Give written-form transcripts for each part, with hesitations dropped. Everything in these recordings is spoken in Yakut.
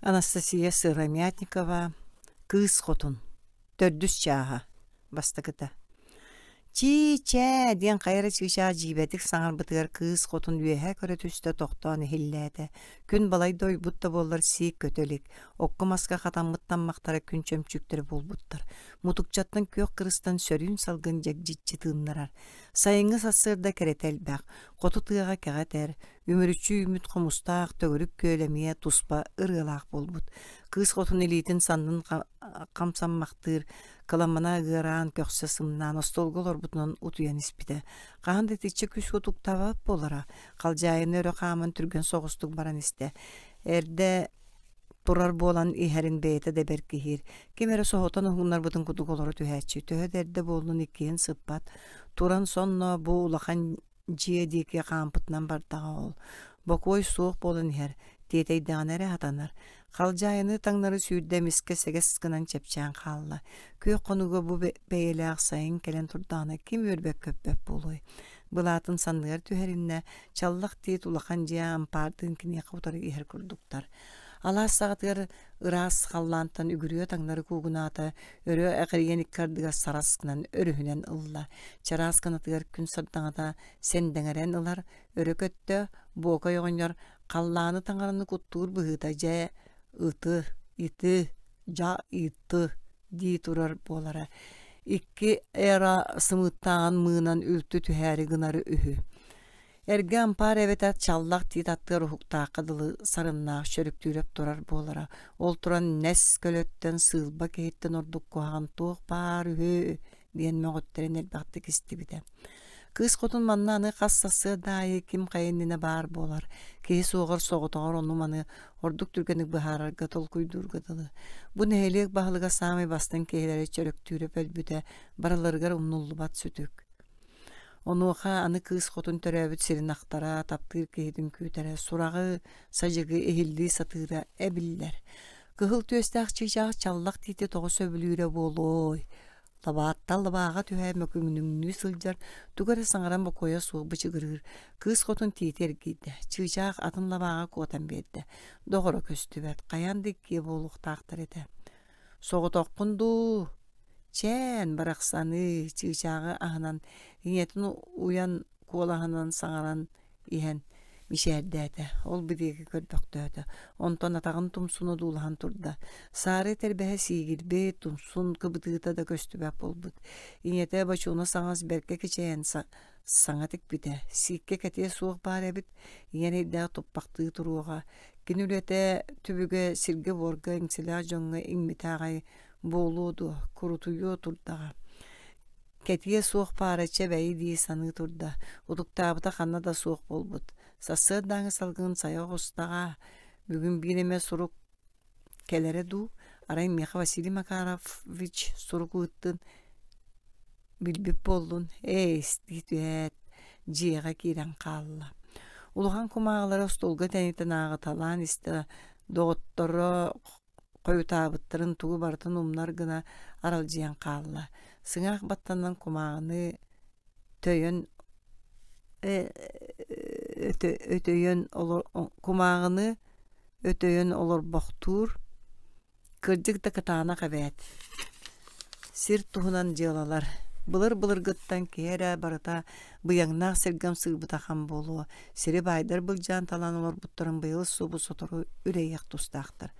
Анастасия Сыромятникова «Кыыс Хотун» төрдүс чааһа бастакыта «Чии-чээ» диэн хайа эрэ чыычаах дьиибэтик саҥарбытыгар Кыыс Хотун үөһэ көрө түстэ тохтоон иһиллээтэ. Күн балай да ойбут да буоллар сиик көтө илик, окко-маска хатаммыт таммахтара күн чөмчүүктэрэ буолбуттар. Мутукчаттан күөх кырыстан сөрүүн салгын дьэгдьиччи тыыннарар. Сайыҥҥы сарсыарда кэрэтэ элбэх, хоту тыаҕа кэҕэ этэр, Үмүрүччү үүммүт хомустаах төгүрүк күөл эмиэ туспа ырыалаах буолбут. Кыыс хотун илиитин саннын хамсаммахтыыр, кыламана ыараан көхсө сымнаан остуолга олорбутунан утуйан испитэ. Хаһан да итиччэ күүс утуктаабат буолара. Халдьаайыны өрө хааман түргэн соҕустук баран истэ. Эрдэ турар буолан иһэрин бэйэтэ да бэркиһиир. Ким эрэ соһутан уһугуннарбытын курдук олоро түһээччи. Төһө да эрдэ буоллун иккиһин сыппат. Туран сонно бу улахан дьиэ диэки хаампытынан бардаҕа ол. Бокуой суох буолан иһэр, тиэтэйдэҕинэ эрэ сатанар. Халдьаайыны таҥнары сүүрдэ эмискэ сэгэс гынан чэпчээн хаалла. Күөх хонууга бу бэйэлээх сайын кэлэн турдаҕына ким үөрбэт-көппөт буолуой? Былаатын санныгар түһэриннэ, чаллах тиит улахан дьиэ ампаардыын киниэхэ утары иһэр курдуктар. Алаас саҕатыгар ыраас халлаантан үгүрүө таҥнары куугунаата, өрө эҕирийэн икки ардыгар сарас гынан өрүһүнэн ылла. Чараас кынатыгар күн сардаҥата сэндэҥэрэн ылар, өрө көттө, Буокай оҕонньор халлааны таҥараны куттуур быһыыта дьэ ыты, иты, дьа иты дии турар буолара. Икки эра сымыыттааҕын мыынан үлтү түһээри гынар үһү. Эргэ ампаар эбэтэр чаллах тиит аттыгар уһуктаахха дылы сарыннаах чөрүктүүрэп турар буолара. Ол туран нэс көлөттөн сыылба киһиттэн ордук куһаҕан туох баар үһү диэн мөҕүттэрин элбэхтик истибитэ. Кыыс хотун манна аны хас сарсыарда аайы ким хайа иннинэ баар буолар, киһи суоҕар соҕотоҕор ону-маны ордук түргэнник быһаарарга толкуйдуурга дылы. Бу нэһилиэк баһылыга саамай бастыҥ киһилэри Чөрөктүүрэп өлбүтэ барыларыгар умнуллубат сүтүк. Онуоха аны кыыс хотун төрөөбүт сирин ахтара, таптыыр киһитин күүтэрэ, сураҕы, садьыгы иһиллии сатыыра эбиллэр. Кыһыл түөстээх чыычаах чаллах тиити тоҕо сөбүлүүрэ буолуой? Лабааттан лабааҕа түһэ мөкүҥнүҥнүү сылдьар, тугу эрэ саҥаран бокуойа суох бычыгырыыр. Кыыс хотун тиити эргийдэ, чыычаах атын лабааҕа куотан биэрдэ. Доҕоро көстүбэт, хайаан да иккиэ буолуохтаахтар этэ. Соҕотоххун дуу? Чээн, барахсаныы, чыычааҕы аһынан, ийэтин уйан куолаһынан саҥаран иһэн мичээрдээтэ, ол диэки көрбөхтөөтө. Онтон атаҕын тумсун одуулаһан турда. Саары тэрбэһэ сиигирбит, тумсун кыбытыыта да көстүбэт буолбут. Ийэтэ бочууна саҥас бэркэ кичэйэн саҥа тикпитэ. Сииккэ кэтиэ суох баар эбит, ийэ эрэйдээх туппахтыы туруоҕа. Кини үлэтэ түбүгэ сиргэ-буорга иҥсэлээх дьоҥҥо иҥмитэ аҕай буолуо дуо, курутуйуо турдаҕа. Кэтиэ суох паара чэ бэйи дии саныы турда, утуктаабыта ханна да суох буолбут. Сарсыардааҥы салгын сайа оҕустаҕа, бүгүн биир эмэ сурук кэлэрэ дуу, арай миэхэ Василий Макарович сурук ыыттын, билбит буоллун, ээ истии түһээт, дьиэҕэ киирэн хаалла. Улахан кумааҕылары остуолга тэнитэн ааҕыталаан истэ, доҕотторо хойутаабыттарын тугу барытын умнар гына аралдьыйан хаалла. Сыҥаах баттанан кумааҕыны төйөн өтөйөн кумааҕыны өтөйөн олорбохтуур Кырдьык да кытаанах эбээт. Сир туһунан дьыалалар. Былыр-былыргыттан киһи эрэ барыта быйаҥнаах сиргэ ымсыырбыта хам буолуо. Сири баайдар былдьаан талан олорбуттарын быйыл субу сотору үрэйиэх тустаахтар.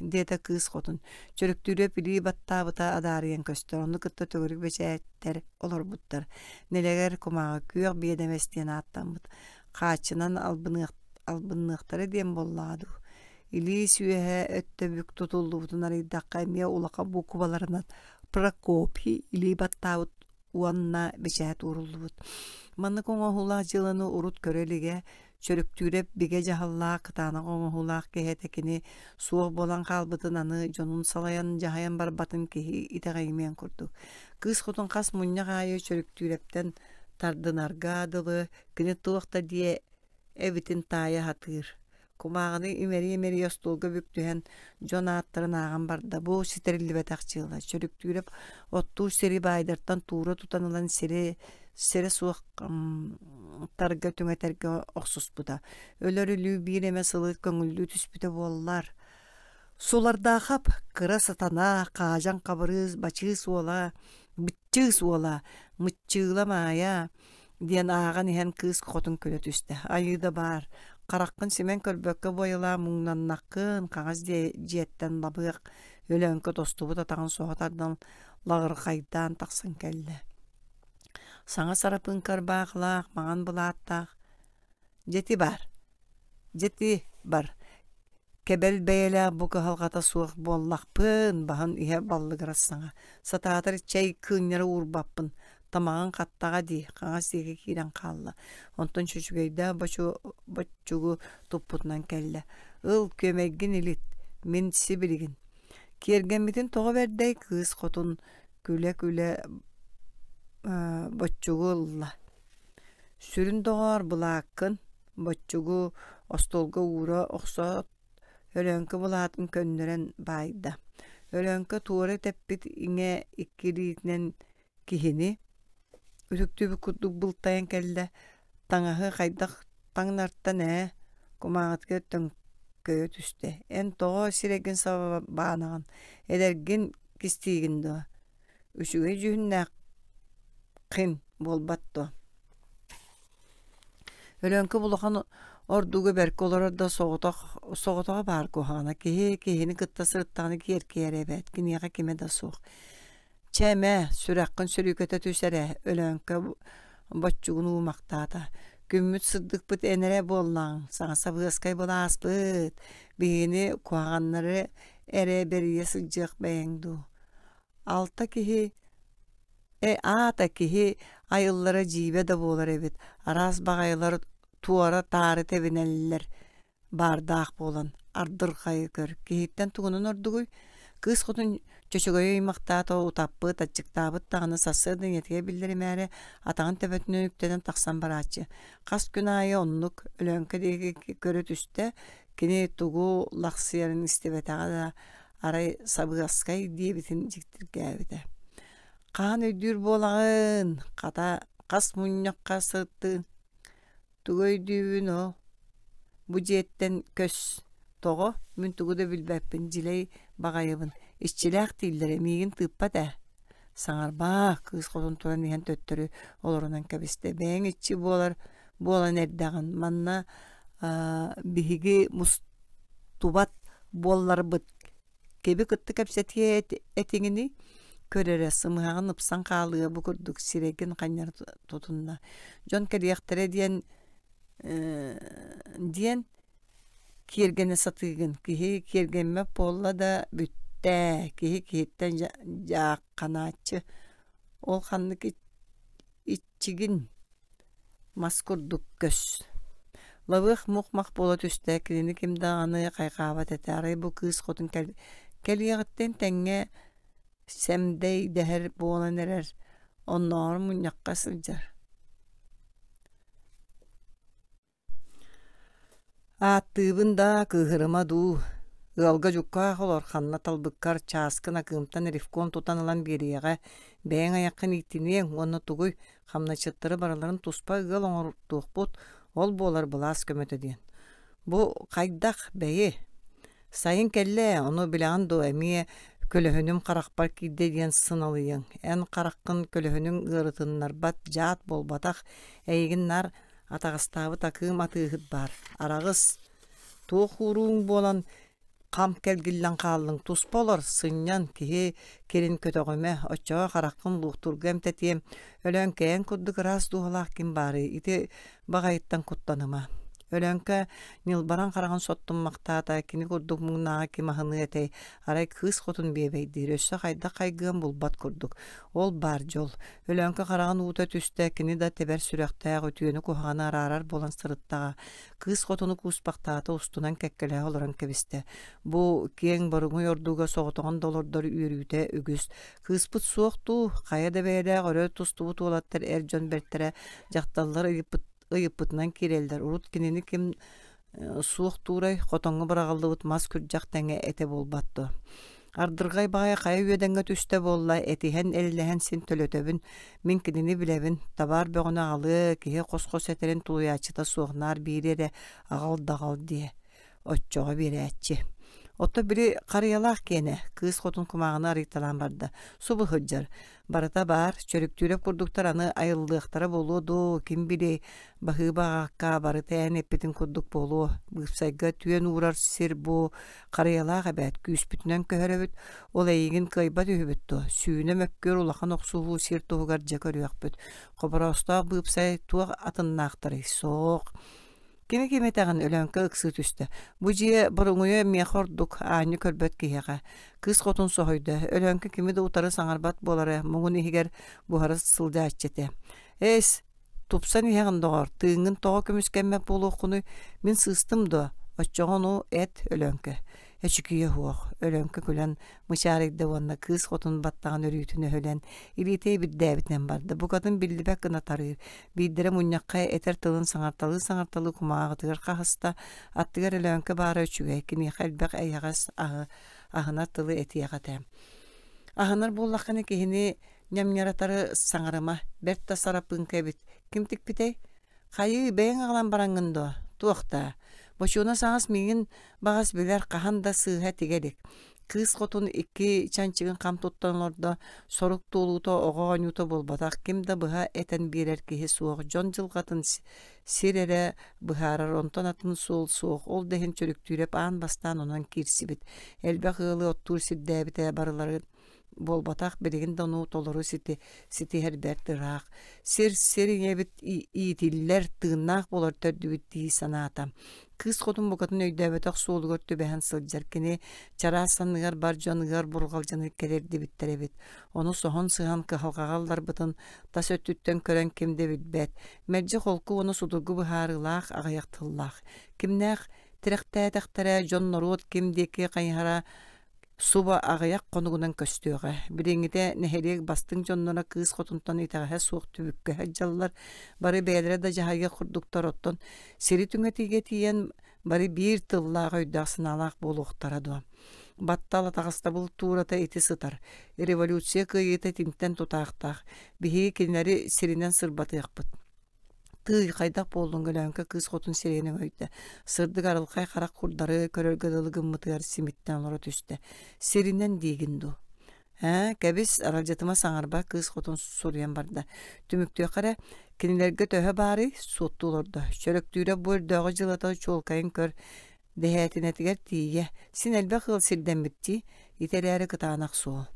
диэтэ кыыс хотун. Чөрүктүүрүөп илии баттаабыта адаарыйан көстөр. Ону кытта төгүрүк бэчээттэр олорбуттар. Нэлэгэр кумааҕы күөх биэдэмэс диэн ааттаммыт. Хааччынан албынныахтара диэн буоллаҕа дуу. Илии сүөһэ өттө бүк тутуллубутун арыйдахха эмиэ улахан буукубаларынан Прокопий илии баттаабыт уонна бэчээт ууруллубут. Маннык оҥоһуулаах дьыаланы урут көрө илигэ, Чөрүктүүрэп бигэ дьаһаллаах, кытаанах оҥоһуулаах киһи этэ кини суох буолан хаалбытын аны дьонун салайан дьаһайан барбатын киһи итэҕэйимиэн курдук. Кыыс хотун хас мунньах аайы Чөрүктүүрэптэн тардынарга дылы кини туох да диэ эбитин таайа сатыыр. Кумааҕыны имэрийэ-имэрийэ остуолга бүк түһэн дьон ааттарын ааҕан барда. Бу ситэриллибэтэх дьыала. Чөрүктүүрэп оттуур сири баайдартан туура тутан ылан сири сирэ суох тарга түҥэтэргэ охсуспута. Өлөр өлүү биир эмэ сылы көҥүллүү түспүтэ буоллар. Сулардаахап кыра сатана, Хаадьаҥ Хабырыыс, Бачыыс уола, Быччыыс уола, Мыччыыла Маайа диэн ааҕан иһэн кыыс хотун күлэ түстэ. Айыы да баар, хараххын симэн көрбөккө буойалаа муҥнаннаххын, хаҥас дьиэттэн лабыах, Өлөөҥкө тостубут атаҕын соһо тардан лаҕырхайдаан тахсан кэллэ. Саҥа сарапыыҥка ырбаахылаах, маҥан былааттаах Дьэти баар, дьэти бар, кэбэл бэйэлээх бу кыһалҕата суох буоллахпын, баһын иһэ баллыгырас саҥа, сатаатар чэй кыынньара уурбаппын, тамаҕын хаттаҕа дии, хаҥас диэки киирэн хаалла. Онтон чүчүгэйдээх боччугу туппутунан кэллэ. Ыл, күөмэйгин илит, мин сибилигин. Киэргэммитин тоҕо бэрдэй кыыс хотун күлэ-күлэ боччугу ылла. Сүрүн доҕоор, былааккын, боччугу остуолга уура охсоот, Өлөөҥкө былаатын көннөрөн баайда. Өлөөҥкө туора тэппит иҥэ икки илиитинэн киһини үтүктүбүт курдук былтайан кэллэ, таҥаһы хайдах таҥнартан ээ, кумааҕытыгар төҥкөйө түстэ: «Эн тоҕо сирэйгин саба баанаҕын, эдэргин кистиигин дуо? Үчүгэй дьүһүннээххин буолбат дуо?» Өлөөҥкө улахан ордуга бэркэ олорор да соҕотох соҕотоҕо баар куһаҕана киһи киһини кытта сырыттаҕына киэркэйэрэ эбээт киниэхэ кимэ да суох. Чэ эмэ, сүрэххин сөрүүкэтэ түс эрэ, Өлөөҥкө боччугун уумахтаата. Күммүт сырдыкпыт эн эрэ буоллаҕыҥ, саҥа сабыаскай былааспыт, биһигини куһаҕаннары эрэ бэрийэ сылдьыах бэйэҥ дуу. Алта киһи э аата киһи айыллара дьиибэ да буолар эбит, араас баҕайылар туора-таары тэбинэллэр баардаах буолан ардырҕайы көр, киһиттэн тугунан ордугуй? Кыыс хотун чөчөгөйү ыймахтаата, утаппыт, аччыктаабыт даҕаны сарсыарда ийэтигэр биллэримээри атаҕын төбөтүнэн үктэнэн тахсан барааччы. Хас күн аайы оннук Өлөөҥкө диэки көрө түстэ, кини тугу лахсыйарын истибэтэҕэ да, арай сабыаскай диэбитин дьиктиргээбитэ. Хаһан өйдүүр буолаҕын, хата хас мунньахха сырыттыҥ Тугу өйдүүбүн ол? Бу дьиэттэн көс. Тоҕо? Мин тугу да билбэппин, дьилэй баҕайыбын. Иччилээх дииллэрэ миигин тыыппат ээ. Саҥарбаа, кыыс хотун туран иһэн төттөрү олорунан кэбистэ. Бэйэҥ иччи буолар буолан эрдэҕин. Манна биһиги мустубат буолларбыт Киби кытта кэпсэтиэ этиҥиний? Көр эрэ, сымыһаҕын ыпсан хаалыа бу курдук сирэйгин ханньара тутунна. Дьон кэлиэхтэрэ диэн диэн киэргэнэ сатыыгын. Киһи киэргэммэт буолла да бүттэ. Киһи киһиттэн дьаахханааччы. Ол ханнык иччигин Мас курдук көс. Лабыах мух-мах буола түстэ, кинини ким даҕаны хайҕаабат этэ, арай бу кыыс хотун кэлиэҕиттэн тэҥҥэ сэмдэй дэһэр буолан эрэр, оннооҕор мунньахха сылдьар. Ааттыыбын даа, кыыһырыма дуу, ыалга дьуккаах олор, ханна талбыккар чааскын акыымтан ревком тутан ылан биэриэҕэ, бэйэҥ айаххын ииттиниэҥ уонна тугуй, хамначчыттары барыларын туспа ыал оҥортуохпут, ол буолар былаас көмөтө диэн. Бу хайдах, бэйи? Сайын кэллэ ээ, ону билэҕин дуо, эмиэ көлөһүнүм харахпар киирдэ диэн сыналыйыҥ. Эн хараххын көлөһүнүҥ ыарытыннарбат дьаат буолбатах, эйигин наар атаҕастаабыт акыым атыыһыт баар. Араҕыс, туох уурууҥ буолан хам кэлгиллэн хааллыҥ, туспа олор, сынньан, киһи кирин көтөҕүмэ, оччоҕо хараххын луохтуурга эмтэтиэм, Өлөөҥкөйөн курдук ыраас дууһалаах ким баарый, ити баҕайыттан куттаныма. Өлөөҥкө ньылбаран хараҕын соттуммахтаата, кини курдук муҥнааҕы ким аһыныа этэй, арай кыыс хотун биэбэйдиир, өссө хайдах хайгыан булбат курдук. Ол баар дьол. Өлөөҥкө хараҕын уута түстэ, кини да тэбэр сүрэхтээх, үтүөнү-куһаҕаны араарар буолан сырыттаҕа. Кыыс хотуну кууспахтаата, устунан кэккэлэһэ олорон кэбистэ. Бу киэҥ боруҥуй ордууга соҕотоҕун да олордор үөрүүтэ үгүс. Кыыспыт суох дуу, хайа да бэйэлээх өрө тустубут уолаттар эр дьон бэртэрэ, дьахталлар ыйыппыт ыйыппытынан киирэллэр. Урут кинини ким суох туурай, хотоҥҥо быраҕыллыбыт мас күрдьэх тэҥэ этэ буолбат дуо? Ардырҕай баҕайы хайа үөдэҥҥэ түстэ буолла, этиһэн, эллэһэн син төлөтөбүн. Мин кинини билэбин, табаар бөҕөнү аҕалыа, киһи хос-хос этэрин тулуйааччыта суох наар биири эрэ аҕал да аҕал диэ. Оччоҕо биэрээччи. Оттон били харыйалаах киэнэ, кыыс хотун кумааҕыны арыйталаан барда. Субу сылдьар. Барыта баар, чөрүктүүрэп курдуктар аны айыллыахтара буолуо дуу, ким билиэй, баһыыба аҕакка барыта эн эппитин курдук буолуо. Быыпсайга түөн уурар сир бу харыйалаах эбээт, күүспүтүнэн көһөрөбүт, ол эйигин кыайбат үһүбүт дуо? Сүүнэ мөккүөр улахан охсуһуу сир туһугар дьэ көрүөхпүт. Хобороостоох быыпсай туох атыннаахтарый? Суох. Кими ким этэҕин Өлөөҥкө ыксыы түстэ. Бу дьиэ боруҥуйа миэхэ ордук, аанньа көрбөт киһиэхэ. Кыыс хотун соһуйда. Өлөөҥкө кими да утары саҥарбат буолара, муҥун иһигэр буһара сылдьааччы этэ. Эс, тупсан иһэҕин доҕор, тыыҥҥын тоҕо көмүскэммэт буолуоххунуй? Мин сыыстым дуо? Оччоҕо ону эт, Өлөөҥкө. Эчикийэ суох. Өлөөҥкө күлэн мычаарыйда уонна кыыс хотун баттаҕын өрүүтүн өһүлэн, илиитэ ибирдээбитинэн барда. Букатын биллибэт гына тарыыр. Биирдэрэ мунньахха этэр тылын саҥарталыы-саҥарталыы кумааҕытыгар хаһыста, аттыгар Өлөөҥкө баара үчүгэй, киниэхэ элбэх эйэҕэс аһы, аһынар тылы этиэх этэ. Аһынар буоллаххына киһини ньамньаратары саҥарыма, бэрт да сарапыыҥка эбит. Ким тикпитэй? Хайыы, бэйэҥ аҕалан бараҥҥын дуо? Туох даа? Бочуона саҥас миигин баҕас билэр хаһан да сыыһа тигэ илик. Кыыс хотун икки чанчыгын хам туттан олордо, сорук туолуута оҕо оонньуута буолбатах, ким да быһа этэн биэрэр киһи суох, дьон дьылҕатын сир эрэ быһаарар, онтон атын суол суох, ол да иһин Чөрүктүүрэп аан бастаан онон киирсибит. Элбэх ыалы оттуур сирдээбитэ барыларын буолбатах, билигин да ону толору ситиһэр бэрт ыраах. Сир сир ийэбит иитиллэр, тыыннаах буолар төрдүбүт дии санаата. Кыыс хотун букатын өйдөөбөтөх суолугар түбэһэн сылдьар кини чараас санныгар бар дьон ыар бурҕалдьыны кэлэрдибиттэр эбит. Ону соһон-сыһан кыһалҕаҕа ылларбытын тас өттүттэн көрөн ким да билбэт. Мэлдьи холку уонна судургу быһаарыылаах, аҕыйах тыллаах. Кимнээх тирэхтээтэхтэрэ, дьон-норуот ким диэки хайыһара Суба аҕыйах хонугунан көстүөҕэ. Билиҥҥитэ нэһилиэк бастыҥ дьонноро кыыс хотунтан итэҕэһэ суох түбүккэ сылдьаллар, бары бэйэлэрэ да дьаһайыах курдуктар, оттон сири түҥэтиигэ тиийэн бары биир тыллаах өйдөөх-санаалаах буолуохтара дуо? Баттал атаҕастабыл туурата ити сытар. Революция кыайыыта итинтэн тутаахтаах. Биһиги кинилэри сиринэн сырбатыахпыт. Тыый, хайдах буоллуҥ Өлөөҥкө кыыс хотун сирэйин өҥөйдө, сырдык арылхай харах курдары көрөргө дылы гыммытыгар симиттэн олоро түстэ. Сиринэн диигин дуу? Ээ, кэбис, аралдьытыма саҥарба, кыыс хотун суруйан барда. Түмүктүөххэ эрэ, кинилэргэ төһө баарый? Суоттуу олордо. Чөрөктүүрэ бу өрдөөҕү дьылата чуолкайын көр, Дэһээтинэтигэр тиийэ, син элбэх ыал сирдэммит дии, ити эрээри кытаанах суол.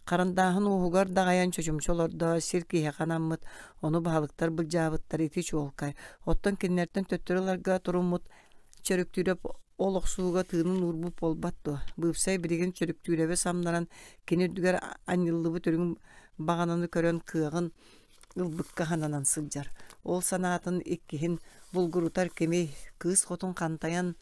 Харандааһын уоһугар даҕайан чочумча олордо, сир киһиэхэ анаммыт, ону баһылыктар былдьаабыттар ити чуолкай. Оттон кинилэртэн төттөрү ыларга туруммут Чөрүктүүрэп ол охсуһууга тыынын уурбут буолбат дуо? Быыпсай билигин Чөрүктүүрэби самнаран, кини үрдүгэр анньыллыбыт үрүҥ баҕананы көрөн кыаҕын ылбыкка сананан сылдьар. Ол санаатын иккиһин булгурутар кимий, кыыс хотун хантайан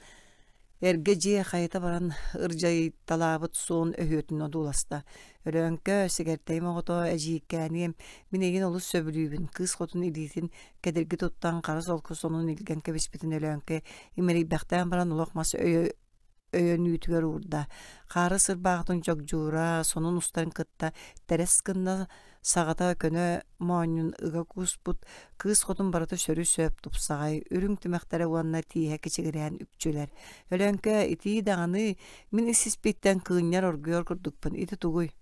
эргэ дьиэ хайыта баран ырдьайталаабыт суон өһүөтүн одууласта. Өлөөҥкө, сигэртэйим оҕото, эдьиийкээниэм, мин эйигин олус сөбүлүүбүн, кыыс хотун илиитин кэдирги туттан хара солко сонун илгэн кэбиспитин Өлөөҥкө имэрийбэхтээн баран олох мас өйө өйөнүүтүгэр уурда. Хаары сырбаахтын дьогдьуура, сонун устарын кытта тэрэс гынна, саҕата көнө моонньун ыга кууспут, кыыс хотун барыта сөрү-сөп тупсаҕай, үрүҥ тимэхтэрэ уонна тииһэ кичигирээн үкчүлэр. Өлөөҥкө, итии даҕаны, мин ис-испиттэн кыынньар оргуйар курдукпун, ити тугуй?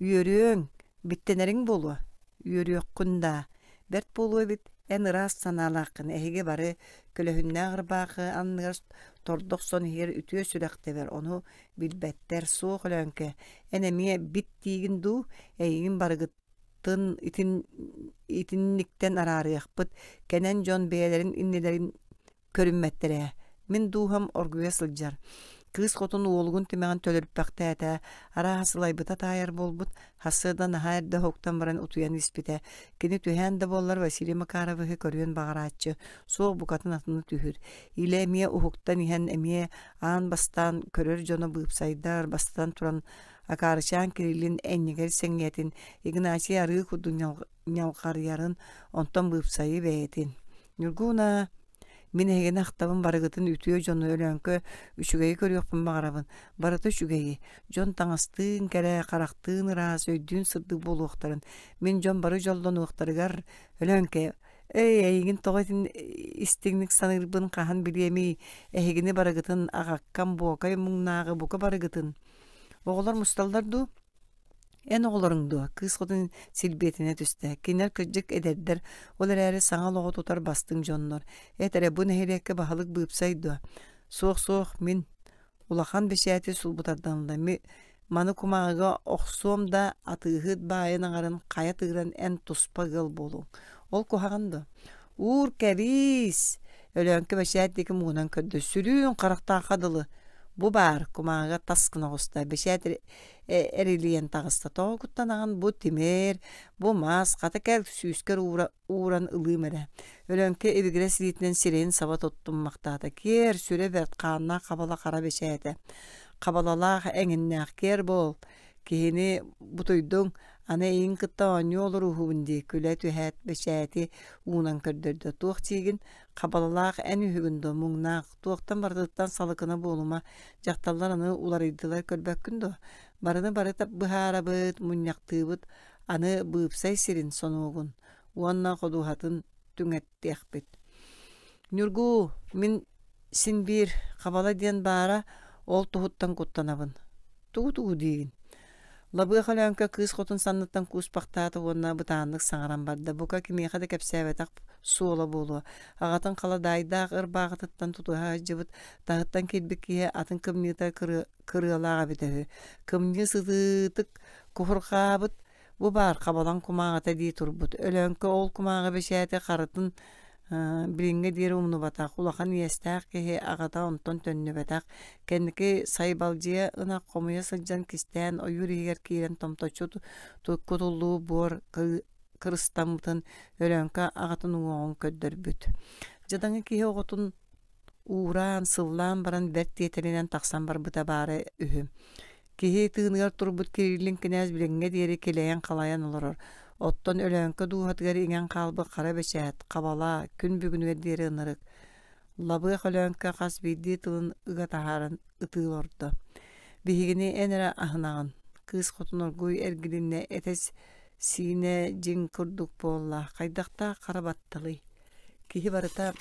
Үөрүөҥ, биттэнэриҥ буолуо? Үөрүөххүн даа, бэрт буолуо эбит, эн ыраас санаалааххын, эһиги бары көлөһүннээх ырбаахы анныгар тордох сон иһигэр үтүө сүрэх тэбэр, ону билбэттэр, суох Өлөөҥкө, эн эмиэ бит диигин дуу, эйигин барыгыттын итин итинниктэн араарыахпыт, кэнэн дьон бэйэлэрин иннилэрин көрүммэттэр ээ, мин дууһам оргуйа сылдьар. Кыыс хотун уолугун тимэҕин төлөрүппэхтээтэ, арааһа сылайбыта таайар буолбут, сарсыарда наһаа эрдэ уһуктан баран утуйан испитэ. Кини түһээн да буоллар Василий Макаровиһы көрүөн баҕарааччы, суох букатын атыны түһүр. Илэ эмиэ уһуктан иһэн эмиэ аан бастаан көрөр дьоно быыпсайдар, бастатан туран Акаарычаан Кириллин энньэгэр сэҥийэтин Игнатий арыы курдук ньалҕарыйарын, онтон быыпсайы бэйэтин. Ньургууна, мин эһигини ахтабын барыгытын үтүө дьону Өлөөҥкө үчүгэйи көрүөхпүн баҕарабын. Барыта үчүгэйи. Дьон таҥастыын кэрэ, харахтыын ыраас, өйдүүн сырдык буолуохтарын. Мин дьон бары дьоллонуохтарыгар Өлөөҥкө. Эй, эйигин тоҕо итин истиҥник саныырбын хаһан билиэмий, эһигини барыгытын аҕаккам буокай муҥнааҕы бука барыгытын. Оҕолор мусталлар дуу? Эн оҕолоруҥ дуо? Кыыс хотун силбиэтэнэ түстэ. Кинилэр кырдьык эдэрдэр, ол эрээри саҥа олоҕу тутар бастыҥ дьоннор. Эт эрэ, бу нэһилиэккэ баһылык быыпсай дуо? Суох-суох, мин улахан бэчээти сулбутарданна. Маны кумааҕыга охсуом да, атыыһыт баайын аҥарын хайа тыыран эн туспа ыал буолуоҥ. Ол куһаҕан дуо? Уур кэбиис! Өлөөҥкө бэчээт диэки муҥунан көрдө. Сүрүн харахтаахха дылы. Бу баар, кумааҕыга тас гына оҕуста. Бэчээт эрилийэн таҕыста. Тоҕо куттанаҕын бу тимир, бу мас, хата кэл сүүскэр уура ууран ылыым эрэ. Өлөөҥкө ибигирэс илиитинэн сирэйин саба туттуммахтаата. Киэр, сүрэ бэрт, хааннаах хабала хара бэчээтэ. Хабалалаах эҥиннээх киэр буол. Киһини бутуйдуҥ, аны эйигин кытта оонньуу олорууһубун дии, күлэ түһээт бэчээти уунан көрдөрдө. Туох диигин, хабалалаах эн үһүгүн дуо, муҥнаах, туохтан барытыттан салыкына буолума, дьахталлар аны уларыйдылар көрбөккүн дуо? Барыны бары быһаарабыт, мунньахтыыбыт, аны быыпсай сирин сонуогун уонна ходуһатын түҥэттиэхпит. Ньургуу, мин син биир хабала диэн баара, ол туһуттан куттанабын. Тугу-тугу диигин? Лабыах Өлөөҥкө кыыс хотун санныттан кууспахтаата уонна бытааннык саҥаран барда. Бука кимиэхэ да кэпсээбэтэх суола буолуо. Аҕатын халадаайдаах ырбааҕытыттан тутуһа сылдьыбыт, таһыттан киирбит киһи атын кымньыыта кырыалаах эбитэ үһү. Кымньыы сытыытык куһурҕаабыт, бу баар хабалаҥ кумааҕыта дии турбут. Өлөөҥкө ол кумааҕы бэчээти харытын билиҥҥэ диэри умнубатах, улахан иэстээх киһи аҕата онтон төннүбэтэх. Кэнники сайбалдьыйа ынах хомуйа сылдьан кистээн ойуур иһигэр киирэн томточчу кутуллуу буор кырыстаммытын Өлөөҥкө аҕатын уҥуоҕун көрдөрбүт. Дьадаҥы киһи оҕотун уураан, сыллаан баран бэрт тиэтэлинэн тахсан барбыта баара үһү. Киһи тыыныгар турбут Кириллин кинээс билиҥҥэ диэри килэйэн-халайан олорор. Оттон Өлөөҥкө дууһатыгар иҥэн хаалбыт хара бэчээт, хабала, күн бүгүнүгэр диэри ынырык. Лабыах Өлөөҥкө хас биирдии тылын ыга таһааран ытыы олордо. Биһигини эн эрэ аһынаҕын. Кыыс хотун оргууй эргилиннэ этэ сиинэ дьиҥ курдук буолла. Хайдахтаах хара батталый? Киһи барыта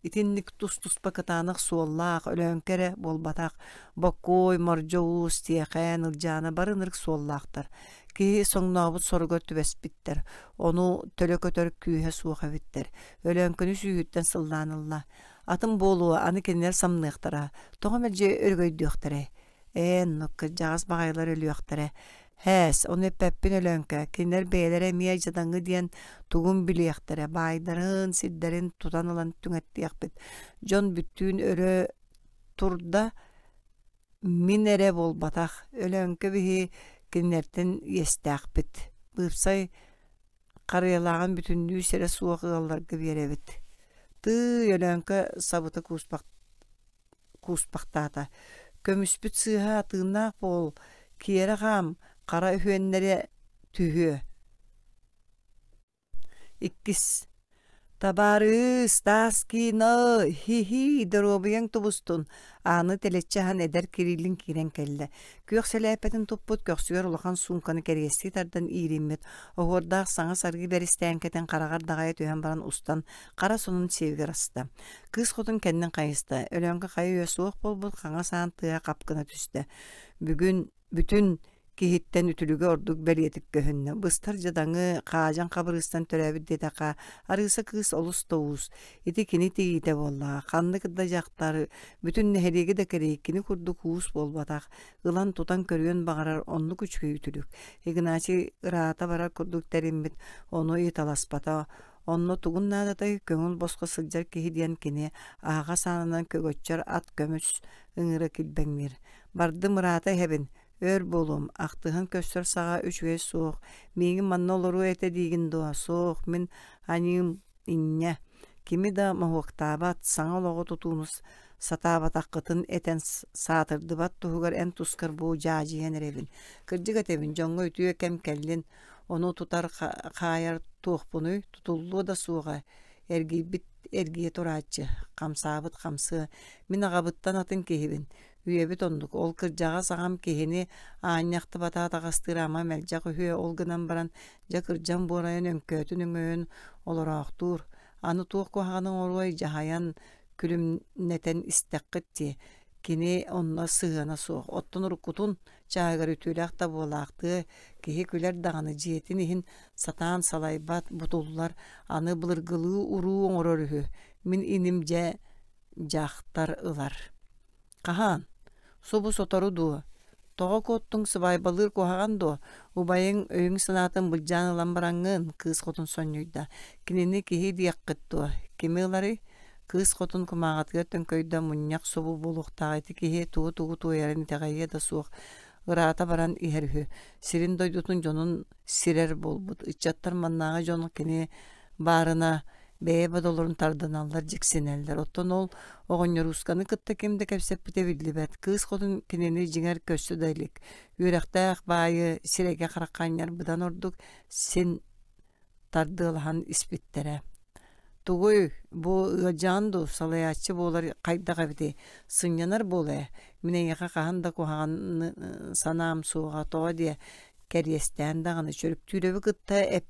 Итинник тус-туспа кытаанах суоллаах, Өлөөҥкө эрэ буолбатах, Боккуой, Мордьо Уус, Тиэхээн, Ылдьаана бары ынырык суоллаахтар. Киһи соҥнообут соругар түбэспиттэр, ону төлө көтөр күүһэ суох эбиттэр. Өлөөҥкөнү сүүһүттэн сыллаан ылла. Атын буолуо, аны кинилэр самныахтара, тоҕо мэлдьи өрөгөйдүөхтэрэй? Ээ, оннук кырдьаҕас баҕайылар өлүөхтэрэ. Һээс, ону эппэппин Өлөөҥкө, кинилэр бэйэлэрэ эмиэ дьадаҥы диэн тугун билиэхтэрэ, баайдарын, сирдэрин тутан ылан түҥэттиэхпит. Дьон бүттүүн өрө турда, мин эрэ буолбатах, Өлөөҥкө биһи кинилэртэн иэстээхпит. Быыпсай харыйалааҕын бүтүннүү сирэ суох ыалларга биэрэбит. Тыый, Өлөөҥкө сабыта кууспах кууспахтаата: «Көмүспүт сыыһа тыыннаах буол, киэрэ хаам, хара үһүөннэрэ түһүө» Иккис «Табаарыс, таас киинэ, хи-хи, доруобуйаҥ тубустун!» Ааны тэлэччи аһан эдэр Кириллин киирэн кэллэ. Күөх сэлээппэтин туппут, көхсүгэр улахан суумканы кэриэстии тардан иириммит, оһуордаах саҥа саргы бэристээҥкэтин хараҕар даҕайа түһэн баран устан, хара сонун сиэбигэр аста. Кыыс хотун кэннин хайыста, Өлөөҥкө хайа үйэ суох буолбут хаҥас аан тыаһа хап гына түстэ. Бүгүн бүтүн киһиттэн үтүлүгэ ордук бэлиэтик көһүннэ. Быстар дьадаҥы, хаадьан хабырыыстан төрөөбүт диэтэххэ, Арыыса кыыс олус да уус. Ити кини тигиитэ буоллаҕа. Ханнык да дьахтар, бүтүн нэһилиэги да кэрий, кини курдук уус буолбатах. Ылан тутан көрүөн баҕарар оннук үчүгэй үтүлүк. Игнатий ыраата барар курдук тэриммит, ону ыйыталаспата. Онно тугун наадатай, көҥүл босхо сылдьар киһи диэн кини аһаҕас аанынан көгөччөр ат көмүс ыҥыра килбэҥниир. Бардым ыраата иһэбин, өр буолуом, ахтыһан көрсөр саҕа үчүгэй суох, миигин манна олоруо этэ диигин дуо, суох, мин аньыым инньэ. Кими да моһуоктаабат, саҥа олоҕу тутууну сатаабатаххытын этэн саатырдыбат туһугар эн тускар бу дьаадьыйан эрэбин. Кырдьык этэбин, дьоҥҥо үтүө кэм кэллин, Ону тутар хаайар туохпунуй, тутуллуо да суоҕа, эргийбит эргийэ турааччы, хамсаабыт хамсыа. Мин аҕабыттан атын киһибин. Үйэбит оннук. Ол кырдьаҕас аҕам киһини аанньахтыбата атаҕастыыр ама мэлдьэх үһүө ол гынан баран дьэ кырдьан буорайан өҥкөөтүн өҥөйөн олороохтуур. Аны туох куһаҕаны оҥоруой дьаһайан күлүмнэтэн истэххит дии. Кини онно сыһыана суох. Оттон уруккутун чааһыгар үтүөлээх да буолаахтыа, киһи күлэр даҕаны дьиэтин иһин сатаан салайбат, бутуллар, аны былыргылыы уруу оҥорор үһү. Мин иним дьэ дьахтар ылар. Хаһаан? Субу сотору дуо? Тоҕо куоттуҥ сыбаайбалыыр куһаҕан дуо? Убайыҥ өйүҥ-санаатын былдьаан ылан бараҥҥын, кыыс хотун сонньуйда. Кинини киһи диэххит дуо? Кими ыларый? Кыыс хотун кумааҕытыгар төҥкөйдө мунньах субу буолуохтаах ити киһи тугу-тугу туойарын итэҕэйиэ да суох ыраата баран иһэр үһү. Сирин-дойдутун дьонун сирэр буолбут. Ыччаттар маннааҕы дьон кини баарына бэйэ бодолорун тардыналлар, дьиксинэллэр. Оттон ол оҕонньоруусканы кытта ким да кэпсэппитэ биллибэт. Кыыс хотун кинини дьиҥэр көрсө да илик. Үөрэхтээх баайы сирэйгэ харахха анньар быдан ордук син тардыалаһан испиттэрэ. Тугуй, бу ыалдьаҕын дуу, салайааччы буолар хайдах эбитий? Сынньанар буолуо ээ. Мин эйиэхэ хаһан да куһаҕаны санаам суоҕа, тоҕо диэ, кэриэстээн даҕаны Чөрүктүүрэби кытта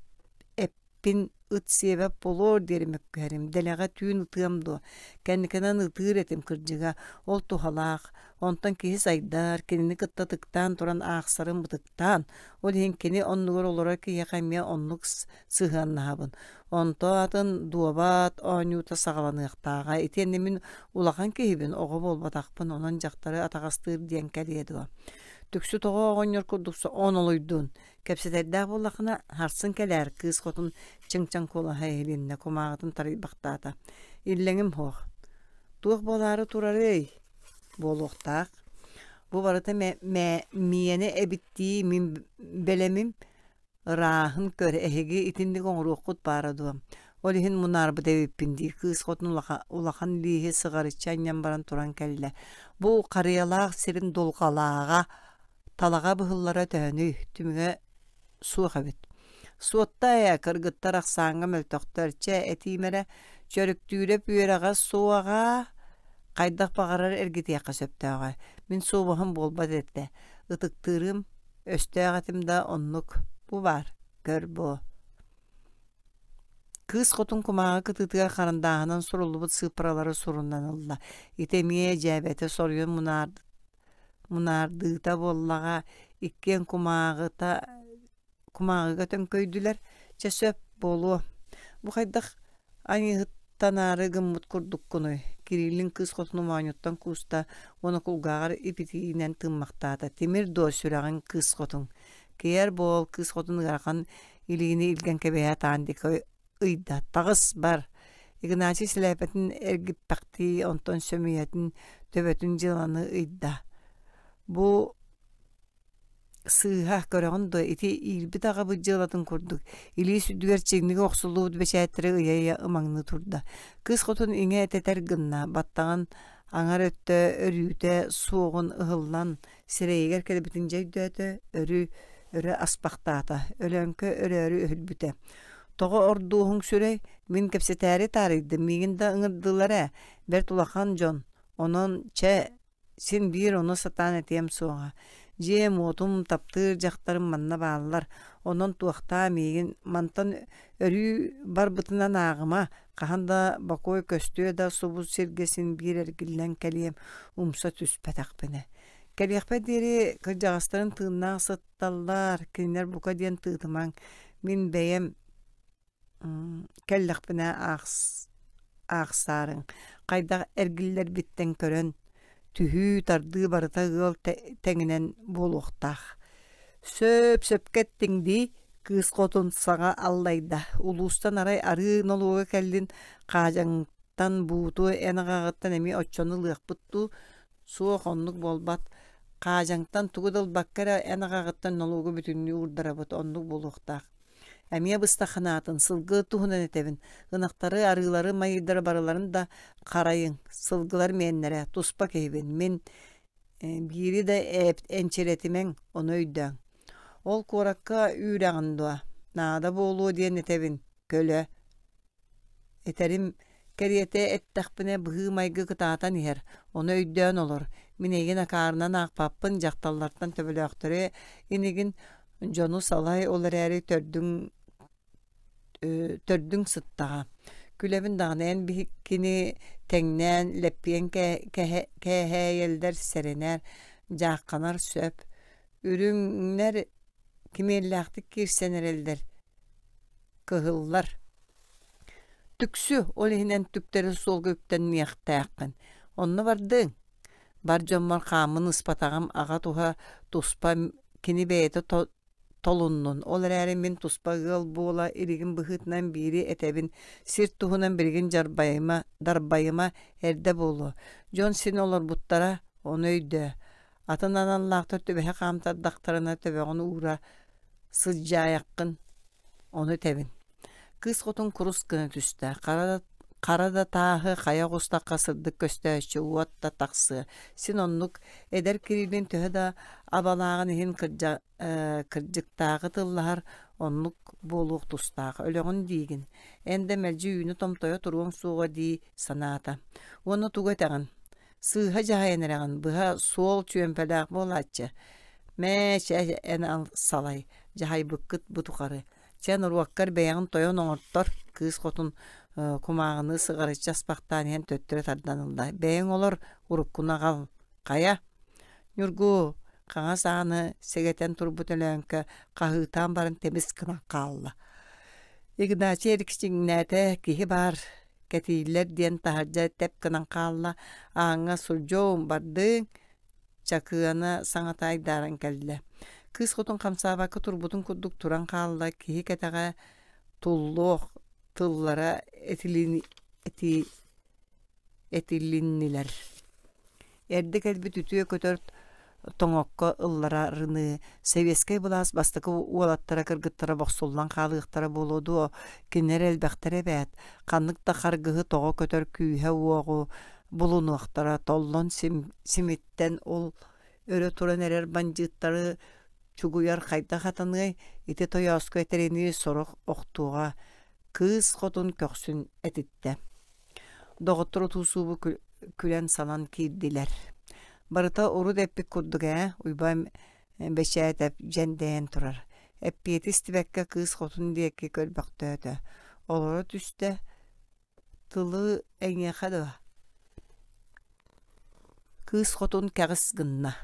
эппин ыт сиэбэт буолуор диэри мөккүһэрим, дэлэҕэ түүн ытыам дуо, кэнникинэн ытыыр этим кырдьыга, ол туһалаах, онтон киһи сайдар, кинини кытта ытыктаан туран аахсарым ытыктаан, ол иһин кини оннугар олорор киһиэхэ эмиэ оннук сыһыаннаһабын. Онто атын дуобат оонньуута саҕаланыахтааҕа, итиэннэ мин улахан киһибин, оҕо буолбатахпын, онон дьахтары атаҕастыыр диэн кэлиэ дуо. Түксү тоҕо оҕонньор курдук онолуйдун, Кэпсэтэрдээх буоллаххына, сарсын кэлээр, кыыс хотун чыҥ-чаҥ куолаһа иһилиннэ, кумааҕытын тарыйбахтаата. Иллэҥим суох. Туох буолаары турарый? Буолуохтаах. Бу барыта миэнэ эбиттии мин бэлэмим ырааһын көр, эһиги итинник оҥоруоххут баара дуо? Ол иһин мунаарбыт эбиппин дии, кыыс хотун улахан лииһи сыҕарыччы анньан баран туран кэллэ. Бу харыйалаах сирин дулҕалааҕа Талаҕа быһыллара төһөнүй, түмүгэ суох эбит. Суотта ээ, кыргыттар ахсааҥҥа мөлтөхтөр, чэ, этиим эрэ, Чөрүктүүрэп үөрэҕэ суоҕа хайдах баҕарар эргитиэххэ сөптөөҕө. Мин суобаһым буолбат этэ. Ытыктыырым, өстөөх этим да оннук. Бу баар, көр бу. Кыыс хотун кумааҕы кытыытыгар харандааһынан суруллубут сыыппаралары сурунан ылла. Ити эмиэ дьээбэтэ соруйан Мунаардыыта буоллаҕа иккиэн кумааҕыта кумааҕыга төҥкөйдүлэр, чэ сөп буолуо, бу хайдах айыыһыттанаары гыммыт курдуккунуй, Кириллин кыыс хотуну моонньуттан кууста уонна кулгааҕар ипитиинэн тыыммахтаата, тимир дуо сүрэҕиҥ кыыс хотун, киэр буол, кыыс хотун ыарахан илиини илгэн кэбиһээт аан диэки ыйда таҕыс бар Игнатий сэлээпэтин эргиппэхтии онтон сөмүйэтин төбөтүн дьыаланы ыйда бу сыыһа көрөҕүн дуо ити иирбит аҕабыт дьыалатын курдук илии сүрдүгэр чиҥник охсуллубут бэчээттэри ыйа-ыйа ымаҥныы турда кыыс хотун иҥэ этэтэр гынна баттаҕын аҥар өттө өрүүтэ суоҕун ыһыллан сирэйигэр кэлбитин дьэ өйдөөтө, өрүү өрө аспахтаата, Өлөөҥкө өрөөрү өһүлбүтэ. Тоҕо ордуоһуҥ сүрэй, мин кэпсэтээри таарыйдым, миигин да ыҥырдылар ээ, бэрт улахан дьон, онон чэ, син биир ону сатаан этиэм суоҕа. Дьиэм-уотум, таптыыр дьахтарым манна бааллар, онон туохтаа миигин мантан өрүү барбытынан ааҕыма, хаһан да бокуой көстүө да субу сиргэ син биир эргиллэн кэлиэм, умса түспэтэхпинэ. Кэлиэхпэр диэри кырдьаҕастарын тыыннаах сытталлар, кинилэр бука диэн тыытымаҥ, мин бэйэм кэллэхпинэ аахсаарыҥ, хайдах эргиллэрбиттэн көрөн, түһүү-тардыы барыта ыал тэҥинэн буолуохтаах. Сөп-сөпкө эттиҥ дии, кыыс хотун саҥа аллайда, улуустан арай арыы нолуога кэллин, хаадьаҥтан бууту эн аҕаҕыттан эмиэ оччону ылыахпыт дуу, Суох, оннук буолбат. Хаадьаҥтан тугу да ылбакка эрэ эн аҕаҕыттан нолуогу бүтүннүү уурдарабыт, оннук буолуохтаах. Эмиэ быстах ханаатын, сылгы туһунан этэбин. Ынахтары, арыылары, майыйдары барыларын да харайыҥ. Сылгылар миэннэрэ, туспа киһибин. Мин биири да энчирэтимэҥ, ону өйдөөҥ. Ол куоракка үүрэҕин дуо? Наада буолуо диэн этэбин, көлө. Этэрим Кэриэтэ эттэхпинэ быһыы-майгы кытаатан иһэр, ону өйдөөн олор. Мин эйигин акаарынан аахпаппын, дьахталлартан төбөлөөхтөрү инигин дьону салай, ол эрээри төрдүҥ төрдүҥ сыттаҕа. Күлэбин даҕаны эн биһиккини тэҥнээн лэппиэн кээһээйэллэр сэрэнэр, дьаахханар сөп. Үрүҥнэр кимиэллээхтик киирсэн эрэллэр, кыһыллар. Түксү, ол иһинэн түктэри суолга үктэнниэхтээххин. Онно бардыҥ. Бар дьоммор хааммын ыспатаҕым аҕа туһа туспа кини бэйэтэ толуннун. Ол эрээри мин туспа ыал буола илигим быһыытынан биири этэбин сир туһунан билигин дьарбайыма, дарбайыма эрдэ буолуо. Дьон син олорбуттара, ону өйдөө. Атын аналлаахтар түбэһэ хаамтардахтарына төбөҕүн уура сылдьаайаххын Ону этэбин. Кыыс хотун курус гына түстэ, хара хара да тааһы хайа оҕустахха сырдык көстөөччү уот да тахсыа. Син оннук эдэр Кириллин төһө да абалааҕын иһин кырдьа, кырдьыктааҕы тыллаһар оннук буолуох тустаах. Өлөҕүн диигин. Эн да мэлдьи үүнү томтойо туруоҥ суоҕа дии санаата. Уонна тугу этэҕин? Сыыһа дьаһайан эрэҕин, быһа суол чүөмпэлээх буолааччы. Мээ, чэ, эн салай, дьаһайбыккыт бу тухары. Чэ, норуоккар бэйэҕин тойон оҥортор, кыыс хотун кумааҕыны сыҕарыччы аспахтаан иһэн төттөрү тардан ылла. Бэйэҥ олор, уруккуну аҕал. Хайа? Ньургу, хаҥас ааны сэгэтэн турбут Өлөөҥкө хаһыытаан баран тэбис гынан хаалла. Игнатий эргичиҥнээтэ, киһи баар, кэтииллэр диэн таһырдьа тэп гынан хаалла, ааҥҥа сурдьуом бардыҥ, Чакыана саҥата айдааран кэллэ. Кыыс хотун хамсаабакка турбутун курдук туран хаалла, киһи кэтэҕэ туллуох тыллара этилиннилэр. Эрдэ кэлбит үтүө көтөр тоҥокко ылларарыныы, сэбиэскэй былаас бастакы уолаттара кыргыттара бохсуллан хаалыахтара буолуо дуо, кинилэр элбэхтэрэ эбээт, ханнык да харгыһы тоҕо көтөр күүһэ-уоҕу булунуохтара, толлон симиттэн ол өрө туран эрэр бандьыыттары чугуйар хайдах атаныай, ити тойооску этэринии сорох охтуоҕа, кыыс хотун көхсүн этиттэ. Доҕоттор утуусуубу күлэн-салан киирдилэр. Барыта урут эппит курдук ээ, Уйбаан Бэчээтэп дьэндэйэн турар. Эппиэти истибэккэ кыыс хотун диэки көрбөхтөөтө. Олоро түстэ, тылы эйиэхэ дуо? Кыыс хотун кэҕис гынна.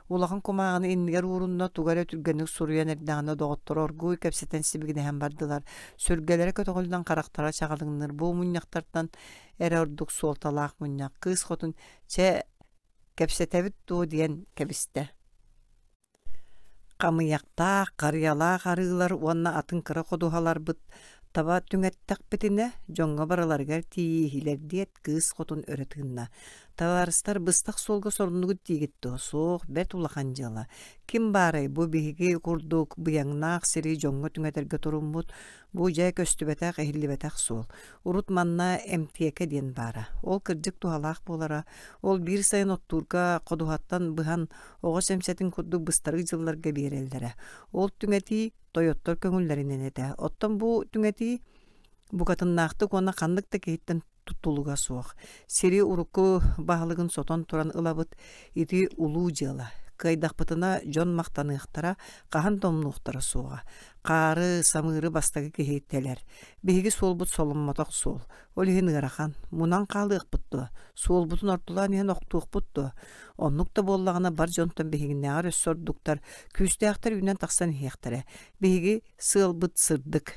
Улахан кумааҕыны иннигэр уурунна, тугу эрэ түргэнник суруйан эрдэҕинэ доҕотторо оргууй кэпсэтэн сибигинэһэн бардылар. Сүргэлэрэ көтөҕүллэн харахтара чаҕылыҥныыр. Бу мунньахтартан эрэ ордук суолталаах мунньах. Кыыс хотун чэ кэпсэтэбит дуо диэн кэбистэ. Хамыйахтаах, харыйалаах арыылар уонна атын кыра ходуһаларбыт таба түҥэттэхпитинэ, дьоҥҥо барыларыгар тиийииһилэр диэт, кыыс хотун өрө тыынна. Табаарыстар быстах суолга соруннугут диигит дуо? Суох, бэрт улахан дьыала. Ким баарай бу биһиги курдук быйаҥнаах сири дьоҥҥо түҥэтэргэ туруммут, бу дьэ көстүбэтэх, иһиллибэтэх суол. Урут манна эмтиэкэ диэн баара. Ол кырдьык туһалаах буолара. Ол биир сайын оттуурга ходуһаттан быһан оҕо сэмсэтин курдук быстарык дьылларга биэрэллэрэ. Ол түҥэтии тойоттор көҥүллэринэн этэ. Оттон бу түҥэтии букатыннаахтык уонна ханнык да киһиттэн тутулуга суох. Сири урукку баһылыгын сотон туран ылабыт. Ити улуу дьыала. Кыайдахпытына дьон махтаныахтара, хаһан да умнуохтара суоҕа. Хаары, самыыры бастакы киһи тэлэр. Биһиги суолбут соломмотох суол. Ол иһин ыарахан. Мунан хаалыахпыт дуо? Суолбутун ортолоон иһэн охтуохпут дуо? Оннук да буоллаҕына бар дьонтон биһигиннээҕэр өссө ордуктар, күүстээхтэр үүнэн тахсан иһиэхтэрэ. Биһиги сыалбыт сырдык.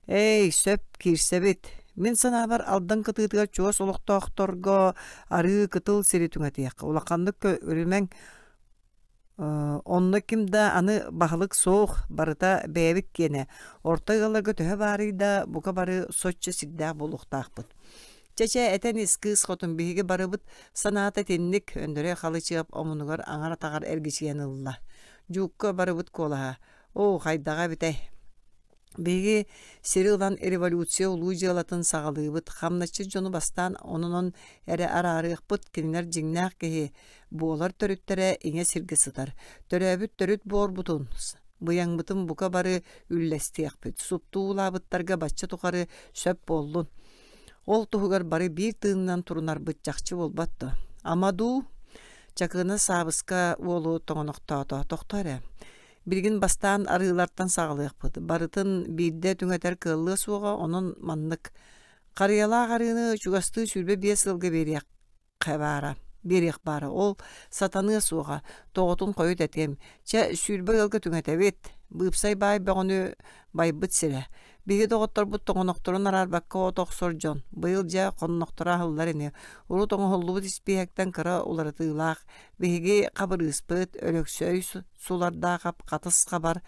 Эй, сөп, киирсэбит. Мин санаабар, Алдан кытыытыгар чугас олохтоохторго арыы кытыл сири түҥэтиэххэ. Улаханнык көрүмэҥ Онно ким да аны баһылык суох, барыта бэйэбит киэнэ. Орто ыалларга төһө баарый да, бука бары соччо сирдээх буолуохтаахпыт. Чэ-чэ, этэн ис кыыс хотун биһиги барыбыт санаата итинник, Өндөрөй Халычыап омунугар аҥар атаҕар эргичийэн ылла. Дьуукка барыбыт куолаһа, оо, хайдаҕа эбитэй? Биһиги сири ылан революция улуу дьыалатын саҕалыыбыт, хамначчыт дьону бастаан онон эрэ араарыахпыт, кинилэр дьиҥнээх киһи буолар төрүттэрэ ийэ сиргэ сытар. Төрөөбүт төрүт буорбутун, быйаҥмытын бука бары үллэстиэхпит, суптуу улаабыттарга бачча тухары сөп буоллун. Ол туһугар бары биир тыынынан турунарбыт чахчы буолбат дуо? Ама дуу? Чакына Саабыска уолу тоҥонохтоото. Тохтоо эрэ. Билигин бастаан арыылартан саҕалыахпыт. Барытын биирдэ түҥэтэр кыаллыа суоҕа, онон маннык. Харыйалаах арыыны чугастыы 25 сылга биэриэххэ баара. Биэриэх баара. Ол сатаныа суоҕа. Тоҕотун хойут этиэм. Чэ, 20 ыалга түҥэтэбит. Быыпсай баай бөҕөнү байбыт сирэ. Биһиги доҕотторбут тоҥонохторун араарбакка от охсор дьон. Быйыл дьэ хоннохторо аһыллар ини. Урут оҥоһуллубут испииһэктэн кыра уларытыылаах. Биһиги Хабырыыспыт, Өлөксөй Сулардаахап хатыс хабар,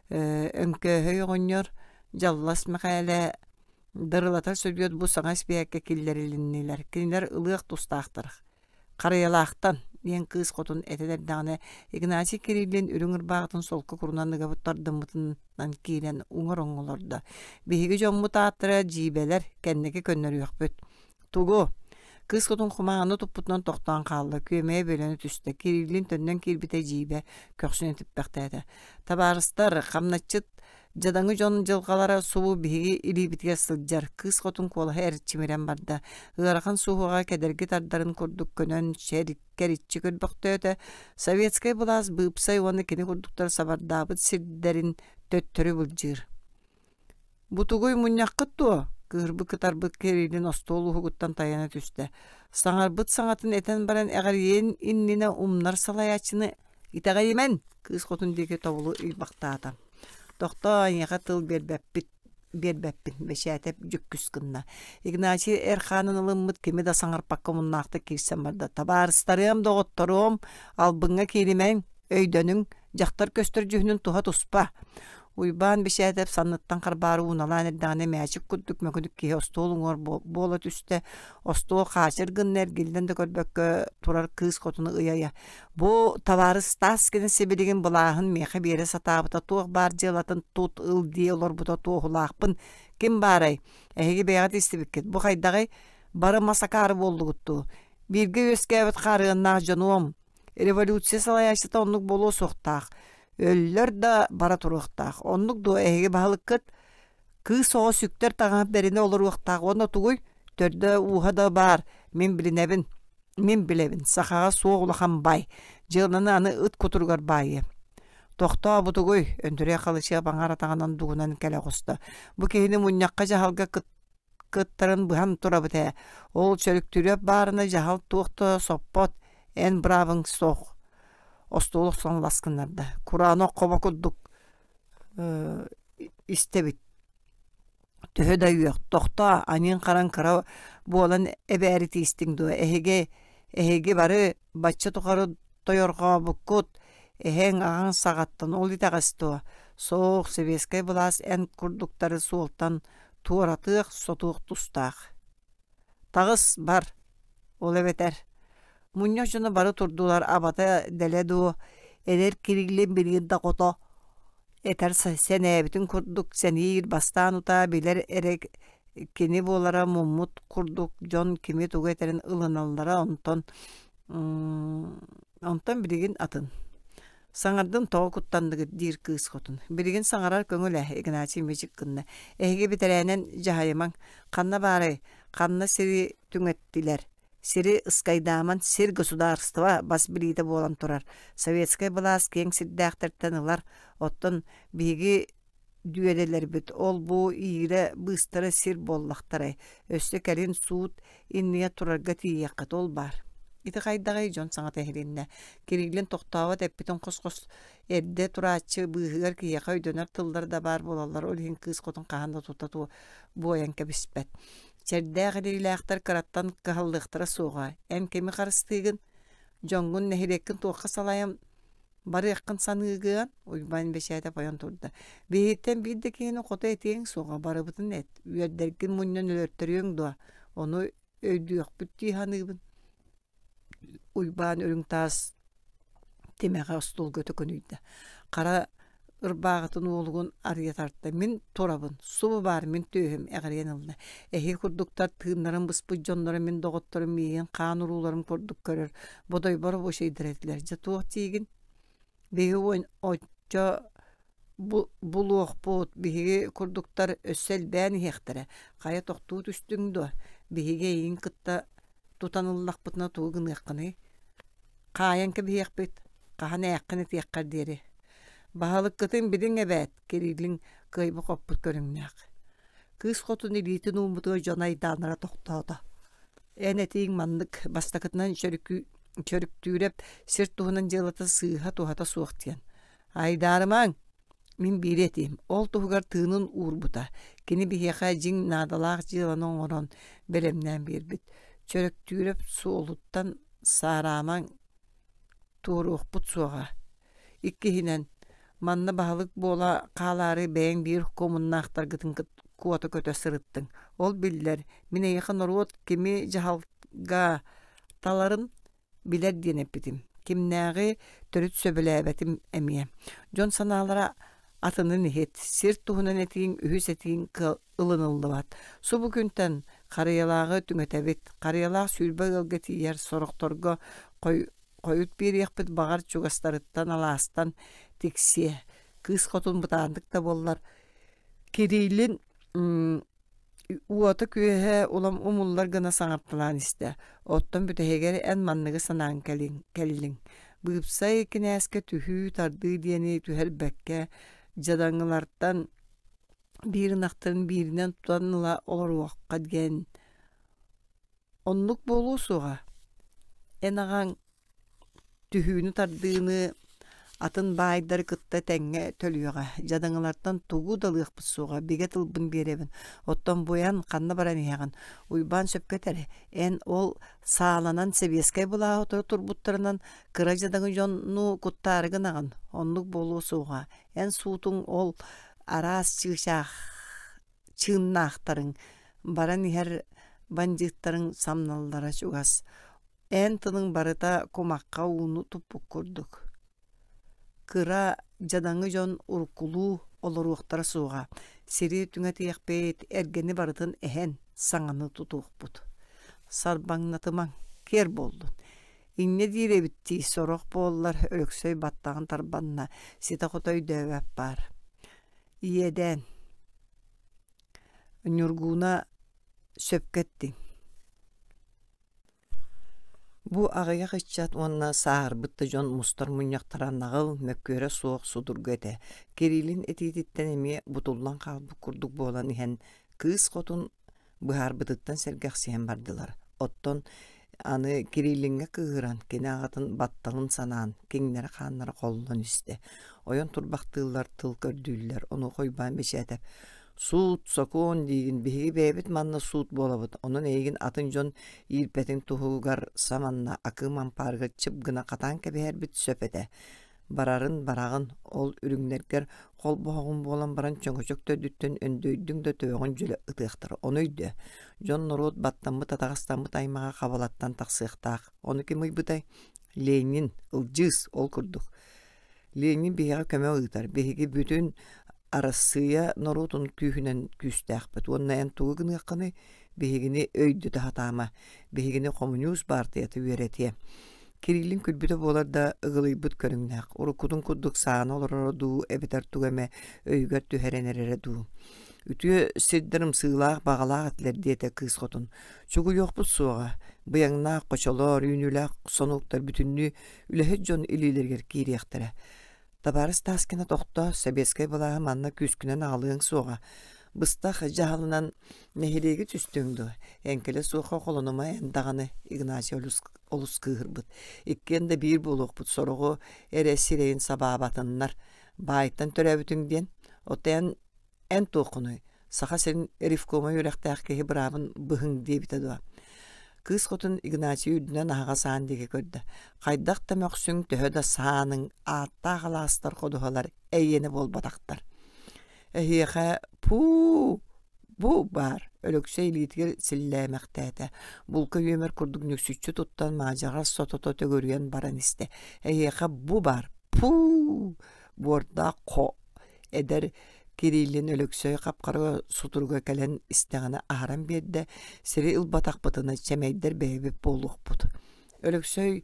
Өҥкөөһөй оҕонньор, Дьаллас Мэхээлэ Дырылатар Сөдүөт бу саҥа испииһэккэ киллэрилиннилэр. Кинилэр ылыах тустаахтар. Харыйалаахтан диэн кыыс хотун этэн эрдэҕинэ Игнатий Кириллин үрүҥ ырбааҕытын солко курунан ыгабыт тардыммытынан киирэн уҥар оҥолордо. Биһиги дьоммут ааттара дьиибэлэр, кэнники көннөрүөхпүт. Тугу? Кыыс хотун кумааҕыны туппутунан тохтоон хаалла, күөмэйэ бүөлэнэ түстэ. Кириллин төннөн киирбитэ дьиибэ, көхсүн этиппэхтээтэ. Табаарыстар, хамначчыт Дьадаҥы дьон дьылҕалара субу биһиги илиибитигэр сылдьар, кыыс хотун куолаһа эрчимирэн барда, ыарахан суһуоҕа кэдэрги тардарын курдук көнөн кэриччи көрбөхтөөтө, советскай былаас быыпсай уонна кини курдуктар сабардаабыт сирдэрин төттөрү былдьыыр. «Бутугуй мунньаххыт дуо?» кыыһырбыт-кытарбыт Кириллин остуол уһугуттан тайана түстэ. Саҥарбыт саҥатын этэн баран эҕэрийиэн иннинэ умнар салайааччыны «Итэҕэйимэн!» кыыс хотун диэки тобулу ыйбахтаата. «Тохтоо, эйиэхэ тыл биэрбэппит биэрбэппин» Бэчээтэп дьүккүс гынна. Игнатий эр хаанын ылыммыт кими да саҥарпакка омуннаахтык киирсэн барда. «Табаарыстарыам, доҕотторуом, албыҥҥа кииримэҥ, өйдөнүҥ, дьахтар көстөр дьүһүнүн туһа туспа. Уйбаан Бишээтэп санныттан харбаары ууналаан эрдэҕинэ мээчик курдук мөкүнүк киһи остуол уҥуор буола түстэ, остуол хаачыр гынна эргиллэн да көрбөккө турар кыыс хотуну ыйа-ыйа «Бу табаарыс Таскина сибилигин былааһын миэхэ биэрэ сатаабыта туох баар дьыалатын тут ыл дии олорбута туоһулаахпын. Ким баарай? Эһиги бэйэҕит истибиккит. Бу хайдаҕый? Бары мас акаары буоллугут дуу? Бииргэ үөскээбит хаарыаннаах дьонуом, Революция салайааччыта оннук буолуо суохтаах. Өллөр да бара туруохтаах. Оннук дуо эһиги баһылыккыт? Кыыс оҕо сүктэр таҥаһын бэринэ олоруохтаах уонна тугуй? Төрдө-ууһа да баар, мин билинэбин. Мин билэбин, сахаҕа суох улахан баай. Дьыаланы аны ыт кутуругар баайыа. Тохтообутугуй, Өндүрэй Халычыап аҥаар атаҕынан дугунан кэлэ оҕуста. Бу киһини мунньахха дьаһалга кыттарын быһан турабыт ээ. Ол Чөрүктүрүөп баарына дьаһал туох да соппот, эн быраабыҥ суох. Остуол охсон лас гыннарда. Кураанах хобо курдук истэбит. Төһө да үөх, тохтоо, аньыыҥ-хараҥ кыра буолан эбээри тиистиҥ дуо? Эһиги, эһиги бары бачча тухары тойорҕообуккут, эһэҥ, аҕаҥ саҕаттан ол итэҕэс дуо? Суох, сэбиэскэй былаас эн курдуктары суолтан туоратыах, сотуох тустаах. Таҕыс, бар, ол эбэтэр мунньах дьоно бары турдулар абата дэлэ дуо, эдэр Кириллин билигин да хото этэр сэнээбитин курдук сэниир, бастаан утаа билэр эрэ кини буолара муммут курдук дьон кими тугу этэрин ылыналлара онтон онтон билигин атын. Саҥардым тоҕо куттанныгыт диир кыыс хотун. Билигин саҥарар көҥүл ээ, Игнатий мичик гынна. Эһиги бэтэрээнэн дьаһайымаҥ. Ханна баарай? Ханна сири түҥэттилэр? Сири ыскайдааман сир государство бас билиитэ буолан турар. Советскай былаас киэҥ сирдээхтэртэн ылар. Оттон биһиги дүөлэлэрбит ол-бу иирэ быыстара сир буоллахтарай, өссө кэлин суут иннигэр турарга тиийиэххит ол баар. Ити хайдаҕый дьон саҥата иһилиннэ. Кириллин тохтообот эппитин хос-хос эрдэ турааччы быыһыгар киһиэхэ өйдөнөр тыллар да баар буолаллар, ол иһин кыыс хотун хаһан да тута буойан кэбиспэт. Чэрдээх илиилээхтэр кыраттан кыһаллыахтара суоҕа. Эн кими харыстыыгын? Дьоҥҥун, нэһилиэккин туохха салайан Барыаххын саныыгыан, Уйбаан Бэчээтэп ойон турда. Биһигиттэн биир да киһини хото этиэҥ суоҕа, барыбытын эт, үөрдэргин мунньан өлөртөрүөҥ дуо? Ону өйдүөхпүт дии саныыбын. Уйбаан үрүҥ таас тимэҕэ остуолга төкүнүйдэ. Хара ырбааҕытын уолугун арыйа тарта. Мин турабын, субу баар мин түөһүм эҕирийэн ылла. Эһиги курдуктар тыыннарын быспыт дьонноро мин доҕотторум миигин хаан урууларым курдук көрөр, бодойбор обучайдар этилэр. Дьэ туох диигин? Биһиги оччо булуохпут, биһиги курдуктар өссө элбээн иһиэхтэрэ. Хайа тохтуу түстүҥ дуо? Биһиги эйигин кытта тутан ыллахпытына тугу гыныаххыный? Хаайан кэбиһиэхпит, хаһан ээххин этиэххэр диэри. Баһылыккытын билиҥ эбээт, Кириллин кыайбыт-хоппут көрүҥнээх. Кыыс хотун илиитин ууммутугар дьон айдааннара тохтоото. Эн этииҥ маннык, бастакытынан Чөрүктүүрэп сир туһунан дьыалата сыыһа-туһата суох диэн. Айдаарымаҥ, мин биири этиим, ол туһугар тыынын уурбута, кини биһиэхэ дьиҥ наадалаах дьыаланы оҥорон, бэлэмнээн биэрбит. Чөрөктүүрэп суолуттан саараамаҥ, туоруохпут суоҕа. Иккиһинэн, манна баһылык буола хаалаары бэйэҥ биир куомуннаахтаргытын куота көтө сырыттыҥ. Ол биллэр, мин эйиэхэ норуот кими дьаһалга таларын билэр диэн эппитим. Кимнээҕи төрүт сөбүлээбэтим эмиэ. Дьон санаалара атынын иһит, сир туһунан этииҥ үһүс этииҥ ылыныллыбат. Субу күнтэн Харыйалааҕы түҥэтэбит. Харыйалаах 20 ыалга тиийэр, сорохторго хойут биэриэхпит баҕар чугастарыттан алаастан тиксиэ. Кыыс хотун бытаандык да буоллар Кириллин уота-күөһэ улам умуллар гына саҥарталаан истэ. Оттон бүтэһигэр эн манныгы санаан кэллиҥ. Быыпсай кинээскэ түһүү-тардыы диэни түһэрбэккэ, дьадаҥылартан биир ынахтарын бииринэн тутан ыла олоруохха диэн. Оннук буолуо суоҕа. Эн аҕаҥ Түһүүнү-тардыыны атын баайдары кытта тэҥҥэ төлүөҕэ, дьадаҥылартан тугу да ылыахпыт суоҕа, бигэ тылбын биэрэбин. Оттон бу эн ханна баран иһэҕин? Уйбаан сөпкө этэр, эн ол сааланан сэбиэскэй былааһы утары турбуттарынан кыра дьадаҥы дьону куттаары гынаҕын. Оннук буолуо суоҕа. Эн суутуҥ ол араас чыычаах чыыннаахтарыҥ, баран иһэр бандьыыттарыҥ самналлара чугас. Эн тылыҥ барыта кумахха ууну туппут курдук. Кыра, дьадаҥы дьон уруккулуу олоруохтара суоҕа, сири түҥэтиэхпит, эргэни барытын эһэн, саҥаны тутуохпут. Сарбаҥнатымаҥ, киэр буоллун. Инньэ диир эбит дии, сорох буоллар Өлөксөй баттаҕын тарбанна, ситэ-хото өйдөөбөт баар. Иэдээн. Ньургууна сөпкө эттиҥ. Бу аҕыйах ыччат уонна сааһырбыт да дьон мустар мунньахтара наҕыл, мөккүөрэ суох судургу этэ. Кириллин этиититтэн эмиэ бутуллан хаалбыт курдук буолан иһэн, кыыс хотун быһаарбытыттан сэргэхсийэн бардылар. Оттон аны Кириллиҥҥэ кыыһыран, кини аҕатын батталын санаан, киҥнэрэ-хааннара холлон истэ. Ойон турбахтыыллар, тыл көрдүүллэр, онуоха Уйбаан Бэчээтэ Суут, сокуон диигин, биһиги бэйэбит манна суут буолабыт, онон эйигин атын дьон иирбэтин туһугар саманна акыым ампаарыгар чып гына хатаан кэбиһэрбит сөп этэ. Барарын бараҕын, ол үрүҥнэргэр холбоһоҕун буолан баран чөҥөчөк төрдүттэн өндөйдүҥ да төбөҕүн дьөлө ытыахтара. Ону өйдөө, дьон-норуот баттаммыт атаҕастаммыт аймаҕа хабалаттан тахсыахтаах. Ону ким ыйбытай? Ленин, Ылдьыыс, ол курдук. Ленин биһиэхэ көмө ыытар. Биһиги бүтүн Арассыыйа норуотун күүһүнэн күүстээхпит уонна эн тугу гыныаххыный? Биһигини өйдөтө сатаама. Биһигини хомуньуус баартыйата үөрэтиэ. Кириллин күлбүтэ буолар да ыгылыйбыт көрүҥнээх. Уруккутун курдук саана олороро дуу эбэтэр тугу эмэ өйүгэр түһэрэн эрэрэ дуу. Үтүө сирдэр ымсыылаах баҕалаах этилэр диэтэ кыыс хотун. Чугуйуохпут суоҕа. Быйаҥнаах хочолоор, үүнүүлээх сонуоктар бүтүннүү үлэһит дьон илиилэригэр киириэхтэрэ. Табаарыс Таскина тохтоо, сэбиэскэй былааһы манна күүскүнэн аҕалыаҥ суоҕа. Быстах дьаһалынан нэһилиэги түстүҥ дуо? Эҥкилэ суохха холонума эн даҕаны, Игнатий олус, олус кыыһырбыт. Иккиэн да биир буолуохпут, сороҕу эрэ сирэйин сабаабатыннар. Баайтан төрөөбүтүҥ диэн. Оттон эн Эн туоххунуй, Саха сирин ревкома үөрэхтээх киһи быраабын быһыҥ диэбитэ дуо? Кыыс хотун Игнатий үрдүнэн аһаҕас аан диэки көрдө. Хайдах да мөхсүҥ, төһө да сааныҥ, ааттаах алаастар ходуһалар эйиэнэ буолбатахтар. Эһиэхэ пуу бу баар Өлөксөй илиитигэр силлээмэхтээтэ. Булка үөмэр курдук нүксүччү туттан маадьаҕар сотото төгүрүйэн баран истэ. Эһиэхэ бу баар пуу буордаах хо Эдэр Кириллин Өлөксөй хап-хара сутуруга кэлэн истэҕинэ аһаран биэрдэ, сири ылбатахпытына чэмэйдэр бэйэбит буолуохпут. Өлөксөй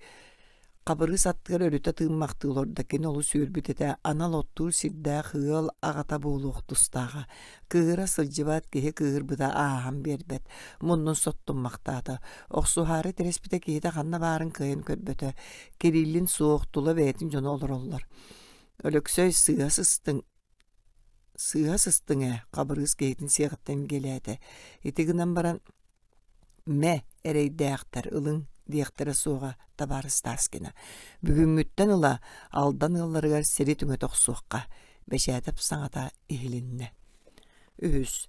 Хабырыыс аттыгар өрүтэ тыыммахтыы олордо, кини олус үөрбүт этэ, анал оттуур сирдээх ыал аҕата буолуох тустааҕа. Кыыһыра сылдьыбат киһи кыыһырбыта ааһан биэрбэт, муннун соттуммахтаата. Охсуһаары тирэспитэ киһитэ ханна баарын кыайан көрбөтө. Кириллин суох, тула бэйэтин дьоно олороллор. Өлөксөй сыыһа сыстыҥ сыыһа сыстыҥ ээ, Хабырыыс киһитин сиэҕиттэн илгэлээтэ. Ити гынан баран Мэ, эрэйдээхтэр, ылыҥ диэхтэрэ суоҕа, табаарыс Таскина. Бүгүҥҥүттэн ыла Алдан ыалларыгар сири түҥэтэ охсуохха, Бэчээтэп саҥата иһилиннэ. Үһүс.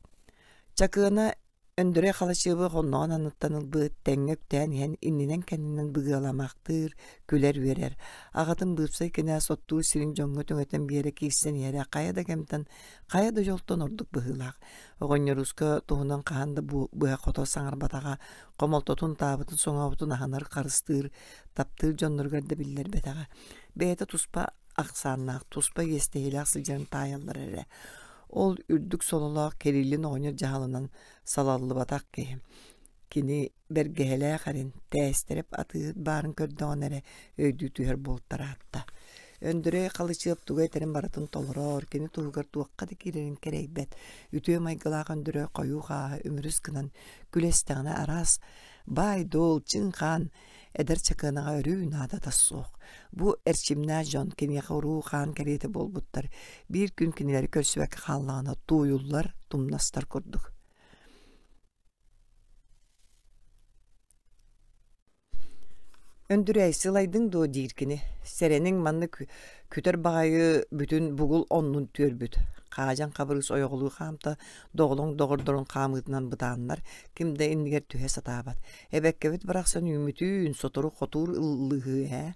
Чакыана Өндөрөй Халачыабы хонноҕун анныттан ылбыт, тэҥҥэ үктээн иһэн иннинэн-кэннинэн быгыаламахтыыр, күлэр-үөрэр. Аҕатын быыпсай кинээс оттуур сирин дьоҥҥо түҥэтэн биэрэ киирсэн иһэрэ хайа да кэмтэн, хайа да дьолтон ордук быһыылаах. Оҕонньоруска туһунан хаһан да быһа-хото саҥарбатаҕа, хомолтотун, таабытын, соҥообутун аһынар, харыстыыр, таптыыр дьонноругар да биллэрбэтэҕэ. Бэйэтэ туспа ахсааннаах, туспа иэстэһиилээх сылдьарын таайаллар эрэ. Ол үрдүк сололоох Кириллин оҕонньор дьаһалынан салаллыбатах киһи. Кини бэргэһэлээх эрин, тээстэрэп атыыһыт баарын көрдөҕүнэ эрэ өйдүү түһэр буолтараатта. Өндөрөй Халычыап тугу этэрин барытын толорор, кини туһугар туохха да киирэрин кэрэйбэт. Үтүө майгылаах Өндөрөй хойуу хааһы үмүрүс гынан күлэстэҕинэ араас баай-дуол, чыҥ-хаан эдэр чакыанаҕа өрүү наадата суох. Бу эрчимнээх дьон киниэхэ уруу-хаан кэриэтэ буолбуттар. Биир күн кинилэри көрсүбэккэ хааллаҕына тууйуллар, тумнастар курдук. Өндүрэй, сылайдыҥ дуо диир кини, сэрэниҥ маннык күтэр баҕайы бүтүн бугул оннун түөрбүт. Хаадьан Хабырыыс ойоҕолуу хаамта, доҕолоҥ доҕордорун хаамыытынан бытааннар, ким да иннигэр түһэ сатаабат. Эбэккэбит барахсан үүммүтүүн, сотору хотуур ыллыһыы ээ.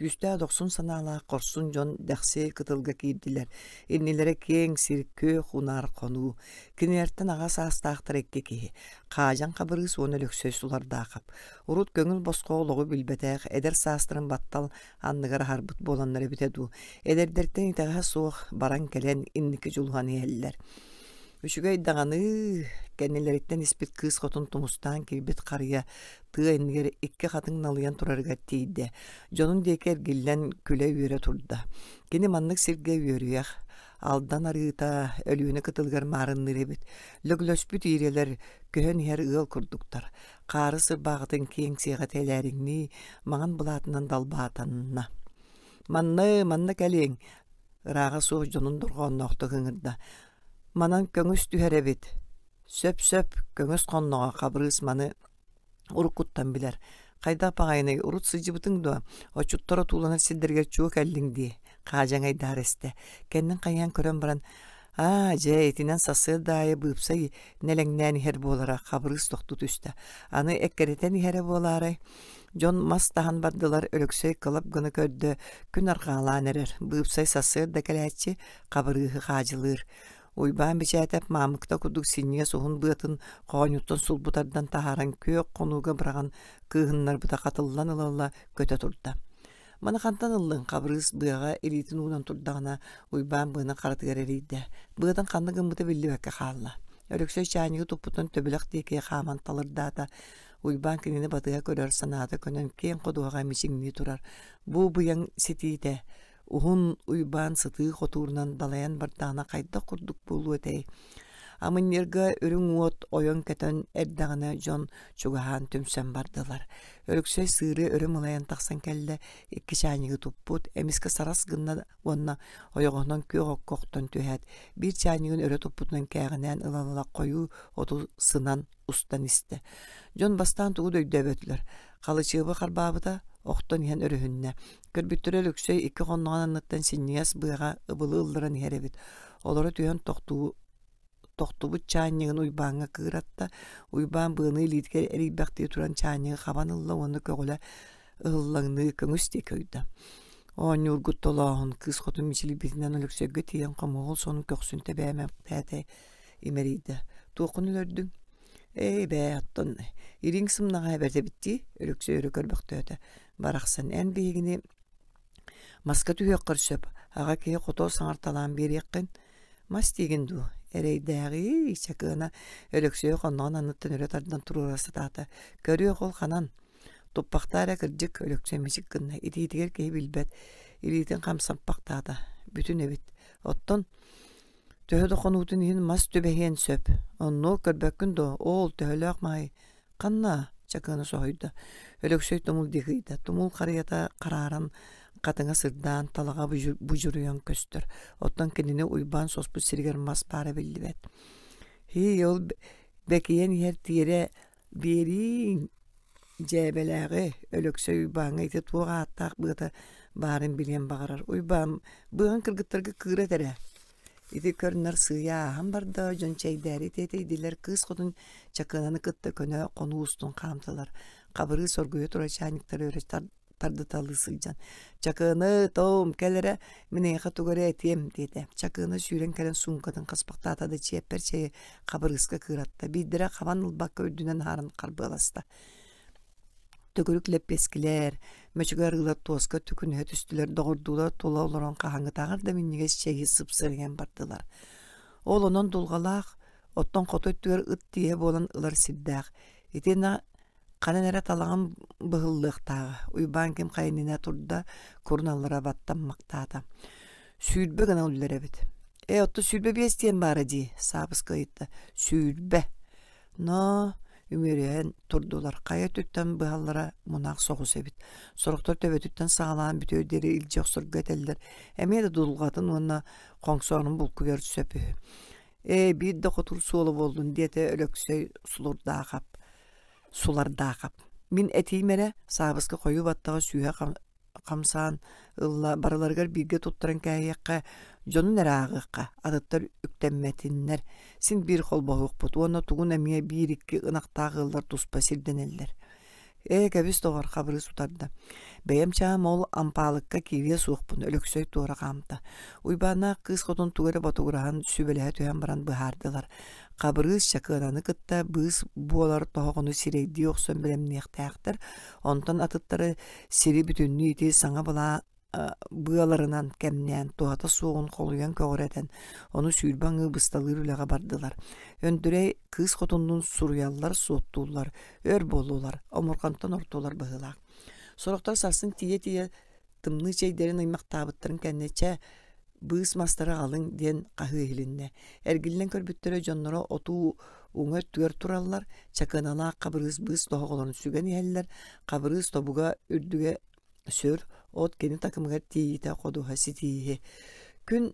Күүстээх дохсун санаалаах хорсун дьон дэхси кытылга киирдилэр. Иннилэрэ киэҥ сир, күөх унаар хонуу. Кинилэртэн аҕа саастаахтар икки киһи Хаадьан Хабырыыс уонна Өлөксөй Сулардаахап. Урут көҥүл босхо олоҕу билбэтэх, эдэр саастарын баттал анныгар аһарбыт буоланнар эбитэ дуу, эдэрдэртэн итэҕэһэ суох баран-кэлэн инники дьулуһан иһэллэр. Үчүгэй даҕаны кэннилэриттэн испит кыыс хотун тумустаан киирбит харыйа тыа иннигэр икки хатыҥ налыйан турарыгар тиийдэ. Дьонун диэки эргиллэн күлэ-үөрэ турда. Кини маннык сиргэ үөрүйэх, Алдан арыыта Өлүөнэ кытылыгар маарынныыр эбит. Лөглөспүт иирэлэр көһөн иһэр ыал курдуктар. Хаары сырбааҕытын киэҥ сиэҕэ тэлээриҥнии маҥан былаатынан далбаатанна. Манна, манна кэлиэҥ, ырааҕа суох дьонун дорҕоонноохтук ыҥырда. Манан көҥүс түһэр эбит. Сөп-сөп, көҥүс хонноҕо Хабырыыс маны уруккуттан билэр. Хайдах баҕайыный, урут сылдьыбытыҥ дуо? Отчуттар отууланар сирдэригэр чуо кэллиҥ дии, хаадьаҥайдаһар истэ. Кэннин хайыһан көрөн баран, аа, дьэ, итинэн сарсыарда аайы быыпсай нэлэҥнээн иһэр буолара, Хабырыыс тохтуу түстэ. Аны эккирэтэн иһэрэ буолаарай? Дьон мас таһан бардылар, Өлөксөй кылап гына көрдө, күн арҕаалаан эрэр. Быыпсай сарсыарда кэлээччи, Хабырыыһы хаадьылыыр. Уйбаан Бичээтэп маамыкта курдук синньигэс уһун быатын хоонньуттан сулбу тардан таһааран күөх хонууга быраҕан кыыһыннарбыта хатыллан ыла-ыла көтө турда. Маны хантан ыллыҥ? Хабырыыс быаҕа илиитин уунан турдаҕына Уйбаан быаны харатыгар эрийдэ. Быатын ханна гыммыта биллибэккэ хаалла. Өлөксөй чаанньыгы туппутун төбүлэх диэки хааман талырдаата. Уйбаан кинини батыһа көрөр санаата көнөн киэҥ ходуһаҕа мичиҥнии турар. Бу быйаҥ ситиитэ Уһун Уйбаан сытыы хотуурунан далайан бардаҕына хайдах курдук буолуо этэй? Амынньыарга үрүҥ уот ойон көтөн эрдэҕинэ дьон чугаһаан түмсэн бардылар. Өлөксөй сыыры өрө мылайан тахсан кэллэ, икки чаанньыгы туппут, эмискэ сарас гынна уонна ойоҕоһунан күөх окко охтон түһээт, биир чаанньыгын өрө туппутунан кээҕинээн ыла-ыла хойуу оту сынан устан истэ. Дьон бастаан тугу да өйдөөбөтүлэр. Халычыабы харбаабыта, охтон иһэн өрүһүннэ. Көрбүттэрэ Өлөксөй икки хонноҕун анныттан синньигэс быаҕа ыбылы ылларан иһэр эбит. Олоро түһэн тохтуу тохтубут чаанньыгын Уйбааҥҥа кыыратта. Уйбаан быаны илиитигэр эрийбэхтии туран чаанньыгы хабан ылла уонна көҕүлэ ыһыллаҥныы көҥүс диэки ойдо. Оонньуургут толооһун кыыс хотун мичилийбитинэн Өлөксөйгө тиийэн хомуһул сонун көхсүн тэбээмэхтээтэ имэрийдэ. Туоххун өлөрдүҥ? Ээ бээ, оттон ириҥ сымнаҕа эбэрт эбит дии, Өлөксөй өрө көрбөхтөөтө. Барахсан, эн биһигини маска түһүөххэр сөп, аҕа киһи хото саҥарталаан биэриэххин. Мас диигин дуу, эрэйдээҕий, Чакыана Өлөксөйү хонноҕун анныттан өрө тардан туруора сатаата. Көрүөх ол ханан? Туппахтаа эрэ кырдьык Өлөксөй мичик гынна. Итиитигэр киһи билбэт. Илиитин хамсаппахтаата. Бүтүн эбит. Оттон төһө да хонуутун иһин мас түбэһиэн сөп. Оннук көрбөккүн дуо? Оол, төһөлөөх маһай? Ханна? Чакыана соһуйда. Өлөксөй тумул диэки ыйда. Тумул харыйата харааран, хатыҥа сырдаан, талаҕа будьуруйан көстөр. Оттон кинини Уйбаан соспут сиригэр мас баара биллибэт. Һии, ол бэкийэн иһэр тиэрэ биэрииҥ дьээбэлээҕи Өлөксөй Уйбааҥҥа ити туох ааттаах быата баарын билиэн баҕарар. Уйбаан быаҕын кыргыттарга кыыра этэрэ. Ити көр-нар сыыйа ааһан барда, дьон чэйдээри тиэтэйдилэр, кыыс хотун Чакыананы кытта көнө хонуу устун хаамтылар. Хабырыыс оргуйа турар чайниктары өрө тардыталыы сылдьан «Чакыаны, тоом, кэл эрэ, мин эйиэхэ тугу эрэ этиэм» диэтэ. Чакыана сүүрэн кэлэн суумкатын хаспахтаата да чиэппэр чэйи Хабырыыска кыыратта. Биирдэрэ хабан ылбакка үрдүнэн аһаран харбыаласта. Төгүрүк лэппиэскилэр, мөчүгү арыылар туоска түкүнүһэ түстүлэр, доҕордуулар тула олорон хаһааҥҥытааҕар да минньигэс чэйи сыпсырыйан бардылар. Ол онон дулҕалаах, оттон хоту өттүгэр ыт тииһэ буолан ылар сирдээх. Итиннэ ханан эрэ талаҕым быһыллыахтааҕа. Уйбаан ким хайа иннинэ турда, курун аллара баттаммахтаата. 20 гына үллэр эбит. Ээ, оттон 25 диэн баара дии, Саабыска ыйытта. 20. Но үмүөрүһэн турдулар. Хайа өттүттэн быһаллара мунаах соҕус эбит. Сорохтор төбөтүттэн саҕалаан бүтүөр диэри илдьэ охсорго этэллэр. Эмиэ да дулҕатын уонна хоҥсоонун булкуйар сөп үһү. Ээ, биир да хотур суола буоллун, диэтэ Өлөксөй Сулурдаахап. Сулардаахап. Мин этиим эрэ, Саабыска хойуу баттаҕа сүүһэ хамсаан ылла, барыларыгар бииргэ туттаран кээһиэххэ, дьонун эрэ ааҕыахха, атыттар үктэммэтиннэр, син биир холбоһуохпут уонна тугун эмиэ биир-икки ынахтаах ыаллар туспа сирдэнэллэр. Ээ, кэбис доҕор, Хабырыыс утарда. Бэйэм чаам ол ампаалыкка киириэ суохпун, Өлөксөй туора хаамта. Уйбааннаах кыыс хотун тугу эрэ ботугураһан, сүбэлэһэ түһэн баран быһаардылар. Хабырыыс Чакыананы кытта быыс буолар тоһоҕону сирэйдии охсон бэлэмниэхтээхтэр, онтон атыттары сири бүтүннүү ити саҥа былаа быаларынан кэмнээн, туһата суоҕун холуйан көҕүрэтэн, ону 20 аҥыы бысталыыр үлэҕэ бардылар. Өндүрэй кыыс хотуннуун суруйаллар, суоттууллар, өр буоллулар, омурҕантан ортулар быһыылаах. Сорохтор сарсын тиийэ-тиийэ тымныы чэйдэрин ыймахтаабыттарын кэннэ чэ, быыс мастары аҕалыҥ диэн хаһыы иһилиннэ. Эргиллэн көрбүттэрэ дьонноро отуу уҥа өттүгэр тураллар, чакыаналаах хабырыыс быыс тоһоҕолорун сүгэн иһэллэр, хабырыыс тобуга үрдүгэ сүр, от кини такымыгар тиийиитэ ходуһа ситииһи. Күн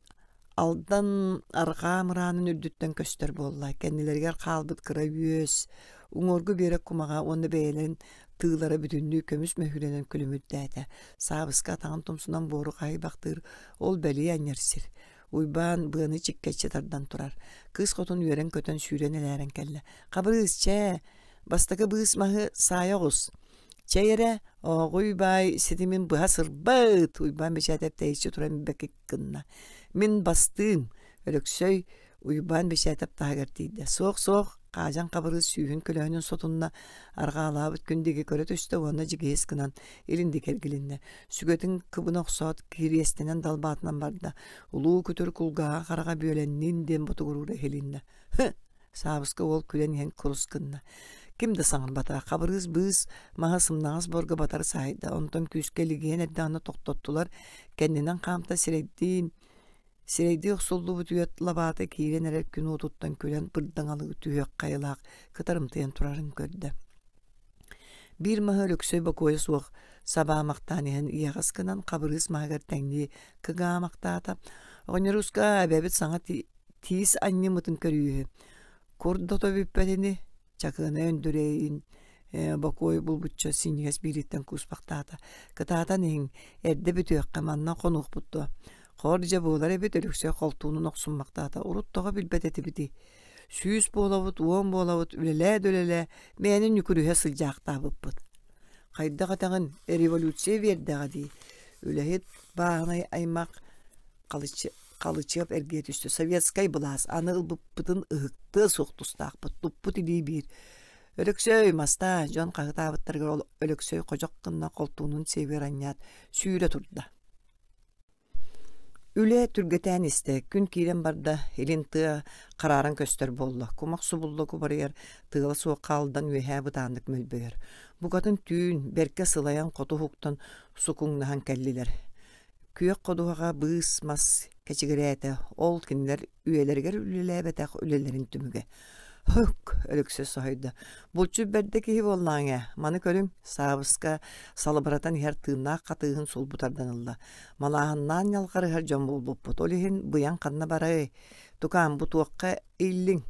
Алдан арҕаа мыраанын үрдүттэн көстөр буолла. Кэннилэригэр хаалбыт кыра үөс, уҥуоргу биэрэк кумаҕа уонна бэйэлэрин тыылара бүтүннүү көмүс мөһүүрэнэн күлүмүрдээтэ. Саабыска атаҕын тумсунан буору хаһыйбахтыыр, ол бэлиэ анньар сир. Уйбаан быаны чиккэччи тардан турар. Кыыс хотун үөрэн-көтөн сүүрэн элээрэн кэллэ. «Хабырыыс, чээ, бастакы быыс маһы саайа оҕус!» Чэй эрэ, ооҕуй баай ситимин быһа сырбыт, Уйбаан Бэчээтэп тэйиччи туран бэкик гынна. Мин бастыым, Өлөксөй Уйбаан Бэчээтэп таһыгар тиийдэ. Суох-суох, Хаадьан Хабырыыс сүүһүн көлөһүнүн сотунна, арҕаалаабыт күн диэки көрө түстэ уонна дьигиһис гынан илин диэки эргилиннэ. Сүгэтин кыбына охсоот, кириэстэнэн далбаатынан барда. Улуу күтүр кулгааҕа хараҕа бүөлэннин диэн ботугуруура иһилиннэ. Һы! Саабыска уол күлэн иһэн курус гынна. Ким да саҥарбата. Хабырыыс быыс маһа сымнаҕас буорга батары саайда. Онтон күүскэ лигийэн эрдэҕинэ тохтоттулар. Кэннинэн хаамта сирэйдиин сирэйдии охсуллубут үөт лабаата киирэн эрэр күн уотуттан күлэн бырдаҥалыы түһүөх хайалаах кытарымтыйан турарын көрдө. Биир маһы Өлөксөй бокуойа суох сабаамахтаан иһэн иэҕэс гынан хабырыыс маһыгар тэҥнии кыгаамахтаата. Оҕонньоруска эбэбит саҥа тиис анньыммытын көрүүһү. Кур да ото бүппэт ини, Чакыана Өндүрэйин бокуой булбучча синньигэс биириттэн кууспахтаата. Кытаатан иһиҥ, эрдэ бүтүөххэ, манна хонуохпут дуо? Хор дьэ буолар эбит Өлөксөй холтуунун охсуммахтаата. Урут тоҕо билбэт этибитий? 100 буолабыт, 10 буолабыт, үлэлээ да үлэлээ, мээнэ ньүкүрүһэ сылдьаахтаабыппыт. Хайдах этэҕин, революция биэрдэҕэ дии. Үлэһит бааһынай аймах Халычыап эргийэ түстэ. Советскай былаас аны ылбыппытын ыһыктыа суох тустаахпыт, туппут илии биир. Өлөксөй, мастаа, дьон хаһытаабыттарыгар ол Өлөксөй ходьох гынна холтуунун сиэбигэр анньаат, сүүрэ турда. Үлэ түргэтээн истэ, күн киирэн барда, илин тыа харааран көстөр буолла, кумах субулла кубарыйар, тыала суох хаалдан үөһээ бытааннык мөлбөйөр. Букатын түүн, бэркэ сылайан хоту уһуктан сукуҥнаһан кэллилэр. Күөх ходуһаҕа быыс мас кэчигирээтэ, ол кинилэр үйэлэригэр үлэлээбэтэх үлэлэрин түмүгэ. Һык, Өлөксөй соһуйда. Булчут бэрдэ киһи буоллаҕыҥ ээ, маны көрүҥ, Саабыска салыбыратан иһэр тыыннаах хатыыһын сулбу тардан ылла. Малааһыннаан ньалҕарыһар дьон буолбуппут, ол иһин быйаҥ ханна барай? Тукаам, бу туохха иллиҥ?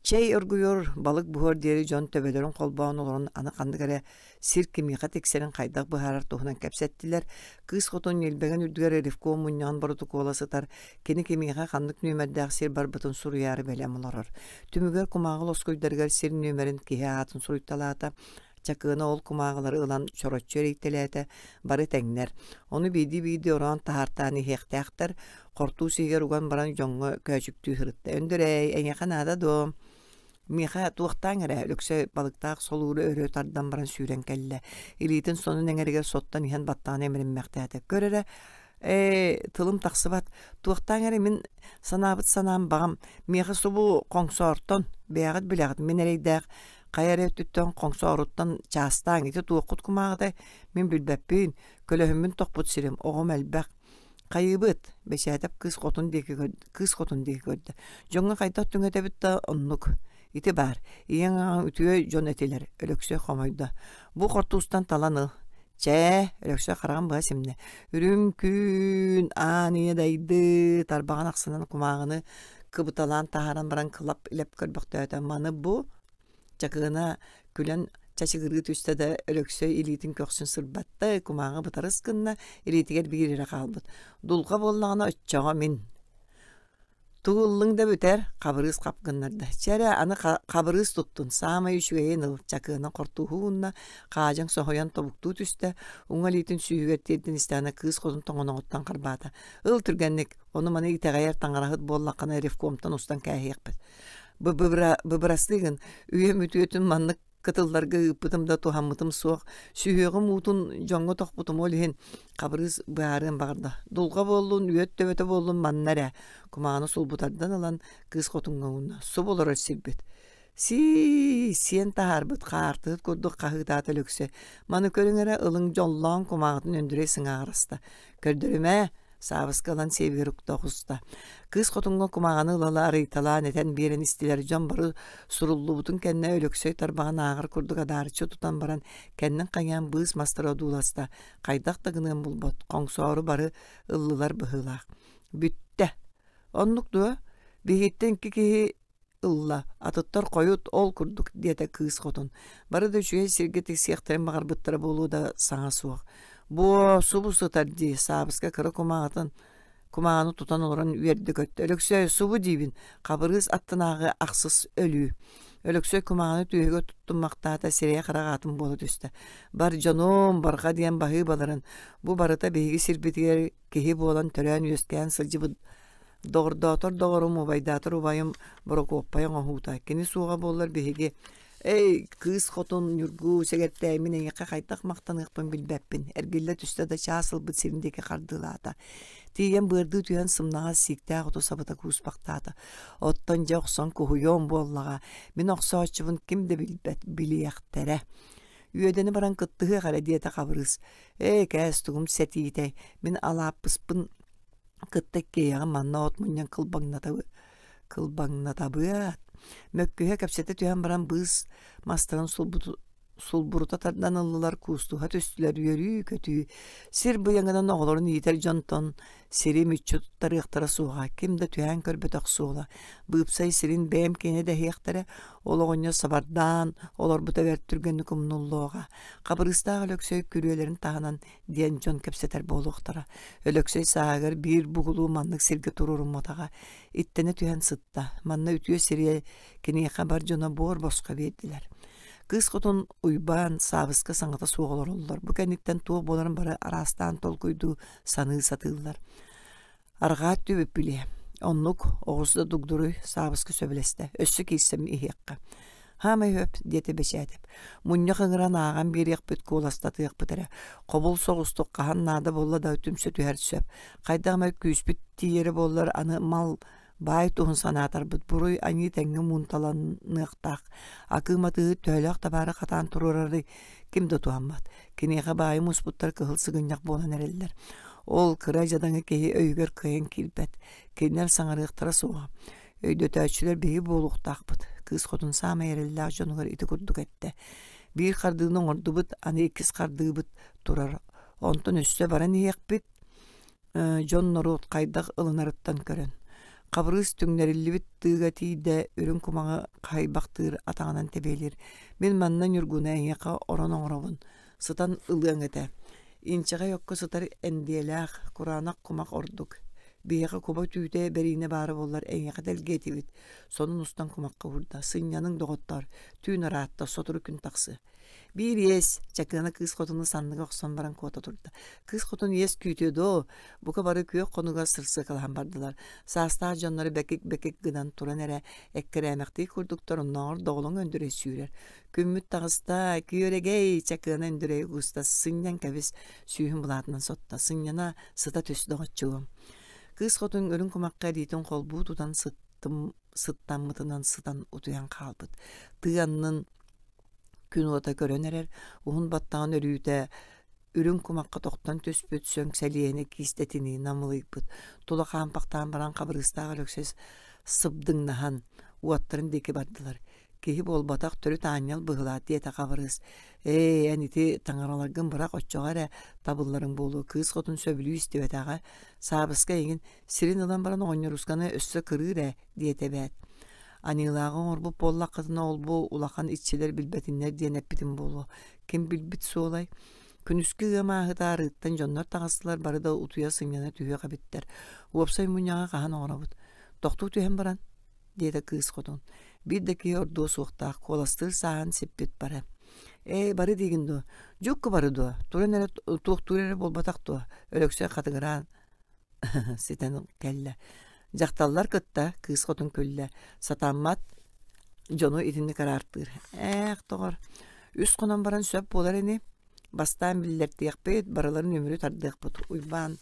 Чэй оргуйар, балык буһуор диэри дьон төбөлөрүн холбоон олорон аны ханнык эрэ сир кимиэхэ тиксэрин хайдах быһаарар туһунан кэпсэттилэр. Кыыс хотун ньилбэгин үрдүгэр ревком мунньаҕын боротокуола сытар, кини кимиэхэ ханнык нүөмэрдээх сир барбытын суруйаары бэлэм олорор. Түмүгэр кумааҕы лоскуйдарыгар сир нүөмэрин киһи аатын суруйталаата. Чакыына ол кумааҕылары ылан чороччу эрийтэлээтэ, бары тэҥнэр. Ону биирдии-биирдии ороон таһаартаан иһиэхтээхтэр, хортуус иһигэр уган баран дьоҥҥо көөчүктүү сырытта. Өндөрөй, эйиэхэ наада дуо? Миэхэ туохтааҥ эрэ, Өлөксөй балыктаах солууру өрө тардан баран сүүрэн кэллэ. Илиитин сонун эҥэригэр соттон иһэн баттаҕын эмириммэхтээтэ. Көр эрэ, ээ, тылым тахсыбат. Туохтааҥ эрэ мин санаабыт санаам баҕам. Миэхэ субу хоҥсоортон, бэйэҕит билэҕит, мин эрэйдээх хайа эрэ өттүттэн хоҥсооруттан чаастааҥ ити туоххут кумааҕытай мин билбэппин көлөһүммүн тохпут сирим оҕом элбэх хайыыбыт бэчээтэп кыыс хотун диэки кыыс хотун диэки көрдө дьоҥҥо хайдах түҥэтэбит да оннук ити баар ийэҥ аҕаҥ үтүө дьон этилэр Өлөксөй хомойдо бу хортуустан талан ыл чээ Өлөксөй хараҕын быһа симнэ үрүҥ күн аан ийэ дайды тарбаҕын ахсынан кумааҕыны кыбыталаан таһааран баран кылап илэп көрбөхтөөтө маны бу Чакыына күлэн чачыгырыы түстэ да Өлөксөй илиитин көхсүн сырбатта, кумааҕы бытарыс гынна, илиитигэр биир эрэ хаалбыт. Дулҕа буоллаҕына оччоҕо мин. Тугу ыллыҥ да бүтэр, Хабырыыс хап гыннарда. Чэ эрэ, аны Хабырыыс туттун, саамай үчүгэйин ыл, Чакыына хортууһу уунна, хаадьаҥ соһуйан тобуктуу түстэ, уҥа илиитин сүүһүгэр тиэрдэн истэҕинэ кыыс хотун тоҥоноҕуттан харбаата. Ыл түргэнник, ону-маны итэҕэйэр таҥараһыт буоллаххына ревкомтан устан кээһиэхпит. Быбырастыы гын, үйэм үтүөтүн маннык кытылларга ыыппытым да туһаммытым суох, сүһүөҕүм уутун дьоҥҥо тохпутум ол иһин Хабырыыс быһаарыан баҕарда. Дулҕа буоллун, үөт төбөтө буоллун манна эрэ. Кумааны сулбутардан ылан кыыс хотуҥҥа уунна. Субу олорор сирбит. Сии, сиэн таһаарбыт хаартыһыт курдук хаһыытаата Өлөксөй. Маны көрүҥ эрэ, ылыҥ дьоллоон кумааҕытын Өндүрэй сыҥааҕар аста. Көрдөрүмээ, Саабыска ылан сиэбигэр укта оҕуста. Кыыс хотуҥҥа кумааҕыны ыла-ыла арыйталаан этэн биэрэн истилэр. Дьон бары суруллубутун кэннэ Өлөксөй тарбаҕын ааҕар курдук адаарыччы тутан баран, кэннин хайаан быыс мастары одууласта. Хайдах да гыныан булбат, хоҥсоору бары ыллылар быһыылаах. Бүттэ. Оннук дуо? Биһигиттэн икки киһи ылла, атыттар хойут ол курдук диэтэ кыыс хотун. Бары да үчүгэй сиргэ тиксиэхтэрин баҕарбыттара буолуо да саҥа суох. Буо, субу сытар дии, Саабыска кыра кумааҕытын кумааҕыны тутан олорон үөрдэ-көттө. Өлөксөй, субу диибин, Хабырыыс аттынааҕы ахсыс өлүү. Өлөксөй кумааҕыны түөһүгэр туттуммахтаата, сирэйэ-хараҕа атын буола түстэ. Бар дьонум, барҕа диэн баһыыбаларын, бу барыта биһиги сирбитигэр киһи буолан төрөөн-үөскээн сылдьыбыт Доҕордоотор доҕорум, убайдаатар убайым Борокуоппай оҥоһуута. Кини суоҕа буоллар биһиги «Эй, кыыс хотун Ньургуу, сэгэртээммин эйиэхэ хайдах махтаныахпын билбэппин» эргиллэ түстэ да чаас ылбыт сирин диэки хардыылаата. Тиийэн быардыы түһэн сымнаҕас сииктээх оту сабыта кууспахтаата. Оттон дьэ охсон куһуйуом буоллаҕа, мин охсооччубун ким да билбэт, билиэхтэрэ. Үөдэни баран кыттыһыах эрэ диэтэ Хабырыыс. Ээ, кээс тугум сэтиитэй, мин алааппыспын кытта иккиэйэҕин манна от мунньан кылбаҥнатабыат Мөккүһэ кэпсэтэ түһэн баран быыс мастарын сулбурута тардан ыллылар, куустуһа түстүлэр, үөрүү-көтүү. Сир быйаҥынан оҕолорун иитэр дьонтон сири мүччү туттарыахтара суоҕа, ким да түһээн көрбөтөх суола. Быыпсай сирин бэйэм киэнэ дэһиэхтэрэ, ол оҕонньор сабардаан олорбута бэрт түргэнник умнуллуоҕа. Хабырыыстаах Өлөксөй күрүөлэрин таһынан диэн дьон кэпсэтэр буолуохтара. Өлөксөй сааһыгар биир бугулуу маннык сиргэ туруорумматаҕа. Иттэнэ түһэн сытта. Манна үтүө сири киниэхэ бар дьоно буор босхо биэрдилэр. Кыыс хотун Уйбаан Саабыска саҥата суох олороллор. Бу кэнниттэн туох буоларын бары араастаан толкуйдуу саныы сатыыллар. Арҕаа өттүбүт билиэ. Оннук, оҕус да дугдуруй, Саабыска сөбүлэстэ. Өссө киирсэм иһиэххэ. Хаамай сөп, диэтэ Бэчээтэп. Мунньах ыҥыран ааҕан биэриэхпит, куоластатыахпыт эрэ. Хобул соҕустук хаһан наада буолла да түмсэ түһэр сөп. Хайдах эмэ күүспүт тиийэрэ буоллар, аны мал баай туһун санаатарбыт буруй аньыы тэҥҥэ муунталаныахтаах. Акыым атыыһыт төһөлөөх табаары хатаан туруорарый? Ким да туһаммат. Киниэхэ баайы муспуттар кыһыл сыгынньах буолан эрэллэр. Ол кыра дьадаҥы киһи өйүгэр кыайан киирбэт. Кинилэр саҥарыахтара суоҕа. Өйдөтөөччүлэр биһиги буолуохтаахпыт. Кыыс хотун саамай эрэллээх дьонугар ити курдук эттэ. Биир хардыыны оҥордубут, аны иккис хардыыбыт турар. Онтон өссө баран иһиэхпит, дьон-норуот хайдах ылынарыттан көрөн. Хабырыыс түҥнэриллибит тыыга тиийдэ, үрүҥ кумаҕы хаһыйбахтыыр атаҕынан тэбиэлиир. Мин манна Ньургуна эйиэхэ орон оҥоробун, сытан ылыаҥ этэ. Инчэҕэй окко сытар эндиэлээх, кураанах кумах ордук. Биһиэхэ куба түүтэ бэриинэ баара буоллар эйиэхэ дэлгэ этибит. Сонун устан кумахха уурда. Сынньаныҥ, доҕоттоор, түүн ыраатта, сотору күн тахсыа. Биир иэс, Чакыана кыыс хотуну санныга охсон баран куота турда. Кыыс хотун иэс күүтүө дуо? Бука бары күөх хонуга сырсыакалаһан бардылар. Саастаах дьоннору бэкик-бэкик гынан туран эрэ эккирээмэхтии курдуктар оннооҕор доҕолоҥ Өндүрэй сүүрэр. Күммүт таҕыста, күөрэгэй, Чакыана Өндүрэй угуста, сынньан кэбис, сүүһүн былаатынан сотто, сынньана сыта түс доҕоччугум. Кыыс хотун үрүҥ кумахха илиитин холбуу тутан сыттым, сыттаммытынан сытан утуйан хаалбыт. Тыы аннын Күн уота көрөн эрэр, уһун баттаҕын өрүүтэ үрүҥ кумахха тохтон түспүт сөҥ сэлиэни киистэтинии намылыйбыт. Тула хаампахтаан баран Хабырыыстаах Өлөксөй сыбдыҥнаһан уоттарын диэки бардылар. Киһи буолбатах төрүт аанньал быһыылаах диэтэ Хабырыыс. Ээ, эн ити таҥараларгын бырах оччоҕо эрэ табылларыҥ буолуо кыыс хотун сөбүлүү истибэтэҕэ. Саабыска эйигин сирин ылан баран оҕонньорусканы өссө кырыыр ээ диэтэ эбээт. Аныылааҕы оҥорбут буоллаххытына ол-бу улахан иччилэр билбэтиннэр диэн эппитим буолуо. Ким билбит суолай? Күнүскү ыам ааһыта арыыттан дьоннор таҕыстылар бары да утуйа сынньана түһүөх эбиттэр. Уопсай мунньаҕы хаһан оҥоробут? Тохтуу түһэн баран, диэтэ кыыс хотун. Биир да киһи ордуо суохтаах, куоластыыр сааһын сиппит бары. Ээ, бары диигин дуо? Дьукку бары дуо? Туран эрэ туохтуур эрэ буолбатах дуо? Өлөксөй хатыгыраан ситэн кэллэ. Дьахталлар кытта кыыс хотун күллэ. Сатаммат дьону итинник араартыыр. Ээх, доҕор, үс хонон баран сөп буолар ини. Бастаан биллэртиэхпит, барыларын үмүрү тардыахпыт. Уйбаан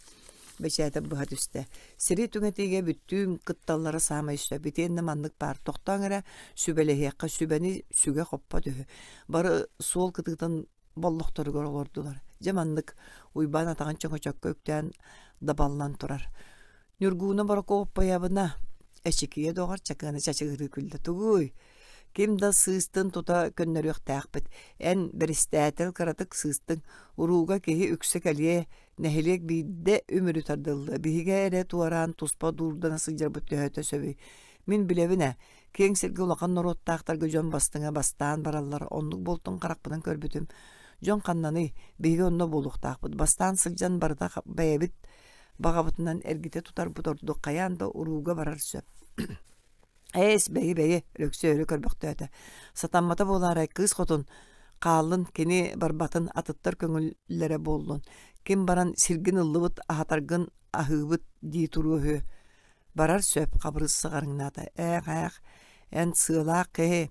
бэчээтэ быһа түстэ. Сири түҥэтиигэ бүттүүн кытталлара саамай сөп. Итиэннэ маннык баар тохтооҥ эрэ, сүбэлэһиэххэ, сүбэни сүгэ хоппот үһү. Бары суол кытыытын боллохторугар олордулар. Дьэ маннык Уйбаан атаҕын чөҥөчөккө үктээн дабаллан турар. Ньургууна Борокуоппайабына эчикийэ доҕор Чакыана чачыгырыы күллэ. Тугуй? Ким да сыыстын тута көннөрүөхтээхпит. Эн бэристээтэл кыратык сыыстыҥ. Урууга киһи үксэ кэлиэ, нэһилиэк биирдэ үмүрү тардыллыа. Биһиги эрэ туораан туспа дуурдана сылдьарбыт төһөтө сөбүй? Мин билэбин ээ, Киэҥ сиргэ улахан норуоттаахтарга дьон бастыҥа бастаан бараллар, оннук буолтун харахпынан көрбүтүм. Дьон ханнаный, биһиги онно буолуохтаахпыт. Бастаан сылдьан барыта бэйэбит баҕабытынан эргитэ тутарбыт ордук хайаан да урууга барар сөп. Ээс, бэйи бэйи, Өлөксөй өрө көрбөхтөөтө. Сатаммата буолаарай, кыыс хотун хааллын, кини барбатын, атыттар көҥүллэрэ буоллун. Ким баран сиргин ыллыбыт, аһатаргын аһыыбыт дии туруо үһү. Барар сөп, Хабырыыс сыҕарыҥнаата. Ээх, ээх, эн сыалаах киһи,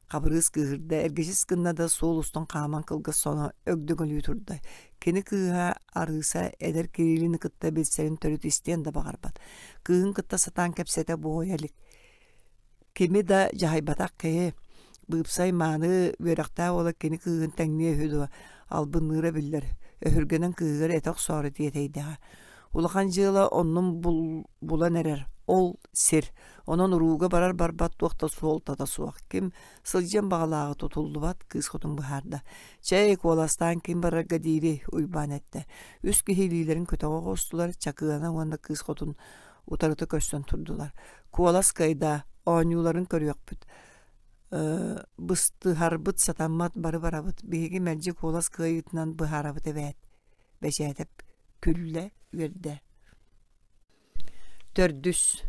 Хабырыыс кыыһырда, эргичис гынна да суол устун хааман кылгас соно өгдөҥөлүү турда. Кини кыыһа Арыыса эдэр Кириллини кытта билсэрин төрүт истиэн да баҕарбат. Кыыһын кытта сатаан кэпсэтэ буойа илик. Кими да дьаһайбатах киһи, быыпсай мааны үөрэхтээх уола кини кыыһын тэҥниэ үһү дуо, албынныыра биллэр, өһүргэнэн кыыһыгар этэ охсоору тиэтэйдэҕэ. Улахан дьыала оннун булан эрэр, ол сир. Онон урууга барар-барбат туох да суолтата суох. Ким сылдьыан баҕалааҕы тутуллубат, кыыс хотун быһаарда. Чэй, куоластаан ким барарга диири, Уйбаан эттэ. Үс киһи илиилэрин көтөҕө оҕустулар, Чакыана уонна кыыс хотун утарыта көрсөн турдулар. Куолас кыайда, оонньууларын көрүөхпүт. Быстыһарбыт сатаммат бары барабыт. Биһиги мэлдьи куолас кыайыытынан быһаарабыт эбээт. Бэчээтэп күллэ, үөрдэ. Төрдүс.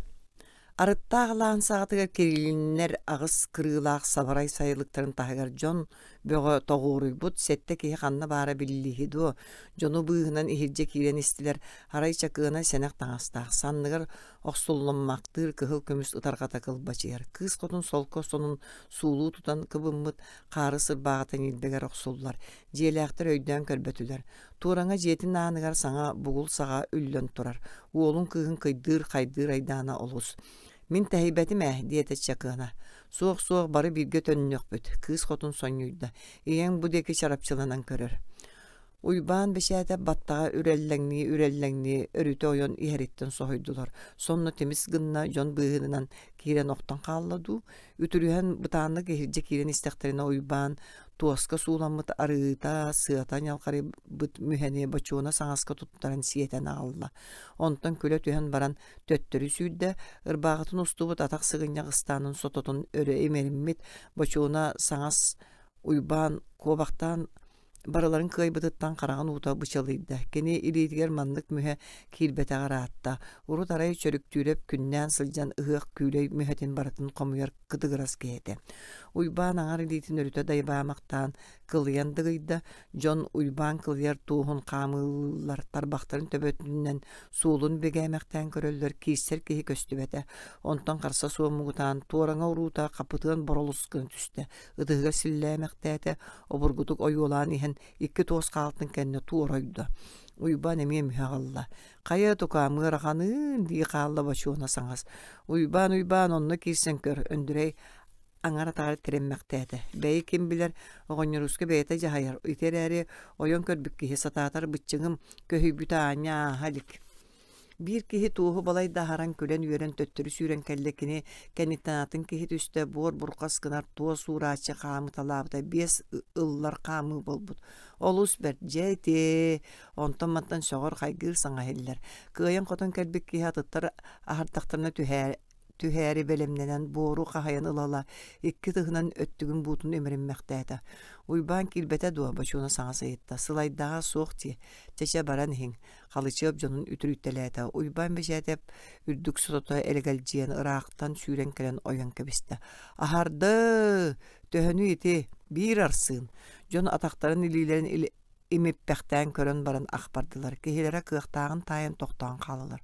Арыттаах алааһын саҕатыгар Кириллиннэр аҕыс кырыылаах сабарай сайылыктарын таһыгар дьон бөҕө тоҕуоруйбут сэттэ киһи ханна баара биллииһи дуо, дьону быыһынан иһирдьэ киирэн истилэр, арай Чакыана сэнэх таҥастаах, санныгар охсуллуммахтыыр кыһыл көмүс ытарҕата кылбачыйар, кыыс хотун солко сонун суулуу тутан кыбыммыт хаары сырбааҕыта ньилбэгэр охсуллар, дьиэлээхтэр өйдөөн көрбөтүлэр. Туораҥа дьиэтин ааныгар саҥа бугул саҕа үллэн турар, уолун кыыһын кыйдыыр-хайдыыр айдаана олус. «Мин тэһийбэтим ээ» диэтэ Чакыана. Суох-суох, бары бииргэ төннүөхпүт, кыыс хотун сонньуйда. Ийэҥ бу диэки чарапчыланан көрөр. Уйбаан Бэчээтэп баттаҕа үрэллэҥнии-үрэллэҥнии өрүтэ ойон иһэриттэн соһуйдулар. Сонно тимис гынна дьон быыһынан киирэн охтон хаалла дуу? Үтүрүһэн бытааннык иһирдьэ киирэн истэхтэринэ Уйбаан туоска сууламмыт арыыта, сыата ньалҕарыйбыт мүһэни бочуона саҥаска туттаран сиэтэн аҕалла. Онтон күлэ түһэн баран төттөрү сүүрдэ, ырбааҕытын устубут атах сыгынньах ыстаанын сототун өрө имэриммит бочуона саҥас Уйбаан куобахтаан барыларын кыайбытыттан хараҕын уута бычалыйда. Кини илиитигэр маннык мүһэ киирбэтэҕэ ыраатта. Урут арай Чөрүктүүрэп күннээн сылдьан ыһыах күүлэй мүһэтин барытын хомуйар кытыгырас киһи этэ. Уйбаан аҥар илиитин өрүтэ дайбаамахтаан кылыйан дыгыйда, дьон Уйбаан кылыйар туоһун хаамыыллар, тарбахтарын төбөтүнэн суолун бигээмэхтээн көрөллөр, киирсэр киһи көстүбэтэ. Онтон харса суох муҥутаан, туораҥа уруута хапытыан боролус гына түстэ, ытыһыгар силлээмэхтээтэ, обургутук ойуолаан иһэн икки туос хаалтын кэннэ туора ойдо. Уйбаан эмиэ мүһэ аҕалла. «Хайа, тукаам, ыараханыын» дии хаалла Бочуона саҥас. «Уйбаан, Уйбаан, онно киирсэн көр» Өндүрэй аҥар атаҕар тирэммэхтээтэ. Бэйи ким билэр, оҕонньоруска бэйэтэ дьаһайар, ити эрээри ойон көрбүт киһи сатаатар быччыҥым көһүйбүтэ аанньа ааһа илик. Биир киһи туоһу балайда аһаран күлэн-үөрэн төттөрү сүүрэн кэллэ кини кэнниттэн атын киһи түстэ буор бурҕас гынар туос уурааччы хаамыталаабыта биэс ыллар хаамыы буолбут. Олус бэрт дьэ ити онтон-мантан сөҕөр-хайгыыр саҥа иһиллэр. Кыайан-хотон кэлбит киһи атыттар аһардахтарына түһээ түһээри бэлэмнэнэн буору хаһыйан ыла-ыла икки тыһынан өттүгүн буутун имэриммэхтээтэ. Уйбаан киирбэтэ дуо? Бочуона саҥа ыйытта. Сылайдаҕа суох дии. Чэ-чэ баран иһиҥ. Халычыап дьонун үтүрүйтэлээтэ. Уйбаан Бэчээтэп үрдүк сотото элэгэлдьийэн ыраахтан сүүрэн кэлэн ойон кэбистэ. Аһарды! Төһөнүй ити? Биир арсыын. Дьон атахтарын илиилэрин имиппэхтээн көрөн баран ах бардылар, киһилэрэ кыахтааҕын таайан тохтоон хааллылар.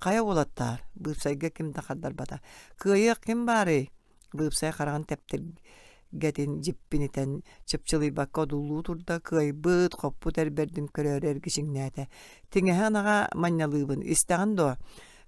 «Хайа уолаттаар?» Быыпсайга ким да хардарбата. «Кыайыах ким баарый?» Быыпсай хараҕын тэптиргэтин дьиппинитэн чыпчылыйбакка одуулуу турда, кыайбыт, хоппут эр бэрдин көрөөрү эргичиҥнээтэ. «Тиҥэһэ ынаҕа манньалыыбын, истэҕин дуо?»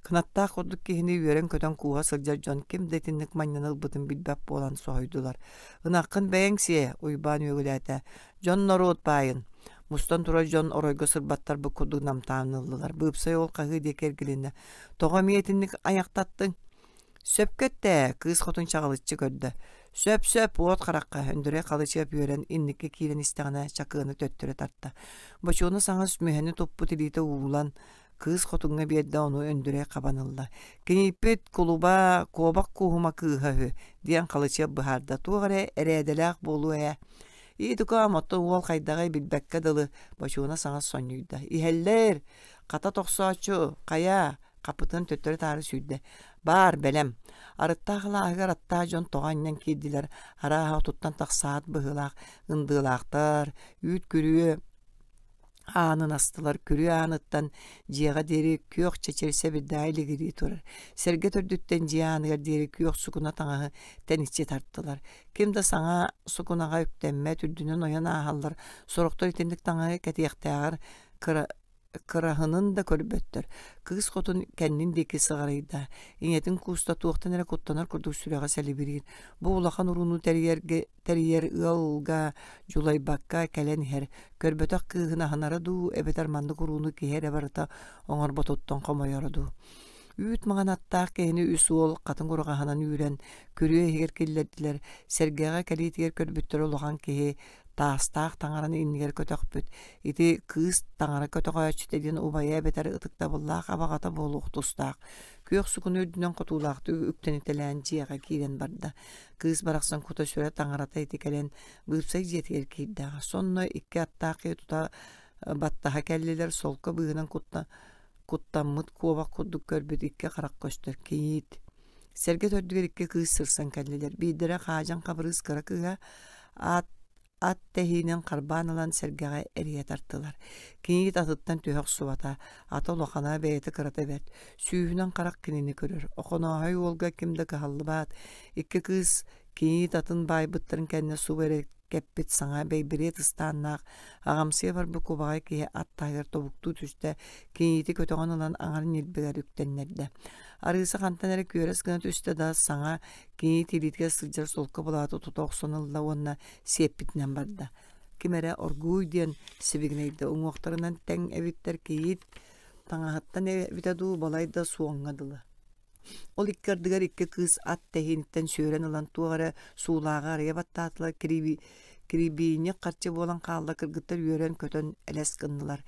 Кынаттаах курдук киһини үөрэн-көтөн кууһа сылдьар дьон ким да итинник манньаны ылбытын билбэт буолан соһуйдулар. «Ынаххын бэйэҥ сиэ!» Уйбаан үөгүлээтэ. Дьон-норуот баайын, мустан турар дьон оройго сырбаттарбыт курдук намтаан ыллылар. Быыпсай ол хаһыы диэки эргилиннэ. Тоҕо эмиэ итинник айахтаттыҥ? Сөпкө эттээ, кыыс хотун чаҕылыччы көрдө. Сөп-сөп, уот харахха, Өндөрөй Халычыап үөрэн инникки киирэн истэҕинэ чакыаны төттөрү тарта. Бочуону саҥас мүһэни туппут илиитэ уулан, Кыыс хотуҥҥа биэрдэ ону Өндүрэй хабан ылла. «Кинииппит кулуба, куобах кууһума кыыһа үһү» диэн Халычыап быһаарда. «Туох эрэ эрээдэлээх буолуо ээ». «Ии, тукаам, оттон уол хайдаҕый билбэккэ дылы» Бочуона саҥас сонньуйда. «Иһэллэр! Хата тохсооччу, хайаа?» Хапытын төттөрү-таары сүүрдэ. «Баар, бэлэм». Арыттаах алааһыгар аттаах дьон тоҕо анньан киирдилэр. Арааһа отуттан тахсаат быһыылаах ындыылаахтар, үүт күрүө Аанын астылар, күрүө ааныттан дьиэҕэ диэри күөх чэчир сэбирдэҕэ илигирии турар. Сэргэ төрдүттэн дьиэ ааныгар диэри күөх сукуна таҥаһы тэниччи тартылар. Ким да саҥа сукунаҕа үктэммэт, үрдүнэн ойон ааһаллар. Сорохтор итинник таҥаһы кэтиэхтээҕэр кыра кыраһынын да көрбөттөр. Кыыс хотун кэннин диэки сыҕарыйда. Ийэтин кууста туохтан эрэ куттанар курдук сүрэҕэ сэлибириир. Бу улахан урууну тэрийэргэ тэрийэр ыалга дьулайбакка кэлэн иһэр, көрбөтөх кыыһын аһынара дуу эбэтэр маннык урууну киһи эрэ барыта оҥорботуттан хомойоро дуу. Үүт маҥан аттаах киһини үс уол хатыҥ ураҕаһынан үүрэн, күрүө иһигэр киллэрдилэр, сэргэҕэ кэлиитигэр көрбүттэрэ улахан киһи таастаах таҥараны иннигэр көтөхпүт, ити кыыс таҥара көтөҕөөччүтэ диэн убайа эбэтэр ытыктабыллаах абаҕата буолуох тустаах. Күөх сукуну үрдүнэн хотуулаахтык үктэнитэлээн дьиэҕэ киирэн барда. Кыыс барахсан кута-сүрэ таҥарата ити кэлэн быыпсай дьиэтигэр киирдэҕэ. Сонно икки аттаах киһи тута баттаһа кэллилэр, солко быыһынан кутта куттаммыт куобах курдук көрбүт икки харах көстөр кийиит. Сэргэ төрдүгэр икки кыыс сырсан кэллилэр. Биирдэрэ Хаадьан Хабырыыс кыра кыыһа аат ат тэһиинин харбаан ылан сэргэҕэ эрийэ тартылар. Кийиит атыттан түһэ охсубата, ата улахана бэйэтэ кырата бэрт, сүүһүнэн харах кинини көрөр. Охонооһой уолга ким да кыһаллыбат, икки кыыс кийиит атын баайбыттарын кэннэ субу эрэ кэппит саҥа бэйбириэт ыстааннаах аҕамсыйа барбыт кубаҕай киһи ат таһыгар тобуктуу түстэ, киниити көтөҕөн ылан аҥар ньилбэгэр үктэннэрдэ. Арыыса хантан эрэ күөрэс гына түстэ да, саҥа кини тириитигэр сылдьар солко былааты тута охсон ылла уонна сиэппитинэн барда. Ким эрэ оргууй диэн сибигинэйдэ уҥуохтарынан тэҥ эбиттэр кийиит таҥаһыттан эбитэ дуу балайда суоҥҥа дылы. Ол икки ардыгар икки кыыс ат тэһииниттэн сүөрэн ылан туох эрэ суулааҕы арыйа баттаатылар кирибиинньик харчы буолан хаалла кыргыттар үөрэн-көтөн элэс гыннылар.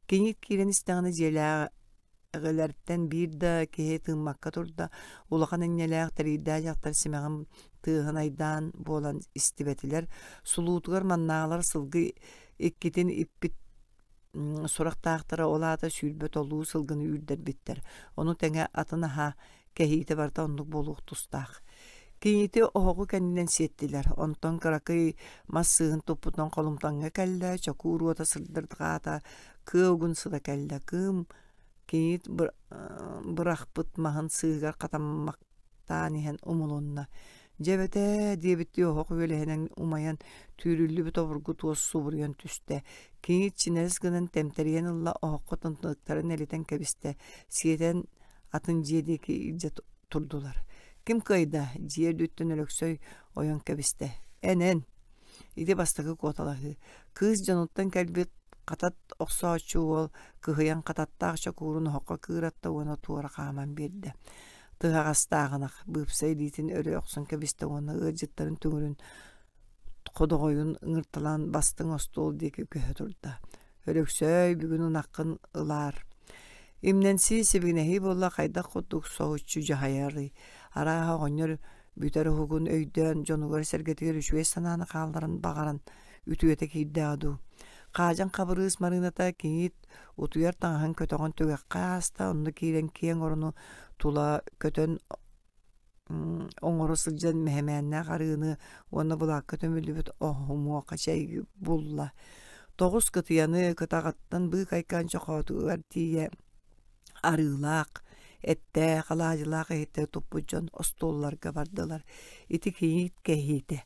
Кийиит киирэн истэҕинэ дьиэлээҕилэртэн биир да киһи тыыммакка турда, улахан инньэлээх тэрийдээх дьахтар симэҕин тыаһын айдаан буолан истибэтилэр, сулуутугар маннааҕылар сылгы иккитин иппит сурахтаахтара ол аата 20 толуу сылгыны үүрдэрбиттэр. Ону тэҥэ атын аһа кэһиитэ барыта оннук буолуох тустаах. Кинити оһоҕу кэннинэн сиэттилэр. Онтон кыракый мас сыыһын туппутунан холумтаҥҥа кэллэ, чокуур уота сырдырҕаата, кыа угун сыта кэллэ. Кыым кинит бырахпыт маһын сыыһыгар хатаммак таан иһэн умулунна. Дьэ эбэтээ диэбиттии оһох үөлэһинэн умайан, түүрүллүбүт обургу туос субуруйан түстэ. Кини чинэрис гынан тэмтэрийэн ылла, оһоххо тымтыктарын элитэн кэбистэ, сиэтэн атын дьиэ диэки илдьэ турдулар. Ким кыайда? Дьиэ үрдүттэн Өлөксөй ойон кэбистэ. Эн-эн! Ити бастакы куоталаһыы. Кыыс дьонуттан кэлбит хатат охсооччу уол кыһыйан хататтаах чокуурун оһоххо кыыратта уонна туора хааман биэрдэ. Тыһаҕастаах ынах быыпса илиитин өрө охсон кэбистэ уонна ыалдьыттарын түҥүрүн ходоҕойун ыҥырталаан бастыҥ остуол диэки көһө турда. Өлөксөөй, бүгүн ынаххын ылаар. Имнэнсии сибигинэһии буолла хайдах курдук соһуччу дьаһайарый. Арааһа оҕонньор бүтэр уһугун өйдөөн дьонугар-сэргэтигэр үчүгэй санааны хаалларан баҕаран үтүөтэ киирдэҕэ дуу. Хаадьан Хабырыыс Марыыната кийиит утуйар таҥаһын көтөҕөн түгэххэ ааста, онно киирэн киэҥ орону тула көтөн оҥоро сылдьан мэһэмээннээх арыыны уонна былаакка түмүллүбүт оһумуоха чэй булла. Тоҕус кытыйаны кытаҕаттан быыкайкаан чохоотугар тиийэ арыылаах, эттээх, алаадьылаах иһиттэри туппут дьон остуолларга бардылар. Ити кийиит кэһиитэ.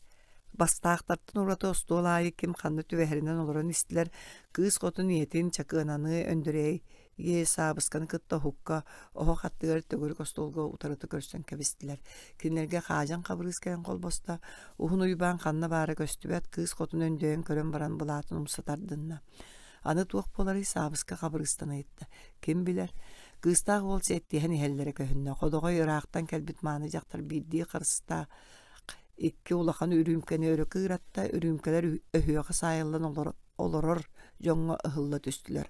Бастаахтартан ураты остуол аайы ким ханна түбэһэринэн олорон истилэр. Кыыс хотун ийэтин Чакыананы Өндөрөй Ийэ Саабысканы кытта уһукка, оһох аттыгар төгүрүк остуолга утарыта көрсөн кэбистилэр. Кинилэргэ Хаадьан Хабырыыс кэлэн холбосто. Уһун Уйбаан ханна баара көстүбэт, кыыс хотун өндөйөн көрөн баран былаатын умса тардынна. Аны туох буоларый Саабыска Хабырыыстан ыйытта. Ким билэр? Кыыстаах уол сиэттиһэн иһэллэрэ көһүннэ. Ходоҕой ыраахтан кэлбит мааны дьахтар биирдии харыстаах икки улахан үрүүмкэни өрө кыыратта, үрүүмкэлэр өһүөхэ саайыллан олорор дьоҥҥо ыһылла түстүлэр.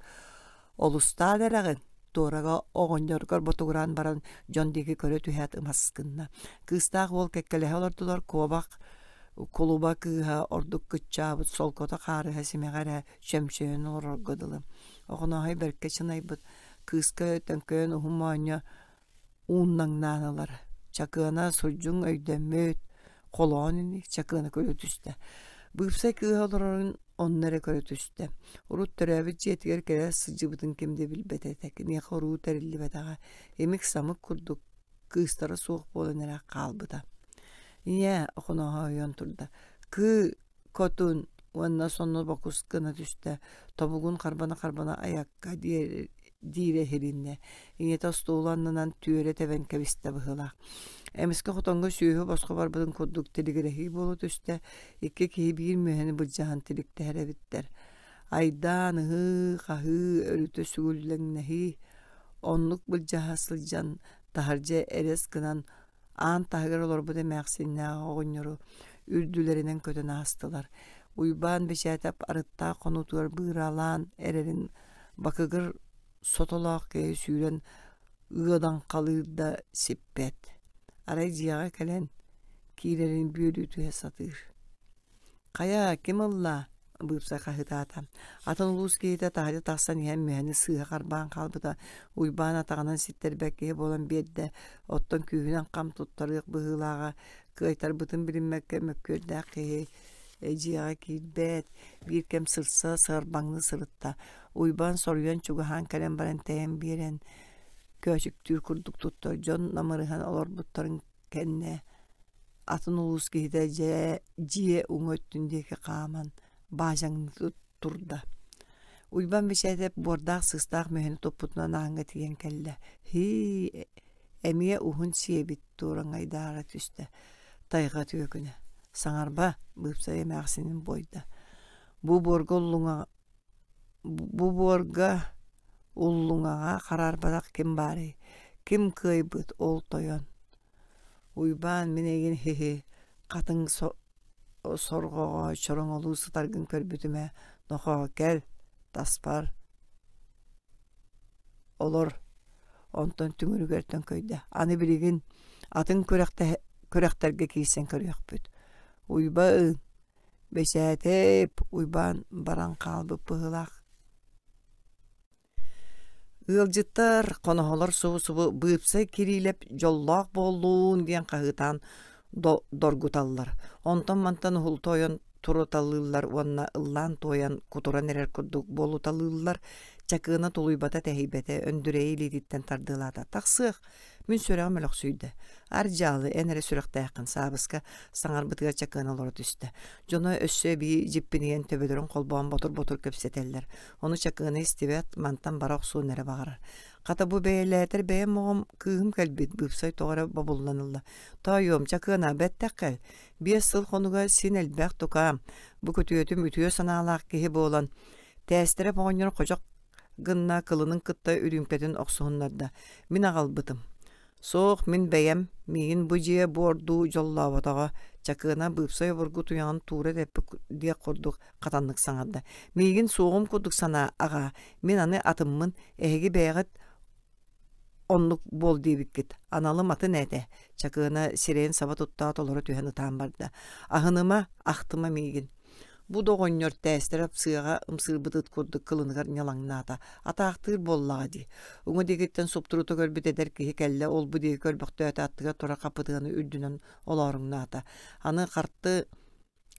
Олустаан эрэҕин, туорага оҕонньоргор ботугураан баран дьон диэки көрө түһээт ымас гынна. Кыыстаах уол кэккэлэһэ олордулар, куобах кулуба кыыһа ордук кыччаабыт солкото хаарыһа симэҕэ эрэ чөмчөйөн олорорго дылы. Оҕонооһой бэркэ чынайбыт, кыыска төҥкөйөн уһун моонньо ууннаҥнаан ылар. Чакыана сурдьуҥ өйдөммүт, холоон ини Чакыана көрө түстэ. Быыпсай кыыһа олорорун онно эрэ көрө түстэ. Урут төрөөбүт дьиэтигэр кэлэ сылдьыбытын ким да билбэт этэ. Киниэхэ уруу тэриллибэтэҕэ. Имик-самык курдук кыыстара суох буолан эрэ хаалбыта. Ийээ, Охонооһо ойон турда. Кыы Хотун уонна сонно бокус гына түстэ, тобугун харбана-харбана айакка диирэ иһилиннэ, ийэтэ остуолу аннынан түөрэ тэбэн кэбистэ быһыылаах. Эмискэ хотоҥҥо сүөһү босхо барбытын курдук тилигирэһии буола түстэ, икки киһи биир мүөһэни былдьаһан тиликтэһэр эбиттэр. Айдаан, ыһыы-хаһыы, өрүтэ сүгүллэҥнэһии, оннук былдьаһа сылдьан таһырдьа эрэс гынан Аан таһыгар олорбут эмээхсиннээх оҕонньору үрдүлэринэн көтөн аастылар. Уйбаан Бэчээтэп арыттаах хонуутугар быыралаан эрэрин бакыгыр сотолоох киһи сүүрэн ыадаҥхалыыр да сиппэт. Арай дьиэҕэ кэлэн киирэрин бүөлүү түһэ сатыыр. Хайа, ким ылла? быыпсай хаһыытаата. Атын улуус киһитэ таһырдьа тахсан иһэн мүһэни сыыһа харбаан хаалбыта. Уйбаан атаҕынан ситтэрбэт киһи буолан биэрдэ, оттон күүһүнэн хам туттарыах быһыылааҕа кыайтарбытын билиммэккэ мөккүөрдээх киһи дьиэҕэ киирбэт, биир кэм сырса сарбаҥныы сырытта. Уйбаан соруйан чугаһаан кэлэн баран тэйэн биэрэн көөчүктүүр курдук туттар дьон намырыһан олорбуттарын кэннэ. атын улуус киһитэ дьэ дьиэ уҥа өттүн диэки хааман баадьаҥныы турда. Уйбаан Бэчээтэп буордаах-сыыстаах мүһэни туппутунан ааҥҥа тиийэн кэллэ. Һии, эмиэ уһун сиэбит туораҥайдаара түстэ. Тайҕа түөкүнэ. Саҥарба, быыпсай эмээхсинин буойда. Бу буорга уллуҥа Бу буорга уллуҥаҕа хараарбатах ким баарый, ким кыайбыт ол тойон Уйбаан мин эйигин хи-хи хатыҥ сорҕоҕо чороҥолуу сытаргын көрбүтүм ээ, нохоо кэл, таспар олор Онтон түҥүрүгэр төҥкөйдө, аны билигин атын күрэхтэргэ киирсэн көрүөхпүт Уйба-ын Бэчээтэп Уйбаан баран хаалбыт быһыылаах. Ыалдьыттар, хоноһолор субу-субу «Быыпсай Кириилэп дьоллоох буоллун» диэн хаһыытаан доргуталлар. Онтон-мантан уһулта ойон туруталыыллар уонна ыллаан-туойан кутуран эрэр курдук буолуталыыллар. Чакыына тулуйбата-тэһийбэтэ Өндүрэйи илиититтэн тардыалаата. «Тахсыах, Мин сүрэҕим өлөхсүйдэ. Ар дьаалы эн эрэ сүрэхтээххин Саабыска саҥарбытыгар чакыан олоро түстэ. Дьоно өссө эбии дьиппинийэн төбөлөрүн холбоон ботур-ботур кэпсэтэллэр. Ону чакыаны истибэт, мантан бара охсуон эрэ баҕарар. Хата бу бэйэлээтэр бэйэм оҕом кыыһым кэлбит быыпсай тоҕо эрэ бобуллан ылла. Тоойуом, чакыана, бэттэх кэл. 5 сыл хонуга син элбэх тукаам. Бу күтүөтүм үтүө санаалаах киһи буолан, тээстэрэп оҕонньор ходьох гынна кылынын кытта үрүүмкэтин охсуһуннарда. Мин аҕалбытым. Суох, мин бэйэм, миигин бу дьиэ буордуу дьоллооботоҕо, Чакыана быыпсай обургу туйаҕын туура тэппит диэх курдук хатаннык саҥарда. Миигин суоҕум курдук санаа, аҕаа, мин аны атыммын, эһиги бэйэҕит оннук буол диэбиккит, аналым атын этэ, Чакыана сирэйин саба туттаат олоро түһэн ытаан барда. Аһыныма, ахтыма миигин. Бу да оҕонньор тээстэрэ сыаҕа ымсыырбыт ыт курдук кылыныгар ньалаҥнаата. Атаахтыыр буоллаҕа дии. Уҥа диэкиттэн суптурута көрбүт эдэр киһи кэллэ, ол-бу диэки көрбөхтөөтө аттыгар турар хапытыаны үрдүнэн олооруҥнаата. Аны харты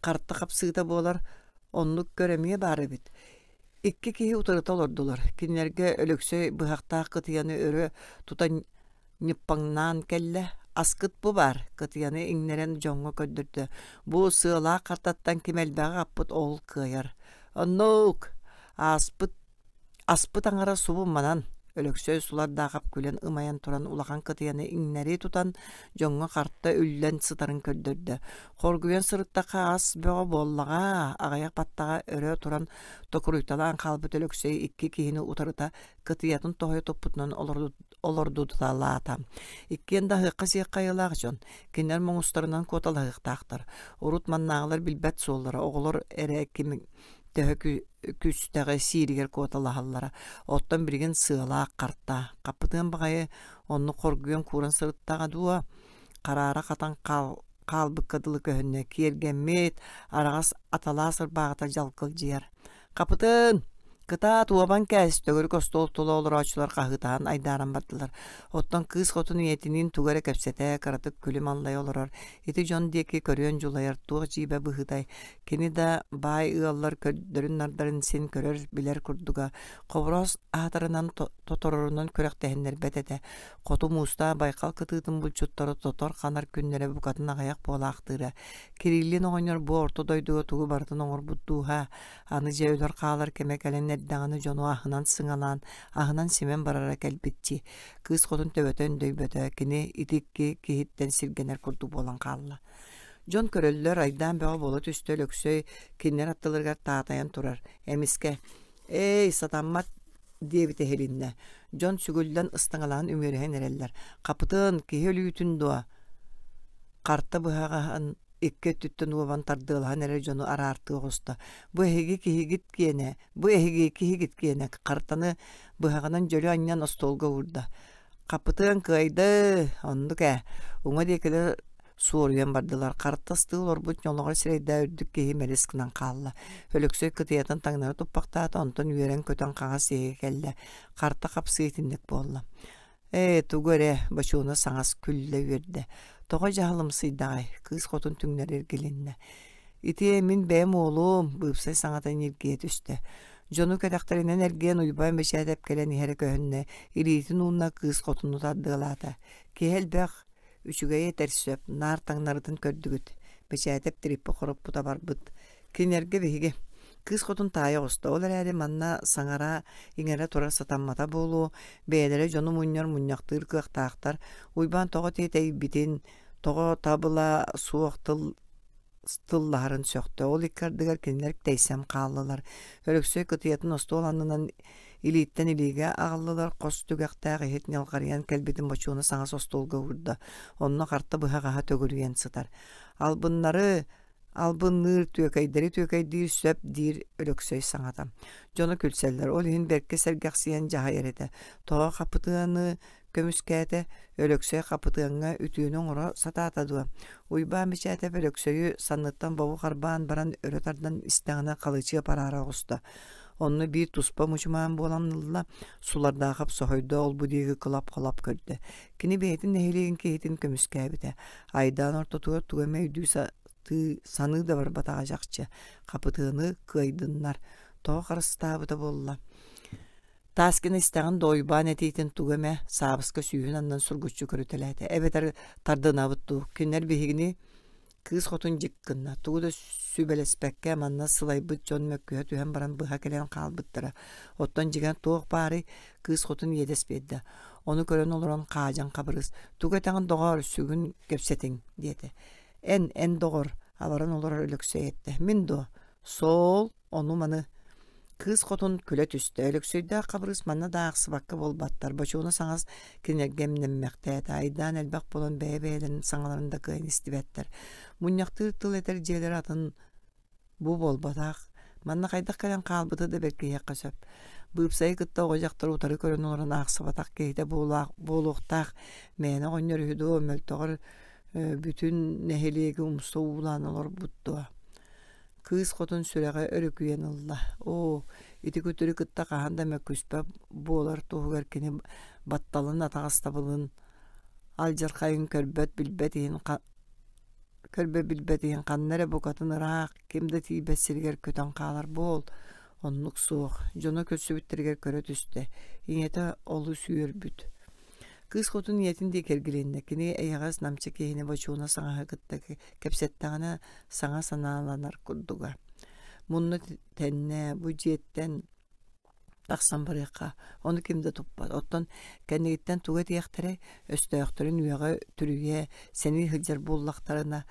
харты хапсыыта буолар, оннук көр эмиэ баар эбит. Икки киһи утарыта олордулар. Кинилэргэ Өлөксөй быһахтаах кытыйаны өрө тутан ньыппаҥнаан кэллэ, аскыт бу баар, кытыйаны иҥнэрэн дьоҥҥо көрдөрдө, бу сыалаах хартаттан ким элбэҕи аппыт ол кыайар. Оннук, ааспыт аспыт аҥара субу манан, Өлөксөй Сулардаахап күлэн ымайан туран улахан кытыйаны иҥнэри тутан дьоҥҥо харта үллэн сытарын көрдөрдө. Хоргуйан сырыттахха ас бөҕө буоллаҕа, аҕыйах баттаҕа өрө туран токуруйталаан хаалбыт Өлөксөй икки киһини утарыта кытыйатын тоһуйа туппутунан олордуталаата. Иккиэн да аһыахха-сиэххэ айылаах дьон, кинилэр муҥустарынан куоталаһыахтаахтар. Урут маннааҕылар билбэт суоллара, оҕолор эрэ ким төһө күстэҕи сииригэр куоталаһаллара. Оттон билигин сыалаах харта. Хаппытыан баҕайы оннук хоргуйан кууран сырыттаҕа дуо? Хараара хатан хаал хаалбыкка дылы көһүннэ, киэргэммит, араҕас аталаас ырбааҕыта дьалкылдьыйар. Хапытын! Кытаат, уобан кээс! Төгүрүк остуол тула олорооччулар хаһыытаһан айдааран бардылар. Оттон кыыс хотун ийэтиниин тугу эрэ кэпсэтэ, кыратык күлүм аллайа олорор. Ити дьон диэки көрүөн дьулайар туох дьиибэ быһыытай. Кини да баай ыаллар көрдөрүн-нардарын син көрөр, билэр курдуга. Хобороос аатырынан тоторорунан күрэхтэһиннэрбэт этэ. Хоту муустаах Байкал кытыытын булчуттара тотор-ханар күннэрэ букатын аҕыйах буолаахтыыра. Кириллин оҕонньор бу орто дойдуга тугу барытын оҥорбут дууһа, аны дьэ өлөр-хаалар кэмэ кэлэн эрдэҕинэ дьону аһынан сыҥалаан, аһынан симэн барара кэлбит дии. Кыыс хотун төбөтө өндөйбөтө, кини ити икки киһиттэн сиргэнэр курдук буолан хаалла. Дьон көрөллөр, айдаан бөҕө буола түстэ Өлөксөй кинилэр аттыларыгар таатайан турар. Эмискэ «Ээй, сатаммат» диэбитэ иһилиннэ. Дьон сүгүллэн ыстаҥалаан үмүөрүһэн эрэллэр. «Хапытын, киһи өлүүтүн дуо?» Харта быһаҕаһын икки өттүттэн уобан тардыалаһан эрэр дьону араартыы оҕуста. «Бу эһиги киһигит киэнэ, бу эһиги киһигит киэнэ» хартаны быһаҕынан дьөлө анньан остуолга уурда. «Хапытыан кыайды, оннук ээ, уҥа диэкилэр суоруйан бардылар. Харта ыстыы олорбут ньолоҕор сирэйдээх үрдүк киһи мэлис гынан хаалла. Өлөксөй кытыйатын таҥнары туппахтаата, онтон үөрэн-көтөн хаҥас сиһигэ кэллэ. Харта хапсыы итинник буолла. Ээ, тугу эрэ, Бочуона саҥас күллэ үөрдэ. Тоҕо дьаһалымсыйдаҕай? Кыыс хотун түҥнэри эргилиннэ. Ити мин бэйэм уолум, быыпсай саҥата ньиргийэ түстэ. Дьону кэтэхтэринэн эргийэн Уйбаан Бэчээтэп кэлэн иһэрэ көһүннэ, илиитин уунна кыыс хотуну тардыалаата. Киһи элбэх. Үчүгэйи этэр сөп, наар таҥнарытын көрдүгүт. Бэчээтэп тириппи хороппута барбыт. Кинилэргэ биһиги. Кыыс хотун таайа оҕуста, ол эрээри манна саҥара, иҥэрэ турар сатаммата буолуо, бэйэлэрэ дьону мунньар мунньахтыыр кыахтаахтар. Уйбаан тоҕо тиэтэйбитин, тоҕо табыла суох тыл тыллаһарын сөхтө. Ол икки ардыгар кинилэр тэйсэн хааллылар. Өлөксөй кытыйатын остуол аннынан илииттэн илиигэ аҕаллылар, хос түгэхтээх иһит ньалҕарыйан кэлбитин бочуона саҥас остуолга уурда. Онно харта быһаҕаһа төгүрүйэн сытар. Албыннары албынныыр, түөкэйдэри түөкэйдиир сөп диир Өлөксөй саҥата. Дьоно күлсэллэр, ол иһин бэркэ сэргэхсийэн дьаһайар этэ. Тоҕо хапытыаны көмүскээтэ, Өлөксөй хапытыаҥҥа үтүөнү оҥоро сатаата дуо? Уйбаан Бичээтэп Өлөксөйү санныттан бобу харбаан баран өрө тардан истэҕинэ халычыа параара оҕуста. Онно биир туспа мучумаан буолан ылла, Сулардаахап соһуйда, ол-бу диэки кылап-халап көрдө. Кини бэйэтин нэһилиэгин киһитин көмүскээбитэ. Айдаан ортотугар тугу эмэ өйдүү сатыы саныы да барбатаҕа чахчы. Хапытыаны кыайдыннар. Тоҕо харыстаабыта буолла? Таскина истэҕин да Уйбаан этиитин тугу эмэ Саабыска сүүһүн аннынан сургуччу көрүтэлээтэ. Эбэтэр тардынабыт дуу, кинилэр биһигини Кыыс хотун дьик гынна, тугу да сүбэлэспэккэ манна сылайбыт дьон мөккүһэ түһэн баран быһа кэлэн хаалбыттара. Оттон дьиҥэр туох баарый, кыыс хотун иэдэс биэрдэ. Ону көрөн олорон Хаадьан Хабырыыс «Тугу этэҕин доҕоор, сүгүн кэпсэтиҥ» диэтэ. «Эн, эн доҕор», абаран олорор Өлөксөй эттэ. «Мин дуо? Суол, ону-маны Кыыс хотун күлэ түстэ, Өлөксөйдөөх Хабырыыс манна да аахсыбакка буолбаттар, Бочуона саҥас кинилэргэ эмнэммэхтээтэ, айдаан элбэх буолан бэйэ-бэйэлэрин саҥаларын да кыайан истибэттэр. Мунньахтыыр тыл этэр дьиэлэрэ атын бу буолбатах, манна хайдах кэлэн хаалбыта да бэркиһиэххэ сөп. Быыпсайы кытта оҕо-дьахтар утары көрөн олорон аахсыбатах киһитэ буолуохтаах мээнэ оҕонньор үһү дуо, мөлтөҕөр бүтүн нэһилиэги умса уулаан олорбут дуо Кыыс хотун сүрэҕэ өрүкүйэн ылла: «Оо, ити күтүрү кытта хаһан да мөккүспэт буолар туһугар кини батталын атаҕастабылын алдьархайын көрбөт-билбэт иһин көрбөт-билбэт иһин ханна эрэ букатын ыраах, ким да тиийбэт сиригэр көтөн хаалар буол. Оннук суох, дьоно көрсүбүттэригэр көрө түстэ, ийэтэ олус үөрбүт. Кыыс хотун ийэтин диэки эргилиннэ, кини эйэҕэс намчы киһини бочуона саҥаһы кытта кэпсэттэҕинэ саҥа санааланар курдуга. Мунна тэннэ бу дьиэттэн тахсан барыахха, ону ким да туппат. Оттон кэннигиттэн тугу этиэхтэрэй, өстөөхтөрүн үөҕэ түрүйэ, сэнии сылдьар буоллахтарына,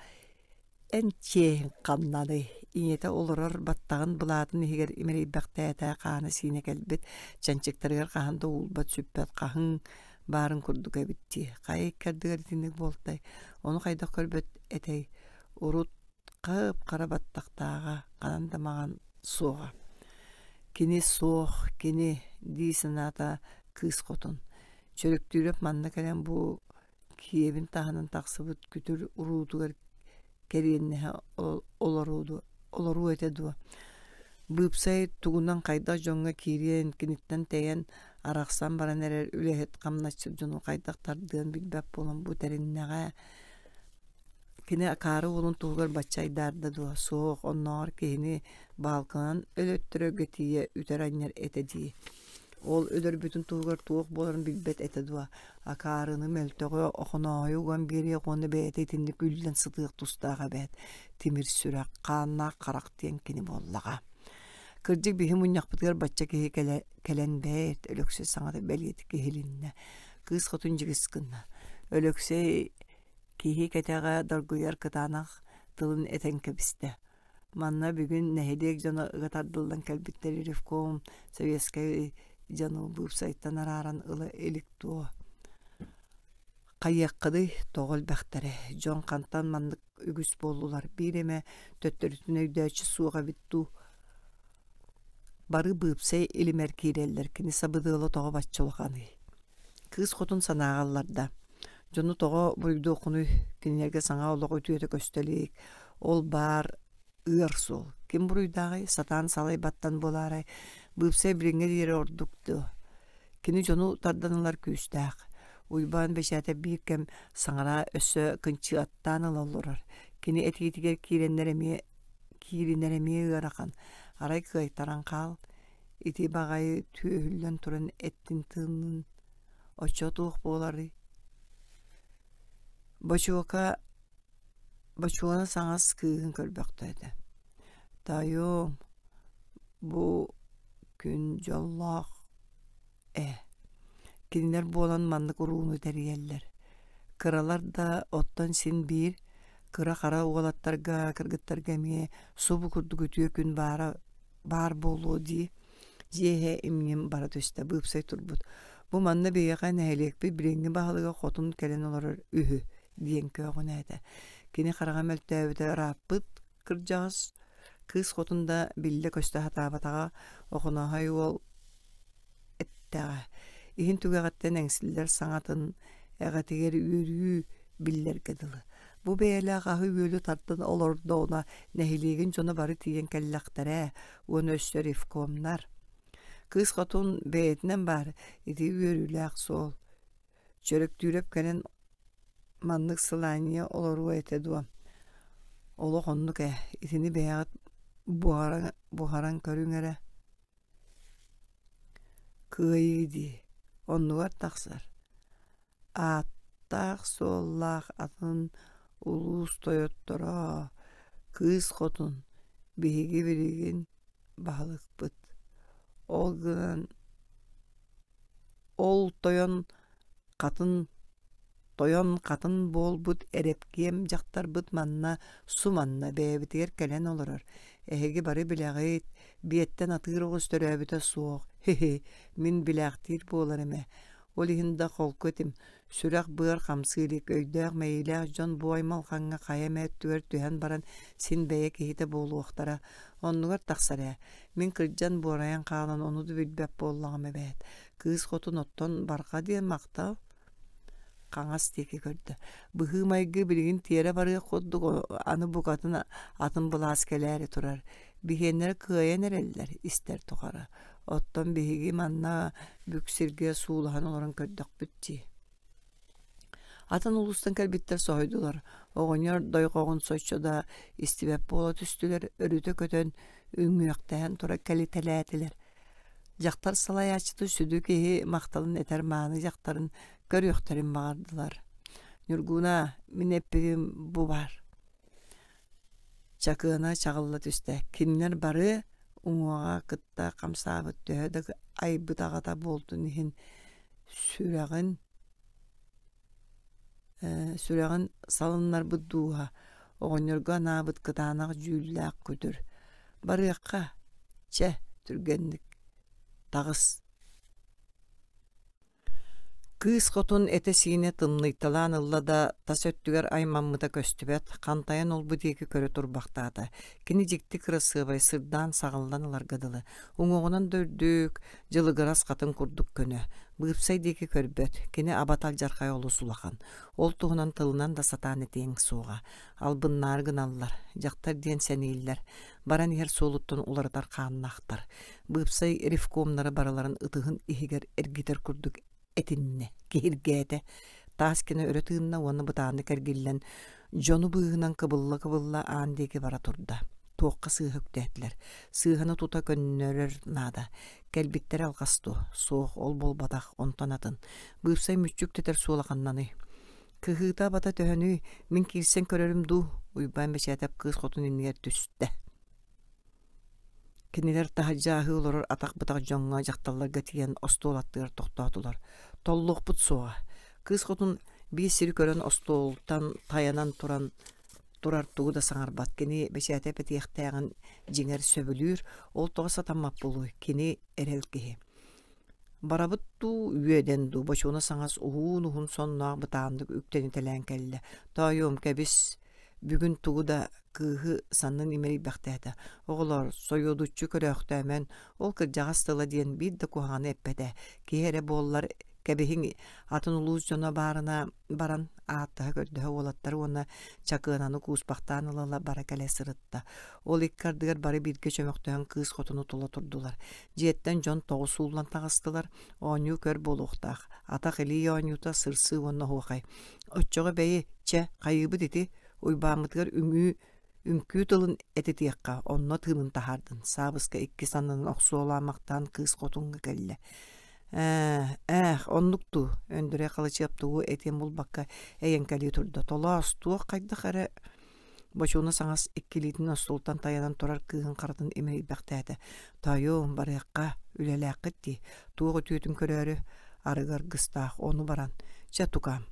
эн чиэһиҥ ханнаный? Ийэтэ олорор баттаҕын былаатын иһигэр имэрийбэхтээтэ, хаана-сиинэ кэлбит, чанчыктарыгар хаһан да уулбат сүппэт хаһыҥ баарын курдук эбит дии. Хайа икки ардыгар итинник буолтай, ону хайдах көрбөт этэй Урут хап-хара баттахтааҕа, ханан да маҥан суоҕа. Кини суох, кини дии санаата кыыс хотун. Чөрүктүүрэп манна кэлэн бу киэбин таһынан тахсыбыт күтүр уруутугар кэриэннэһэ олоруо этэ дуо? Быыпсай тугунан хайдах дьоҥҥо киириэн, киниттэн тэйэн, арахсан баран эрэр үлэһит хамначчыт дьону хайдах тардыан билбэт буолан бу тэриннэҕэ Кини акаары уолун туһугар бачча айдаарда дуо, суох, оннооҕор киһини баалканан өлөттөрөргө тиийэ үтэр-анньар этэ дии. Ол өлөрбүтүн туһугар туох буоларын билбэт этэ дуо, акаарыны, мөлтөҕү Охонооһойу уган биэриэх уонна бэйэтэ итинник үллэн сытыах тустаах эбээт, тимир сүрэх, хааннаах харах диэн кини буоллаҕа. Кырдьык биһи мунньахпытыгар бачча киһи кэлэ, кэлэн бэрт, Өлөксөй саҥата бэлиэтик иһилиннэ. Кыыс хотун дьигис гынна. Өлөксөй Киһи кэтэҕэ доргуйар кытаанах тылын этэн кэбистэ: «Манна бүгүн нэһилиэк дьоно ыга тардыллан кэлбиттэр ревком советскай дьону быыпсайтан арааран ыла илик дуо? Хайыаххыный, тоҕо элбэхтэрэ, дьон хантан маннык үгүс буоллулар, биир эмэ төттөрүтүн өйдөөччү суох эбит дуу?» Бары быыпсай илимэр киирэллэр, кини сабыдыала тоҕо бачча улаханый Кыыс хотун санааҕа ылларда: дьону тоҕо буруйдуоххунуй, кинилэргэ саҥа олох үтүөтэ көстө илик, ол баар ыар суол. Ким буруйдааҕый, сатаан салайбаттан буолаарай, быыпсай билиҥҥэ диэри ордук дуо? Кини дьону тардан ылар күүстээх. Уйбаан Бэчээтэ биир кэм саҥара өссө кынчыаттаан ыла олорор. Кини этиитигэр киирэннэр эмиэ кииринэр эмиэ ыарахан. Арай кыайтаран хаал, Ити баҕайы түөһүллэн туран эттин тыыннын, оччо туох буоларый? Бочуока Бочуона саҥас кыыһын көрбөхтөөтө. Таайуом, бу күн дьоллоох ээ. Кинилэр буолан маннык урууну тэрийэллэр. Кыралар да оттон син биир кыра-хара уолаттарга, кыргыттарга эмиэ субу курдук үтүө күн баара баар буолуо дии. Дьиэ иһэ имньим бара түстэ, быыпсай турбут. Бу манна биһиэхэ нэһилиэкпит билиҥҥи баһылыга хотун кэлэн олорор үһү диэн көөҕүнээтэ. Кини хараҕа мөлтөөбүтэ ырааппыт кырдьаҕас кыыс хотун да биллэ-көстө сатаабатаҕа Охонооһой уол эттэҕэ. Иһин түгэҕиттэн эҥсиллэр саҥатын эҕэтигэр үөрүү биллэргэ дылы. Бу бэйэлээх аһы-үөлү тардан олордоҕуна нэһилиэгин дьоно бары тиийэн кэллэхтэрэ уонна өссө ревкомнар. Кыыс хотун бэйэтинэн баар ити үөрүүлээх суол. Чөрөктүүрэп кэлэн маннык сылаанньыйа олоруо этэ дуо? Олох оннук ээ, итини бэйэҕит буһаран, буһаран көрүҥ эрэ. Кыайыы дии, оннугар тахсар. Ааттаах-суоллаах атын улуус тойотторо, кыыс хотун, биһиги билигин баһылыкпыт. Ол гынан ол тойон хатын тойон хатын буолбут эрэпкиэм дьахтарбыт манна суманна бэйэбитигэр кэлэн олорор. Эһиги бары билэҕит, биэттэн атыыр оҕус төрөөбүтэ суох, хи-хи, мин билээхтиир буолар эмэ. Ол иһин да холку этим, сүрэх-быар хамсыы илик, өйдөөх-мэйиилээх дьон бу аймалҕаҥҥа хайа эмэ өттүгэр түһэн баран син бэйэ киһитэ буолуохтара. Оннугар тахсар ээ. Мин кырдьан буорайан хаалан ону да билбэт буоллаҕым эбээт. Кыыс хотун оттон барҕа диэн махтал хаҥас диэки көрдө. Быһыы-майгы билигин тиэрэ барыах курдук аны букатын атын былаас кэлээри турар. Биһиэннэрэ кыайан эрэллэр истэр тухары. Оттон биһиги манна бүк сиргэ суулаһан олорон көрдөхпүт дии. Атын улуустан кэлбиттэр соһуйдулар. Оҕонньор дойҕоҕун соччо да истибэт буола түстүлэр, өрүтэ көтөн, үҥүөхтэһэн тура кэлитэлээтилэр. Дьахтар салайааччыта сүдү киһи махталын этэр мааны дьахтарын көрүөхтэрин баҕардылар. Ньургуна, мин эппитим бу баар. Чакыана чаҕылла түстэ. Кинилэр бары уҥуоҕа кытта хамсаабыт төһө да айбыт аҕата буолтун иһин сүрэҕин сүрэҕин салыннарбыт дууһа оҕонньорго анаабыт кытаанах дьүүллээх күтүр. Барыахха, чэ, түргэнник таҕыс Кыыс хотун этэ-сиинэ тымныйталаан ылла да, тас өттүгэр аймаммыта көстүбэт, хантайан олбу диэки көрө турбахтаата. Кини дьикти кырасыабай, сырдаан саҕыллан ыларга дылы. Уҥуоҕунан да үрдүк, дьылыгырас хатыҥ курдук көнө. Быыпсай диэки көрбөт, кини абата алдьархайа олус улахан. Ол туһунан тылынан да сатаан этиэҥ суоҕа. Албыннаары гыналлар, дьахтар диэн сэнииллэр, баран иһэр суолуттан уларытар хааннаахтар. Быыпсай ревкомнары барыларын ытыһын иһигэр эргитэр курдук этиннэ, киһиргээтэ. Таас кини өрө тыынна уонна бытааннык эргиллэн, дьону быыһынан кыбылла-кыбылла аан диэки бара турда. Туохха сыыһа үктээтилэр. Сыыһаны тута көннөрөр наада. Кэлбиттэрэ алҕас дуо? Суох, ол буолбатах, онтон атын. Быыпсай мүччү үктэтэр суола ханнаный? Кыһыыта-абата төһөнүй, мин киирсэн көрөрүм дуу? Уйбаан Бэчээтэп кыыс хотун иннигэр түстэ. Кинилэр таһырдьа аһыы олорор атах-бытах дьоҥҥо, дьахталларга тиийэн остуол аттыгар тохтоотулар. Толлуохпут суоҕа. Кыыс хотун биир сири көрөн остуолтан тайанан туран турар тугу да саҥарбат. Кини бэчээтэ этиэхтээҕин дьиҥэр сөбүлүүр, ол тоҕо сатаммат буолуой? Кини эрэл киһи. Барабыт дуу, үөдэн дуу, бочуона саҥас уһуун-уһун сонноох бытааннык үктэнитэлээн кэллэ. Тоойуом, кэбис, бүгүн тугу да кыыһы саннын имэрийбэхтээтэ. Оҕолоор, сойуодуччу көрөөхтөөмөн, ол кырдьаҕас тыла диэн биир да куһаҕаны эппэтэ. Киһи эрэ буоллар, кэбиһиҥ атын улуус дьоно баарына баран ааттаһа-көрдөһө уолаттары уонна Чакыананы кууспахтаан ыла-ыла бара кэлэ сырытта. Ол икки ардыгар бары бииргэ чөмөхтөһөн кыыс хотуну тула турдулар. Дьиэттэн дьон тоҕус сууллан таҕыстылар, оонньуу-көр буолуохтаах. Атах-илии оонньуута, сырсыы уонна оһуохай. Оччоҕо бэйи, чэ, хайыыбыт ити, Уйбааммытыгар үҥүү үҥкүү тылын этитиэххэ, онно тыынын таһаардын. Саабыска икки саннын охсуолаамахтаан кыыс хотуҥҥа кэллэ. Ээ, ээх, оннук дуу, Өндүрэй Халычыап тугу этиэн булбакка эйэҥкэлии турда. Толоос, туох хайдах эрэ Бочууна саҥас икки илиитин остуолтан тайанан турар кыыһын харытын имэрийбэхтээтэ. Тоойуом, барыахха, үлэлээххит дии, туох үтүөтүн көрөөрү арыгы аргыстаах, ону баран. Чэ, тукаам,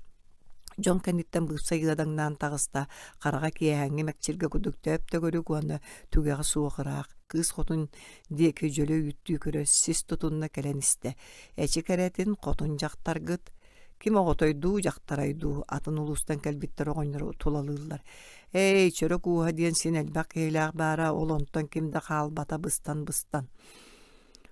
Дьон кэнниттэн быыпсай ыадаҥнаан таҕыста, хараҕа киэһээҥҥи мэкчиргэ курдук төп-төгүрүк уонна түгэҕэ суох ыраах, кыыс хотун диэки дьөлө үүттүү көрө сис тутунна кэлэн истэ. Эчи кэрэтин, хотун дьахтаргыт, ким оҕотойдуу, дьахтарайдуу, атын улуустан кэлбиттэр оҕонньору тулалыыллар. Эй, чөрөк ууһа диэн син элбэх киһилээх баара, ол онтон ким да хаалбата быстан-быстан.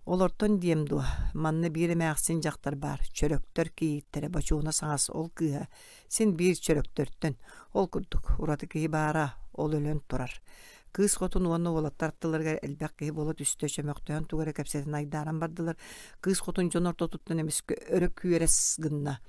Олортон диэм дуо, манна биир эмээхсин дьахтар баар, чөрөктөр кийииттэрэ Бочууна саҥас ол кыыһа син биир чөрөктөртөн, ол курдук, ураты киһи баара, ол өлөн турар. Кыыс хотун уонна уолаттар аттыларыгар элбэх киһи буола түстэ, чөмөхтөөн тугу эрэ кэпсэтэн айдааран бардылар. Кыыс хотун дьон ортотуттан эмискэ өрө күөрэс гынна.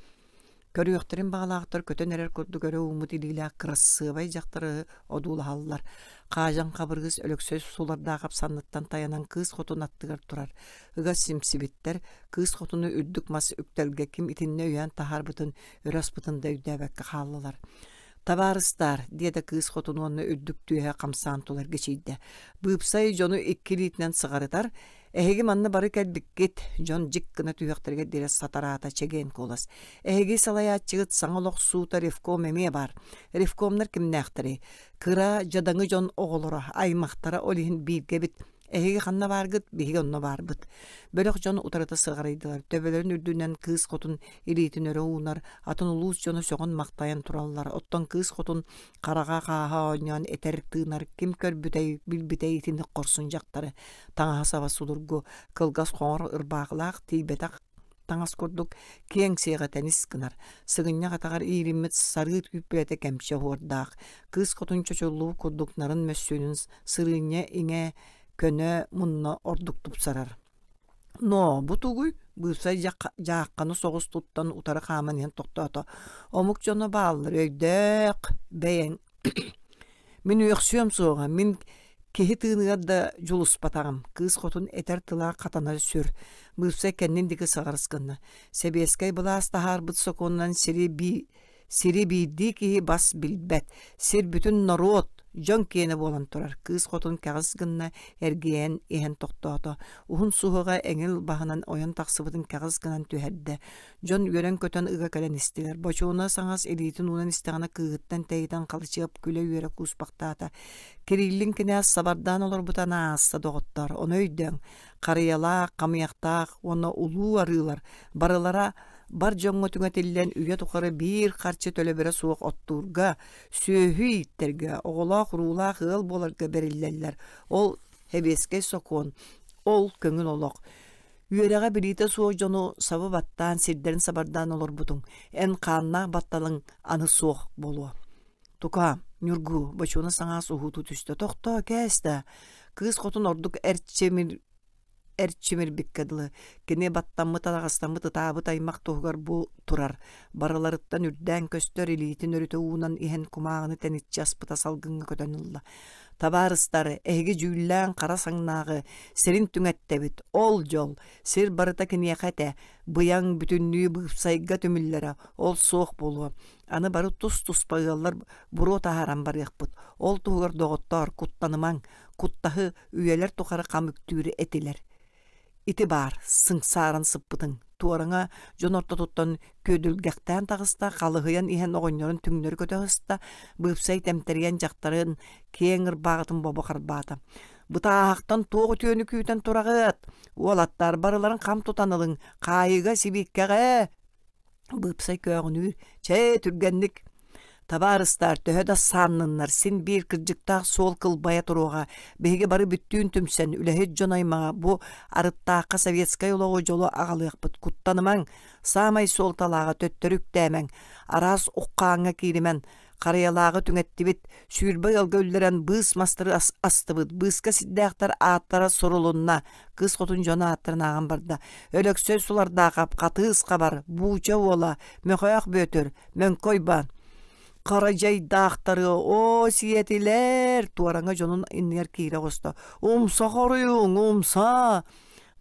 Көрүөхтэрин баҕалаахтар көтөн эрэр курдук өрө ууммут илиилээх кырасыабай дьахтары одуулаһаллар. Хаадьан Хабыргыс Өлөксөй сулардаахап санныттан тайанан кыыс хотун аттыгар турар. Ыга симсибиттэр, кыыс хотуну үрдүк мас үктэлгэ ким итиннэ өйөөн таһаарбытын, өрө аспытын да өйдөөбөккө хааллылар. «Табаарыстаар», диэтэ кыыс хотун уонна үрдүк түөһэ хамсаан тула эргичийдэ. Быыпсай дьону икки илиитинэн сыҕарытар, Эһиги манна бары кэлбиккит, дьон дьик гына түһүөхтэригэр диэри сатараата чэгиэн куолас. Эһиги салайааччыгыт саҥа олох суута ревком эмиэ баар. Ревкомнар кимнээхтэрий? Кыра, дьадаҥы дьон оҕолоро, аймахтара ол иһин бииргэбит. Эһиги ханна бааргыт, биһиги онно баарбыт. Бөлөх дьон утарыта сыҕарыйдылар. Төбөлөрүн үрдүнэн кыыс хотун илиитин өрө уунар, атын улуус дьоно сөҕөн-махтайан тураллар. Оттон кыыс хотун хараҕа хааһа оонньоон этэр-тыынар ким көрбүтэй, билбитэй итинник хорсун дьахтары таҥаһа-саба судургу, кылгас хоҥор ырбаахылаах тиийбэтэх таҥас курдук киэҥ сиэҕэ тэнис гынар, сыгынньах атаҕар иириммит сарыы түүппүлэтэ кэмчи оһуордаах, кыыс хотун чочуллубут курдук нарын мөссүөнүн сырыынньа иҥэ көнө мунна ордук тупсарар. Но бу тугуй? Быыпсай дьаахханы соҕус туттан утары хааман иһэн тохтоото. Омук дьоно бааллар, өйдөөх бэйэҥ Мин үөхсүөм суоҕа, мин киһи тыыныгар да дьулуспатаҕым, кыыс хотун этэр тыла хатана сүр, быыпсай кэннин диэки сыҕарыс гынна. Сэбиэскэй былаас таһаарбыт сокуонунан сири би сири биирдии киһи бас билбэт, сир бүтүн норуот, дьон киэнэ буолан турар. Кыыс хотун кэҕис гынна, эргийэн иһэн тохтоото. Уһун суһуоҕа эҥил баһынан ойон тахсыбытын кэҕис гынан түһэрдэ. Дьон үөрэн-көтөн ыга кэлэн истилэр. Бочуона саҥас илиитин уунан истэҕинэ кыыһыттан тэйитэн Халычыап күлэ-үөрэ кууспахтаата. Кириллин кинээс сабардаан олорбута анаасса доҕоттоор, ону өйдөөҥ. Харыйалаах, хамыйахтаах уонна улуу арыылар барылара бар дьоҥҥо түҥэтиллэн үйэ тухары биир харчы төлөбүрэ суох оттуурга, сүөһү ииттэргэ, оҕолоох-уруулаах ыал буоларга бэриллэллэр. Ол сэбиэскэй сокуон, ол көҥүл олох. Үөрэҕэ-билиитэ суох дьону саба баттаан, сирдэрин сабардаан олорбутуҥ, эн хааннаах батталыҥ аны суох буолуо. Тукаа, Ньургуу, Бочуона саҥаас уһуутуу түстэ. Тохтоо, кээс да. Кыыс хотун ордук эрчимир эрчимирбиккэ дылы. Кини баттаммыт, араҕастаммыт, ытаабыт аймах туһугар бу турар. Барыларыттан үрдээн көстөр илиитин өрүтэ уунан иһэн кумааҕыны тэниччи аспыта салгыҥҥа көтөн ылла. Табаарыстар, эһиги дьүүллээн хара саҥнааҕы сирин түҥэттэбит, ол дьол, сир барыта киниэхэ этэ, быйаҥ бүтүннүү быыпсайга түмүллэрэ, ол суох буолуо. Аны бары тус-туспа ыаллар буруо таһааран барыахпыт. Ол туһугар доҕоттоор, куттанымаҥ, куттаһы үйэлэр тухары хам үктүүр этилэр. Ити баар, сыҥсааран сыппытыҥ, туораҥа дьон ортотуттан күөдүлгэхтээн таҕыста, халыһыйан иһэн оҕонньорун түҥнэри көтө сыста, быыпсай тэмтэрийэн дьахтарын киэҥ ырбааҕытын бобо харбаата. «Бытааһахтан туох үтүөнү күүтэн тураҕыт? Уолаттар барыларын хам тутан ылыҥ, хаайыыга сибииккэҕэ!» Быыпсай көөҕүнүүр, «Чэй, түргэнник!» Табаарыстаар, төһө да саанныннар, син биир кырдьыктаах суол кылбайа туруоҕа. Биһиги бары бүттүүн түмсэн, үлэһит дьон аймаҕа бу арыттаахха советскай олоҕу дьолу аҕалыахпыт. Куттанымаҥ, саамай суолталааҕа төттөрү үктээмэҥ, араас уххааҥҥа кииримэн, Харыйалааҕы түҥэттибит, 20 ыалга үллэрэн быыс мастары астыбыт, быыска сирдээхтэр ааттара сурулунна, кыыс хотун дьон ааттарын ааҕан барда. Өлөксөй Сулардаахап, Хатыыс Хабар, Бууча уола, Мөхөөх Бүөтүр, Мөҥкө Уйбаан. Хара дьайдаахтары, оо, сиэтилэр, туораҥа дьонун иннигэр киирэ оҕуста. Умса хоруйуҥ, умса!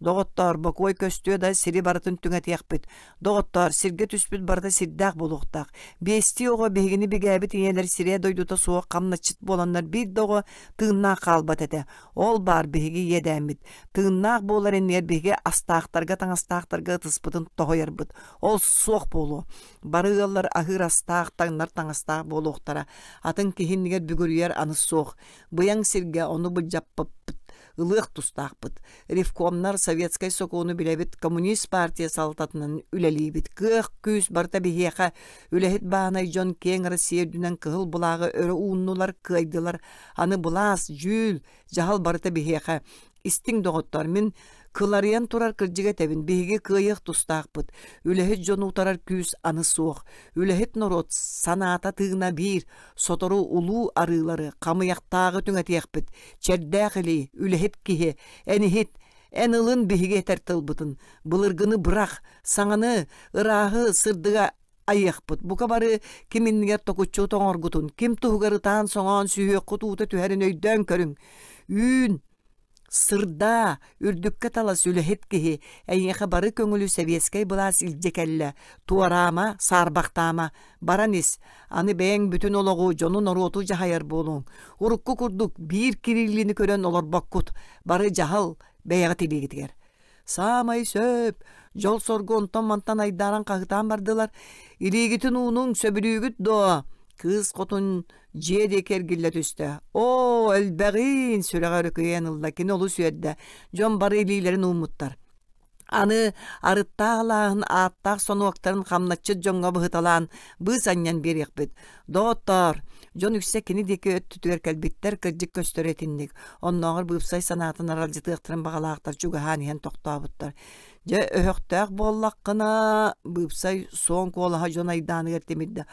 Доҕоттоор, бокуой көстүө да сири барытын түҥэтиэхпит. Доҕоттоор, сиргэ түспүт барыта сирдээх буолуохтаах. Биэстии оҕо биһигини бигээбит ийэлэр сирэ дойдута суох хамначчыт буоланнар биир да оҕо тыыннаах хаалбат этэ. Ол баар биһиги иэдээммит. Тыыннаах буолар иннигэр биһиги астаахтарга таҥастаахтарга ытыспытын тоһуйарбыт. Ол суох буолуо. Бары ыаллар аһыыр астаах, таҥнар таҥастаах буолуохтара. Атын киһи иннигэр бүгүрүйэр аны суох. Быйаҥ сиргэ ону былдьаппыппыт ылыах тустаахпыт. Ревкомнар советскай сокуону билэбит, коммунист партия салалтатынан үлэлиибит. Кыах-күүс барыта биһиэхэ. Үлэһит баанай дьон киэҥ Россия үрдүнэн кыһыл былааҕы өрө ууннулар, кыайдылар. Аны былаас, дьүүл, дьаһал барыта биһиэхэ. Истиҥ доҕоттоор, мин кыларыйан турар кырдьыга этэбин, биһиги кыайыах тустаахпыт. Үлэһит дьону утарар күүс аны суох. Үлэһит норуот санаата тыына биир, сотору улуу арыылары, хамыйахтааҕы түҥэтиэхпит. Чэрдээх илии, үлэһит киһи, эн иһит, эн ылын биһиги этэр тылбытын, былыргыны бырах, саҥаны, ырааһы, сырдыга айыахпыт. Бука бары ким иннигэр токуччу тоҥоргутун, ким туһугар ытаан-соҥоон сүһүөххүт уута түһэрин өйдөөн көрүҥ. Үүн, сырдаа, үрдүккэ талас үлэһит киһи, эйиэхэ бары көҥүлү сэбиэскэй былаас илдьэ кэллэ. Туораама, саарбахтаама, баран ис. Аны бэйэҥ бүтүн олоҕу, дьону-норуоту дьаһайар буолуоҥ. Урукку курдук биир Кириллини көрөн олорбоккут. Бары дьаһал бэйэҕит илиигитигэр. Саамай сөп, дьол-соргу онтон-мантан айдааран хаһытаан бардылар. Илиигитин уунуҥ, сөбүлүүгүт дуо? Кыыс хотун дьиэ диэки эргиллэ түстэ. Оо, элбэҕиин! сүрэҕэ өрүкүйэн ылла, кини олус үөрдэ. Дьон бары илиилэрин ууммуттар. Аны арыттаах алааһын ааттаах сонуоктарын хамначчыт дьоҥҥо быһыталаан быыс анньан биэриэхпит. Доҕоттоор, дьон үксэ кини диэки өттүтүгэр кэлбиттэр кырдьык көстөрө итинник. Оннооҕор быыпсай санаатын аралдьытыахтарын баҕалаахтар чугаһаан иһэн тохтообуттар. Дьэ, өһөхтөөх буоллаххына, быыпсай суон куолаһа дьон айдааныгар тимирдэ.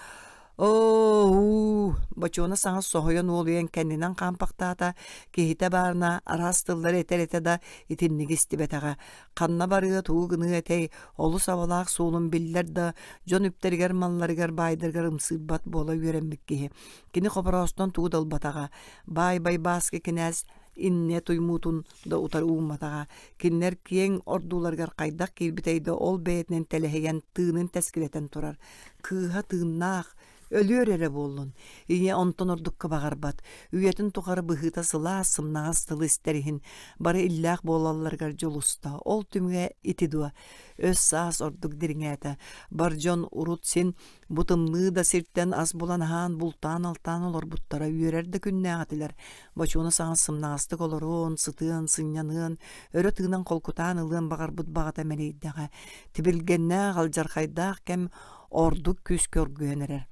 Оо, Бочуона саҥа соһуйан уолуйан кэннинэн хаампахтаата, киһитэ баарына араас тыллары этэр этэ да итинниги истибэтэҕэ. Ханна барыа, тугу гыныа этэй, олус абалаах суолун биллэр да, дьон үптэригэр, малларыгар, баайдарыгар ымсыырбат буола үөрэммит киһи. Кини Хобороостон тугу да ылбатаҕа. Баай Байбааскы кинээс иннэ туймуутун да утары уумматаҕа. Кинилэр киэҥ ордууларыгар хайдах киирбитэй да ол бэйэтинэн тэлэһийэн, тыынын тэскилэтэн турар. Кыыһа тыыннаах, өлүөр эрэ буоллун. Ийэ онтон ордукка баҕарбат. Үйэтин тухары быһыыта сылаас, сымнаҕас тылы истэр иһин бары иллээх буолалларыгар дьулуста. Ол түмүгэ ити дуо? Өс-саас ордук дириҥээтэ. Бар дьон урут син бу тымныы да сиртэн ас булан аһаан, бултаан-алтаан олорбуттара үөрэр да күннээх этилэр. Бочуона саҥас сымнаҕастык олоруон, сытыан, сынньаныан, өрө тыынан холкутаан ылыан баҕарбыт баҕата мэлийдэҕэ. Тибилгэннээх, алдьархайдаах кэм ордук күүскэ оргуйан эрэр.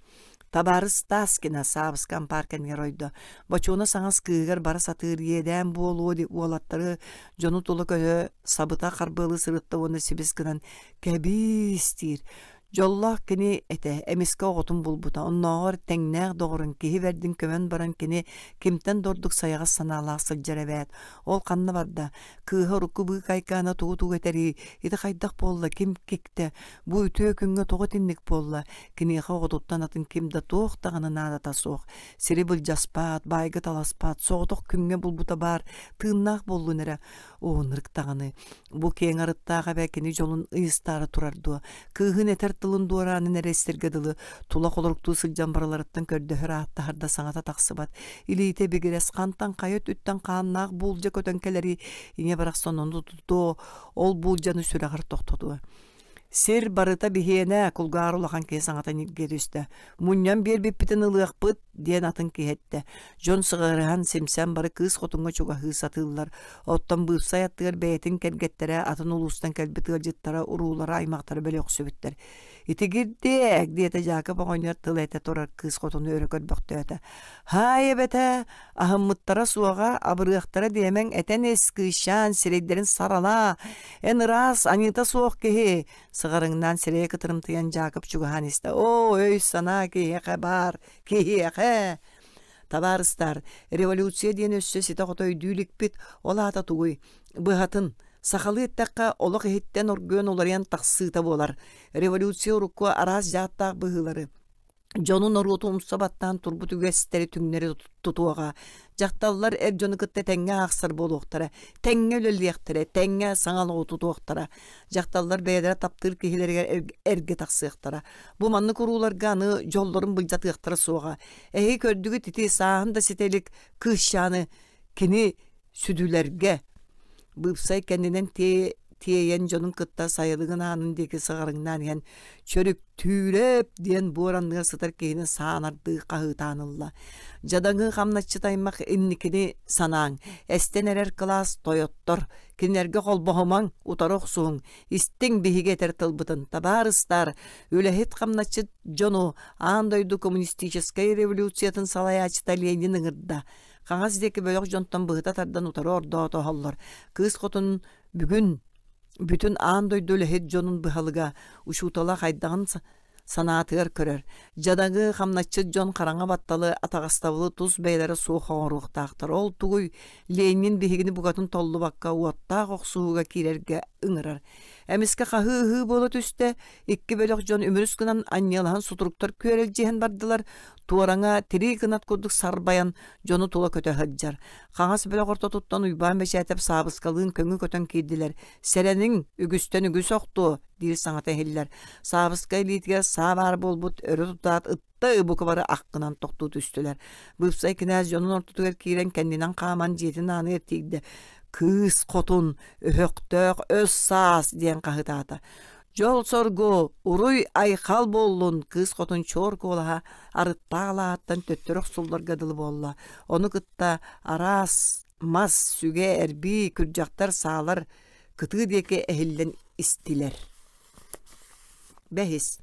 Табаарыс Таскина саабыска ампаар кэннигэр ойдо. Бочуона саҥас кыыһыгар бара сатыыр иэдээн буолуо уолаттары дьону тула көһө сабыта харбыалыы сырытта уонна сибис гынан кэбиис диир. Дьоллоох кини этэ, эмискэ оҕотун булбута, оннооҕор тэҥнээх доҕорун киһи бэрдин көмөн баран кини кимтэн да ордук сайаҕас санаалаах сылдьар эбээт. Ол ханна барда? Кыыһа урукку быыкайкаана тугу-тугу этэрий? Ити хайдах буолла? Ким киктэ? Бу үтүө күҥҥэ тоҕо итинник буолла? Киниэхэ оҕотуттан атын ким да туох даҕаны наадата суох. Сири былдьаспат, баайга таласпат, соҕотох күҥҥэ булбута баар, тыыннаах буоллун эрэ. Уһуннук даҕаны бу киэҥ арыттаах эбэ кини дьолун ыйыстаары турар дуо? Кыыһын этэр тылын дуораанын эрэ истэргэ дылы тула холоруктуу сылдьан барыларыттан көрдөһөр ааттаһар да саҥата тахсыбат. Илиитэ бигирэс хантан хайа өттүттэн хааннаах буулдьа көтөн кэлэрий ийэ барахсан ону тутуо, ол буулдьаны сүрэҕэр тохтотуо. Сир барыта биһиэнэ, кулгаар улахан киһи саҥата ньиргийэ түстэ. Мунньан биэрбиппитин ылыахпыт, диэн атын киһи эттэ. Дьон сыҕарыһан, симсэн бары кыыс хотуҥҥа чугаһыы сатыыллар. Оттон быыпсай аттыгар бэйэтин кэргэттэрэ, атын улуустан кэлбит ыалдьыттара, уруулара, аймахтара бөлөхсүбүттэр. Итигирдиэк, диэтэ Дьаакып оҕонньор тыл этэ турар кыыс хотуну өрө көрбөхтөөтө. Һаай эбэтэ, аһыммыттара суоҕа, абырыахтара диэмэҥ, этэн ис, кыысчаан, сирэйдэрин саралаа, эн ыраас, аньыыта суох киһи, сыҕарыҥнаан сирэйэ кытарымтыйан Дьаакып чугаһаан истэ. Оо, өй-санаа киһиэхэ баар, киһиэхэ! Табаарыстар, революция диэн өссө ситэ-хото өйдүү иликпит, ол аата тугуй? Быһатын, сахалыы эттэххэ, олох иһиттэн оргуйан уларыйан тахсыыта буолар. Революция урукку араас дьааттаах быһыылары, Дьону норуоту умса баттаан турбут үгэстэри түҥнэри тутуоҕа. Дьахталлар эр дьону кытта тэҥҥэ аахсар буолуохтара, тэҥҥэ үлэлиэхтэрэ, тэҥҥэ саҥа олоҕу тутуохтара. Дьахталлар бэйэлэрэ таптыыр киһилэригэр эргэ тахсыахтара. Бу маннык урууларга аны дьоллорун былдьатыахтара суоҕа. Эһиги көрдүгүт ити сааһын да ситэ илик кыысчааны кини сүдүлэргэ быыпсай кэннинэн тиэйэн дьонун кытта сайылыгын аанын диэки сыҕарыҥнаан иһэн «Чөрүктүүрэп!» диэн буор анныгар сытар киһини саанардыы хаһыытаан ылла. Дьадаҥы хамначчыт аймах инникини санааҥ, эстэн эрэр кылаас тойоттор, кинилэргэ холбоһумаҥ, утары охсуһуҥ, истиҥ биһиги этэр тылбытын, табаарыстар, үлэһит хамначчыт дьону аан дойду коммунистическай революциятын салайааччыта Ленин ыҥырда. Хаҥас диэки бөлөх дьонтон быһыта тардан утары ордоотоһоллор. Кыыс хотун бүгүн бүтүн аан дойду үлэһит дьонун быһалыга учуутала хайдаҕын санаатыгар көрөр. Дьадаҥы хамначчыт дьон хараҥа батталы, атаҕастабылы тус бэйэлэрэ суох оҥоруохтаахтар. Ол тугуй Ленин биһигини букатын толлубакка уоттаах охсуһууга киирэргэ ыҥырар. Эмискэ хаһыы-ыһыы буола түстэ, икки бөлөх дьон үмүрүс гынан анньыалаһан сутуруктар күөрэлдьиһэн бардылар, туораҥа тирии кынат курдук сарбайан дьону тула көтө сылдьар. Хаҥас бөлөх ортотуттан Уйбаан Бэчээтэп Саабыскалыын көҥү көтөн киирдилэр. «Сэрэниҥ, үгүстэн үгүс охтуо!» диир саҥата иһиллэр. Саабыска илиитигэр саа баар буолбут өрө тутаат ытта ыбыка бары аххынан тохтуу түстүлэр. Быыпсай кинээс дьонун ортотугар киирэн кэннинэн хааман дьиэтин ааныгар тиийдэ. «Кыыс хотун, өһөхтөөх өс саас!» диэн хаһытаата. Дьол-соргу, уруй-айхал буоллун, кыыс хотун чуор куолаһа арыттаах алааһыттан төттөрү охсулларга дылы буолла. Ону кытта араас мас, сүгэ, эрбии, күрдьэхтэр, саалар кытыы диэки эһиллэн истилэр. Бэһис.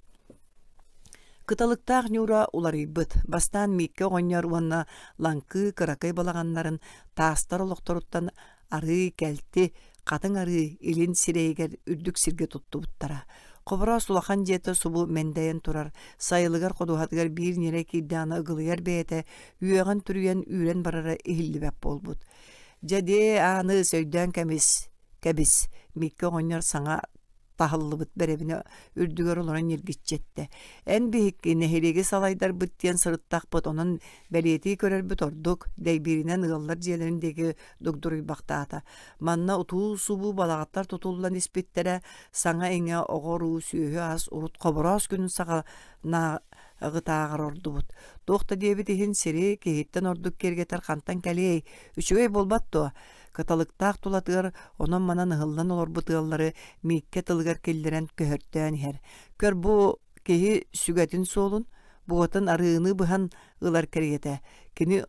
Кыталыктаах ньуура уларыйбыт. Бастаан Мииккэ оҕонньор уонна Лаҥкыы кыракый балаҕаннарын таастар олохторуттан арыы кэлти, хатыҥ арыы илин сирэйигэр үрдүк сиргэ туттубуттара. Хобороос улахан дьиэтэ субу мэндэйэн турар, сайылыгар ходуһатыгар биир ньирэй киирдэҕинэ ыгылыйар бэйэтэ үөҕэн-түрүйэн үүрэн барара иһиллибэт буолбут. Дьэ диэ Ааныыс өйдөөн кэмис, кэбис, Мииккэ оҕонньор саҥа таһыллыбыт бэрэбинэ үрдүгэр олорон ньиргиччи эттэ. Эн биһикки нэһилиэги салайдарбыт диэн сырыттахпыт, онон бэлиэтии көрөрбүт ордук, дэйбииринэн ыаллар дьиэлэрин диэки дугдуруйбахтаата. Манна утуу-субуу балаҕаттар тутуллан испиттэрэ, саҥа-иҥэ оҕо-уруу, сүөһү-ас урут хобороос күнүн саҕанааҕытааҕар ордубут. Туох да диэбит иһин сири киһиттэн ордук киэргэтэр хантан кэлиэй, үчүгэй буолбат дуо? Кыталыктаах тулатыгар онон-манан ыһыллан олорбут ыаллары Мииккэ тылыгар киллэрэн көһөртөөн иһэр. Көр бу киһи сүгэтин суолун, бугатын арыыны быһан ылар кэриэтэ. Кини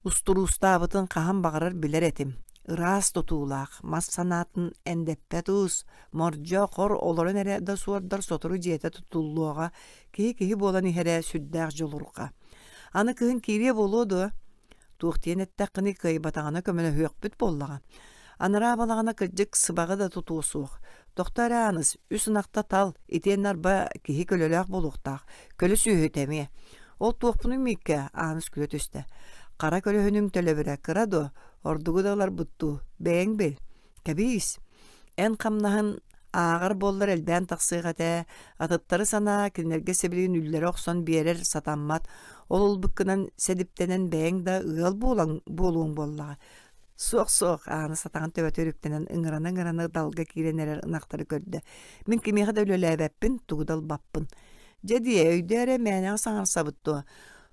устуруустаабытын хаһан баҕарар билэр этим. Ыраас тутуулаах, мас санаатын эндэппэт уус, мордьо, хор олорон эрэ да суордар сотору дьиэтэ тутуллуоҕа, киһи-киһи буолан иһэрэ сүрдээх дьулурҕа. Аны кыһын киириэ буолуо дуо? Туох диэн эттэххиний кыайбатаҕына көмөлөһүөхпүт буоллаҕа. Анараа балаҕана кырдьык сыбаҕы да тутуо суох. Тохто эрэ Ааныс, үс ынахта тал, итиэннэ арба киһи көлөлөөх буолуохтаах. Көлө сүөһүтэ эмиэ. Ол туохпунуй Мииккэ? Ааныс күлэ түстэ. Хара көлөһүнүҥ төлөбүрэ кыра дуо? Ордугу да ыларбыт дуу? Бэйэҥ бил. Кэбиис, эн хамнаһын ааҕар буоллар элбээн тахсыах этэ, атыттары санаа, кинилэргэ сибилигин үллэрэ охсон биэрэр сатаммат, ол ылбыккынан сэдиптэнэн бэйэҥ да ыал буолан буолуоҥ буоллаҕа. Суох-суох, Аана сатаҕын төбөтө үрүктэнэн ыҥырана-ыҥырана далга киирэн эрэр ынахтары көрдө. Мин кимиэхэ да үлэлээбэппин, тугу да ылбаппын. Дьэ диэ, өйдөө эрэ мээнэҕэ саҥарсабыт дуо?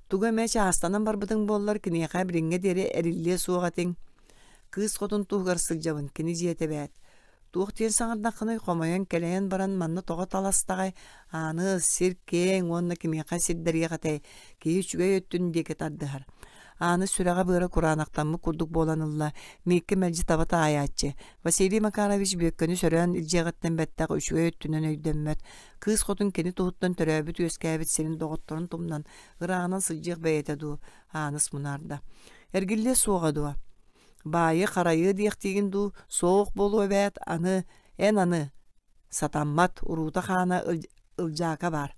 Тугу эмэ чаастанан барбытыҥ буоллар, киниэхэ билиҥҥэ диэри эриллиэ суох этиҥ. Кыыс хотун туһугар сылдьабын, кини дьиэтэ эбээт. Туох диэн саҥардаххыный, хомойон кэлэйэн баран манна тоҕо таластаҕай, ааны сир киэҥ уонна кимиэхэ сирдэриэх этэй, киһи үчүгэй өттүн диэки тардыһар. Ааны сүрэҕэ-быара кураанахтаммыт курдук буолан ылла, Мииккэ мэлдьи таба таайааччы. Василий Макарович Бүөккэни сөрөөн илдьиэҕиттэн бэттэх үчүгэй өттүнэн өйдөммөт. Кыыс хотун кини туһуттан төрөөбүт-үөскээбит сирин доҕотторун тумнан, ырааҕынан сылдьыах бэйэтэ дуу, Ааныс мунаарда. Эргиллиэ суоҕа дуо? Баайы харайыа диэхтиигин дуу, суох буолуо эбээт, аны, эн аны сатаммат, уруута-хаана ылдьаака баар.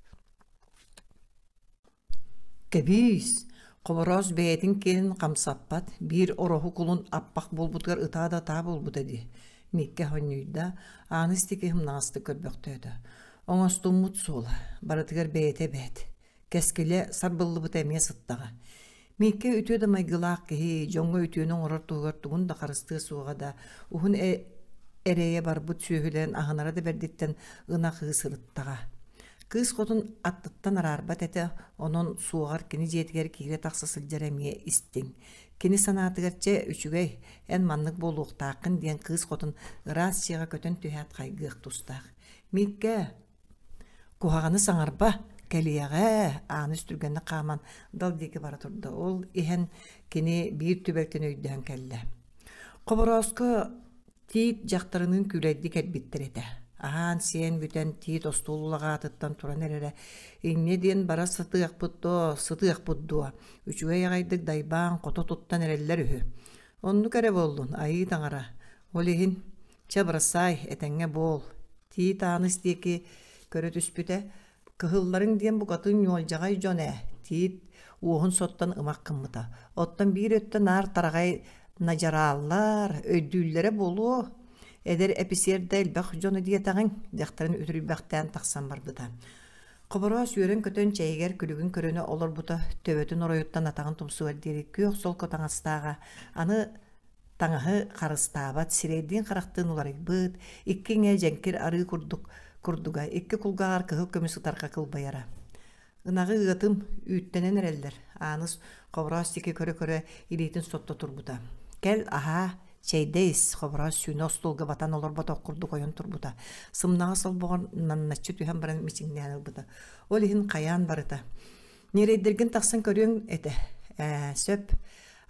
Кэбиис, Хобороос бэйэтин киэнин хамсаппат, биир ороһу кулун аппах буолбутугар ытаа да ытаа буолбута дии. Мииккэ хонньуйда, Ааныс диэки ымнаҕастык көрбөхтөөтө. Оҥостуммут суола, барытыгар бэйэтэ эбээт. Кэскилэ сарбыллыбыта эмиэ сыттаҕа. Мииккэ үтүө да майгылаах киһи, дьоҥҥо үтүөнү оҥорор туһугар тугун да харыстыа суоҕа да, уһун эрэйэ барбыт сүөһүлэрин аһынара да бэрдиттэн ынах ыы сырыттаҕа. Кыыс хотун аттыттан араарбат этэ, онон суоҕар кини дьиэтигэр киирэ-тахса сылдьара эмиэ истиҥ. Кини санаатыгар чэ, үчүгэй, эн маннык буолуохтааххын диэн кыыс хотун ыраас дьиэҕэ көтөн түһээт хайгыах тустаах. Мииккэ, Куһаҕаны саҥарба, кэлиэҕэ, Ааныс түргэнник хааман дал диэки бара турда. Ол иһэн кини биир түбэлтэни өйдөөн кэллэ. Хоборооско тиит дьахтарыныын күүлэйдии кэлбиттэр этэ. Аһаан-сиэн бүтэн тиит остуол улаҕаатыттан туран эрэрэ. Инньэ диэн бара сытыахпыт дуо, сытыахпыт дуо, үчүгэй аҕайдык дайбаан хото туттан эрэллэр үһү. Оннук эрэ буоллун, айыы таҥара. Ол иһин Чэ, бырасаай, этэҥҥэ буол, Тиит Ааныс диэки көрө түспүтэ, кыһылларыҥ диэн букатын ньуолдьаҕай дьон ээ, Тиит уоһун соттон ымах гыммыта. Оттон биир өттө наар тараҕай надьарааллар, өйдүүллэрэ буолуо. Эдэр эписиэр да элбэх дьону диэтэҕиҥ, дьахтарын үтүрүйбэхтээн тахсан барбыта. Хобороос үөрэн-көтөн чэйигэр күлүгүн көрүнэ олорбута, төбөтүн оройуттан атаҕын тумсугар диэри күөх солко таҥастааҕа, аны Таҥаһы харыстаабат, сирэйдиин-харахтыын уларыйбыт, икки иҥэ дьэҥкир арыы курдук курдуга, икки кулгааҕар кыһыл көмүс ытарҕа кылбайара. Ынаҕы ыатым, үүттэнэн эрэллэр, Ааныс Хобороос диэки көрө-көрө илиитин сотто турбута. Кэл, аһаа, чэйдэ ис, Хобороос сүүнэ остуолга батан олорботох курдук ойон турбута. Сымнаҕас олбоҕор наначчы түһэн баран мичиҥнээн ылбыта. Ол иһин хайаан барыта. Ньирэйдэргин тахсан көрүөҥ этэ. Ээ, сөп.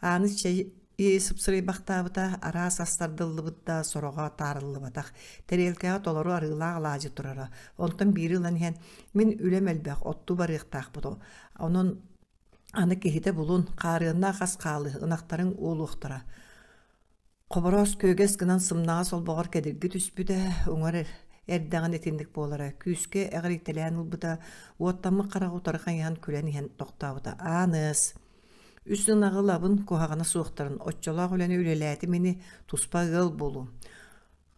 Ааныс чэй Сыпсырыйбахтаабыта, араас ас тардыллыбыт да, сороҕо таарыллыбатах. Тэриэлкэҕэ толору арыылаах алаадьы турара. Онтон биири ылан иһэн, «Мин үлэм элбэх, оттуу барыахтаахпыт, онон аны киһитэ булун, хаарыаннаах ас хаалыы, ынахтарыҥ уолуохтара». Хобороос күөгэс гынан сымнаҕас олбоҕор кэдирги түспүтэ, уҥар эрдэҕин итинник буолара, күүскэ эҕирийтэлээн ылбыта, уоттаммыт хараҕа утары хайыһан күлэн иһэн тохтообута. «Ааныс, Үс ынаҕы ылабын, куһаҕана суохтарын, оччолоох үлэни үлэлээтим ини, туспа ыал буолуом.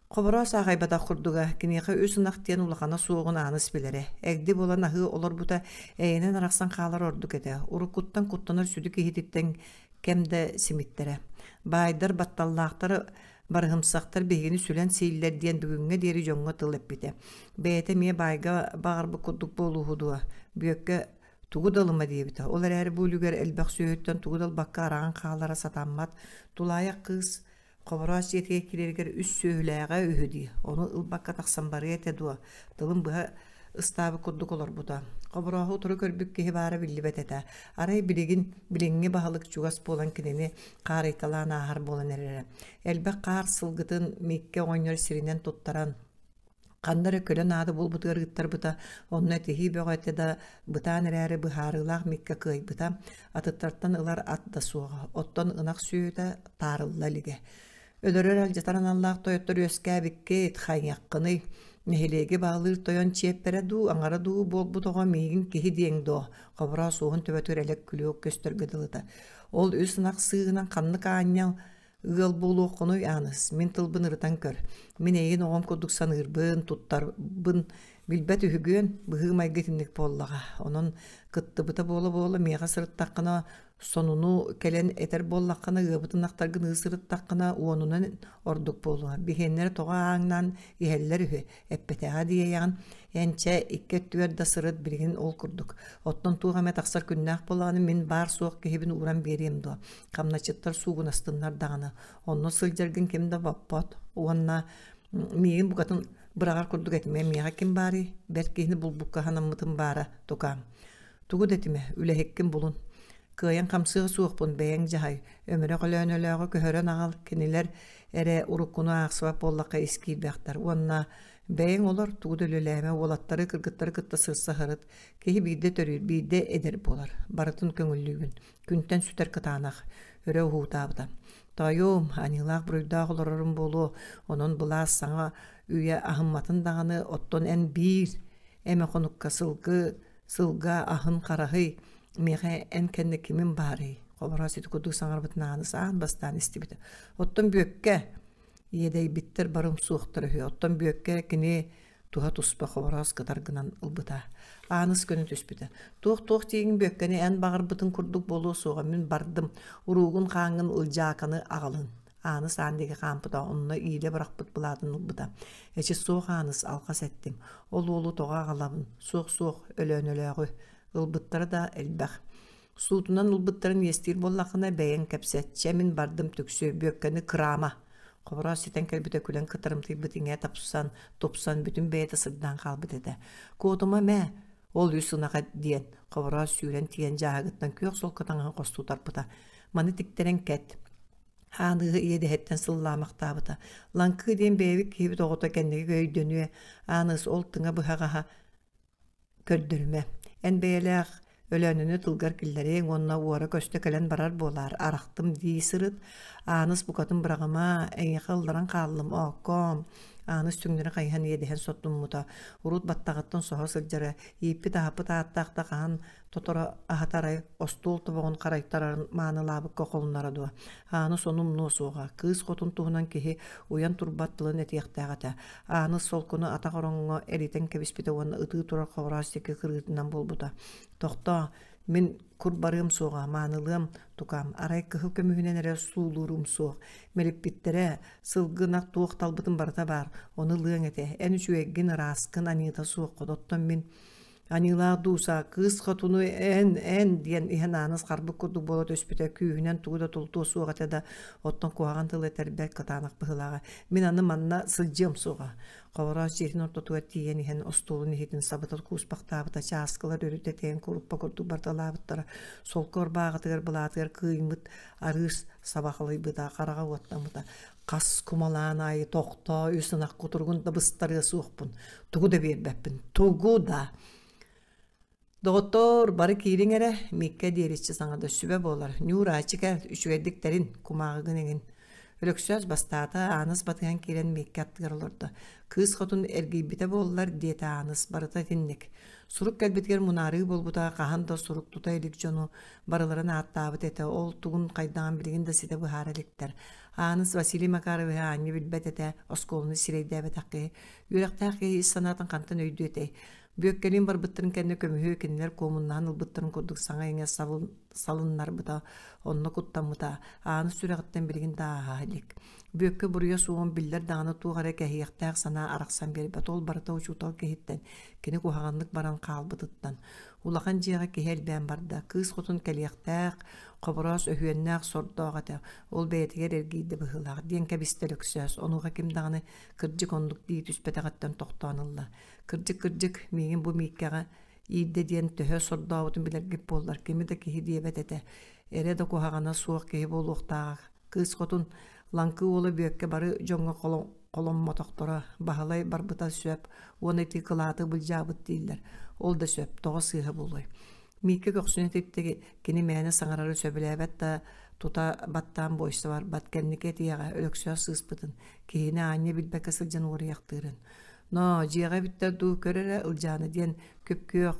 Хобороос аахайбатах курдуга, киниэхэ үс ынах диэн улахана суоҕун Ааныс билэрэ. Эгди буолан аһыы олорбута эйэнэн арахсан хаалар ордук этэ. Уруккуттан куттанар сүдү киһититтэн кэм да симиттэрэ. Баайдар, батталлаахтар, барыһымсахтар биһигини сүлэн сииллэр диэн бүгүҥҥэ диэри дьоҥҥо тыл эппитэ. Бэйэтэ эмиэ баайга баҕарбыт курдук буолууһу дуо? Бүөккэ Тугу да ылыма диэбитэ. Ол эрээри бу үлүгэр элбэх сүөһүттэн тугу да ылбакка араҕан хаалара сатаммат. Тулаайах кыыс Хобороос дьиэтигэр киирэригэр үс сүөһүлээҕэ үһү дии. Ону ылбакка тахсан барыа этэ дуо? Тылын быһа ыстаабыт курдук олорбута. Хоборооһу утары көрбүт киһи баара биллибэт этэ. Арай билигин билиҥҥи баһылык чугас буолан кинини хаарыйталаан ааһар буолан эрэрэ. Элбэх хаар сылгытын Микки оҕонньор сиринэн туттаран Ханна эрэ көлө наада буолбутугар ыыттарбыта, онно этиһии бөҕө этэ да, бытаан эрээри быһаарыылаах Микка кыайбыта, атыттартан ылар ат да суоҕа, оттон ынах сүөһүтэ таарылла илигэ. Өлөрөр-алдьатар аналлаах тойоттор үөскээбиккит, хайыаххыный? Нэһилиэги баалыыр тойон чиэппэрэ дуу, аҥара дуу буолбут оҕо миигин киһи диэҥ дуо? Хобороос уоһун төбөтүгэр элэк күлүөх көстөргө дылыта. Ол үс ынах сыыһынан ханнык аанньал Ыал буолуоххунуй, Ааныс, мин тылбын ырытан көр. Мин эйигин оҕом курдук саныырбын, туттарбын билбэт үһүгүөн, быһыы-майгы итинник буоллаҕа. Онон кыттыбыта буола-буола миэхэ сырыттаххына, сонуну кэлэн этэр буоллаххына, ыабытын ахтаргын ыы сырыттаххына, уонунан ордук буолуо. Биһиэннэрэ тоҕо ааҥнаан иһэллэр үһү, эппэтэҕэ диэйэҕин. Эн чэ, икки өттүгэр да сырыт билигин ол курдук. Оттон туох эмэ тахсар күннээх буоллаҕына, мин баар-суох киһибин ууран биэриэм дуо? Хамначчыттар суугунастыннар даҕаны, онно сылдьаргын ким да боппот уонна миигин букатын быраҕар курдук этимэ, миэхэ ким баарый? Бэрт киһини булбукка санаммытым баара, тукаам. Тугу да этимэ, үлэһиккин булун. Кыайан хамсыа суохпун, бэйэҥ дьаһай. Өмүрэх Өлөөнөлөөҕү көһөрөн аҕал, кинилэр эрэ уруккуну аахсыбат буоллахха ис киирбэхтэр уонна бэйэҥ олор, тугу да үлэлээмэ, уолаттары, кыргыттары кытта сырса сырыт. Киһи биирдэ төрүүр, биирдэ эдэр буолар. Барытын көҥүллүүгүн. Күнтэн сүтэр кытаанах, өрө уһуутаабыта. Тоойуом, аньыылаах-буруйдаах олорорум буолуо, онон былаас саҥа үйэ аһымматын даҕаны, оттон эн биир эмэ хонукка сылгы сылга аһын хараһый, миэхэ эн кэннэ кимим баарый? Хобороос ити курдук саҥарбытын Ааныс аан бастаан истибитэ. Оттон Бүөккэ иэдэйбиттэр барым суохтар үһү. Оттон Бүөккэ кини. Туһа туспа Хобороос кытар гынан ылбыта. Ааныс көнө түспүтэ. Туох-туох диигин Бүөккэни эн баҕарбытыҥ курдук буолуо суоҕа, мин бардым, уруугун хааҥҥын Ылдьааканы аҕалын. Ааныс аан диэки хаампыта, онно иилэ бырахпыт былаатын ылбыта. Эчи суох Ааныс, алҕас эттим. Ол уолу тоҕо аҕалабын? Суох-суох, Өлөөнөлөөҕү. Ылбыттара да элбэх. Суутунан ылбыттарын иэстиир буоллаххына, бэйэҥ кэпсэт. Чэ, мин бардым түксү, Бүөккэни кыраама. Хобороос ситэн кэлбитэ күлэн кытарымтыйбыт иҥэ тапсан, тупсан, бүтүн бэйэтэ сырдаан хаалбыт этэ. Куотума мэ, ол үс ынаҕа диэн, Хобороос сүүрэн тиийэн дьааһыгыттан күөх солко таҥаһын хостуу тарпыта. Маны тиктэрэн кэт. Ааныыһы иэдэһиттэн сыллаамахтаабыта. Лаҥкыы диэн бэйэбит киһибит оҕото кэнники өйдөнүө, Ааныс ол тыҥа быһаҕаһа Көрдөрүмэ, эн бэйэлээх Өлөөнөнү тылгар киллэриэҥ уонна уора-көстө кэлэн барар буолаар, арахтым дии сырыт, Ааныс букатын быраҕыма, эйиэхэ ылларан хааллым, ооккоом. Ааныс түҥнэри хайыһан иэдэһэн соттуммута, урут баттаҕыттан соһо сылдьара, ииппит-аһаппыт ааттаах да хаһан тоторо аһатарай, остуол тобоҕун харайтарарын маанылаабыкка холунара дуо? Ааныс ону умнуо суоҕа, кыыс хотун туһунан киһи уйан турбат тылын этиэхтээх этэ. Ааныс солкуну атах ороҥҥо эритэн кэбиспитэ уонна ытыы турар хобороос диэки кырыытынан буолбута. «Тохтоо, мин кур барыам суоҕа, маанылыам, тукаам, арай кыһыл көмүһүнэн эрэ суулуурум суох. Мэлиппиттэрэ, сылгы ынах туох талбытым барыта баар, ону ылыаҥ этэ. Эн үчүгэйгин, ырааскын, аньыыта суоххун, оттон мин Аньыылаах дууса, кыыс хотуну эн, эн диэн иһэн Ааныс харбык курдук буола түспүтэ, күүһүнэн тугу да тултуо суох этэ да, оттон куһаҕан тыл этэрбэт кытаанах быһыылааҕа. Мин аны манна сылдьыам суоҕа. Хобороос дьиэтин ортотугар тиийэн иһэн остуолун иһитин сабыта кууспахтаабыта, чааскылар өрүтэ тэйэн куруппа курдук бардалаабыттара, солко ырбааҕытыгар былаатыгар кыыймыт арыыс саба халыйбыта, хараҕа уоттаммыта. Хас кумалаан аайы тохтоо, үс ынах кутуругун да быстарыа суохпун, тугу да биэрбэппин, тугу да. Доҕоттоор, бары киириҥ эрэ, Микка диэриччи саҥата сүбэ буолар. Ньуурааччыка, үчүгэйдик тэрин, кумааҕыгын эҥин. Өлөксөөс бастаата, Ааныс батыһан киирэн Микка аттыгар олордо. Кыыс хотун эргийбитэ буоллар, диэтэ Ааныс, барыта итинник. Сурук кэлбитигэр мунаарыы буолбута, хаһан да сурук тута илик дьону барыларын ааттаабыт этэ, ол тугун хайдаҕын билигин да ситэ быһаара иликтэр. Ааныс Василий Макаровиһы аанньа билбэт этэ, оскуоланы сирэйдээбэтэх киһи. Үөрэхтээх киһи ис санаатын хантан өйдүө этэй? Бүөккэлиин барбыттарын кэннэ көмүһү кинилэр куомуннаһан ылбыттарын курдук саҥа-иҥэ салыннарбыта, онно куттаммыта, Ааныс сүрэҕиттэн билигин да ааһа илик. Бүөккэ буруйа суоҕун биллэр даҕаны туох эрэ кэһиэхтээх санаа арахсан биэрбэт, ол барыта учуутал киһиттэн, кини куһаҕаннык баран хаалбытыттан. Улахан дьиэҕэ киһи элбээн барда, кыыс хотун кэлиэхтээх, Хобороос өһүөннээх сордоох этэ, ол бэйэтигэр эргийдэ быһыылаах диэн кэбистэ Өлөксөөс, онуоха ким даҕаны кырдьык оннук дии түспэтэҕиттэн тохтоон ылла. Кырдьык-кырдьык, миигин бу Мииккэҕэ иирдэ диэн төһө сордообутун билэргит буоллар, кими да киһи диэбэт этэ, эрэ да куһаҕана суох киһи буолуохтааҕа. Кыыс хотун Лаҥкы уола Бүөккэ бары дьоҥҥо холоммотохторо, Баһылай барбыта сөп уонна ити кылааты былдьаабыт дииллэр. Ол да сөп, тоҕо сыыһа буолуой? Мииккэ көхсүн этиттэ, кини мээнэ саҥарары сөбүлээбэт да, тута баттаан буойса барбат, кэнники этиэҕэ Өлөксөөс сыыспытын, киһини аанньа билбэккэ сылдьан уоруйахтыырын. Ноо, дьиэҕэ эбиттэр дуу, көр эрэ, Ылдьаана диэн күп-күөх,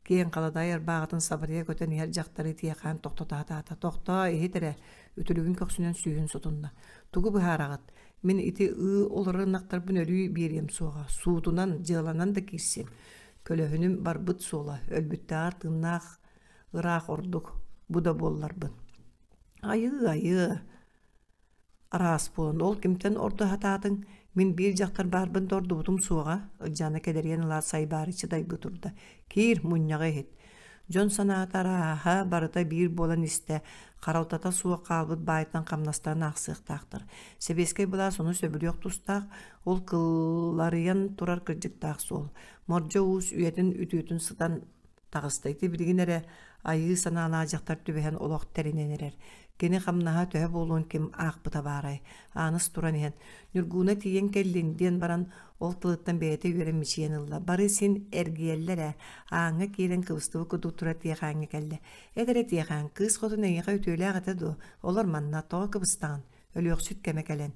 киэҥ халадаай ырбааҕытын сабарыйа көтөн иһэр дьахтары тиэхээн тохтотоотаата. Тохтоо, иһит эрэ, үтүлүгүн көхсүнэн сүүһүн сотунна. Тугу быһаараҕыт? Мин ити ыы олорор ынахтарбын өрүү биэриэм суоҕа, суутунан, дьыаланан да киирсиэм. Көлөһүнүм барбыт суола, өлбүттээҕэр тыыннаах ыраах ордук, бу да буолларбын. Айыы-айыы, араас буолан, ол кимтэн ордо сатаатыҥ, мин биир дьахтар баарбын да ордубутум суоҕа, Ылдьаана кэдэрийэн ылаат сайбаарыччы дайбыы турда. Киир, мунньаҕы иһит. Дьон санаата арааһа барыта биир буолан истэ, харалтата суох хаалбыт баайтан хамнастарын аахсыахтаахтар. Сэбиэскэй былаас ону сөбүлүөх тустаах, ол кылларыйан турар кырдьыктаах суол. Мордьо Уус үйэтин үтүөтүн сытан таҕыста. Ити билигин эрэ айыы санаалаах дьахтар түбэһэн олох тэринэн эрэр. Кини хамнаһа төһө буолуон ким аахпыта баарай. Ааныс туран иһэн «Ньургууна тиийэн кэллин» диэн баран ол тылыттан бэйэтэ үөрэн мичийэн ылла. Бары син эргийэллэр ээ. Ааҥҥа киирэн кыбыстыбыт курдук турар Тиэхээҥҥэ кэллэ. «Эт эрэ Тиэхээн, кыыс хотун эйиэхэ үтүөлээх этэ дуо? Олор манна, тоҕо кыбыстаҕын? Өлүөхсүт кэмэ кэлэн»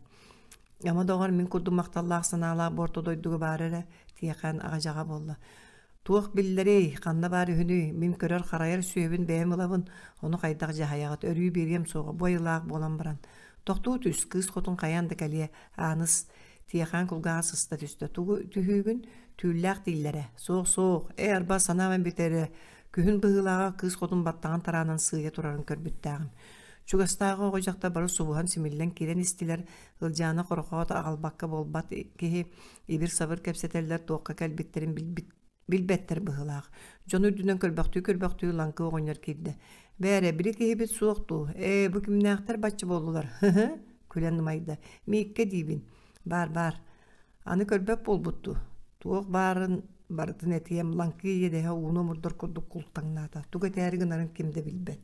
Ама доҕор, мин курдук махталлаах санаалаах бу орто дойдуга баар эрэ, Тиэхээн аҕадьаҕа буолла. Туох биллэрий, ханна баар үһүнүй, мин көрөр-харайар сүөһүбүн бэйэм ылабын, ону хайдах дьаһайаҕыт, өрүү биэриэм суоҕа, бу айылаах буолан баран. Тохтуу түс, кыыс хотун хайаан да кэлиэ, Ааныс. Тиэхээн кулгааҕа сыста түстэ. Тугу түһүүгүн? Түүллээх дииллэрэ. Суох, суох. Ээ, арба санаам бүтэрэ. Күһүн быһыылааҕа кыыс хотун баттаҕын тараанан сыыйа турарын көрбүттээҕим. Чугастааҕы оҕо дьахтар бары субуһан симиллэн киирэн истилэр. Ылдьаана хорохоот аҕалбакка буолбат киһи ибир-сабыр кэпсэтэллэр туохха кэлбиттэрин билбит билбэттэр быһыылаах. Дьон үрдүнэн көрбөхтүү-көрбөхтүү лаҥкы оҕонньор киирдэ. «Бээрэ, били киһибит суох дуу? Ээ, бу кимнээхтэр бачча буоллулар? Һы-һы!» күлэн ымайда. «Мииккэ диибин. Баар, баар. Аны көрбөт буолбут дуу? Туох баарын барытын этиэм, лаҥкы иэдэһэ ууну омурдар курдук култаҥнаата. Тугу этээри гынарын ким да билбэт.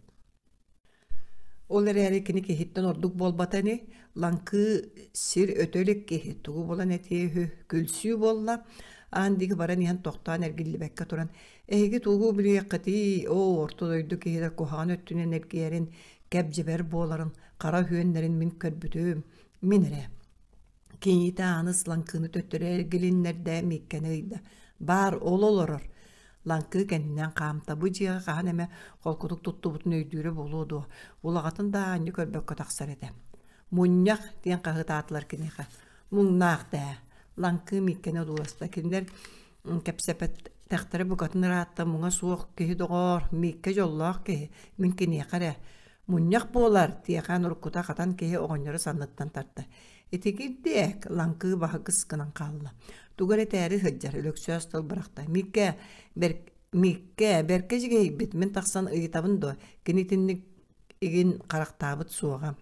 Ол эрээри кини киһиттэн ордук буолбата ини, лаҥкыы сир өтө илик киһи тугу булан этиэ үһү, күлсүү буолла, аан диэки баран иһэн тохтоон эргиллибэккэ туран «Эһиги тугу билиэххитий, оо, орто дойду киһитэ куһаҕан өттүнэн эргийэрин, кэп-дьэбэр буоларын, хара үһүөннэрин мин көрбүтүм, мин эрэ» Киниитэ Ааныс лаҥкыны төттөрү эргилиннэрдэ, Мииккэни ыйда: «Баар, ол олорор» Лаҥкыы кэннинэн хаамта, бу дьиэҕэ хаһан эмэ холкутук туттубутун өйдүүрэ буолуо дуо, улаҕатын да аанньа көрбөккө тахсар этэ. «Мунньах!» диэн хаһыытаатылар киниэхэ. «Муҥнаах дээ!» Лаҥкыы Мииккэни одууласта. Кинилэр кэпсэппэтэхтэрэ букатын ыраатта, муҥа суох киһи доҕоор, Мииккэ дьоллоох киһи, мин киниэхэ эрэ Мунньах буолар, Тиэхээн уруккута хатан киһи оҕонньору санныттан тарта. Итигирдиэк, лаҥкыы баһыгыс гынан хаалла. Тугу эрэ этээри сылдьар, Өлөксөөс тыл бырахта. Мииккэ, бэр... Мииккэ, бэркэ дьигэйбит, мин тахсан ыйытабын дуо? Кини итинник игин харахтаабыт суоҕа.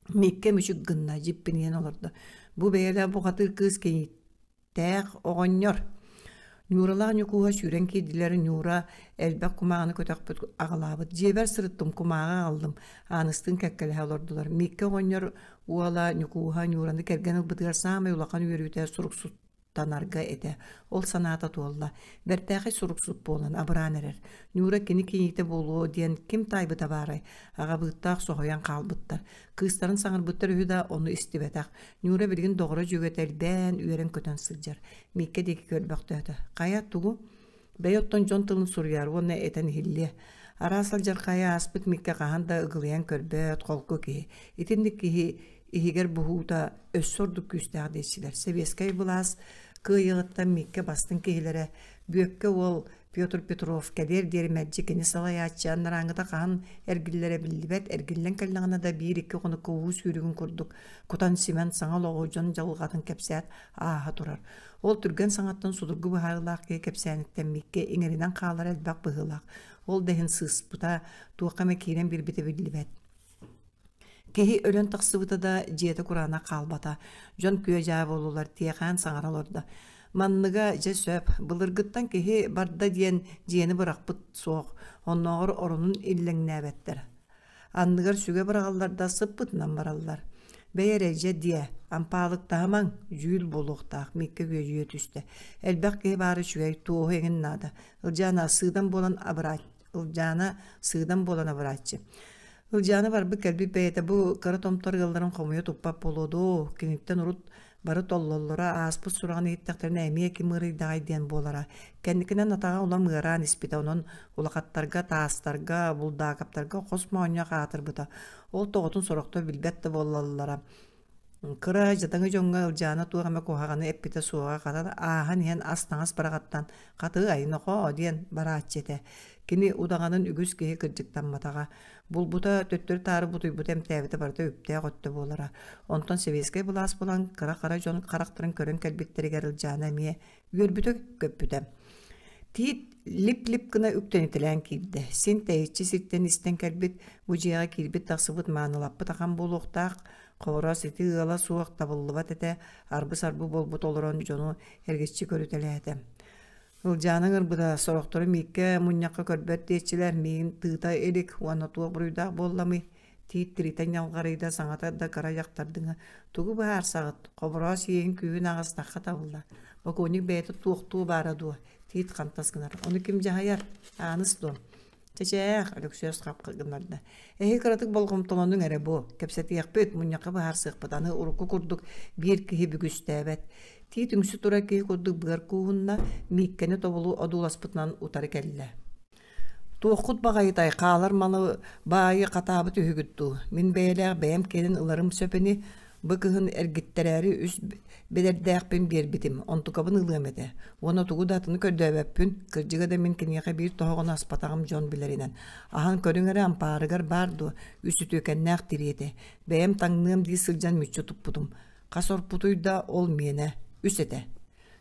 Мииккэ мүчүк гынна, дьиппинийэн олордо. Бу бэйэлээх бухатыыр кыыс киниттэн Тээх оҕонньор Ньууралаах Ньукууһа сүүрэн киирдилэр Ньуура элбэх кумааҕыны көтөхпүт аҕалаабыт. Дьиэбэр сырыттым, кумааҕы аҕаллым. Ааныстыын кэккэлэһэ олордулар. Мииккэ оҕонньор уола Ньукууһа Ньуураны кэргэн ылбытыгар саамай улахан үөрүүтэ суруксуттанарга этэ. Ол санаата туолла. Бэртээхэй суруксут буолан абыраан эрэр. Ньуура кини кийиитэ буолуо диэн ким таайбыта баарай? Аҕабыыттаах соһуйан хаалбыттар. Кыыстарын саҥарбыттар үһү да, ону истибэтэх. Ньуура билигин доҕоро дьүөгэтэ элбээн, үөрэн-көтөн сылдьар. Мииккэ диэки көрбөхтөөтө. Хайа, тугу? Бэйэ оттон дьон тылын суруйар уонна этэн иһиллиэ. Араас алдьархайы ааспыт Мииккэ хаһан да ыгылыйан көрбөт, холку киһи. Итинник киһи иһигэр буһуута өссө ордук күүстээх диэччилэр. Сэбиэскэй былаас кыайыаҕыттан Мииккэ бастыҥ киһилэрэ Бүөккэ уол Петр Петров кэлиэр диэри мэлдьи кини салайааччы анарааҥҥыта хаһан эргиллэрэ биллибэт, эргиллэн кэллэҕинэ да биир-икки хонукка уу сүүрүгүн курдук кутан-симэн саҥа олоҕу дьон дьылҕатын кэпсээт ааһа турар. Ол түргэн саҥаттан судургу быһаарыылаах киһи кэпсээниттэн Миккэ иҥэринэн хаалара элбэх быһыылаах. Ол да иһин сыыспыта, туохха эмэ киирэн биэрбитэ биллибэт. Киһи өлөн тахсыбыта да, дьиэтэ кураанах хаалбата. Дьон күө-дьаа буоллулар, Тиэхээн саҥара олордо. Манныга дьэ сөп, былыргыттан киһи барда диэн дьиэни бырахпыт суох, оннооҕор оронун иллэҥнээбэттэр. Анныгар сүгэ быраҕаллар да сыппытынан бараллар. Бэйэ эрэ дьэ диэ, ампаалыктаһымаҥ, дьүүл буолуохтаах, Мииккэ күөдьүйэ түстэ. Элбэх киһи баара үчүгэй, туоһу эҥин наада. Ылдьаана сыыдам буолан абыраат Ылдьаана сыыдам буолан абырааччы. Ылдьаана барбыт-кэлбит бэйэтэ бу кыра томтор ыалларын хомуйа туппат буолуо дуу, киниттэн урут бары толлоллоро, ааспыт сураҕын иһиттэхтэринэ эмиэ ким ыарыйдаҕай диэн буолара. Кэнникинэн атаҕа улам ыараан испитэ, онон улахаттарга, таастарга, булдаакаптарга хос моонньоох аатырбыта. Ол тоҕотун сорохтор билбэт да буоллаллара. Кыра дьадаҥы дьоҥҥо Ылдьаана туох эмэ куһаҕаны эппитэ суоҕа хатан ааһан иһэн ас-таҥас бараҕаттан «Хатыы айнохоо» диэн барааччы этэ. Кини удаҕанын үгүс киһи кырдьыктамматаҕа. Булбута, төттөрү-таары бутуйбута эмтээбитэ барыта үптээх өттө буолара. Онтон сэбиэскэй былаас буолан кыра-хара дьон харахтарын көрөн кэлбиттэригэр Ылдьаана эмиэ үөрбүтэ-көппүтэ. Тиит лип-лип гына үктэнитэлээн киирдэ. Син тэйиччи сиртэн истэн кэлбит, бу дьиэҕэ киирбит-тахсыбыт маанылаппыт ахан буолуохтаах, Хобороос ити ыала суох табыллыбат этэ, арбы-сарбы буолбут олорон дьону эргиччи көрүтэлээтэ. Ылдьаана ыҥырбыта, сорохтору Мииккэ мунньахха көрбөт диэччилэр миигин тыыта илик уонна туох буруйдаах буолламый? Тиит тиритэн ньалҕарыйда, саҥата да кыра дьахтардыҥы «Тугу быһаарсаҕыт? Хобороос иэһин күүһүн аҕыстахха табыллар. Бокуонньук бэйэтэ туохтуу баара дуо?» Тиит хантас гынар. «Ону ким дьаһайар? Ааныс дуо?» Чэчээх, Өлөксөөс хап гыннарда. Эһи кыратык болҕомтолонуҥ эрэ бу. Кэпсэтиэхпит, мунньахха быһаарсыахпыт. Аны урукку курдук биир киһи бүгүстээбэт. Тиит үҥсү турар киһи курдук быар кууһунна, Мииккэни тобулу одууласпытынан утары кэллэ. Туоххут баҕайытай, хаалар малы баайы хатаабыт үһүгүт дуу? Мин бэйэлээх бэйэм кэлин ыларым сөп ини. Бу кыһын эргиттэрээри үс бэдэрдээхпин биэрбитим, онтукабын ылыам этэ. Уонна тугу да атыны көрдөөбөппүн, кырдьыга да мин киниэхэ биир тоһоҕону аспатаҕым дьон билэринэн. Аһан көрүҥ эрэ ампаарыгар баар дуо, үс үтүөкэннээх тириэтэ. Бэйэм таҥныам дии сылдьан мүччү туппутум. Хас орпутуй да ол миэнэ, үс этэ.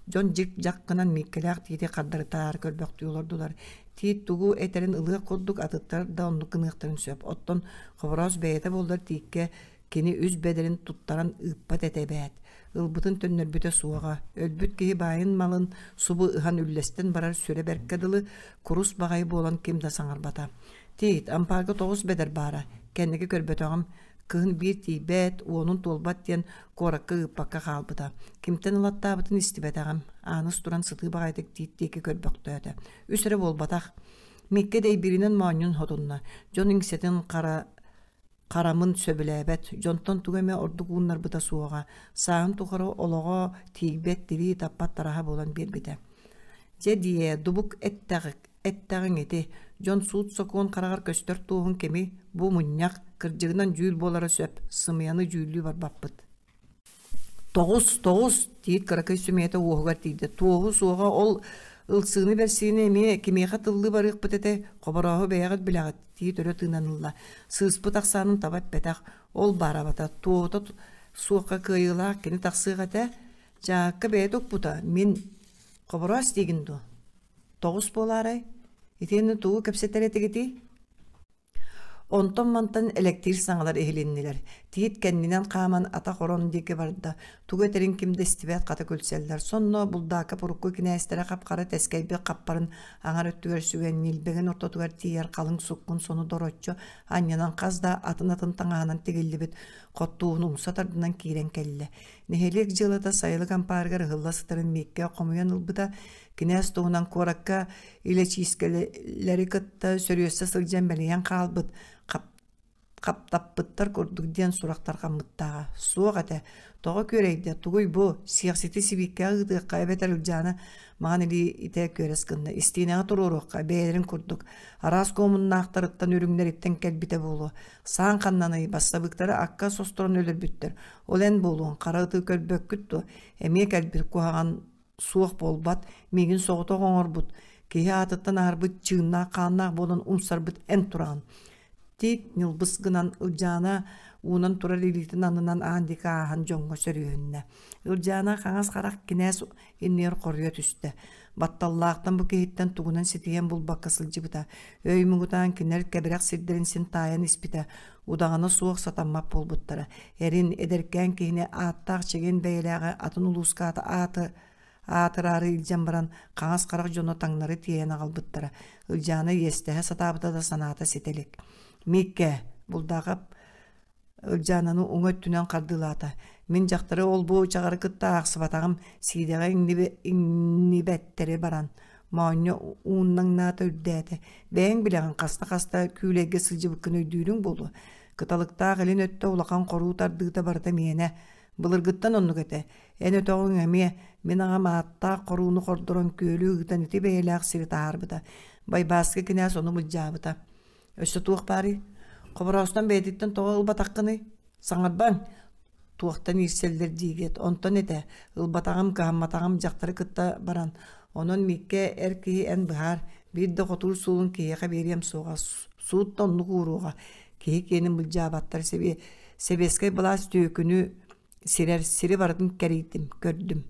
Дьон дьик-дьах гынан Мииккэлээх Тиити хардарытаары көрбөхтүү олордулар. Тиит тугу этэрин ылыах курдук атыттар да оннук гыныахтарын сөп. Оттон Хобороос бэйэтэ буоллар Тииккэ кини үс бэдэрин туттаран ыыппат этэ эбээт. Ылбытын төннөрбүтэ суоҕа. Өлбүт киһи баайын малын субу ыһан үллэстэн барар сүрэ бэркэ дылы курус баҕайы буолан ким да саҥарбата. Тиит, ампаарга тоҕус бэдэр баара. Кэнники көрбөтөҕүм. Кыһын биир тиийбэт, уонун туолбат диэн куоракка ыыппакка хаалбыта. Кимтэн ылаттаабытын истибэтэҕим. Ааныс туран сытыы баҕайытык тиит диэки көрбөхтөөтө. Үс эрэ буолбатах. Миккэ дэйбииринэн моонньун хотунна. Дьон иҥсэтин хара харамын сөбүлээбэт, дьонтон тугу эмэ ордук ууннарбыта суоҕа, сааһын тухары олоҕо тиийбэт тирии таппат тараһа буолан биэрбитэ. Дьэ диэ, дубук эттэҕик, эттэҕиҥ ити, дьон суут-сокуон хараҕар көстөр туоһун кими, бу мунньах, кырдьыгынан дьүүл буолара сөп, сымыйаны дьүүллүү барбаппыт. Тоҕус, тоҕус, тиит кыракый сүмэһитэ уоһугар тиийдэ. Туоһу суоҕа ол ылсыыны-бэрсиини эмиэ кимиэхэ тыллыы барыахпыт этэй, хоборооһу бэйэҕит билэҕит, тиит өрө тыынан ылла. Сыыспыт ахсаанын таба эппэтэх, ол баарабата, туоһута суохха кыайыылаах кини тахсыах этэ. Дьаакка бэйэтэ укпута, мин хобороос диигин дуо? Тоҕус буолаарай? Итиэннэ тугу кэпсэтэр этигитий? Онтон-мантан элэктиир саҥалар иһилиннилэр. Тиит кэннинэн хааман атах орон диэки барда. Тугу этэрин ким да истибэт хата күлсэллэр. Сонно Булдаакап урукку кинээстэрэ хап-хара тэскэйбит хаппарын аҥар өттүгэр сүгэн ньилбэгин ортотугар тиийэр халыҥ суккун сону дороччу анньынан хас да атын-атын таҥаһынан тигиллибит хоттууһун умса тардынан киирэн кэллэ. Нэһилиэк дьыалата сайылык ампаарыгар ыһылла сытарын Мииккэ хомуйан ылбыта. Кинээс туһунан куоракка илэчиискэлэри кытта сөрүөссэ сылдьан мэлийэн хаалбыт хаптаппыттар курдук диэн сурах тарҕаммыттааҕа. Суох этэ. Тоҕо күөрэйдэ? Тугуй бу? Сиэхсити сибииккэҕэ ыытыахха эбэтэр Ылдьаана маҥан илиитэ күөрэс гынна. Истиинэҕэ туруоруохха, бэйэлэрин курдук. Араас куомуннаахтарыттан үрүҥнэриттэн кэлбитэ буолуо. Саан ханнаный, бассабыыктары акка состорон өлөрбүттэр. Ол эн буолуоҥ, хара ыты көрбөккүт дуо? Эмиэ кэлбит куһаҕан суох буолбат, миигин соҕотох оҥорбут, киһи аатыттан аһарбыт чыыннаах-хааннаах буолан умсарбыт эн тураҕын. Тиит ньылбыс гынан Ылдьаана уунан турар илиитин аннынан аан диэки ааһан дьоҥҥо сөрүөһүннэ. Ылдьаана хаҥас харах кинээс иннигэр хоруйа түстэ. Батталлаахтан бу киһиттэн тугунан ситиһэн булбакка сылдьыбыта. Өй муҥутаан кинилэр кэбирэх сирдэрин син таайан испитэ. Удаҕана суох сатаммат буолбуттара. Эрин, эдэркээн киһини ааттаах чэгиэн бэйэлээҕи атын улууска ааты аатыраары илдьэн баран хаҥас харах дьоно таҥнары тиэйэн аҕалбыттара. Ылдьаана иэстэһэ сатаабыта да санаата ситэ илик. Миккэ, Булдаахап Ылдьаананы уҥа өттүнэн хардыылаата. Мин дьахтары ол-бу чаҕары кытта аахсыбатаҕым, сиидэҕэ иҥнибэттэри баран, моонньо ууннаҥнаата үрдээтэ. Бэйэҥ билэҕин хаста-хаста күүлэйгэ сылдьыбыккын өйдүүрүҥ буолуо. Кыталыктаах илин өттө улахан хоруу тардыыта барыта миэнэ. Былыргыттан оннук этэ. Эн өтөҕүҥ эмиэ, мин аҕам ааттаах хорууну хордорон күөлү ыытан ити бэйэлээх сири таһаарбыта. Байбааскы кинээс ону былдьаабыта. Өссө туох баарый? Хобороостон бэйэтиттэн тоҕо ылбатаххыный? Саҥарбаҥ! Туохтан иирсэллэр диигит? Онтон этэ, ылбатаҕым, кыһамматаҕым дьахтары кытта баран. Онон Миккэ эр киһи эн быһаар, биир да хотуур суолун киһиэхэ биэриэм суоҕа, суут да оннук ууруоҕа. Киһи киэнин былдьаабаттар сэбиэскэй былаас түөкүнү сирэр сири барытын кэрийдим, көрдүм.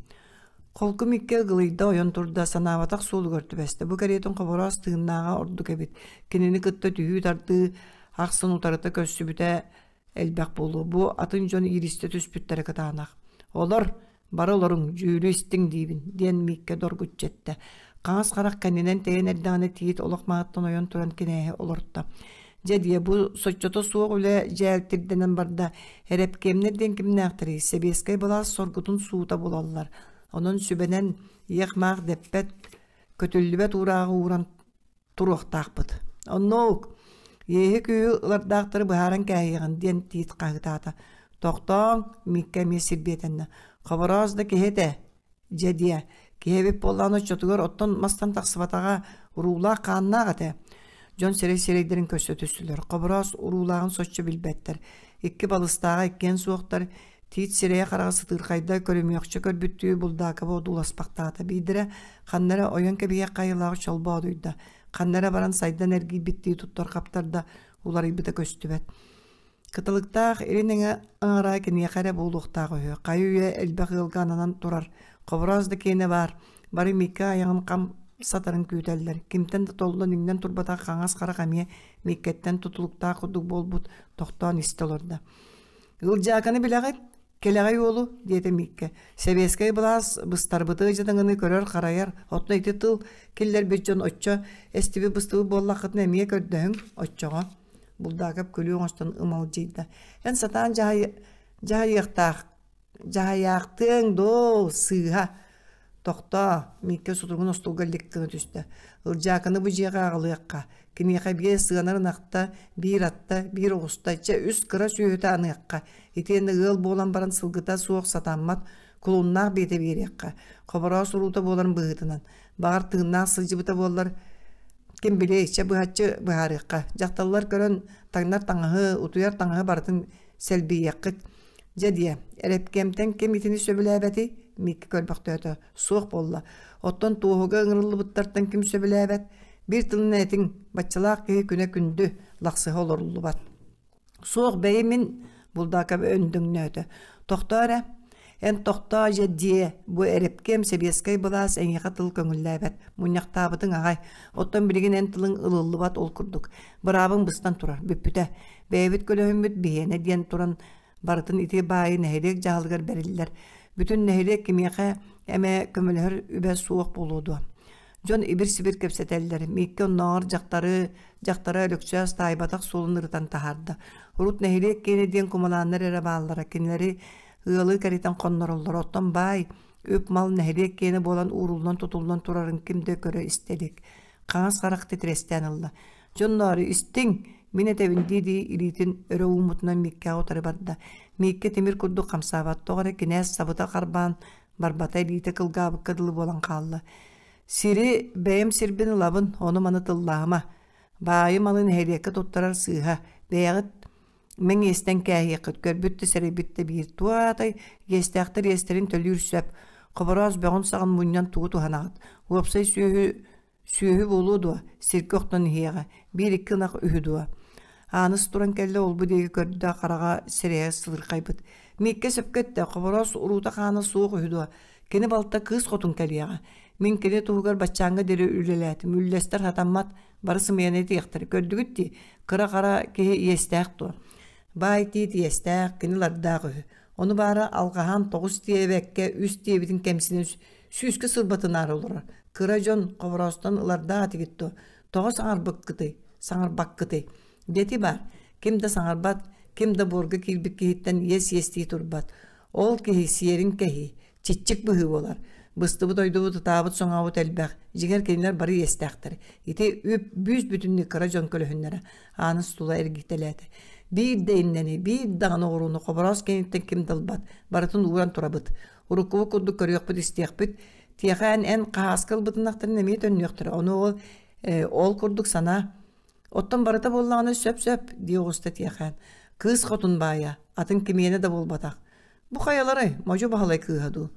Холку Микки ыгылыйда ойон турда, санаабатах суолугар түбэстэ. Бу кэриэтин Хобороос тыыннааҕа ордук эбит. Кинини кытта түһүү-тардыы ахсын утарыта көрсүбүтэ элбэх буолуо. Бу атын дьон ииристэ түспүттэрэ кытаанах. Олор, бары олоруҥ, дьүүлү истиҥ диибин, диэн Миккэ доргуччу эттэ. Хаҥас харах кэннинэн тэйэн эрдэҕинэ тиит олох маһыттан ойон туран кинээһи олорто. Дьэ диэ, бу соччото суох үлэ дьээлтирдэнэн барда. Эрэпкиэмнэр диэн кимнээхтэрий? Сэбиэскэй былаас соргутун суута булаллар. Онон сүбэнэн иэх-маах дэппэт, көтүллүбэт уурааҕы ууран туруохтаахпыт. Оннук, иэһи-күүһү ылардаахтары быһааран кээһиэҕин диэн тиит хаһыытаата. Тохтооҥ, Мииккэ эмиэ сирбиэтэннэ. Хобороос да киһи этэ, Дьэ диэ, киһи эбит буоллаҕына оччотугар оттон мастан тахсыбатаҕа уруулаах-хааннаах этэ. Дьон сирэй-сирэйдэрин көрсө түстүлэр. Хобороос уруулааҕын соччо билбэттэр. Икки балыстааҕа иккиэн суохтар. Тиит сирэйэ-хараҕа сытыырхайда, көрүмүөхчэ көрбүттүү Булдаакаба одууласпахтаата. Биирдэрэ ханна эрэ ойон кэбиһиэх хайалаах чолбоодуйда, ханна эрэ баран сайдан эргийбиттии туттар-хаптарда, уларыйбыта көстүбэт. Кыталыктаах илин эҥэ аҥара киниэхэ эрэ буолуохтаах үһү. Хайы-үйэ элбэх ыалга ананан турар. Хобороос да киэнэ баар. Бары Микка айаҕын хам сатарын күүтэллэр. Кимтэн да толлон иҥнэн турбатах хаҥас харах эмиэ Миккэттэн тутулуктаах курдук буолбут, тохтоон истэ олордо. «Ылдьааканы билэҕит? Кэлэҕэй уолу?» диэтэ Миккэ. «Сэбиэскэй былаас быстарбыты дьадаҥыны көрөр-харайар, оттон ити тыл киллэрбит дьон оччо эстибит-быстыбыт буоллаххытына эмиэ көрдөһүҥ, оччоҕо» Булдаакап күлүү оҥостон ымалдьыйда. «Эн сатаан дьаһайыахтаах дьаһайаахтыаҥ доо, сыыһа!» Тохтоо, Мииккэ сутуругун остуолга лик гына түстэ. Ылдьааканы бу дьиэҕэ аҕалыахха. Киниэхэ биэс сыанар ынахта, биир атта, биир оҕуста, чэ үс кыра сүөһүтэ аныахха. Итиэннэ ыал буолан баран сылгыта суох сатаммат, кулуннаах биэтэ биэриэххэ. Хобороос уруута буоларын быһыытынан. Баҕар тыыннаах сылдьыбыта буоллар, ким билиэй, чэ быһаччы быһаарыахха. Дьахталлар көрөн таҥнар таҥаһы, утуйар таҥаһы барытын сэлбийиэххит. Дьэ диэ, эрэпкиэмтэн ким итини сөбүлээбэтий? Микки көрбөхтөөтө. Суох буолла. Оттон туоһуга ыҥырыллыбыттартан ким сөбүлээбэт? Биир тылынан этиҥ, баччалаах киһи күнэ күндү, лахсыһа олоруллубат. Суох, бэйи мин, Булдаакап өндөҥнөөтө. Тохтоо эрэ. Эн тохтоо дьэ диэ, бу эрэпкиэм сэбиэскэй былаас эйиэхэ тыл көҥүллээбэт. Мунньахтаабытыҥ аҕай. Оттон билигин эн тылыҥ ылыллыбат ол курдук. Быраабыҥ быстан турар, бүппүтэ. Бэйэбит көлөһүммүт биһиэнэ диэн туран барытын ити баайы нэһилиэк дьаһалыгар бэриллэр. Бүтүн нэһилиэк кимиэхэ эмэ көмөлөһөр үбэ суох буолуо дуо? Дьон ибир-сибир кэпсэтэллэр. Мииккэ оннооҕор дьахтары, дьахтара Өлөксөөс таайбатах суолун ырытан таһаарда. Урут нэһилиэк киэнэ диэн кумалааннар эрэ бааллара. Кинилэри ыалы кэритэн хоннороллоро. Оттон баай, үп-мал нэһилиэк киэнэ буолан ууруллан-тутуллан турарын ким да көрө-истэ илик. Хаҥас харах титирэстээн ылла. Дьонноору истиҥ, мин этэбин дии-дии илиитин өрө ууммутунан Мииккэҕэ утары барда. Мииккэ тимир курдук хамсаабат, тоҕо эрэ кинээс сабыта харбаан барбата илиитэ кылгаабыкка дылы буолан хаалла. Сири бэйэм сирбин ылабын, ону-маны тыллаама. Баайы малы нэһилиэккэ туттарар сыыһа. Бэйэҕит мэҥ иэстэн кээһиэххит, көрбүт да сэрэйбит да биир. Туо атай, иэстээхтэр иэстэрин төлүүр сөп. Хобороос бөҕүн-саҕын мунньан тугу туһанаҕыт? Уопсай сүөһү Сүөһү буолуо дуо, сиргэ охтон иһиэҕэ, биир-икки ынах үһү дуо? Ааныс туран кэллэ ол-бу диэки көрдө, хараҕа сирэйэ сылырхайбыт. Мииккэ сөпкө эттэ, Хобороос уруута-хаана суох үһү дуо? Кини балта кыыс хотун кэлиэҕэ. Мин кини туһугар баччааҥҥа диэри үлэлээтим, үллэстэр сатаммат, бары сымыйаны этиэхтэрэ. Көрдүгүт дии, кыра-хара киһи иэстээх дуо? Баай тиит иэстээх, кини лардаах үһү. Ону баара алҕаһаан тоҕус диэбэккэ, үс диэбитин кэмсинэн сүүскэ сырбатынаары олорор. Кыра дьон Хобороостон ылардаах этигит дуо? Тоҕо саҥарбыккытый, саҥарбаккытый? Дьэти баар, ким да саҥарбат, ким да буорга киирбит киһиттэн иэс иэстии турбат. Ол киһи сиэрин кэһии, чиччик быһыы буолар. Быстыбыт ойдубут ытаабыт соҥообут элбэх, дьиҥэр кинилэр бары иэстээхтэр. Ити үп бүүс-бүтүннүү кыра дьон көлөһүннэрэ Ааныс тула эргитэлээтэ. Биир да иннэни, биир даҕаны оҕурууну Хобороос кэнниттэн ким да ылбат, барытын ууран турабыт. Уруккубут курдук көрүөхпүт-истиэхпит. Тиэхээн эн хаһааска ылбытынахтарын эмиэ төннүөхтэрэ. Ону ол, ол курдук санаа. Оттон барыта буоллаҕына сөп-сөп, дии оҕуста Тиэхээн. Кыыс хотун баайа, атын кимиэнэ да буолбатах. Бу хайаларай, Модьу Баһылай кыыһа дуу?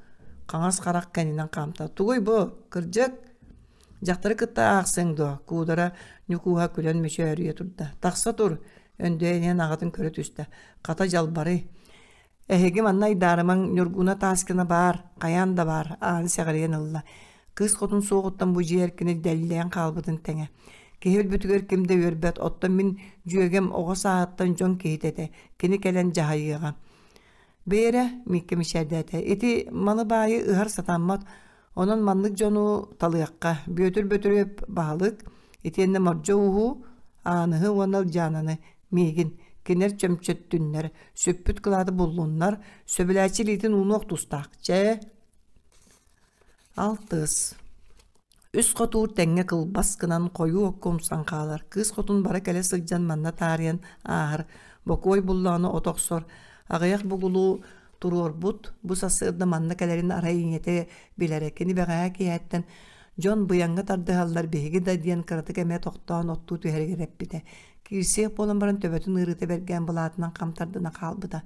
Хаҥас харах кэннинэн хаамта. Тугуй бу, кырдьык? Дьахтары кытта аахсыаҥ дуо? Куудара Ньукууһа күлэн мөчөөрүйэ турда. Тахса тур, Өндөө иһэн аҕатын көрө түстэ. Хата дьалбарый. Эһиги манна айдаарымаҥ, Ньургуна Таскина баар, хайаан да баар, ааны сэҕирийэн ылла. Кыыс хотун суоҕуттан бу дьиэ эркинэ дэллэйэн хаалбытын тэҥэ. Киһи өлбүтүгэр ким да үөрбэт, оттон мин дьүөгэм оҕо сааһыттан дьон киһитэ этэ, кини кэлэн дьаһайыаҕа. Бээрэ, Мииккэ мичээрдээтэ, ити малы баайы ыһар сатаммат, онон маннык дьону талыахха. Бүөтүр Бөтүрүөп баһылык, итиэннэ Мордьо ууһу, Ааныһы уонна Ылдьаананы, миигин, кинилэр чөмчөттүннэр, сүппүт кылааты буллуннар, сөбүлээччи илиитин уунуох тустаах. Чэ, алтыс. Үс хотуур тэҥҥэ кылбас гынан хойуу окко умсан хаалар. Кыыс хотун бара кэлэ сылдьан манна таарыйан ааһар. Бокуой буллаҕына от охсор. Аҕыйах бугулу туруорбут. Бу сарсыарда манна кэлэрин арай ийэтэ билэрэ. Кини бэҕэһээ киэһэттэн дьон быйаҥҥа тардыһаллар биһиги да диэн кыратык эмэ тохтоон оттуу түһэригэр эппитэ. Киирсиэх буолан баран төбөтүн ыарыыта бэргээн былаатынан хам тардына хаалбыта.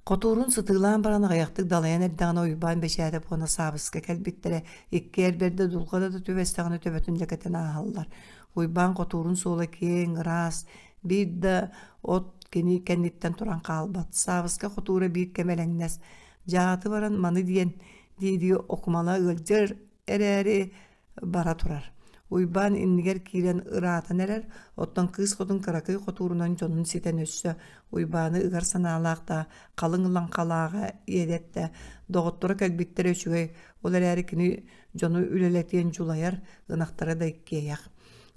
Хотуурун сытыылаан баран аҕыйахтык далайан эрдэҕинэ Уйбаан Бэчээтэп уонна Саабыска кэлбиттэрэ, икки эр бэрдэ дулҕа да түбэстэҕинэ төбөтүн лэкэтэн ааһаллар. Уйбаан хотуурун суола киэҥ, ыраас, биир да от кини кэнниттэн туран хаалбат. Саабыска хотуура биир кэм элэҥнэс. Дьааты баран маны диэн дии-дии окумала ыалдьар эрээри бара турар. Уйбаан иннигэр киирэн ыраатан эрэр, оттон кыыс хотун кыракый хотуурунан дьонун ситэн өссө Уйбааны ыгар санаалаах да, халыҥ лаҥхалааҕа иэдэттэ, доҕотторо кэлбиттэрэ үчүгэй, ол эрээри кини дьону үлэлэтиэн дьулайар, ынахтара да иккиэйэх.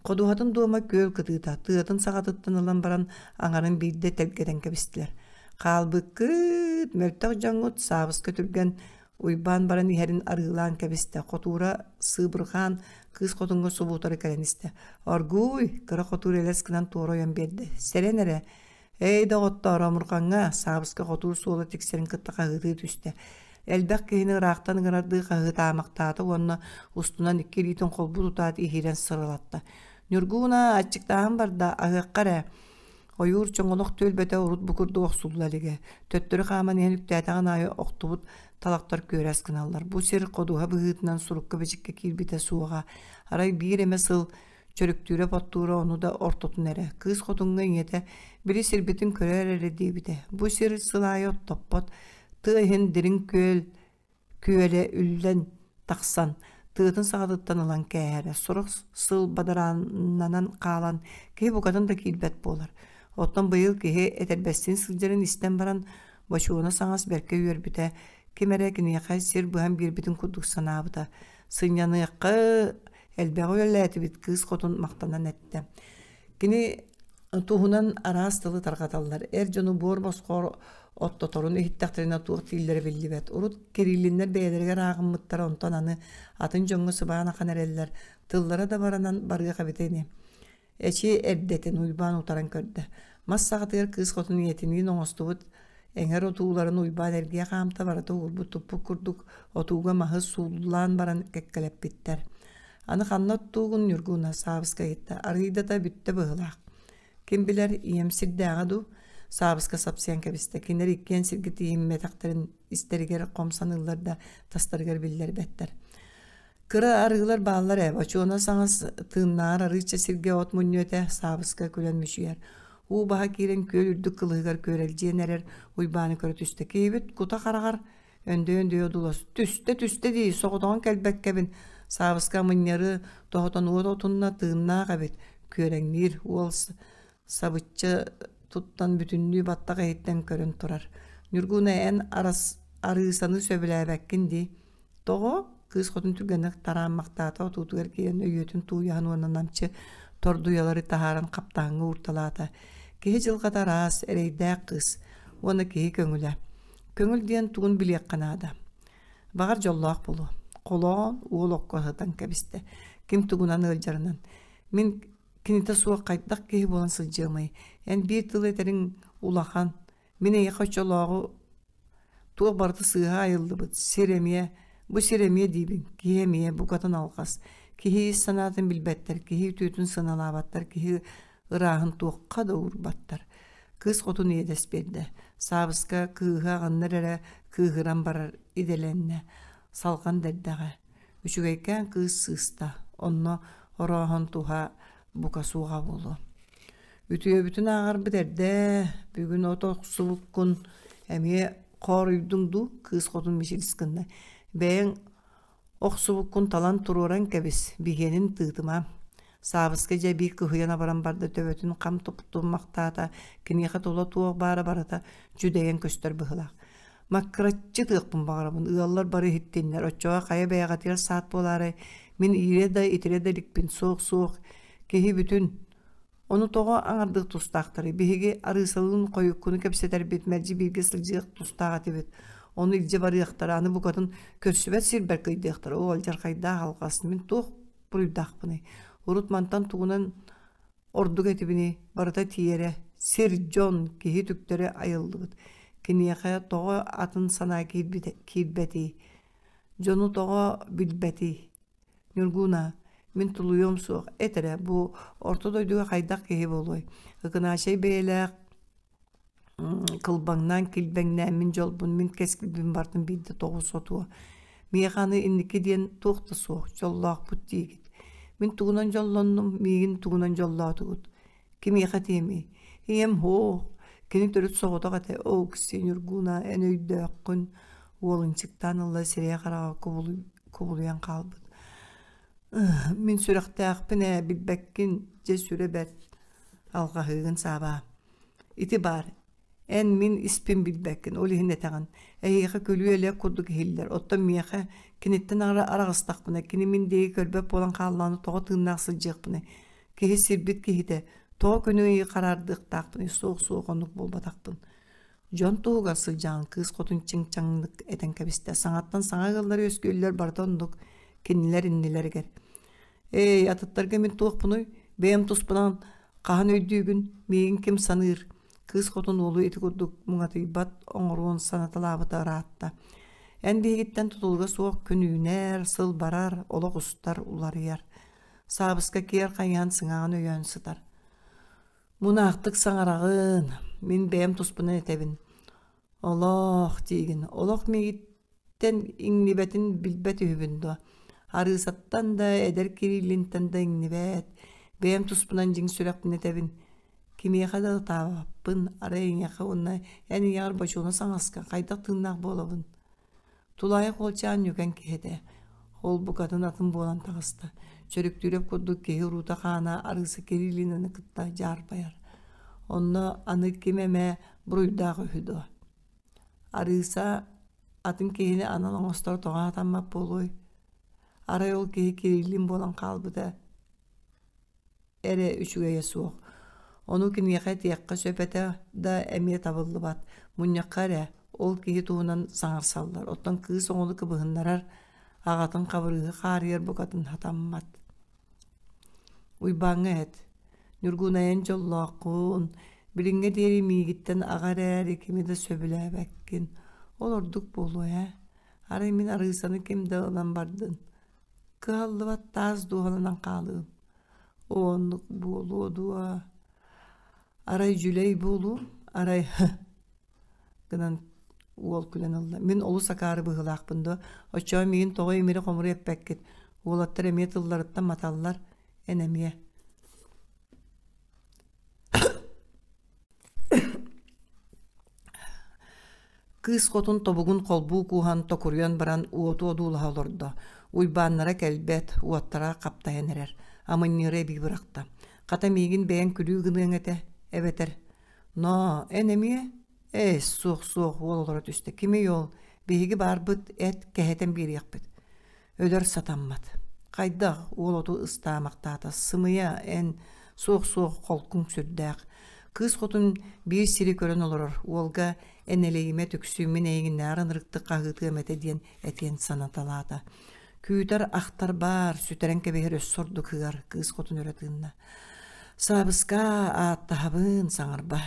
Ходуһатын дуома күөл кытыыта, тыатын саҕатыттан ылан баран аҥарын биирдэ тэлгэтэн кэбистилэр. Хаалбыккыт, мөлтөх дьоҥҥут, саабыска түргэн Уйбаан баран иһэрин арыылаан кэбистэ, хотуура сыыбырҕаан кыыс хотуҥҥа субуутары кэлэн истэ. Оргууй, кыра хотуур элэс гынан туора ойон биэрдэ. Сэрэн эрэ, эй доҕоттоор, омурҕаҥҥа, саабыска хотуур суола тиксэрин кытта хаһыытыы түстэ. Элбэх киһини ыраахтан ыҥырардыы хаһыытаамахтаата уонна устунан икки илиитин холбуу тутаат иһиирэн сырылатта. Ньургууна, аччыктааһын барда, аһыахха эрэ. Ойуур чоҥолох түөлбэтэ урут бу курдук охсулла илигэ. Төттөрү хааман иһэн үктээтэҕин аайы охтубут талахтар күөрэс гыналлар. Бу сир ходуһа быһыытынан сурукка-бичиккэ киирбитэ суоҕа. Арай биир эмэ сыл чөрүктүүрэ боттуура ону да ортотун эрэ. Кыыс хотуҥҥа ийэтэ били сирбитин көрөр эрэ диэбитэ. Бу сир сыл аайы оттоппот. Тыа иһин дириҥ күөл күөлэ үллэн тахсан, тыатын саҕатыттан ылан кээһэрэ, сорох сыл бадарааннанан хаалан, киһи букатын да киирбэт буолар. Оттон быйыл киһи этэрбэстиин сылдьарын истэн баран, Бочуона саҥас бэркэ үөрбүтэ, ким эрэ киниэхэ сир быһан биэрбитин курдук санаабыта. Сынньаныахха элбэҕи үлэлээтибит, кыыс хотун махтанан эттэ. Кини туһунан араас тылы тарҕаталлар. Эр дьону буор босхо оттоторун иһиттэхтэринэ туох дииллэрэ биллибэт. Урут Кириллиннэр бэйэлэригэр ааҕыммыттара, онтон аны атын дьоҥҥо сыбаан ахан эрэллэр. Тыллара да баранан барыах эбитэ ини. Эчи эрдэтин Уйбаан утаран көрдө. Мас саҕатыгар кыыс хотун ийэтиниин оҥостубут эҥэр отууларын Уйбаан эргийэ хаамта барыта уурбут-туппут курдук отууга маһы сууллаан баран кэккэлэппиттэр. Аны ханна оттуугун Ньургуна Саабыска ыйытта. Арыыйдата бүттэ быһыылаах. Ким билэр, ийэм сирдээҕэ дуу? Саабыска сапсыйан кэбистэ. Кинилэр иккиэн сиргэ тиийиммэтэхтэрин истэригэр хом саныыллар да, тастарыгар биллэрбэттэр. Кыра арыылар бааллар ээ, бочуона саҥас тыыннааҕар арыычча сиргэ от мунньуо этэ, Саабыска күлэн мүчүйэр. Уу баһа киирэн күөл үрдүк кылыһыгар күөрэлдьийэн эрэр Уйбааны көрө түстэ. Киһибит кута хараҕар Өндөйөн-дөйө одуулас түстэ-түстэ дии, соҕотоҕун кэлбэккэбин, Саабыска амынньары тоһутан уот отунна, тыыннаах эбит, күөрэҥниир уол сабычча туттан бүтүннүү баттах иһиттэн көрөн турар. Ньургуна эн арас арыысаны сөбүлээбэккин дии. Тоҕо? Кыыс хотун түргэнник тарааммахтаата, отуутугар киирэн өйүөтүн тууйаһан уонна намчы тордуйалары таһааран хаптаһыҥҥа уурталаата. Киһи дьылҕата араас, эрэйдээх кыыс уонна киһи көҥүлэ. Көҥүл диэн тугун билиэххэ наада. Баҕар дьоллоох буолуо. Холоон уол окко аһытан кэбистэ. Ким тугунан ыалдьарынан. Мин кинитэ суох хайдах киһи буолан сылдьыамый? Эн биир тыл этэриҥ улахан. Мин эйиэхэ оччолооҕу туох барыта сыыһа айыллыбыт. Сир эмиэ, бу сир эмиэ диибин. Киһи эмиэ букатын алҕас. Киһи ис санаатын билбэттэр, киһи үтүөтүн сыаналаабаттар, киһи ырааһын туохха да уурбаттар. Кыыс хотун иэдэс биэрдэ. Саабыска кыыһы аҕыннар эрэ кыыһыран барар идэлэннэ. Салҕан да эрдэҕэ. Үчүгэйкээн кыыс сыыста. Онно орооһон туһа бука суоҕа буолуо. Үтүөбүтүн ааҕарбыт эрдэ, бүгүн от охсубуккун эмиэ хооруйдуҥ дуу, кыыс хотун мичилис гынна. Бэйэҥ Охсубуккун талан туруоран кэбис, биһиэнин тыытыма. Саабыска дьэ биир кыһыйан абаран барда төбөтүн хам туттуммахтаата, киниэхэ тула туох баара барыта дьүдэйэн көстөр быһыылаах. Маккыраччы тыахпын баҕарабын, ыаллар бары иһиттиннэр, оччоҕо хайа бэйэҕитигэр саат буолаарай, мин иирэ да итирэ да иликпин, суох-суох, киһи бүтүн, Ону тоҕо аҥардыах тустаахтарый? Биһиги Арыысалыын хойуккуну кэпсэтэрбит, мэлдьи бииргэ сылдьыах тустаах этибит. Ону илдьэ барыахтара, аны букатын көрсүбэт сирбэр кыйдыахтара. Оо, алдьархайдаах алҕас, мин туох буруйдаахпыный? Урут мантан тугунан ордук этибиний? Барыта тиэрэ, сир, дьон, киһи түктэри айыллыбыт. Киниэхэ тоҕо атын санаа киирбэтий? Дьону тоҕо билбэтий? Ньургууна, мин тулуйуом суох, эт эрэ, бу орто дойдуга хайдах киһи буолуой? Ыкынаачай бэйэлээх Кылбаҥнаан килбэҥнээн мин дьолбун, мин кэскилбин барытын биирдэ тоҕу сотуо. Миэхэ аны инники диэн туох да суох, дьоллоохпут диигит. Мин тугунан дьоллоннум, миигин тугунан дьоллоотугут? Кимиэхэ этиэмий? Ийэм һуох, кини төрүт соҕотох этэ. Оо, Ксения Ньургууна, эн өйдөөххүн, уол ынчыктаан ылла сирэйэ-хараҕа кубулуйан хаалбыт. Мин сүрэхтээхпин ээ, билбэккин, дьэ сүрэ бэрт, алҕаһыыгын саабаа. Ити баар, эн мин испин билбэккин, ол иһин этэҕин. Эһиэхэ күлүү-элэк курдук иһиллэр, оттон миэхэ киниттэн араҕыстахпына, кини мин диэки көрбөт буолан хааллаҕына тоҕо тыыннаах сылдьыахпыный? Киһи сирбит киһитэ, тоҕо күнү ыйы хараардыахтаахпыный? Суох-суох оннук буолбатахпын. Дьон туһугар сылдьаҕын кыыс хотун чиҥ-чаҥнык этэн кэбистэ. Саҥаттан саҥа ыаллар үөскүүллэр барыта оннук, кинилэр иннилэригэр. Эй, атыттарга мин туохпунуй? Бэйэм туспунан хаһан өйдүүгүн, миигин ким саныыр? Кыыс хотун уолу ити курдук муҥатыйбат оҥоруон санаталаабыта ыраатта. Эн биһигиттэн тутулуга суох күн үүнэр, сыл барар, олох устар, уларыйар. Саабыска киэр хайыһан сыҥаҕын өйөөн сытар. Мунаахтык саҥараҕын, мин бэйэм туспунан этэбин. Олох диигин, олох миигиттэн иҥнибэтин билбэт үһүбүн дуо? Арыысаттан да, эдэр Кириллинтэн да иҥнибэт. Бэйэм туспунан дьиҥ сүрэхпин этэбин. Кимиэхэ да ытаабаппын, арай эйиэхэ уонна эн ийэҕэр бочуона саҥаска хайдах тыыннаах буолабын? Тулаайах уолчаан ньүкэн киһи этэ. Ол букатын атын буолан таҕыста. Чөрүктүүрэп курдук киһи уруута-хаана Арыыса Кириллинаны кытта дьаарбайар. Онно аны ким эмэ буруйдаах үһү дуо? Арыыса атын киһини анал оҥостор тоҕо сатаммат буолуой? Арай ол киһи Кириллин буолан хаалбыта эрэ үчүгэйэ суох. Ону киниэхэ этиэххэ сөп этэ да эмиэ табыллыбат. Мунньахха эрэ ол киһи туһунан саҥарсаллар. Оттон кыыс оҕону кыбыһыннарар, аҕатын Хабырыыһы хаарыйар букатын сатаммат. Уйбааҥҥа эт, Ньургунайан дьоллооххун, билиҥҥэ диэри миигиттэн аҕа эрээри кими да сөбүлээбэккин. Ол ордук буолуо ээ. Арай мин Арыысаны ким да ылан бардын. Кыһаллыбат таас дууһаланан хаалыым. Оннук буолуо дуо? Арай дьүлэй буолуум, арай гынан уол күлэн ылла. Мин олус акаары быһыылаахпын дуо? Оччоҕо миигин тоҕо имири-хомуру эппэккит? Уолаттар эмиэ тылларыттан маталлар, эн эмиэ. Кыыс хотун тобугун холбуу кууһан токуруйан баран уоту одуулаһа олордо. Уйбааннара кэлбэт, уоттара хаптайан эрэр. Амынньыары эбии бырахта. Хата миигин бэйэҥ күлүү гыныаҥ этэ, эбэтэр «Ноо, эн эмиэ?» «Ээ, суох-суох» уол олоро түстэ. «Кимий ол? Биһиги баарбыт, эт, кэһэтэн биэриэхпит». Өлөр сатаммат. Хайдах, уол оту ыстаамахтаата, сымыйа, эн, суох-суох холкуҥ сүрдээх. Кыыс хотун биир сири көрөн олорор, уолга эн элэйимэ түксү, мин эйигиннээҕэр ынырыктык хаһыытыам этэ диэн этиэн санаталаата. Күүтэр ахтар баар, сүтэрэн кэбиһэр өссө ордук ыар, кыыс хотун өрө тыынна. Саабыска, ааттаһабын, саҥарба.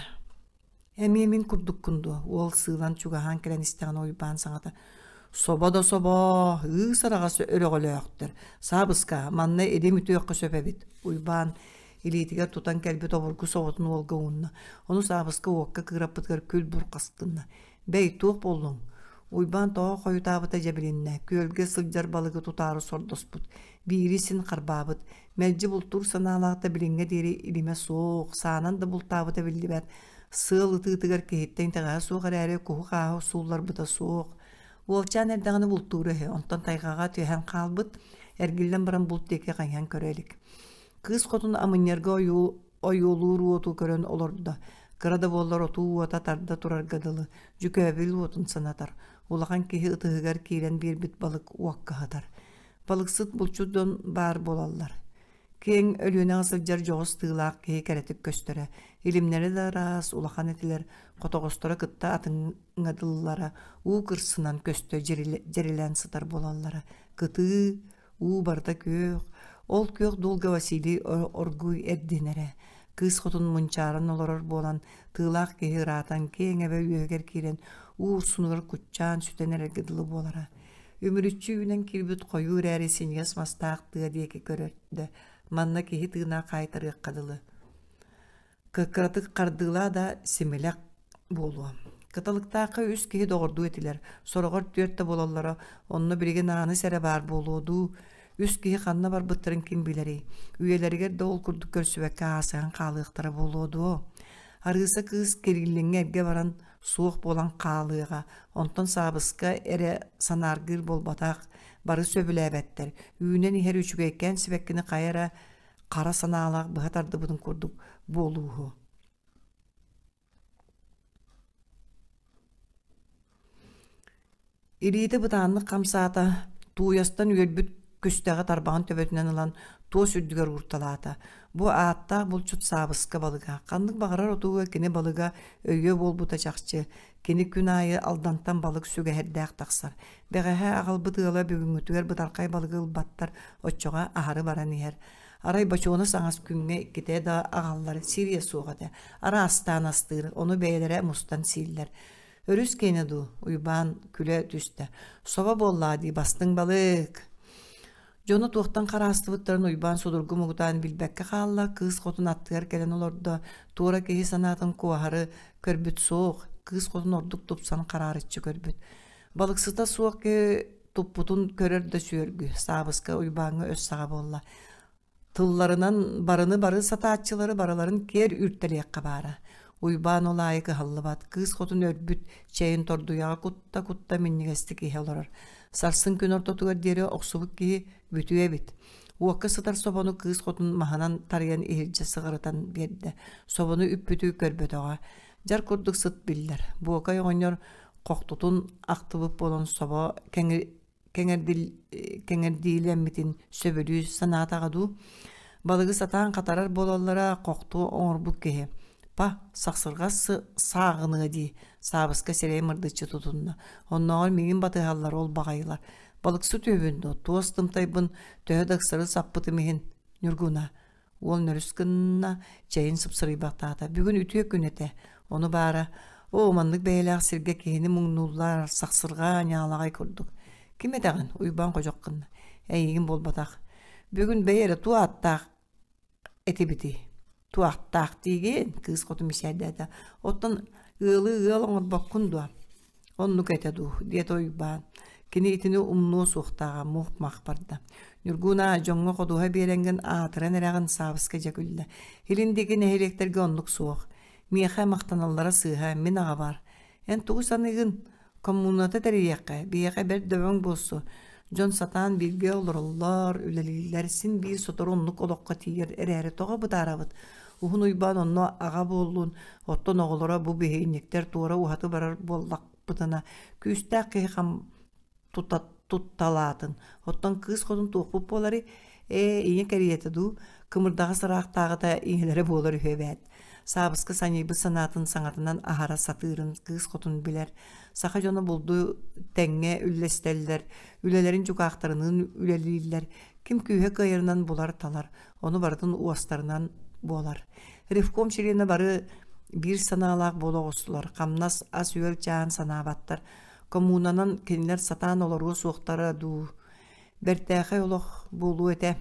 Эмиэ мин курдуккун дуо? Уол сыылан чугаһаан кэлэн истэҕинэ Уйбаан саҥата «Собо да собо, ыыс араҕас өрөҕөлөөхтөр. Саабыска, манна илим үтүөххэ сөп эбит» Уйбаан илиитигэр тутан кэлбит обургу соботун уолга уунна. Ону Саабыска уокка кыыраппытыгар күл бурҕас гынна. «Бэй, туох буоллуҥ?» Уйбаан тоҕо хойутаабыта дьэ билиннэ. Күөлгэ сылдьар балыгы тутаары сордоспут. Биири син харбаабыт. Мэлдьи бултуур санаалаах да билиҥҥэ диэри илимэ суох, саанан да бултаабыта биллибэт. Сыал ытыытыгар киһиттэн итэҕэһэ суох эрээри куһу-хааһы суулларбыта суох. Уолчаан эрдэҕинэ бултуура үһү, онтон тайҕаҕа түһэн хаалбыт, эргиллэн баран булт диэки хайыһан көрө илик. Кыыс хотун амынньарга ойуолуур уоту көрөн олордо. Кыра да буоллар отуу уота тарда турарга дылы, дьүкөөбүл уотун санатар. Улахан киһи ытыһыгар киирэн биэрбит балык уокка сытар. Балыксыт булчут дьон баар буолаллар. Киэҥ Өлүөнэҕэ сылдьар дьоҕус тыылаах киһи кэрэтик көстөрө. Илимнэрэ да ыраас, улахан этилэр, хотоҕосторо кытта атыҥадыллара, уу кырсынан көстө дьирилээн сытар буолаллара. Кытыы, уу барыта күөх, ол күөх дуолга Василий оргууй эрдинэрэ. Кыыс хотун мунчааран олорор буолан, тыылаах киһи ыраатан киэҥ эбэ үөһүгэр киирэн уу урсунугар куччаан сүтэн эрэргэ дылы буолара. Үмүрүччү үүнэн киирбит хойуу эрээри синньигэс мастаах тыа диэки көрөрдө, манна киһи тыына хаайтарыахха дылы. Кыккыратык хардыылаа да симилэх буолуо. Кыталыктаахха үс киһи доҕордуу этилэр, сороҕор түөрт да буолаллара, онно билигин Ааныс эрэ баар буолуо дуу, үс киһи ханна барбыттарын ким билэрий, үйэлэригэр да ол курдук көрсүбэккэ аасыһан хаалыахтара буолуо дуо? Арыыса кыыс Кириллиҥҥэ эргэ баран суох буолан хаалыаҕа, онтон Саабыска эрэ санааргыыр буолбатах, бары сөбүлээбэттэр, үүнэн иһэр үчүгэйкээн сибэккини хайа эрэ хара санаалаах быһа тардыбытын курдук буолууһу. Илиитэ бытааннык хамсаата, тууйастан үөрбүт күстэҕи тарбаҕын төбөтүнэн ылан туос үрдүгэр уурталаата. Бу ааттаах булчут Саабыска балыга. Ханнык баҕарар отууга кини балыга өйүө буолбута чахчы. Кини күн аайы Алдантан балык сүгэһэрдээх тахсар. Бэҕэһээ аҕалбыт ыала бүгүҥҥүтүгэр бытархай балыгы ылбаттар, оччоҕо аһары баран иһэр. Арай бочуона саҥас күҥҥэ иккитэ да аҕаллар сириэ суох этэ. Араастаан астыыр, ону бэйэлэрэ мустан сииллэр. Өрүс киэнэ дуу, Уйбаан күлэ түстэ. Собо буоллаа дии бастыҥ балык. Дьоно туохтан хараастыбыттарын Уйбаан судургу мугутаан билбэккэ хаалла, кыыс хотун аттыгар кэлэн олордо, туора киһи санаатын куоһары көрбүт суох, кыыс хотун ордук тупсан хараарыччы көрбүт. Балыксыта суох киһи туппутун көрөр да сүөргү, Саабыска Уйбааҥҥа өс саҕа буолла. Тылларынан барыны бары сатааччылары барыларын киэр үүртэлиэххэ баара. Уйбаан ол аайы кыһаллыбат, кыыс хотун өлбүт чэйин тордуйаҕа кутта-кутта минньигэстик иһэ олорор. Сарсын күн ортотугар диэри охсубут киһи бүтүө эбит. Уокка сытар собону кыыс хотун маһынан тарыйан иһирдьэ сыҕарытан биэрдэ. Собону үппүтү көрбөтөҕө. Дьар курдук сыт биллэр. Буокай оҕонньор хохтутун ахтыбыт буолан собо кэҥэрдиилэммитин сөбүлүү санаатаҕа дуу, балыгы сатаан хатарар буолаллара хохту оҥорбут киһи па сахсырҕа сааҕыныа дии Саабыска сирэйэ мырдыччы тутунна оннооҕор миигин батыһаллар ол баҕайылар балыксыт үһүбүн дуо туос тымтайбын төһө да ыксары саппытым иһин Ньургуна Уол нөрүс гынна, чэйин сыпсырыйбахтаата. Бүгүн үтүө күн этэ. Ону баара, оо, маннык бэйэлээх сиргэ киһини муҥнууллар, сахсырҕа, ньаалаҕай курдук. Ким этэҕин? Уйбаан ходьох гынна. Эйигин буолбатах. Бүгүн бэйэ эрэ туох ааттаах этибитий? Туохтаах диигин? Кыыс хоту мичээрдээтэ. Оттон ыалы ыал оҥорбоккун дуо? Оннук этэ дуу, диэтэ Уйбаан. Кини итини умнуо суохтааҕа мух-мах барда. Ньургунаа, дьоҥҥо ходуһа биэрэҥҥин аатыран эрэҕин Саабыска дьэ күллэ. Илин диэки нэһилиэктэргэ оннук суох. Миэхэ махтаналлара сыыһа, мин аҕабар. Эн тугу саныыгын? Коммуната тэрийиэххэ, биһиэхэ бэрт дөбөҥ буолсу. Дьон сатаан бииргэ олороллор, үлэлииллэр, син биир сотору оннук олоххо тиийэр эрээри тоҕо бытаарабыт? Уһун Уйбаан онно аҕа буоллун, оттон оҕолоро бу биһиэнньиктэр туора уһаты барар буоллахпытына, күүстээх киһи хам тута тутталаатын. Оттон кыыс хотун туохпут буоларый? Ээ, ийэ кэриэтэ дуу, кымырдаҕас ыраахтааҕыта ийэлэрэ буолар үһү эбээт. Саабыска саньыйбыт санаатын саҥатынан аһара сатыырын кыыс хотун билэр. Саха дьоно булду тэҥҥэ үллэстэллэр, үлэлэрин дьукаахтарыныын үлэлииллэр, ким күүһэ кыайарынан булар-талар, ону барытын уостарынан буолар. Ревком чилиэнэ бары биир санаалаах буола оҕустулар, хамнас, ас-үөл чааһын санаабаттар. Коммунанан кинилэр сатаан олоруо суохтара дуу, бэртээхэй олох буолуо этэ.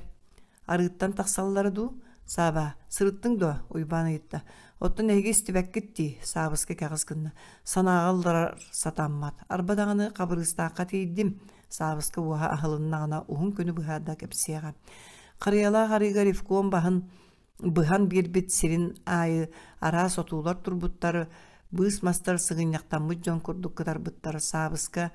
Арыыттан тахсаллара дуу? Сааба, сырыттыҥ дуо? Уйбаан ыйытта. Оттон эһиги истибэккит дии, Саабыска кэҕис гынна. Санааҕа ылларар сатаммат. Арба даҕаны Хабырыыстаахха тиийдим. Саабыска уоһа аһылыннаҕына уһун күнү быһа да кэпсиэҕэ. Харыйалаах арыыга ревком баһын быһан биэрбит сирин аайы араас отуулар турбуттар, быыс мастар сыгынньахтаммыт дьон курдук кытарбыттар. Саабыска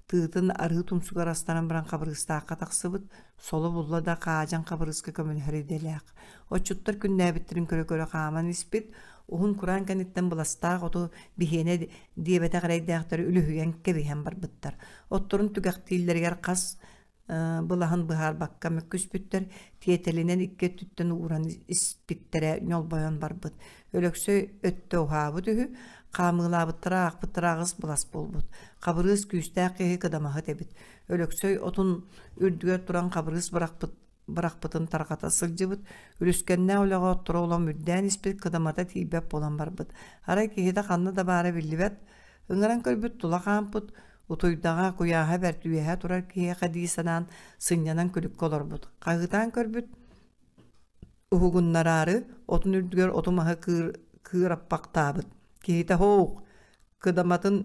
тыытын арыы тумсугар астаран баран Хабырыыстаахха тахсыбыт, соло булла да Хаадьан Хабырыыска көмөлөһөр идэлээх. Отчуттар күннээбиттэрин көрө-көрө хааман испит, уһун кураан кэнниттэн быластаах оту биһиэнэ диэбэтэх эрэйдээхтэр үлүһүйэн кэбиһэн барбыттар. Отторун түгэхтииллэригэр хас былаһын быһаарбакка мөккүспүттэр, тиэтэлинэн икки өттүттэн ууран испиттэрэ ньолбойон барбыт. Өлөксөй өттө уһаабыт үһү, хаамыылаабыттара аахпыттара аҕыс былас буолбут. Хабырыыс күүстээх киһи кыдамаһыт эбит. Өлөксөй отун үрдүгэр туран Хабырыыс бырахпыт бырахпытын тарҕата сылдьыбыт, үлүскэннээх үлэҕэ отторо улам үрдээн испит кыдамата тиийбэт буолан барбыт. Арай киһитэ ханна да баара биллибэт, ыҥыран көрбүт тула хаампыт, утуйдаҕа куйааһа бэрт үөһэ турар киһиэхэ дии санаан сынньанан күлүккэ олорбут. Хаһыытаан көрбүт, уһугуннараары отун үрдүгэр оту-маһы кыыраппахтаабыт. Киһитэ һоох! Кыдаматын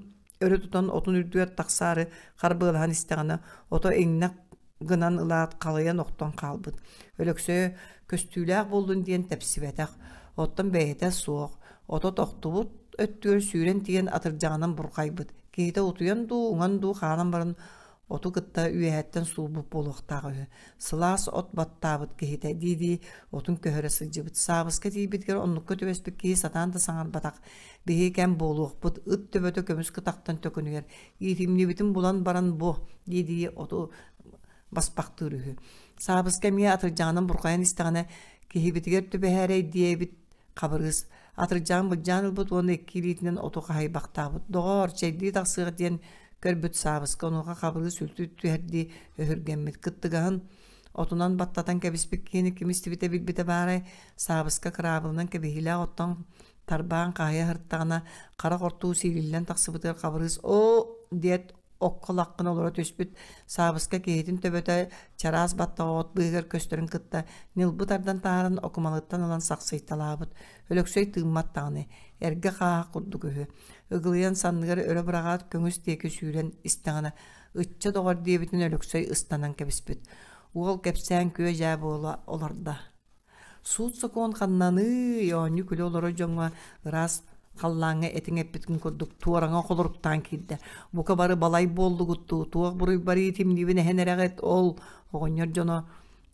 өрө тутан отун үрдүгэр тахсаары харбыалаһан истэҕинэ, ото иҥнэх гынан ылаат халыйан охтон хаалбыт. Өлөксөйө көстүүлээх буоллун диэн тэпсибэтэх, оттон бэйэтэ суох, ото тохтубут өттүгэр сүүрэн тиийэн атырдьаҕынан бурҕайбыт. Киһитэ утуйан дуу, уҥан дуу хаалан баран оту кытта үөһэттэн суулбут буолуохтаах үһү. Сылаас от баттаабыт киһитэ дии-дии отун көһөрө сылдьыбыт. Саабыска тиийбитигэр оннукка түбэспит киһи сатаан да саҥарбатах. Биһиги кэм буолуохпут, ыт төбөтө көмүс кытахтан төкүнүйэр. Иитимньибитин булан баран бу дии-дии оту баспахтыыр үһү. Саабыска эмиэ атырдьаҕынан бурҕайан истэҕинэ, киһибитигэр түбэһээрэй диэбит Хабырыыс атырдьаҕын былдьаан ылбыт уонна икки илиитинэн оту хаһыйбахтаабыт. Доҕоор, чэйдии тахсыах диэн көрбүт Саабыска онуоха Хабырыыс үлтү түһэрдии өһүргэммит. Кыттыгаһын отунан баттатан кэбиспит киһини ким истибитэ билбитэ баарай, Саабыска кыраабылынан кэбиһиилээх оттон тарбаан хаһыйа сырыттаҕына, хара хортуу сиириллэн тахсыбытыгар Хабырыыс «Оо!» диэт окко лаххын олоро түспүт Саабыска киһитин төбөтө чараас баттаҕа от быыһыгар көстөрүн кытта ньылбы тардан таһааран окумалыттан ылан сахсыйталаабыт. Өлөксөй тыыммат даҕаны, эргэ хааһах курдук үһү. Ыгылыйан санныгар өрө быраҕаат көҥүс диэки сүүрэн истэҕинэ, ычча доҕор диэбитин Өлөксөй ыстанан кэбиспит. Уол кэпсээн күө-дьаа буола олордо. Суут-сокуон ханнаный, оонньуу-күлэ олорор дьоҥҥо ыраас халлааҥҥа этиҥ эппитин курдук туораҥа холоруктаан киирдэ. Бука бары балай буоллугут дуу, туох буруйбар иитимньибин эһэн эрэҕит, ол оҕонньор дьоно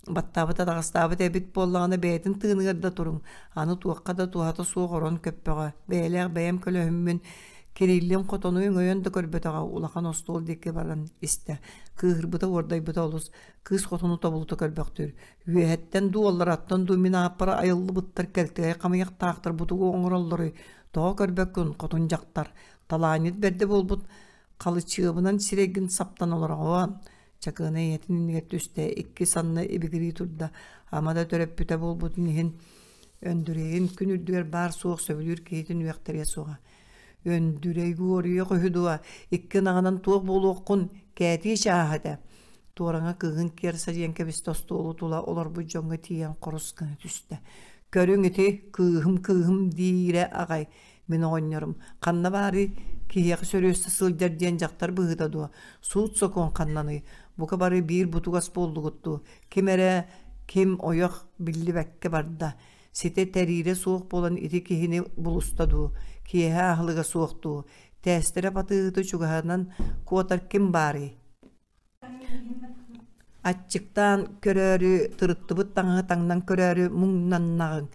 баттаабыт атаҕастаабыт эбит буоллаҕына бэйэтин тыыныгар да туруҥ, аны туохха да туһата суох орон көппөҕө, бэйэлээх бэйэм көлөһүммүн Кириллин хотону өҥөйөн да көрбөтөҕө, улахан остуол диэки баран истэ. Кыыһырбыта уордайбыта олус, кыыс хотону тобулута көрбөхтүүр. Үөһэттэн дуу, аллараттан дуу мин ааппар айыллыбыттар кэлтэгэй хамыйахтаахтар бу тугу оҥороллоруй? Тоҕо көрбөккүн, хотун дьахтар? Талаанньыт бэрдэ буолбут халычыабынан сирэйгин саптан олороҕун. Чакыана ийэтин иннигэр түстэ, икки санна ибигирии турда. Ама да төрөппүтэ буолбутун иһин Өндүрэйин күн үрдүгэр баар-суох сөбүлүүр киһитин үөхтэриэ суоҕа. Өндүрэй уоруйах үһү дуо, икки ынаҕынан туох буолуоххун, кээтии чааһа этэ. Туораҥа кыыһын киэр садьыйан кэбистэ остуолу тула олорбут дьоҥҥо тиийэн хорус гына түстэ. Көрүҥ ити, кыыһым кыыһым диирэ аҕай, мин оҕонньорум. Ханна баарый, киһиэхэ сөрүөстэ сылдьар диэн дьахтар быһыыта дуо? Суут-сокуон ханнаный? Бука бары биир бутугас буоллугут дуу? Ким эрэ, ким ойох биллибэккэ барда. Ситэ тэриирэ суох буолан ити киһини булуста дуу, киэһэ аһылыга суох дуу, тээстэрэ батыыһыты чугаһынан куотар ким баарый? Аччыктаан көрөөрү, тырыттыбыт таҥаһы таҥнан көрөөрү муҥнаннаҕыҥ,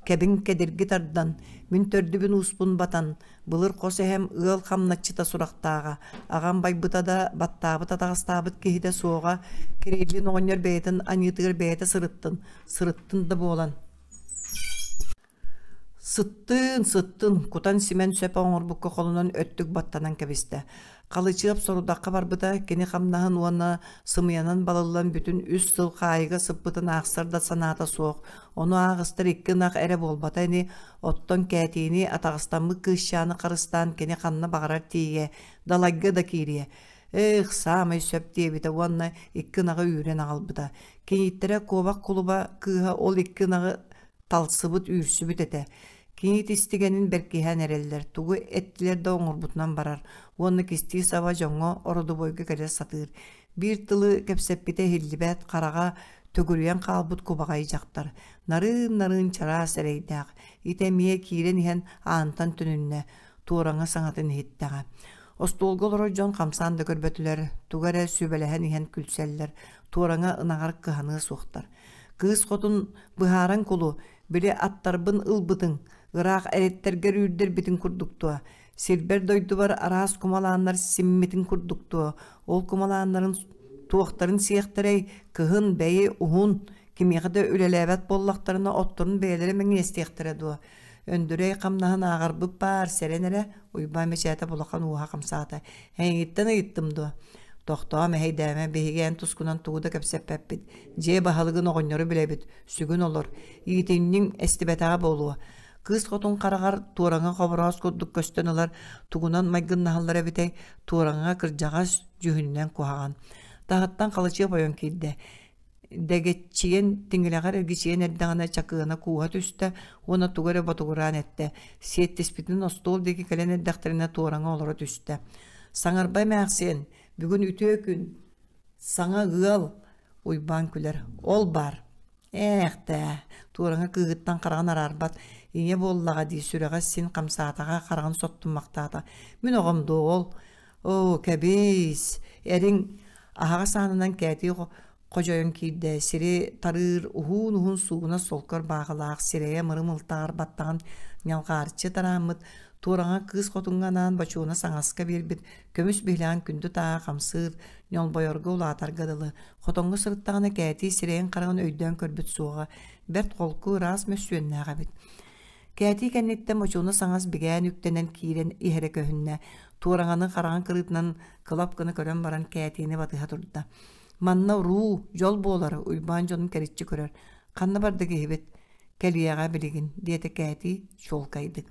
кэбиҥ кэдирги тардан, мин төрдүбүн ууспун батан, Былыр хос эһэм ыал хамначчыта сурахтааҕа, аҕам байбыта да, баттаабыт атаҕастаабыт киһитэ суоҕа, Кириллин оҕонньор бэйэтин аньыытыгар бэйэтэ сырыттын, сырыттын да буолан Сыттыын, сыттын, кутан-симэн сөп оҥорбукка холонон өттүк баттанан кэбистэ. Халычыап сорудахха барбыта, кини хамнаһын уонна сымыйанан балыллан бүтүн үс сыл хаайыга сыппытын аахсар да санаата суох. Ону ааҕыстар икки ынах эрэ буолбата ини, Оттон Кээтиини атаҕастаммыт кыысчааны харыстаан кини ханна баҕарар тиийиэ, далайга да киириэ. Эх, саамай сөп диэбитэ уонна икки ынаҕы үүрэн аҕалбыта. Кинииттэрэ куобах кулуба кыыһа ол икки ынаҕы талсыбыт, үүрсүбүт этэ. Киниит истигэнин бэркиһээн эрэллэр, тугу эттилэр да оҥорбутунан барар уонна кистии саба дьоҥҥо ородобуойга кэлэ сатыыр. Биир тылы кэпсэппитэ иһиллибэт, хараҕа төгүрүйэн хаалбыт кубаҕай дьахтар. Нарыын-нарыын чараас эрэйдээх, ити эмиэ киирэн иһэн аантан төнүннэ, туораҥа саҥатын иһиттэҕэ. Остуолга олорор дьон хамсаан да көрбөтүлэр, тугу эрэ сүбэлэһэн иһэн күлсэллэр, туораҥа ынаҕар кыһаныа суохтар. Кыыс хотун быһааран кулу, били аттарбын ылбытыҥ, ыраах эриттэргэр үүрдэрбитин курдук дуо? Сирбэр-дойдубар араас кумалааннар симмитин курдук дуо? Ол кумалааннарын туохтарын сиэхтэрэй, кыһын, бэйи, уһун, кимиэхэ да үлэлээбэт буоллахтарына отторун бэйэлэрэ мэҥиэстиэхтэрэ дуо? Өндүрэй хамнаһын ааҕарбыт баар, сэрэн эрэ, Уйбаан Мичээтэ улахан уоһа хамсаата. Эйигиттэн ыйыттым дуо? Тохтоо, мэһэйдээмэ, биһиги эн тускунан тугу да кэпсэппэппит. Дьиэ баһылыгын оҕонньору билэбит, сүгүн олор. Иитинньиҥ эстибэтэҕэ буолуо. Кыыс хотун хараҕар туораҥа хобороос курдук көстөн ылар, тугунан майгыннаһаллар эбитэй, туораҥа кырдьаҕас дьүһүнүнэн куһаҕан. Таһыттан халычыап ойон киирдэ. Дэгэччийэн тиҥилэҕэр эргичийэн эрдэҕинэ чакыана кууһа түстэ уонна тугу эрэ ботугураан эттэ, сиэттиспитин остуол диэки кэлэн эрдэхтэринэ туораҥа олоро түстэ. «Саҥарба эмээхсиэн, бүгүн үтүө күн, саҥа ыал!» Уйбаан күлэр. «Ол баар, Ээхтээ, туораҥа кыыһыттан хараҕын араарбат, ийэ буоллаҕа дии сүрэҕэ син хамсаатаҕа хараҕын соттуммахтаата. Мин оҕом дуо ол? Оо, кэбиис, эриҥ аһаҕас аанынан кээтии ходьойон киирдэ, сири тарыыр уһуун-уһун суугунас солкор бааҕылаах, сирэйэ мыры-мылтаҕар баттаҕын ньалҕаарчы тарааммыт, туораҥа кыыс хотуҥҥа анаан бочуона саҥаска биэрбит көмүс биһилэҕин күндү тааһа хамсыыр, ньолбойорго улаатарга дылы, Хотоҥҥо сырыттаҕына Кээтии сирэйин-хараҕын өйдөөн көрбүт суоҕа, бэрт холку, ыраас мөссүөннээх эбит. Кээтии кэнниттэн Мочуона саҥас бигээн үктэнэн киирэн иһэрэ көһүннэ. Туораҥаны хараҕын кырыытынан кылап гына көрөн баран Кээтиини батыһа турда. Манна уруу, дьол буолар, Уйбаан дьонун кэриччи көрөр. Ханна барда киһибит? Кэлиэҕэ билигин, диэтэ Кээтии чуолкайдык.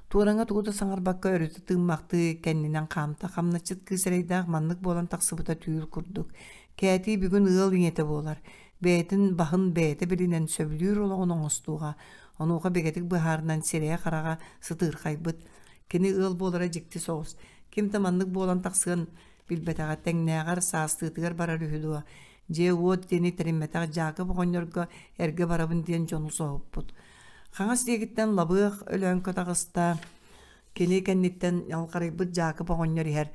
Туораҥа тугу да саҥарбакка өрүтэ тыыммахтыы кэннинэн хаамта. Хамначчыт кыыс эрэйдээх маннык буолан тахсыбыта түүл курдук. Кээтии бүгүн ыал ийэтэ буолар. Бэйэтин баһын бэйэтэ билинэн сөбүлүүр олоҕун оҥостуоҕа. Онуоха бигэтик быһаарынан сирэйэ-хараҕа сытыырхайбыт. Кини ыал буолара дьикти соҕус. Ким да маннык буолан тахсыан билбэтэҕэ тэҥнээҕэр саастыытыгар барар үһү дуо? Дьиэ-уот диэни тэриммэтэх Дьаакып оҕонньорго эргэ барабын диэн дьону соһуппут. Хаҥас диэкиттэн лабыах Өлөөҥкө таҕыста. Кини кэнниттэн ньалҕарыйбыт Дьаакып оҕонньор иһэр.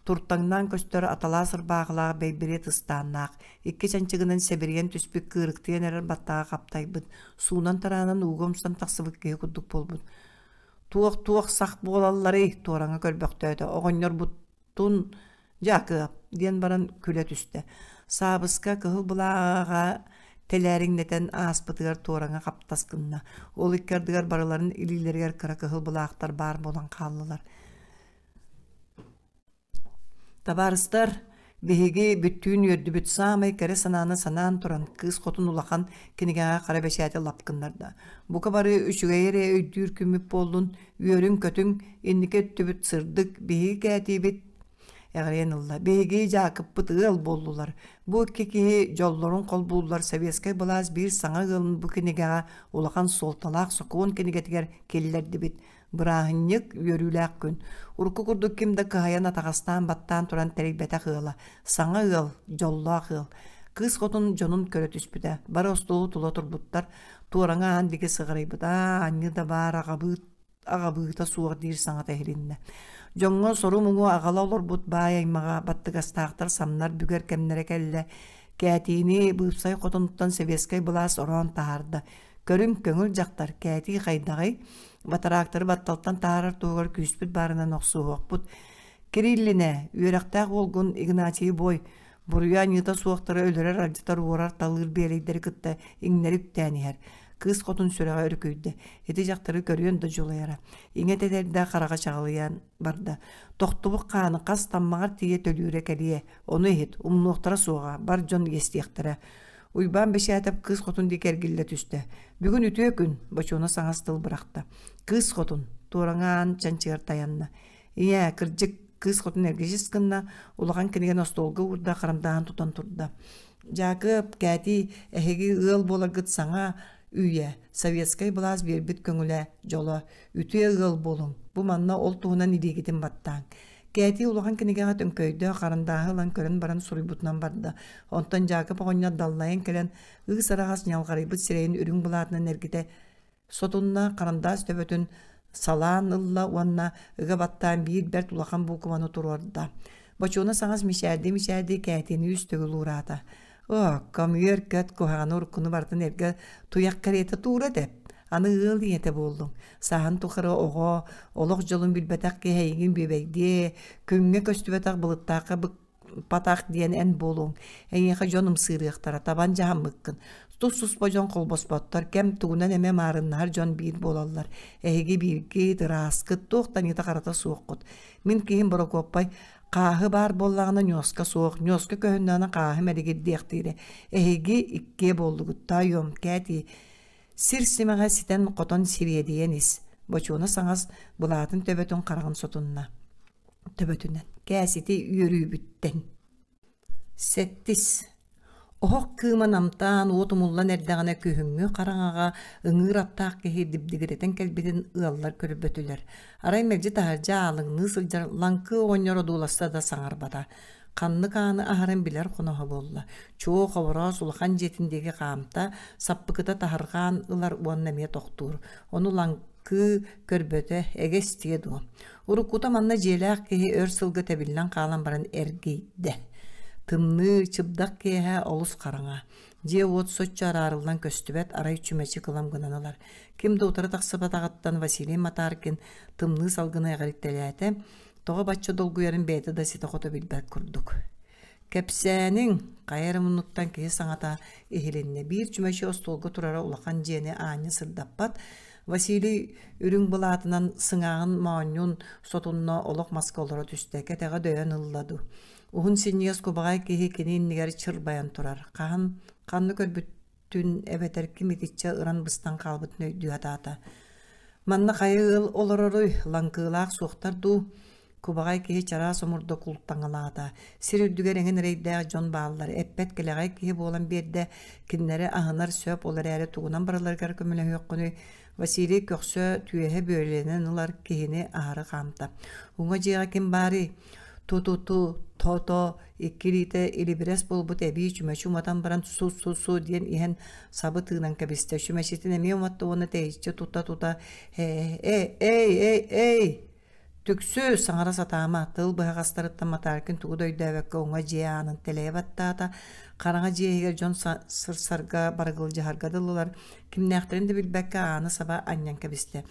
Туртаҥнаан көстөр аталаас ырбаахылаах бэйбириэт ыстааннаах, икки чанчыгынан сэбирийэн түспүт кыырыктыйан эрэр баттаҕа хаптайбыт, суунан-тараанан ууга умсан тахсыбыт киһи курдук буолбут. Туох-туох сах буолалларый? Туораҥа көрбөхтөөтө. Оҕонньорбут Тун Дьаакыап диэн баран күлэ түстэ. Саабыска кыһыл былааҕа тэлээриҥнэтэн ааспытыгар туораҥа хаптас гынна. Ол икки ардыгар барыларын илиилэригэр кыра кыһыл былаахтар баар буолан хааллылар. Табаарыстар, биһиги бүттүүн үөрдүбүт саамай кэрэ санааны санаан туран, кыыс хотун улахан кинигэҕэ хара бэчээти лап гыннарда. Бука бары үчүгэйи эрэ өйдүүр күммүт буоллун, Үөрүҥ-көтүҥ, инники өттүбүт сырдык, биһиги кээтиибит эҕирийэн ылла. Биһиги Дьаакыппыт ыал буоллулар. Бу икки киһи дьоллорун холбууллар советскай былаас биир саҥа ыалын бу кинигэҕэ улахан суолталаах сокуон кинигэтигэр киллэрдибит. Бырааһынньык, үөрүүлээх күн. Урукку курдук ким да кыһайан атаҕастаан баттаан туран тэрийбэтэх ыала. Саҥа ыал, дьоллоох ыал. Кыыс хотун дьонун көрө түспүтэ. Бары остуолу тула турбуттар. Туораҥа аан диэки сыҕарыйбыт аа анньы да баар аҕабыыт аҕабыыта суох диир саҥата иһилиннэ. Дьоҥҥо сору-муҥу аҕала олорбут баай аймаҕа баттыгастаахтар самнар бүгэр кэмнэрэ кэллэ. Кээтиини быыпсай хотонуттан сэбиэскэй былаас ороон таһаарда. Көрүҥ, көҥүл дьахтар, кээтии хайдаҕый? Батараактары батталтан таһаарар туһугар күүспүт баарынан охсуһуохпут. Кириллинэ, үөрэхтээх уолгун Игнатийы бой, Буруйа-аньыыта суохтары өлөрөр-алдьатар уорар-талыыр биэлэйдэри кытта иҥнэри үктээн иһэр. Кыыс хотун сүрэҕэ өрүкүйдэ. Ити дьахтары көрүөн да дьулайара. Иҥэ тэтэрдээх хараҕа чаҕылыйан барда. Тохтубут хааны хас таммаҕар тиийэ төлүүрэ кэлиэ. Ону иһит, умнуохтара суоҕа, бар дьон иэстиэхтэрэ. Уйбаан Бэчээтэп кыыс хотун диэки эргиллэ түстэ. Бүгүн үтүө күн, Бочуона саҥас тыл бырахта. Кыыс хотун, туораҥа аан чанчыгар тайанна. Ийээ, кырдьык, кыыс хотун эргичис гынна, улахан кинигэни остуолга уурда, харандааһын тутан турда. Дьаакып, Кээтии, эһиги ыал буоларгыт саҥа үйэ, советскай былаас биэрбит көҥүлэ, дьоло, үтүө ыал буолуҥ, бу манна ол туһунан илиигитин баттааҥ. Кээтии улахан кинигэҕэ төҥкөйдө, харандааһы ылан көрөн баран суруйбутунан барда. Онтон Дьаакып оҕонньор даллайан кэлэн, ыыс араҕас ньалҕарыйбыт сирэйин үрүҥ былаатынан эргитэ Сотунна харандаас төбөтүн салаан ылла уонна ыга баттаан биир бэрт улахан буукубаны туруорда. Бочуона саҥас мичээрдии-мичээрдии Кээтиини үс төгүл уураата. Оо, көмүөр көт куһаҕаны уруккуну барытын эргэ туйах кэриэтэ туура тэп. Аны ыал ийэтэ буоллуҥ. Сааһын тухары оҕо, олох дьолун билбэтэх киһи эйигин бүөбэйдиэ, күҥҥэ көстүбэтэх былыттаахха патах диэн эн буолуоҥ, эйиэхэ дьон ымсыырыахтара, табан дьаһаммыккын. Тус-туспа дьон холбоспоттор, кэм тугунан эмэ маарыннаһар дьон биир буолаллар. Эһиги бииргит, ырааскыт, туох да аньыыта-харата суоххут. Мин киһим Борокуоппай хааһы баар буоллаҕына ньуоска суох, ньуоска көһүннэҕинэ хааһы мэлигирдиэхтиирэ. Эһиги иккиэ буоллугут, таайыам, кээтии. Сир симэҕэ ситэн-хотон сириэдийэн ис. Бочуона саҥас былаатын төбөтүн хараҕын сотунна төбөтүнэн кээсити үөрүүбүттэн. Сэттис. Оһох кыыма намтаан, уот умуллан эрдэҕинэ күһүҥҥү хараҥаҕа ыҥыыр аттаах киһи дибдигирэтэн кэлбитин ыаллар көрбөтүлэр. Арай мэлдьи таһырдьа аалыҥныы сылдьар лаҥкы оҕонньор одууласта да саҥарбата. Ханнык ааны аһарын билэр хоноһо буолла. Чуо Хобороос улахан дьиэтин диэки хаамта, саппыкыта таһырҕаан ылар уонна эмиэ тохтуур. Ону лаҥкы көрбөтө, эгэ истиэ дуо. Уруккута манна дьиэлээх киһи өр сылга тэбиллэн хаалан баран эргийдэ. Тымныы, чыбдах киэһэ олус хараҥа. Дьиэ-уот соччо араарыллан көстүбэт, арай чүмэчи кылам гынан ылар. Ким да утары тахсыбатаҕыттан Василий Матаркин тымныы салгыны эҕирийтэлээтэ, тоҕо бачча долгуйарын бэйэтэ да ситэ-хото билбэт курдук. Кэпсээниҥ, хайа эрэ муннуктан киһи саҥата иһилиннэ. Биир чүмэчи остуолга турара улахан дьиэни аанньа сырдаппат. Василий үрүҥ былаатынан сыҥааҕын моонньун сотунна олох маска олоро түстэ, кэтэҕэ дөйөн ылла дуу. Уһун синньигэс кубаҕай киһи кини иннигэр чырбайан турар. Хаһан, ханна көрбүтүн эбэтэр ким итиччэ ыран-быстан хаалбытын өйдүү сатаата. Манна хайа ыал олороруй, лаҥкыылаах суохтар дуу? Кубаҕай киһи чараас омурда култаҥалаата. Сир үрдүгэр эҥин эрэйдээх дьон бааллар. Эппэт кэлэҕэй киһи буолан биэрдэ. Кинилэри аһынар сөп, ол эрээри тугунан барыларыгар көмөлөһүөххүнүй? Василий көхсө түөһэ бүөлэнэн ылар киһини аһары хаамта. Уҥа дьиэҕэ ким баарый? Ту-ту-ту, то-то, икки илиитэ илибирэс буолбут эбии чүмэчи уматан баран су-су-су диэн иһэн сабы тыынан кэбистэ. Чүмэчитин эмиэ уматта уонна тэйиччи тута-тута «Э-э, эй, эй, эй!» Түксү, саҥара сатаама, тыл быһаҕастарыттан Матаркин тугу да өйдөөбөккө уҥа дьиэ аанын тэлэйэ баттаата. Хараҥа дьиэ иһигэр дьон сырсарга, барыгылдьыһарга дылылар, кимнээхтэрин да билбэккэ ааны саба анньан кэбистэ.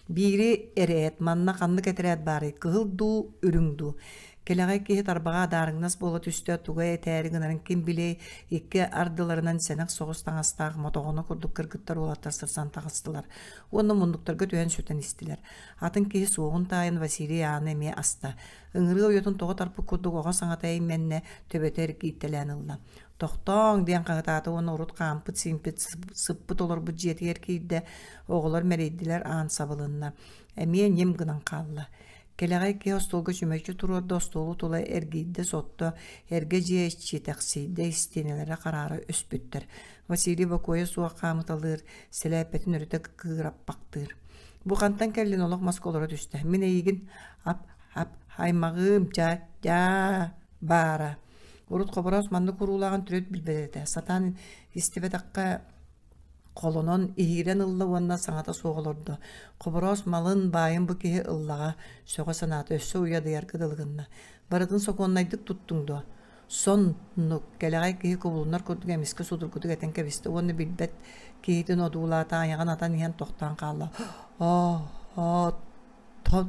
Биири эрээт, манна ханнык этэрээт баарый, кыһыл дуу, үрүҥ дуу? Кэлэҕэй киһи тарбаҕа адаарыҥнас буола түстэ, туга этээри гынарын ким билиэй, икки ардыларынан сэнэх соҕус таҥастаах мотоҕоно курдук кыргыттар уолаттар сырсан таҕыстылар уонна муннуктарга түһэн сүтэн истилэр. Атын киһи суоҕун таайан Василий ааны эмиэ аста. Ыҥырыы уйатын тоҕо тарпыт курдук оҕо саҥата эймэннэ, төбөтө эргийтэлээн ылла. «Тохтооҥ!» диэн хаһытаата уонна урут хаампыт-сиимпит, сыппыт олорбут дьиэтигэр киирдэ, оҕолор мэлийдилэр, аан сабылынна. Эмиэ ньим гынан хаалла. Кэлэҕэй киһи остуолга чүмэчи туруорда, остуолу тула эргийдэ, сотто, эргэ дьиэ иччитэхсийдэ, истиэнэлэрэ хараара өспүттэр. Василий бокуойа суох хаамыталыыр, сэлээппэтин өрүтэ кыыраппахтыыр. Бу хантан кэллин олох маска олоро түстэ. Мин эйигин ап ап аймаҕыым ча дьаа баара. Урут Хобороос маннык уруулааҕын төрүт билбэт этэ. Сатаан истибэтэххэ холонон иһиирэн ылла уонна саҥата суох олордо. Хобороос малын, баайын бу киһи ыллаҕа, сөҕө санаата өссө уйадыйарга дылы гынна. Барытын сокуоннайдык туттуҥ дуо? Соннук кэлэҕэй киһи кубулунар курдук эмискэ судургутук этэн кэбистэ уонна билбэт киһитин одуулаата айаҕын атан иһэн тохтоон хаалла. Оо, тот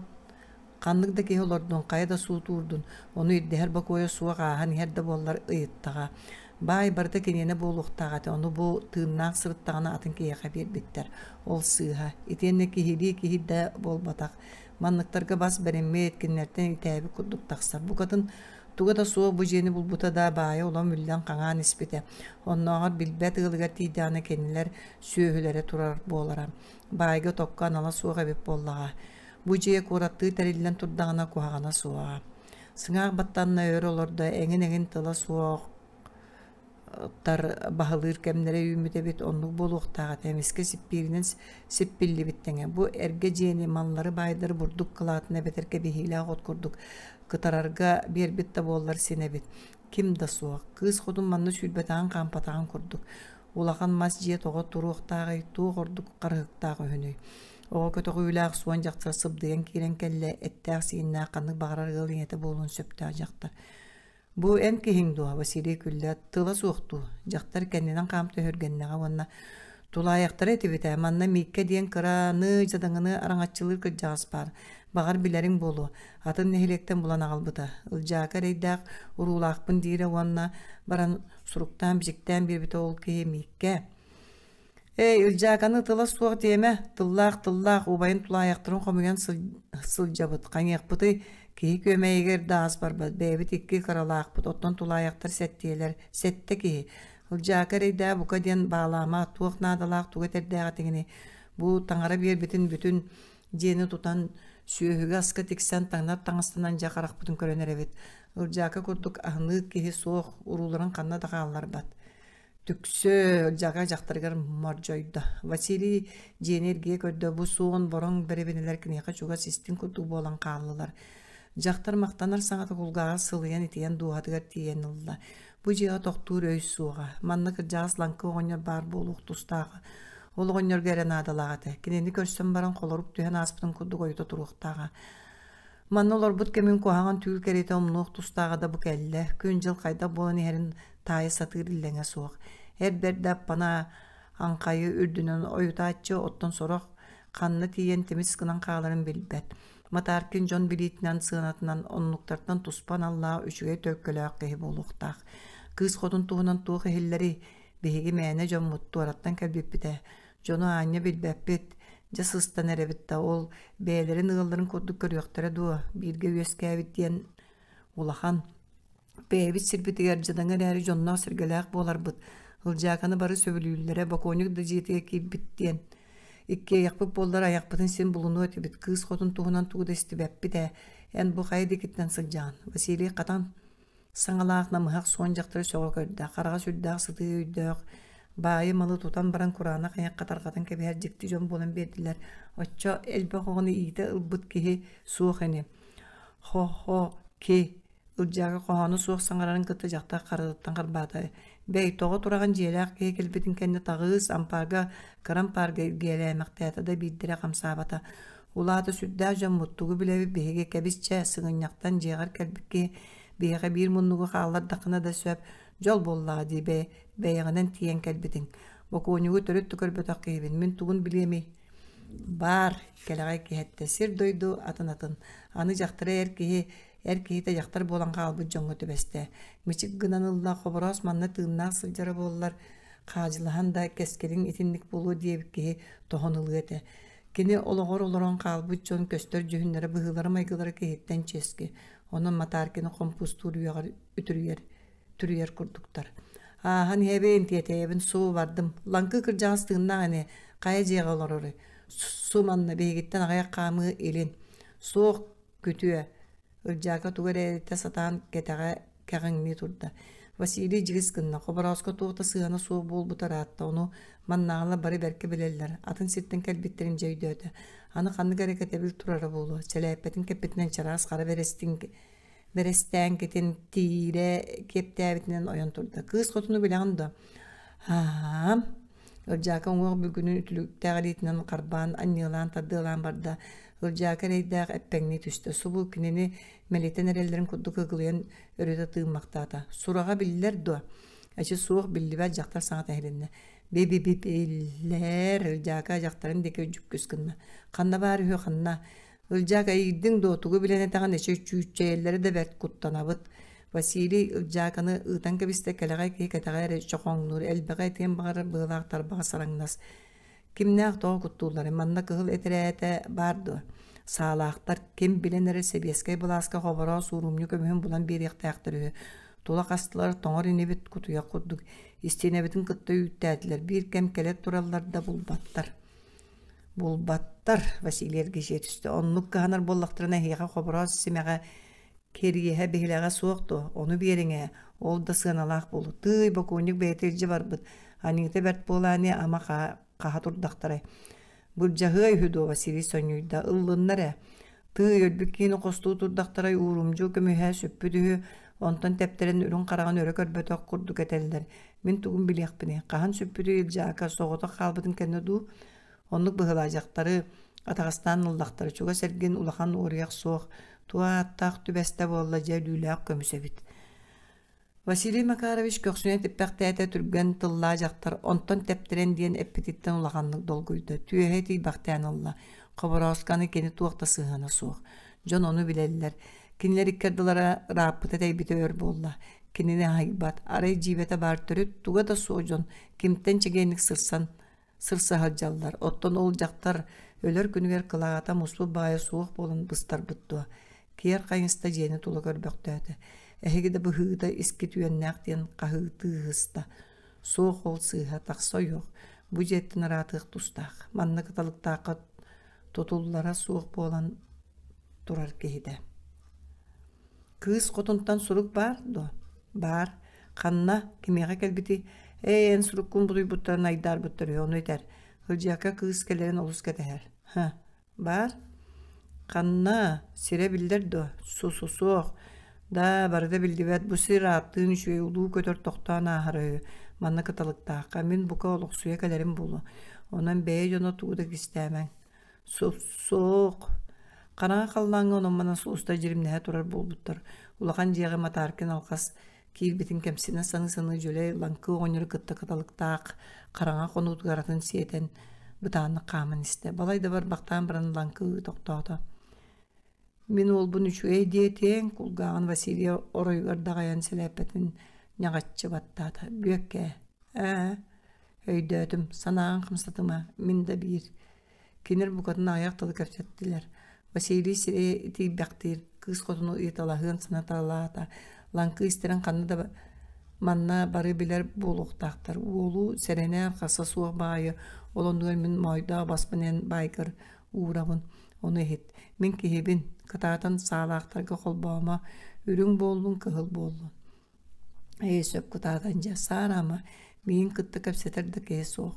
ханнык да киһи олордун, хайа да суутуурдун, ону ирдэһэр бокуойа суох ааһан иһэр да буоллар ыйыттаҕа. Баай барыта киниэнэ буолуохтаах этэ, ону бу тыыннаах сырыттаҕына атын киһиэхэ биэрбиттэр. Ол сыыһа. Итиэннэ киһилии киһи да буолбатах. Манныктарга бас бэриммит, кинилэртэн итээбит курдук тахсар. Букатын Туга да суох бу дьиэни булбута да баайа улам үллэн-хаҥаан испитэ. Оннооҕор билбэт ыалыгар тиийдэҕинэ кинилэр сүөһүлэрэ турар буолара. Баайга токко анала суох эбит буоллаҕа. Бу дьиэ куораттыы тэриллэн турдаҕына куһаҕана суоҕа. Сыҥаах баттанна өр олордо, эҥин-эҥин тыла суох тар баһылыыр кэмнэрэ үүммүт эбит, оннук буолуохтаах этэ, эмискэ сиппииринэн сиппиллибит тэҥэ. Бу эргэ дьиэни, маллары, баайдары бурдук кылаатын эбэтэр кэбиһиилээх от курдук кытарарга биэрбит да буоллар син эбит. Ким да суох. Кыыс хотун манна сүүрбэтэҕин-хаампатаҕын курдук. Улахан мас дьиэ тоҕо туруохтааҕый, туох ордук харыһыктаах үһүнүй? Оҕо көтөҕүүлээх суон дьахтар сыбдыйан киирэн кэллэ, эттээх-сииннээх ханнык баҕарар ыал ийэтэ буолуон сөптөөх дьахтар. Бу эн киһиҥ дуо, Василий күллэ, тыла суох дуу? Дьахтар кэннинэн хаамта өһүргэннэҕэ уонна тулаайахтара этибит ээ, манна Мииккэ диэн кыраны, дьадаҥыны араҥаччылыыр кырдьаҕас баар. Баҕар билэриҥ буолуо, атын нэһилиэктэн булан аҕалбыта. Ылдьаака эрэйдээх уруулаахпын диирэ уонна баран суруктаан-бичиктээн биэрбитэ ол киһи Мииккэ. Эй, Ылдьааканы тыла суох диэмэ, тыллаах-тыллаах убайын тулаайахтарын хомуйан сылдьабыт, хайыахпытый, киһи күөмэйигэр да аас барбат, бэйэбит икки кыралаахпыт, оттон тулаайахтар сэттиэлэр, сэттэ киһи. Ылдьаака эрэйдээх бука диэн баалаама, туох наадалаах тугу этэрдээх этиҥиний, бу таҥара биэрбитин бүтүн дьиэни тутан, сүөһүгэ-аска тиксэн таҥнар таҥастанан дьэ харахпытын көрөн эрэбит. Ылдьаака курдук аһыныыр киһи суох, урууларын ханна да хаалларбат. Түксү дьаҕа дьахтарыгар мордьойдо. Василий дьиэни эргийэ көрдө, бу суон бороҥ бэрэбинэлэр киниэхэ чугас истиҥ курдук буолан хааллылар. Дьахтар махтанар саҥата кулгааҕар сылыйан итийэн дууһатыгар тиийэн ылла. Бу дьиэҕэ тохтуур өй суоҕа. Манна кырдьаҕас лаҥкы оҕонньор баар буолуох тустааҕа. Ол оҕонньорго эрэ наадалаах этэ. Кинини көрсөн баран холорук түһэн ааспытын курдук ойута туруохтааҕа. Манна олорбут кэмин куһаҕан түүл кэриэтэ умнуох тустааҕа да бу кэллэ. Күн-дьыл хайдах буолан иһэрин таайа сатыыр иллэҥэ суох. Эр бэрдэ аппана аҥхайы үрдүнэн ойутааччы, оттон сорох ханна тиийэн тимис гынан хааларын билбэт. Матаркин дьон билиитинэн сыанатынан оннуктартан туспа аналлаах үчүгэй төлкөлөөх киһи буолуохтаах. Кыыс хотун туһунан туох иһиллэрий? Биһиги мээнэ дьоммут туораттан кэлбиппит ээ. Дьону аанньа билбэппит, дьэ сыстан эрэбит да ол бэйэлэрин ыалларын курдук көрүөхтэрэ дуо, бииргэ үөскээбит диэн улахан. Бэйэбит сирбитигэр дьадаҥы эрээри дьонноох-сэргэлээх буоларбыт, Ылдьааканы бары сөбүлүүллэрэ, бокуонньук да дьиэтигэр киирбит диэн. Иккиэйэхпит буоллар айахпытын син булунуо этибит, кыыс хотун туһунан тугу да истибэппит ээ, эн бу хайа диэкиттэн сылдьаҕын? Василий хатан Саҥалаах намыһах суон дьахтары сөҕө көрдө, хараҕа сүрдээх сытыы өйдөөх, баайы-малы тутан баран кураанах айахха тарҕатан кэбиһэр дьикти дьон буолан биэрдилэр. Оччо элбэх оҕону иитэ ылбыт киһи суох ини. Хо-хо-ки Ылдьаага хоһооно суох саҥарарын кытта дьахтар харытыттан харбаата. Бэй, тоҕо тураҕын дьиэлээх киһи кэлбитин кэннэ таҕыыс, ампаарга, кыра ампаарга илгиэлээмэхтээтэ да биирдэрэ хамсаабата. Улаата сүрдээх дьоммут, тугу билэбит биһиги, кэбис чэ, сыгынньахтан дьиэҕэр кэлбит киһи Биһиэхэ биир муннугу хааллардаххына да сөп, дьол буоллаҕа дии бэйэ бэйэҕинэн тиийэн кэлбитиҥ. Бокуонньугу төрүт да көрбөтөх киһибин, мин тугун билиэмий? Баар, кэлэҕэй киһи эттэ, сир-дойду атын-атын. Аны дьахтара эр киһи, эр киһитэ дьахтар буолан хаалбыт дьоҥҥо түбэстэ. Мичик гынан ылла, Хобороос манна тыыннаах сылдьара буоллар, хаадьылаһан да кэскилиҥ итинник буолуо диэбит киһи тоһон ылыа этэ. Кини олоҕор олорон хаалбыт дьон көстөр дьүһүннэрэ быһыылара-майгылара киһиттэн чиэски, Онон Матаркины хомпуустуур үөҕэр үтүрүйэр, түрүйэр курдуктар. Ааһан иһэбин, тиэтэйэбин, суу бардым. Лаҥкы кырдьаҕас тыыннаах ини, хайа дьиэҕэ олороруй? Су манна биһигиттэн аҕыйах хаамыы илин. Суох, күтүө. Ылдьаака тугу эрэ эритэ сатаан кэтэҕэ кэҕиҥнии турда. Василий дьигис гынна, Хоборооско туох да сыһыана суох буолбута ыраатта, ону маннааҕылар бары бэркэ билэллэр, атын сиртэн кэлбиттэрин дьэ өйдөөтө. Аны ханнык эрэ кэтэбил турара буолуо, сэлээппэтин кэппитинэн чараас хара бэрэстээҥкитин тиирэ киэптээбитинэн ойон турда. Кыыс хотуну билэҕин дуо? Аа, Ылдьаака уҥуох бүгүнүн үтүлүктээх илиитинэн харбаан, анньыалаан, тардыалаан барда. Ылдьаака эрэйдээх эппэҥнии түстэ. Субу кинини мэлитэн эрэллэрин курдук ыгылыйан өрүтэ тыыммахтаата. Сураҕа биллэр дуо? Эчи суох биллибэт дьахтар саҥата иһилиннэ. Би-би-би-биллэр, Ылдьаака дьахтарын диэки дьүккүс гынна. Ханна баар үһү, ханна? Ылдьаака иирдиҥ дуо, тугу билэн этэҕин эчи чүүччэйэллэрэ да бэрт куттанабыт. Василий Ылдьааканы ыытан кэбистэ, кэлэҕэй киһи кэтэҕэ эрэ чохоҥнуур, элбэҕи этиэн баҕарар быһыылаах тарбаҕа сараҥнас. Кимнээх тоҕо куттуулларый, манна кыһыл этэрээтэ баар дуо? Саалаахтар ким билэн эрэ сэбиэскэй былааска хобороос уурумньу көмүһүн булан биэриэхтээхтэр үһү. Тула хастылар тоҥор инибит кутуйах курдук, истиэнэбитин кытта үүттээтилэр, биир кэм кэлэ тураллар да булбаттар. Булбаттар, Василий эргичийэ түстэ. Оннук кыһанар буоллахтарына эһиэхэ хобороос симэҕэ кириэһэ биһилэҕэ суох дуо? Ону биэриҥ ээ, ол да сыаналаах буолуо. Тыый, бокуонньук бэйэтэ илдьэ барбыт. Анита бэрт буолаани ама хаһа турдахтарай. Былдьаһыа үһү дуо Василий сонньуйда. Ыллыннар ээ. Тыый, өлбүт киһини хостуу турдахтарай уурумдьу көмүһэ сүппүт үһү. Онтон тэптэрэн үрүҥ хараҕын өрө көрбөтөх курдук этэллэр. Мин тугун билиэхпиний? Хаһан сүппүтүй Илдьаака соҕотох хаалбытын кэннэ дуу? Оннук быһыылаах дьахтары атаҕастаан ыллахтара чугас эргин улахан уоруйах суох, туох ааттаах түбэстэ буолла дьэ өлүүлээх көмүс эбит. Василий Макарович көхсүнэн типпэхтээтэ түргэн тыллаах дьахтар онтон тэптэрэн диэн эппититтэн улаханнык долгуйда, түөһэ тиийбэхтээн ылла. Хобороосканы кини туох да сыһыана суох. Дьон ону билэллэр. Кинилэр икки ардылара ырааппыта тэйбитэ өр буолла. Кинини аһыйбат, арай дьиибэтэ баар төрүт туга да суох дьон кимтэн чэгиэнник сырсан сырса сылдьаллар. Оттон ол дьахтар өлөр күнүгэр кылаата муспут баайа суох буолан быстарбыт дуо? Киэр хайыста дьиэни тула көрбөхтөөтө. Эһиги да быһыыта искит үөннээх диэн хаһыытыы ыһыста. Суох ол сыыһа тахса ойуох. Бу дьиэттэн ыраатыах тустаах. Манна кыталыктаахха тутуллара суох буолан турар киһитэ. Кыыс хотунтан сурук баар дуо? Баар. Ханна, кимиэхэ кэлбитий? Ээ, эн суруккун бутуйбуттарын айдаарбыттар үһү, ону этэр. Ылдьака кыыс кэлэрин олус кэтэһэр. Һы, баар? Ханна? Сирэ биллэр дуо? Су-су-суох. Да, барыта биллибэт. Бу сир ааттыын үчүгэй улуу көтөр тохтоон ааһара үһү. Манна кыталыктаахха мин бука олохсуйа кэлэрим буолуо. Онон бэйэ дьоно тугу да кистээмэҥ. Суох. Хараҥа халлааҥҥа онон-манан сулустар дьиримнэһэ турар буолбуттар. Улахан дьиэҕэ Матааркин алҕас киирбитин кэмсинэ саныы-саныы Дьүлэй лаҥкы оҕонньору кытта кыталыктаах хараҥа хонуутугар атын сиэтэн бытааннык хааман истэ. Балай да барбахтаан баран лаҥкы тохтоото. Мин уолбун үчүгэй диэтиэҥ, кулгааҕын Василий оройугар даҕайан сэлээппэтин ньаҕаччы баттаата. Бүөккээ, ээ, өйдөөтүм, санааҕын хамсатыма, мин да биир. Кинилэр букатын аҕыйах тылы кэпсэттилэр. Василий сирэйэ итийбэхтиир, кыыс хотуну ыйыталаһыан санаталаата. Лаҥкы истэрин ханна да манна бары билэр буолуохтаахтар. Уолу сэрэнээр хаса суох баайы, ол оннугар мин моойдоох баспын эн баайгар уурабын. Ону иһит. Мин киһибин, кытаатан саалаахтарга холбоомо, үрүҥ буоллун, кыһыл буоллун. Ээ, сөп кытаатан дьэ, саараама, миигин кытта кэпсэтэр да киһи суох.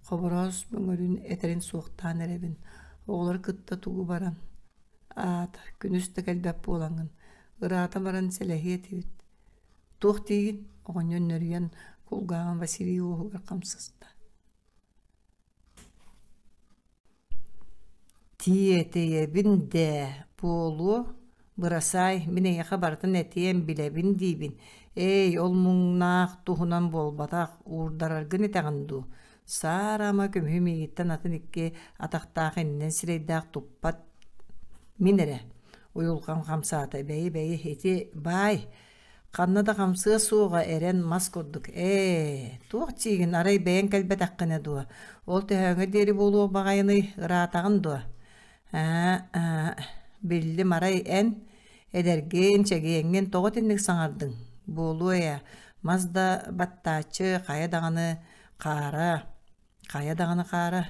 Хобороос мөҥөрүн этэрин суохтаан эрэбин. Оҕолор кытта тугу баран, аата, күнүс да кэлбэт буолаҥҥын, ыраата баран сэлэһиэ этибит. Туох диигин? оҕонньор нөрүйэн кулгааҕын Василий уоһугар хамсаста. Тиэтэйэбин дээ, буолуо, бырасаай, мин эйиэхэ барытын этиэм, билэбин диибин. Ээй, ол муҥнаах туһунан буолбатах, уурдараргын этэҕин дуу? Саараама көмүһү миигиттэн атын икки атахтаах иннинэн сирэйдээх туппат мин эрэ. Уйулҕам хамсаата, бэйи-бэйи, ити баай, Ханна да хамсыа суоҕа эрэн мас курдук ээ, туох диигин арай бэйэҥ кэлбэтэххинэ дуо, ол төһөөҥҥө диэри буолуох баҕайыный, ыраатаҕын дуо? Аа, биллим арай эн эдэргин, чэгиэҥҥин тоҕо итинник саҥардыҥ? Буолуо ээ, мас да баттааччы хайа даҕаны хаара Хайа даҕаны хаара,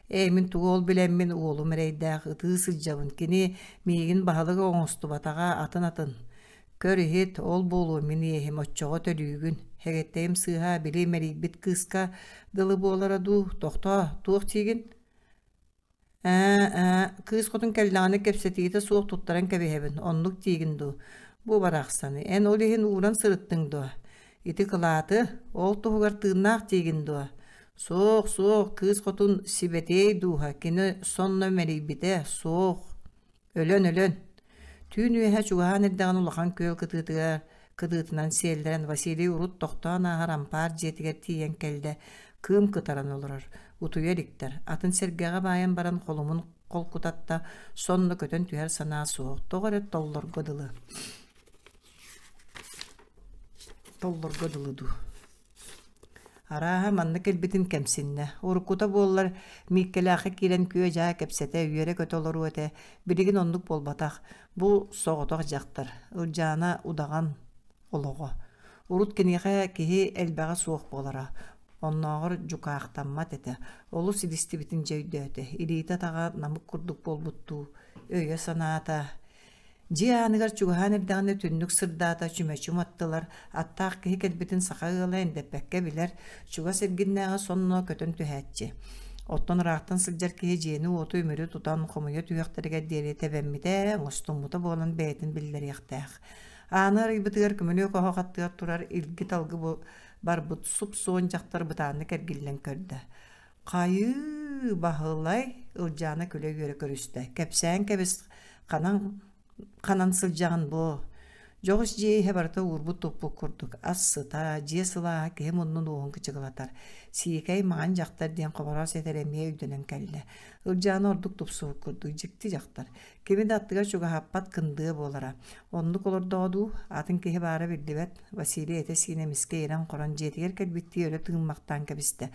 ээ мин тугу ол билэммин уолум эрэйдээх ытыы сылдьабын, кини миигин баһылык оҥостубатаҕа атын-атын. Көр иһит, ол буолуо мин иэһим, оччоҕо төлүүгүн. Хэгэттэйим сыыһа били мэлийбит кыыска дылы буолара дуу, тохтоо, туох диигин? Ээ, кыыс хотун кэллэҕинэ кэпсэтиитэ суох туттаран кэбиһэбин, оннук диигин дуу? Бу барахсаны, эн ол иһин ууран сырыттыҥ дуо? Ити кылааты, ол туһугар тыыннаах диигин дуо? Суох, суох, кыыс хотун сибэтиэй дууһа, кини сонно мэлийбитэ, суох. Өлөн, өлөн. Түүн үөһэ чугаһаан эрдэҕинэ улахан күөл кытыытыгар кытыытынан сиэллэрэн Василий урут тохтоон ааһар ампаар дьиэтигэр тиийэн кэллэ, кыым кытаран олорор, утуйа иликтэр, атын сэргэҕэ баайан баран холумун холкутатта, сонно көтөн түһэр санаа суох, тоҕо эрэ толлорго дылы. Толлорго дылы дуу. Арааһа, манна кэлбитин кэмсиннэ. Уруккута буоллар, Мииккэлээххэ киирэн күө-дьаа кэпсэтэ, үөрэ-көтө олоруо этэ. Билигин оннук буолбатах. Бу соҕотох дьахтар. Ылдьаана удаҕан олоҕо. Урут киниэхэ киһи элбэҕэ суох буолара. Оннооҕор дьукаахтаммат этэ. Олус илистибитин дьэ өйдөөтө. Илиитэ-атаҕа намык курдук буолбуттуу, өйө-санаата Дьиэ ааныгар чугаһаан эрдэҕинэ түннүк сырдаата, чүмэчи уматтылар, аттаах киһи кэлбитин саха ыала эндэппэккэ билэр, чугас эргиннээҕи сонно көтөн түһээччи. Оттон ыраахтан сылдьар киһи дьиэни-уоту үмүрү тутан хомуйа түһүөхтэригэр диэри тэбэммитэ, оҥостуммута буолан бэйэтин биллэриэхтээх. Ааны арыйбытыгар көмүлүөк оһох аттыгар турар илги-талгы барбыт суп-суон дьахтар бытааннык эргиллэн көрдө. Хайыы, Баһылай, Ылдьаана күлэ-үөрэ көрүстэ. Кэпсээн кэбис, ханан ханан сылдьаҕын бу? Дьоҕус дьиэ иһэ барыта уурбут-туппут курдук, ас сыта, дьиэ сылааһа киһи муннун уоһун кычыгылатар. Сиикэй маҥан дьахтар диэн Хобороос этэрэ эмиэ өйдөнөн кэллэ. Ылдьаана ордук тупсубут курдук дьикти дьахтар. Кими да аттыгар чугаһаппат кындыа буолара. Оннук олордоҕо дуу, атын киһи баара биллибэт. Василий этэ-сиинэ эмискэ ирэн-хорон дьиэтигэр кэлбиттии өрө тыыммахтаан кэбистэ.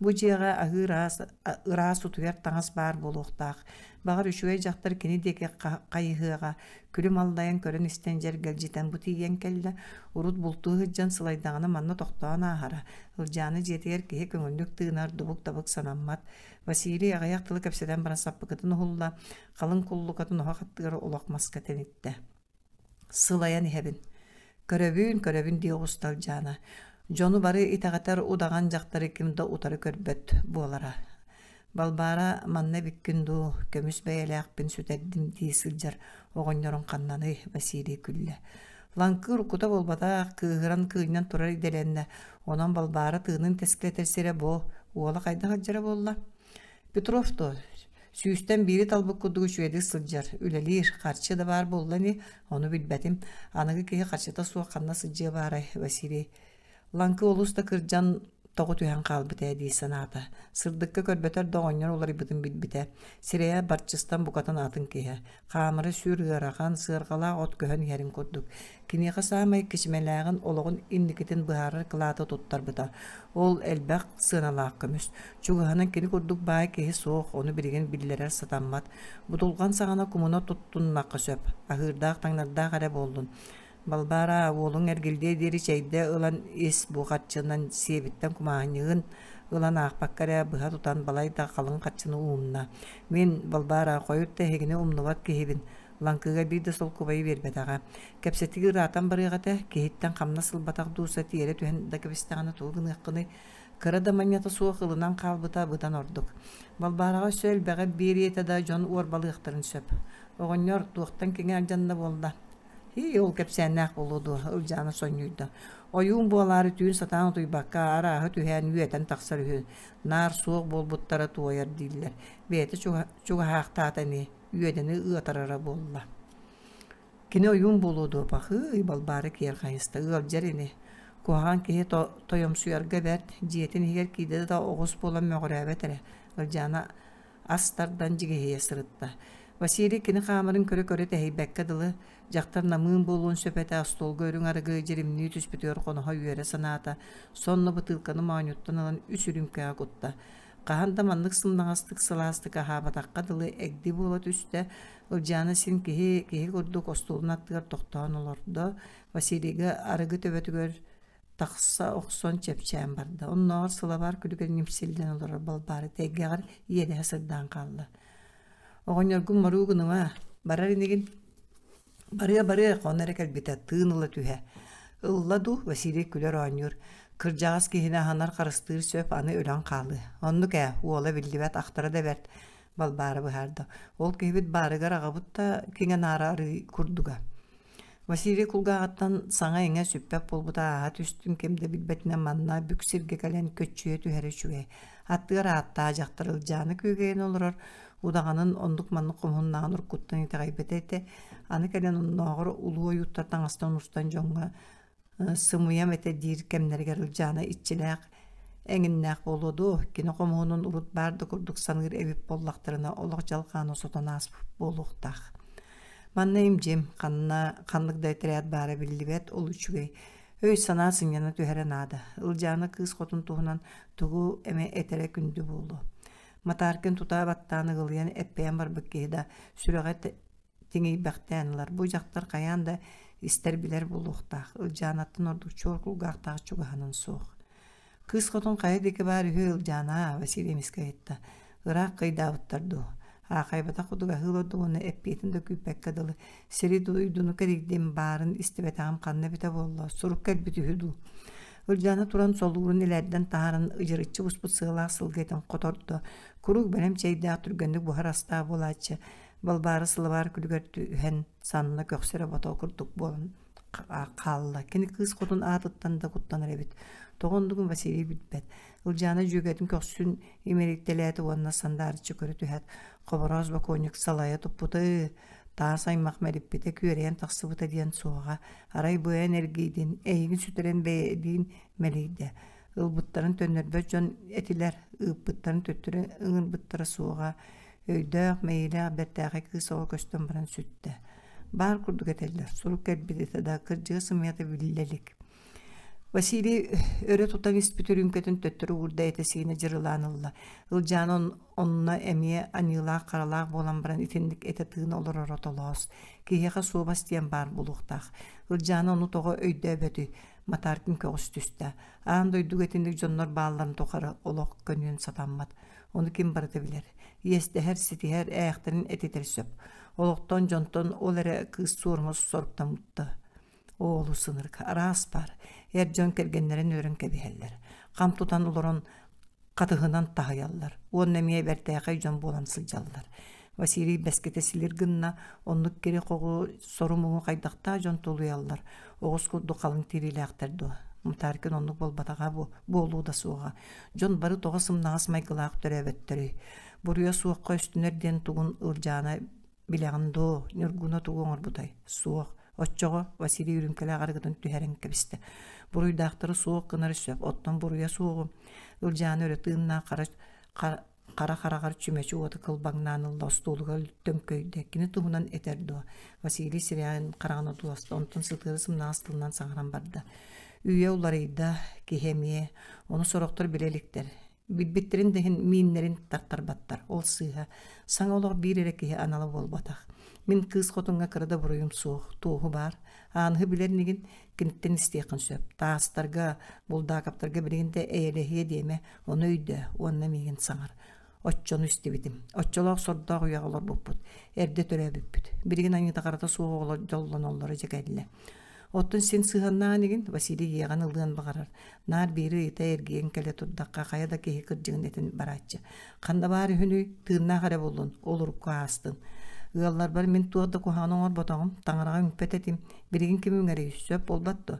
Бу дьиэҕэ аһыыр аас, ыраас утуйар таҥас баар буолуохтаах. Баҕар үчүгэй дьахтар кини диэки хайыһыаҕа, күлүм аллайан көрөн-истэн дьэргэлдьитэн бу тиийэн кэллэ. Урут бултуу сылдьан сылайдаҕына манна тохтоон ааһара. Ылдьаана дьиэтигэр киһи көҥүллүк тыынар, дубук-табык санаммат. Василий аҕыйах тылы кэпсэтэн баран саппыкытын уһулла, халыҥ куллукатын оһох аттыгар олох маска тэниттэ. Сылайан иһэбин. Көрөбүн, көрөбүн дии оҕуста Ылдьаана. Дьону бары итэҕэтэр удаҕан дьахтары ким да утары көрбөт буолара. Балбаара манна эбиккин дуу, көмүс бэйэлээхпин сүтэрдим дии сылдьар оҕонньоруҥ ханнаный, Василий күллэ. Лаҥкы уруккута буолбатах, кыыһыран кыынньан турар идэлэннэ, онон Балбаара тыынын тэскилэтэр сирэ бу, уола хайдах сылдьара буолла? Петров дуо? Сүүстэн биири талбыт курдук үчүгэйдик сылдьар, үлэлиир, харчы да баар буолла ини, ону билбэтим. Аныгы киһи харчыта суох ханна сылдьыа баарай, Василий Лаҥкы олус да кырдьан тоҕо түһэн хаалбыт ээ дии санаата. Сырдыкка көрбөтөр да оҕонньор уларыйбытын билбитэ. Сирэйэ барчыстан букатын атын киһи. Хаамара сүр ыарахан, сыарҕалаах от көһөн иһэрин курдук. Киниэхэ саамай кичимэлээҕин олоҕун инникитин быһаарар кылааты туттарбыта. Ол элбэх сыаналаах көмүс. Чугаһынан кини курдук баай киһи суох, ону билигин биллэрэр сатаммат. Будулҕан саҕана кумуна туттуннахха сөп. Аһыырдаах таҥнардаах эрэ буоллун. Балбаара, уолуҥ эргиллиэ диэри чэйдэ ылан ис бу харчынан сиэбиттэн кумааһынньыгын ылан аахпакка эрэ быһа тутан балай да халыҥ харчыны уунна. Мин, Балбаара, хойут да эһигини умнубат киһибин. Лаҥкыга биир да солкуобайы биэрбэтэҕэ. Кэпсэтии ыраатан барыах этэ, киһиттэн хамнас ылбатах дууса тиэрэ түһэн да кэбистэҕинэ тугу гыныаххыный? Кыра да манньата суох ылынан хаалбыта быдан ордук. Балбаараҕа өссө элбэҕи биэриэ этэ да дьон уорбалыахтарын сөп. Оҕонньор туохтан киҥэ алдьанна буолла? Һии, ол кэпсээннээх буолуо дуо, Ылдьаана сонньуйда. Ойуун буолаары түүн сатаан утуйбакка, арааһы түһээн үөтэн тахсар үһү. Наар суох буолбуттара туойар дииллэр. Бэйэтэ чугаһаахтаата ини, үөдэни ыатарара буолла. Кини ойуун буолуо дуо, пахыы, Балбаара киэр хайыста, ыалдьар ини. Куһаҕан киһи тойомсуйарга бэрт, дьиэтин иһигэр киирдэ да оҕус буолан мөҕүрээбэт эрэ. Ылдьаана ас тардан дьигиһийэ сырытта. Василий кини хаамарын көрө-көрө тэһийбэккэ дылы, дьахтар намыын буолуон сөп этэ остуолга үрүҥ арыгы дьиримнии түспүтүгэр хоноһо үөрэ санаата, сонно бытыылканы моонньуттан ылан үс үрүүмкэҕэ кутта. Хаһан да маннык сымнаҕастык сылаастык аһаабатахха дылы эгди буола түстэ, Ылдьаана син киһи киһи курдук остуолун аттыгар тохтоон олордо, Василийга арыгы төбөтүгэр тахса охсон чэпчээн барда. Оннооҕор сылабаар күлүгэр ньимсиллэн олорор Балбаара тэйгэҕэр иэдэһэ сырдаан хаалла. Оҕонньоргун моруу гыныма, барар инигин Барыа-барыа, хоно эрэ кэлбитэ, тыын ыла түһэ. Ылла дуу, Василий күлэр оонньуур. Кырдьаҕас киһини аһынар харыстыыр сөп, аны өлөн хаалыа. Оннук ээ, уола биллибэт, ахтара да бэрт, Балбаара быһаарда. Ол киһибит баарыгар аҕабыт да киҥэ-наара арыы курдуга. Василий кулгааҕыттан саҥа-иҥэ сүппэт буолбута ааһа түстүн ким да билбэтинэн манна бүк сиргэ кэлэн көччүйэ түһэрэ үчүгэй. Аттыгар ааттаах дьахтар Ылдьаана күөгэйэн олорор, удаҕанын оннук-маннык хомуһуннааҕын уруккуттан итэҕэйбэтэ этэ. Аны кэлэн оннооҕор улуу ойууттар таҥастан устан дьоҥҥо сымыйам этэ диир кэмнэригэр Ылдьаана иччилээх эҥиннээх буолуо дуо, кини хомуһунун урут баар да курдук саныыр эбит буоллахтарына олох дьалхаана сотон ааспыт буолуохтаах. Манна им-дьим, ханна ханнык да этэрээт баара биллибэт, ол үчүгэй. Өй-санаа сынньана түһэрэ наада. Ылдьаана кыыс хотун туһунан тугу эмэ этэрэ күндү буолуо. Матааркин тута баттаан ыгылыйан эппэйэн барбыт киһи да сүрэҕэ тиҥийбэхтээн ылар. Бу дьахтар хайаан да истэр-билэр буолуохтаах. Ылдьаанаттан ордук чуор кулгаахтаах чугаһынан суох. Кыыс хотун хайа диэки баар үһү Ылдьаана, Василий эмискэ ыйытта. Ыраах кыйдаабыттар дуу? Аахайбатах курдук аһыы олордум уонна эппиэтин да күүппэккэ дылы сири дойдуну кэрийдим, баарын истибэтэҕим ханна эбитэ буолла, сурук кэлбит үһү дуу? Ылдьаана туран солуурун илээрдэн таһааран ыдьырыччы буспут сыалаах сылгы этин хотордо. Куруук бэлэм чэйдээх түргэнник буһар астаах буолааччы. Балбаара сылабаар күлүгэр түһэн санна көхсөрө бото курдук буолан хаалла. Кини кыыс хотун аатыттан да куттанар эбит. Тоҕо оннугун Василий билбэт. Ылдьаана дьүөгэтин көхсүн имэрийтэлээтэ уонна сандаарыччы көрө түһээт, Хобороос бокуонньук салайа туппута таас аймах мэлиппитэ күөрэйэн тахсыбыта диэн суоҕа. Арай быайан эргийдин, эйигин сүтэрэн бэйэдиин мэлийдэ. Ылбыттарын төннөрбөт дьон этилэр, ыыппыттарын төттөрү ыҥырбыттара суоҕа. Өйдөөх, мэйиилээх бэртээхэй кыыс оҕо көстөн баран сүттэ. Баар курдук этэллэр, сурук кэлбит этэ да, кырдьыга сымыйата биллэ илик. Василий өрө тутан испит үрүүмкэтин төттөрү уурда этэ-сиинэ дьырылаан ылла. Ылдьаана онно эмиэ аньыылаах-харалаах буолан баран итинник этэ-тыына олороро толоос. Киһиэхэ суобас диэн баар буолуохтаах. Ылдьаана ону тоҕо өйдөөбөтүй? Матааркын көҕүс түстэ. Аан дойдуга итинник дьоннор баалларын тухары олох көнүөн сатаммат. Ону ким барыта билэр. Иэстэһэр, ситиһэр, ээхтэрин этитэр сөп. Олохтон, дьонтон ол эрэ кыыс суорума соруктаммыта. Оо, олус ынырык, араас баар. Эр дьон кэргэннэрин үөрэн кэбиһэллэр. Хам тутан олорон хатыһынан таһыйаллар уонна эмиэ бэртээхэй дьон буолан сылдьаллар. Василий бэскитэ силир гынна, оннук кири-хоҕу, сору-муҥу хайдахтаах дьон тулуйаллар, оҕус курдук халыҥ тириилээхтэр дуо? Мытааркин оннук буолбатаҕа буолуо да суоҕа. Дьон бары тоҕо сымнаҕас майгылаах төрөөбөттөрүй? Буруйа суохха өстүнэр диэн тугун Ылдьаана Билэҕин дуо, Ньургуна тугу оҥорбутай? Суох. Оччоҕо Василий үрүҥкэлээх арыгытын түһэрэн кэбистэ. Буруйдаахтары суох гынар сөп, оттон буруйа суоҕу Ылдьаана өрө тыыннаах хара, хара хараҕар чүмэчи уота кылбаҥнаан ылла, остуолугар төҥкөйдө. Кини туһунан этэр дуо? Василий сирэйин хараҕын одууласта, онтон сытыары сымнаҕас тылынан саҥаран барда. Үйэ уларыйда, киһи эмиэ. Ону сорохтор билэ иликтэр. Билбиттэрин да иһин мииннэрин тартарбаттар. Ол сыыһа. Саҥа олох биир эрэ киһи анала буолбатах. Мин кыыс хотуҥҥа кыра да буруйум суох, туоһу баар. Ааныһы билэр инигин, киниттэн истиэххин сөп. Таастарга, Булдаакаптарга билигин да эйэлэһиэ диэмэ, ону өйдөө уонна миигин саҥар. Оччону истибитим. Оччолоох сордоох үйэҕэ олорбуппут. Эрдэ төрөөбүппүт. Билигин аньыытаҕарата суох оҕолор дьоллоноллоро дьэ кэллэ. Оттон син сыһыаннаан игин Василий иэҕэн ылыан баҕарар. Наар биири ыйыта эргийэн кэлэ турдахха хайа да киһи кырдьыгын этин барааччы. Ханна баар үһүнүй, тыыннаах эрэ буоллун, ол урукку аастын. Ыалларбар мин туох да куһаҕаны оҥорботоҕум, таҥараҕа үҥпэт этим, билигин ким үҥэрий, сөп буолбат дуо?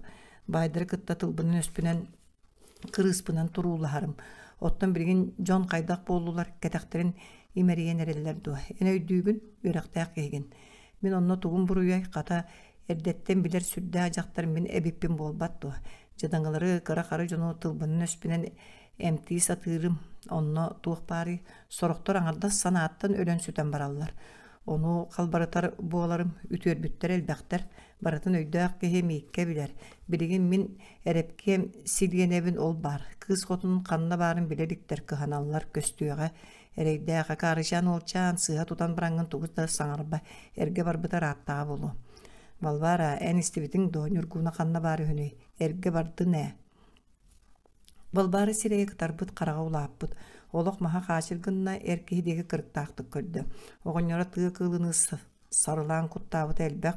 Баайдары кытта тылбынан-өспүнэн кырыыспынан туруулаһарым. Оттон билигин дьон хайдах буоллулар, кэтэхтэрин имэрийэн эрэллэр дуо? Эн өйдүүгүн, үөрэхтээх киһигин. Мин онно тугум буруйай, хата, эрдэттэн билэр сүрдээх дьахтар мин эбиппин буолбат дуо? Дьадаҥылары, кыра-хара дьону тылбынан-өспүнэн эмтии сатыырым. Онно туох баарый? Сорохтор аҥардас санааттан өлөн-сүтэн бараллар. Ону халбарытар буоларым, үтүөрбүттэр элбэхтэр. Барытын өйдөөх киһи Мииккэ билэр. Билигин мин эрэпкиэм силиэнэбин ол баар. Кыыс хотун ханна баарын билэ иликтэр, кыһаналлар, көстүөҕэ. Эрэйдээх акаарычаан уолчаан сыыһа тутан бараҥҥын тугу да саҥарба, эргэ барбыта ырааттаҕа буолуо. Балбаара, эн истибитиҥ дуо, Ньургууна ханна баар үһүнүй? Эргэ бардын ээ. Балбаара сирэйэ кытарбыт, хараҕа улааппыт. Олох маһа хаачыр гынна, эр киһи диэки кырыктаахтык көрдө. Оҕонньоро тыа кыылыныы сарылаан куттаабыта элбэх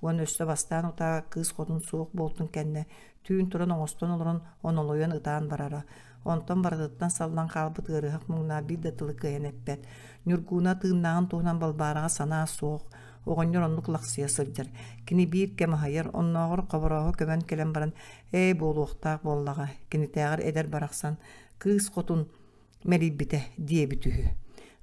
уонна өссө бастаан утаа кыыс хотун суох буолтун кэннэ түүн туран оҥостон олорон онолуйан ытаан барара. Онтон барытыттан саллан хаалбыт ыарыһах муҥнаах биир да тылы кыайан эппэт. Ньургууна тыыннааҕын туһунан Балбаараҕа санаа суох, оҕонньор оннук лахсыйа сылдьар. Кини биир кэм аһыйар, оннооҕор Хоборооһу көмөн кэлэн баран «Ээ, буолуохтаах буоллаҕа, кинитээҕэр эдэр барахсан, кыыс хотун мэлийбитэ» диэбит үһү.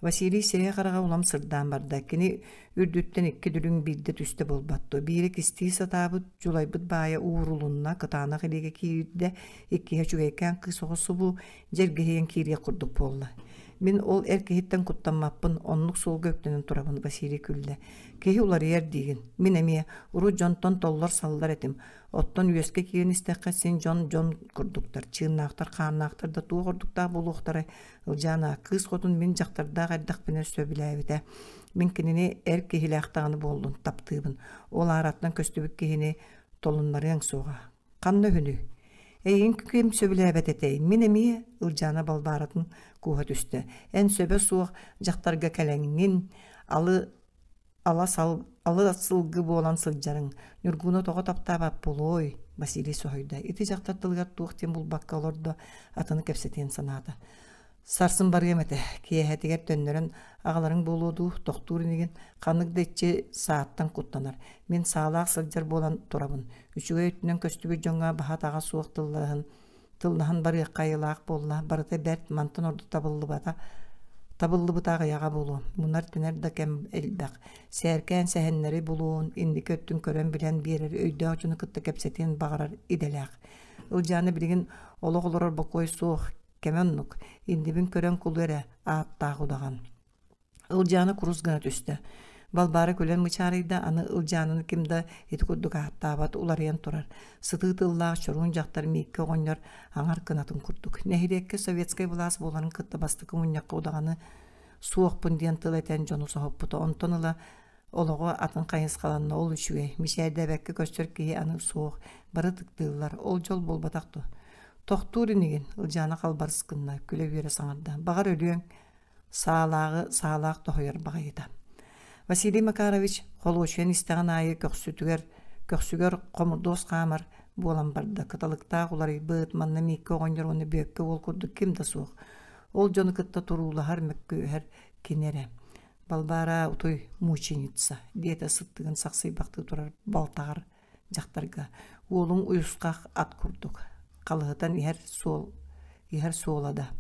Василий сирэйэ-хараҕа улам сырдаан барда. Кини үрдүттэн икки дүлүҥ биирдэ түстэ буолбат дуо? Биирэ кистии сатаабыт, дьулайбыт баайа уурулунна, кытаанах илиигэ киирдэ, иккиһэ үчүгэйкээн кыыс оҕо субу дьэргэһийэн киириэх курдук буолла. Мин ол эр киһиттэн куттаммаппын, оннук суолга үктэнэн турабын, Василий күллэ. Киһи уларыйар диигин. Мин эмиэ урут дьонтон толлор-саллар этим. Оттон үөскэ киирэн истэххэ син дьон дьон курдуктар, чыыннаахтар, хааннаахтар да туох ордуктаах буолуохтарай? Ылдьаана, кыыс хотун мин дьахтардаах эрдэхпинэ сөбүлээбитэ. Мин кинини эр киһилээх даҕаны буоллун, таптыыбын. Ол аараттан көстүбүт киһини толуннарыаҥ суоҕа. Ханна үһүнүй? Эйигин ким сөбүлээбэт этэй? Мин эмиэ, Ылдьаана Балбааратын кууһа түстэ. Эн сөбө суох дьахтарга кэлэҥҥин, алы ала сал алы сылгы буолан сылдьарыҥ. Ньургууну тоҕо таптаабат буолуой? Василий соһуйда. Ити дьахтар тылыгар туох диэн булбакка олордо, атыны кэпсэтиэн санаата. Сарсын барыам этэ, киэһэтигэр төннөрөн аҕаларыҥ буолуо дуу, тохтуур инигин, ханнык да иччи сааттан куттанар. Мин саалаах сылдьар буолан турабын. Үчүгэй өттүнэн көстүбүт дьоҥҥо баһа-атаҕа суох тыллаһын тыллаһан барыахха айылаах буолла, барыта бэрт, мантан ордук табыллыбата табыллыбыта аҕыйаҕа буолуо, мунар-тэнэр да кэм элбэх. Сээркээн сэһэннэри булуон, инники өттүн көрөн билэн биэрэр өйдөөх дьону кытта кэпсэтиэн баҕарар идэлээх. Ылдьаана билигин олох олорор бокуой суох, кэмэ оннук, иннибин көрөн кулу эрэ, ааттаах удаҕан. Ылдьаана курус гына түстэ. Балбаара күлэн мычаарыйда, аны Ылдьаананы ким да ити курдук ааттаабат, уларыйан турар. Сытыы тыллаах чоруун дьахтар Мииккэ оҕонньор аҥар кынатын курдук. Нэһилиэккэ советскай былаас буоларын кытта бастакы мунньахха удаҕаны суохпун диэн тыл этэн дьону соһуппута. Онтон ыла олоҕо атын хайысхаланна, ол үчүгэй. Мичээрдээбэккэ көстөр киһи аны суох. Бары ытыктыыллар. Ол дьол буолбатах дуо? Тохтуур инигин, Ылдьаана халбарыс гынна, күлэ-үөрэ саҥарда. Баҕар өлүөҥ, саалааҕы саалаах тоһуйар баҕайыта. Василий Макарович холуочуйан истэҕин аайы көхсүтүгэр Көхсүгэр хомурдуос хаамар буолан барда. Кыталыктаах уларыйбыт, манна Мииккэ оҕонньор уонна Бүөккэ уол курдук ким да суох. Ол дьону кытта туруулаһар, мөккүөһэр кини эрэ. Балбаара утуй мученица, диэтэ сыттыгын сахсыйбахтыы турар балтаҕар дьахтарга. Уолуҥ уйусхах ат курдук. Халыһытан иһэр суол иһэр суола да.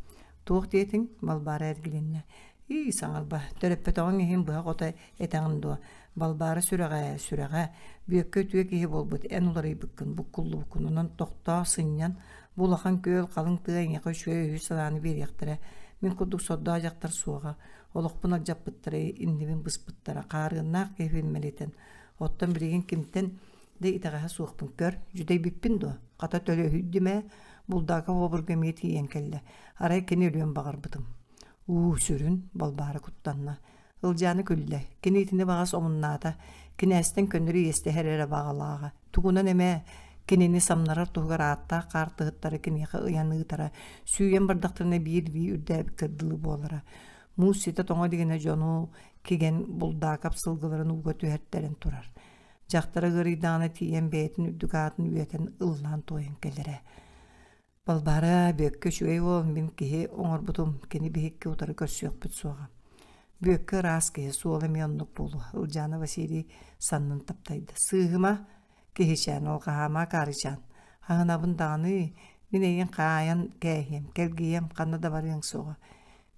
Туох диэтиҥ? Балбаара эргилиннэ. Ии, саҥарба, төрөппөтөҕүҥ иһин быһа-хото этэҕин дуо? Балбаара сүрэҕэ, сүрэҕэ, Бүөккэ үтүө киһи буолбут, эн уларыйбыккын, буккуллубуккун, онон тохтоо, сынньан, бу улахан күөл, халыҥ тыа эйиэхэ үчүгэй үһү санааны биэриэхтэрэ. Мин курдук сордоох дьахтар суоҕа, олохпун алдьаппыттара, иннибин быспыттара, хаарыаннаах киһибин мэлитэн. Оттон билигин кимтэн да итэҕэһэ суохпун көр, дьүдэйбиппин дуо? Хата төлөһүйдүм ээ, Булдаакап обургу эмиэ тиийэн кэллэ. Арай кини өлүөн баҕарбытым. Уу, сүрүн, Балбаара куттанна. Ылдьаана күллэ. Кини итини баҕас омуннаата. Кинээстэн көннөрү иэстэһэр эрэ баҕалааҕа. Тугунан эмэ кинини самнарар туһугар ааттаах хаартыһыттары киниэхэ ыйан ыытара, сүүйэн бардахтарына биир-биир үрдээбиккэ дылы буолара. Муус ситэ тоҥо илигинэ дьону кигэн Булдаакап сылгыларын ууга түһэртэрэн турар. Дьахтара ыарыйдаҕына тиийэн бэйэтин үрдүк аатын үөтэн ыллаан-туойан кэлэрэ. Балбаара, Бүөккэ үчүгэй уол, мин киһи оҥорбутум, кини биһикки утары көрсүөхпүт суоҕа. Бүөккэ ыраас киһи, суола эмиэ оннук буолуо, Ылдьаана Василий саннын таптайда. Сыыһыма, киһичээн, алҕаһаама, акаарычаан. Аһынабын даҕаны, мин эйигин хаайан кээһиэм, кэлгийиэм, ханна да барыаҥ суоҕа.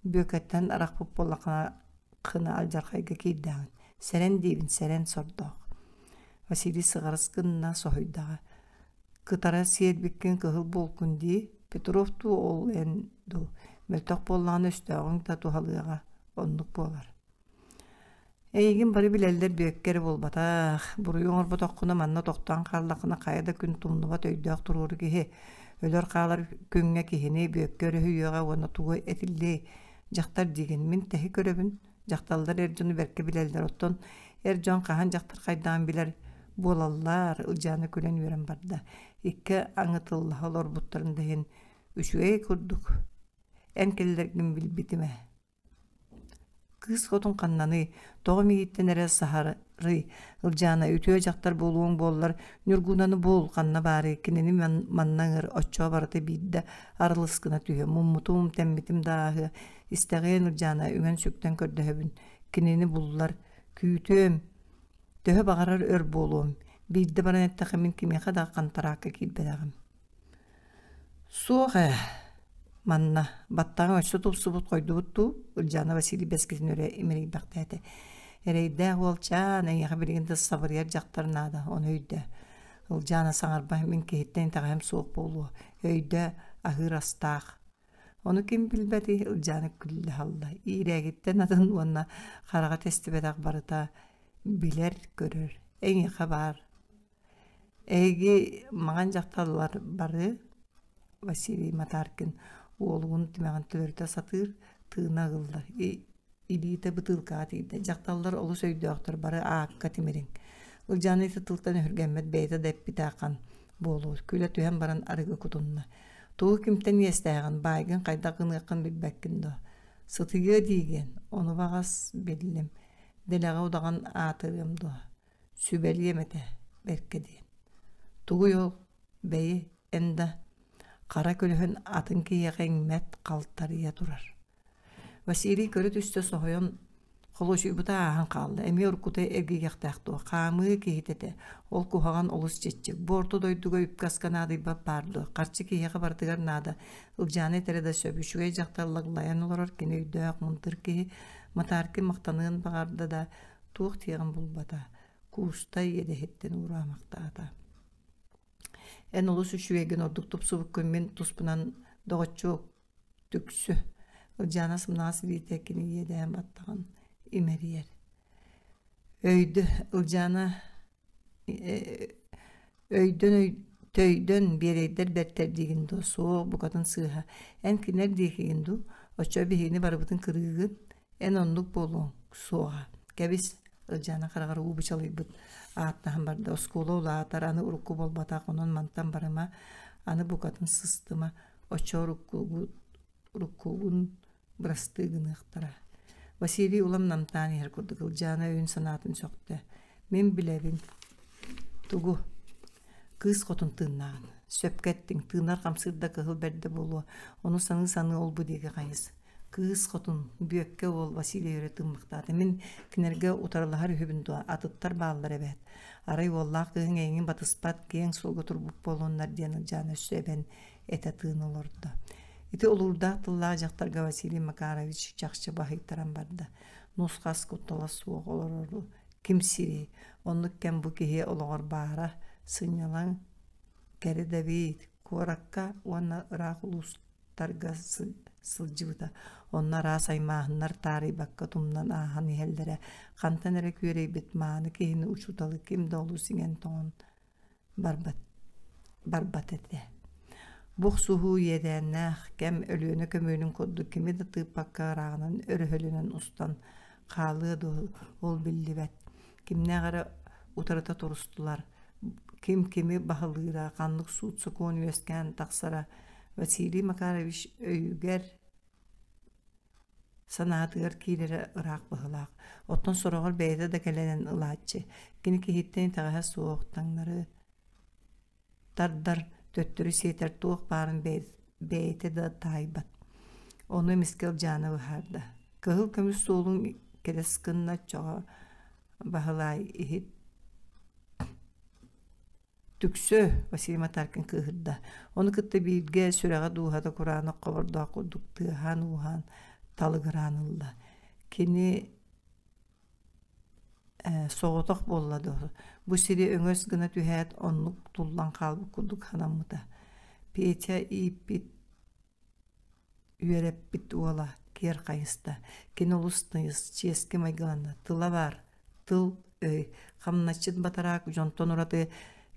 Бүөккэттэн арахпыт буоллаххына, хына алдьархайга киирдэҕин. Сэрэн диибин, сэрэн сордоох. Василий сыҕарыс гынна, соһуйдаҕа. Кытара сиэрбиккин кыһыл буолкун дии, Петров дуу ол эн дуу, мөлтөх буоллаҕына өстөөҕүҥ да туһалыаҕа, оннук буолар. Эйигин бары билэллэр Бүөккэ эрэ буолбатах, буруйу оҥорботоххуна манна тохтоон хааллаххына хайа да күн тумнубат өйдөөх туруору киһи, өлөр-хаалар күҥҥэ киһини Бүөккэ өрүһүйүөҕэ уонна тугу этиллиэй, дьахтар диигин, мин тэһи көрөбүн, Дьахталлар эр дьону бэркэ билэллэр, оттон эр дьон хаһан дьахтар хайдаҕын билэр буолаллар, Ылдьаана күлэн-үөрэн барда. Икки аҥытыллаһа олорбуттарын да иһин үчүгэй курдук. Эн кэллэргин билбитим ээ. Кыыс хотун ханнаный, тоҕо миигиттэн эрэ саһарый, Ылдьаана үтүө дьахтар буолуоҥ буоллар, Ньургунаны бул, ханна баарый, кинини манна ыҥыр, оччоҕо барыта биирдэ арылыс гына түһүө, муммутум, тэммитим да ааһыа, Истэҕиэн Ылдьаана үҥэн-сүктэн көрдөһөбүн, кинини буллар, күүтүөм, төһө баҕарар өр буолуом, биирдэ баран эттэххэ мин кимиэхэ да хантараакка киирбэтэҕим. Суох ээ, манна баттаҕыҥ өссө тупсубут хойдубут дуу, Ылдьаана Василий бэскитин өрө имэрийбэхтээтэ. Эрэйдээх уолчаан, эйиэхэ билигин да сабырыйар дьахтар наада, ону өйдөө. Ылдьаана саҥарба, мин киһиттэн итэҕэһим суох буолуо, өйдөө, аһыыр астаах. Ону ким билбэтий, Ылдьаана күллэ аһалла, иирээгиттэн атын уонна хараҕа тэстибэтэх барыта билэр-көрөр, эйиэхэ баар. Эһиги маҥан дьахталлар бары Василий Матаркин уолугун тимэҕин төлөрүтэ сатыыр, тыына ыгыллар, илиитэ бытыылкаҕа тиийдэ. Дьахталлар олус өйдөөхтөр, бары аакка тимириҥ. Ылдьаана ити тылтан өһүргэммэт бэйэтэ да эппитэ ахан буолуо, күлэ түһэн баран арыгы кутунна. Тугу кимтэн иэстээҕин, баайгын хайдах гыныаххын билбэккин дуо? Сытыйыа диигин, ону баҕас биллим. Дэлэҕэ удаҕан аатырыам дуо? Сүбэлиэм этэ, бэркэ диэн. Тугуй ол, бэйи, эн да хара көлөһүн атын киһиэхэ иҥмэт халтарыйа турар. Василий көрө түстэ соһуйан холуочуйбута ааһан хаалла, эмиэ уруккута эргийиэхтээх дуо, хаамыы киһитэ этэ, ол куһаҕан олус чэччик, бу орто дойдуга үпкэ-аска наадыйбат баар дуо, харчы киһиэхэ барытыгар наада, Ылдьаана этэрэ да сөп, үчүгэй дьахтар лаглайан олорор, кини өйдөөх, мындыр киһи, Матааркин махтаныан баҕарда да, туох диэҕин булбата, кууста иэдэһиттэн уураамахтаата. Эн олус үчүгэйгин ордук тупсубуккун мин туспунан доҕоччуок Түксү, Ылдьаана сымнаҕас илиитэ кини иэдээн баттаҕын имэрийэр. Өйдө Ылдьаана өйдөн төйдөн биэрэйдэр бэртэр диигин дуо? Суох, букатын сыыһа. Эн кинилэр диэкигин дуу? Оччо биһигини барыбытын кырыыгын. Эн оннук буолуоҥ суоҕа. Кэбис, Ылдьаана хараҕар уу бычалыйбыт ааттаһан барда. Оскуола улаатар, аны урукку буолбатах, онон мантан барыма, аны букатын сыстыма. Оччо уруккугун бырастыы гыныахтара. Василий улам намтаан иһэр курдук Ылдьаана өйүн-санаатын сөхтө. Мин билэбин. Тугу? Кыыс хотун тыыннааҕын. Сөпкө эттиҥ, тыынар хамсыыр да кыһыл бэрдэ буолуо, ону саныы-саныы ол-бу диэки хайыс. Кыыс хотун, Бүөккэ уол Василий өрө тыыммахтаата. Мин кинилэргэ утарылаһар үһүбүн дуо, атыттар бааллар эбээт. Арай уоллаах кыыһыҥ эйигин батыспат, киэҥ суолга турбут буолуоннар диэн Ылдьаана өссө эбэн этэ тыын олордо. Ити олуурдаах тыллаах дьахтарга Василий Макарович чахчы баһыйтаран барда. Нус-хас куттала суох олорору ким сириэй? Оннук кэм бу киһи олоҕор баара, сынньалаҥ кэрэ да эбит. Куоракка уонна ыраах улуустарга сылдьыбыта. Онно араас аймааһыннар таарыйбакка тумнан ааһан иһэллэрэ. Хантан эрэ күөрэйбит мааны киһини учууталы ким да олус иҥэн-тоҥон барбат, барбат этэ. Бу охсуһуу иэдээннээх кэм Өлүөнэ көмүөлүн курдук кими да тыыппакка ырааҕынан өрөһөлөнөн устан хаалыа дуо, ол биллибэт. Кимнээх эрэ утарыта турустулар, ким кими баһылыыра, ханнык суут-сокуон үөскээн тахсара Василий Макарович өйүгэр санаатыгар киирэрэ ыраах быһыылаах. Оттон сороҕор бэйэтэ да кэлэн ылааччы. Кини киһиттэн итэҕэһэ суох, таҥнары тардар, төттөрү сиэтэр туох баарын бэйэтэ да таайбат. Ону эмискэ Ылдьаана быһаарда. Кыһыл көмүс суолун кэлэс гынна оччоҕо Баһылай иһит Түксү, Василий Матаркин кыыһырда. Ону кытта бииргэ сүрэҕэ дууһата кураанах хобордоох курдук тыаһаан-ууһаан талыгыраан ылла. Кини э, соҕотох буолла дуо? Бу сири өҥөс гына түһээт, оннук туллан хаалбыт курдук санаммыта. Петя ииппит Үөрэппит уола киэр хайыста, кини олус тыйыс, чиэски майгыланна, тыла баар, тыл өй, хамначчыт батараак дьонтон ураты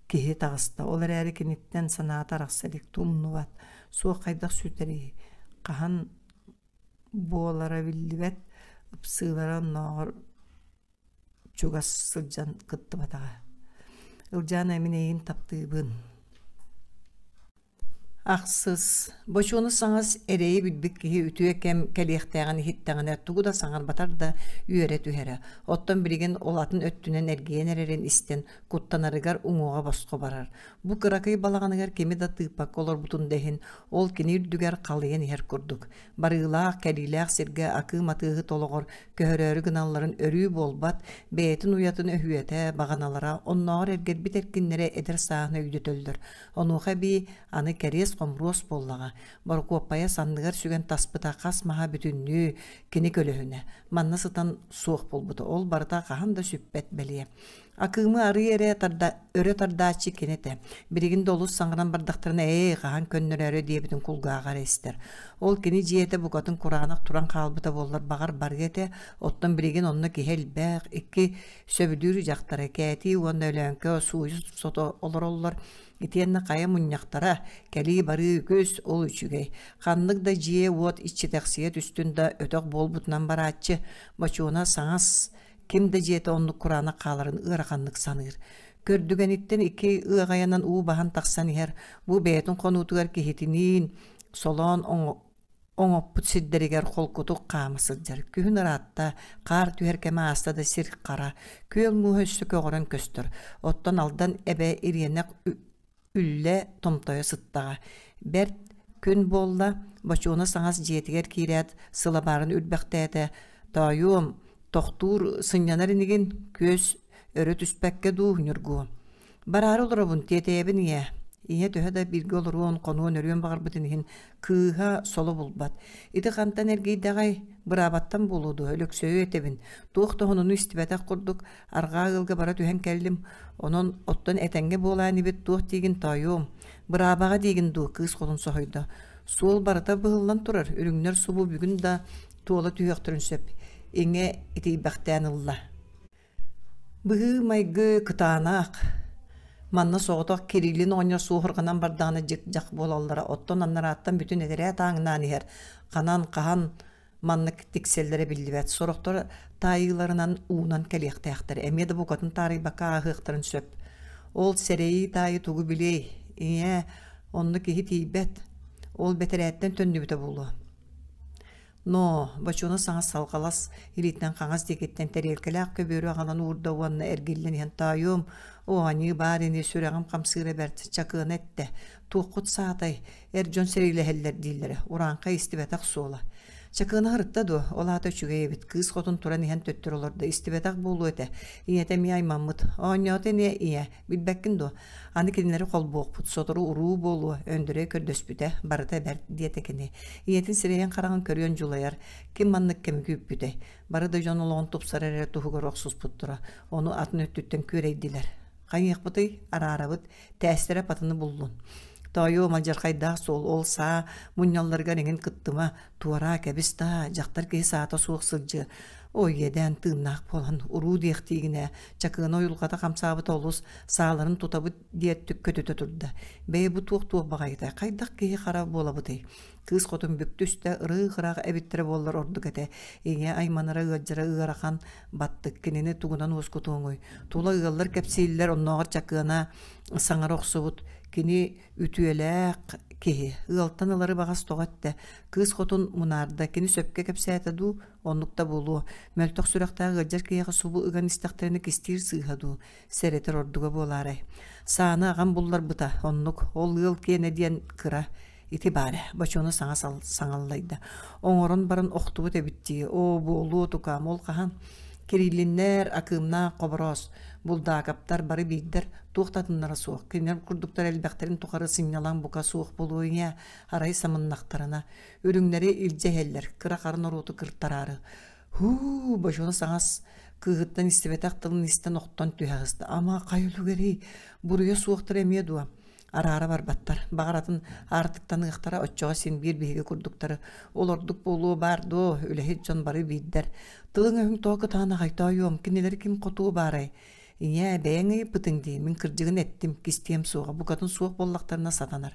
киһи таҕыста, ол эрээри киниттэн санаата арахса илик, тумнубат, суох хайдах сүтэрий, хаһан буолара биллибэт, ыпсыылара оннооҕор чугас сылдьан кыттыбатаҕа. Ылдьаана мин эйигин таптыыбын Ахсыс, бочуону саҥас эрэйи билбит киһи үтүө кэм кэлиэхтээҕин иһиттэҕинэ тугу да саҥарбатар да үөрэ түһэрэ. Оттон билигин ол атын өттүнэн эргийэн эрэрин истэн, куттанарыгар уҥуоҕа босхо барар. Бу кыракый балаҕаныгар кими да тыыппакка олорбутун да иһин, ол кини үрдүгэр халыйан иһэр курдук. Барыылаах, кэлиилээх сиргэ акыы матыыһыт олоҕор көһөрөөрү гыналларын өрүү буолбат, бэйэтин уйатын өһүөтэ, баҕаналара, оннооҕор эргэрбит эркиннэрэ эдэр сааһын өйдөтөллөр. Онуоха эбии аны кэриэс-хомуруос буоллаҕа, Борокуоппайа санныгар сүгэн таспыта хас маһа бүтүннүү кини көлөһүнэ, манна сытан суох буолбута, ол барыта хаһан да сүппэт бэлиэ. Акыымы арыы эрэ тарда, өрө тардааччы кини этэ. Билигин да олус саҥаран бардахтарына ээ, хаһан көннөрөөрү диэбитин кулгааҕа эрэ истэр. Ол кини дьиэтэ букатын кураанах туран хаалбыта буоллар баҕар барыа этэ, оттон билигин онно киһи элбэх, икки сөбүлүүр дьахтара Кээтии уонна Өлөөҥкө сууйу сото олороллор. Итиэннэ хайа мунньахтара, кэлии-барыы үгүс, ол үчүгэй. Ханнык да дьиэ-уот иччитэхсийэ түстүн да өтөх буолбутунан барааччы, Бочуона саҥас ким да дьиэтэ оннук кураанах хааларын ыараханнык саныыр. Көрдүгэниттэн икки ыаҕайанан уу баһан тахсан иһэр, бу бэйэтин хонуутугар киһитиниин солоон оҥоппут сирдэригэр холкутук хаама сылдьар. Күһүн ыраатта, хаар түһэр кэмэ ааста да сир хара, күөл мууһа өссө көҕөрөн көстөр. Оттон Алдан эбэ ириэнэх үллэ томтойо сыттаҕа. Бэрт күн буолла, Бочуона саҥас дьиэтигэр киирээт, сылабаарын үрбэхтээтэ: «Тоойуом, тохтуур, сынньанар инигин, күөс өрө түспэккэ дуу, Ньургу?» Бараары олоробун, тиэтэйэбин ийээ. Ийэ төһө да бииргэ олоруон, хонуон, өрүөн баҕарбытын иһин, кыыһа соло булбат. Ити хантан эргийдэҕэй? Быраабаттан буолуо дуо, Өлөксөйү этэбин. Туох да охонуну истибэтэх курдук, арҕаа ыалга бара түһэн кэллим. Онон оттон этэҥҥэ буолаа инибит туох диигин тоойуом? Быраабаҕа диигин дуу, кыыс хотун соһуйда. Суол барыта быһыллан турар, үрүҥнэр субу бүгүн да туола түһүөхтэрин сөп. Иҥэ итийбэхтээн ылла. Быһыы-майгы кытаанах. Манна соҕотох Кириллин оҕонньор суоһурҕанан бардаҕына дьик-дьах буолаллара, оттон аннарааттан бүтүн этэрээт ааҥнаан иһэр, ханан, хаһан маннык тиксэллэрэ биллибэт. Сорохтор таайыыларынан уунан кэлиэхтээхтэр, эмиэ да букатын таарыйбакка ааһыахтарын сөп. Ол сэрэйии таайы тугу билиэй, ийээ, онно киһи тиийбэт. Ол бэтэрээттэн төннүбүтэ буолуо. Ноо, Бочуона саҥа салҕалас илиитинэн хаҥас диэкиттэн тэриэлкэлээх көбүөрү аҕалан уурда уонна эргиллэн иһэн «Тоойуом, оо, аньыы баар ини, сүрэҕим хамсыыра бэрт, Чакыана эттэ, туоххут саатай, эр дьон сэриилэһэллэр дииллэрэ, урааҥхай истибэтэх суола». Чакыана ырытта дуо, ол аата үчүгэй эбит, кыыс хотун туран иһэн төттөрү олордо, истибэтэх буолуо этэ, ийэтэ эмиэ аймаммыт. Оонньоото ини ийэ, билбэккин дуо, Аны кинилэри холбуохпут, сотору уруу буолуо, Өндөрөй көрдөспүтэ, барыта бэрт, диэтэ кини. Ийэтин сирэйин-хараҕын көрүөн дьулайар, ким маннык кэми күүппүтэй? Бары да дьон олоҕун тупсарар эрэ туһугар охсуспуттара, ону атын өттүттэн күөрэйдилэр. Хайыахпытый, араарабыт, тээстэрэ патыны буллун. Тоойуом алдьархайдаах суол, ол саа мунньалларыгар эҥин кыттыма, туораа кэбис даа, дьахтар киһи саата суох сылдьыа. Ой, иэдээн тыыннаах буолан, уруу диэхтиигин ээ, Чакыана уйулҕата хамсаабыта олус, сааларын тутабыт диэт көтүтэ турда. Бэйэ бу туох-туох баҕайытай, хайдах киһи хара буолабытый? Кыыс хотун бүк түстэ, ырыы-ыраах эбиттэрэ буоллар ордук этэ. Ийэ айманара ыалдьара ыарахан, баттык, кинини тугунан уоскутуоҥуй? Тула ыаллар кэпсииллэр, оннооҕор Чакыана саҥара охсубут. Кини үтүөлээх киһи, ыалтан ылары баҕас тоҕо эттэ? Кыыс хотун мунаарда, кини сөпкө кэпсээтэ дуу, оннук да буолуо. Мөлтөх сүрэхтээх ыалдьар киһиэхэ субу ыган истэхтэринэ кистиир сыыһа дуу, сэрэтэр ордуга буолаарай? Сааны аҕам булларбыта, оннук, ол ыал киэнэ диэн кыра. Ити баар ээ, Бочуону саҥа саҥаллайда. Оҥорон баран охтубут эбит дии, оо, буолуо тукаам, ол хаһан? Кириллиннэр, Акыымнаах Хобороос, Булдаакаптар бары биирдэр, туох да атыннара суох. Кинилэр курдуктар элбэхтэрин тухары сынньалаҥ бука суох буолуо ийээ, арай самыннахтарына. Үрүҥнэри илдьэ иһэллэр, кыра-хара норуоту кыртараары. Һуу, Бочуона саҥас кыыһыттан истибэтэх тылын истэн охтон түһэ сыста. Ама хайа үлүгэрий, буруйа суохтар эмиэ дуо? Араара барбаттар. Баҕар атын аартыктаныахтара, оччоҕо син биир биһиги курдуктары. Ол ордук буолуо баар дуо, үлэһит дьон бары биирдэр. Тылыҥ-өһүҥ тоҕо кытаанаҕай, тоойуом, кинилэри ким хотуо баарай? Ийээ, бэйэҥ ыйыппытыҥ дии, мин кырдьыгын эттим, кистиэм суоҕа, букатын суох буоллахтарына сатанар.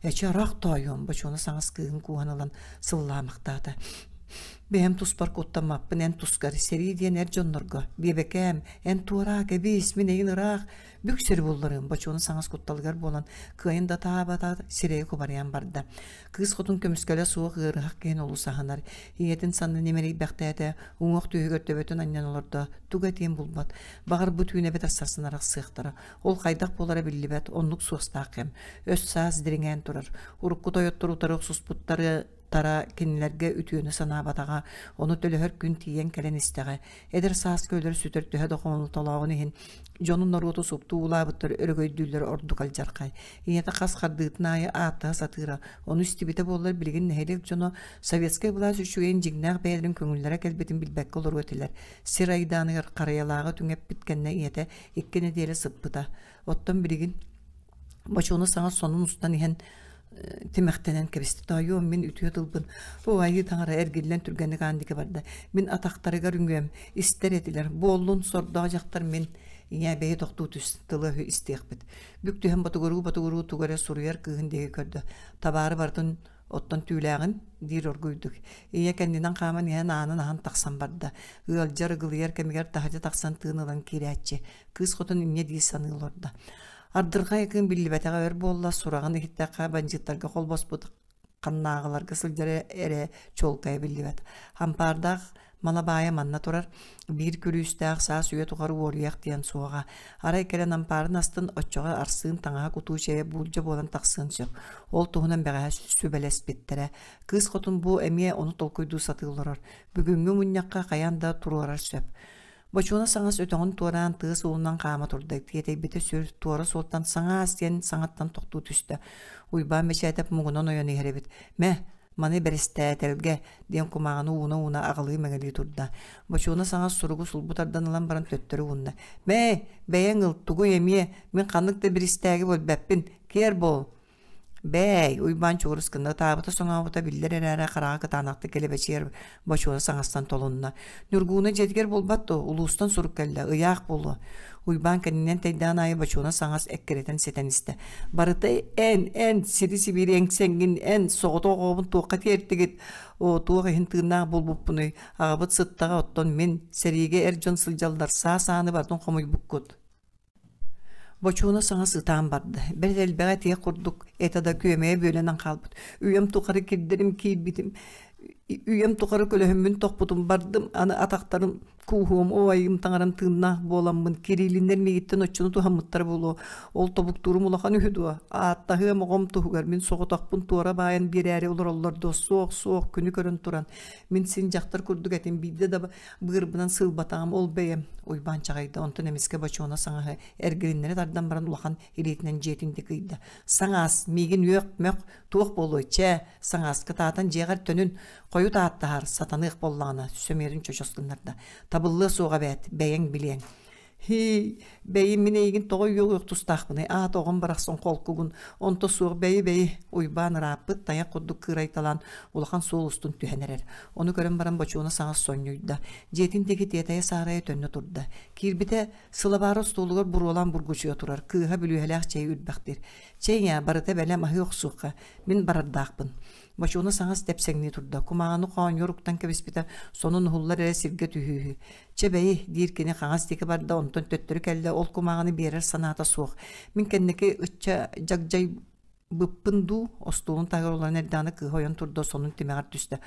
Эчи араах тоойуом, Бочуона саҥас кыыһын кууһан ылан сыллаамахтаата. Бэйэм туспар куттаммаппын эн тускар, сэрии диэн эр дьоннорго. Биэбэкээм, эн туораа кэбис, мин эйин ыраах, бүк сири булларыам, Бочуона саҥас кутталыгар буолан, кыайан да таабата, сирэйэ кубарыйан барда. Кыыс хотун көмүскэлэ суох ыарыһах киһини олус аһынар. Ийэтин саннын имэрийбэхтээтэ, уҥуох түөһүгэр төбөтүн анньан олордо, тугу этиэн булбат. Баҕар бу түүн эбэтэр сарсын арахсыахтара. Ол хайдах буолара биллибэт, оннук суостаах кэм. Өс-саас дириҥээн турар. Урукку тойоттор утары охсуспуттары тара кинилэргэ үтүөнү санаабатаҕа, ону төлөһөр күн тиийэн кэлэн истэҕэ. Эдэр сааска өлөр-сүтэр төһө да хомолтолооҕун иһин, дьону норуоту суптуу уулаабыттар өрөгөйдүүллэрэ ордук алдьархай. Ийэтэ хас хардыытын аайы ааттаһа сатыыра, ону истибитэ буоллар билигин нэһилиэк дьоно советскай былаас үчүгэйин дьиҥнээх бэйэлэрин көҥүллэрэ кэлбитин билбэккэ олоруо этилэр. Сир айдааныгар харайалааҕы түҥэппит кэннэ ийэтэ икки нэдиэлэ сыппыта. Оттон билигин Бочуону саҥа сонун устан иһэн тимэхтэнэн кэбистэ. Тоойуом, мин үтүө тылбын, оо, айыы таҥара эргиллэн түргэнник аан диэки барда. Мин атахтарыгар үҥүөм, истэр этилэр. Буоллун, сордоох дьахтар мин. Ийээ, бэйи тохтуу түс, тылы-өһү истиэхпит. Бүк түһэн ботугуруу-ботугуруу тугу эрэ суруйар кыыһын диэки көрдө. Табаары барытын оттон түүлээҕин, диир оргуйдук. Ийэ кэннинэн хааман иһэн аанын аһан тахсан барда. Ыалдьар, ыгылыйар кэмигэр таһырдьа тахсан тыын ылан киирээччи. Кыыс хотун инньэ дии саныы олордо. Ардырҕай акыым биллибэтэҕэ өр буолла, сураҕын иһиттэххэ бандьыыттарга холбоспут ханнааҕыларга сылдьара эрэ чуолкайа биллибэт. Ампаардаах мала баайа манна турар, биир күлүүстээх саас үйэ тухары уоруйах диэн суоҕа. Арай кэлэн ампаарын астын, оччоҕо арсыын таҥаһа кутуу чэйэ буулдьа буолан тахсыан сөп. Ол туһунан бэҕэһээ сүбэлэспиттэрэ. Кыыс хотун бу эмиэ ону толкуйдуу сатыы олорор. Бүгүҥҥү мунньахха хайаан да туруорар сөп. Бочуона саҥас өтөҕүн туораан тыа суолунан хаама турда, тиэтэйбитэ сүр, туора суолтан «Саҥаас» диэн саҥаттан тохтуу түстэ. Уйбаан Бэчээтэп муҥунан ойон иһэр эбит. «Мэ, маны бэрэстээтэлгэ» диэн кумааҕыны ууна-ууна аҕалыы-мэҥэлии турда. Бочуона саҥас суругу сулбу тардан ылан баран төттөрү уунна. «Мэ, бэйэҥ ыл, тугуй эмиэ, мин ханнык да биристээги билбэппин, киэр буол!» Бээй, Уйбаан чугурус гынна, ытаабыта-соҥообута биллэр эрээри хараҕа кытаанахтык килэбэчийэр бочуона саҥастан толунна. Ньургууна дьиэтигэр буолбат дуо, улуустан сурук кэллэ, ыйаах буолуо. Уйбаан кэннинэн тэйдэҕин аайы бочуона саҥас эккирэтэн ситэн истэ. Барыта эн, эн, сири-сибиири эҥсэҥҥин, эн, соҕотох оҕобун туохха тиэртигит? Оо, туох иһин тыыннаах буолбуппунуй? Аҕабыт сыттаҕа, оттон мин, сэриигэ эр дьон сылдьаллар, саа сааны барытын хомуйбуккут. Бочууна саҥа сытаан барда, бэрт элбэҕи этиэх курдук этэ да күөмэйэ бүөлэнэн хаалбыт. Үйэм тухары кирдэрим киирбитим. Үйэм тухары көлөһүммүн тохпутум бардым, аны атахтарым кууһуом, оо айым таҥарам тыыннаах буоламмын, Кириллиннэр миигиттэн оччону туһаммыттара буолуо, ол тобуктуурум улахан үһү дуо? Ааттаһыам оҕом туһугар мин соҕотохпун туора баайан биэрээри олороллор дуо? Суох, суох, күнү көрөн туран, мин син дьахтар курдук этим, биирдэ да быырбынан сыылбатаҕым, ол бэйэм. Уйбаан чаҕыйда, онтон эмискэ бочуона саҥаһы эргилиннэри тардан баран улахан илиитинэн дьиэтин диэки ыйда. Саҥаас, миигин үөх-мөх, туох буолуой, чээ, Саҥаас кытаатан дьиэҕэр төнүн, хойут ааттаһар, сатаныах буоллаҕына, сөмүйэтин чочос гыннарда. Табыллыа суоҕа эбээт, бэйэҥ билиэҥ. Һии, бэйи мин эйигин тоҕо үөҕүөх тустаахпыный, аата оҕом барахсан холкугун, онто суох бэйи-бэйи, Уйбаан ырааппыт, тайах курдук кыырайталаан улахан суол устун түһэн эрэр. Ону көрөн баран Бочуона саҥас сонньуйда. Дьиэтин диэки тиэтэйэ-саарайа төннө турда. Киирбитэ, сылабаара остуолугар буруолаан бургучуйа турар, кыыһа бүлүүһэлээх чэйи үрбэхтиир. Чэй ээ, барыта бэлэм аһыы охсуохха, Мин барардаахпын. Бочуона саҥас тэпсэҥнии турда, кумааҕыны хоонньуор уктан кэбиспитэ, сонун уһуллар эрэ сиргэ түһүүһү. Чэ бэйи, диир кини хаҥас диэки барда, онтон төттөрү кэллэ, ол кумааҕыны биэрэр санаата суох. Мин кэнники ычча дьагдьайбыппын дуу, остуолун таһыгар олорон эрдэҕинэ кыыһа ойон турда, сонун тимэҕэр түстэ.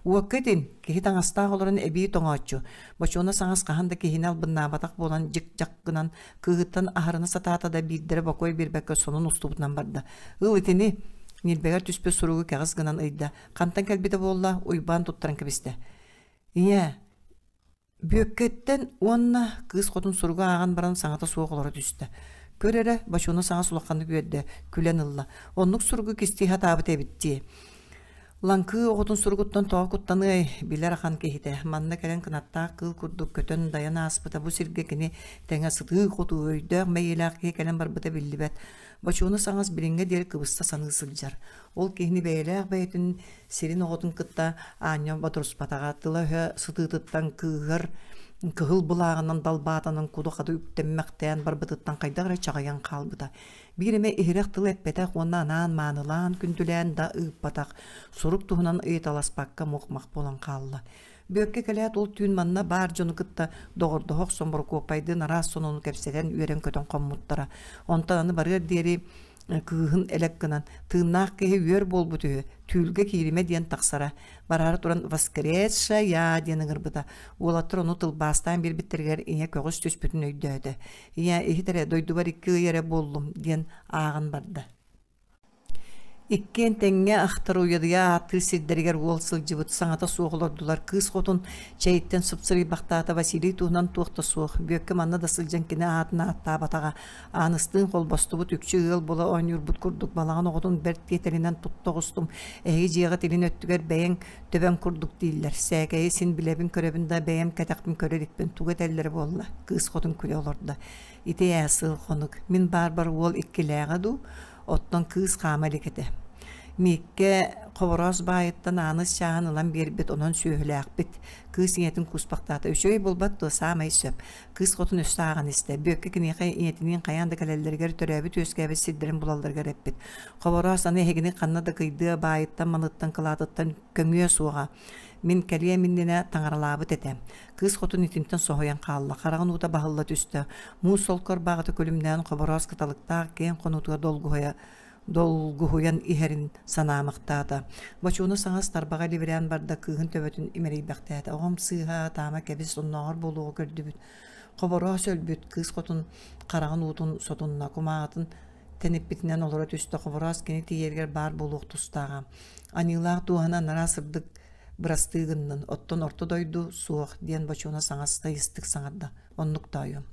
Уокка итин, киһи таҥастаах олорон эбии тоҥооччу. Бочуона саҥас хаһан да киһини албыннаабатах буолан дьик-дьах гынан Кыыһыттан аһарына сатаата да биирдэрэ бокуой биэрбэккэ сонун устубутунан барда. Ыл итини ньилбэгэр түспүт суругу кэҕис гынан ыйда. Хантан кэлбитэ буолла, Уйбаан туттаран кэбистэ. Ийээ, Бүөккэттэн уонна кыыс хотун суругу ааҕан баран саҥата суох олоро түстэ. Көр эрэ, Бочуона саҥас улаханнык үөрдэ, күлэн ылла. Оннук суругу кистии сатаабыт эбит дии. Лаҥкыы оҕотун суругуттан тоҕо куттаныай, билэр ахан киһитэ, манна кэлэн кынаттаах кыыл курдук көтөн дайан ааспыта бу сиргэ кини тэҥэ сытыы-хотуу өйдөөх мэйиилээх киһи кэлэн барбыта биллибэт. Бочуону саҥас билиҥҥэ диэри кыбыста саныы сылдьар. Ол киһини бэйэлээх бэйэтин сирин оҕотун кытта аанньа бодоруспатаҕа, тыла-өһө сытыытыттан кыыһар кыһыл былааҕынан далбаатанан куду-хады үктэммэхтээн барбытыттан хайдах эрэ чаҕыйан хаалбыта. Биир эмэ иһирэх тыл эппэтэх уонна анаан маанылаан күндүлээн да ыыппатах, сурук туһунан ыйыталаспакка мух-мах буолан хаалла. Бүөккэ кэлээт ол түүн манна баар дьону кытта доҕордоһо охсон Борокуоппайдыын араас сонуну кэпсэтэн үөрэн-көтөн хоммуттара. Онтон аны барыар диэри кыыһын элэк гынан тыыннаах киһи үөр буолбут үһү, түүлгэ кииримэ диэн тахсара. Бараары туран «воскресшая» диэн ыҥырбыта. Уолаттар ону тылбаастаан биэрбиттэригэр ийэ көҕүс түспүтүн өйдөөтө. Ийээ, иһит эрэ, дойдубар икки ый эрэ буоллум, диэн ааҕан барда. Иккиэн тэҥҥэ ахтар уйадыйа ааттыыр сирдэригэр уол сылдьыбыт, саҥата суох олордулар. Кыыс хотун чэйиттэн сыпсырыйбахтаата Василий туһунан туох да суох. Бүөккэ манна да сылдьан кини аатын ааттаабатаҕа. Ааныстыын холбостубут, үкчү ыал буола оонньуурбут курдук балаҕан оҕотун бэрт тиэтэлинэн тутта оҕустум. Эһиги дьиэҕит илин өттүгэр бэйэҥ төбөҥ курдук дииллэр. Сээкэйи син билэбин-көрөбүн да, бэйэм кэтэхпин көрө иликпин. Тугу этэллэрэ буолла? Кыыс хотун күлэ олордо. Ити ээ сыл хонук. Мин баарбар уол иккилээҕэ дуу, оттон кыыс хаама илик этэ. Мииккэ Хобороос баайыттан Ааныс чааһын ылан биэрбит, онон сүөһүлээхпит. Кыыс ийэтин кууспахтаата. Үчүгэй буолбат дуо, саамай сөп. Кыыс хотун өссө ааҕан истэ. Бүөккэ киниэхэ ийэтиниин хайаан да кэлэллэригэр, төрөөбүт-үөскээбит сирдэрин булалларыгар эппит. Хобороос аны эһигини ханна да кыйдыа, баайыттан, маныттан, кылаатыттан көҥүө суоҕа. Мин кэлиэм иннинэ таҥаралаабыт этэ. Кыыс хотун итинтэн соһуйан хаалла, хараҕын уута баһылла түстэ. Муус солко ырбааҕыта күлүмнээн Хобороос кыталыктаах киэҥ хонуутугар долгуһуйа долгуһуйан иһэрин санаамахтаата. Бочууна саҥас тарбаҕа илибирээн барда, кыыһын төбөтүн имэрийбэхтээтэ. Оҕом сыыһа, таама кэбис, оннооҕор буолуоҕу көрдүбүт. Хобороос өлбүт, кыыс хотун хараҕын уутун сотунна, кумааҕытын тэниппитинэн олоро түстэ. Хобороос кини тиийэригэр баар буолуох тустааҕа. Аньыылаах дууһаны анараа сырдык бырастыы гыннын, оттон орто дойду суох, диэн Бочууна саҥас тыйыстык саҥарда. Оннук тоойуом.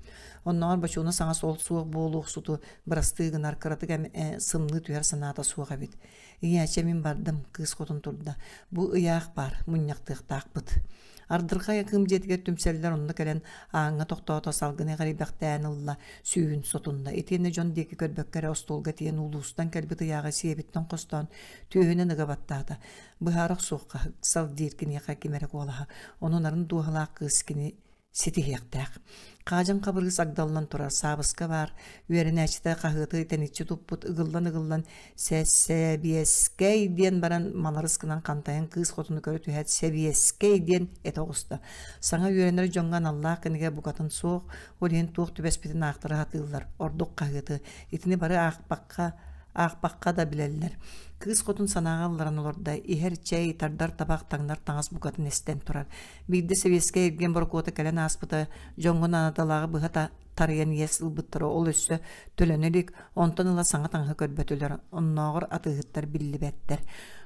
Оннооҕор Бочууна саҥас ол суох буолуохсуту бырастыы гынар кыратык эмэ сымныы түһэр санаата суох эбит. Ийээчэ мин бардым, кыыс хотун турда. Бу ыйаах баар, мунньахтыахтаахпыт. Ардырҕай акыым дьиэтигэр түмсэллэр онно кэлэн ааҥҥа тохтоото салгыны эҕэрийбэхтээн ылла, сүүһүн сотунна. Итиэннэ дьон диэки көрбөккө эрэ остуолга тиийэн улуустан кэлбит ыйааҕы сиэбиттэн хостоон түөһүнэн ыга баттаата. Быһаара охсуохха, ыксал диир киниэхэ ким эрэ куолаһа. Ону нарын дууһалаах кыыс кини ситиһиэхтээх. Хаадьын Хабырыыс агдаллан турар, саабыска баар, үөрэнээччитэ хаһыаты тэниччи туппут, ыгыллан-ыгыллан «Сэсэбиэскэй» диэн баран маларыс гынан хантайан кыыс хотуну көрө түһээт «Сэбиэскэй» диэн этэ оҕуста. Саҥа үөрэнэр дьоҥҥо аналлаах кинигэ букатын суох, ол иһин туох түбэспитин аахтара сатыыллар, ордук хаһыаты. Итини бары аахпакка. Аахпакка да билэллэр. Кыыс хотун санааҕа ылларан олордо. Иһэр чэй, тардар табах, таҥнар таҥас букатын эстэн турар. Биирдэ сэбиэскэй эргиэн борокуота кэлэн ааспыта, дьоҥҥо наадалааҕы быһа тарыйан иэс ылбыттара ол өссө төлөнө илик, онтон ыла саҥа таҥаһы көрбөтүлэр, оннооҕор атыыһыттар биллибэттэр.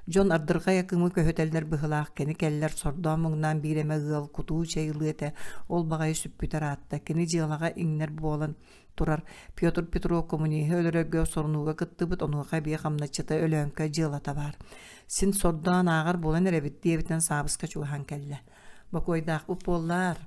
Дьон ардырҕай акымы көһүтэллэр быһыылаах, кини кэллэр сордоон-муҥнаан биир эмэ ыал кутуу чэй ылыа этэ, ол баҕайы сүппүтэ ыраатта, кини дьыалаҕа иҥнэр буолан турар. Петр Петров коммуниһы өлөрөргө сорунууга кыттыбыт, онуоха эбии хамначчыта Өлөөҥкө дьыалата баар. Син сордоон ааҕар буолан эрэбит диэбитинэн Саабыска чугаһаан кэллэ. Бокуойдаахпыт буоллаар.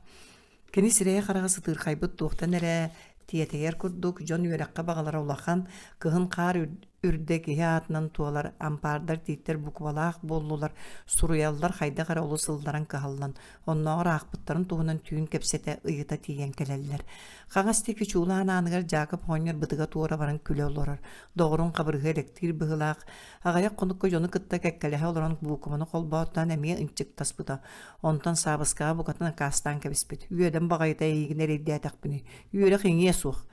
Кини сирэйэ-хараҕа сытыырхайбыт туохтан эрэ тиэтэйэр курдук, дьон үөрэххэ баҕалара улахан, кыһын хаар үрдэ киһи аатынан туолар, ампаардар тииттэр буквалаах буоллулар, суруйаллар хайдах эрэ олус ылларан кыһаллан, оннооҕор аахпыттарын туһунан түүн кэпсэтэ, ыйыта тиийэн кэлэллэр. Хаҥас диэки чуулаан ааныгар Дьаакып оҕонньор бытыга туора баран күлэ олорор, доҕорун хабырыһы элэктиир быһыылаах, аҕыйах хонукка дьону кытта кэккэлэһэ олорон буукубаны холбооттоон эмиэ ынчыктаспыта. Онтон Саабыскаҕа букатын аккаастаан кэбиспит. Үөдэн баҕайыта эйигин эрэйдээтэхпиний, үөрэх иҥиэ суох.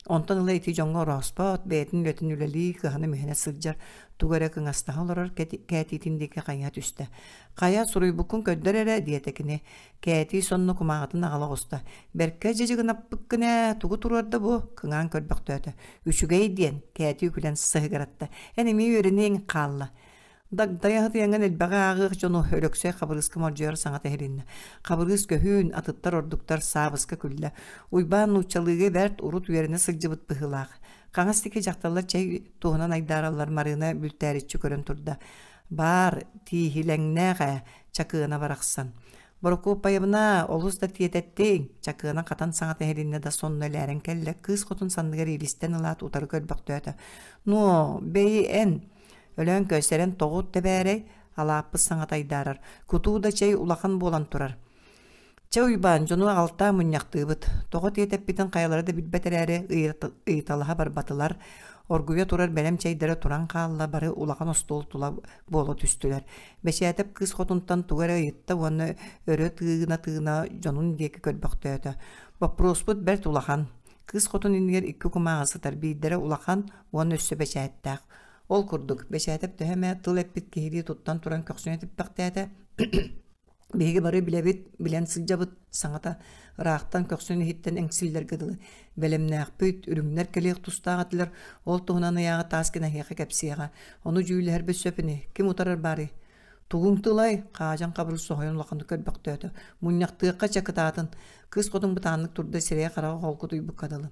Онтон ыла ити дьоҥҥо орооспот, бэйэтин үлэтин үлэлии, кыһана-мүһэнэ сылдьар, тугу эрэ кыҥастаһа олорор Кээтиитин диэки хайыһа түстэ. «Хайа, суруйбуккун көрдөр эрэ» диэтэ кини. Кээтии сонно кумааҕытын аҕала оҕуста. «Бэркэ дьыдьыгынаппыккын ээ, тугу туруорда бу?» кыҥаан көрбөхтөөтө. «Үчүгэй» диэн, Кээтии күлэн сыһыгыратта. «Эн эмиэ үөрэниэҥ хаалла». Дагдайа сытыйаҥҥын элбэҕи ааҕыах дьону Өлөксөй Хабырыыска мордьуйар саҥата иһилиннэ. Хабырыыс көһүүн, атыттар ордуктар Саабыска күллэ. Уйбаан нууччалыыга бэрт урут үөрэнэ сылдьыбыт быһыылаах. Хаҥас диэки дьахталлар чэй туһунан айдаараллар Марыына бүлтээриччи көрөн турда. Баар, тииһилэҥнээх ээ, Чакыана барахсан. Борокуоппайабына, олус да тиэтэттиҥ, Чакыана хатан саҥата иһилиннэ да сонно элээрэн кэллэ, кыыс хотун санныгар иилистэн ылаат утары көрбөхтөөтө. Ноо, бэйи эн, Өлөөн көсөрөн тоҕу тэбээрэй, алааппыт саҥата айдаарар, кутуу да чэй улахан буолан турар. Чэ Уйбаан, дьону аҕалтаа мунньахтыыбыт. Тоҕо тиэтэппитин хайалара да билбэт эрээри ыйыталаһа барбатылар. Оргуйа турар бэлэм чэйдэрэ туран хаалла, бары улахан остуол тула буола түстүлэр. Бэчээтэп кыыс хотунтан тугу эрэ ыйытта уонна өрө тыына-тыына дьонун диэки көрбөхтөөтө. Боппуруоспут бэрт улахан. Кыыс хотун иннигэр икки кумааҕы сытар, биирдэрэ улахан уонна өссө бэчээттээх. Ол курдук, Бэчээтэп төһө эмэ тыл эппит киһилии туттан туран көхсүнэ типпэхтээтэ. Биһиги бары билэбит, билэн сылдьабыт, саҥата ыраахтан көхсүн иһиттэн эҥсиллэргэ дылы. Бэлэмнээхпит, үрүҥнэр кэлиэх тустаах этилэр, ол туһунан ыйааҕы Таскин эһиэхэ кэпсиэҕэ. Ону дьүүллэһэрбит сөп ини, ким утарар баарый? Тугуҥ тылай? Хаадьан Хабырыыс соһуйан улаханнык көрбөхтөөтө. Мунньахтыахха чэ кытаатын. Кыыс хотун бытааннык турда сирэйэ-хараҕа холкутуйбукка дылы.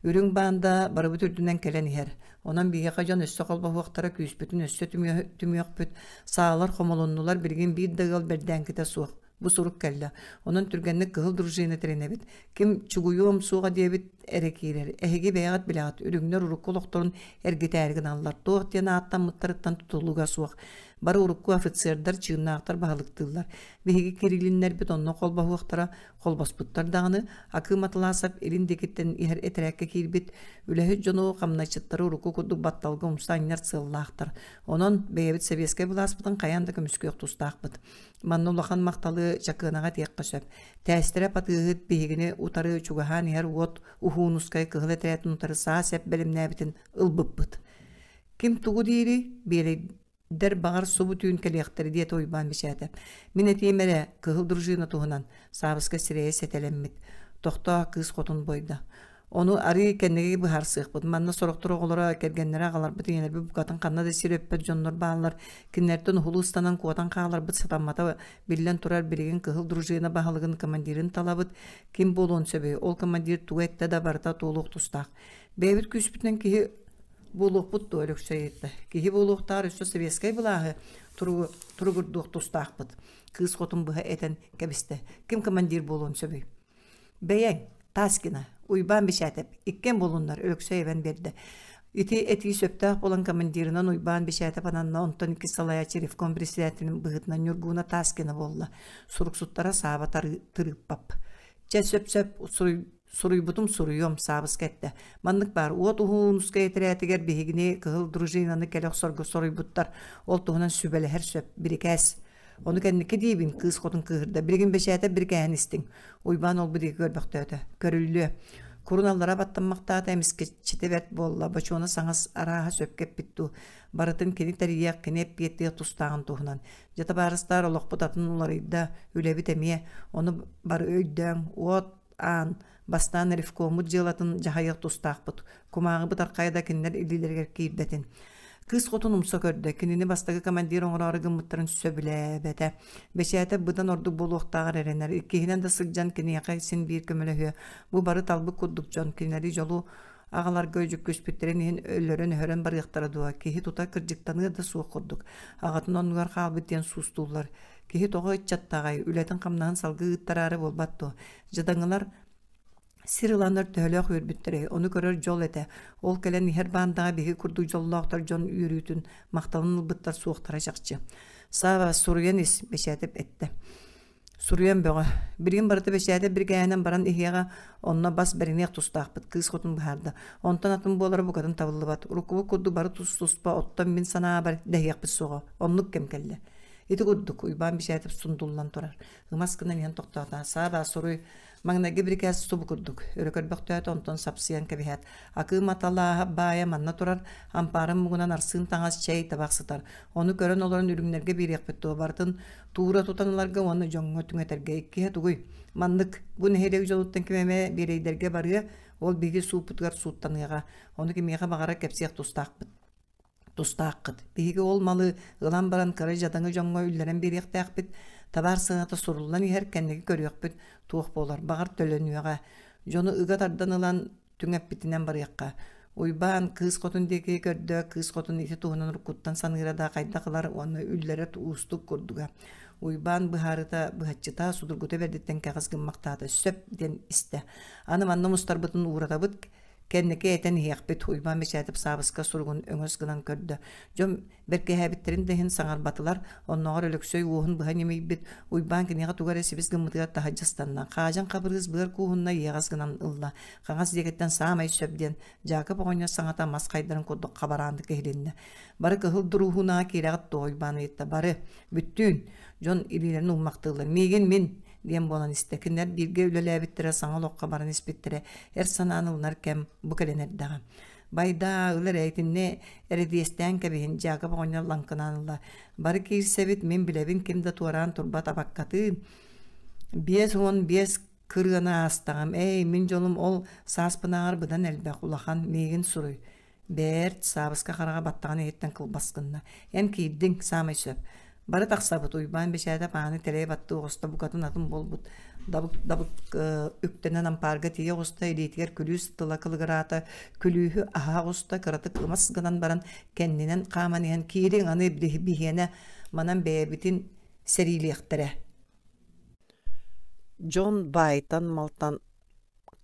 Үрүҥ баанда барыбыт үрдүнэн кэлэн иһэр. Онон биһиэхэ дьон өссө холбоһуохтара, күүспүтүн өссө түмүөхпүт. Саалар хомолуннулар, билигин биир да ыал бэрдээҥкитэ суох. Бу сурук кэллэ. Онон түргэнник кыһыл дружина тэринэбит. Ким чугуйуом суоҕа диэбит эрэ киирэр. Эһиги бэйэҕит билэҕит, үрүҥнэр урукку олохторун эргитээри гыналлар. Туох диэн ааттаммыттарыттан тутулуга суох. Бары урукку офицердар, чыыннаахтар баһылыктыыллар. Биһиги Кириллиннэрбит онно холбоһуохтара, холбоспуттар даҕаны, Акыым Атласов илин диэкиттэн иһэр этэрээккэ киирбит. Үлэһит дьону, хамначчыттары урукку курдук батталга умса анньар сыаллаахтар. Онон бэйэбит сэбиэскэй былааспытын хайаан да көмүскүөх тустаахпыт. Манна улахан махталы Чакыанаҕа этиэххэ сөп. Тээстэрэ Патыыһыт биһигини утары чугаһаан иһэр уот Уһуунускай кыһыл этэрээтин утары саа-сэп бэлэмнээбитин ылбыппыт. Ким тугу диирий, биэлэйдэр баҕар субу түүн кэлиэхтэрэ диэтэ Уйбаан Бичээтэ. Мин этиим эрэ, кыһыл дружина туһунан, Саабыска сирэйэ сэтэлэммит. Тохтоо, кыыс хотун буойда. Ону арыы кэнниги быһаарсыахпыт. Манна сорохтор оҕолоро, кэргэннэрэ, аҕаларбыт, ийэлэрбит букатын ханна да сир өппөт дьоннор бааллар. Кинилэртэн уһулу ыстанан куотан хааларбыт сатаммата биллэн турар, билигин кыһыл дружина баһылыгын командирын талабыт. Ким буолуон сөбүй? Ол командир тугу эттэ да барыта туолуох тустаах. Бэйэбит күүспүтүнэн киһи буолуохпут дуо, Өлөксөй ыйытта. Киһи буолуохтааҕар өссө советскай былааһы туругурдуох тустаахпыт. Кыыс хотун быһа этэн кэбистэ. Ким командир буолуон сөбүй? Бэйэҥ, Таскина, Уйбаан Бэчээтэп, иккиэн буолуннар, Өлөксөй эбэн биэрдэ. Ити этии сөптөөх буолан командирынан Уйбаан Бэчээтэп ананна, онтон иккис салайааччы ревком председателин быһыытынан Ньургууна Таскина буолла. Суруксуттара Сааба Тырыыппап. Чэ, сөп-сөп, суруйбутум суруйуом, Саабыска эттэ. Маннык баар, уот уһуунускай этэрээтигэр биһигини кыһыл дружинаны кэлэ охсорго соруйбуттар. Ол туһунан сүбэлэһэр сөп, бирикээс. Ону кэнники диибин, кыыс хотун кыыһырда. Билигин бэчээтэ бирикээһин истиҥ. Уйбаан ол диэки көрбөхтөөтө. Көрүллүө. Курун аллара баттаммахтаата эмискэччитэ бэрт буолла, Бочуона саҥас арааһа сөпкө эппит дуу, барытын кини тэрийиэх, кини эппиэттиэх тустааҕын туһунан. Дьэ табаарыстаар, олохпут атын уларыйда, үлэбит эмиэ, ону бары өйдөөҥ, уот аан, бастаан ревкоммут дьыалатын дьаһайыах тустаахпыт, кумааҕы бытархайа да кинилэр илиилэригэр киирбэтин. Кыыс хотун умса көрдө, кинини бастакы командир оҥороору гыммыттарын сөбүлээбэтэ. Бэчээтэ быдан ордук буолуохтааҕар эрэнэр, иккиһинэн да сылдьан киниэхэ син биир көмөлөһүө. Бу бары талбыт курдук дьон, кинилэри дьолу аҕаларга дьүккүспүттэрин иһин өлөрөн-өһөрөн барыахтара дуо, киһи тута кырдьыктаныа да суох курдук. Аҕатын оннугар хаалбыт диэн суустууллар. Киһи тоҕо ыччаттаҕай, үлэтин-хамнаһын салгыы ыыттараары буолбат дуо? Дьадаҥылар Сир ыланнар төһөлөөх үөрбүттэрэй, ону көрөр дьол этэ. Ол кэлэн иһэр баандаҕа биһиги курдук дьоллоохтор дьон үөрүүтүн, махталын ылбыттар суохтара чахчы. Сааба, суруйан ис, Бэчээтэп эттэ. Суруйан бөҕө. Билигин барыта Бэчээтэп биригээһинэн баран иһиэҕэ, онно бас бэриниэх тустаахпыт, кыыс хотун быһаарда. Онтон атын буолара букатын табыллыбат. Уруккубут курдук бары тус-туспа, оттон мин санаабар дэһиэхпит суоҕа. Оннук кэм кэллэ. Ити курдук, Уйбаан Бэчээтэп сундуллан турар. Ымас гынан иһэн тохтоото. Сааба, суруй, Маҥнайгы бирикээс субу курдук, өрө көрбөхтөөтө, онтон сапсыйан кэбиһээт, Акыым аталааһа баайа манна турар, ампаарын муҥунан арсыын таҥас, чэй, табах сытар. Ону көрөн олорон үрүҥнэргэ биэриэхпит дуо, барытын туура тутан ыларга уонна дьоҥҥо түҥэтэргэ иккиһэ тугуй? Маннык, бу нэһилиэк дьонуттан ким эмэ биэрэйдэргэ барыа, ол биһиги сууппутугар сууттаныаҕа, ону кимиэхэ баҕарар кэпсиэх тустаахпыт. Тустааххыт. Биһиги ол малы ылан баран кыра дьадаҥы дьоҥҥо үллэрэн биэриэхтээхпит. Табаар сыаната суруллан иһэр, кэнники көрүөхпүт туох буолар, баҕар төлөнүөҕэ. Дьону ыга тардан ылан түҥэппитинэн барыахха. Уйбаан кыыс хотун диэки көрдө, кыыс хотун ити туһунан уруккуттан саныыра да хайдах ылар уонна үллэрэ уустук курдуга. Уйбаан быһаарыта быһаччыта судургута бэрдиттэн кэҕис гыммахтаата сөп диэн истэ. Аны манна мустарбытын ууратабыт, Кэнники этэн иһиэхпит, Уйбаан Бэчээтэп Саабыска суругун өҥөс гынан көрдө. Дьон бэркиһээбиттэрин да иһин саҥарбатылар, оннооҕор Өлөксөй уоһун быһа ньимийбит, Уйбаан киниэхэ тугу эрэ сибис гыммытыгар таһырдьа ыстанна. Хаадьан Хабырыыс быар кууһунна иэҕэс гынан ылла. Хаҥас диэкиттэн саамай сөп диэн, Дьаакып оҕонньор саҥата мас хайдарын курдук хабарааннык иһилиннэ. Бары кыһыл дуруһуунаҕа киирэҕит дуо Уйбаан ыйытта. Бары. Бүттүүн. Дьон илиилэрин ууммахтыыллар. Миигин мин диэн буолан истэ. Кинилэр бииргэ үлэлээбиттэрэ, саҥа олоххо баран испиттэрэ, эр санааны ылынар кэм бу кэлэн эрдэҕэ. Байдаа, ыл эрэ, итиннэ эрэдиэстээн кэбиһин, Дьаакып оҕонньор лаҥкынаан ылла. Бары киирсэбит, мин билэбин, ким да туораан турбат абаккатыы. 55 кырыаны аастаҕым. Эй, мин дьолум ол сааспынааҕар быдан элбэх, улахан, миигин суруй. Бэрт, Саабыска хараҕа баттаҕын иһиттэн кылбас гынна. Эн киирдиҥ, саамай сөп. Бары тахсабыт, Уйбаан Бэчээтэп ааны тэлэйэ баттыы оҕуста букатын атын буолбут. Дабык-дабык үктэнэн ампаарга тиийэ оҕуста, илиитигэр күлүүс тыла кылыгыраата, күлүүһү аһа оҕуста, кыратык ымас гынан баран кэннинэн хааман иһэн киириҥ аны биһиэнэ манан бэйэбитин сэриилиэхтэрэ. Дьон баайтан-малтан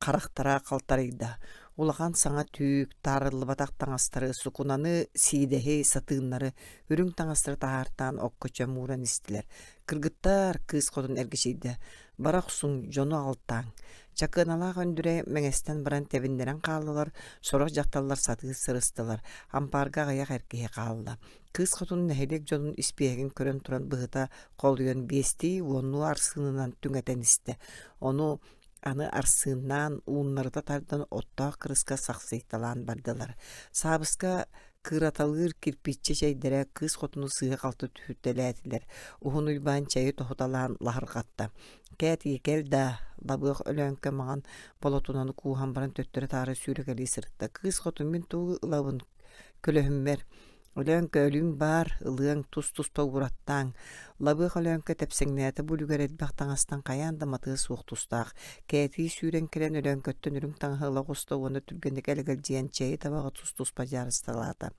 харахтара халтарыйда, улахан саҥа түүк, таарыллыбатах таҥастары, сукунаны, сиидэһи, сатыыннары, үрүҥ таҥастары таһаартаан окко чөм ууран истилэр. Кыргыттар, кыыс хотун эргичийдэ, бара охсуҥ, дьону аҕалтааҥ. Чакыаналаах Өндүрэй мэҥэстэн баран тэбиннэрэн хааллылар, сорох дьахталлар сатыы сырыстылар, ампаарга аҕыйах эр киһи хаалла. Кыыс хотун нэһилиэк дьонун испииһэгин көрөн туран быһыта холуйан биэстии уоннуу арсыынынан түҥэтэн истэ. Ону аны арсыыннаан ууннарыта тардан оттоох кырыска сахсыйталаан бардылар. Саабыска кыыраталыыр кирпииччэ чэйдэрэ кыыс хотуну сыыһа-халты түһүтэлээтилэр. Уһун Уйбаан чэйи тоһуталаан лаһырҕатта. Кээтии кэл да, Лабыах Өлөөҥкө маҥан болотунаны кууһан баран төттөрү-таары сүүрэкэлии сырытта. Кыыс хотун мин тугу ылабын көлөһүммэр Өлөөҥкө өлүүҥ баар, ылыаҥ, тус-туспа уураттааҥ. Лабыах Өлөөҥкө тэпсэҥнээтэ бу үлүгэр элбэх таҥастан хайаан да матыа суох тустаах. Кээтии сүүрэн кэлэн Өлөөҥкөттөн үрүҥ таҥаһы ыла оҕуста уонна түргэнник элэгэлдьийэн чэйи табаҕы тус-туспа дьаарысталаата.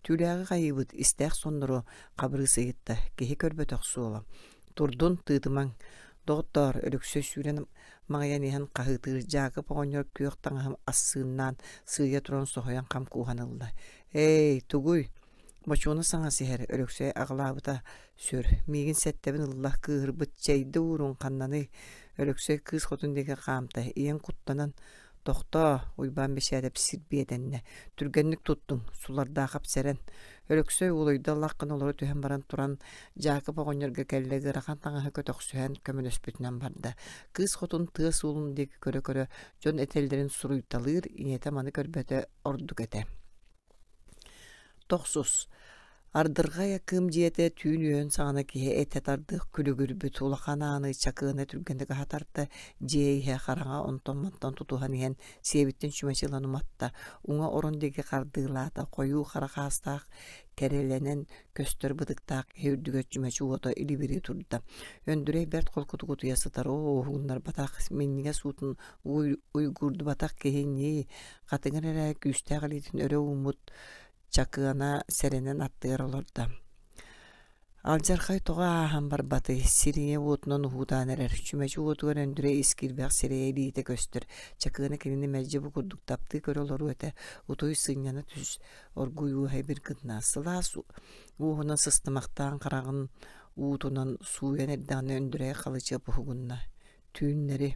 Түүлээҕи хайыыбыт, истээх соннору Хабырыыс ыйытта, киһи көрбөтөх суола. Турдун, тыытымаҥ. Доҕоттоор, Өлөксөй сүүрэн маҥыйан иһэн хаһыытыыр Дьаакып оҕонньор күөх таҥаһым ассыыннаан сыыйа туран соһуйан хам кууһан ылла. Ээй, тугуй? Бочуона саҥас иһэр, Өлөксөй аҕылаабыта сүр. Миигин сэттэбин ылла, кыыһырбыт, чэйдэ ууруҥ, ханнаный? Өлөксөй кыыс хотун диэки хаамта, ийэҥ куттанан. Тохтоо, Уйбаан Бэчээрэп сирбиэтэннэ. Түргэнник туттуҥ, сулардаахап сэрэн. Өлөксөй уолуйда ыллаххына олоро түһэн баран туран, Дьаакып оҕонньорго кэллэ ыарахан таҥаһы көтөхсүһэн көмөлөспүтүнэн барда. Кыыс хотун тыа суолун диэки көрө-көрө дьон этэллэрин суруйталыыр, ийэтэ маны көрбөтө ордук этэ. Тохсус Ардырҕай акыым дьиэтэ түүн үөһүн саҕана киһи этэ тардыах күлүгүрбүт улахан ааны чакыаны түргэнник аһатарда, дьиэ иһэ хараҥа онтон-мантан тутуһан иһэн сиэбиттэн чүмэчи ылан уматта, уҥа орон диэки хардыылаата, хойуу хара хаастаах кэрэлэнэн көстөр бытыктаах киһи үрдүгэр чүмэчи уота илибирии турда. Өндүрэй бэрт холкутук утуйа сытар, оо, уһугуннарбатах, минньигэс уутун уйгуурдубатах киһи ньии, хатыҥыр эрэ күүстээх илиитин өрө ууммут Чакыана сэрэнэн аттыгар олордо. Алдьархай тоҕо ааһан барбатый, сириҥэ уотунан уһуутаан эрэр, чүмэчи уотугар Өндүрэй ис киирбэх сирэйэ илиитэ көстөр. Чакыана кинини мэлдьи бу курдук таптыы көрө олоруо этэ, утуй сынньана түс, оргууй уоһай бир гынна. Сылаас уоһунан сыстымахтаан хараҕын уутунан сууйан эрдэҕинэ Өндүрэй халычыап уһугунна. Түүннэри,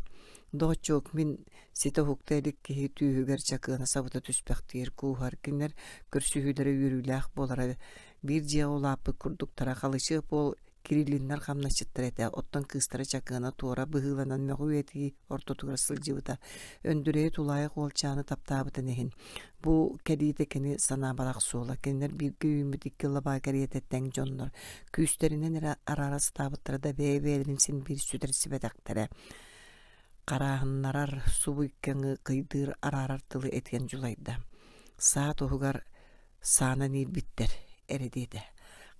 доҕоччуок, мин ситэ уһукта илик киһи түөһүгэр чакыана сабыта түспэхтиир кууһар, кинилэр көрсүһүүлэрэ үөрүүлээх буолара, биир дьиэҕэ улааппыт курдуктара, халычыап уол Кириллиннэр хамначчыттар этэ, оттон кыыстара Чакыана туора быһыыланан мөҕүү-этии ортотугар сылдьыбыта, Өндүрэйи тулаайах уолчааны таптаабытын иһин. Бу кэлиитэ кини санаабатах суола, кинилэр бииргэ үүммүт икки лабаа кэриэтэ тэҥ дьоннор, күүстэринэн эрэ араара сатаабыттара да бэйэ-бэйэлэрин син биир сүтэрсибэтэхтэрэ. Харааһыннарар, субу икки аҥы кыйдыыр араарар тылы этиэн дьулайда. Саа туһугар саанан иирбиттэр эрэ диэтэ.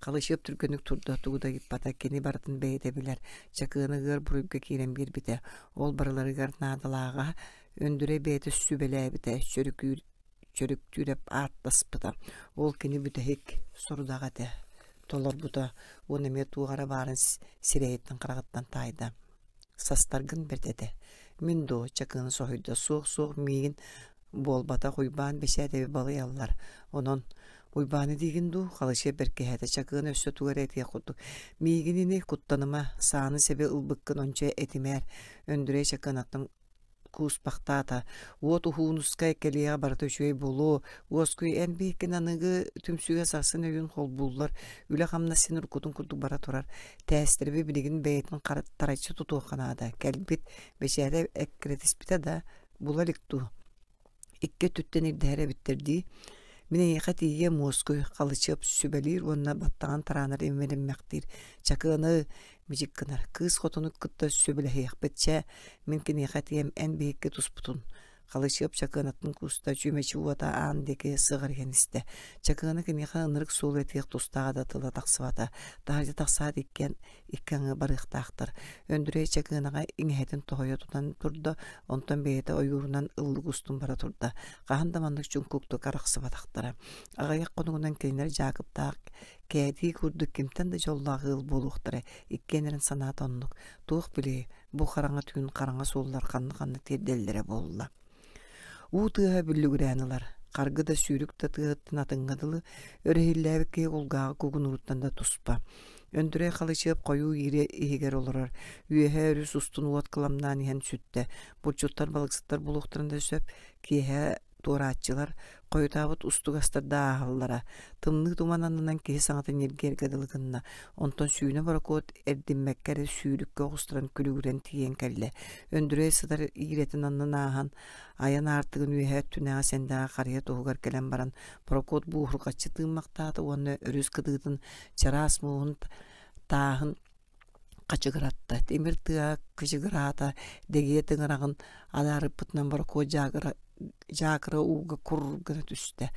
Халычыап түргэнник турда, тугу да ыйыппата, кини барытын бэйэтэ билэр, Чакыаны ыар буруйга киирэн биэрбитэ, ол барыларыгар наадалааҕа Өндүрэй бэйэтэ сүбэлээбитэ, чөрүкүүр Чөрүктүүрэп ааттаспыта. Ол кини бүтэһик сорудаҕа этэ, толорбута уонна эмиэ туох эрэ баарын сирэйиттэн-хараҕыттан таайда. Састаргын бэрт этэ. Мин дуо, Чакыына соһуйда, суох-суох миигин буолбатах Уйбаан Бэчээтэби балыйаллар. Онон Уйбааны диигин дуу, Халычыа бэркиһээтэ, Чакыына өссө тугу эрэ этиэх курдук. Миигин ини куттаныма, сааны-сэби ылбыккын ончу этимээр. Өндүрэй Чакыынаттан кууспахтаата. Уот Уһуунускай кэлиэҕэ барыта үчүгэй буолуо. Уоскуй эн биһиккин аныгы түмсүүгэ сарсын өйүн холбууллар. Үлэ-хамнас син уруккутун курдук бара турар. Тээстэрэби билигин бэйэтин тарайчы тутуохха наада. Кэлбит, бэчээтэ эккирэтиспитэ да, була илик дуу. Икки өттүттэн ирдэһэр эбиттэр дии. Мин эйиэхэ тиийиэм уоскуй, Халычыап сүбэлиир уонна баттаҕын тараанар имэриммэхтиир. Чакыаны мичик гынар. Кыыс хотуну кытта сөбүлэһиэхпит. Чэ, мин киниэхэ этиэм, эн биһикки туспутун. Халычыап чакыанатын кууста, чүмэчи уота аан диэки сыҕарыйан истэ. Чакыана киниэхэ ынырык суолу этиэх тустааҕа да тыла тахсыбата. Таһырдьа тахсаат иккиэн икки аҥы барыахтаахтар. Өндүрэй чакыанаҕа иҥэһэтин тоһуйа тутан турда, онтон бэйэтэ ойуурунан ыллык устун бара турда. Хаһан да маннык чуҥкуктук арахсыбатахтара. Аҕыйах хонугунан кинилэр Дьаакыптаах Кээтии курдук кимтэн да дьоллоох ыал буолуохтара, иккиэннэрин санаата оннук. Туох билиэй, бу хараҥа түүн хараҥа суоллар ханна-ханна тиэрдэллэрэ буолла. Уу тыаһа бүллүгүрээн ылар, харгы да сүүрүк да тыаһыттан атыҥҥа дылы, өрүһүллээбит киһи кулгааҕа кугунууруттан да туспа. Өндүрэй Халычыап хойуу иирэ иһигэр олорор, үөһэ өрүс устун уот кыламнаан иһэн сүттэ. Булчуттар балыксыттар булуохтарын да сөп, киэһэ туорааччылар хойутаабыт устугастар да ааһаллара. Тымныы туман аннынан киһи саҥата ньиргиэргэ дылы гынна. Онтон сүүнэ борокуот эрдиммэккэ эрэ сүүрүккэ оҕустаран күлүгүрэн тиийэн кэллэ. Өндүрэй сытар иирэтин аннын ааһан, айан аартыгын үөһээ өттүнээҕи сэндэҕэ харыйа туһугар кэлэн баран, борокуот буоһурҕаччы тыыммахтаата уонна өрүс кытыытын чараас мууһун тааһын хачыгыратта, тимир тыаһа кычыгыраата, дэгиэ тыҥыраҕын адаарыппытынан борокуот дьаакыра, дьаакыра ууга кур гына түстэ.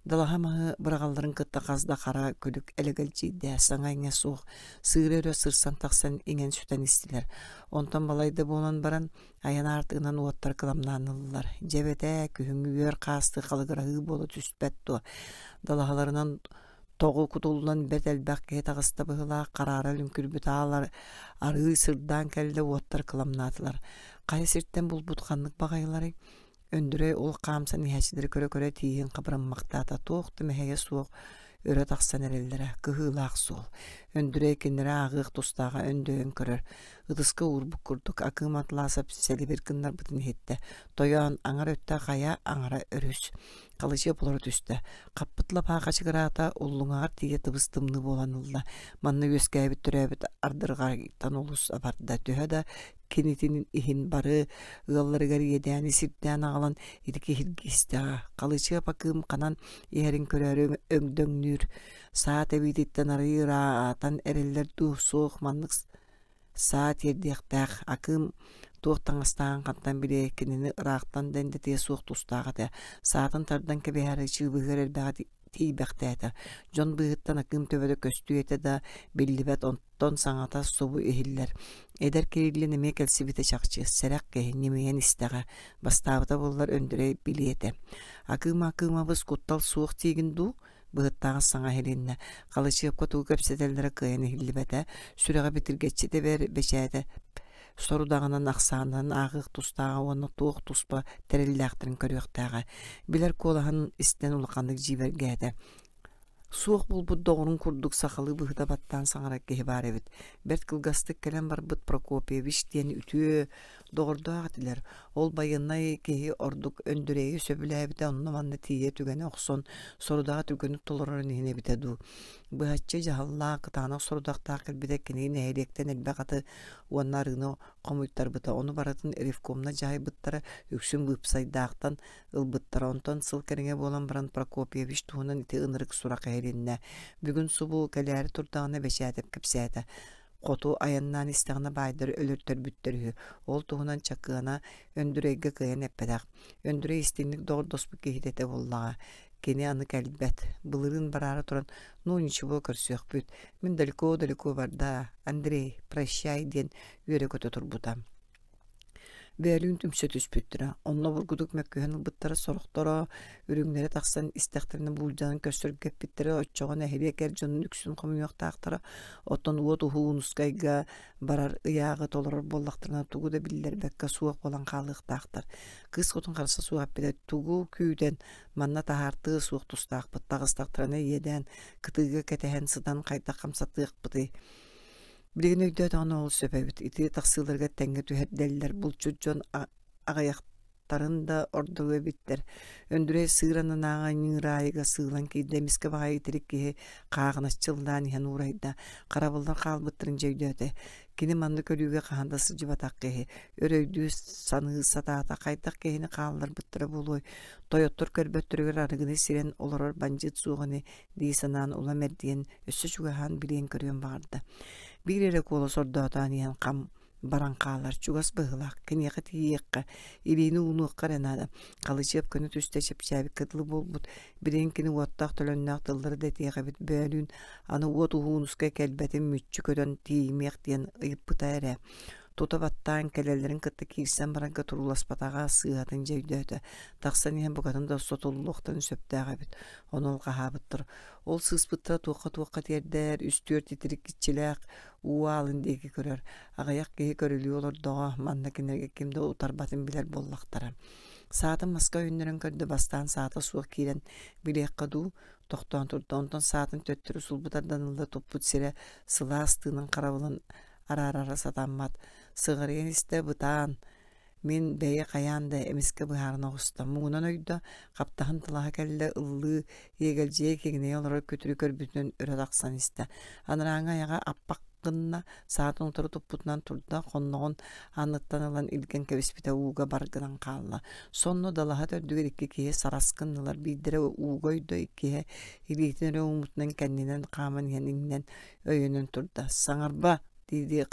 Далаһа маһы быраҕалларын кытта хас да хара күлүк элэгэлдьийдэ, саҥа-иҥэ суох, сыыры өрө сырсан тахсан иҥэн-сүтэн истилэр. Онтон балайда буолан баран, айан аартыгынан уоттар кыламнаан ыллылар. Дьэ эбэтээ, күһүҥҥү үөр хаастыы халыгыраһыы буола түспэт дуо? Далаһаларынан Тоҕу кутуллан бэрт элбэх киһи таҕыста быһыылаах, хараара лүҥкүрбүт аалар арыы сырдаан кэллэ, уоттар кыламнаатылар. Хайа сиртэн булбут ханнык баҕайыларый? Өндүрэй ол хаамсан иһээччилэри көрө-көрө тииһин хабыраммахтаата, туох да мэһэйэ суох өрө тахсан эрэллэрэ, кыһыылаах суол. Өндүрэй кинилэри ааҕыах тустааҕа өндөйөн көрөр. Ытыска уурбут курдук Акыым Атласов сэлибир гыннарбытын иһиттэ. Тойоон аҥар өттө хайа, аҥара өрүс. Халычыап олоро түстэ. Хаппыт лапаа хачыгыраата, уллуҥаҕар тиийэ тыбыс-тымныы буолан ылла. Манна үөскээбит-төрөөбүт ардырҕайтан олус абарда. Төһө да кинитин иһин бары ыалларыгар иэдээни сирдээн аҕалан ити киһиргии истэҕэ. Халычыап Акыым ханан иһэрин көрөөрү өҥдөҥнүүр. Саа тэбиититтэн арыый ыраатан эрэллэр дуу, суох маннык саа тиэрдиэхтээх Акыым туох таҥастааҕын хантан билиэй, кинини ыраахтан да эндэтиэ суох тустаах этэ. Саатын тардан кэбиһээри чыыбыһыар элбэҕи тиийбэхтээтэ. Дьон быыһыттан Акыым төбөтө көстүө этэ да, биллибэт, онтон саҥата субу иһиллэр. Эдэр Кириллин эмиэ кэлсибитэ чахчы, сэрэх киһи ньимийэн истэҕэ. Бастаабыта буоллар Өндүрэй билиэ этэ. Акыым Акыымабыс куттал суох диигин дуу? Быһыттааҕы саҥа иһилиннэ. Халычыапка тугу кэпсэтэллэрэ кыайан иһиллибэтэ. Сүрэҕэ битиргэччи тэбэр бэчээтэ сорудаҕынан ахсаанынан ааҕыах тустааҕа уонна туох туспа тэриллээхтэрин көрүөхтээҕэ. Билэр куолаһын истэн улаханнык дьиибэргээтэ. Суох буолбут доҕорун курдук сахалыы быһыта баттаан саҥарар киһи баар эбит. Бэрт кылгастык кэлэн барбыт Прокопьевич диэн үтүө доҕордоох этилэр. Ол байыаннай киһи ордук Өндүрэйи сөбүлээбитэ онно-манна тиийэ түгэнэ охсон, сорудаҕа түргэнник толорорун иһин эбитэ дуу. Быһаччы дьаһаллаах, кытаанах сорудахтаах кэлбитэ кини нэһилиэктэн элбэх аты уонна арыыны хомуйтарбыта. Ону барытын ревкомна дьаһайбыттара, үксүн быыпсайдаахтан ылбыттара. Онтон сыл кэриҥэ буолан баран Прокопьевич туһунан ити ынырык сурах иһилиннэ. Бүгүн субу кэлээри турдаҕына Бэчээтэп кэпсээтэ. Хоту айаннаан истэҕинэ баайдары өлөртөрбүттэр үһү. Ол туһунан Чакыана Өндүрэйгэ кыайан эппэтэх. Өндүрэй истиҥник доҕордоспут киһитэ этэ буоллаҕа. Кини аны кэлбэт. Былырыын бараары туран, ну ничего көрсүөхпүт. Мин далеко-далеко барда. Андрей, прощай диэн үөрэ-көтө турбута. Бөөлүүн түмсэ түспүттэрэ, онно обургутук мөккүһэн ылбыттара, сорохторо үрүҥнэрэ тахсан истэхтэринэ буулдьанан көрсөргө эппиттэрэ, оччоҕо нэһилиэк эр дьонун үксүн хомуйуохтаахтара, оттон уот Уһуунускайга барар ыйааҕы толорор буоллахтарына тугу да биллэрбэккэ суох буолан хаалыахтаахтар. Кыыс хотун харса суох эппитэ, тугу күүтэн манна таһаартыа суох тустаахпыт, таҕыстахтарына иэдээн, кытыыга кэтэһэн сытан хайдах хамсатыахпытый Билигин өйдөөтөҕүнэ ол сөп эбит. Ити тахсыыларыгар тэҥҥэ түһэрдэллэр, булчут дьон аҕыйахтарын да ордуруо эбиттэр. Өндүрэй сыыр аннынааҕы ньыыраайыга сыылан киирдэ, эмискэ баҕайы итирик киһи хааҕыначчы ыллаан иһэн уурайда. Харабыллар хаалбыттарын дьэ өйдөөтө. Кини маннык өлүүгэ хаһан да сылдьыбатах киһи. Өр өйдүү саныы сатаата, хайдах киһини хаалларбыттара буолуой? Тойоттор көрбөттөрүгэр арыгыны сирэн олорор бандьыыт суох ини дии санаан улам эрдийэн өссө чугаһаан билиэн-көрүөн баҕарда. Биир эрэ куолас ордоотоон иһэн хам баран хаалар, чугас быһыылаах, киниэхэ тиийиэххэ, илиини уунуохха эрэ наада. Халычыап көнө түстэ чэпчээбиккэ дылы буолбут, билигин кини уоттаах-төлөннөөх тыллары да этиэх эбит, бөөлүүн аны уот Уһуунускай кэлбэтин мүччү көтөн тиийимиэх диэн ыйыппыта эрэ. Тута баттаан кэлэллэрин кытта киирсэн барарга турууласпатаҕа сыыһатын дьэ өйдөөтө. Тахсан иһэн букатын да сотуллуохтарын сөптөөх эбит. Ону алҕаһаабыттар. Ол сыыспыттара туохха-туохха тиэрдэр, үс-түөрт итирик иччилээх уу аалын диэки көрөр. Аҕыйах киһи көрүлүү олордоҕо, манна кинилэргэ ким да утарбатын билэр буоллахтара. Саатын маска өйөннөрөн көрдө, бастаан саата суох киирэн билиэххэ дуу, тохтоон турда. Онтон саатын төттөрү сулбу тардан ылла туппут сирэ сылаас тыынын харабылын араарара сатаммат. Сыҕарыйан истэ бытаан, Мин бэйэ хайаан да эмискэ быһаарына оҕуста, муҥунан ойдо, хаптаһын талаһа кэллэ, ыллыы, иэгэлдьийэ киҥинэйэ олорор күтүрү көрбүтүнэн өрө тахсан истэ. Анарааҥҥы айаҕа аппах гынна, саатын утары туппутунан турда, хонноҕун анныттан ылан илгэн кэбиспитэ ууга бар гынан хаалла. Сонно далаһа төрдүгэр икки киһи сарас гыннылар, биирдэрэ ууга ойдо, иккиһэ илиитин өрө ууммутунан кэннинэн хааман иһэн иҥнэн өйөнөн турда. «Саҥарба!» дии-дии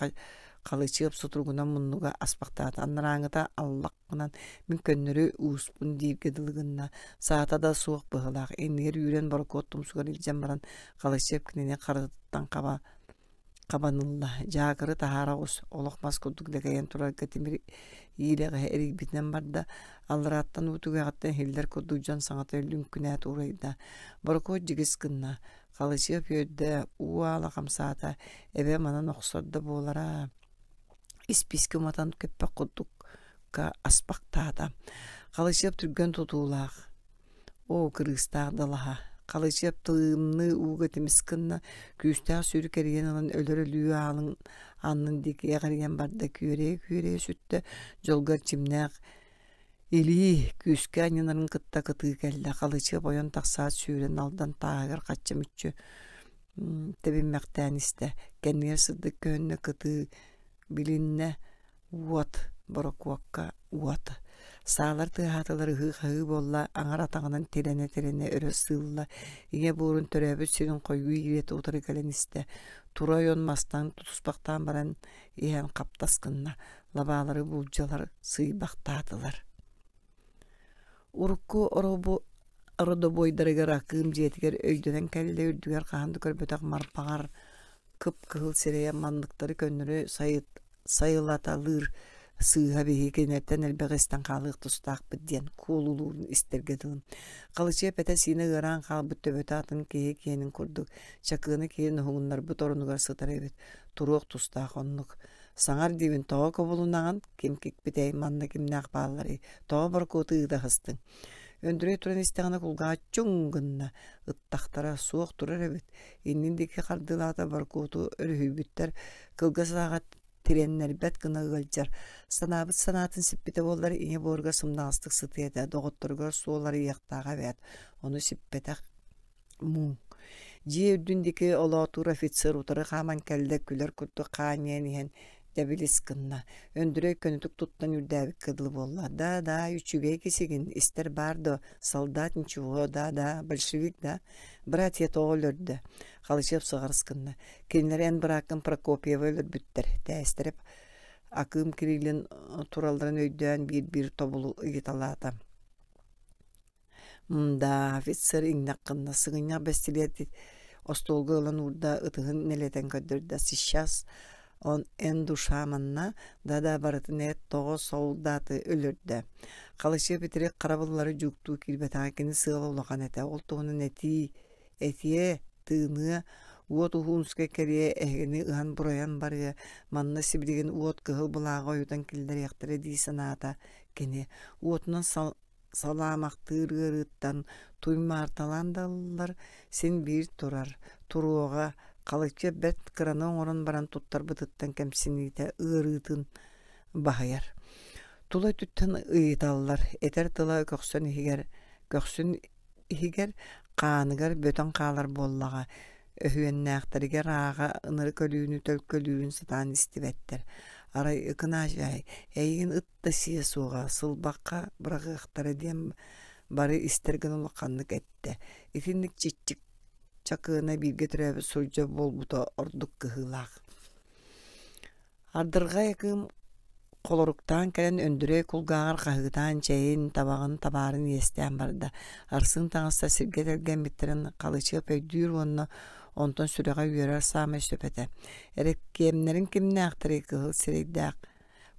Халычыап сутуругунан муннуга аспахтаата, анарааҥыта аллахпынан мин көннөрү ууспун дииргэ дылы гынна, саата да суох быһыылаах, иннигэр үүрэн борокуот тумсугар илдьэн баран Халычыап кинини харытыттан хаба хабан ылла, дьаакыры таһаара оҕус, олох мас курдук дэкэйэн турарга тимир иилэҕэһи эрийбитинэн барда, алларааттан уу түгэҕиттэн иһиллэр курдук дьон саҥата лүҥкүнээт уурайда, борокуот дьигис гынна, Халычыап үөрдэ, уу аала хамсаата, эбэ манан охсор да буолара, испиискэ уматан көппөх курдукка аспахтаата. Халычыап түргэн тутуулаах, оо, кырыыстаах далаһа. Халычыап тымныы ууга тимис гынна, күүстээх сүүрүк эрийэн ылан өлөр өлүү аалын аннын диэки эҕирийэн барда, күөрэйэ-күөрэйэ сүттэ, дьолго эрчимнээх илии күүскэ анньынарын кытта кытыы кэллэ, Халычыап ойон тахсаат сүүрэн Алдан тааһыгар хачча мүччү тэбиммэхтээн истэ, кэннигэр сырдык көһүннэ кытыы билиннэ уот борокуокка уот саалар тыаһаатылар ыһыы-хаһыы буолла аҥар атаҕынан тирэнэ-тирэнэ өрө сыылла ийэ буорун төрөөбүт сирин хойуу иирэтэ утары кэлэн истэ тура ойон мастан тутуспахтаан баран иһэн хаптас гынна лабаалары буулдьалар сыыйбахтаатылар Урукку ородобуойдарыгар Акыым дьиэтигэр өйдөнөн кэллэ үрдүгэр хаһан да көрбөтөх Марпаҕар кып-кыһыл сирэйэ манныктары көннөрү сайылаталыыр сыыһа биһиги кинилэртэн элбэҕи истэн хаалыах тустаахпыт диэн куолулуурун истэргэ дылы. Халычыап этэ-сиинэ ыараан хаалбыт төбөтө атын киһи киэнин курдук чакыаны киһи уһугуннарбыт оронугар сытар эбит. Туруох тустаах оннук. Саҥар диибин тоҕо кобулунаҕын, ким кикпитэй, манна кимнээх баалларый, тоҕо борокуоту ыыта сыстыҥ? Өндүрэй туран истэҕинэ кулгааҕа чуҥ гынна, ыттахтара суох турар эбит, иннин диэки хардыылаата борокуоту өрүһүйбүттэр, кылгас сааҕа тирэннэрбэт гына ыалдьар. Санаабыт санаатын сиппитэ буоллар ийэ буоругар сымнаҕастык сытыа этэ, доҕотторугар суол арыйыахтааҕа эбээт, ону сиппэтэх Муҥ. Дьиэ үрдүн диэки олоотуур офицер утары хааман кэллэ, күлэр курдук хаанньайан иһэн дэбилис гынна. Өндүрэй көнөтүк туттан үрдээбиккэ дылы буолла. «Да, да, үчүгэй кисигин, истэр баар дуо? Солдат ничего, да, да, большевик да? Братья тоҕо өлөрдө?» Халычыап сыҕарыс гынна. «Кинилэр эн бырааккын Прокопьева өлөрбүттэр, тээстэрэп Акыым Кириллин туралларын өйдөөн биир-биир тобулу ыйыталаата. Мдаа, офицер иҥнэх гынна, сыгынньах бэстилиэт остуолга ылан уурда, ытыһын нэлэтэн көрдөрдө. Сейчас он эн душа манна, да-да барытын эт тоҕо солдааты өлөрдө. Халычыап итирик харабыллары дьууктуу киирбэтэҕэ кини сыала улахан этэ. Ол туһунан этии этиэ, тыыныа, уот Уһуунскай кэриэ эһигини ыһан-бурайан барыа, манна сибилигин уот кыһыл былааҕы ойутан киллэриэхтэрэ дии санаата кини. Уотунан салаамахтыыр ыарыыттан туймаарталаан да ыллар, син биир турар, туруоҕа, халыччы бэрт кыраны оҥорон баран туттарбытыттан кэмсиниитэ ыарыытын баһыйар. Тула өттүттэн ыйыталлар, этэр тыла көхсөн иһигэр, көхсүн иһигэр хааныгар бөтөн хаалар буоллаҕа, өһүөннээхтэригэр ааҕа ынырык өлүүнү төлкөлүүрүн сатаан истибэттэр. Арай Ыкынаачай, эйигин ыт да сиэ суоҕа, сылбахха быраҕыахтара диэн бары истэр гына улаханнык эттэ. Итинник чиччик чакыына бииргэ төрөөбүт сурдьа буолбута ордук кыһыылаах. Ардырҕай Акыым холоруктаан кэлэн Өндүрэй кулгааҕар хаһыытаан чэйин, табаҕын, табаарын иэстээн барда. Арсыын таҥаста сиргэ тэлгэммиттэрин Халычыап өйдүүр уонна онтон сүрэҕэ үөрэр саамай сөп этэ. Эрэккиэмнэрин кимнээхтэрий кыһыл сирэйдээх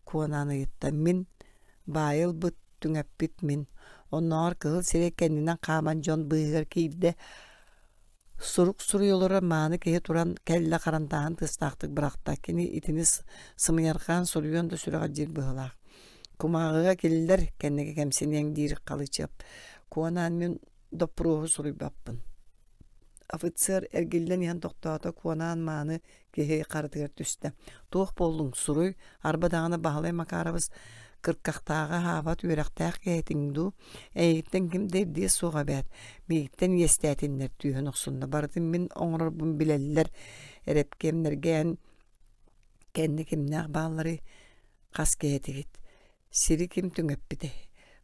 Куонаан ыйытта: «Мин баайы ылбыт, түҥэппит мин». Оннооҕор кыһыл сирэй кэннинэн хааман дьон быыһыгар киирдэ, сурук суруйа олорор мааны киһи туран кэллэ харандааһын тыастаахтык бырахта. Кини итини сымыйарҕаан суруйуон да сүрэҕэ диир быһыылаах. «Кумааҕыга киллэр, кэнники кэмсиниэҥ» диир Халычыап. Куонаан мин доппуруоһу суруйбаппын. Офицер эргиллэн иһэн тохтоото, Куонаан мааны киһи харытыгар түстэ. «Туох буоллуҥ, суруй, арба даҕаны Баһылай Макаровыс кыркахтааҕы аһаабат үөрэхтээх киһи этиҥ дуу, эйигиттэн ким да ирдиэ суоҕа эбээт, миигиттэн иэстээтиннэр» түөһүн охсунна. «Барытын мин оҥорорбун билэллэр, эрэпкиэмнэргэ эн кэнни кимнээх баалларый, хас киһи этигит Сири ким түҥэппитэй?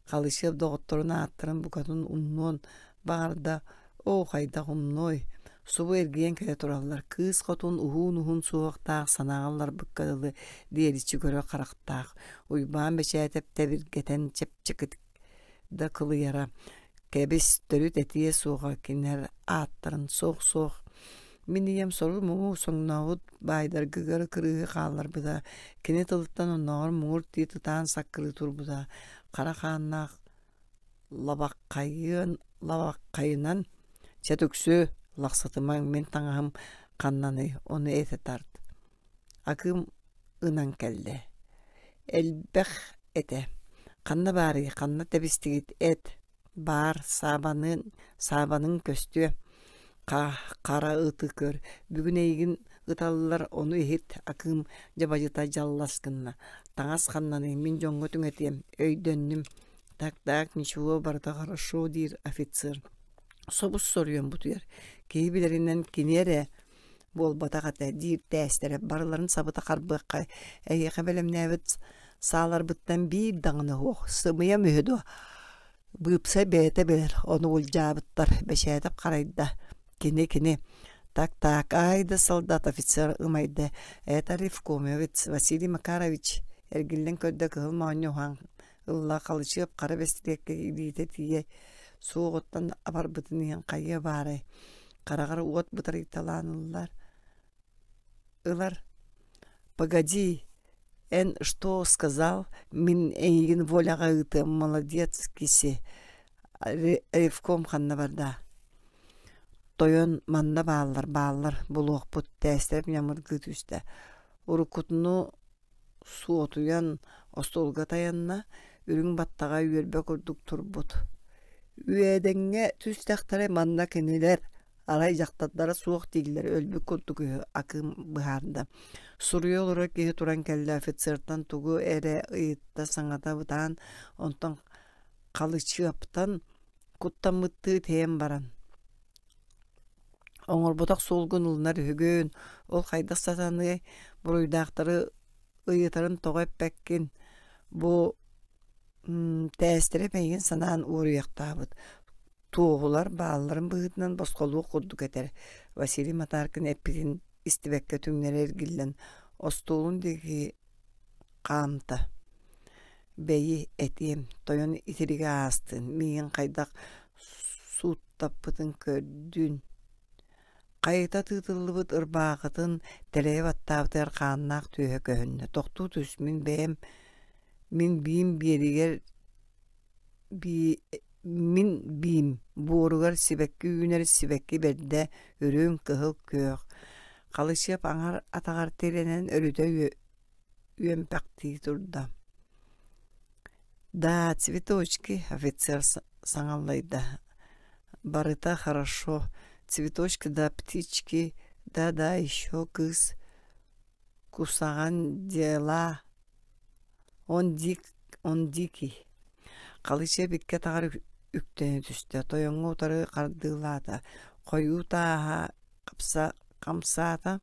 Халычыап доҕотторун ааттарын букатын умнуон баҕарда, оо, хайдах умнуой? Субу эргийэн кэлэ тураллар, кыыс хотун уһуун-уһун суһуохтаах санааҕа ылларбыкка дылы диэриччи көрөр харахтаах, Уйбаан Бэчээтэп тэбиргэтэн чэпчэкитик да кылыйара Кэбис, төрүт этиэ суоҕа кинилэр ааттарын суох-суох. Мин ийэм сору-муҥу соҥнообут баайдаргыгар кырыыһы хаалларбыта, кини тылыттан оннооҕор муҥур тиит ытаан саккырыы турбута, хара хааннаах лабаххайыан лабаххайынан «Чэ түксү, лахсытымаҥ, мин таҥаһым ханнаный, ону этэ тарт» Акыым ынан кэллэ. Элбэх этэ. Ханна баарый, ханна тэбистигит эт? Баар саабаны, саабаныҥ көстүө. Хара ыты көр, бүгүн эйигин ыталлар, ону иһит, Акыым дьабадьыта дьаллас гынна. Таҥас ханнаный, мин дьоҥҥо түҥэтиэм, өйдөннүм. Так-так, ничего, барыта хорошо, диир офицер. Собус соруйан бутуйар. Киһи билэринэн кини эрэ буолбатах этэ диир тээстэрэ барыларын сабыта харбыахха эһиэхэ бэлэмнээбит сааларбыттан биир даҕаны суох сымыйам үһү дуо быыпсай бэйэтэ билэр ону улдьаабыттар Бэчээтэп харайда кини кини так так ай да солдат офицер ымайда это ревкомовец Василий Макарович эргиллэн көрдө кыһыл моонньу уһаан ылла Халычыап хара бэстилиэккэ илиитэ тиийэ суоҕуттан абарбытын иһин хайыа баарай хараҕар уот бытарыйталаан ыллар ылар погоди эн что сказал мин эйигин воляҕа ыытыам молодец киси ревком ханна барда тойон манна бааллар бааллар булуохпут тээстэрэп ньамыргыы түстэ уруккутуну суотуйан остуолга тайанна, үрүҥ баттаҕа үөрбэ курдук турбут. Үөдэҥҥэ түстэхтэрэ манна кинилэр арай дьахтардара суох дииллэр өлбүт курдук үһү Акыым быһаарда. Суруйа олорор киһи туран кэллэ офицертан тугу эрэ ыйытта саҥата бытаан, онтон Халычыаптан куттаммыттыы тэйэн баран Оҥорботох суолгун ылынар үһүгүн, ол хайдах сатаныай, буруйдаахтары ыйытарын тоҕо эппэккин, бу тээстэрэ эйигин санаан уоруйахтаабыт, туоһулар баалларын быһыытынан босхолуох курдук этэр, Василий Матаркин эппитин истибэккэ түҥнэри эргиллэн остуолун диэки хаамта. Бэйи, этиэм, тойон итиригэ аастын, миигин хайдах сууттаппытын көрдүн. Хайыта тыытыллыбыт ырбаахытын тэлэйэ баттаабытыгар хааннаах түөһэ көһүннэ. Тохтуу түс, мин бэйэм мин биим биэригэр бии мин биим буоругар сибэкки үүнэр сибэкки бэрдэ үрүҥ, кыһыл, күөх. Халычыап аҥар атаҕар тирэнэн өрүтэ үөмпэхтии турда. «Да, цветочки», офицер саҥаллайда. «Барыта хорошо. Цветочки да птички, да-да, еще кыыс кусаҕан дела. Он дик, он дикий». Халычыап икки атаҕар үктэнэ түстэ, тойоҥҥо утары хардыылаата, хойуу тааһа хамсаата,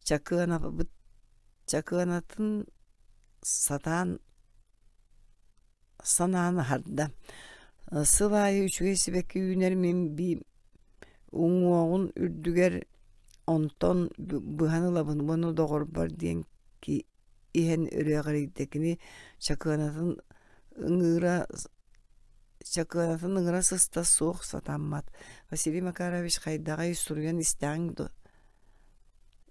Чакыанабыт чакыанатын сатаан санаан аһарда. Сыл аайы үчүгэй сибэкки үүнэр мин биим уҥуоҕун үрдүгэр онтон быһан ылабын уонна доҕорбор диэн иһэн өрө эҕирийдэ. Кини чакыанатын ыҥыыра чакыанатын ыҥыра сыста суох сатаммат. Василий Макарович хайдаҕый суруйан истэҕиҥ дуо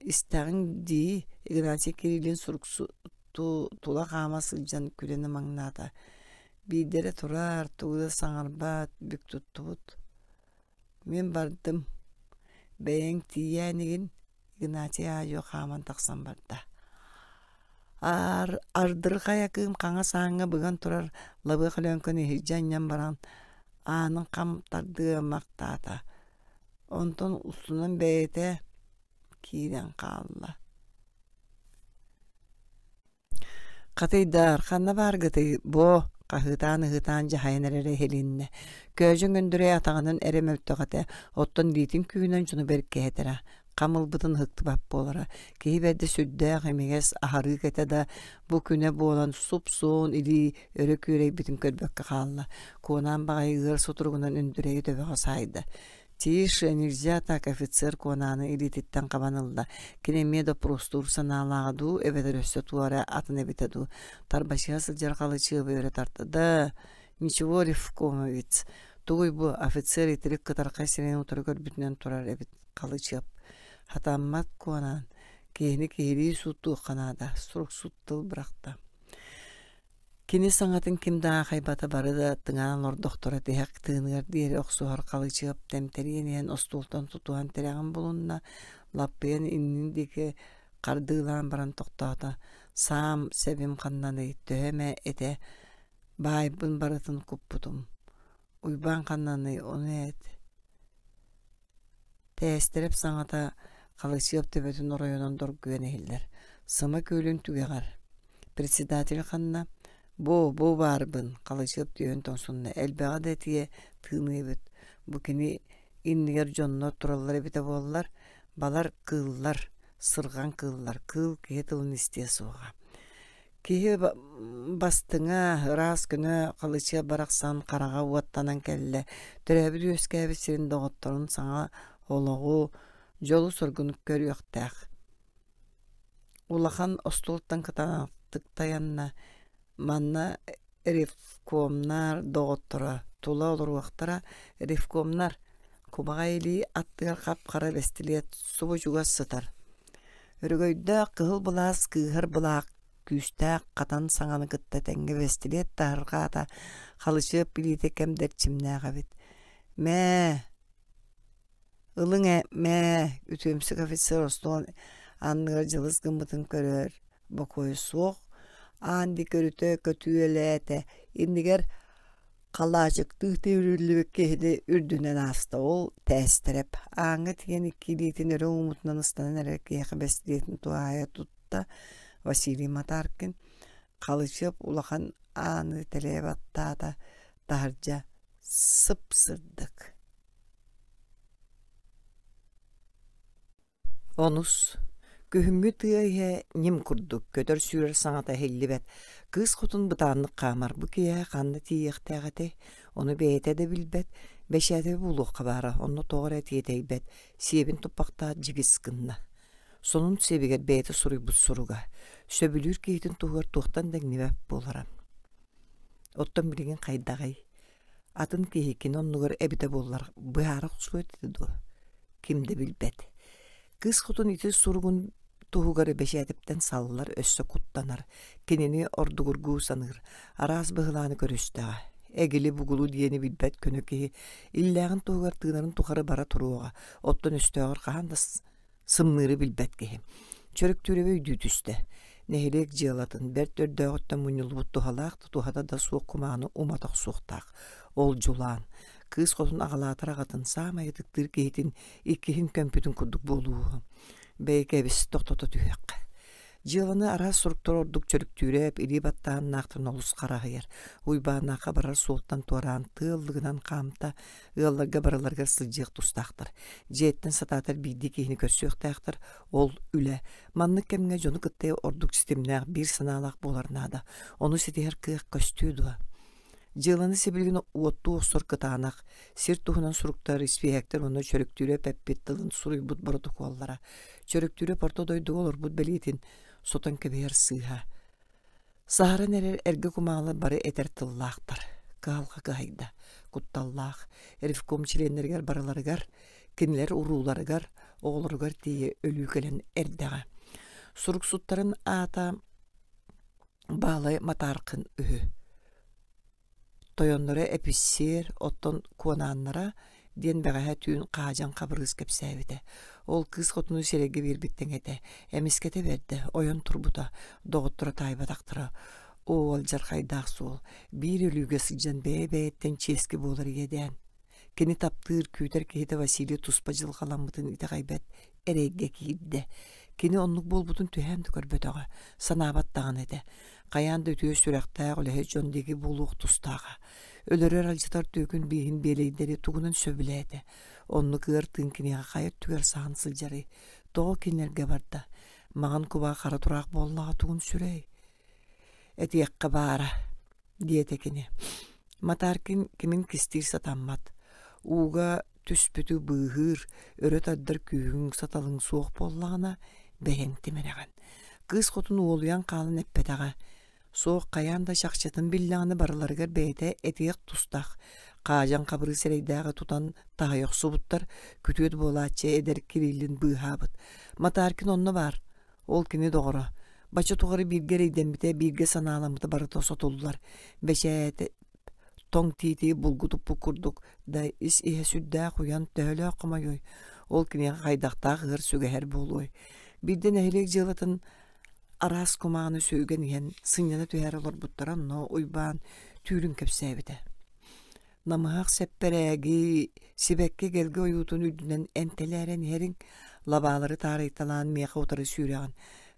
Истэҕиҥ дии, Игнатий Кириллин суруксуту тула хаама сылдьан күлэн ымаҥнаата. Биирдэрэ турар, тугу да саҥарбат, бүк туттубут. Мин бардым, бэйэҥ тиийээ инигин, Игнатий аа-дьуо хааман тахсан барда. Аар ардырҕай акыым хаҥас ааҥҥа быган турар лабыах Өлөөҥкөнү иһирдьэ анньан баран аанын хам тардыы ымахтаата. Онтон устунан бэйэтэ киирэн хаалла. Хатыйдаар, ханна бааргытый, боо, хаһыытаан-ыһыытаан дьаһайан эрэрэ иһилиннэ. Көөдьөҥ Өндүрэй атаҕынан эрэ мөлтөх этэ, оттон илиитин күүһүнэн дьону бэркэһэтэрэ, хам ылбытын ыһыктыбат буолара. Киһи бэрдэ сүрдээх имигэс, аһарыы кэтэ да, бу күнэ буолан суп-суон илии өрө күөрэйбитин көрбөккө хаалла. Куонаан баҕайы ыар сутуругунан Өндүрэйи төбөҕө саайда. Тише, нельзя так, офицер Куонааны илиититтэн хабан ылла. Кини эмиэ доппуруостуур санаалааҕа дуу, эбэтэр өссө туора атын эбитэ дуу. Тарбачыһа сылдьар Халычыабы өрө тарта. Да, ничего, ревкомовец. Тугуй бу, офицер итирик кытархай сирэйин утары көрбүтүнэн турар эбит Халычыап. Хатаммат Куонаан, киһини киһилии сууттуохха наада, суруксут тыл бырахта. Кини саҥатын ким да аахайбата бары да тыҥаан олордохторо тиһэх тыыныгар диэри охсуһар Халычыап тэмтэриэн иһэн остуолтан тутуһан тирэҕин булунна, лаппыйан иннин диэки хардыылаан баран тохтоото: «Саам, сэбим ханнаный, төһө эмэ этэ, баайбын барытын куппутум. Уйбаан ханнаный, ону эт Тээстэрэп саҥата Халысыап төбөтүн оройунан доргуйан иһиллэр. Сыма күөлүн түгэҕэр. Председатель ханна? Бу, бу баарбын, Халысыап түөһүн тоҥсунна. Элбэҕи да этиэ тыыныа эбит. Бу кини иннигэр дьоннор тураллар эбитэ буоллар, балар кыыллар, сырҕан кыыллар, кыыл киһи тылын истиэ суоҕа. Киһи бастыҥа, ыраас көнө халычыа барахсан хараҕа уоттанан кэллэ, төрөөбүт-үөскээбит сирин доҕотторун саҥа олоҕу, дьолу-соргуну көрүөхтээх. Улахан остуолтан кытаанахтык тайанна, манна ревкомнар доҕотторо тула олоруохтара, ревкомнар кубаҕай илии аттыгар хап-хара бэстилиэт субу чугас сытар. Өрөгөйдөөх кыһыл былаас кыыһар былаах күүстээх хатан саҥаны кытта тэҥҥэ бэстилиэт таһырҕаата, халычыап билиитэ кэм да эрчимнээх эбит. Мээ, ылыҥ ээ, мээ, үтүөмсүк офицер остуол анныгар дьылыс гыммытын көрөр, бокуойа суох, аан диэки өрүтэ көтүөлээтэ, иннигэр Халаачыктыы түүрүллүбүт киһини үрдүнэн ааста, ол тээстэрэп, ааҥҥа тиийэн икки илиитин өрө ууммутунан ыстанан эрэр киһиэхэ бэстилиэтин туһаайа тутта Василий Матаркин Халычыап улахан ааны тэлэйэ баттаата, таһырдьа сып-сырдык. Онус, күһүҥҥү тыа иһэ ньим курдук, көтөр-сүүрэр саҥата иһиллибэт. Кыыс хотун бытааннык хаамар, бу киэһэ ханна тиийиэхтээх этэй, ону бэйэтэ да билбэт, бэчээтэби булуохха баара, онно тоҕо эрэ тиэтэйбэт, сиэбин туппахтаат дьигис гынна. Сонун сиэбигэр бэйэтэ суруйбут суруга, сөбүлүүр киһитин туһугар туохтан да иҥнибэт буолара. Оттон билигин хайдаҕый? Атын киһи кини оннугар эбитэ буоллар быһаара охсуо этэ дуо? Ким да билбэт. Кыыс хотун ити суругун туһугар бэчээтэптэн саллар, өссө куттанар, кинини ордугургуу саныыр, араас быһылааны көрүстэҕэ. Эгили-бугулу диэни билбэт көнө киһи иллээҕин туһугар тыынарын тухары бара туруоҕа, оттон өстөөҕөр хаһан да сымныыры билбэт киһи. Чөрөктүүрэбэ өйдүү түстэ. Нэһилиэк дьыалатын бэрт өрдөөҕүттэн мунньуллубут туһалаах да туһата да суох кумааны умата охсуохтаах. Ол дьулаан. Кыыс хотун аҕалаатар аҕатын саамай ытыктыыр киһитин иккиһин көмпүтүн курдук буолууһу. Бэйэкэбис тохтото түһүөххэ. Дьыаланы араас суруктар ордук чөрүктүүрэп илии баттааһыннаахтарын олус хараһыйар. Уйбааннаахха барар суолтан туораан тыа ыллыгынан хаамта, ыалларга барыларыгар сылдьыах тустаахтар. Дьиэттэн сатаатар биирдии киһини көрсүөхтээхтэр, ол үлэ. Маннык кэмҥэ дьону кытта ордук ситимнээх, биир санаалаах буолар наада. Ону ситиһэр кыах көстүө дуо? Дьыаланы сибилигин уоттуу охсор кытаанах, сир туһунан суруктар, испииһэктэр уонна Чөрүктүүрэп эппит тылын суруйбут боротокуоллара. Чөрүктүүрэп орто дойдуга олорбут бэлиэтин сотон кэбиһэр сыыһа. Саһаран эрэр эргэ кумаалар бары этэр тыллаахтар. Кыһалҕа кыһайда, кутталлаах, ревком чилиэннэригэр барыларыгар, кинилэр урууларыгар, оҕолоругар тиийэ өлүү кэлэн эрдэҕэ. Суруксуттарын аата Баалай Матааркын үһү. Тойонноро эписсиэр, оттон куонааннара диэн бэҕэһээ түүн Хаадьан Хабырыыс кэпсээбитэ. Ол кыыс хотуну сирэйгэ биэрбит тэҥэ этэ. Эмискэтэ бэрдэ, ойон турбута, доҕотторо таайбатахтара. Оо, алдьархайдаах суол, биир өлүүгэ сылдьан бэйэ-бэйэттэн чиэски буолар иэдээн. Кини таптыыр, күүтэр киһитэ Василий туспа дьылҕаламмытын итэҕэйбэт эрэйгэ киирдэ. Кини оннук буолбутун түһээн да көрбөтөҕө, санаабат даҕаны этэ. Хайаан да үтүө сүрэхтээх үлэһит дьон диэки буолуох тустааҕа. Өлөрөр-алдьатар түөкүн бииһин биэлэйдэри тугунан сөбүлээтэ. Оннук ыар тыын киниэхэ хайа өттүгэр саһан сылдьарый? Тоҕо кинилэргэ барда? Маҥан кубаа хара тураах буоллаҕа тугун сүрэй? Этиэххэ баара, диэтэ кини. Матаркин кимин кистиир сатаммат. Ууга түспүтү быыһыыр, өрө тардар күүһүҥ, саталыҥ суох буоллаҕына, бэйэҥ тимирэҕин. Кыыс хотун уолуйан хаалан эппэтэҕэ. Суох хайаан да чахчытын биллэҕинэ барыларыгар бэйэтэ этиэх тустаах. Хаадьан хабырыы сирэйдээҕи тутан таһыйа охсубуттар, күтүөт буолааччы эдэр Кириллин быыһаабыт. Матаркин онно баар. Ол кини доҕоро. Бачча тухары бииргэ эрэйдэммитэ, бииргэ санааламмыта барыта сотуллар. Бэчээтэ тоҥ тиити булгу туппут курдук да ис-иһэ сүрдээх уйан, төһөлөөх хомойуой, ол киниэхэ хайдахтаах ыар сүгэһэр буолуой. Биирдэ нэһилиэк дьыалатын араас кумааны сүгэн иһэн сынньана түһээри олорбуттара онно Уйбаан түүлүн кэпсээбитэ. Намыһах сэппэрээги, сибэкки эгэлгэ ойуутун үрдүнэн эмтэлээрэн иһэриҥ, лабаалары таарыйталаан миэхэ утары сүүрэҕин.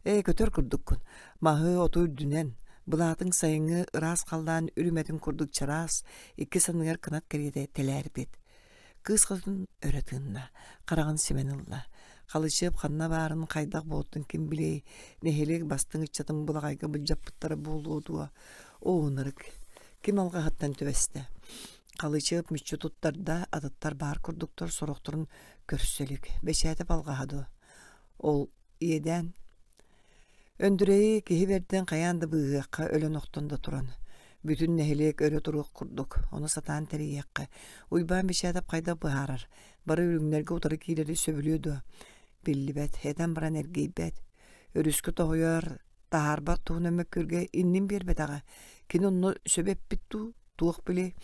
Ээ, көтөр курдуккун. Маһы, оту үрдүнэн, былаатыҥ сайыҥҥы ыраас халлаан үрүмэтин курдук чараас, икки санныгар кынат кэриэтэ тэлээрбит. Кыыс хотун өрө тыынна, хараҕын симэн ылла. Халычыап ханна баарын, хайдах буолтун ким билиэй, нэһилиэк бастыҥ ыччатын былаҕайга былдьаппыттара буолуо дуо? Оо, ынырык, ким алҕаһыттан түбэстэ? Халычыап мүччү туттарда, атыттар баар курдуктар сорохторун көрсө илик. Бэчээтэ алҕаһа дуо? Ол иэдээн Өндүрэйи киһи бэрдин хайаан да быыһыахха өлөн-охтон да туран. Бүтүн нэһилиэк өрө туруох курдук, ону сатаан тэрийиэххэ. Уйбаан Бэчээтэп хайдах быһаарар? Бары үрүҥнэргэ утары киирэри сөбүлүө дуо? Биллибэт, этэн баран эргийбэт. Өрүскэ тоһуйар, таһаарбат туһунан мөккүргэ иннин биэрбэтэҕэ. Кини онно сөбө эппит дуу, туох билиэй?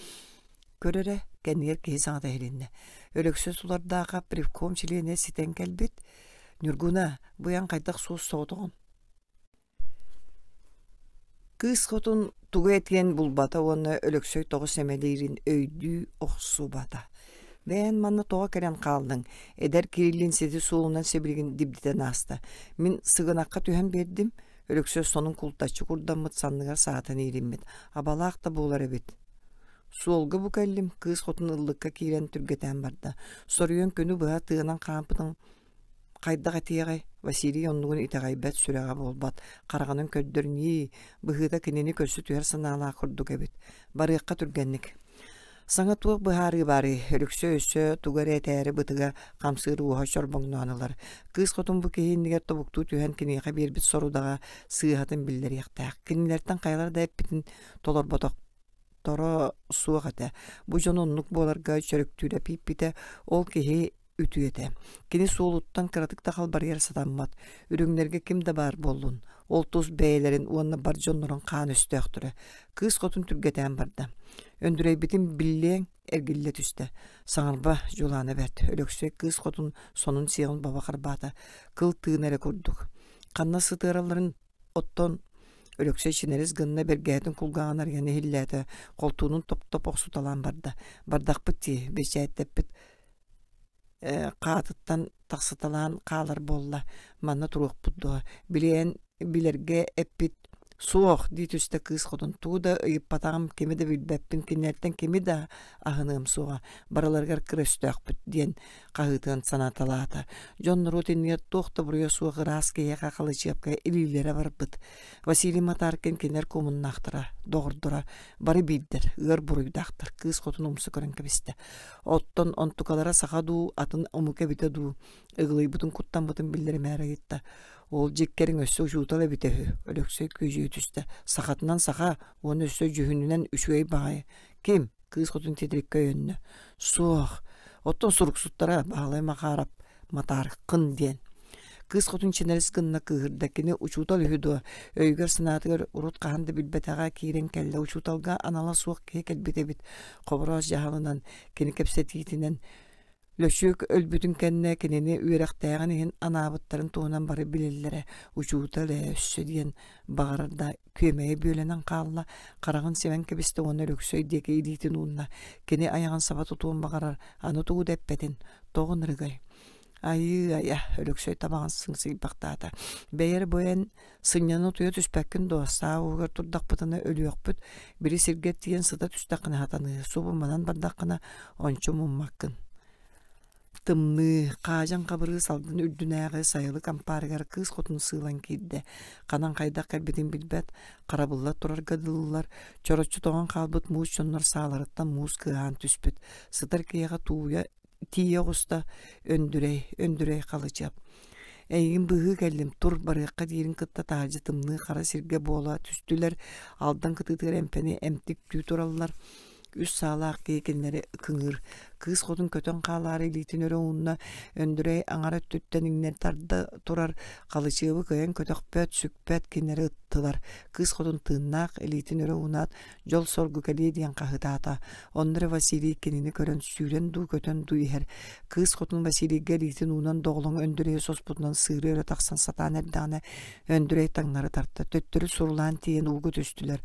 Көр эрэ, кэннигэр киһи саҥата иһилиннэ. Өлөксөй Сулардаахап ревком чилиэнэ ситэн кэлбит. Ньургуна, бу эн хайдах суос соҕотоҕун? Кыыс хотун тугу этиэн булбата уонна Өлөксөй тоҕо сэмэлиирин өйдүү охсубата. Бэйэн манна тоҕо кэлэн хааллыҥ? Эдэр Кириллин сити суолунан сибилигин дибдитэн ааста. Мин сыгынахха түһэн биэрдим. Өлөксөй сонун култаччы курдаммыт санныгар саатан иилиммит. Абалаах да буолар эбит. Суолга бу кэллим, кыыс хотун ыллыкка киирэн түргэтээн барда. Соруйан күнү быһа тыынан хаампытын хайдах этиэҕэй, Василий оннугун итэҕэйбэт сүрэҕэ буолбат, хараҕынан көрдөрүнүү, быһыыта кинини көрсө түһэр санаалаах курдук эбит. Барыахха түргэнник. Саҥа туох быһаарыы баарый? Өлөксөй өссө тугу эрэ этээри бытыга хамсыыр уоһа чорбоҥноон ылар. Кыыс хотун бу киһи иннигэр тобуктуу түһэн киниэхэ биэрбит сорудаҕа сыыһатын биллэриэхтээх. Кинилэртэн хайалара да эппитин толорботох торо суох этэ. Бу дьон оннук буоларга чөрөктүүрэ пииппитэ, ол киһи үтүөтэ. Кини суолуттан кыратык да халбарыйар сатаммат. Үрүҥнэргэ ким да баар буоллун, ол тус бэйэлэрин уонна бар дьоннорун хаан өстөөхтөрө. Кыыс хотун түргэтээн барда. Өндүрэйбитин биллиэҥ, эргиллэ түстэ. Саҥарба, дьулаана бэрт. Өлөксөй кыыс хотун сонун сиэҕин баба харбаата. Кыл тыына эрэ курдук. Ханна сытыаралларын Оттон Өлөксөй чинэрис гынна бэргэһэтин кулгааҕын арыйан иһиллээтэ, холтуунун топ-топ охсуталаан барда. Бардахпыт дии, бэчээттэппит хаатыттан тахсыталаан хаалар буолла. Манна туруохпут дуо? Билиэн билэргэ эппит суох дии түстэ кыыс хотун тугу да ыйыппатаҕым кими да билбэппин кинилэртэн кими да аһыныам суоҕа барыларыгар кыра өстөөхпүт диэн хаһыытыан санаталаата. Дьон-норуот иннигэр туох да буруйа суох ыраас киһиэхэ халычыапка илиилэрэ барбыт. Василий Матаркин кинилэр куомуннаахтара, доҕордоро бары биирдэр, ыар буруйдаахтар. Кыыс хотун умса көрөн кэбистэ. Оттон онтукалара саха дуу, атын омук эбитэ дуу, ыгылыйбытын куттаммытын биллэримээр ыйытта. Ол дьиккэриҥ өссө учуутал эбитэ үһү. Өлөксөй күөдьүйэ түстэ. Сахатынан саха уонна өссө дьүһүнүнэн үчүгэй баҕайы. Ким? Кыыс хотун титириккэ өйөннө. Суох. Оттон суруксуттара Баһылай Махаарап Матааркын диэн. Кыыс хотун чинэрис гынна кыыһырда. Кини учуутал үһү дуо? Өйүгэр-санаатыгар урут хаһан да билбэтэҕэ киирэн кэллэ. Учууталга анала суох киһи кэлбит эбит. Хобороос дьаһалынан, кини кэпсэтиитинэн Лөчүөк өлбүтүн кэннэ кинини үөрэхтээҕин иһин анаабыттарын туһунан бары билэллэрэ, учуутал ээ өссө диэн баҕарар да күөмэйэ бүөлэнэн хаалла, хараҕын симэн кэбистэ уонна Өлөксөй диэки илиитин уунна. Кини айаҕын саба тутуон баҕарар, аны тугу да эппэтин, тоҕо ынырыгай? Айыы-айа, Өлөксөй табаҕын сыҥсыйбахтаата. Бэйэр бу эн сынньана утуйа түспэккин дуо, саа уһугар турдахпытына өлүөхпүт, били сиргэ тиийэн сыта түстэххинэ сатаныа, субу манан бардаххына ончу муммаккын. Тымныы, хаадьан хабырыы салгын үрдүнээҕи сайылык ампаарыгар кыыс хотун сыылан киирдэ. Ханан хайдах кэлбитин билбэт, харабыллар турарга дылылар, чороччу тоҥон хаалбыт муус дьоннор сааларыттан муус кыаһаан түспүт. Сытар киһиэхэ тууйа тиийэ оҕуста Өндүрэй, Өндүрэй Халычап. Эйигин быыһыы кэллим, тур барыахха диирин кытта таһырдьа тымныы хара сиргэ буола түстүлэр, Алдан кытыытыгар эмпэни эмтик түү тураллар. Үс саалаах киһи кинилэри кыҥыыр. Кыыс хотун көтөн хаалаары илиитин өрө уунна, Өндүрэй аҥара өттүттэн иҥнэн тарда турар, Халычыабы кыайан көтөхпөт, сүкпэт, кинилэри ыттылар. Кыыс хотун тыыннаах, илиитин өрө уунаат, дьол-соргу кэлиэ диэн хаһытаата. Онно эрэ Василий кинини көрөн сүүрэн дуу, көтөн дуу иһэр. Кыыс хотун Василийга илиитин уунан доҕолоҥ Өндүрэйи соспутунан сыыры өрө тахсан сатаан эрдэҕинэ Өндүрэй таҥнары тарта, төттөрү сурулаан тиийэн ууга түстүлэр.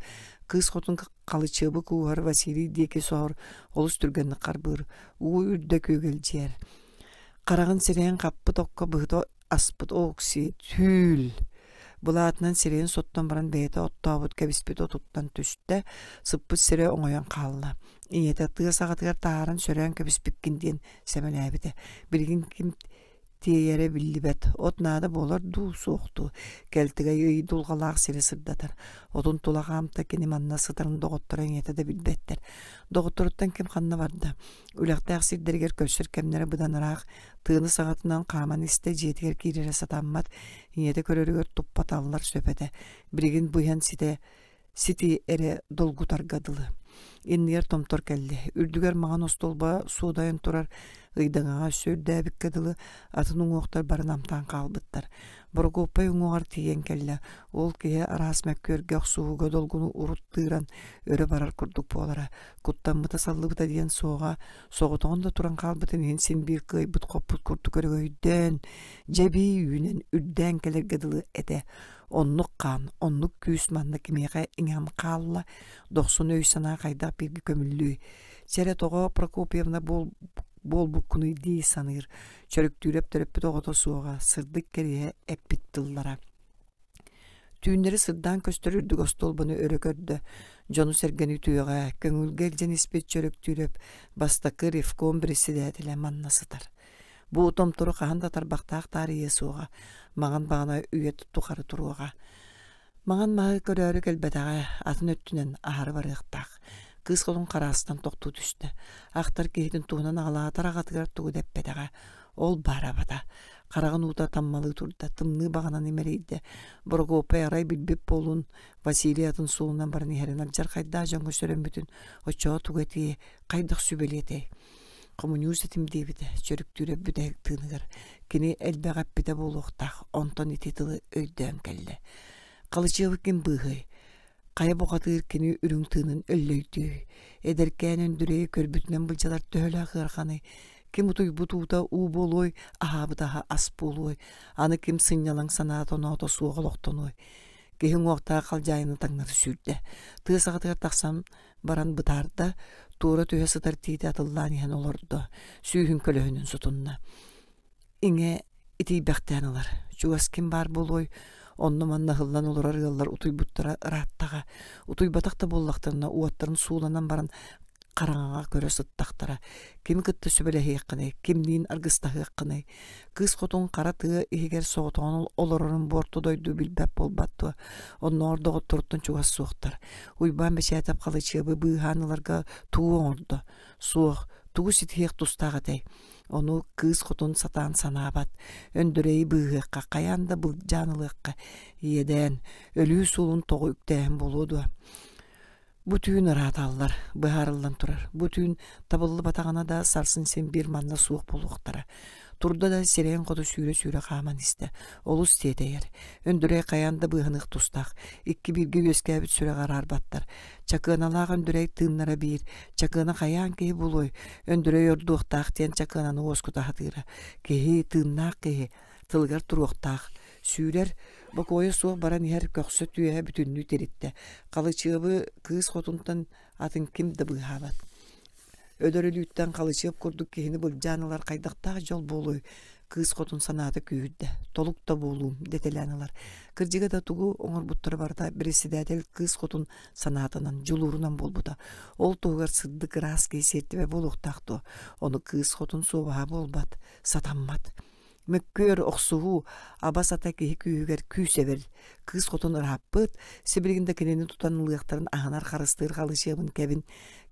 Кыыс хотун Халычыабы кууһар Василий диэки соһор, Олус түргэнник харбыыр, уу үрдэ күөгэлдьийэр. Хараҕын сирэйин хаппыт окко быһыта аспыт Окси түүл былаатынан сирэйин соттон баран бэйэтэ оттообут кэбиспит отуттан түстэ, сыппыт сирэ оҥойон хаалла. Ийэтэ тыа саҕатыгар таһааран сөрөөн кэбиспиккин диэн сэмэлээбитэ. Билигин ким тиэйэрэ биллибэт, от наада буолар дуу, суох дуу, кэлтэгэй ый дулҕалаах сири сырдатар. Отун тула хаамта кини манна сытарын доҕотторо ийэтэ да билбэттэр. Доҕотторуттан ким ханна барда? Үлэхтээх сирдэригэр көрсөр кэмнэрэ быдан ыраах, тыаны саҕатынан хааман истэ дьиэтигэр киирэрэ сатаммат, ийэтэ көрөрүгэр туппаталлар сөп этэ. Билигин бу иһэн ситэ сити эрэ долгутарга дылы. Иннигэр томтор кэллэ. Үрдүгэр маҥан остуолба суодайан турар ыйдаҥаҕа өссө үрдээбиккэ дылы атын уҥуохтар бары намтаан хаалбыттар. Борокуоппай уҥуоҕар тиийэн кэллэ. Ол киһи араас мөккүөргэ охсуһууга долгуну урут тыыран өрө барар курдук буолара. Куттаммыта саллыбыта диэн суоҕа, соҕотоҕун да туран хаалбытын иһин син биир кыайбыт-хоппут курдук өрөгөйдөөн, дьэбии үүнэн, үрдээн кэлэргэ дылы этэ. Оннук хаан, оннук күүс манна кимиэхэ иҥэн хаалла, дохсун өй-санаа хайдах бииргэ көмүллүүй. Чэрэ тоҕо Прокопьевна буолбуккунуй дии саныыр, Чөрүктүүрэп төрөппүт оҕото суоҕа, сырдык кэриэһэ эппит тыллара. Түүннэри сырдаан көстөр үрдүк остуолбаны өрө көрдө, дьону-сэргэни үтүөҕэ, көҥүлгэ илдьэн испит Чөрүктүүрэп бастакы ревком председателэ манна сытар. Бу томтору хаһан да тарбахтаах таарыйыа суоҕа, маҥан баҕана үйэ тухары туруоҕа. Маҥан маһы көрөөрү кэлбэтэҕэ, атын өттүнэн аһары барыахтаах. Кыыс хотун хараастан тохтуу түстэ. Ахтар киһитин туһунан аҕалаатар аҕатыгар тугу да эппэтэҕэ. Ол баара абата. Хараҕын уута таммалыы турда, тымныы баҕанан имэрийдэ. Борогуоппай арай билбит буолун, Василий атын суолунан баран иһэрин алдьархайдаах дьоҥҥо сөрөммүтүн оччоҕо тугу этиэй, хайдах сүбэлиэтэй? Хомуньуус этим диэбитэ, чөрүктүүрэ бүтэһик тыыныгар. Кини элбэх эппитэ буолуохтаах, онтон ити тылы өйдөөн кэллэ. Халычыабы ким быыһыай? Хайа бухатыыр кини үрүҥ тыынын өллөйдүүй? Эдэркээн Өндүрэйи көрбүтүнэн былдьалар төһөлөөх ыараханый? Ким утуйбут уута уу буолуой, аһаабыт аһа ас буолуой? Аны ким сынньалаҥ санаата-оноото суох олохтонуой? Киһи уҥуохтаах халдьаайыны таҥнары сүүрдэ. Тыа саҕатыгар тахсан баран бытаарда, туора түһэ сытар тиити атыллаан иһэн олордо, сүүһүн көлөһүнүн сутунна. Иҥэ итийбэхтээн ылар. Чугас ким баар буолуой, онно-манна ыһыллан олорор ыаллар утуйбуттара ырааттаҕа. Утуйбатах да буоллахтарына уоттарын сууланан баран хараҥаҕа көрө сыттахтара. Кими кытта сүбэлэһиэххиний, кимниин аргыстаһыаххыный? Кыыс хотун хара тыа иһигэр соҕотоҕун олорорун буорту дойду билбэт буолбат дуо? Оннооҕор доҕотторуттан чугас суохтар. Уйбаан Бэчээтэп Халычыабы быыһаан ыларга тугу оҥордо? Суох, тугу ситиһиэх тустаах этэй? Ону кыыс хотун сатаан санаабат. Өндүрэйи быыһыахха, хайаан да былдьаан ылыахха. Иэдээн, өлүү суолун тоҕо үктээһин буолуо дуо? Бу түүн ырааталлар, быһаарыллан турар. Бу түүн табыллыбатаҕына да сарсын син биир манна суох буолуохтара. Турда да сирэйин хоту сүүрэ-сүүрэ хааман истэ. Олус тиэтэйэр. Өндүрэй хайаан да быыһаныах тустаах. Икки бииргэ үөскээбит сүрэҕи араарбаттар. Чакыаналаах Өндүрэй тыыннара биир. Чакыана хайаан киһи буолуой? Өндүрэй ордуохтаах диэн Чакыананы уоскута сатыыра. Киһи, тыыннаах киһи, тылыгар туруохтаах. Сүүрэр, бокуойа суох баран иһэр көхсө түөһэ бүтүннүү тириттэ. Халычыабы кыыс хотунтан атын ким да быыһаабат. Өлөр өлүүттэн Халычыап курдук киһини былдьаан ылар хайдахтаах дьол буолуой? Кыыс хотун санаата күүһүрдэ. Толук да буолуум дэтэлээн ылар. Кырдьыга да тугу оҥорбуттара барыта председатель кыыс хотун санаатынан, дьулуурунан буолбута. Ол туһугар сырдык ыраас киһи сиэртибэ буолуохтаах дуо? Ону кыыс хотун суобаһа буолбат, сатаммат. Мөккүөр, охсуһуу, аба-сата киһи күүһүгэр күүс эбэр. Кыыс хотун ырааппыт, сибилигин да кинини тутан ылыахтарын аһынар харыстыыр халычыабын кэбин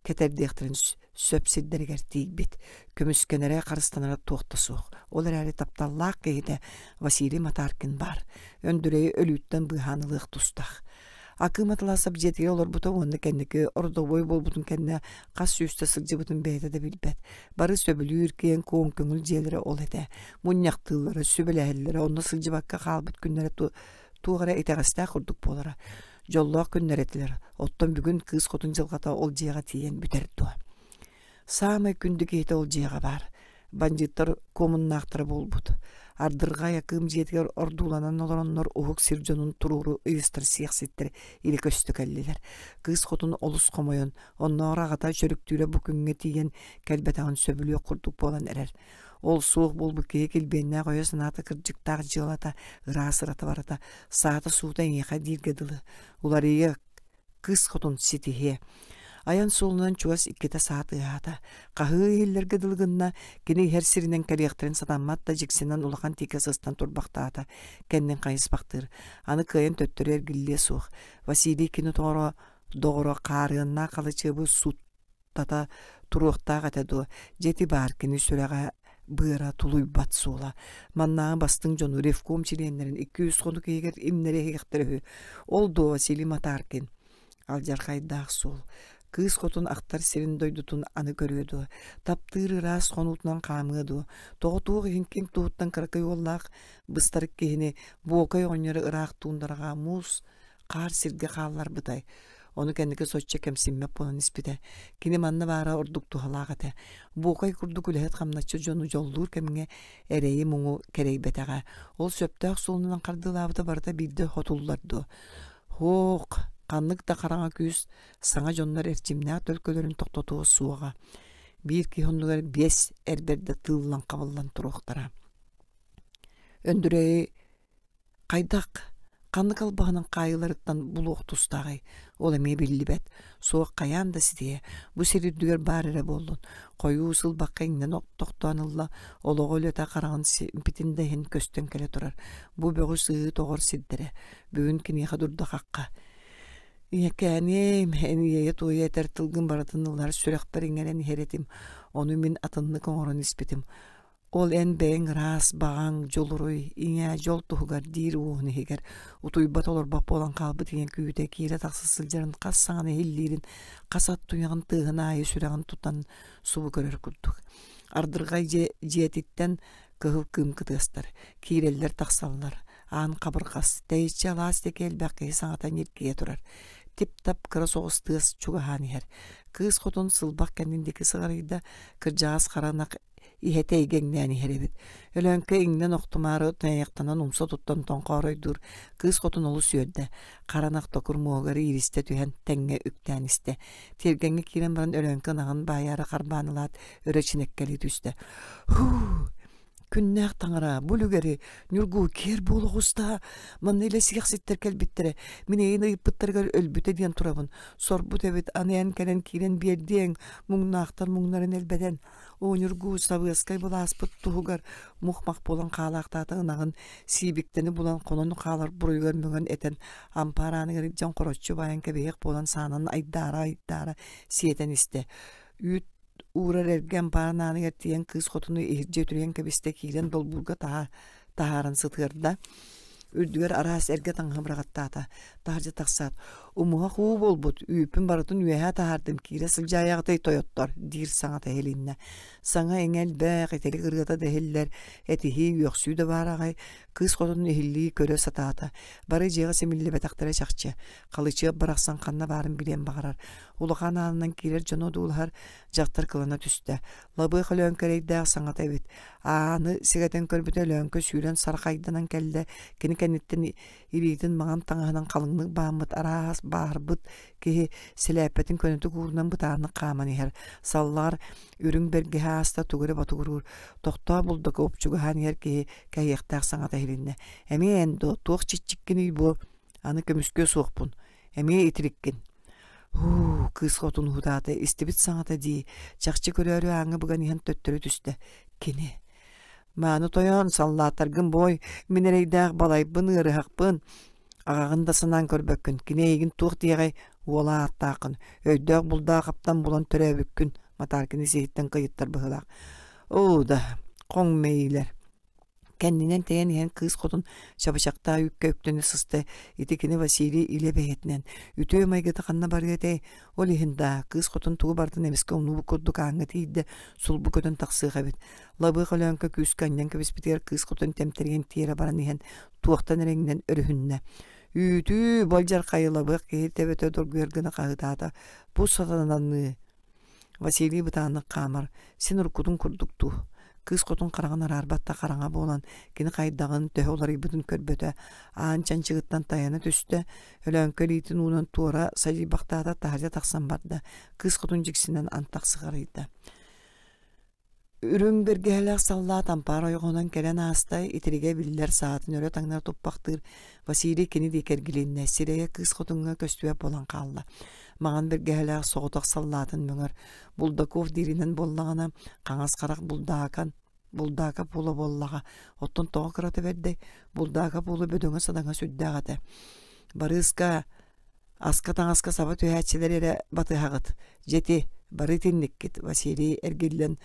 кэтэрдиэхтэрин сөп сирдэригэр тиийбит. Көмүскэнэрэ, харыстанара туох да суох. Ол эрээри тапталлаах киһитэ Василий Матаркин баар. Өндүрэйи өлүүттэн быыһаан ылыах тустаах. Акыым Атласов дьиэтигэр олорбута уонна кэнники ордовой буолбутун кэннэ хас сүүстэ сылдьыбытын бэйэтэ да билбэт. Бары сөбүлүүр киэҥ-куоҥ көҥүл дьиэлэрэ ол этэ. Мунньахтыыллара, сүбэлэһэллэрэ, онно сылдьыбакка хаалбыт күннэрэ туох эрэ итэҕэстээх курдук буолара. Дьоллоох күннэр этилэр. Оттон бүгүн кыыс хотун дьылҕата ол дьиэҕэ тиийэн бүтэр дуо? Саамай күндү киһитэ ол дьиэҕэ баар. Бандьыыттар куомуннаахтара буолбут. Ардырҕай Акыым дьиэтигэр ордууланан олороннор уһук сир дьонун туруору ыйыстар сиэхситтэр илэ көстө кэллилэр. Кыыс хотун олус хомойон, оннооҕор аҕата чөрүктүүрэ бу күҥҥэ тиийэн кэлбэтэҕин сөбүлүөх курдук буолан эрэр. Ол суох буолбут киһи килбиэннээх өйө-санаата кырдьыктаах дьыалата, ыраас ырата барыта, саата-суута эйиэхэ дииргэ дылы, уларыйыа, кыыс хотун ситиһиэ. Айан суолунан чугас иккитэ саа тыаһаата. Хаһыы иһиллэргэ дылы гынна, кини иһэр сиринэн кэлиэхтэрин сатаммат да дьиксинэн улахан тиикэ сыстан турбахтаата. Кэннин хайыспахтыыр. Аны кыайан төттөрү эргиллиэ суох. Василий кини тоҕоро доҕоро хаарыаннаах халычыабы суттата туруохтаах этэ дуо? Дьэ ити баар кини сүрэҕэ быара тулуйбат суола. Маннааҕы бастыҥ дьону ревком чилиэннэрин 200 хонук иһигэр имнэри иһиэхтэрэ үһү. Ол дуо Василий Матаркин? Алдьархайдаах суол. Кыыс хотун ахтар сирин дойдутун аны көрүө дуо? Таптыыр ыраас хонуутунан хаамыа дуо? Тоҕо туох иһин ким туһуттан кыракый уоллаах быстарык киһини Буокай оҕонньору ыраах туундараҕа муус хаар сиргэ хаалларбытай? Ону кэнники соччо кэмсиммэт буолан испитэ. Кини манна баара ордук туһалаах этэ. Буокай курдук үлэһит хамначчы дьону дьоллуур кэмҥэ эрэйи-муҥу кэрэйбэтэҕэ. Ол сөптөөх суолунан хардыылаабыта барыта биирдэ хотуллар дуо? Һуох, ханнык да хараҥа күүс саҥа дьоннор эрчимнээх төлкөлөрүн тохтотуо суоҕа. Биир киһи оннугар биэс эр бэрдэ тыыллан-хабыллан туруохтара. Өндүрэйи Хайдах, ханнык албаһынан хаайыыларыттан булуох тустааҕый, ол эмиэ биллибэт, суох хайаан да ситиһэ, бу сир үрдүгэр баар эрэ буоллун, хойуу сылбахха иҥнэн тохтоон ылла, олоҕо үлэтэ хараҕын симпитин да иһин көстөн кэлэ турар, бу бөҕү сыһыы тоҕор сирдэрэ, бүгүн киниэхэ дурда-хахха. Ийэкээниэм, эн иэйэ-туойа этэр тылгын барытын ылар сүрэхпэр иҥэрэн иһэр этим, ону мин атыннык оҥорон испитим. Ол эн бэйэҥ ыраас баҕаҥ, дьулуруй, ийээ дьол туһугар диир уоһун иһигэр утуйбат олорбот буолан хаалбыт ийэҥ күүтэ киирэ-тахса сылдьарын хас саҥаны иһиллиирин, хас ат туйаҕын тыаһын аайы сүрэҕин тутан субу көрөр курдук. Ардырҕай дьиэ дьиэтиттэн кыһыл кыым кытыастар, киирэллэр-тахсаллар, аан хабырҕас, тэйиччи алаас диэки элбэх киһи саҥата ньиргийэ турар. Тип-тап кыра соҕус тыас чугаһаан иһэр. Кыыс хотун сылбах кэннин диэки сыҕарыйда, кырдьаҕас хара ынах иһэтэ эйгэҥнээн иһэр эбит. Өлөөҥкө иҥнэн охтумаары тайахтанан умса туттан тоҥхооройдуур кыыс хотун олус үөрдэ. Хара ынах токур муоһугар ииристэ түһэн тэҥҥэ үктээн истэ. Тиэргэҥҥэ киирэн баран Өлөөҥкө ынаҕын баайаары харбаан ылаат өрө чинэккэлии түстэ. Һуу! Күннээх таҥара, бу үлүгэри Ньургуу киэр буола оҕуста, манна илэ сиэхситтэр кэлбиттэрэ, мин эйигин ыйыппыттарыгар өлбүтэ диэн турабын, сорбут эбит, аны эн кэлэн киирэн биэрдиэҥ, муҥнаахтар муҥнарын элбэтэн Оо, Ньургуу, сабыаскай былааспыт туһугар мух-мах буолан хаалаахтаата ынаҕын сиибиктэни булан хонон хаалар буруйугар мөҥөн этэн, ампаар ааныгар илдьэн хороччу баайан кэбиһиэх буолан саанан айдаара-айдаара сиэтэн истэ. Үүт уурар эргэ ампаарын ааныгар тиийэн кыыс хотуну иһирдьэ үтүрүйэн кэбистэ, киирэн долбуурга таһааран сытыарда. Үрдүгэр араас эргэ таҥаһы быраҕаттаата. Таһырдьа тахсаат, «Умуһах уу буолбут, үүппүн барытын үөһэ таһаардым, киирэ сылдьаайаҕытый тойоттор» диир саҥата иһилиннэ. Саҥа-иҥэ элбэх, итирик ырыата да иһиллэр, этиһии, үөхсүү да баар аҕай. Кыыс хотун иһиллии көрө сатаата. Бары дьиэҕэ симиллибэтэхтэрэ чахчы. Халычыап барахсан ханна баарын билиэн баҕарар. Улахан аанынан киирэр дьону одуулаһар дьахтар кылана түстэ. Лабыах Өлөөҥкө эрэйдээх саҥата эбит. Ааны сигэтэн көрбүтэ Өлөөҥкө сүүрэн сархайданан кэллэ, кини кэнниттэн илиитин маҥан таҥаһынан халыҥнык бааммыт араас бааһырбыт киһи сэлээппэтин көнөтүк уурунан бытааннык хааман иһэр. Саллаҕар үрүҥ бэргэһэ ааста тугу эрэ ботугуруур. Тохтоо булдака чугаһаан иһэр киһи кэһиэхтээх саҥата иһилиннэ. Эмиэ эн дуо, туох чиччиккиний буо? Аны көмүскүө суохпун. Эмиэ итириккин. Һуу, кыыс хотун уһутаата, истибит саҥата дии, чахчы көрөөрү ааҥҥа быган иһэн төттөрү түстэ. Кини. Мааны тойон, саллааттаргын буой, мин эрэйдээх балайбын, ыарыһахпын. Аҕаҕын да санаан көрбөккүн, кини эйигин туох диэҕэй, уола ааттааххын, өйдөөх булдаах аптан булан төрөөбүккүн, Матааркины сиһиттэн кыйыттар быһыылаах. Оо да, хоҥ мэйиилэр. Кэннинэн тэйэн иһэн кыыс хотун чабычахтаах үүккэ үктэнэ сыста, ити кини Василий илэ бэйэтинэн, үтүө майгыта ханна барыа этэй, ол иһин даа, кыыс хотун тугу барытын эмискэ умнубут курдук ааҥҥа тиийдэ, сулбу көтөн тахсыах эбит. Лабыах Өлөөҥкө күүскэ анньан кэбиспитигэр кыыс хотун тэмтэрийэн тиэрэ баран иһэн туохтан эрэ иҥнэн өрүһүннэ. Үүтүү, болдьархайы лабыах киһи төбөтө доргуйар гына хаһыытаата, бу сатананыы. Василий бытааннык хаамар, син уруккутун курдук дуу. Кыыс хотун хараҕын араарбат да хараҥа буолан, кини хайдаҕын, төһө уларыйбытын көрбөтө. Аан чанчыгыттан тайана түстэ, Өлөөҥкө илиитин уунан туора садьыйбахтаата, таһырдьа тахсан барда. Кыыс хотун дьиксинэн антах сыҕарыйда. Үрүҥ бэргэһэлээх саллаат ампаар ойоҕоһунан кэлэн ааста, итиригэ биллэр саатын өрө таҥнары туппахтыыр Василий кини диэки эргилиннэ, сирэйэ кыыс хотуҥҥа көстүбэт буолан хаалла. Маҥан бэргэһэлээх соҕотох саллаатын мөҥөр, Булдаков дииринэн буоллаҕына, хаҥас харах булдаакан, булдаакап уола буоллаҕа, оттон тоҕо кырата бэрдэй, булдаакап уола бөдөҥө-садаҥа сүрдээх этэ. Барыыска Аска-таҥаска саба түһээччилэр эрэ батыһаҕыт, дьэ ити, бары итинниккит, Василий эргиллэн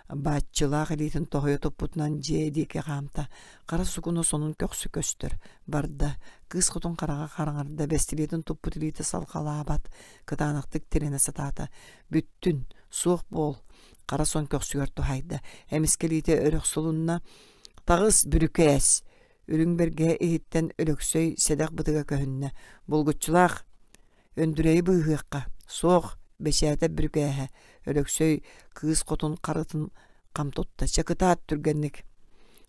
бааччылаах илиитин тоһуйа туппутунан дьиэ диэки хаамта. Хара сукуна сонун көхсү көстөр. Барда. Кыыс хотун хараҕа хараҥарда, бэстилиэтин туппут илиитэ салҕалаабат, кытаанахтык тирэнэ сатаата. Бүттүн, суох буол, хара сон көхсүгэр туһайда. Эмискэ илиитэ өрө охсулунна. Таҕыс, бүрүкээс! Үрүҥ бэргэһэ иһиттэн Өлөксөй сэдэх бытыга көһүннэ: «Булгуччулаах, Өндүрэйи быыһыахха, суох, бэчээтэ бүрүкээһэ» Өлөксөй кыыс хотун харытын хам тутта: «Чэ кытаат түргэнник!»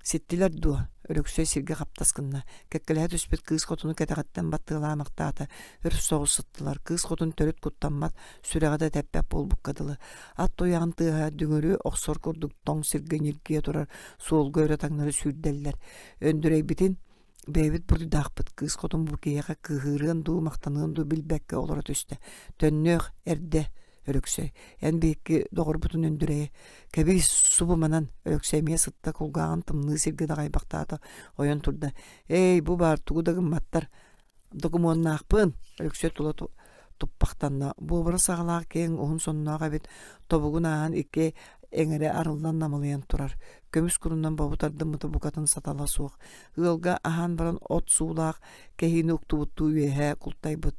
«Ситтилэр дуо?» Өлөксөй сиргэ хаптас гынна. Кэккэлэһэ түспүт кыыс хотуну кэтэҕиттэн баттыалаамахтаата. Өр соҕус сыттылар. Кыыс хотун төрүт куттаммат, сүрэҕэ да тэппэт буолбукка дылы. Ат туйаҕын тыаһа дүҥүрү охсор курдук тоҥ сиргэ ньиргийэ турар суолга өрө таҥнары сүүрдэллэр. Өндүрэйбитин бэйэбит буруйдаахпыт кыыс хотун бу киһиэхэ кыыһырыан дуу, махтаныан дуу билбэккэ олоро түстэ. Төннүөх эрдэ Өлөксөй, эн биһикки доҕорбутун Өндүрэйи кэбиис субу манан Өлөксөй эмиэ сытта кулгааҕын тымныы сиргэ даҕайбахтаата, ойон турда. Эй, бу баар тугу да гымматтар Докумуоннаахпын, Өлөксөй тула туппахтанна. Буобура саҕалаах киэҥ уһун сонноох эбит, тобугун ааһан икки эҥэрэ арыллан намылыйан турар. Көмүс курунан бобу тардыммыта букатын сатала суох. Ыалга аһаан баран от суулаах кэһиини уктубуттуу үөһэ култайбыт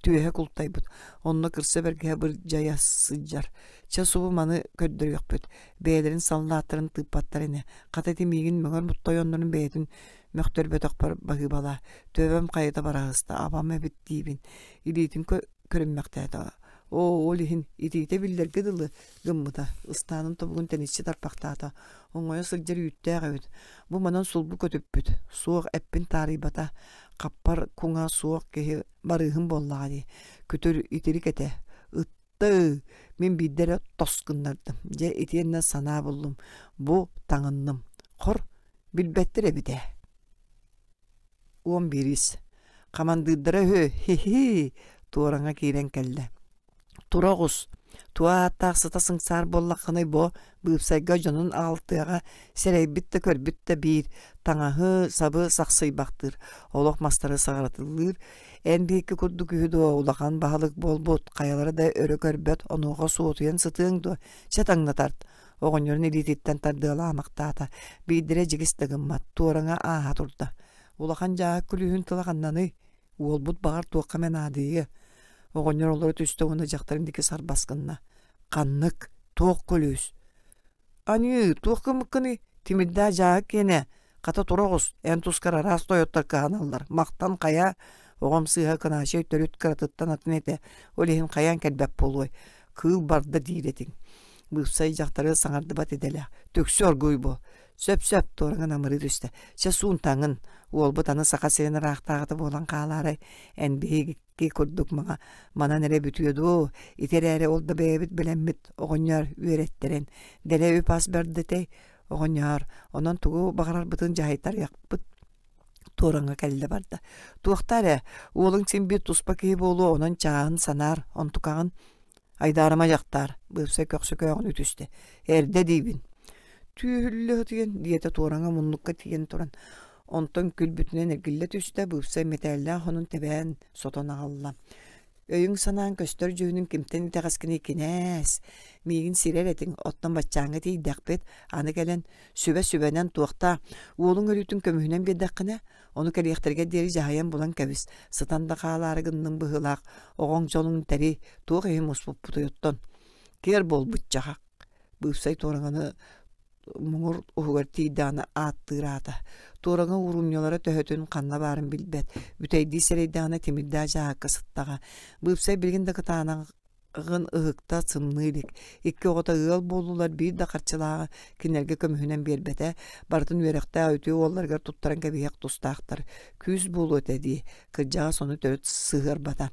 түөһэ култайбыт. Онно кырса бэргэһэ бырдьайа сылдьар. Чэ субу маны көрдөрүөхпүт. Бэйэлэрин саллааттарын тыыппаттар ини. Хата ити миигин мөҥөр тойоннорун бэйэтин мөхтөрбөтөхпөр баһыыбалаа, төбөм хайыта бараһыста, абам эбит диибин, илиитин көрүммэхтээтэ. Оо, ол иһин итиитэ биллэргэ дылы гыммыта, ыстаанын тобугун тэниччи тарпахтаата, оҥойо сылдьар үүттээх эбит. Бу манан сулбу көтүппүт, суох эппин таарыйбата, хаппар куҥа суох киһи барыыһым буоллаҕа дии, күтүр итирик этэ, ытты, мин биирдэ эрэ тос гыннардым, дьэ итиэннэ санаа буллум, бу таҥынным, хор, Билбэттэр эбит ээ. 11-ис. Хамандыырдара үһү, хи-хи, туораҥа киирэн кэллэ. Тура оҕус, туо ааттаах сыта сыҥсаар буоллаххыный бо, быыпсайга дьонун аҕалтыаҕа, сэрэйбит да көрбүт да биир, таҥаһы, сабы сахсыйбахтыыр, олох мастары саҕаратыллыыр. Эн биһикки курдук үһү дуо, улахан баһылык буолбут, хайалара да өрө көрбөт, онуоха суотуйан сытыаҥ дуо, чэ таҥна тарт, Оҕонньорун илиититтэн тардыалаамахтаата, биирдэрэ дьигис да гыммат, туораҥа ааһа турда. Улахан дьааһык күлүүһүн тыла ханнаный? Уолбут баҕар туохха эмэ наадыйыа. Оҕонньор олоро түстэ уонна дьахтарын диэки сарбас гынна. Ханнык? Туох күлүүс? Аньыы, туох гыммыккыный? Тимирдээх дьааһык киэнэ. Хата тура оҕус, эн тускар араас тойоттор кыһаналлар. Махтан хайа, оҕом сыыһа Кынаачай төрүт кыратыттан атын этэ, ол иһин хайаан кэлбэт буолуой. Кыыл барда диир этиҥ. Быыпсай дьахтары саҥардыбат идэлээх. Түксү оргууй буол. Сөп-сөп, туораҥын амырыы түстэ. Чэ суун таҥын. Уолбут аны Саха сирин ыраахтааҕыта буолан хаалаарай, эн биһиги курдук маҥа манан эрэ бүтүө дуо? Ити эрээри ол да бэйэбит бэлэммит оҕонньор үөрэттэрэн, дэлэ үп-ас бэрдэтэй оҕонньоор, онон тугу баҕарарбытын дьаһайтарыахпыт туораҥҥа кэллэ барда. Туохта эрэ, уолуҥ син биир туспа киһи буолуо, онон чааһын санаар, онтукаҕын айдаарыма дьахтаар, быыпсай көхсө көөҕүнүү түстэ. Эрдэ диибин. Түүһүллэ сытыйан, диэтэ туораҥа муннукка тиийэн туран. Онтон күлбүтүнэн эргиллэ түстэ, быыпсай мэтээллээх хонун тэбээн сотон аҕалла. Өйүҥ-санааҥ көстөр дьүһүнүн кимтэн итэҕэскиний кинээс, миигин сирэр этиҥ, оттон баччааҥҥа тиийдэхпит, аны кэлэн сүбэ-сүбэнэн туохтаа, уолуҥ өлүүтүн көмүһүнэн биэрдэххинэ, ону кэлиэхтэригэр диэри дьаһайан булан кэбис, сытан да хаалаары гынным быһыылаах, оҕоҥ дьолуҥ тэрий, туох иһин муспуппутуй оттон? Киэр буолбут дьаһах, быыпсай туораҥаны муҥур уһугар тиийдэҕинэ ааттыыр аата. Туораҥа уурумньулара төһөтүн ханна баарын билбэт. Бүтэйдии сэрэйдэҕинэ тимирдээх дьааһыкка сыттаҕа. Быыпсай билигин да кытаанах Ҕын ыһыкта сымныы илик. Икки оҕото ыал буоллулар, биир да харчылааҕы кинилэргэ көмүһүнэн биэрбэтэ, барытын үөрэхтээх үтүө уолларыгар туттаран кэбиһиэх тустаахтар. Күүс буолуо этэ дии, кырдьаҕас ону төрүт сыһыарбата.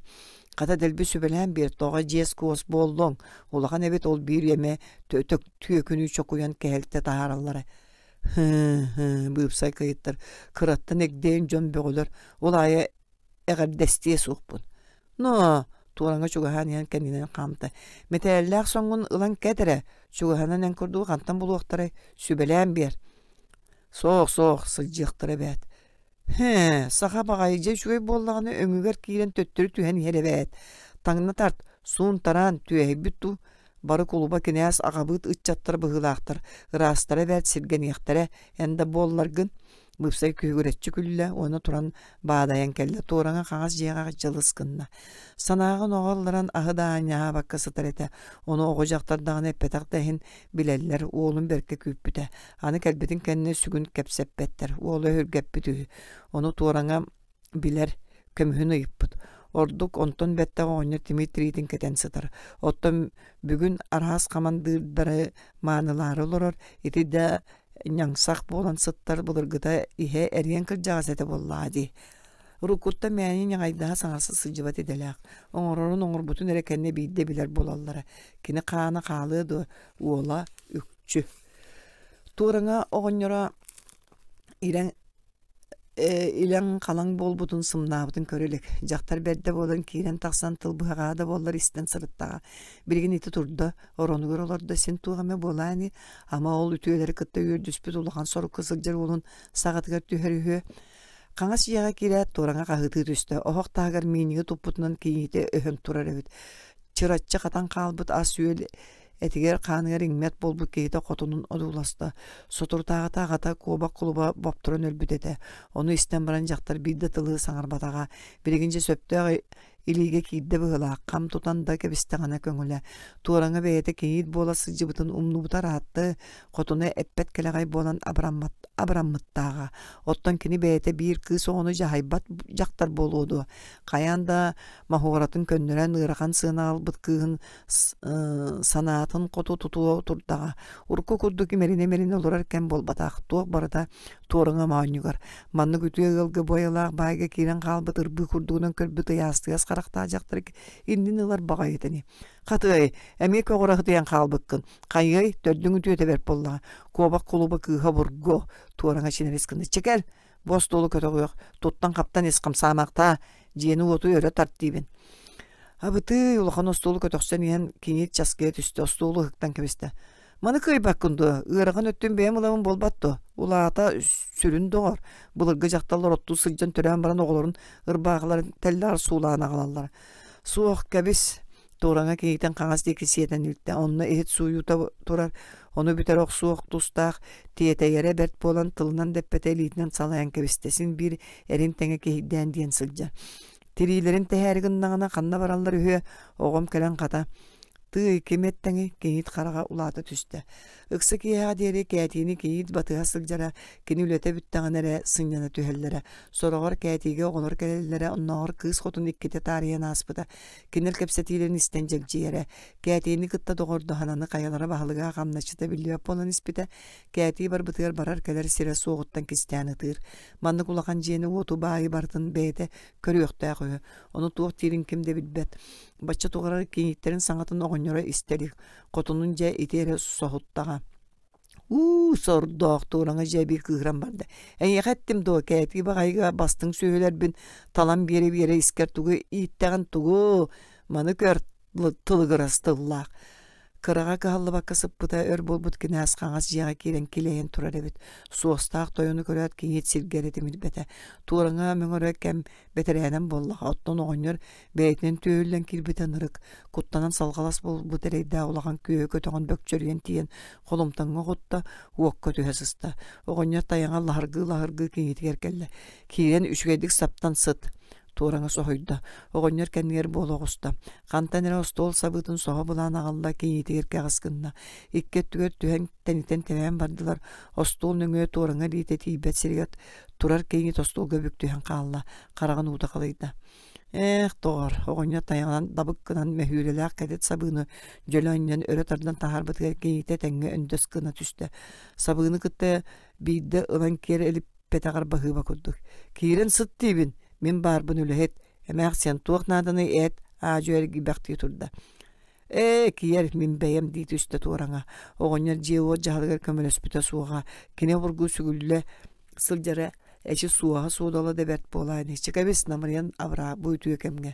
Хата дэлби сүбэлээн биэр, тоҕо дьиэс-куос буоллуҥ, улахан эбит ол биир эмэ түөкүнү чокуйан кэһэлтэ таһаараллара. Һы-һы, быыпсай кыйыттар, кыраттан эгдэйэн дьон бөҕөлөр, ол аайы эҕэрдэстиэ суохпун. Но, туораҥҥа чугаһаан иһэн кэннинэн хаамта. Мэтээллээх соҥҥун ылан кэт эрэ, чугаһынан эн курдугу хантан булуохтарай, сүбэлээн биэр. Суох, суох, сылдьыахтара эбээт. Һээ, саха баҕайы дьэ үчүгэй буоллаҕына өҥүгэр киирэн төттөрү түһэн иһэр эбээт. Таҥна тарт, суун-тараан, түөһэйбит дуу. Бары кулуба кинээс аҕабыыт ыччаттар быһыылаахтар, ыраастара эбээт сиргэниэхтэрэ, эн да буолларгын. Быыпсай күһүгүрэччи күллэ уонна туран баадайан кэллэ, туораҥа хаҥас дьиэҕэ дьылыс гынна. Санааҕын оҕо ылларан аһы да аанньаһаабакка сытар этэ, ону оҕо дьахтар даҕаны эппэтэх да иһин билэллэр, уолун бэркэ күүппүтэ. Аны кэлбитин кэннэ сүгүн кэпсэппэттэр, уола өһүргэппит үһү. Ону туораҥа билэр, көмүһүн ыйыппыт. Ордук онтон бэттэх оҕонньор тимир тириитин кэтэн сытар. Оттон бүгүн араас хамандыырдары маанылаары олорор, ити да ньаҥсах буолан сыттар былыргыта иһэ эриэн кырдьаҕас этэ буоллаҕа дии. Уруккуттан мээнэ ньаҕайдаһа саҥарса сылдьыбат идэлээх, оҥорорун оҥорбутун эрэ кэннэ биирдэ билэр буолаллара. Кини хаана хаалыа дуо, уола үкчү. Туораҥа оҕонньоро ирэн илэҥ-халаҥ буолбутун сымнаабытын көрө илик. Дьахтар бэрдэ буолан киирэн-тахсан тыл быһаҕаһа да буоллар истэн сырыттаҕа. Билигин ити турда, оронугар олордо, син туох эмэ буолаа ини, ама ол үтүөлэри кытта үөрдүспүт улахан сорукка сылдьар уолун саҕатыгар түһэр үһүө. Хаҥас дьиэҕэ киирээт туораҥа хаһыытыы түстэ, оһох таһыгар мииниги туппутунан кийиитэ өһөн турар эбит. Чыраччы хатан хаалбыт ас-үөл этигэр-хааныгар иҥмэт буолбут киһитэ хотунун одууласта. Соторутааҕыта аҕата куобах кулуба бопторон өлбүт этэ. Ону истэн баран дьахтар биир да тылы саҥарбатаҕа. Билигин дьэ сөптөөх илиигэ киирдэ быһыылаах, хам тутан да кэбистэҕинэ көҥүлэ. Туораҥа бэйэтэ кийиит буола сылдьыбытын умнубута ыраатта, хотуна эппэт кэлэҕэй буолан абыраммат абыраммыттааҕа. Оттон кини бэйэтэ биир кыыс оҕону дьаһайбат дьахтар буолуо дуо? Хайаан да моһуоратын көннөрөн ыарахан сыана ылбыт кыыһын санаатын хоту тутуо турдаҕа. Урукку курдук имэринэ-имэринэ олорор кэм буолбатах, туох барыта туораҥа моонньугар. Маннык үтүө ыалга буойалаах баайга киирэн хаалбыт ырбыы курдугунан көрбүт ыйаастыгас харахтаах дьахтар иннин ылар баҕайыта ини. Хатыай, эмиэ көҕүрэ сытыйан хаалбыккын. Хайыай, төрдүҥ үтүөтэ бэрт буоллаҕа. Куобах кулуба кыыһа обургу, туораҥа чинэрис гына. Чэкэл, бу остуолу көтөҕүөх, туттан-хаптан ис хамсаамахтаа, дьиэни-уоту өрө тарт диибин. Абытыы, улахан остуолу көтөхсөн иһэн кийиит часкыйа түстэ, остуолу ыһыктан кэбистэ. Маны кыайбаккын дуо? Ыарахан өттүн бэйэм ылабын буолбат дуо? Улаата сүрүн доҕор. Былыргы дьахталлар оттуу сылдьан төрөөн баран оҕолорун ырбаахыларын тэллэҕэр суулаан аҕалаллара. Суох, кэбис. Туораҥа кийиитин хаҥас диэки сиэтэн илтэ. Онно иһит сууйуута турар. Ону бүтэр охсуох тустаах тиэтэйэрэ бэрт буолан тылынан да эппэтэ илиитинэн салайан кэбистэ. Син биир эрин тэҥэ киһийдээн диэн сылдьар. Тириилэрин тэһээри гыннаҕына ханна бараллар үһүө, оҕом кэлэн хата Тыый, ким эттэҥий? Кийиит хараҕа улаата түстэ. Ыкса киэһэҕэ диэри Кээтиини кийиит батыһа сылдьара, кини үлэтэ бүттэҕинэ эрэ сынньана түһэллэрэ. Сороҕор Кээтиигэ оҕолор кэлэллэрэ, оннооҕор кыыс хотун иккитэ таарыйан ааспыта. Кинилэр кэпсэтиилэрин истэн дьэгдьийэрэ. Кээтиини кытта доҕордоһон аны хайалара баһылыга хамначчыта биллибэт буолан испитэ. Кээтии барбытыгар барар-кэлэр сирэ суоҕуттан кистээн ытыыр. Маннык улахан дьиэни-уоту баайы барытын бэйэтэ көрүөхтээх үһү. Ону туох диирин ким да билбэт. Бачча туҕарар кийииттэрин саҥатын оҕонньоро истэ илик. Хотунун дьэ ити эрэ соһуттаҕа. Уу, сордоох туораҥа дьэ эбии кыыһыран барда. Эйиэхэ эттим дуо, кээтии баҕайыга бастыҥ сүөһүлэрбин талан биэрэ-биэрэ искэр тугу ииттэҕин тугу? Маны көр, тылыгырас тыллаах. Кыраҕа кыһаллыбакка сыппыта өр буолбут кинээс хаҥас дьиэҕэ киирэн килэйэн турар эбит. Суостаах тойону көрөөт кийиит сиргэ эрэ тимирбэтэ. Туораҥа мөҥөрө кэм бэтэрээнэн буоллаҕа. Оттон оҕонньор бэйэтинэн түөһүллэн киирбитэ ынырык. Куттанан салҕалас буолбут эрэйдээх улахан күөһү көтөҕөн бөкчөрүйэн тиийэн холумтаҥҥа оҕутта, уокка түһэ сыста. Оҕонньор тайаҕа лаһыргыы-лаһыргыы кийиитигэр кэллэ. Киирэн үчүгэйдик саптан сыт. Туораҥа соһуйда, оҕонньор кэннигэр буола оҕуста. Хантан эрэ остуол сабыытын соһо былаан аҕалла, кийиитигэр кэҕис гынна. Икки өттүгэр түһэн тэнитэн тэбээн бардылар. Остуол нөҥүө туораҥа илиитэ тиийбэт сиригэр турар кийиит остуолга бүк түһэн хаалла, хараҕын уута халыйда. Ээх, доҕор, оҕонньор тайаҕынан дабык гынан мөһүүрэлээх кэтит сабыыны дьөлө анньан өрө тардан таһаарбытыгар кинитэ тэҥҥэ өндөс гына түстэ. Сабыыны кытта биирдэ ылан киэр илиппэтэҕэр баһыыба курдук. Киирэн сыт диибин, мин баарбын үлэһит, эмээхсиэн туох нааданый эт, аадьуо эргийбэхтии турда. Ээ, киэр, мин бэйэм дии түстэ туораҥа. Оҕонньор дьиэ-уот дьаһалыгар көмөлөспүтэ суоҕа. Кини обургу сүгүллэ сылдьара эчи суоһа-суодала да бэрт буолаа ини. Чыкабис намырыйан абыраа бу үтүө кэмҥэ.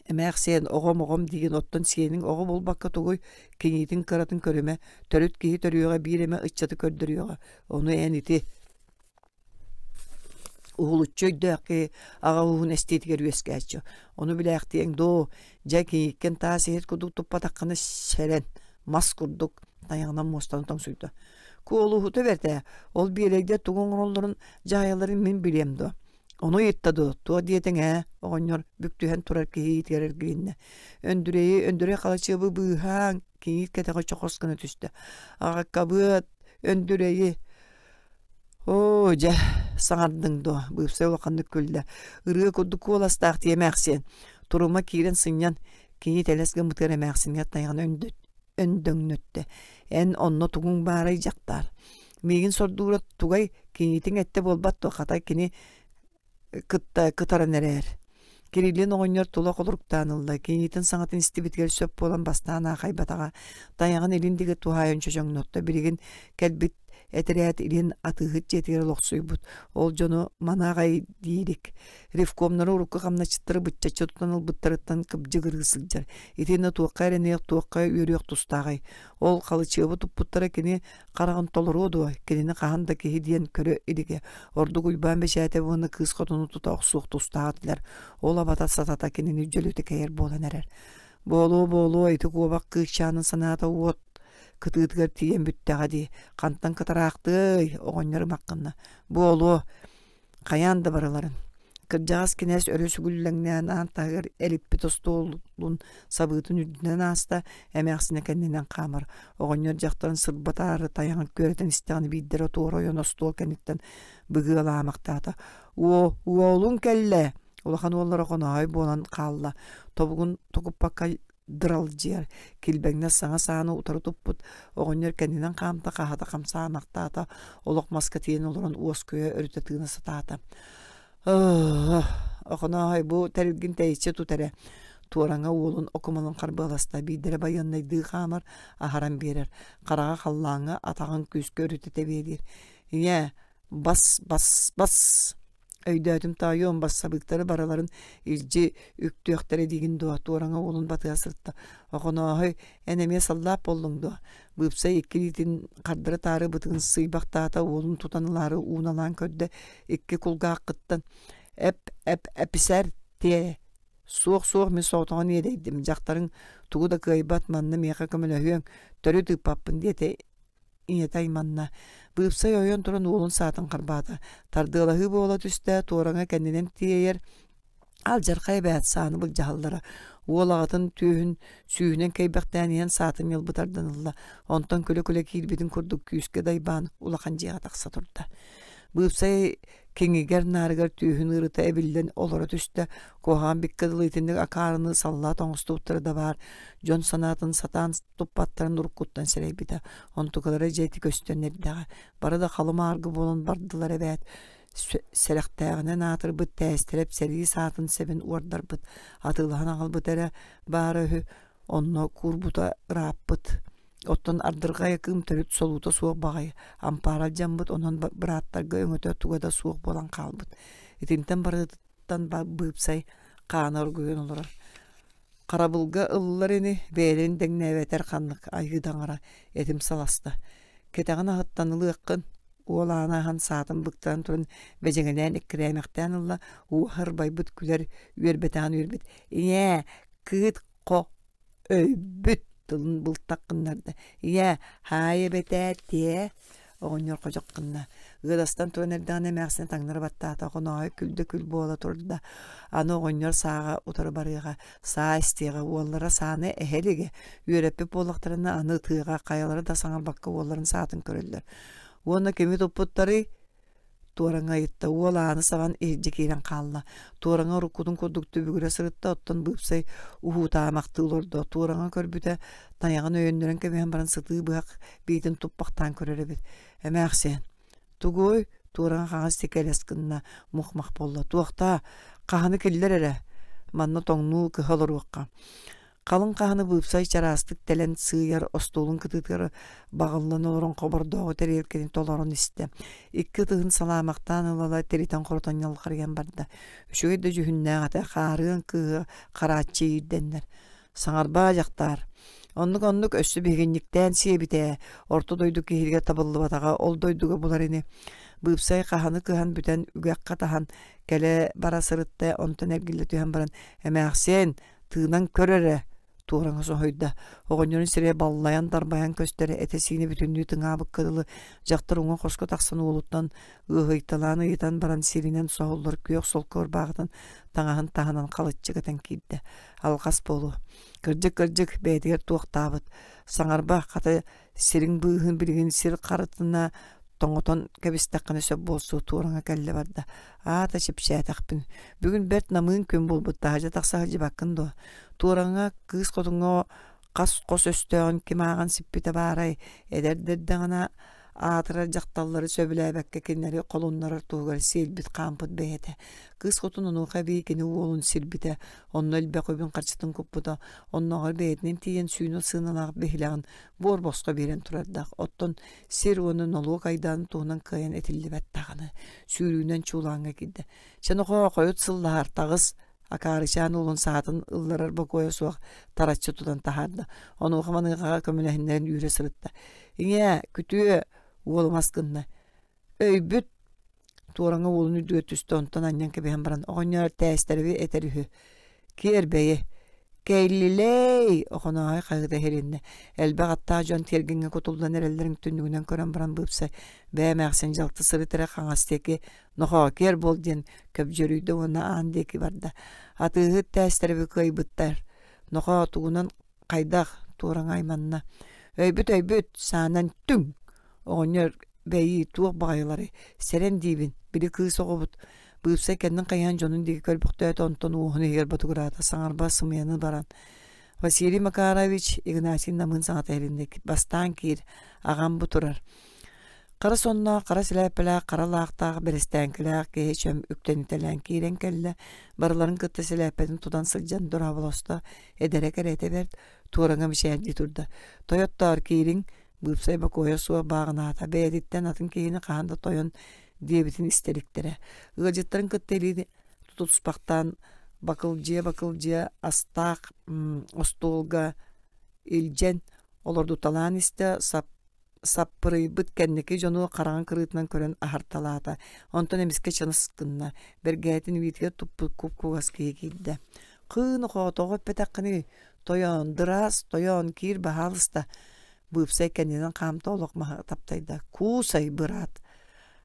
Эмээхсиэн, оҕом оҕом диигин оттон сиэниҥ оҕо буолбакка тугуй, киниитин кыратын көрүмэ, төрүт киһи төрүөҕэ биир эмэ ыччаты көрдөрүөҕэ. Ону эн ити Уһулуччу өйдөөх киһи аҕа ууһун эстиитигэр үөскээччи. Ону билээхтиэҥ доо, дьэ кийииккин таас иһит курдук туппатаххына сэрэн, мас курдук тайаҕынан муостаны тоҥсуйда. Куолуһута бэрт ээ, ол биэлэйдэр тугу оҥороллорун дьаһайалларын мин билиэм дуо? Ону ыйытта дуо, туох диэтиҥ ээ, оҕонньор бүк түһэн турар киһи иитигэр эргилиннэ. Өндүрэйи, Өндүрэй Халачыабы быыһааҥ, кийиит кэтэҕэ чохос гына түстэ. Аҕаккабыат, Өндүрэйи, Оо, дьэ, саҥардыҥ дуо, быыпсай улаханнык күллэ, ырыа курдук куоластаах дии эмээхсиэн, турума киирэн сынньан, кини тэлэс гыммытыгар эмээхсиҥҥэ тайаҕын өндөҥнөттө, эн онно тугуҥ баарай дьахтаар, миигин сордуура тугай, кинитиҥ эттэ буолбат дуо, хата кини кытта кытаран эрээр. Кириллин оҕонньор тула холоруктаан ылла, кинитин саҥатын истибитигэр сөп буолан бастаан аахайбатаҕа, тайаҕын илин диэки туһаайан чочоҥнотто, билигин кэлбит этэрээт илин атыыһыт дьиэтигэр олохсуйбут, ол дьону маны аҕай диирик. Ревкомнары урукку хамначчыттары быччаччы тутан ылбыттарыттан кыбдьыгырыы сылдьар. Итиннэ туохха эрэниэх, туохха үөрүөх тустааҕый? Ол халычыабы туппуттара кини хараҕын толоруо дуо, кинини хаһан да киһи диэн көрө илигэ. Ордук Уйбаан Бэчээтэ уонна кыыс хотуну тута охсуох тустаах этилэр. Ол абата сатата кинини дьөлүтэ кэйэр буолан эрэр. Буолуо-буолуо, ити куобах кыысчаанын санаата уот кытыытыгар тиийэн бүттэҕэ дии. Хантан кытараахтыай, оҕонньор ымаххынна. Буолуо, хайаан да барыларын. Кырдьаҕас кинээс өрө сүгүллэҥнээн аан таһыгар элиппит остуолун сабыытын үрдүнэн ааста, эмээхсинэ кэннинэн хаамар. Оҕонньор дьахтарын сырбатаары тайаҕын күөрэтэн истэҕинэ биирдэрэ туора ойон остуол кэнниттэн быгыалаамахтаата. Уо, уолуҥ кэллэ! Улахан уоллара хонооһой буолан хаалла. Тобугун токуппакка дыралдьыйар, килбэҥнэс саҥа сааны утары туппут оҕонньор кэннинэн хаамта, хаһата хамсаамахтаата, олох маска тиийэн олорон уоскуйа өрүтэ тыына сатаата. Охонооһой бу тэрилгин тэйиччи тут эрэ. Туораҥа уолун окумалын харбыаласта, биирдэрэ байыаннайдыы хаамар, аһаран биэрэр. Хараҕа халлааҥҥа атаҕын күүскэ өрүтэ тэбиэлиир. Ийээ, бас, бас, бас! Өйдөөтүм тоойуом, бассабыыктары барыларын илдьи үктүөхтэрэ диигин дуо, туораҥа уолун батыһа сырытта. Охонооһой, эн эмиэ саллаат буоллуҥ дуо? Быыпсай икки илиитин хардары-таары бытыгын сыыйбахтаата, уолун тутан ылаары ууналаан көрдө, икки кулгааххыттан эп эп эписээр тиэ Суох-суох мин соҕотоҕун иэдэйдим, дьахтарыҥ тугу да кыайбат, манна миэхэ көмөлөһүөҥ, төрүт ыыппаппын диэтэ Ийэтэ айманна, быыпсай ойон туран уолун саатын харбаата, тардыалаһыы буола түстэ, туораҥа кэннинэн тиэйэр, алдьархай эбээт сааны былдьаһаллара. Уол аҕатын түөһүн сүүһүнэн кэйбэхтээн иһэн саатын ньылбы тардан ылла, онтон күлэ-күлэ киирбитин курдук күүскэ дайбаан улахан дьиэҕэ тахса турда. Быыпсай киҥигэр-наарыгар түөһүн ыарыыта эбиллэн олоро түстэ, куһаҕан биккэ дылы итинник акаарыны саллаат оҥостубуттара да баар, дьон санаатын сатаан туппаттарын уруккуттан сэрэйбитэ. Онтукалара дьэ ити көстөн эрдэҕэ. Бары да халы-мааргы буолан бардылар эбээт. Сэрэхтээҕинэн аатырбыт тээстэрэп сэрии саатын сэбин уордарбыт, атыылаһан аҕалбыт эрэ баара үһү, онно куурбута ырааппыт. Оттон ардырҕай кыым төрүт солуута суох баҕайы, ампаара алдьаммыт, онон бырааттарга өҥөтө туга да суох буолан хаалбыт. Итинтэн барытыттан быыпсай хаана оргуйан олорор. Харабылга ыллар ини, бэйэлэрин дэҥнээбэтэр ханнык айыы таҥара этим саласта. Кэтэҕин аһыттан ылыаххын, уол ааны аһан саатын быктаран туран бэдьэҥэлээн эккирээмэхтээн ылла, уоһа ырбайбыт күлэр, үөрбэтэҕин үөрбүт. Ийээ, кыыт хо өйбүт тылын былтах гыннарда. Ийээ, хаай эбэтээ тиэ оҕонньор ходьох гынна. Ыадастан туран эрдэҕинэ эмээхсинэ таҥнары баттаата, Хонооһой күл да күл буола турда. Аны оҕонньор сааҕа утары барыаҕа, саа истиэҕэ, уоллара сааны эһэ илигэ. Үөрэппит буоллахтарына аны ытыаҕа, хайалара да саҥарбакка уолларын саатын көрөллөр. Уонна кими туппуттарый? Туораҥа ыйытта, уол ааны сабан иһирдьэ киирэн хаалла. Туораҥа уруккутун курдук түбүгүрэ сырытта, оттон быыпсай уһуутаамахтыы олордо. Туораҥа көрбүтэ, тайаҕын өйөннөрөн кэбиһэн баран сытыы быһах биитин туппахтаан көрөр эбит. Эмээхсиэн, тугуй? Туораҥа хаҥас диэки элэс гынна, мух-мах буолла. Туохтаа, хаһаны киллэр эрэ, манна тоҥнуу кыһа олоруохха. Халыҥ хаһаны быыпсай чараастык тэлэн сыыйар остуолун кытыытыгар баҕыллан олорон хобордооҕу тэриэлкэтин толорон истэ. Икки ытыһын салаамахтаан ыла-ыла тиритэн-хорутан ньалҕарыйан барда. Үчүгэй да дьүһүннээх этэ, хаарыан кыыһа харааччы иирдэннэр. Саҥарбаа дьахтаар. Оннук-оннук өссө биһигинньиктээн сиэбит ээ, орто дойду киһитигэр табыллыбатаҕа ол дойдуга булар ини. Быыпсай хаһаны кыһан бүтэн үгэххэ таһан кэлэ бара сырытта, онтон эргиллэ түһэн баран «Эмээхсиэн, Тыынан көр эрэ, туораҥа соһуйда. Оҕонньорун сирэйэ баллайан-дарбайан көстөрө, этэ-сиинэ бүтүннүү тыҥаабыкка дылы дьахтар уҥа хоско тахсан уолуттан ыаһыйталаан ыйытан баран сиринэн соһуллар күөх солко ырбаахытын таҥаһын таһынан халыччы кэтэн киирдэ. Алҕас буолуо. Кырдьык-кырдьык, бэйэтигэр туохтаабыт. Саҥарба, хата сириҥ быыһын билигин сир харытына тоҥотон кэбистэххинэ сөп буолсу туораҥа кэллэ барда аата чэпчээтэхпин бүгүн бэрт намыын күн буолбут таһырдьа тахса сылдьыбаккын дуо туораҥа кыыс хотуҥҥа хас хос өстөөҕүн ким ааҕан сиппитэ баарай эдэр да эрдэҕинэ аатырар дьахталлары сөбүлээбэккэ кинилэри холуннарар туһугар сиэлбит хаампыт бэйэтэ кыыс хотун онуоха эбии кини уолун сирбитэ онно элбэх үбүн-харчытын куппута оннооҕор бэйэтинэн тиийэн сүүнэ сыаналаах биһилэҕин буор босхо биэрэн турардаах оттон сир уонна нолуок айдаанын туһунан кыайан этиллибэт даҕаны сүүрүүнэн чуулааҥҥа киирдэ чэ нохоо хойут сыллаһар таҕыс акаарычаан уолун саатын ылларар бокуойа суох тараччы тутан таһаарда онуоха маныахаҕа көмөлөһүннэрэн үүрэ сырытта ийээ күтүө уолум ас гынна өйбүт туораҥа уолун үрдүгэр түстэ онтон анньан кэбиһэн баран оҕонньор тээстэрэби этэр үһү киэр бэйи кэллилэй Охонооһой хаһыыта иһилиннэ элбэх аттаах дьон тиэргэҥҥэ кутуллан эрэллэрин түннүгүнэн көрөн баран быыпса бээ эмээхсин дьалты сырыт эрэ хаҥас диэки нохоо киэр буол диэн көбдьүөрүйдэ уонна аан диэки барда атыыһыт тээстэрэби кыайбыттар нохоо тугунан хайдах туораҥа айманна өйбүт өйбүт саанан түҥ Оҕонньор бэйии туох баҕайыларый, сэрэн диибин, били кыыс оҕобут быыпсай кэннин хайыһан дьонун диэки көрбөхтөөтө, онтон уоһун иһигэр ботугураата, саҥарба сымыйаны баран Василий Макарович Игнатий намыын саҥата иһилиннэ, бастаан киир, аҕам бу турар. Хара сонноох, хара сэлээппэлээх, хара лаахтаах, бэрэстээҥкилээх киһи чөм үктэнитэлээн киирэн кэллэ, барыларын кытта сэлээппэтин тутан сылдьан дорооболосто, эдэрэ кэрэтэ бэрт, туораҥа мичээрдии турда. Тойоттоор киириҥ, Быыпсай бокуойа суох бааҕынаата, бэйэтиттэн атын киһини хаһан да тойон диэбитин истэ иликтэрэ. Ыалдьыттарын кытта илии тутуспахтаан бакылдьыйа-бакылдьыйа астаах остуолга илдьэн олордуталаан истэ, сап саппырыйбыт кэнники дьону хараҕын кырыытынан көрөн аһарталаата. Онтон эмискэ чанас гынна, бэргэһэтин илиитигэр туппут куп-кугас киһи киирдэ. «Кыын оҕоотоҕо эппэтэххиний, тойоон, дыраас, тойоон, киир баһаалыста» Быыпсай кэннинэн хаамта олох маһы таптайда. Куусай, быраат!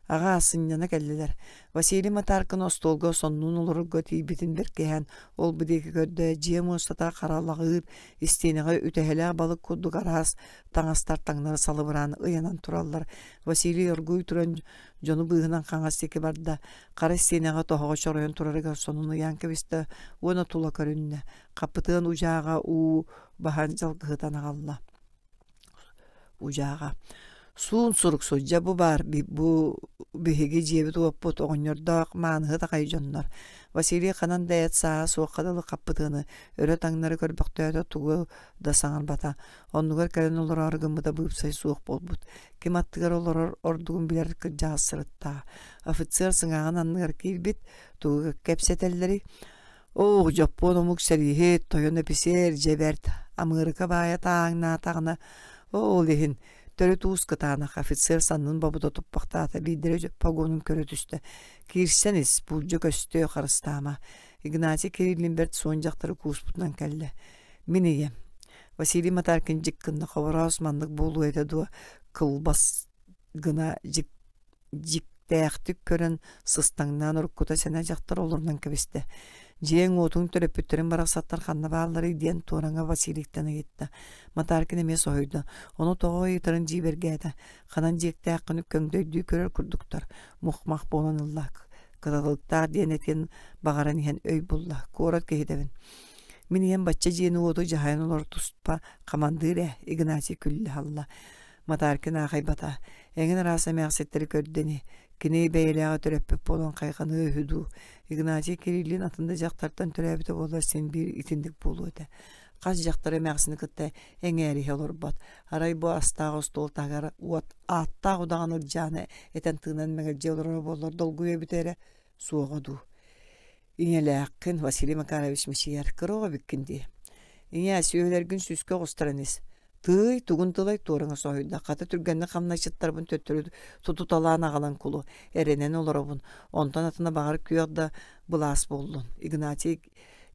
Аҕаа, сынньана кэллилэр. Василий Матаркин остуолга соннуун олорорго тиийбитин бэркиһээн, ол-бу диэки көрдө, дьиэ муостата хара лаҕыыр, истиэнэҕэ үтэһэлээх балык курдук араас таҥастар таҥнары салыбыраан ыйанан тураллар. Василий оргууй туран дьону быыһынан хаҥас диэки барда, хара истиэнэҕэ тоһоҕо чоройон турарыгар сонун ыйаан кэбистэ уонна тула көрүннэ. Хаппытыан удьааҕа уу баһан дьалгыһытан аҕалла Удьааҕа «Суун суруксут дьэ бу баар бу биһиги дьиэбит-уоппут оҕонньордоох мааныһыт аҕай дьоннор» Василий ханан да эт сааһа суохха дылы хаппытыаны өрө таҥнары көрбөхтөөтө тугу да саҥарбата оннугар кэлэн олороору гыммыта быыпсай суох буолбут ким аттыгар олорор ордугун билэр кырдьаҕас сырыттаҕа офицер сыҥааҕын анныгар киирбит тугу кэпсэтэллэрий Оо, дьоппуон омук сэрииһит, тойон эписиэр дьэ бэрт, Амыарыка баайа тааҥнаатаҕына, ол иһин төрүт уус кытаанах офицер саннын бобута туппахтаата, биирдэрэ погонун көрө түстэ. Киирсэн ис, буулдьа көстүө, харыстаама. Игнатий Кириллин бэрт суон дьахтары кууспутунан кэллэ. Мин ийэм. Василий Матаркин дьик гынна, хобороос маннык буолуо этэ дуо, кылбас гына дьик дьиктээхтик көрөн, сыстаҥнаан уруккута сэнэ дьахтар олорунан кэбистэ. Дьиэҥ-уотуҥ төрөппүттэрин барахсаттар ханна баалларый диэн Туораҥа Василийтан ыйытта. Матаркин эмиэ соһуйда. Ону тоҕо ыйытарын дьиибэргээтэ. Ханан дьиэктээххин көҥдөйдүү көрөр курдуктар. Мух-мах буолан ылла. Кыталыктаах диэн этиэн баҕаран иһэн өй булла. Куорат киһитэбин. Мин ийэм бачча дьиэни-уоту дьаһайан олорор туспа хамандыыр ээ, Игнатий күллэ аһалла. Матаркин аахайбата. Эҥин араас эмээхситтэри көрдө ини. Кини бэйэлээҕи төрөппүт буолан хайҕаныа үһү дуу. Игнатий Кириллин атын да дьахтартан төрөөбүтэ буоллар син биир итинник буолуо этэ. Хас дьахтар эмээхсини кытта эҥээриһэ олорбот. Арай бу астаах остуол таһыгар уот ааттаах удаҕан ырдьааны этэн-тыынан мэҥэлдьи олороро буоллар долгуйа эбитэ эрэ суоҕа дуу. Ийэлээххин, Василий Макарович мичийэр, кыра оҕо эбиккин дии. Ийээ, сүөһүлэргин сүүскэ оҕустаран ис. Тыый, тугун тылай туораҥа соһуйда, хата түргэнник хамначчыттарбын төттөрү тутуталаан аҕалан кулу, эрэнэн олоробун, онтон атына баҕар күөх да былаас буоллун. Игнатий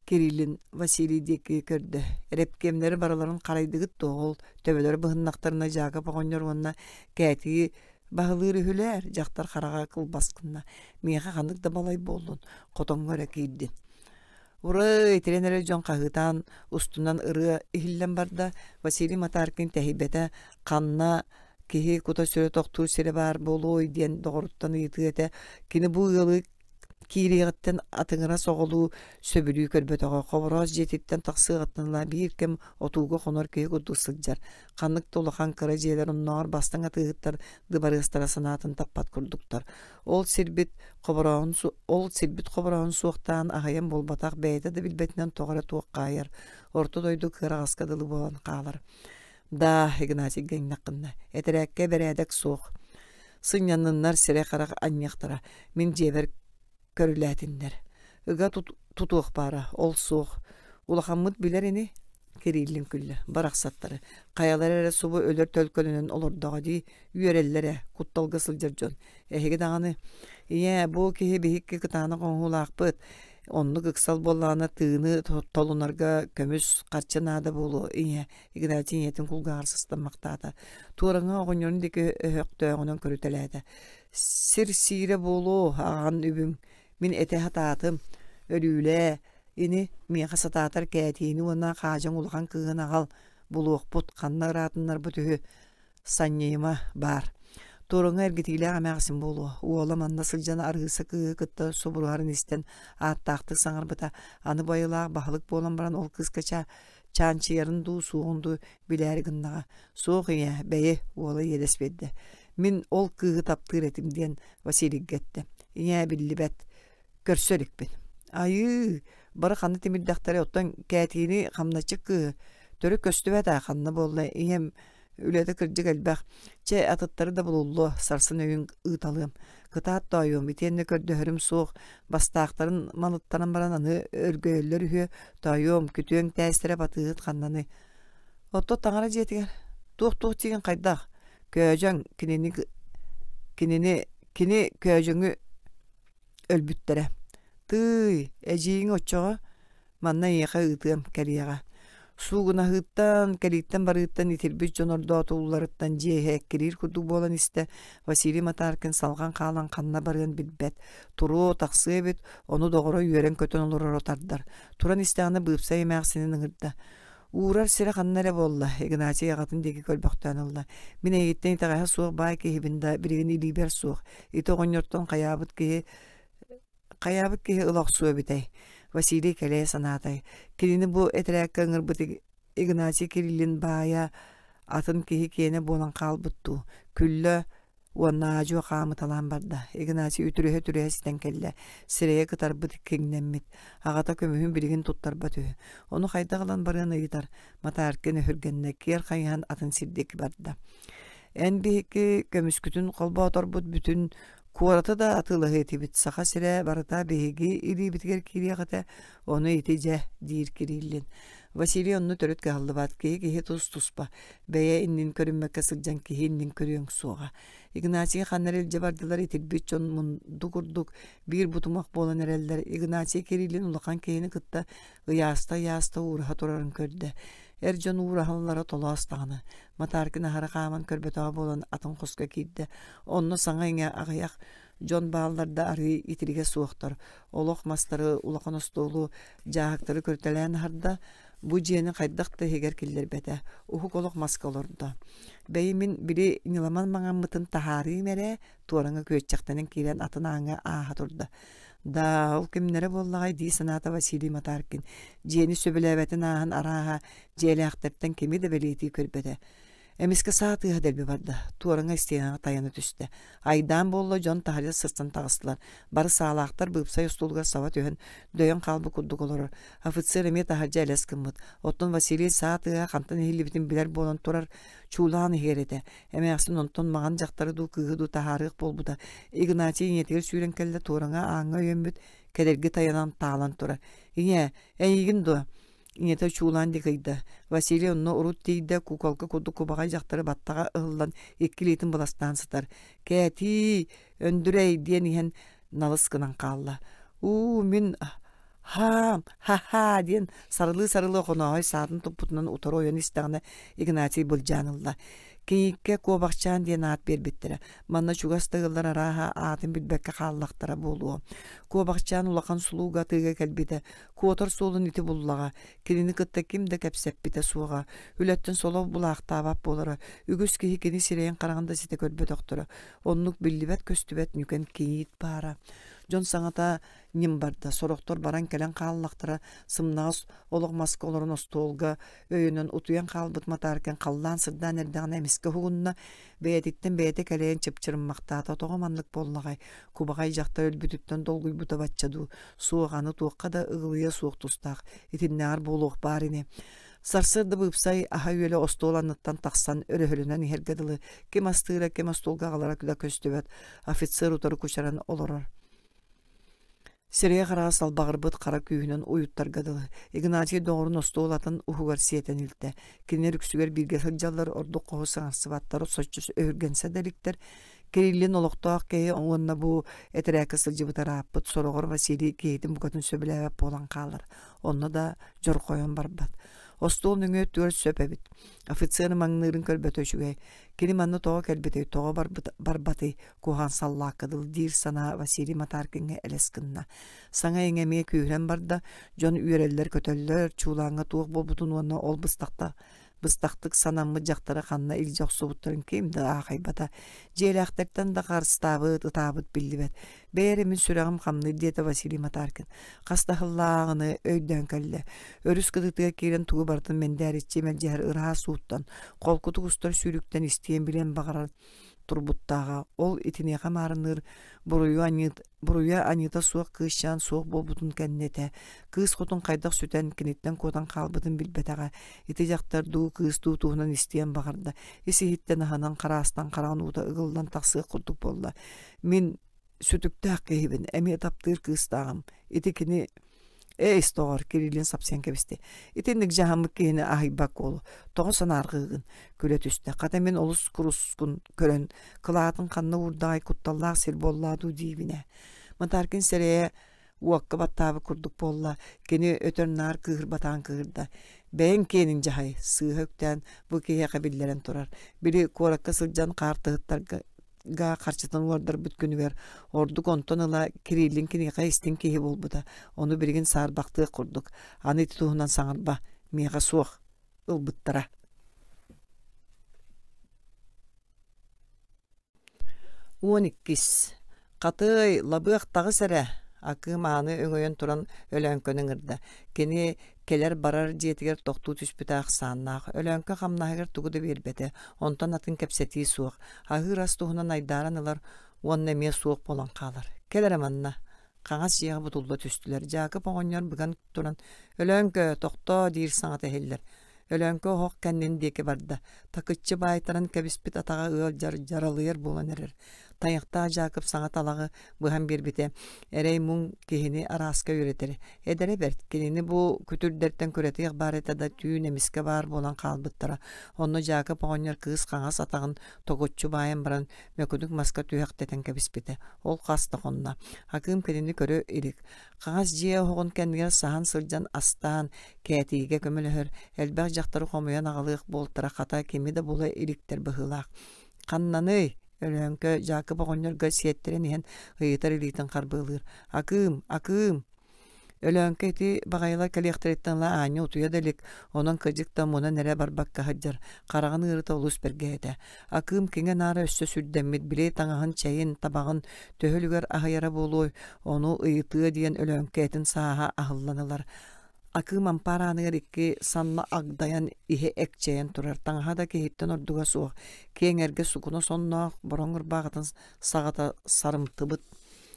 Кириллин Василий диэки көрдө. Эрэпкиэмнэри барыларын харайдыгыт дуо ол төбөлөрө быһыннахтарына Дьаакып оҕонньор уонна Кээтии баһылыыр үһүлээр, дьахтар хараҕа кылбас гынна. Миэхэ ханнык да балай буоллун, хотоҥҥо эрэ киирдин. Ураа, итирэн эрэр дьон хаһыытаан устунан ырыа иһиллэн барда. Василий Матаркин тэһийбэтэ, ханна киһи кута-сүрэ тохтуур сирэ баар буолуой диэн доҕоруттан ыйытыы этэ. Кини бу ыалы Киириэҕиттэн атыҥырас оҕолуу сөбүлүү көрбөтөҕө, Хобороос дьиэтиттэн тахсыаҕыттан ыла биир кэм отууга хонор киһи курдук сылдьар, ханнык да улахан кыра дьиэлэр оннооҕор бастыҥ атыыһыттар дыбарыастара санаатын таппат курдуктар. Ол сирбит Хоборооһун ол сирбит Хоборооһун суохтаан аһыйан буолбатах бэйэтэ да билбэтинэн тоҕо эрэ туоххаайар, орто дойду кыараҕаска дылы буолан хаалар. Даа, Игнатий гыннаххына, этэрээккэ бэрээдэк суох. Сынньанныннар сирэй-харах анньыахтара, мин дьиэбэр көрүлээтиннэр. Ыга тутуох баара, ол суох. Улахаммыт билэр ини, Кириллин күллэ, барахсаттары. Хайалара эрэ субу өлөр төлкөлөнөн олордоҕо дии, үөрэллэр ээ, кутталга сылдьар дьон. Эһиги даҕаны, ийээ, бу киһи биһикки кытаанах оҥоһуулаахпыт, оннук ыксал буоллаҕына тыыны толунарга көмүс харчы наада буолуо, ийээ, Игнатий ийэтин кулгааҕар сыстаммахтаата. Туораҥа оҕонньорун диэки өһөхтөөҕүнэн көрүтэлээтэ. Сир сиирэ буолуо, аҕан үбүҥ. Мин этэ сатаатым. Өлүүлээ, ини миэхэ сатаатар Кээтиини уонна Хаадьаҥ улахан кыыһын аҕал, булуохпут, ханна ыраатыннарбыт үһү. Санньыйыма баар. Туораҥа эргитиилээх эмээхсин буолуо. Уола манна сылдьан Арыыса кыыһы кытта субуруһарын истэн ааттаахтык саҥарбыта. Аны байылаах баһылык буолан баран ол кыыска чаанчыйарын дуу, суоҕун дуу билээри гыннаҕа. Суох ийээ, бэйи, уола иэдэс биэрдэ. Мин ол кыыһы таптыыр этим диэн Василийга эттэ. Ийээ, биллибэт. Көрсө иликпин. Айыы, бары ханна тимирдэхтэрэ, оттон Кээтиини хамначчык кыыһы төрүт көстүбэт аа ханна буолла ийэм үлэтэ кырдьык элбэх. Чэ, атыттары да булуллуо, сарсын өйүн ыыталыам. Кытаат тоойуом, итиэннэ көрдөһөрүм суох, бастаахтарын малыттаран баран аны өргөйөллөр үһүө, тоойуом, күтүөҥ тээстэрэ батыыһыт ханнаны. Отто таҥара дьиэтигэр туох-туох диигин хайдах? Көөдьөҥ кинини кинини кини көөдьөҥү өлбүттэрэ. Тыый, эдьиийиҥ оччоҕо Манна эйиэхэ ыытыам, кэлиэҕэ. Суугунаһыыттан, кэлииттэн-барыыттан итирбит дьон ордоотулларыттан дьиэ иһэ эккириир курдук буолан истэ. Василий Матаркин салҕан хаалан ханна барыан билбэт. Туруо, тахсыа эбит, ону доҕоро үөрэн-көтөн олороро тардар. Туран истэҕинэ быыпсай эмээхсинин ыҥырда. Уурар сирэ ханна эрэ буолла, Игнатий аҕатын диэки көрбөхтөөн ылла. Мин эйигиттэн итэҕэһэ суох баай киһибин да, билигин илиибэр суох. Ити оҕонньортон хайаабыт киһи Хайаабыт киһи ыла охсуо эбитэй? Василий кэлээ санаатай. Кинини бу этэрээккэ ыҥырбыт Игнатий Кириллин баайа атын киһи киэнэ буолан хаалбыт дуу? Күллэ уонна аадьуо хаамыталаан барда. Игнатий үтүрүһэ-үтүрүһэ ситэн кэллэ. Сирэйэ кытарбыт, киҥнэммит. Аҕата көмүһүн билигин туттарбат үһү. Ону хайдах ылан барыан ыйытар. Матааркин өһүргэннэ, киэр хайыһан атын сир диэки барда. Эн биһикки көмүскүтүн холбооторбут бүтүн Куораты да атыылаһыа этибит, Саха сирэ барыта биһиги илиибитигэр киириэх этэ, ону ити дьэ, диир Кириллин. Василий онно төрүт кыһаллыбат, киһи-киһи тус-туспа, бэйэ иннин көрүммэккэ сылдьан киһи иннин көрүөҥ суоҕа. Игнатий ханна эрэ илдьэ бардылар итирбит дьон мунду курдук биир бутумах буолан эрэллэр. Игнатий Кириллин улахан киһини кытта ыйааста-ыйааста уураһа турарын көрдө. Эр дьон уураһаллара толоос даҕаны. Матааркин аһара хааман көрбөтөҕө буолан атын хоско киирдэ. Онно саҥа-иҥэ аҕыйах. Дьон бааллар да арыый итиригэ суохтар. Олох мастары, улахан остуолу, дьааһыктары көрүтэлээн аһарда, бу дьиэни хайдах да иһигэр киллэрбэтэ, уһук олох маска олордо. Бэйи мин били ньыламан маҥаммытын таһаарыым эрэ, туораҥа күөччэхтэнэн киирэн атын ааҥҥа ааһа турда. Да, ол кимнэрэ буоллаҕай дии санаата Василий Матаркин. Дьиэни сөбүлээбэтин ааһан арааһа дьиэлээхтэртэн кими да бэлиэтии көрбөтө. Эмискэ саа тыаһа дэлби барда, туораҥа истиэнэҕэ тайана түстэ. Айдаан буолла, дьон таһырдьа сырсан таҕыстылар. Бары саалаахтар быыпсай остуолугар саба түһэн, дөйөн хаалбыт курдук олорор. Офицер эмиэ таһырдьа элэс гыммыт. Оттон Василий саа тыаһа хантан иһиллибитин билэр буолан турар, чуулаан иһэр этэ. Эмээхсин онтон маҕан дьахтары дуу, кыыһы дуу таһаарыах буолбута. Игнатий ийэтигэр сүүрэн кэллэ, туораҥа ааҥҥа өйөммүт, кэдэрги тайанан таалан турар. «Ийээ, эйигин дуо?» Ийэтэ чуулаан диэки ыйда. Василий онно урут тиийдэ, куколка курдук кубаҕай дьахтары баттаҕа ыһыллан икки илиитин быластаан сытар. «Кээтии, Өндүрэй!» диэн иһэн налыс гынан хаалла. «Уу, мин хаам, ха-ха!» диэн сарылыы-сарылыы Охонооһой саатын туппутунан утары ойон истэҕинэ Игнатий былдьаан ылла. Кийииккэ Куобахчаан диэн аат биэрбиттэрэ. Манна чугас да ыаллар арааһа аатын билбэккэ хааллахтара буолуо. Куобахчаан улахан сулууга атыыга кэлбитэ. Куотар суолун ити буллаҕа, кинини кытта ким да кэпсэппитэ суоҕа, үлэттэн соло булаахтаабат буолара, үгүс киһи кини сирэйин-хараҕын да ситэ көрбөтөхтөрө, оннук биллибэт-көстүбэт ньүкэн кийиит баара. Дьон саҥата ньим барда, сорохтор баран-кэлэн хааллахтара, сымнаҕас олох маска олорон остуолга өйөнөн утуйан хаалбыт Матааркин халлаан сырдаан эрдэҕинэ эмискэ уһугунна, бэйэтиттэн бэйэтэ кэлэйэн чыпчырыммахтаата, тоҕо маннык буоллаҕай, кубаҕай дьахтар өлбүтүттэн долгуйбута бачча дуу, Суох, аны туохха да ыгылыйа суох тустаах, итиннээҕэр буолуох баар ини. Сарсыарда быыпсай аһа-үөлэ остуол анныттан тахсан өрөһөлөнөн иһэргэ дылы ким астыыра, ким остуолга аҕалара да көстүбэт, офицер утары кучаран олорор. Сирэйэ-хараҕа салбаҕырбыт хара күүһүнэн уйуттарга дылы Игнатий доҕорун остуол атын уһугар сиэтэн илтэ. Кинилэр үксүгэр бииргэ сылдьаллар, ордук хоһу саҥарсыбаттар, соччо өһүргэнсэ да иликтэр. Кириллин олохтоох киһи уонна бу этэрээккэ сылдьыбыт ырааппыт, сороҕор Василий киһитин букатын сөбүлээбэт буолан хаалар, онно да дьорҕойон барбат. Остуол нөҥүө өттүгэр сөп эбит. Офицер маҥныырын көрбөтө үчүгэй. Кини манна тоҕо кэлбитэй, тоҕо барбатый, куһаҕан саллаакка дылы диир санаа Василий Матаркиҥҥа элэс гынна. Саҥа-иҥэ эмиэ күүһүрэн барда, дьон үөрэллэр-көтөллөр, чуулааҥҥа туох буолбутун уонна ол быстахта Быстахтык санаммыт дьахтары ханна илдьэ охсубуттарын ким да аахайбата. Дьиэлээхтэртэн да харыстаабыт, ытаабыт биллибэт. Бэйэ эрэ мин сүрэҕим хамныыр диэтэ Василий Матаркин. Хас да сыллааҕыны өйдөөн кэллэ. Өрүс кытыытыгар киирэн тугу барытын мэндээриччи мэлдьэһэр ыраас ууттан, холкутук устар сүүрүктэн истиэн-билиэн баҕарар турбуттааҕа. Ол итиниэхэ маарынныыр буруйу аньыыт Буруйа аньыыта суох кыысчаан суох буолбутун кэннэ этэ. Кыыс хотун хайдах сүтэн, киниттэн куотан хаалбытын билбэтэҕэ. Ити дьахтар дуу, кыыс дуу туһунан истиэн баҕарда. Ис-иһиттэн аһынан, хараастан хараҕын уута ыгыллан тахсыах курдук буолла. Мин сүтүктээх киһибин, эмиэ таптыыр кыыстааҕым. Ити кини Ээ, доҕор, Кириллин сапсыйан кэбистэ. Итинник дьаһаммыт киһини аһыйбат буолу. Тоҕо санаарҕыыгын? Күлэ түстэ. Хата мин олус курускун көрөн, кылаатын ханна уурдаҕай кутталлаах сир буоллаа дуу диибин ээ. Матаркин сэрэйэ уокка баттаабыт курдук буолла. Кини өтөр-наар кыыһырбатаҕын кыыһырда. Бэйэҥ киэнин дьаһай, сыыһа үктээн бу киһиэхэ биллэрэн турар. Били куоракка сылдьан хаартыһыттарга га харчытын уордарбыт күнүгэр ордук онтон ыла Кириллин киниэхэ истиҥ киһи буолбута, ону билигин саарбахтыах курдук. Аны ити туһунан саҥарба, миэхэ суох ылбыттара. 12. Хатыай, лабыах таҕыс эрэ! Акыым ааны өҥөйөн туран Өлөөҥкөнү ыҥырда. Кини кэлэр-барар дьиэтигэр тохтуу түспүтэ ахсааннаах. Өлөөҥкө хамнаһыгар тугу да биэрбэтэ, онтон атын кэпсэтии суох. Аһыыр ас туһунан айдааран ылар уонна эмиэ суох буолан хаалар. Кэл эрэ манна. Хаҥас дьиэҕэ бутулла түстүлэр. Дьаакып оҕонньор быган туран «Өлөөҥкө, тохтоо!» диир саҥата иһиллэр. Өлөөҥкө оһох кэннин диэки барда. Такыччы баайтаран кэбиспит атаҕа ыалдьар, дьаралыйар буолан эрэр. Тайахтаах Дьаакып саҥа талаҕы быһан биэрбитэ. Эрэй-муҥ киһини арааска үөрэтэр. Эдэрэ бэрт, кинини бу күтүрдэртэн күрэтиэх баар этэ да түүн эмискэ баар буолан хаалбыттара. Онно Дьаакып оҕонньор кыыс хаҥас атаҕын тогуччу баайан баран мөкүнүк маска түһэхтэтэн кэбиспитэ. Ол хас да хонно. Акыым кинини көрө илик. Хаҥас дьиэ оһоҕун кэннигэр саһан сылдьан астаан, кээтиигэ көмөлөһөр, элбэх дьахтары хомуйан аҕалыах буолтара хата кими да була иликтэр быһыылаах. «Ханнаный?» Өлөөҥкө Дьаакып оҕонньорго сиэттэрэн иһэн ыйытар илиитин харбыалыыр: «Акыым, Акыым!» Өлөөҥкө ити баҕайылар кэлиэхтэриттэн ыла аанньа утуйа да илик, онон кырдьык да мунан эрэ барбакка сылдьар, хараҕын ыарыыта олус бэргээтэ. Акыым киҥэ-наара өссө сүрдэммит, били таҥаһын, чэйин, табаҕын төһө үлүгэр аһыйара буолуой, ону ыйытыа диэн Өлөөҥкө этин сааһа аһыллан ылар. Акыым ампаар ааныгар икки санна агдайан иһэ экчэйэн турар, таҥаһа да киһиттэн ордуга суох, киэҥ эргэ сукуна сонноох, бороҥ ырбаахытын саҕата сарымтыбыт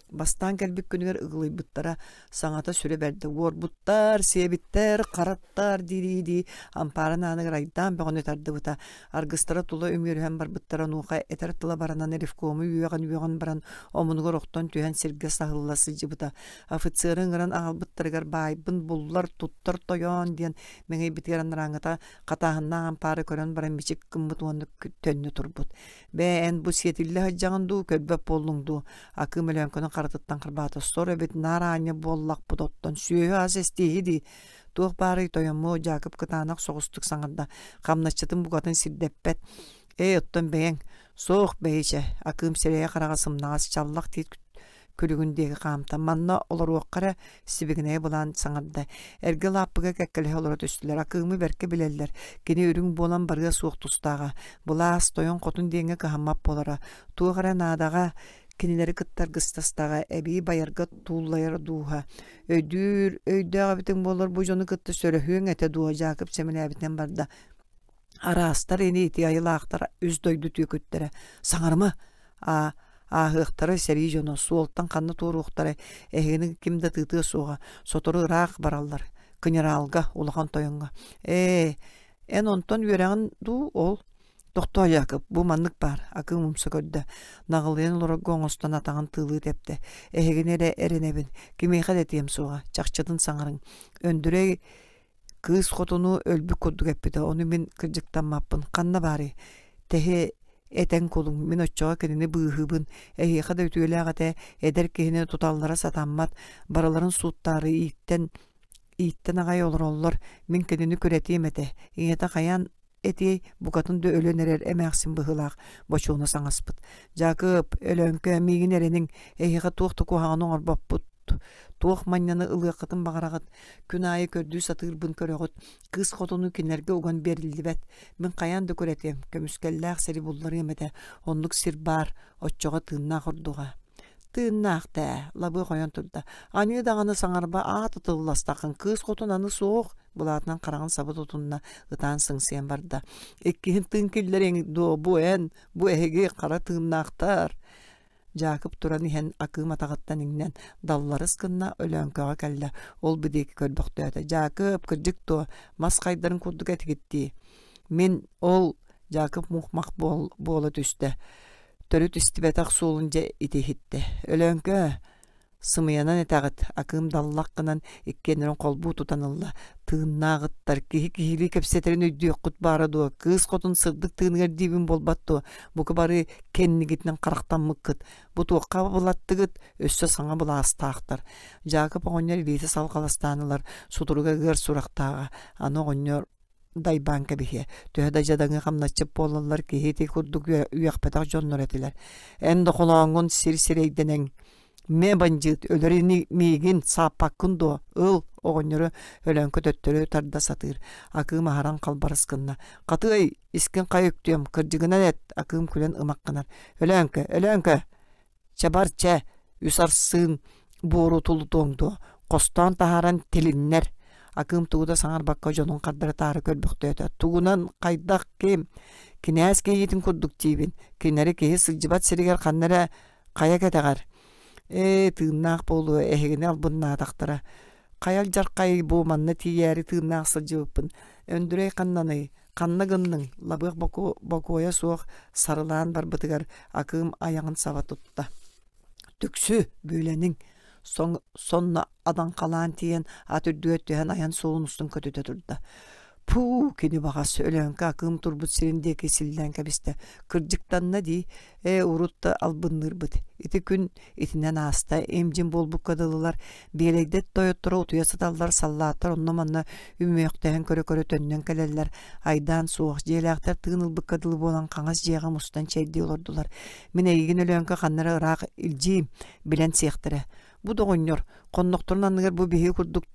Бастаан кэлбит күнүгэр ыгылыйбыттара, саҥата сүрэ бэрдэ уорбуттар, сиэбиттэр, хараттар дии-дии ампаарын ааныгар айдаан бөҕөнү тардыбыта. Аргыстара тула үмүөрүһэн барбыттара, онуоха этэр тыла баранан ревкому үөҕэн-үөҕэн баран омунугар охтон түһэн сиргэ саһылла сылдьыбыта. Офицеры ыҥыран аҕалбыттарыгар баайбын буллар, туттар тойоон диэн мэҥэйбитигэр анарааҥҥыта хатааһыннаах ампаары көрөн баран мичик гыммыт уонна төннө турбут. Бээ, эн бу сиэтиллэ сылдьаҕын дуу, көрбөт буоллуҥ дуу? Акыым Өлөөҥкөнү харатыттан харбаата. Сор эбит, наар аанньа буоллахпыт оттон, сүөһү-ас эстииһи дии. Туох баарый тойомму, Дьаакып кытаанах соҕустук саҥарда. Хамначчытын букатын сирдэппэт. Ээ, оттон бэйэҥ. Суох, бэйичэ, Акыым сирэйэ-хараҕа сымнаҕас, чаллах тиит күлүгүн диэки хаамта. Манна олоруохха эрэ, сибигинэйэ былаан саҥарда. Эргэ лааппыга кэккэлэһэ олоро түстүлэр. Акыымы бэркэ билэллэр. Кини үрүҥ буолан барыа суох тустааҕа. Былаас, тойон-хотун диэҥҥэ кыһаммат буолара. Туох эрэ наадаҕа кинилэри кытта аргыстастаҕа, эбии байарга тууллайар дууһа. Өйдүүр, өйдөөх эбитиҥ буоллар бу дьону кытта сөрөһүөҥ этэ дуо, Дьаакып сэмэлээбитинэн барда. Араастар ини ити айылаахтар үс дойду түөкүттэрэ. Саҥарыма! Аа, ааһыахтара сэрии дьоно, суолтан ханна туоруохтара, эһигини ким да тыытыа суоҕа, сотору ыраах бараллар, кыньыраалга, улахан тойоҥҥо. Ээ, эн онтон үөрэҕин дуу, ол? Тохтоо, Яков, бу маннык баар, Акыым умса көрдө. Наҕылыйан олорорго оҥостон атаҕын тыылыы тэптэ. Эһигини эрэ эрэнэбин, кимиэхэ да этиэм суоҕа, чахчытын саҥарыҥ. Өндүрэй Кыыс хотуну өлбүт курдук эппитэ, ону мин кырдьыктаммаппын, ханна баарый? Тэһи этэн кулуҥ, мин оччоҕо кинини быыһыыбын, эһиэхэ да үтүөлээх этэ, эдэр киһини туталлара сатаммат, барыларын сууттаары ииттэн ииттэн аҕай олороллор, мин кинини күрэтиэм этэ, ийэтэ хайаан этиэй, букатын да өлөн эрэр эмээхсин быһыылаах, бочуона саҥаспыт. Дьаакып, Өлөөҥкө, миигин эрэниҥ, эһиэхэ туох да куһаҕаны оҥорбоппут, туох манньаны ылыаххытын баҕараҕыт, күн аайы көрдүү сатыырбын көрөҕүт, кыыс хотуну кинилэргэ уган биэриллибэт, мин хайаан да күрэтиэм, көмүскэллээх сири булларыам этэ, оннук сир баар, оччоҕо тыыннаах ордуҕа. Тыыннаах дээ, лабыах ойон турда. Аньыы даҕаны саҥарба аат ытылластаххын, кыыс хотун аны суох, былаатынан хараҕын саба тутунна, ытаан сыҥсыйан барда. Иккиһин тыын киллэриэҥ дуо бу эн, бу эһиги хара тыыннаахтар. Дьаакып туран иһэн Акыым атаҕыттан иҥнэн далларыс гынна, Өлөөҥкөҕө кэллэ, ол бу диэки көрбөхтөөтө. Дьаакып, кырдьык дуо, мас хайдарын курдук этигит дии. Мин ол Дьаакып мух-мах буола түстэ. Төрүт истибэтэх суолун дьэ ити иһиттэ. Өлөөҥкөө, сымыйанан этэҕит, Акыым даллах гынан иккиэннэрин холбуу тутан ылла. Тыыннааҕыттар, киһи киһилии кэпсэтэрин өйдүөххүт баара дуо? Кыыс хотун сырдык тыыныгар диибин буолбат дуо? Бука бары кэннигитинэн харахтаммыккыт. Бу туохха булаттыгыт? Өссө саҥа былаастаахтар. Дьаакып оҕонньор илиитэ салҕаластаан ылар, сутуруга ыар сурахтааҕа. Аны оҕонньор дайбаан кэбиһиэ. Төһө да дьадаҥы хамначчыт буолаллар киһи ити курдук үөхпэтэх дьоннор этилэр. Эн да холооҥҥун сир сирэйдэнэҥ. Мэ бандьыыт, өлөр ини миигин сааппаккын дуо? Ыл, оҕонньору Өлөөҥкө төттөрү тарда сатыыр. Акыым аһаран халбарыс гынна. Хатыай, искин хайа үктүөм, кырдьыгынан эт, Акыым күлэн ымах гынар. Өлөөҥкө, Өлөөҥкө! Чэ бар чэ, үс арсыын буору тулутуоҥ дуо, хостоон таһааран тилиннэр. Акыым тугу да саҥарбакка дьонун хардары таары көрбөхтөөтө. Тугунан, хайдах, ким? Кинээс кийиитин курдук диибин. Кинилэри киһи сылдьыбат сиригэр ханна эрэ хайа кэтэҕэр. Ээ, тыыннаах буолуо, эһигини албыннаатахтара. Хайа алдьархай бу манна тиийээри тыыннаах сылдьыбыппын. Өндүрэй ханнаный? Ханна гынныҥ? Лабыах бокуойа суох сарылаан барбытыгар Акыым айаҕын саба тутта. Түксү, бүөлэниҥ! Сонно адаҥхалаан тиийэн ат үрдүгэр түһэн айан суолун устун көтүтэ турда. Пуу, кини баҕас Өлөөҥкө акыым турбут сирин диэки силлээн кэбистэ. Кырдьыктанна дии, ээ урут да албынныырбыт. Ити күн итинэн ааста, им-дьим буолбукка дылылар. Биэлэйдэр тойотторо утуйа сыталлар, саллааттар онно-манна үмүөхтэһэн көрө-көрө төннөн кэлэллэр. Айдаан суох, дьиэлээхтэр тыын ылбыкка дылы буолан хаҥас дьиэҕэ мустан чэйдии олордулар. Мин эйигин Өлөөҥкө ханна эрэ ыраах илдьиим, билэн сиэхтэрэ. Бу да оҕонньор, хоннохторун анныгар бу биһиги курдук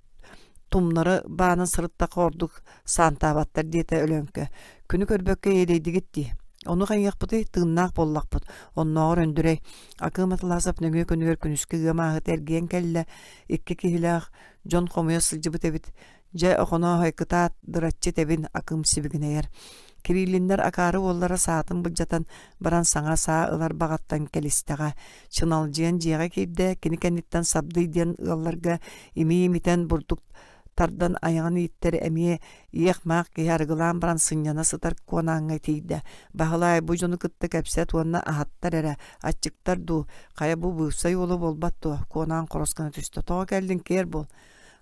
тумнары баанан сырыттахха ордук саантаабаттар диэтэ Өлөөҥкө. Күнү көрбөккө иэдэйдигит дии. Ону хайыахпытый, тыыннаах буоллахпыт. Оннооҕор Өндүрэй, Акыым Атласов нөҥүө күнүгэр күнүскү ыам ааһыта эргийэн кэллэ, икки киһилээх дьон хомуйа сылдьыбыт эбит. Дьэ, Охонооһой, кытаат, дыраччы тэбин, Акыым сибигинэйэр. Кириллиннэр акаары уоллара саатын былдьатан баран саҥа саа ылар баҕаттан кэлистэҕэ. Чыналдьыйан дьиэҕэ киирдэ, кини кэнниттэн Сабдый диэн ыалларга имии-имитэн бурдук тардан айаҕын ииттэр эмиэ иэх-маах киһи арыгылаан баран сынньана сытар куонааҥҥа тиийдэ. Баһылаай бу дьону кытта кэпсэт уонна аһаттар эрэ, аччыктар дуу, хайа бу быыпсай уола буолбат дуо, Куонаан хорос гына түстэ. Тоҕо кэллиҥ киэр буол.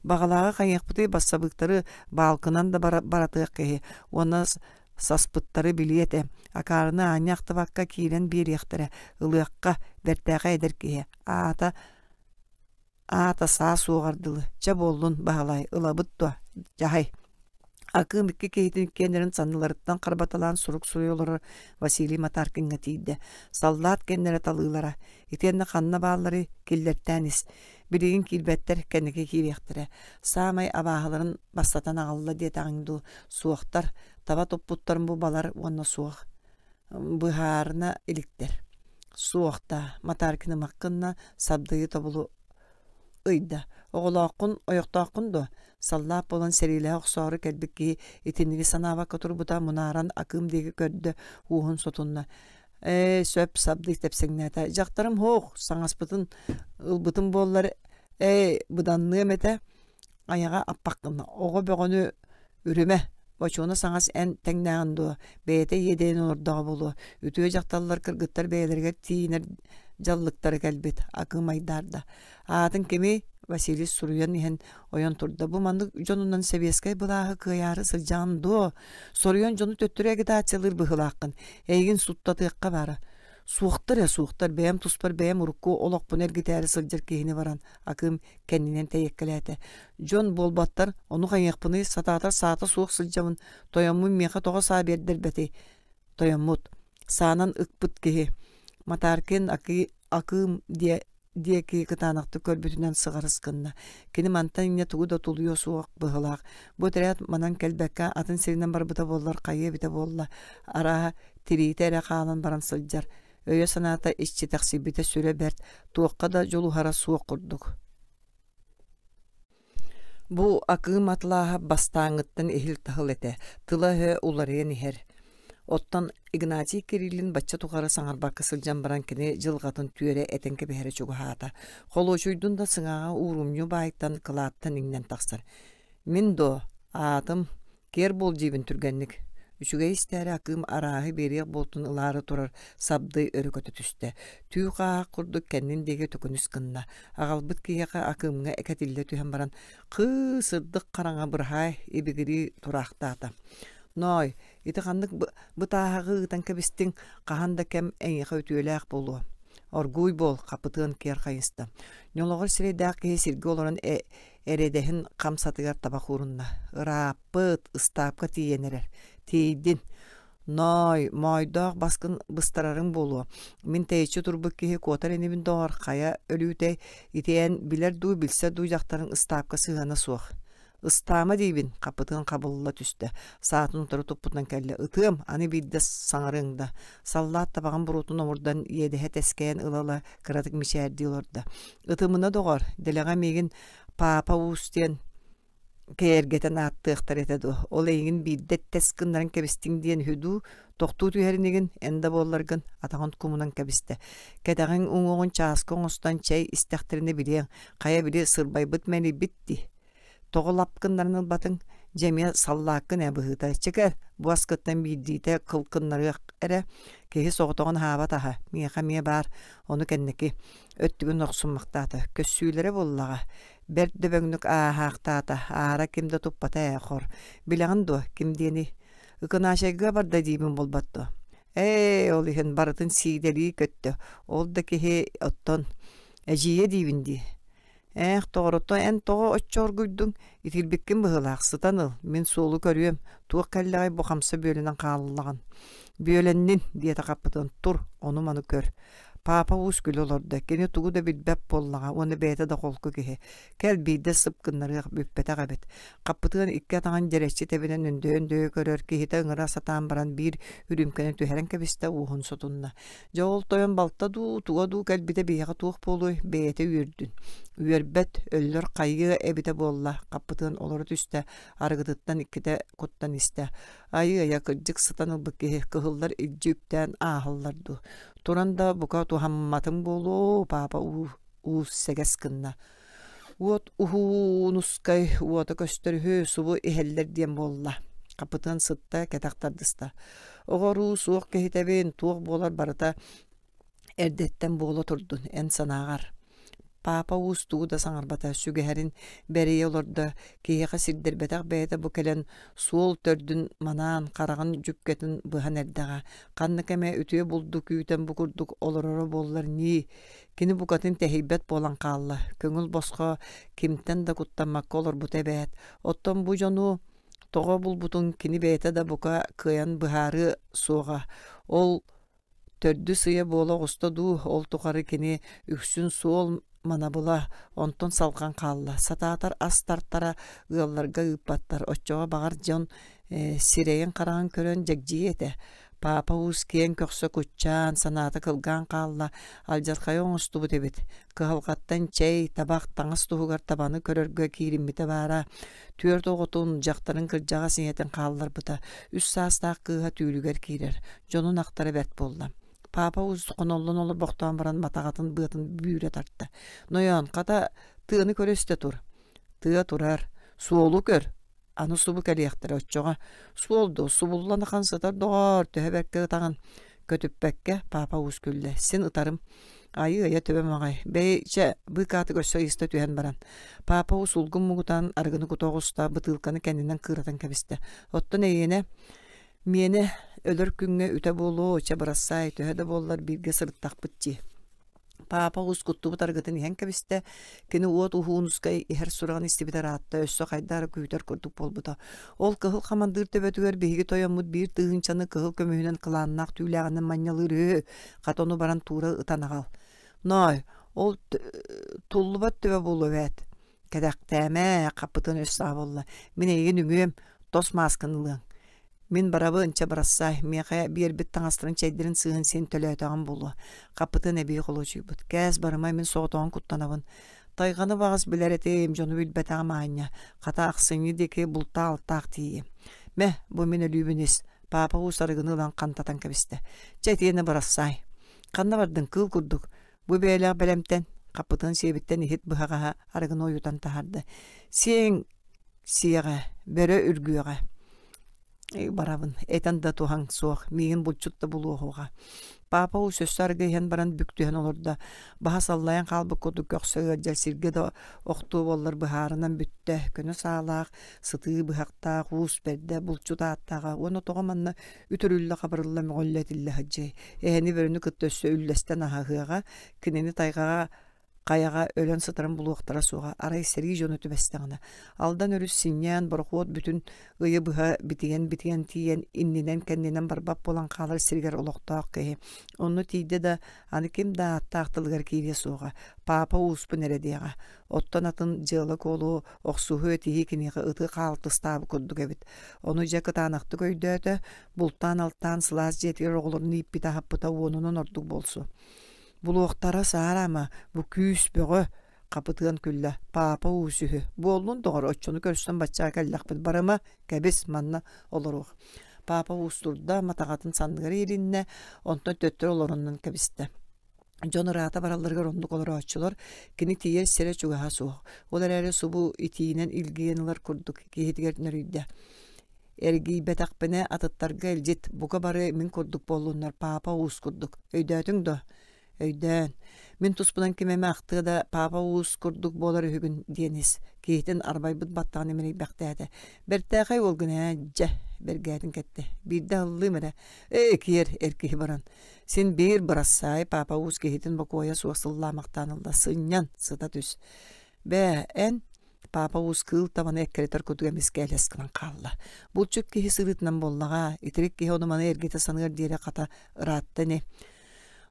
Баҕалааҕы хайыахпытый бассабыыктары баалкынан да баратыах киһи уонна саспыттары билиэ этэ. Акаарыны аанньа ахтыбакка киирэн биэриэхтэрэ, ылыахха, бэртээхэй эдэр киһи. Аата аата саа суоҕар дылы. Чэ буоллун, Баһылай, ылабыт дуо? Дьаһай. Акыым икки киһитин иккиэннэрин санныларыттан харбаталаан сурук суруйа олорор Василий Матаркиҥҥа тиийдэ. Саллаат кэннэрэ талыылара. Итиэннэ ханна баалларый киллэртээн ис. Билигин киирбэттэр, кэнники киириэхтэрэ. Саамай абааһыларын бастатан аҕалла диэтэҕиҥ дуу, суохтар, таба туппуттарын бу балар уонна суох. Быһаарына иликтэр. Суох даа, Матаркин ымах гынна, сабдыйы тобулу ыйда. Оҕолооххун, ойохтооххун дуо? Саллаат буолан сэриилэһэ охсоору кэлбит киһи итинниги санаабакка турбута мунааран Акыым диэки көрдө, уоһун сотунна. Ээ, сөп, сабдый тэпсэҥнээтэ. Дьахтарым һуох, саҥаспытын ылбытым буоллар, ээ, быданныам этэ. Айаҕа аппаххына, оҕо бөҕөнү үрүмэ, Бочуона саҥас эн тэҥнээҕин дуо, бэйэтэ иэдэйэн олордоҕо буолуо. Үтүө дьахталлар кыргыттар бэйэлэригэр тиийинэр дьаллыктара кэлбит, Акыым айдаарда. Аатын кимий? Василий суруйан иһэн ойон турда. Бу маннык дьонунан сэбиэскэй былааһы кыайаары сылдьаҕын дуо? Соруйан дьону төттөрү агитациялыыр быһыылааххын. Эйигин суттатыахха баара. Суохтар ээ суохтар, бэйэм туспар бэйэм урукку олохпун эргитээри сылдьар киһини баран, Акыым кэннинэн тэйэккэлээтэ. Дьон буолбаттар, ону хайыахпыный, сатаатар саата суох сылдьабын, тойоммун миэхэ тоҕо саа биэрдэрбэтий? Тойоммут, саанан ыкпыт киһи. Матаркин Акыым диэ диэки кытаанахтык көрбүтүнэн сыҕарыс гынна. Кини мантан инньэ тугу да тулуйуо суох быһыылаах. Бу этэрээт манан кэлбэккэ атын сиринэн барбыта буоллар хайыа эбитэ буолла. Арааһа, тириитэ эрэ хаалан баран сылдьар. Өйө-санаата иччитэхсийбитэ сүрэ бэрт, туохха да дьулуһара суох курдук. Бу Акыым Атлааһап бастааҥҥыттан иһил-таһыл этэ, тыла-өһө уларыйан иһэр. Оттон Игнатий Кириллин бачча тухары саҥарбакка сылдьан баран кини дьылҕатын түөрэ этэн кэбиһэрэ чугаһаата. Холуочуйдун да сыҥааҕа уурумньу баайтан, кылааттан иҥнэн тахсар. Мин доо, аатым Киэр буол диибин түргэнник. Үчүгэй истээри Акыым арааһы биэриэх буолтун ылаары турар сабдый өрө көтө түстэ. Түү хааһах курдук кэннин диэки төкүнүс гынна. Аҕалбыт киһиэхэ Акыымҥа экэтиллэ түһэн баран, «Хыы, сырдык хараҥа быраһаай» ибигирии тураахтаата. «Ноой, ити ханнык бытааһаҕы ыытан кэбистиҥ, хаһан да кэм эйиэхэ үтүөлээх буолуо». Оргууй буол, хапытыан киэр хайыста. Ньолоҕор сирэйдээх киһи сиргэ олорон эрэдэһин хамсатыгар табах уурунна. Ырааппыт, ыстаапка тиийэн эрэр. Тиийдин. Ноой, моойдоох баскын быстарарыҥ буолуо. Мин тэйиччи турбут киһи куотар инибин доҕор, хайа өлүүтэй, ити эн билэр дуу, билсэр дуу дьахтарыҥ ыстаапка сыһыана суох. Ыстаама диибин, хапытыан хабылла түстэ. Саатын утары туппутунан кэллэ. Ытыам, аны биирдэ саҥарыаҥ да. Саллаат табаҕын буруотун омурдан иэдэһэ тэскэйэн ыла-ыла кыратык мичээрдии олордо. Ытымына доҕор, дэлэҕэ миигин Паапа Уус диэн кэйэргэтэн ааттыахтар этэ дуо? Ол эйигин биирдэ тэс гыннаран кэбистиҥ диэн үһү дуу? Тохтуу түһэр инигин, эн да буолларгын, атаҕын кумунан кэбистэ. Кэтэҕиҥ уҥуоҕун чааска оҥостон чэй истэхтэринэ билиэҥ, хайа били сырбайбыт мэлийбит дии. Тоҕо лап гыннаран ылбатыҥ? Дьэ эмиэ саллааккын ээ быһыыта. Чэ кэл, бу аскыттан биирдиитэ кыл кыннарыах эрэ. Киһи соҕотоҕун аһаабат аһа, миэхэ эмиэ баар, ону кэнники. Өттүгүн охсуммахтаата. Көссүүлэрэ буоллаҕа. Бэрт дөбөҥнүк ааһаахтаата, аара ким да туппата ээ, хор. Билэҕин дуо, ким диэний? Ыкынаачайга барда диибин буолбат дуо? Ээ, ол иһин барытын сиидэлии көттө. Ол да киһи оттон эдьиийэ диибин дии. Ээх, тоҕорото эн тоҕо оччо оргуйдуҥ? Итирбиккин быһыылаах, сытан ыл, мин суолу көрүөм, туох кэллэҕэй бу хамса бүөлэнэн хааллаҕын. Бүөлэннин, диэтэ хаппытын, тур, ону-маны көр. Паапа уус күлэ олордо, кини тугу да билбэт буоллаҕа уонна бэйэтэ да холку киһи. Кэл биирдэ сып гыннарыах бүппэтэх эбит. Хаппытыан икки атаҕын дьэрэччи тэбинэн өндөйө-өндөйө көрөр, киһитэ ыҥыра сатаан баран биир үрүүмкэни түһэрэн кэбистэ, уоһун сотунна. Дьэ ол тойон балта дуу, туга дуу кэлбитэ биһиэхэ туох буолуой, бэйэтэ үөрдүн. Үөрбэт, өллөр хайыа эбитэ буолла, хаппытыан олоро түстэ, арыгытыттан иккитэ куттан истэ. Айыы-айа кырдьык сытан ылбыт киһи кыһыллар илдьи үктээн ааһаллар дуу. Туран да бука туһамматым буолуо, паапа уу, уус сэгэс гынна. Уот уһуунускай уота көстөр үһү, субу иһэллэр диэн буолла. Хапытыан сытта, кэтэх тардыста. Оҕо-уруу суох киһитэбин, туох буолар барыта эрдэттэн буола турдун, эн санааҕар. Паапа уус тугу да саҥарбата, сүгэһэрин бэрийэ олордо, киһиэхэ сирдэрбэтэх бэйэтэ бу кэлэн суол төрдүн манаан, хараҕын дьүккэтин быһан эрдэҕэ. Ханнык эмэ үтүө булду күүтэн бу курдук олороро буоллар ньии, Кини букатын тэһийбэт буолан хаалла, көҥүл босхо кимтэн да куттаммакка олорбута эбээт. Оттон бу дьону тоҕо булбутун кини бэйэтэ да бука кыайан быһаарыа суоҕа. Ол төрдүс ыйа буола оҕуста дуу, ол тухары кини үксүн суол манабыла, онтон салҕан хаалла. Сатаатар ас тартара ыалларга ыыппаттар, оччоҕо баҕар дьон сирэйин-хараҕын көрөн дьэгдьийиэ этэ. Паапа уус киэҥ көхсө куччаан, санаата кылгаан хаалла, алдьархайы оҥостубут эбит. Кыһалҕаттан чэй, табах, таҥас туһугар табаны көрөргө киириммитэ баара. Түөрт оҕотун, дьахтарын кырдьаҕас ийэтин хаалларбыта. Үс саастаах кыыһа түүлүгэр киирэр. Дьонун ахтара бэрт буолла. Паапа уус хоноллон олорбохтоон баран матаҕатын быатын бүүрэ тарта. Нойоон, хата, тыаны көрө истэ тур. Тыа турар. Суолу көр. Аны субу кэлиэхтэрэ оччоҕо суол дуо субуллан ахан сытар доҕоор төһө бэркэ ытаҕын көтүппэккэ паапа уус күллэ син ытарым айыы-айа төбөм аҕай бэйи чэ быыкаатык өссө ыйыста түһэн баран паапа уус улгум муҥутаан арыгыны кута оҕуста бытыылканы кэннинэн кыыратан кэбистэ оттон эйиэнэ миэнэ өлөр күҥҥэ үтэ буолуо чэ бырассаай төһө да буоллар бииргэ сырыттахпыт дии Паапа уус куттубут арыгытын иһэн кэбистэ. Кини уот уһуунускай иһэр сураҕын истибитэ ыраатта, өссө хайдах эрэ күүтэр курдук буолбута. Ол кыһыл хамандыыр төбөтүгэр биһиги тойоммут биир тыһыынчаны кыһыл көмүһүнэн кылааннаах түүлээҕинэн манньалыыр үһү, хата ону баран туура ытан аҕал. Ной, ол туллубат төбө буолуо эбээт. Кэтэхтээмэ, хаппытын өс саҕа буолла. Мин эйигин үҥүөм, тос мааскын ылыаҥ. Мин барабын, чэ бырассаай, миэхэ биэрбит таҥастарын чэйдэрин сыыһын син төлөөтөҕүм буолуо. Хаппытын эбии холуочуйбут. Кээс барыма, мин соҕотоҕун куттанабын. Тайҕаны баҕас билэр этим, дьону билбэтэҕим аанньа. Хата ахсынньы диэки бултаах-алтаах тиийиэм. Мэ, бу мин өлүүбүн ис. Паапа уус арыгыны ылан хантатан кэбистэ. Чэ итиэнэ бырассаай. Ханна бардыҥ, кыыл курдук. Бу бэйэлээх бэлэмтэн, хаппытын сиэбиттэн иһит быһаҕаһа арыгыны ойутан таһаарда. Сиэҥ сиэҕэ, бөрө үргүөҕэ. Барабын, этэн да туһаҥ суох, миигин булчут да булуоһуоҕа. Паапа уус өссө арыгы иһэн баран бүк түһэн олордо. Баһа саллайан хаалбыт курдук көхсө ыалдьар сиргэ да охтуо буоллар быһаарынан бүттэ. Көнө саалаах, сытыы быһахтаах, уус бэрдэ, булчут ааттааҕа уонна тоҕо манна үтүрүллэ-хабырылла мөҕүллэ этиллэ сылдьыай. Эһэни бөрөнү кытта өссө үллэстэн аһаһыаҕа, кинини тайҕаҕа хайаҕа өлөн сытарын булуохтара суоҕа, арай сэрии дьоно түбэстэҕинэ. Алдан өрүс синньээн, борохуот бүтүн ыйы быһа битийэн-битийэн тиийэн, иннинэн-кэннинэн барбат буолан хаалар сиригэр олохтоох киһи. Онно тиийдэ да, аны ким да ааттаах тылыгар киириэ суоҕа, паапа ууспун эрэ диэҕэ. Оттон атын дьыала-куолу охсуһуу-этиһии киниэхэ ыты хаалтыстаабыт курдук эбит. Ону дьэ кытаанахтык өйдөөтө, бултаан-алтаан сылаас дьиэтигэр оҕолорун ииппитэ-аһаппыта уонунан ордук буолсу. Булуохтара саараама, бу күүс бөҕө, хапытыан күллэ, паапа уус үһү. Буоллун доҕор, оччону көрсөн баччаа кэллэхпит, барыма, кэбис, манна олоруох. Паапа уус турда, матаҕатын санныгар иилиннэ, онтон төттөрү олорунан кэбистэ. Дьон ыраата баралларыгар оннук олорооччулар, кини тиийэр сирэ чугаһа суох. Ол эрээри субу итиинэн илгийэн ылар курдук киһитигэр нөрүйдэ. Эргийбэтэхпинэ атыттарга илдьит, бука бары мин курдук буоллуннар, паапа уус курдук. Өйдөөтүҥ дуо? Өйдөөн. Мин туспунан ким эмэ ахтыа да папа уус курдук буолар үһүгүн диэн ис. Киһитин арбайбыт баттаҕын имэрийбэхтээтэ. Бэртээхэй уолгун ээ, дьэ, бэргээтин кэттэ. Биирдэ аһыллыым эрэ. Ээ, киэр, эр киһи баран. Син биир бырассаай папа уус киһитин бокуойа суох сыллаамахтаан ылла. Сынньан, сыта түс. Бээ, эн Папа уус кыыл табаны эккирэтэр курдук эмискэ элэс гынан хаалла. Булчут киһи сырыытынан буоллаҕа, итирик киһи ону-маны эргитэ саныар диэри хата ыраатта ини.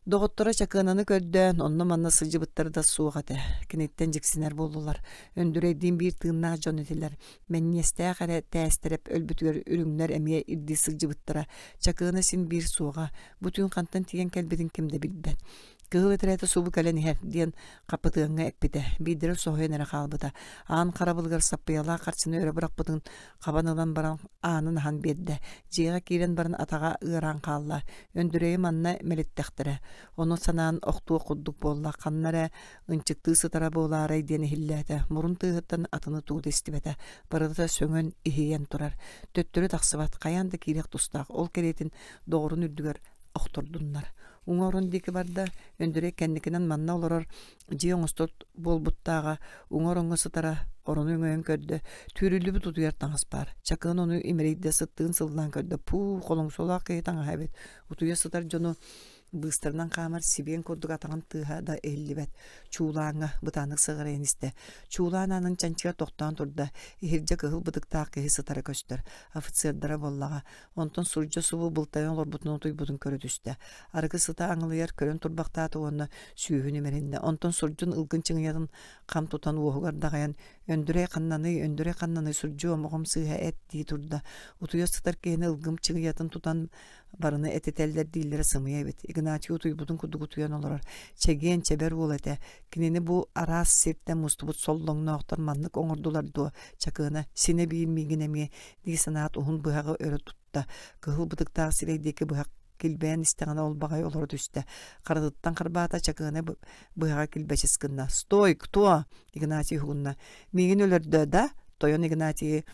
Доҕотторо Чакыананы көрдөөн, онно-манна сылдьыбыттара да суох этэ. Киниттэн дьиксинэр буоллулар. Өндүрэйдиин биир тыыннаах дьон этилэр. Мэнньиэстээх эрэ тээстэрэп өлбүтүгэр үрүҥнэр эмиэ ирдии сылдьыбыттара. Чакыана син биир суоҕа. Бу түүн хантан тиийэн кэлбитин ким да билбэт. Кыһыл этэрээтэ субу кэлэн иһэр диэн хапытыаҥҥа эппитэ. Биирдэрэ соһуйан эрэ хаалбыта. Аан харабылыгар саппыйалаах харчыны өрө бырахпытын хабан ылан баран аанын аһан биэрдэ. Дьиэҕэ киирэн баран атаҕа ыараан хаалла. Өндүрэйи манна мэлиттэхтэрэ. Ону санаан охтуох курдук буолла. Ханна эрэ ынчыктыы сытара буолаарай диэн иһиллээтэ. Мурун тыаһыттан атыны тугу да истибэтэ. Барыта сөҥөн, иһийэн турар. Төттөрү тахсыбат, хайаан да киириэх тустаах. Ол кэриэтин доҕорун үрдүгэр охтордуннар. Уҥа орон диэки барда, Өндүрэй кэнникинэн манна олорор дьиэ оҥостор буолбуттааҕа, уҥа ороҥҥо сытара, орону өҥөйөн көрдө, түүрүллүбүт утуйар таҥас баар. Чакыан ону имэрийдэ, сыттыын сыллаан көрдө, пуу, холоҥсолоох киһи таҥаһа эбит. Утуйа сытар дьону быыстарынан хаамар сибиэн курдук атаҕын тыаһа да иһиллибэт. Чуулааҥҥа бытааннык сыҕарыйан истэ. Чуулаан аанын чанчыга тохтоон турда. Иһирдьэ кыһыл бытыктаах киһи сытара көстөр. Офицердара буоллаҕа. Онтон сурдьа субу былтайан олорбутун утуйбутун көрө түстэ. Арыгы сыта аҥылыйар көрөн турбахтаата уонна сүүһүн имэриннэ. Онтон сурдьун ылгын чыҥыйатын хам тутан уоһугар даҕайан «Өндүрэй ханнаный, Өндүрэй ханнаный, сурдьу омоҕом сыыһа эт» дии турда. Утуйа сытар киһини ылгым чыҥыйатын тутан барыны этитэллэр дииллэрэ сымыйа эбит. Игнатий утуйбутун курдук утуйан олорор. Чэгиэн, чэбэр уол этэ. Кинини бу араас сиртэн мустубут соллоҥноохтор маннык оҥордулар дуо? Чакыана синэ биир миигин эмиэ дии санаат уһун быһаҕы өрө тутта. Кыһыл бытыктаах сирэй диэки быһах килбэйэн истэҕинэ ол баҕайы олоро түстэ. Харатыттан харбаата Чакыана быһаҕа килбэчис гынна. «Стой, кто?» Игнатий уһугунна. «Миигин өлөрдө да?» Тойон Игнатийы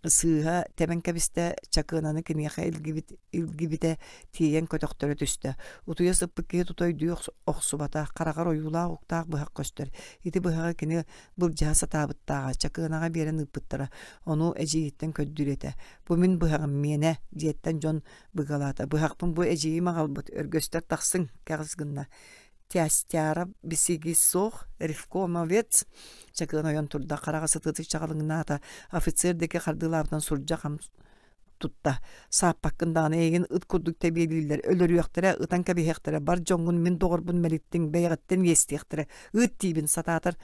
сыыһа тэбэн кэбистэ, Чакыананы киниэхэ илгибит, илгибитэ тиийэн көтөхтөрө түстэ. Утуйа сыппыт киһи тута өйдүү охсубата, хараҕар ойуулаах уктаах быһах көстөр. Ити быһаҕы кини былдьаһа сатаабыттааҕа, Чакыанаҕа биэрэн ыыппыттара. Ону эдьиийиттэн көрдүүр этэ. Бу мин быһаҕым миэнэ, дьиэттэн дьон быгалаата. Быһахпын бу эдьиийим аҕалбыт, өргөстөр тахсыҥ, кэҕис гынна. Тястяра бисиги суох, ревкомовец Чакыан ойон турда, хараҕа сытыытык чаҕылыҥнаата, офицер диэки хардыылаабытынан сурдьа хам тутта. Сааппаккын даҕаны эйигин ыт курдук тэбиэлииллэр, өлөрүөхтэрэ, ытан кэбиһиэхтэрэ, бар дьоҥҥун мин доҕорбун мэлиттиҥ, бэйэҕиттэн иэстиэхтэрэ. Ыыт диибин, сатаатар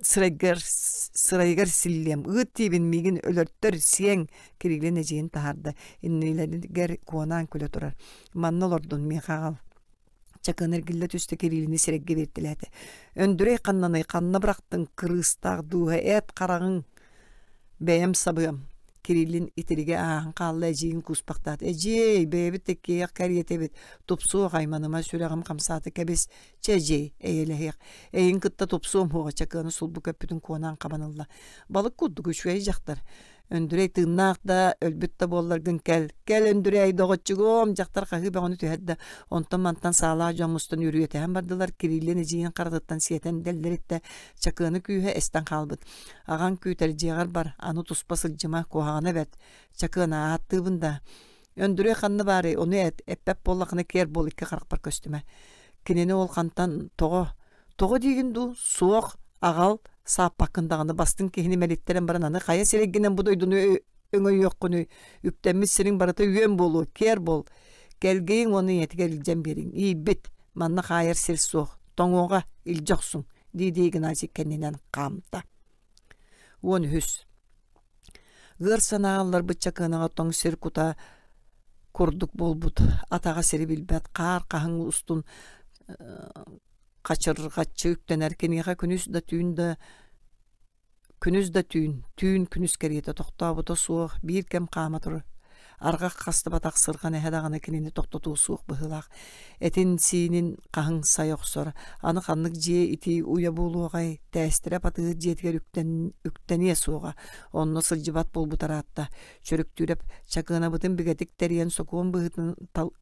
сырайгар сырайыгар силлиэм, ыыт диибин миигин өлөртөр, сиэҥ, Кириллин эдьиийин таһаарда, иннилэригэр куонаан күлэ турар. Манна олордун, миэхэ аҕал. Чакын эргиллэ түстэ Кириллини сирэйгэ биэртэлээтэ. Өндүрэй ханнаный, ханна бырахтыҥ, кырыыстаах дууһа, эт хараҕыҥ Бэйэм сабыам. Кириллин итиригэ ааһан хаалла эдьиийин кууспахтаата. Эдьиэй, бэйэбит да иккиэйэх кэриэтэбит. Тупсуох айманыма сүрэҕим хамсаата кэбис. Чэ, эдьиэй, эйэлэһиэх. Эйин кытта тупсуом суоҕа Чакыаны сулбу көппүтүн куонаан хабан ылла. Балык курдук үчүгэй дьахтар. Өндүрэй тыыннаах да, өлбүт да буолларгын кэл. Кэл, Өндүрэй, доҕоччугуом! Дьахтар хаһыы бөҕөнү түһэрдэ. Онтон-мантан саалаах дьон мустан үрүйэтэһэн бардылар. Кириллин эдьиийин харатыттан сиэтэн дэллэриттэ. Чакыаны күүһэ эстэн хаалбыт. Аҕаҥ күүтэр дьиэҕэр бар, аны туспа сылдьыма, куһаҕана бэрт. Чакыана ааттыыбын да. Өндүрэй ханна баарый, ону эт, эппэт буоллаххына киэр буол икки харахпар көстүмэ. Кинини ол хантан тоҕо Тоҕо диигин дуу? Суох, аҕал, сааппаккын даҕаны бастыҥ киһини мэлиттэрэн баран аны хайа сирэйгинэн бу дойдуну өҥөйүөххүнүй? Үктэммит сириҥ барыта үөн буолуо, киэр буол. Кэлгийиҥ уонна ийэтигэр илдьэн биэриҥ. Иийбит, манна хаайар сир суох. Тоҥуоҕа, илдьэ охсуҥ, дии-дии Игнатий кэннинэн хаамта. 13. Ыар санаа ылларбыт чакыанаҕа тоҥ сир кута курдук буолбут, атаҕа сири билбэт, хаар хаһыҥ устун хачырҕаччы үктэнэр киниэхэ күнүс да түүн да күнүс да түүн, түүн күнүс кэриэтэ тохтообута суох, биир кэм хаама турар. Арҕах хастыбатах сырҕан эһэ даҕаны кинини тохтотуо суох быһыылаах. Этин-сиинин хаһыҥ сайа охсор. Аны ханнык дьиэ итии уйа буолуоҕай, тээстэрэ батыһыт дьиэтигэр үктэн, үктэниэ суоҕа. Онно сылдьыбат буолбут араатта. Чөрүктүүрэп чакыанабытын бигэтик тэрийэн сокуон быһыытынан тал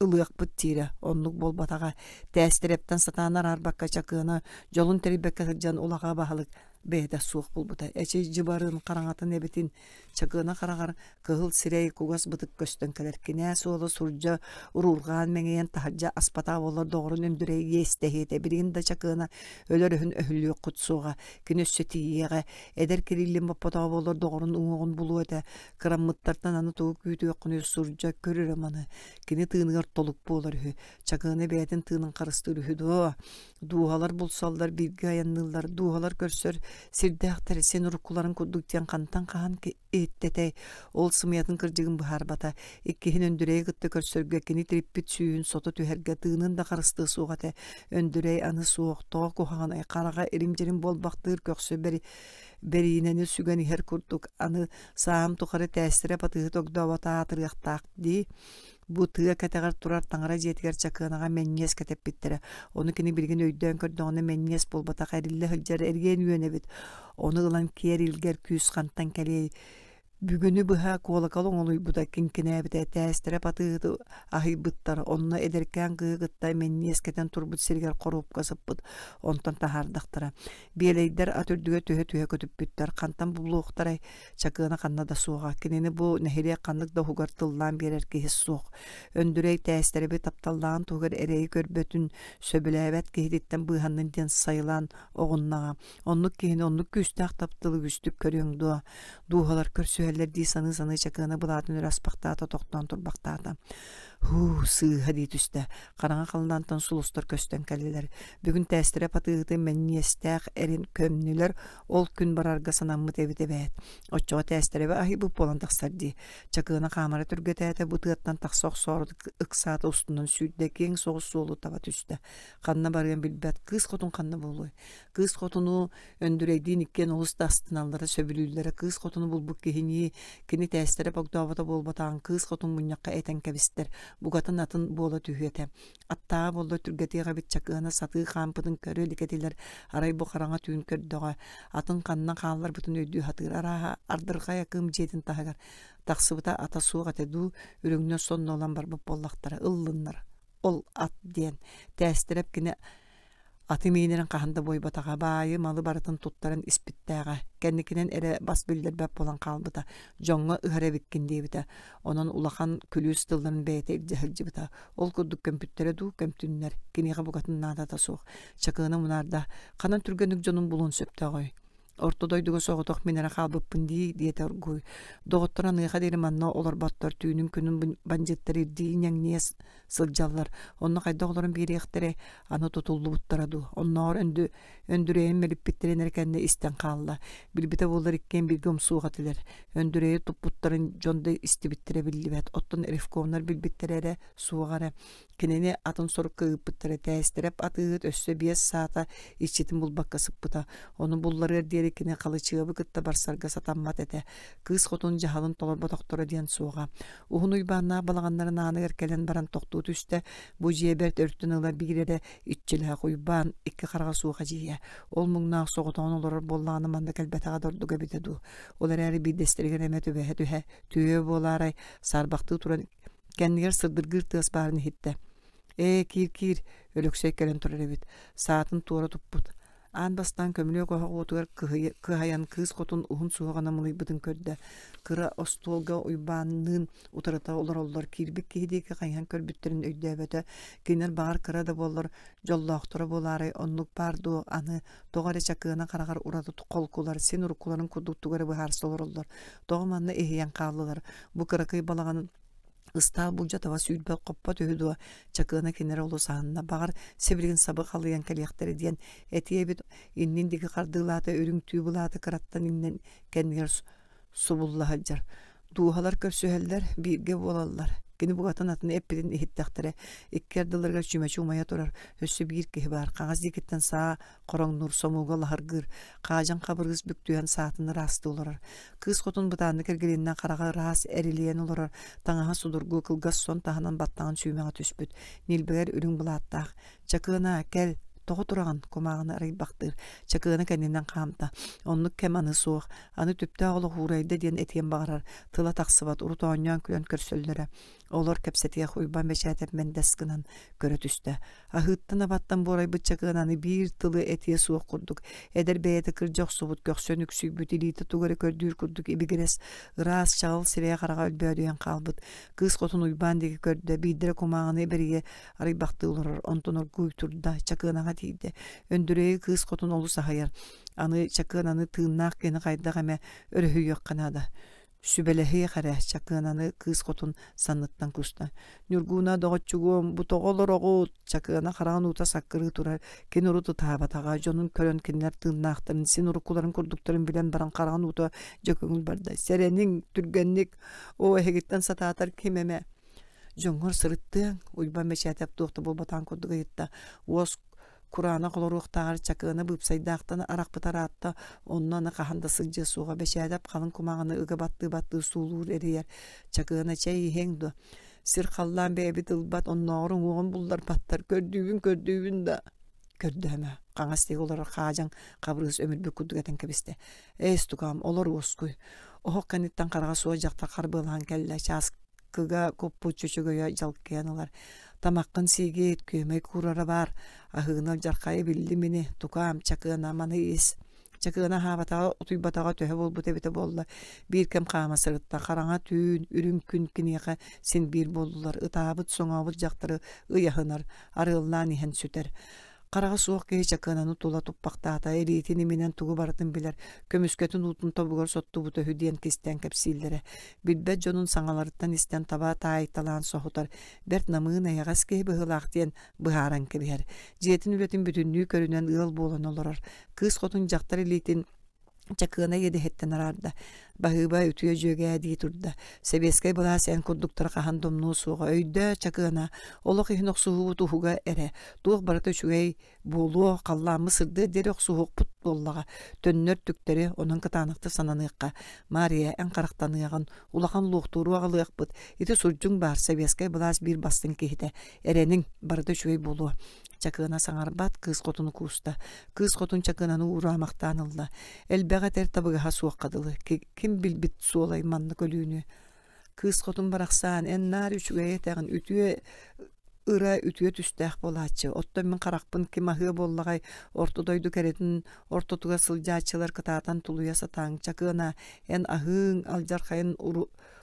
ылыахпыт диирэ. Оннук буолбатаҕа. Тээстэрэптэн сатаан араарбакка Чакыана дьолун тэрийбэккэ сылдьан улаҕа баһылык бэйэтэ суох буолбута. Эчи дьыбарын, хараҥатын эбитин Чакыана хараҕар кыһыл сирэй кугас бытык көстөн кэлэр. Кинээс уола сурдьа уруурҕаан мэҥийэн таһырдьа аспатаҕа буоллар доҕорун Өндүрэй иэстэһиэтэ. Билигин да Чакыана өлөр өһүн өһүллүөххүт суоҕа. Кини өссө тиийиэҕэ. Эдэр Кириллин боппотоҕо буоллар доҕорун уҥуоҕун булуо этэ. Кыраммыттартан аны тугу күүтүөххүнүй сурдьа көр эрэ маны. Кини тыыныгар толук буолар үһү. Чакыана бэйэтин тыынын харыстыыр үһү дуо? Дууһалар булсаллар, бииргэ айанныыллар, дууһалар көрсөр сирдээхтэр син уруккуларын курдук диэн хантан хаһан иһиттэтэй, ол сымыйатын кырдьыгын быһаарбата. Иккиһин Өндүрэйи кытта көрсөргө кини тириппит сүүһүн сото түһэргэ тыынын да харыстыа суох этэ. Өндүрэй аны суох, тоҕо куһаҕанай, хараҕа ирим-дьирим буолбахтыыр көхсө бэри бэриинэни сүгэн иһэр курдук аны сааһым тухары тээстэрэ батыһы тогдообото аатырыахтаах дии. Бу тыа кэтэҕэр турар таҥара дьиэтигэр Чакыанаҕа мэнньиэс кэтэппиттэрэ. Ону кини билигин өйдөөн көрдөҕүнэ мэнньиэс буолбатах эриллэ сылдьар эриэн үөн эбит. Ону ылан киэр илгэр күүс хантан кэлиэй Бүгүнү быһа куолакал оҥолуйбута киҥкинээбитэ, тээстэрэ батыыһыты аһыйбыттар, онно эдэркээн кыыһы кытта мэнньиэс кэтэн турбут сиригэр хоруопка сыппыт, онтон таһаардахтара. Биэлэйдэр ат үрдүгэр түһэ-түһэ көтүппүттэр, хантан булуохтарай, Чакыана ханна да суоҕа, кинини бу нэһилиэк ханнык да уһугар тыллаан биэрэр киһи суох. Өндүрэй тээстэрэби тапталлааҕын туһугар эрэйи көрбөтүн, сөбүлээбэт киһититтэн быыһаннын диэн сайылаан оҕуннаҕа. Оннук киһини оннук күүстээх тапталы үгүстүк көрүөҥ дуо? Дууһалар көрсүһэллэр дии саныы-саныы Чакыана былаатын өрө аспахтаата, тохтоон турбахтаата. Һуу, сыыһа дии түстэ. Хараҥа халлаантан сулустар көстөн кэллилэр. Бүгүн тээстэрэ патыыһытын мэнньиэстээх эрин көмнүлэр, ол күн барарга санаммыт эбит эбээт. Оччоҕо тээстэрэбэ аһыйбыт буолан тахсар дии. Чакыана хаамара түргэтээтэ, бу тыаттан тахса охсоору ыксаата устунан сүүрдэ, киэҥ соҕус суолу таба түстэ. Ханна барыан билбэт, кыыс хотун ханна буолуой? Кыыс хотуну Өндүрэйдиин иккиэн олус да астыналлара, сөбүлүүллэрэ. Кыыс хотуну булбут киһинии кини тээстэрэ богдообото буолбатаҕын кыыс хотун мунньахха этэн кэбистэр, букатын атын буола түһүө этэ. Аттааҕа буолла түргэтиэх эбит Чакыана сатыы хаампытын көрө илик этилэр, арай бу хараҥа түүн көрдөҕө, атын ханна хаалларбытын өйдүү сатыыр. Арааһа, ардырҕай акыым дьиэтин таһыгар тахсыбыта ата суох этэ дуу, үрүҥнэр сонно ылан барбыт буоллахтара, ыллыннар. Ол ат диэн тээстэрэп кини Аты миинэрин хаһан да буойбатаҕа, баайы, малы барытын туттаран испиттээҕэ, кэнникинэн эрэ бас биллэрбэт буолан хаалбыта, дьоҥҥо ыһар эбиккин диэбитэ. Онон улахан күлүүс тылларын бэйэтэ илдьэ сылдьыбыта. Ол курдук көмпүттэрэ дуу, көмтүннэр, киниэхэ букатын наадата суох. Чакыына мунаарда, ханан түргэнник дьонун булуон сөптөөҕүй? Орто дойдуга соҕотох мин эрэ хаалбыппын дии, диэтэ оргууй. Доҕоттор аныаха диэри манна олорботтор, түүнүн-күнүн бандьыыттар ирдии иҥэҥниэ сылдьаллар. Онно хайдах олорон биэриэхтэрэй, аны тутуллубуттара дуу. Оннооҕор өнду Өндүрэйин мэлиппиттэрин эрэ кэннэ истэн хаалла. Билбитэ буоллар иккиэн бииргэ умсуох этилэр. Өндүрэйи туппуттарын дьон да истибиттэрэ биллибэт. Оттон ревкомнар билбиттэрэ эрэ, суоҕа эрэ. Кинини атын сорукка ыыппыттара Тээстэрэп атыыһыт өссө биэс саата иччитин булбакка сыппыта. Ону булларыар диэри кини Халычыабы кытта барсарга сатаммат этэ. Кыыс хотун дьаһалын толорботохторо диэн суоҕа. Уһун Уйбааннаах балаҕаннарын ааныгар кэлэн баран тохтуу түстэ. Бу дьиэ бэрт өртүн ыла биир эрэ иччилээх Уйбаан икки хараҕа суох эдьиийэ. Ол муҥнаах соҕотоҕун олорор буоллаҕына манна кэлбэтэҕэ да ордук эбитэ дуу. Ол эрээри биирдэстэригэр эмэ түбэһэ түһэ түһүө буолаарай саарбахтыы туран Кэннигэр сырдыргыыр тыас баарын иһиттэ. «Ээ, киир-киир, Өлөксөй кэлэн турар эбит, саатын туора туппут». Аан бастаан көмүлүөк оһох уотугар кыһайан кыыс хотун уһун суһуоҕа намылыйбытын көрдө. Кыра остуолга Уйбаанныын утарыта олороллор, киирбит киһи диэки хайыһан көрбүттэрин өйдөөбөтө. Кинилэр баҕар кыра да буоллар дьоллоохторо буолаарай, оннук баар дуо, аны тоҕо эрэ Чакыана хараҕар ураты холкулар, син уруккуларын курдук тугу эрэ быһаарса олороллор. Тоҕо манна иһийэн хааллылар, бу кыракый балаҕан ыстаал булдьа таба сүүрбэт хоппот үһү дуо, Чакыана кинилэри олус аһынна, баҕар, сибилигин сабы халыйан кэлиэхтэрэ диэн этиэ эбит, иннин диэки хардыылаата, үрүҥ түү былаата кыраттан иҥнэн кэннигэр субулла сылдьар. Дууһалар көрсүһэллэр, бииргэ буолаллар. Кини букатын атын эппитин иһиттэхтэрэ. Икки ардыларыгар чүмэчи умайа турар, өссө биир киһи баар, хаҥас диэкиттэн саа хороҥнуур, сомууга лаһыргыыр, хаадьан хабырыыс бүктүһэн саатын ыраастыы олорор. Кыыс хотун бытааннык эргилиннэ хараҕа ыраас эрилийэн олорор, таҥаһа судургу, кылгас сон таһынан баттаҕын сүүмэҕэ түспүт, ньилбэгэр үрүҥ былааттаах. «Чакыана, кэл!» Тоҕо тураҕын? Кумааҕыны арыйбахтыыр. Чакыана кэннинэн хаамта. Оннук кэм аны суох. Аны түптээх олох уурайда диэн этиэн баҕарар. Тыла тахсыбат, урут оонньоон күлэн көрсөллөрө. Олор кэпсэтиэх Уйбаан Бэчээтэп мэндэс гынан көрө түстэ. Аһыыттан-абаттан буорайбыт Чакыананы биир тылы этиэ суох курдук, эдэр бэйэтэ кырдьа охсубут, көхсөн үксүйбүт, илиитэ тугу эрэ көрдүүр курдук ибигирэс, ыраас чаҕыл сирэйэ-хараҕа өлбөөдүйэн хаалбыт. Кыыс хотун Уйбаан диэки көрдө, биирдэрэ кумааҕыны бэрийэ арыйбахтыы олорор, онтон оргууй турда, Чакыанаҕа тиийдэ. Өндүрэйи кыыс хотун олус аһыйар. Аны Чакыананы тыыннаах киһини хайдах эмэ өрүһүйүөххэ наада. Сүбэлэһиэх эрэ, Чакыананы кыыс хотун санныттан куста. Ньургууна, доҕоччугуом, бу тоҕо олороҕут? Чакыана хараҕын уута саккырыы турар. Кини урут ытаабатаҕа, дьонун көрөн кинилэр тыыннаахтарын, син уруккуларын курдуктарын билэн баран хараҕын уута дьэ көҥүл барда. Сэрэниҥ, түргэнник, оо, эһигиттэн сатаатар ким эмэ. Дьоҥҥор сырыттыаҥ, Уйбаан Бэчээтэп туох да буолбатаҕын курдук ыйытта. Уос Кураанах олоруохтааҕар Чакыана быыпсайдаахтан арахпыт араатта, онно аны хаһан да сылдьыа суоҕа. Бэчээдэп халыҥ кумааҕыны ыга баттыы-баттыы суулуур эрийэр. Чакыана чэй иһиэҥ дуо? Сир-халлаан бэйэбит ылбат, оннооҕор уҥуоҕун булларбаттар. Көрдүүбүн, көрдүүбүн да көрдөһөмө. Хаҥас диэки олорор Хаадьаҥ Хабырыыс өмүрбүт курдук этэн кэбистэ. Ээс, тукаам, олор уоскуй. Оһох кэнниттэн хараҕа суох дьахтар харбыалаһан кэллэ. Чаас кыга куппут чөчөгөйө дьалкыйан ылар. Тамаххын сиигит, күөмэй куурара баар, аһыыны алдьархайы биллим ини, тукаам, чакыана маны ис. Чакыана аһаабатаҕа, утуйбатаҕа төһө буолбут эбитэ буолла. Биир кэм хаама сырытта, хараҥа түүн, үрүҥ күн киниэхэ син биир буоллулар. Ытаабыт, соҥообут дьахтары ый аһынар, арыаллаан иһэн сүтэр. Хараҕа суох киһи чакыананы тула туппахтаата, илиитин иминэн тугу барытын билэр, көмүскэтин уутун тобугар соттубута үһү диэн кистээн кэпсииллэрэ. Билбэт дьонун саҥаларыттан истэн таба таайталаан соһутар, бэрт намыын эйэҕэс киһи быһыылаах диэн быһааран кэбиһэр. Дьиэтин үлэтин бүтүннүү көрүнэн ыал буолан олорор. Кыыс хотун дьахтар илиитин Чакыана иэдэһиттэн араарда. Баһыыба үтүө дьүөгээ дии турда. Сэбиэскэй былаас эн курдуктары хаһан да умнуо суоҕа. Өйдөө, Чакыана, олох иһин охсуһуубут уһуга эрэ. Туох барыта үчүгэй буолуо, халлааммыт сырдыа диэри охсуһуохпут буоллаҕа. Төннөр түктэри, онон кытаанахтык сананыахха. Маарыйа, эн харахтаныаҕын, улахан луохтууру аҕалыахпыт. Ити сурдьуҥ баар, сэбиэскэй былаас биир бастыҥ киһитэ. Эрэниҥ, барыта үчүгэй буолуо. Чакыана саҥарбат, кыыс хотуну кууста. Кыыс хотун Чакыананы уураамахтаан ылла. Элбэх этэр табыгаһа суохха дылы. Ким билбит суолай маннык өлүүнү? Кыыс хотун барахсаан, эн наар үчүгэй этэҕин, үтүө ыра үтүө түстээх буолааччы. Оттон мин харахпын ким аһыа буоллаҕай, орто дойду кэрэтин ортотугар сылдьааччылар кытаатан тулуйа сатааҥ. Чакыана, эн аһыыҥ алдьархайын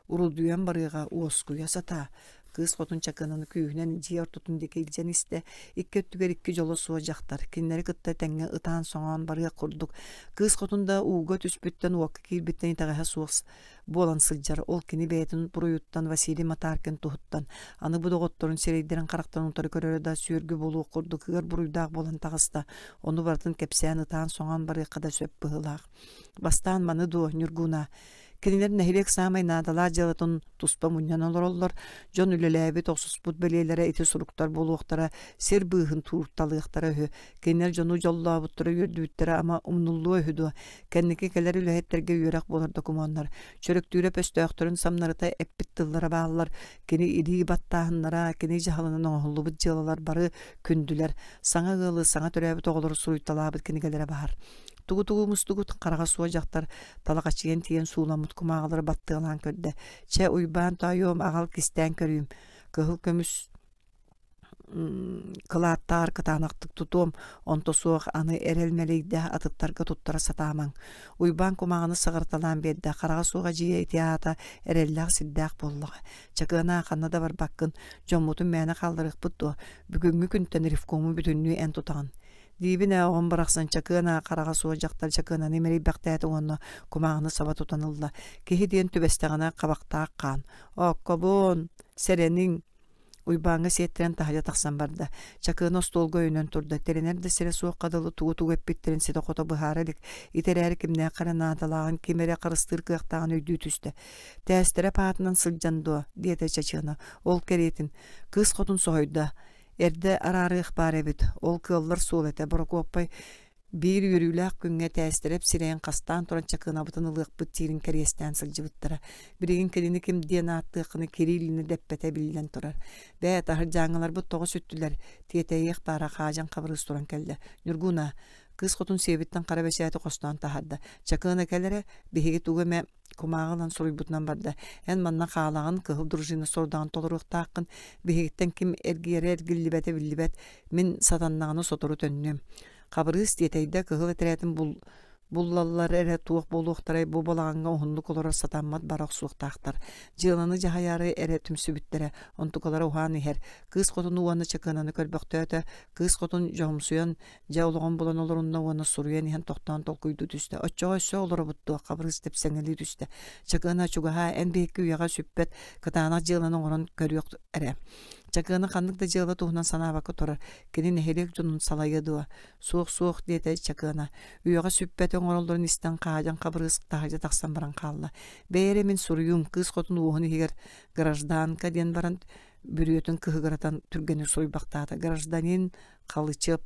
урудуйан барыаҕа, уоскуйа сатаа. Кыыс хотун Чакыананы күүһүнэн дьиэ ортотун диэки илдьэн истэ. Икки өттүгэр икки дьоло суох дьахтар, кинилэри кытта тэҥҥэ ытаан-соҥоон барыах курдук. Кыыс хотун да ууга түспүттэн, уокка киирбиттэн итэҕэһэ суох буолан сылдьар. Ол кини бэйэтин буруйуттан Василий Матаркин туһуттан. Аны бу доҕотторун сирэйдэрин-харахтарын утары көрөрө да сүөргү буолуох курдук ыар буруйдаах буолан таҕыста. Ону барытын кэпсээн ытаан-соҥоон барыахха да сөп быһыылаах. Бастаан маны дуо, Ньургуна? Кинилэр нэһилиэк саамай наадалаах дьыалатын туспа мунньан олороллор, дьон үлэлээбит, охсуспут бэлиэлэрэ ити суруктар буолуохтара, сир быыһын туурталыахтара үһү. Кинилэр дьону дьоллообуттара, үөрдүбүттэрэ ама умнуллуо үһү дуо? Кэнники кэлэр үлэһиттэргэ үөрэх буолар докумуоннар. Чөрөктүүрэп өстөөхтөрүн самнарыта эппит тыллара бааллар. Кини илии баттааһыннара, кини дьаһалынан оҥоһуллубут дьыалалар бары күндүлэр. Саҥа ыалы, саҥа төрөөбүт оҕолору суруйталаабыт кинигэлэрэ баар. Тугу-тугу мустугут хараҕа суох дьахтар талаҕачыйан тиийэн сууламмыт кумааҕылары баттыалаан көрдө. Чэ, Уйбаан тоойуом, аҕал кистээн көрүүм. Кыһыл көмүс кылааттаар кытаанахтык тутуом, онто суох аны эрэл мэлийдэ, атыттарга туттара сатаамаҥ. Уйбаан кумааҕыны сыҕарыталаан биэрдэ, хараҕа суох эдьиийэ ити аата эрэллээх сирдээх буоллаҕа. Чакыанаа ханна да барбаккын, дьоммутун мээнэ хаалларыахпыт дуо? Бүгүҥҥү күнтэн ревкому бүтүннүү эн тутаҕын. Диибин ээ, оҕом барахсан Чакыана хараҕа суох дьахтар Чакыананы имэрийбэхтээтэ уонна кумааҕыны саба тутан ылла. Киһи диэн түбэстэҕинэ хабахтаах хаан. Ооккобун, сэрэниҥ! Уйбааҥҥа сиэттэрэн таһырдьа тахсан барда. Чакыана остуолга өйөнөн турда. Тэринэр да сирэ суохха дылы тугу-тугу эппиттэрин ситэ-хото быһаара илик. Ити эрээри кимнээххэ эрэ наадалааҕын, ким эрэ харыстыыр кыахтааҕын өйдүү түстэ. Тээстэрэ паатынан сылдьан дуо? диэтэ Чачыана. Ол кэриэтин. Кыыс хотун соһуйда. Эрдэ араарыах баар эбит, ол кыаллар суол этэ, Борокуоппай. Биир үөрүүлээх күҥҥэ тээстэрэп сирэйин хастаан туран чакыынабытын ылыахпыт диирин кэриэстээн сылдьыбыттара. Билигин кинини ким диэн ааттыаххына Кириллини дэппэтэ биллэн турар. Бээ, таһырдьааҥҥыларбыт тоҕо сүттүлэр, тиэтэйиэх баара Хаадьан Хабырыыс туран кэллэ. Ньургуна, кыыс хотун сиэбиттэн хара бэчээти хостоон таһаарда. Чакыына кэл эрэ, биһиги тугу эмэ кумааҕы ылан суруйбутунан барда. Эн манна хаалаҕын, кыһыл дружина сорудаҕын толоруохтааххын. Биһигиттэн ким эргийэрэ эргиллибэтэ биллибэт. Мин сатаннаҕына сотору төннүөм. Хабырыыс тиэтэйдэ, кыһыл этэрээтин бул буллаллар эрэ туох буолуохтарай бу балаҕаҥҥа уһуннук олорор сатаммат бара охсуохтаахтар. Дьыаланы дьаһайаары эрэ түмсүбүттэрэ, онтукалара уһаан иһэр. Кыыс хотуну уонна чакыананы көрбөхтөөтө, кыыс хотун дьоһумсуйан дьэ олоҕун булан олорунна уонна суруйан иһэн тохтоон толкуйдуу түстэ. Оччоҕо өссө олоробут дуо? Хабырыыс тэпсэҥэлии түстэ. Чакыана чугаһаа, эн биһикки үйэҕэ сүппэт кытаанах дьыаланы оҥорон көрүөх эрэ. Чакыана ханнык да дьыала туһунан санаабакка турар. Кини нэһилиэк дьонун салайыа дуо? Суох-суох диэтэ Чакыана. Үйэҕэ сүппэти оҥороллорун истэн Хаадьан Хабырыыс таһырдьа тахсан баран хаалла. Бэйэ эрэ мин суруйуум, кыыс хотун уоһун иһигэр гражданка диэн баран бүрүөтүн кыһыгыратан түргэнник суруйбахтаата. Гражданин Халычып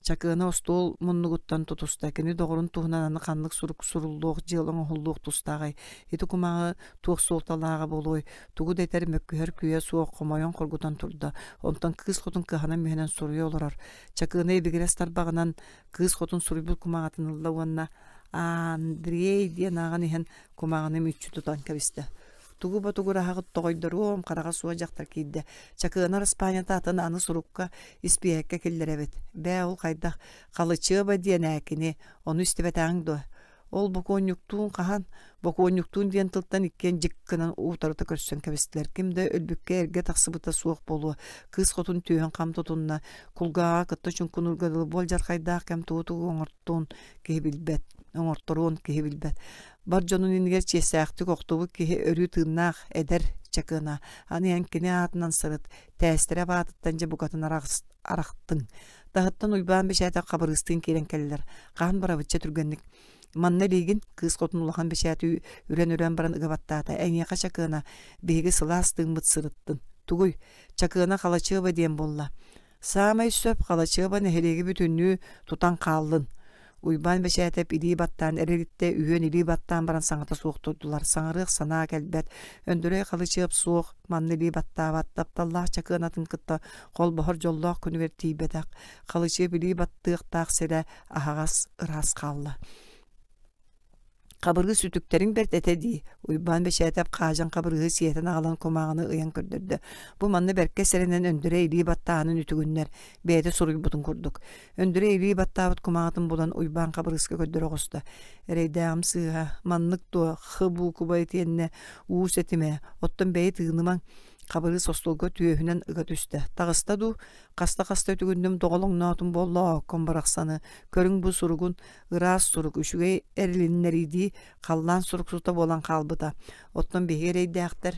Чакыана остуол муннугуттан тутуста. Кини доҕорун туһунан аны ханнык сурук суруллуох, дьыала оҥоһуллуох тустааҕай? Ити кумааҕы туох суолталааҕа буолуой? Тугу да этэр, мөккүһэр күүһэ суох, хомойон хоргутан турда. Онтон кыыс хотун кыһанан-мүһэнэн суруйа олорор. Чакыана ибигирэс тарбаҕынан кыыс хотун суруйбут кумааҕытын ылла уонна Андрей диэн ааҕан иһэн кумааҕыны мүччү тутан кэбистэ. Тугу ботугураһаҕыт тоҕойдоруом, хараҕа суох дьахтар киирдэ. Чакыана араспаанньата атын аны сурукка, испииһэккэ киллэрэбит. Бээ, ол хайдах? Халычыаба диэн ээ кини, ону истибэтэҕиҥ дуо? Ол бокуонньуктуун хаһан? Бокуонньуктуун диэн тылтан иккиэн дьик гынан утарыта көрсөн кэбистилэр. Ким да өлбүккэ эргэ тахсыбыта суох буолуо. Кыыс хотун түөһүн хам тутунна. Кулгааҕа кытта чуҥкунуурга дылы буолдьархайдаах кэм тугу-тугу оҥортуон киһи билбэт. Оҥорторуон киһи билбэт. Бар дьонун иннигэр чиэстээхтик охтубут киһи өрүү тыыннаах, эдэр чакына. Аны эн кини аатынан сырыт, тээстэрэ баатыттан дьэ букатын арахтыҥ. Таһыттан Уйбаан бэчээтэ Хабырыыстыын киирэн кэллилэр. Хаһан барабычча түргэнник. Манна илиигин, кыыс хотун улахан бэчээти үрэн-үрэн баран ыга баттаата. Эйиэхэ Чакыана, биһиги сылаас тыыммыт сырыттын. Тугуй? Чакыана Халачыаба диэн буолла. Саамай сөп Халачыаба нэһилиэги бүтүннүү тутан хааллын. Уйбаан Бэчээтэп илии баттаан эрилиттэ, үһүөн илии баттаан баран саҥата суох турдулар. Саҥарыах санаа кэлбэт. Өндөрөй Халычыап суох, манна илии баттаабат, тапталлаах чакыанатын кытта холбоһор дьоллоох күнүгэр тиийбэтэх. Халычыап илии баттыахтаах сирэ аһаҕас, ыраас хаалла. Хабырыыс үтүктэриҥ бэрт этэ дии, Уйбаан Бэчээтэп хаадьан Хабырыыһы сиэтэн аҕалан кумааҕыны ыйан көрдөрдө. Бу манна бэркэ сэрэнэн Өндөрөй илии баттааһынын үтүгүннэр, бэйэтэ суруйбутун курдук. Өндөрөй илии баттаабыт кумааҕытын булан Уйбаан Хабырыыска көрдөрө оҕуста. Эрэйдээҕим сыыһа, маннык дуо, х буукуба итиэннэ уус этимэ, оттон бэйи тыынымаҥ. Хабырыыс остуолга түөһүнэн ыга түстэ. Таҕыста дуу, хаста-хаста үтүгүннүм доҕолоҥноотум буолла оокком барахсаны, көрүҥ бу суругун, Ыраас сурук үчүгэй эрилиннэриидии халлаан суруксута буолан хаалбыта. Оттон биһиги эрэйдээхтэр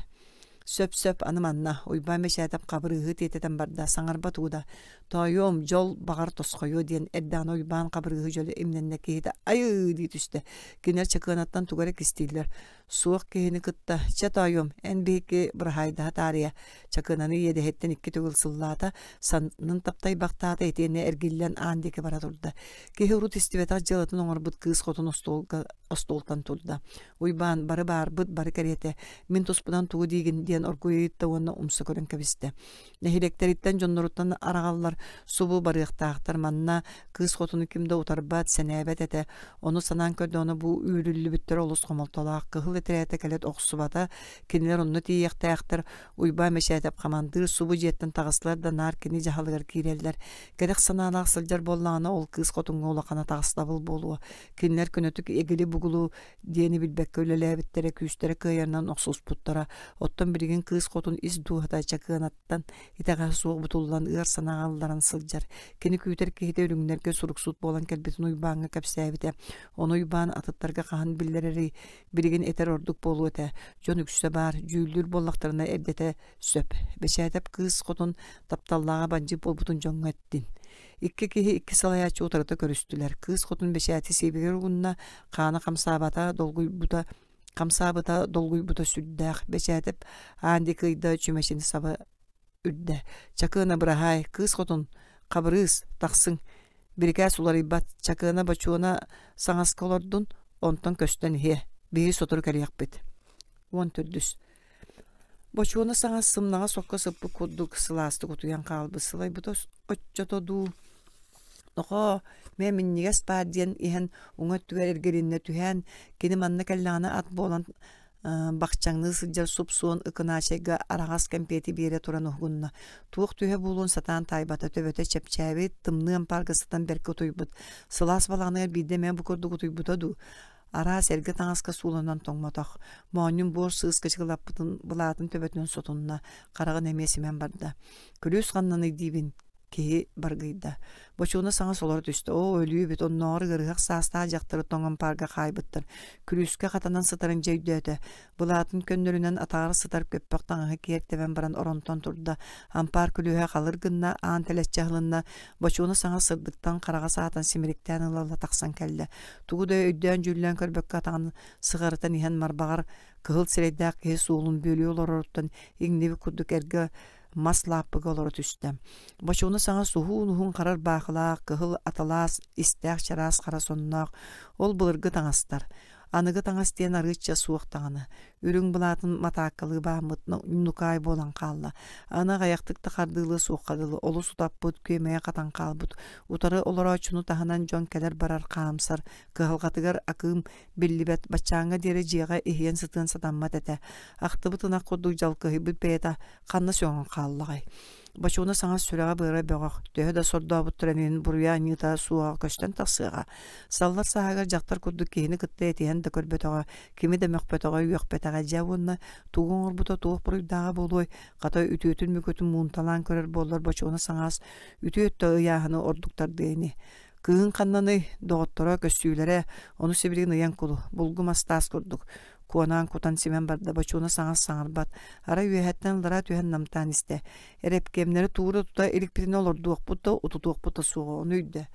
сөп-сөп аны манна Уйбаан Бэчээтэп Хабырыыһы тиэтэтэн барда саҥарбат уу да тоойуом дьол баҕар тосхойуо диэн эрдэҕинэ Уйбаан Хабырыыһы дьөлө имнэннэ киһитэ айыы дии түстэ кинилэр чакыанаттан тугу эрэ кистииллэр Суох киһини кытта «Чэ, тоойуом, эн биһикки быраһаайдаһа таарыйа» Чакынаны иэдэһиттэн икки төгүл сыллаата, саннын таптайбахтаата итиэннэ эргиллэн аан диэки бара турда. Киһи урут истибэтэх дьыалатын оҥорбут кыыс хотун остуолга остуолтан турда. Уйбаан, бары баарбыт, бары кэриэтэ. Мин туспунан тугу диигин диэн оргуйа ыйытта уонна умса көрөн кэбистэ. Нэһилиэктэриттэн дьонноруттан араҕаллар, субу барыахтаахтар. Манна кыыс хотуну ким да утарбат, сэнээбэт этэ. Ону санаан көрдөҕүнэ бу үүрүллүбүттэр олус хомолтолоох. Кыһыл этэрээтэ кэлэт охсубата, кинилэр онно тиийиэхтээхтэр. Уйбаан Бэчээтэп хамандыыр субу дьиэттэн таҕыстылар да наар кини дьаһалыгар киирэллэр. Кэрэх санаалаах сылдьар буоллаҕына ол кыыс хотуҥҥа улахан атаҕастабыл буолуо. Кинилэр көнөтүк эгили-бугулу диэни билбэккэ үлэлээбиттэрэ, күүстэрэ кыайарынан охсуспуттара. Оттон билигин кыыс хотун ис дууһата чакыанаттан итэҕэһэ суох бутуллан ыар санааҕа ылларан сылдьар. Кини күүтэр киһитэ үрүҥнэргэ суруксут буолан кэлбитин Уйбааҥҥа кэпсээбитэ. Ону Уйбаан атыттарга хаһан биллэрэрий, билигин этэр ордук буолуо этэ. Дьон үксэ баар, дьүүллүүр буоллахтарына эрдэтэ сөп. Бэчээтэп кыыс хотун тапталлааҕа бандьыыт буолбутун дьоҥҥо эттин. Икки киһи икки салайааччы утарыта көрүстүлэр. Кыыс хотун бэчээти сиэбигэр угунна, хаана хамсаабата, долгуйбута, хамсаабыта, долгуйбута сүрдээх. Бэчээтэп аан диэки ыйда чүмэчини саба үрдэ. Чакыана быраһаай, кыыс хотун, хабырыыс, тахсыҥ. Бирикээс уларыйбат, Чакыана Бочуона саҥаска олордун, онтон көстөн иһиэ, биһиги сотору кэлиэхпит. 14. Бочуона саҥас сымнаҕас окко сыппыт курдук сылаастык утуйан хаалбыт сылайбыта оччото дуу Нохоо, мэ минньигэс баар диэн иһэн уҥа өттүгэр эргилиннэ түһээн, кини манна кэллэҕинэ ат буолан бахчаҥныы сылдьар суп-суон Ыкынаачайга араҕас кэмпиэти биэрэ туран уһугунна. Туох түһэ буолуон сатаан таайбата, төбөтө чэпчээбит, тымныы ампаарга сытан бэркэ утуйбут. Сылаас балаҕаныгар биирдэ эмэ бу курдук утуйбута дуу? Араас эргэ таҥаска сууланан тоҥмотох. Моонньун буор сыыс кычыгылаппытын былаатын төбөтүнэн сотунна, хараҕын эмиэ симэн барда. Күлүүс ханнаный диибин, киһи баргыйда. Бочуона саҥа солоро түстэ. Оо, өлүү эбит, оннооҕор ыарыһах саастаах дьахтары тоҥ ампаарга хаайбыттар. Күлүүскэ хатанан сытарын дьэ өйдөөтө. Былаатын көннөрүнэн атаҕар сытар көппөх таҥаһы киэр тэбэн баран оронтон турда. Ампаар күлүүһэ халыр гынна, аан тэлэччи аһылынна. Бочуона саҥа сырдыктан хараҕа саатан симириктээн ыла-ыла тахсан кэллэ. Тугу да өйдөөн-дьүүллээн көрбөккө атаҕын сыҕарытан иһэн марбаҕар кыһыл сирэйдээх киһи суолун бүөлүү олороруттан иҥнибит курдук эргэ мас лааппыга олоро түстэ. Бочуона саҥа суһуун-уһун харар баахылаах, кыһыл аталаас, истээх чараас хара сонноох, ол былыргы таҥастар. Аныгы таҥас диэн арыычча суох даҕаны. Үрүҥ былаатын матааккалыы бааммыт нукаай буолан хаалла. Аны аҕыйахтык да хардыылыа суохха дылы олус утаппыт, күөмэйэ хатан хаалбыт. Утары олорооччуну таһынан дьон кэлэр-барар хаамсар, кыһалҕатыгар акыым биллибэт, баччааҥҥа диэри дьиэҕэ иһийэн сытыан сатаммат этэ. Ахтыбыт ынах курдук дьалкыһыйбыт бэйэтэ ханна сөҕөн хааллаҕай? Бочуона саҥас сүрэҕэ-быара бөҕөх, төһө да сордообуттарын иһин буруйа-аньыыта суоҕа көстөн тахсыаҕа. Саллар сааһыгар дьахтар курдук киһини кытта этиһэн да көрбөтөҕө, кими да мөхпөтөҕө, үөхпэтэҕэ дьэ уонна тугу оҥорбута туох буруйдааҕа буолуой, хата үтүөтүн-мүкүтүн муунталаан көрөр буоллар Бочуона саҥаас үтүө өттө ыйааһыны ордук тардыа ини. Кыыһыҥ ханнаный, доҕотторо, көссүүлэрэ, ону сибилигин ыйан кулу, булгу мас таас курдук. Куонаан кутан симэн барда, Бочуона саҥас саҥарбат, арай үөһэттэн аллараа түһэн намтаан истэ. Эрэпкиэмнэри туура тута иликпитинэ олордуохпут да, утутуохпут да суоҕа, ону өйдө.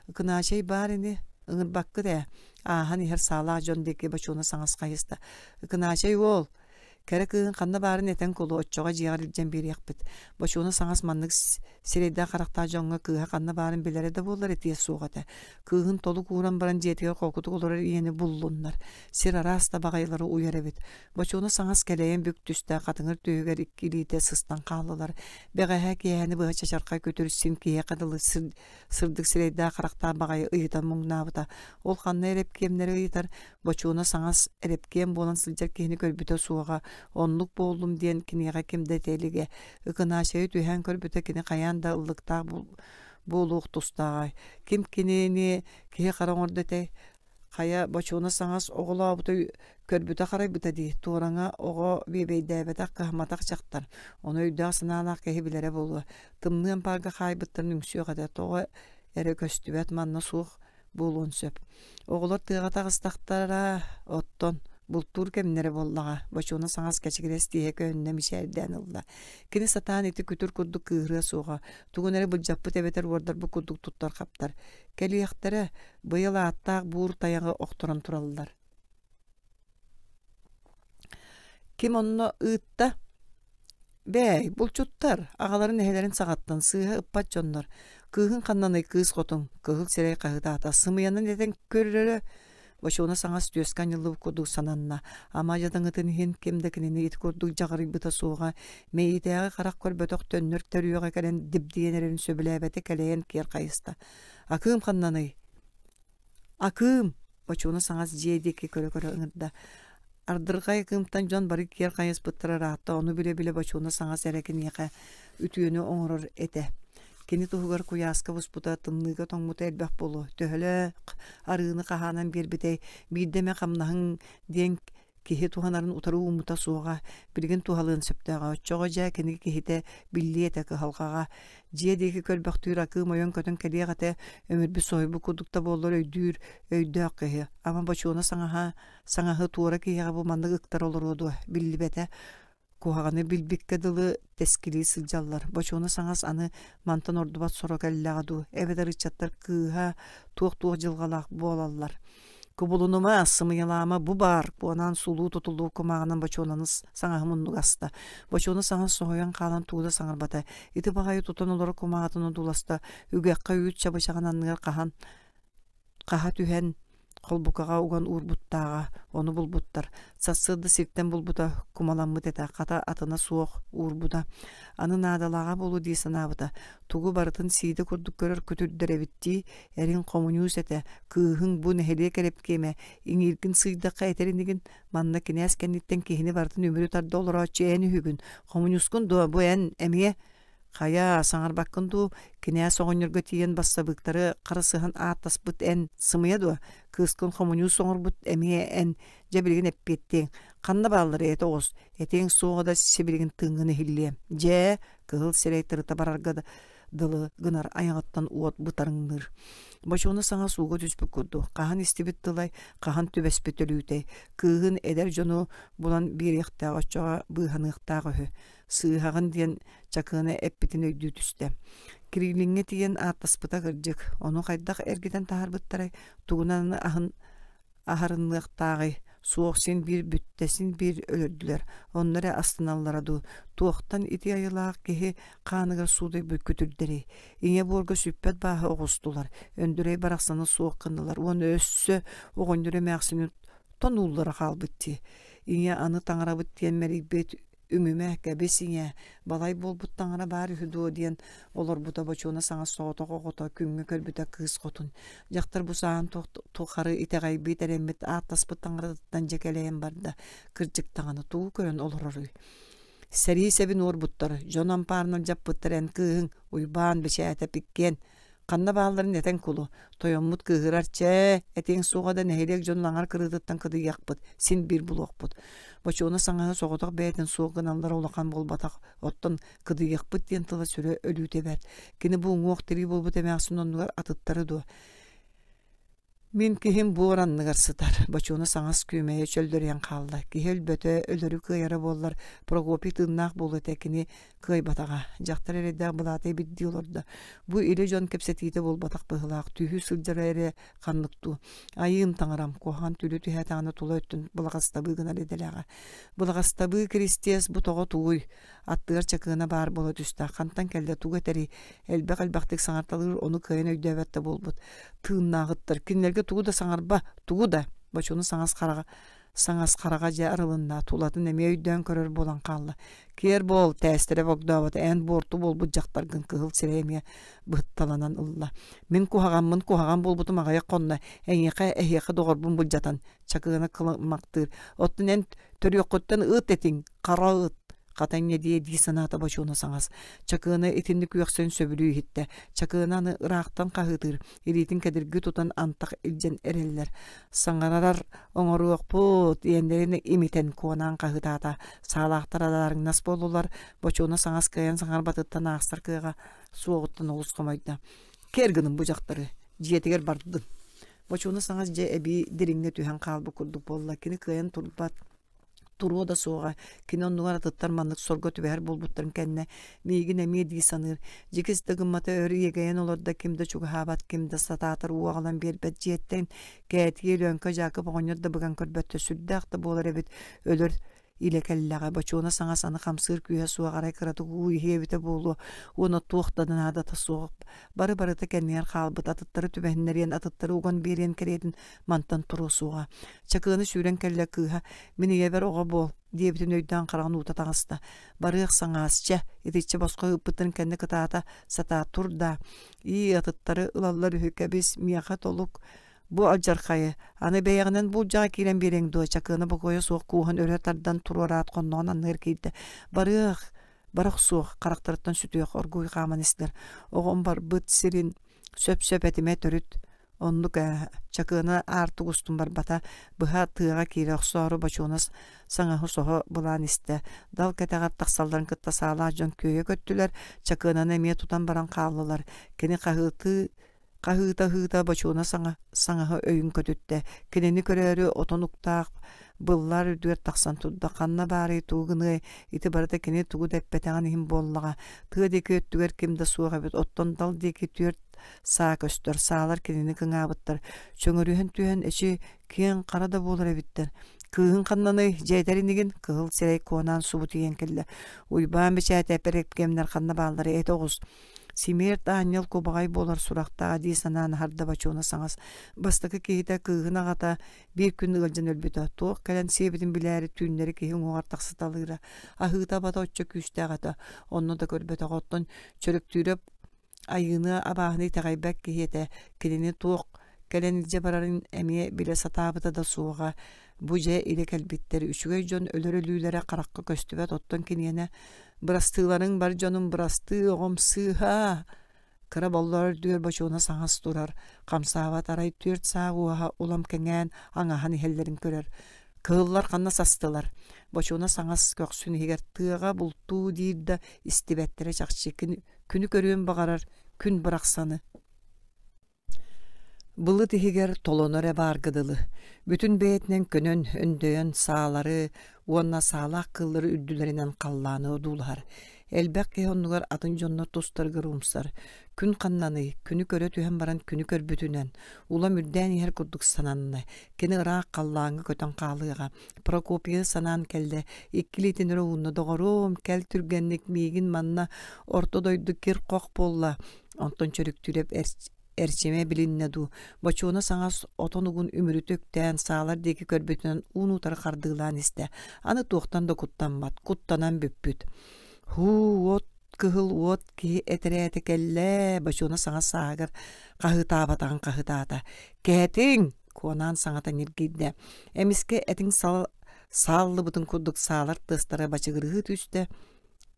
Ыкынаачай баар ини, ыҥырбаккыт ээ, ааһан иһэр саалаах дьон диэки Бочуона саҥас хайыста. Ыкынаачай уол, Кэрэ кыыһын ханна баарын этэн кулу, оччоҕо дьиэҕэр илдьэн биэриэхпит. Бочуона саҥас маннык сирэйдээх-харахтаах дьоҥҥо кыыһа ханна баарын билэрэ да буоллар этиэ суох этэ. Кыыһын толук ууран баран дьиэтигэр холкутук олорор ийэни буллуннар. Сир араас да баҕайылары уйар эбит. Бочуона саҥас кэлэйэн бүк түстэ, хатыҥыр түөһүгэр икки илиитэ сыстан хааллылар. Бэҕэһээ киэһэни быһа чачархай күтүр син киһиэхэ дылы сырдык сирэйдээх-харахтаах баҕайы ыйытан муҥнаабыта. Ол ханна эрэпкиэмнэри ыйытар, Бочуона саҥас эрэпкиэм буолан сылдьар киһини көрбүтэ суоҕа, оннук буоллум диэн киниэхэ ким да этэ илигэ. Ыкынаачайы түһээн көрбүтэ кини хайаан да ыллыктаах буолуох тустааҕай. Ким кинини киһи хара оҥордо этэй? Хайа, Бочуона саҥас оҕолообута көрбүтэ-харайбыта дии, туораҥа оҕо биэбэйдээбэтэх, кыһамматах дьахтар. Ону өйдөөх-санаалаах киһи билэрэ буолуо. Тымныы ампаарга хаайбыттарын үҥсүөх этэ, тоҕо эрэ көстүбэт, манна суох буолуон сөп. Оҕолор тыаҕа таҕыстахтара, оттон бултуур кэмнэрэ буоллаҕа, Бочуона саҥас кэчигирэс тииһэ көһүннэ мичээрдээн ылла. Кини сатаан ити күтүр курдук кыыһырыа суоҕа, тугун эрэ былдьаппыт эбэтэр уордарбыт курдук туттар-хаптар. Кэлиэхтэрэ, быйыл ааттаах буур тайаҕы охторон тураллар. Ким онно ыытта? Бээй, булчуттар, аҕаларын эһэлэрин саҕаттан сыыһа ыппат дьоннор. Кыыһыҥ ханнаный кыыс хотун, кыһыл сирэй хаһыытаата, сымыйанан этэн көрөрө Бочуона саҥас түөскэ анньыллыбыт курдук сананна. Ама дьадаҥытын иһин ким да кинини ити курдук дьаҕарыйбыта суоҕа, мэйиитээҕи харах көрбөтөх төннөр төрүөҕэ кэлэн дибдийэн эрэрин сөбүлээбэтэ кэлэйэн киэр хайыста. Акыым ханнаный? Акыым! Бочуона саҥас дьиэ диэки көрө-көрө ыҥырда. Ардырҕай акыымтан дьон бары киэр хайыспыттара ыраатта, ону билэ-билэ Бочуона саҥас эрэ киниэхэ үтүөнү оҥорор этэ. Кини туһугар куйааска буспута, тымныыга тоҥмута элбэх буолуо. Төһөлөөх арыыны хаһаанан биэрбитэй, биирдэ эмэ хамнаһыҥ диэн киһи туһанарын утары ууммута суоҕа, билигин туһалыан сөптөөҕө. Оччоҕо дьэ кини киһитэ биллиэ этэ кыһалҕаҕа. Дьиэ диэки көрбөхтүүр акыым ойон көтөн кэлиэх этэ, өмүрбүт соһуйбут курдук да буоллар өйдүүр, өйдөөх киһи. Ама бочуона саҥаһа, саҥаһы туора киһиэхэ бу маннык ыктар олоруо дуо, биллибэтэ. Куһаҕаны билбиккэ дылы тэскилии сылдьаллар. Бочуона саҥас аны мантан ордубат соро кэллэҕэ дуу, эбэтэр ыччаттар кыыһа туох-туох дьылҕалаах буолаллар. Кубулунума, сымыйалаама бу баар, Куонаан сулуу тутуллуу кумааҕынан бочуонаны саҥаһы муннуга аста. Бочуона саҥас соһуйан хаалан тугу да саҥарбата. Ити баҕайы тутан олорор кумааҕытын одууласта, үгэххэ үүт чабычаҕын анныгар хаһан хаһа түһэн холбукаҕа уган уурбуттааҕа, ону булбуттар. Сарсыарда сиртэн булбута кумаламмыт этэ, хата атына суох уурбута. Аны наадалааҕа буолуо дии санаабыта. Тугу барытын сиидэ курдук көрөр күтүрдэр эбит дии, эриҥ хомуньуус этэ, кыыһыҥ бу нэһилиэк эрэпкиэмэ, иҥииргин сыыйдахха этэр инигин, манна кинээс кэнниттэн киһини барытын үмүрү тарда олорооччу эн үһүгүн, хомуньуускун дуо, бу эн эмиэ Хайа, саҥарбаккын дуу, кинээс оҕонньорго тиийэн бассабыыктары харысыһан ааттаспыт эн, сымыйа дуо? Кыыскын хомуньуус оҥорбут эмиэ эн, дьэ билигин эппиэттиэҥ. Ханна бааллар этэ оҕус, этиэҥ суоҕа да сибилигин тыыҥҥын иһиллиэм. Дьэ, кыһыл сирэй тырыта барарга да дылы гынар айаҕыттан уот бытарыҥныыр. Бочуона саҥа сууга түспүт курдук, хаһан истибит тылай, хаһан түбэспит өлүүтэй, кыыһын эдэр дьону булан биэриэхтээх оччоҕо быыһаныахтаах үһү. Сыыһаҕын диэн Чакыана эппитин өйдүү түстэ. Кириллиҥҥэ тиийэн ааттаспыта кырдьык, ону хайдах эргитэн таһаарбыттарай, тугунан аһын аһарыныахтааҕый, суох син биир бүттэ, син биир өлөрдүлэр, онно эрэ астыналлара дуу, туохтан ити айылаах киһи хааныгар суудайбыт күтүрдэрий, ийэ буорга сүппэт бааһы оҕустулар, Өндүрэй барахсаны суох гыннылар уонна өссө оҕонньор эмээхсини тонууллара хаалбыт дии. Ийэ аны таҥарабыт диэн мэлийбит Үҥүмэ, кэбис ийээ, балай буолбут таҥара баар үһү дуо диэн олорбута Бочуона саҥас соҕотох оҕото күҥҥэ көрбүтэ кыыс хотун. Дьахтар бу сааһын тухары итэҕэйбит, эрэммит, ааттаспыт таҥаратыттан дьэ кэлэйэн барда. Кырдьык даҕаны тугу көрөн олороруй? Сэрии сэбин уорбуттар, дьон ампаарынан дьаппыттар эн кыыһыҥ, Уйбаан, Бэчээтэп иккиэн Ханна баалларын этэн кулу, тойоммут кыыһырар чээ, этиэҥ суоҕа да нэһилиэк дьонун аҥар кырыытыттан кыдыйыахпыт, син биир булуохпут. Бочуона саҥаһы соҕотох бэйэтин суох гыналлара улахан буолбатах, оттон кыдыйыахпыт диэн тыла сүрэ өлүүтэ бэрт. Кини бу уҥуох-тирии буолбут эмээхсин оннугар атыттары дуо? Мин киһим буор анныгар сытар, Бочуона саҥас күөмэйэ чөллөрүйэн хаалла. Киһи өлбөтө, өлөрү кыайара буоллар, Прокопий тыыннаах буолуо этэ, кини кыайбатаҕа. Дьахтар эрэйдээх былаата эбирдии олордо. Бу илэ дьон кэпсэтиитэ буолбатах быһыылаах, түһүү сылдьара эрэ ханнык дуу. Айыым таҥарам, куһаҕан түүлү түһээтэҕинэ тула өттүн былаҕастабыы гынар идэлээҕэ. Былаҕастабыы Киристиэс бу тоҕо тугуй? Аттыгар чакыана баар буола түстэ, хантан кэллэ, тугу этэрий? Элбэх элбэхтик саҥарталыыр, ону кыайан өйдөөбөт да буолбут. Тыыннааҕыттар, кинилэргэ тугу да саҥарба, тугу да! Бочуну саҥас хараҕа саҥас хараҕа дьэ арылынна, тулатын эмиэ өйдөөн көрөр буолан хаалла. Киэр буол, тээстэрэ богдообото, эн буорту буолбут дьахтаргын кыһыл сирэй эмиэ быһытталанан ылла. Мин куһаҕаммын куһаҕан буолбутум аҕыйах хонно, эйиэхэ, эһиэхэ доҕорбун былдьатан, Чакыына кылыммахтыыр. Оттон эн төрүөххүттэн ыт этиҥ, хара ыт. Хата инньэ диэ дии санаата Бочуона саҥас. Чакыына итинник үөхсэн сөбүлүү иһиттэ. Чакыына аны ыраахтан хаһыытыыр, илиитин кэдирги тутан антах илдьэн эрэллэр. Саҥарар оҥоруохпут, иэннэрин имитэн куонаан хаһыытаата. Саалаахтар адаарыҥнас буоллулар, Бочуона саҥас кыайан саҥарбатыттан аахсар кыаҕа суоҕуттан олус хомойдо. Кэр гыным бу дьахтары, дьиэтигэр бардын. Бочуона саҥас дьэ эбии дириҥҥэ түһэн хаалбыт курдук буолла. Кини кыайан турбат, туруо да суоҕа. Кини оннугар атыттар маннык сорго түбэһэр буолбуттарын кэннэ миигин эмиэ дии саныыр. Дьикис да гыммата өр иэгэйэн олордо, ким да чугаһаабат, ким да сатаатар уу аҕалан биэрбэт дьиэттэн Кээтии Өлөөҥкө Дьаакып оҕонньор да быган көрбөттө сүрдээх да буолар эбит өлөр илэ кэллэҕэ, бочуона саҥас аны хамсыыр күүһэ суох арай кыратык уу иһиэ эбитэ буолуо уонна туох да наадата суох бары-барыта кэннигэр хаалбыт атыттары түбэһиннэриэн атыттары уган биэриэн кэриэтин мантан туруо суоҕа. Чакыаны сүүрэн кэллэ кыыһа мин ийэбэр оҕо буол диэбитин өйдөөн хараҕын уута таҕыста. Барыах саҥаас чэ итиччэ босхо ыыппыттарын кэннэ кытаата сатаа тур даа ии атыттары ылаллар үһү кэбис миэхэ толук Бу алдьархайы, аны бэйэҕинэн булдьаҕа киирэн биэриэҥ дуо, Чакыана бокуойа суох кууһан өрө тардан туруораат хонноҕун анныгар киирдэ. Барыах, бара охсуох, харахтарыттан сүтүөх, оргууй хааман истэр. Оҕом барбыт сирин сөп-сөп этимэ төрүт. Оннук ээ, Чакыана аартык устун барбата, быһа тыаҕа киирэ охсоору бочуонас саҥаһы соһо былаан истэ. Дал кэтэҕэр тахсалларын кытта саалаах дьон күөйэ көттүлэр, Чакыананы эмиэ тутан баран хааллылар. Кини хаһыытыы Хаһыыта-ыһыыта бочуона саҥа саҥаһа өйүн көтүттэ. Кинини көрөөрү отон уктаах быллаар үрдүгэр тахсан турда. Ханна баарый, тугу гыныай, ити барыта кини тугу да эппэтэҕин иһин буоллаҕа. Тыа диэки өттүгэр ким да суох эбит. Оттон дал диэки түөрт саа көстөр. Саалар кинини кыҥаабыттар. Чөҥөрүһэн түһэн, эчи, киэҥ хара да буолар эбиттэр. Кыыһыҥ ханнаный, дьиэтэр инигин? Кыһыл сирэй куонаан субу тиийэн кэллэ. Уйбаан бэчээтэ эппэрэккэмнэр ханна баалларый этэ оҕус. Симиэрт аанньал кубаҕай буолар сурахтааҕа дии санаан аһарда Бочуона саҥас. Бастакы киһитэ кыыһын аҕата биир күн ыалдьан өлбүтэ. Туох кэлэн сиэбитин билээри түүннэри киһи уҥуоҕар тахсыталыыра. Аһыыта-абата оччо күүстээх этэ. Онно да көрбөтөҕө. Оттон Чөрөктүүрэп айыыны абааһыны итэҕэйбэт киһи этэ. Кинини туох кэлэн илдьэ барарын эмиэ билэ сатаабыта да суоҕа. Бу дьэ илэ кэлбиттэр, үчүгэй дьон өлөр өлүүлэрэ харахха көстүбэт, оттон киниэнэ «Бырастыыларыҥ бар дьонум бырастыы, оҕом сыыһа!» Кыра боллоор үрдүгэр бочуона саҥас турар, хамсаабат арай түөрт саа уоһа улам кэҥээн аҥаһан иһэллэрин көрөр. Кыһыллар ханна састылар? Бочуона саҥас көхсүн иһигэр тыаҕа бултуу диир да истибэттэрэ чахчы күнү көрүөн баҕарар күн бырахсаны. Былыт иһигэр толоно эрэ баарга дылы, бүтүн бэйэтинэн көнөн, өндөйөн саалары уонна саалаах кыыллары үрдүлэринэн халлааны одуулаһар. Элбэх киһи оннугар атын дьоннор тустарыгар умсар. Күн ханнаный, күнү көрө түһэн баран күнү көрбүтүнэн, улам үрдээн иһэр курдук сананна. Кини ыраах халлааҥҥа көтөн хаалыаҕа. Прокопья санаан кэллэ, икки илиитин өрө уунна, доҕоруом, кэл түргэнник миигин манна орто дойду кир-хох буолла. Онтон Чөрүктүүрэп эрчимэ билиннэ дуу, бочуона саҥас отон угун үмүрүтэ үктээн саалар диэки көрбүтүнэн уун-утары хардыылаан истэ. Аны туохтан да куттаммат, куттанан бүппүт. Һуу, уот кыһыл уот киһи этэрээтэ кэллээ, бочуона саҥас сааһыгар хаһыытаабатаҕын хаһыытаата. Кээтиҥ! Куонаан саҥата ньиргийдэ. Эмискэ этиҥ сааллыбытын курдук саалар тыастара бачыгырыы түстэ,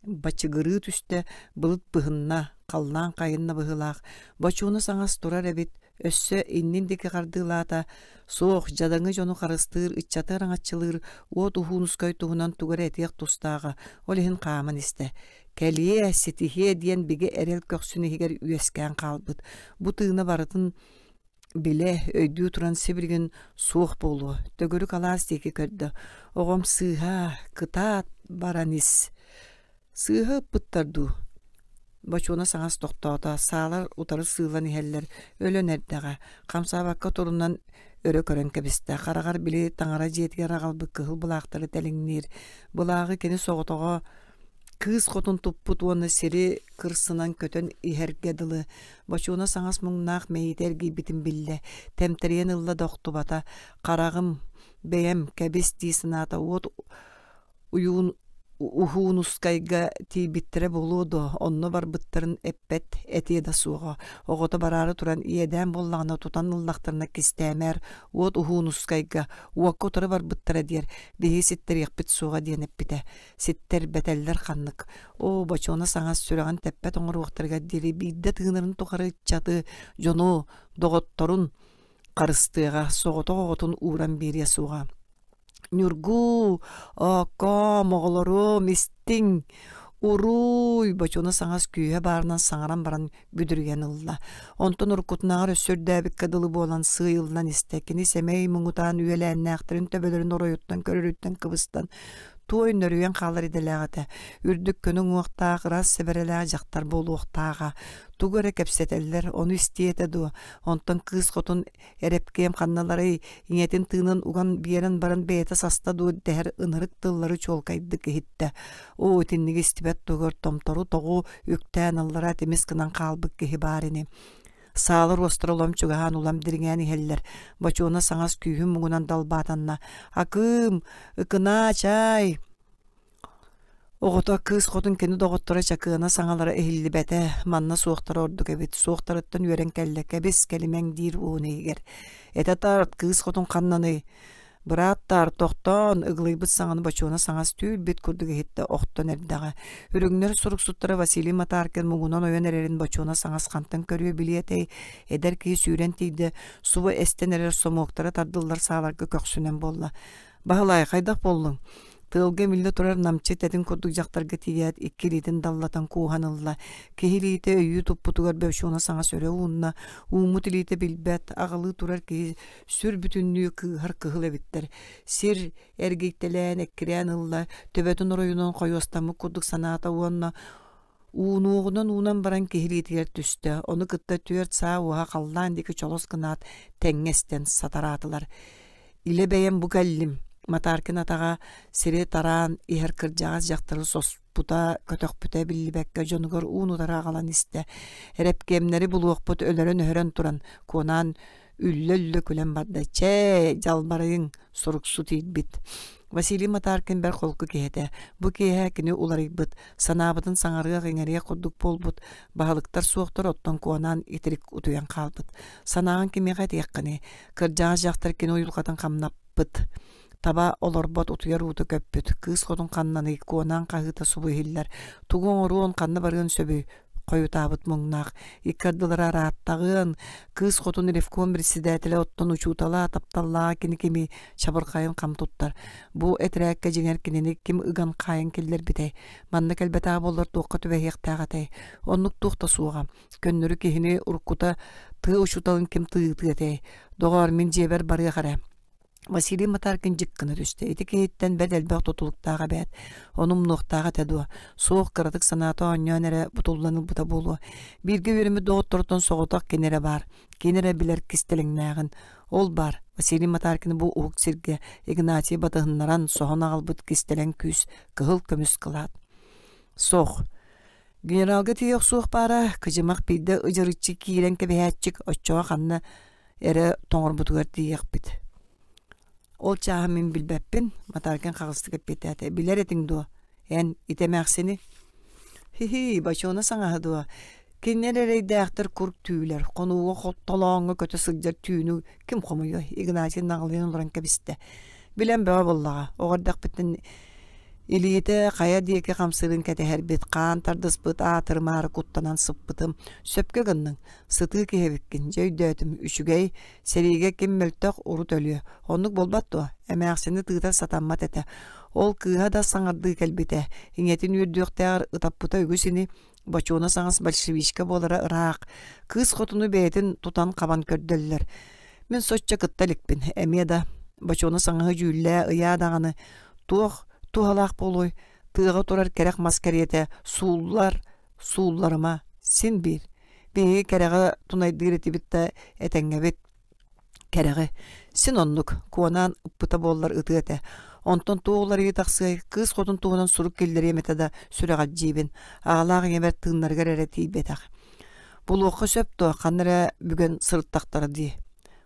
Бачыгырыы түстэ, былыт быһынна, халлаан хайынна быһыылаах, бочууна саҥас турар эбит, өссө иннин диэки хардыылаата, суох, дьадаҥы дьону харыстыыр, ыччаты араҥаччылыыр уот уһуунускай туһунан тугу эрэ этиэх тустааҕа, ол иһин хааман истэ. Кэлиэ, ситиһиэ диэн бигэ эрэл көхсүн иһигэр үөскээн хаалбыт. Бу тыына барытын Билэ, өйдүү туран сибилигин суох буолуо, төгүрүк алаас диэки көрдө, оҕом сыыһа, кытаат, баран ис. Сыыһа ыппыттар дуу? Бочуона саҥас тохтоото, саалар утары сыылан иһэллэр, өлөн эрдэҕэ, хамсаабакка турунан өрө көрөн кэбистэ, хараҕар били таҥара дьиэтигэр аҕалбыт кыһыл былаахтары тэлиҥниир, былааҕы кини соҕотоҕо Кыыс хотун туппут уонна сири кырсынан көтөн иһэргэ дылы бочуона саҥас муҥнаах мэйиитэ эргийбитин биллэ, тэмтэрийэн ылла да охтубата, хараҕым, бэйэм, кэбис дии санаата уот уйуун Уһуунускайга тиийбиттэрэ буолуо дуо, онно барбыттарын эппэт, этиэ да суоҕа. Оҕото бараары туран иэдээн буоллаҕына тутан ыллахтарына кистээмээр, уот Уһуунускайга уокка утары барбыттара диэр, биһиги ситтэриэхпит суоҕа диэн эппитэ. Ситтэрбэтэллэр ханнык. Оо, бочуона саҥас сүрэҕин тэппэт оҥоруохтарыгар диэри биирдэ тыынарын тухары ыччаты, дьону, доҕотторун харыстыаҕа, соҕотох оҕотун ууран биэриэ суоҕа. Ньургуу, ооккоом, оҕолорум, истиҥ! Уруй! Бочуона саҥас күүһэ баарынан саҥаран баран бүдүрүйэн ылла. Онтон уруккутунааҕар өссө үрдээбиккэ дылы буолан сыыйыллан истэ. Кини сэмэй муҥутаан үөлээннээхтэрин төбөлөрүн оройуттан көрөрүттэн кыбыстан туой нөрүйэн хаалар идэлээх этэ. Үрдүк көнө уҥуохтаах, ыраас сэбэрэлээх дьахтар буолуохтааҕа. Тугу эрэ кэпсэтэллэр, ону истиэ этэ дуо? Онтон кыыс хотун Эрэпкиэм ханналарый, ийэтин тыынын уган биэрэн баран бэйэтэ саста дуо дэһэр ынырык тыллары чуолкайдык иһиттэ. Оо, итинниги истибэт туһугар томтору тоҕу үктээн аллара тимис гынан хаалбыт киһи баар ини. Саалар уостара улам чугаһаан улам дириҥээн иһэллэр. Бочуона саҥас күүһүн муҥунан далбаатанна. Акыым, ыкынаа чаай! Оҕото кыыс хотун кини доҕотторо чакыана саҥалара иһиллибэтэ, манна суохтара ордук эбит, суохтарыттан үөрэн кэллэ, кэбис, кэлимэҥ диир уон иһигэр. Этэ тарт, кыыс хотун ханнаный? Бырааттаар, тохтоон, ыгылыйбыт саҥаны бочуона саҥас түүл-бит курдук иһиттэ охтон эрдэҕэ. Үрүҥнэр суруксуттара Василий Матаркин муҥунан ойон эрэрин бочуона саҥас хантан көрүө билиэ этэй, эдэр киһи сүүрэн тиийдэ, субу эстэн эрэр сомуоктара тардыллар сааларга көхсүнэн буолла. Баһылай, хайдах буоллуҥ? Тыалга имиллэ турар намчы тэтин курдук дьахтарга тиийээт икки илиитин даллатан кууһан ылла. Киһи илиитэ өйүү туппутугар Бөчуона саҥа сөрө уунна. Ууммут илиитэ билбэт, аҕалыы турар киһи сүр бүтүннүү кыыһар кыһыл эбиттэр. Сир эргийтэлээн, эккирээн ылла, төбөтүн оройунан хойуостаммыт курдук санаата уонна уунуоҕунан уунан баран киһи илиитигэр түстэ. Ону кытта түөрт саа уоһа халлаан диэки чолос гынаат тэҥҥэ эстэн сатараатылар. Илэ бэйэм бу кэллим. Матаркин атаҕа сири тараан иһэр кырдьаҕас дьахтары соспута, көтөхпүтэ биллибэккэ дьонугар уун-утары аҕалан истэ. Эрэпкиэмнэри булуохпут өлөрөн-өһөрөн туран, Куонаан үллэ-үллэ күлэн барда. Чээ, дьалбарыйыҥ, суруксут иирбит. Василий Матаркин бэрт холку киһи этэ. Бу киэһэ кини уларыйбыт, санаабытын саҥарыах-иҥэриэх курдук буолбут, баһылыктар суохтар оттон Куонаан итирик утуйан хаалбыт. Санааҕын кимиэхэ этиэххиний? Кырдьаҕас дьахтар кини уйулҕатын хамнаппыт. Таба олорбот утуйар уута көппүт. Кыыс хотун ханнаный, Куонаан хаһыыта субу иһиллэр. Тугу оҥоруон, ханна барыан сөбүй? Хойутаабыт муҥнаах. Икки ардылара арааттаҕыан, кыыс хотун ревком председателэ оттон учуутала, тапталлааҕа кини кими чабырҕайын хам туттар. Бу этэрээккэ дьиҥэр кинини ким ыган хаайан киллэрбитэй? Манна кэлбэтэҕэ буоллар туохха түбэһиэхтээх этэй? Оннук туох да суоҕа. Көннөрү киһини уруккута тыа учууталын ким тыытыа этэй? Доҕоор, мин дьиэбэр барыах эрэ. Василий Матаркин дьик гына түстэ. Ити киһиттэн бэрт элбэх тутулуктаах эбээт. Ону умнуохтаах этэ дуо? Суох, кыратык санаата оонньоон эрэ бутуллан ылбыта буолуо. Бииргэ үөрэммит доҕотторуттан соҕотох кини эрэ баар. Кини эрэ билэр кистэлэҥнээҕин. Ол баар, Василий Матаркины бу уһук сиргэ Игнатий батыһыннаран соһон аҕалбыт кистэлэҥ күүс, кыһыл көмүс кылаат. Суох. Генералга тиийэ охсуох баара, кыдьымах биирдэ ыдьырыччы киирэн кэбиһээччик оччоҕо ханна эрэ тоҥорбутугар тиийиэхпит. Ол чааһы мин билбэппин, Матаркин хаҕыстык эппиэттээтэ. Билэр этиҥ дуо? Эн ити эмээхсини? Хи-хи, бочуона саҥаһа дуо? Кинилэр эрэйдээхтэр кур түүлэр, хонууга толооҥҥо көтө сылдьар түүнү ким хомуйуой? Игнатий наҕылыйан олорон кэбистэ. Билэн бөҕө буоллаҕа, оҕо эрдэхпиттэн илиитэ хайа диэки хамсыырын кэтэһэрбит, хаан тардыспыт аатырымаары куттанан сыппытым. Сөпкө гынныҥ, Сытыы киһи эбиккин, дьэ өйдөөтүм, үчүгэй, сэриигэ ким мөлтөх урут өлүө. Оннук буолбат дуо? Эмээхсини тыытар сатаммат этэ. Ол кыыһа да саҥардыы кэлбитэ. Ийэтин үөрдүөхтээҕэр ытаппыта үгүс ини. Бочуона саҥас большевичка буолара ыраах. Кыыс хотуну бэйэтин тутан-хабан көрдөллөр. Мин соччо кытта иликпин, эмиэ да. Бочуона саҥаһы дьүүллээ, ыйаа даҕаны. Туох туһалаах буолуой? Тыаҕа турар кэрэх мас кэриэтэ сууллар, суулларыма, син биир. Биһиги кэрэҕэ тунайдыыр этибит да этэҥҥэбит. Кэрэҕи. Син оннук, Куонаан ыппыта буоллар ытыа этэ. Онтон туох уларыйыы тахсыай, кыыс хотун туһунан сурук киллэриэм этэ да, сүрэҕэлдьиибин. Аҕалаах ийэбэр тыыннарыгар эрэ тиийбэтэх. Булуохха сөп дуо, ханна эрэ бүгэн сырыттахтара дии.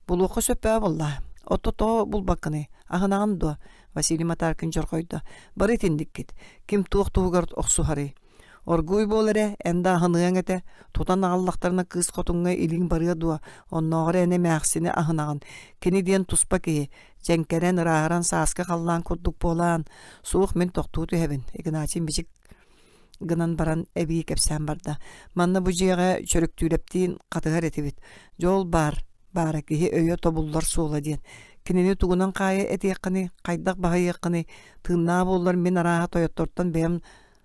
Булуохха сөп ээ буоллаа. Отто тоҕо булбаккыный, аһынаҕын дуо? Василий Матаркин дьорҕойдо. Бары итинниккит. Ким туох туһугар охсуһарый? Оргууй буол эрэ, эн да аһыныаҥ этэ, тутан аҕаллахтарына кыыс хотуҥҥа илииҥ барыа дуо, оннооҕор эн эмээхсини аһынаҕын, кини диэн туспа киһи, дьэҥкэрэн, ырааһыран сааскы халлаан курдук буолаан, суох мин тохтуу түһэбин, Игнатий мичик гынан баран эбии кэпсээн барда. Манна бу дьиэҕэ Чөрүктүүрэптиин хатыһар этибит. Дьол баар, баара киһи өйө тобуллар суола диэн. Кинини тугунан хаайа этиэххиний, хайдах баһыйыаххыный, тыыннаах буоллар мин арааһа тойоттортон бэйэм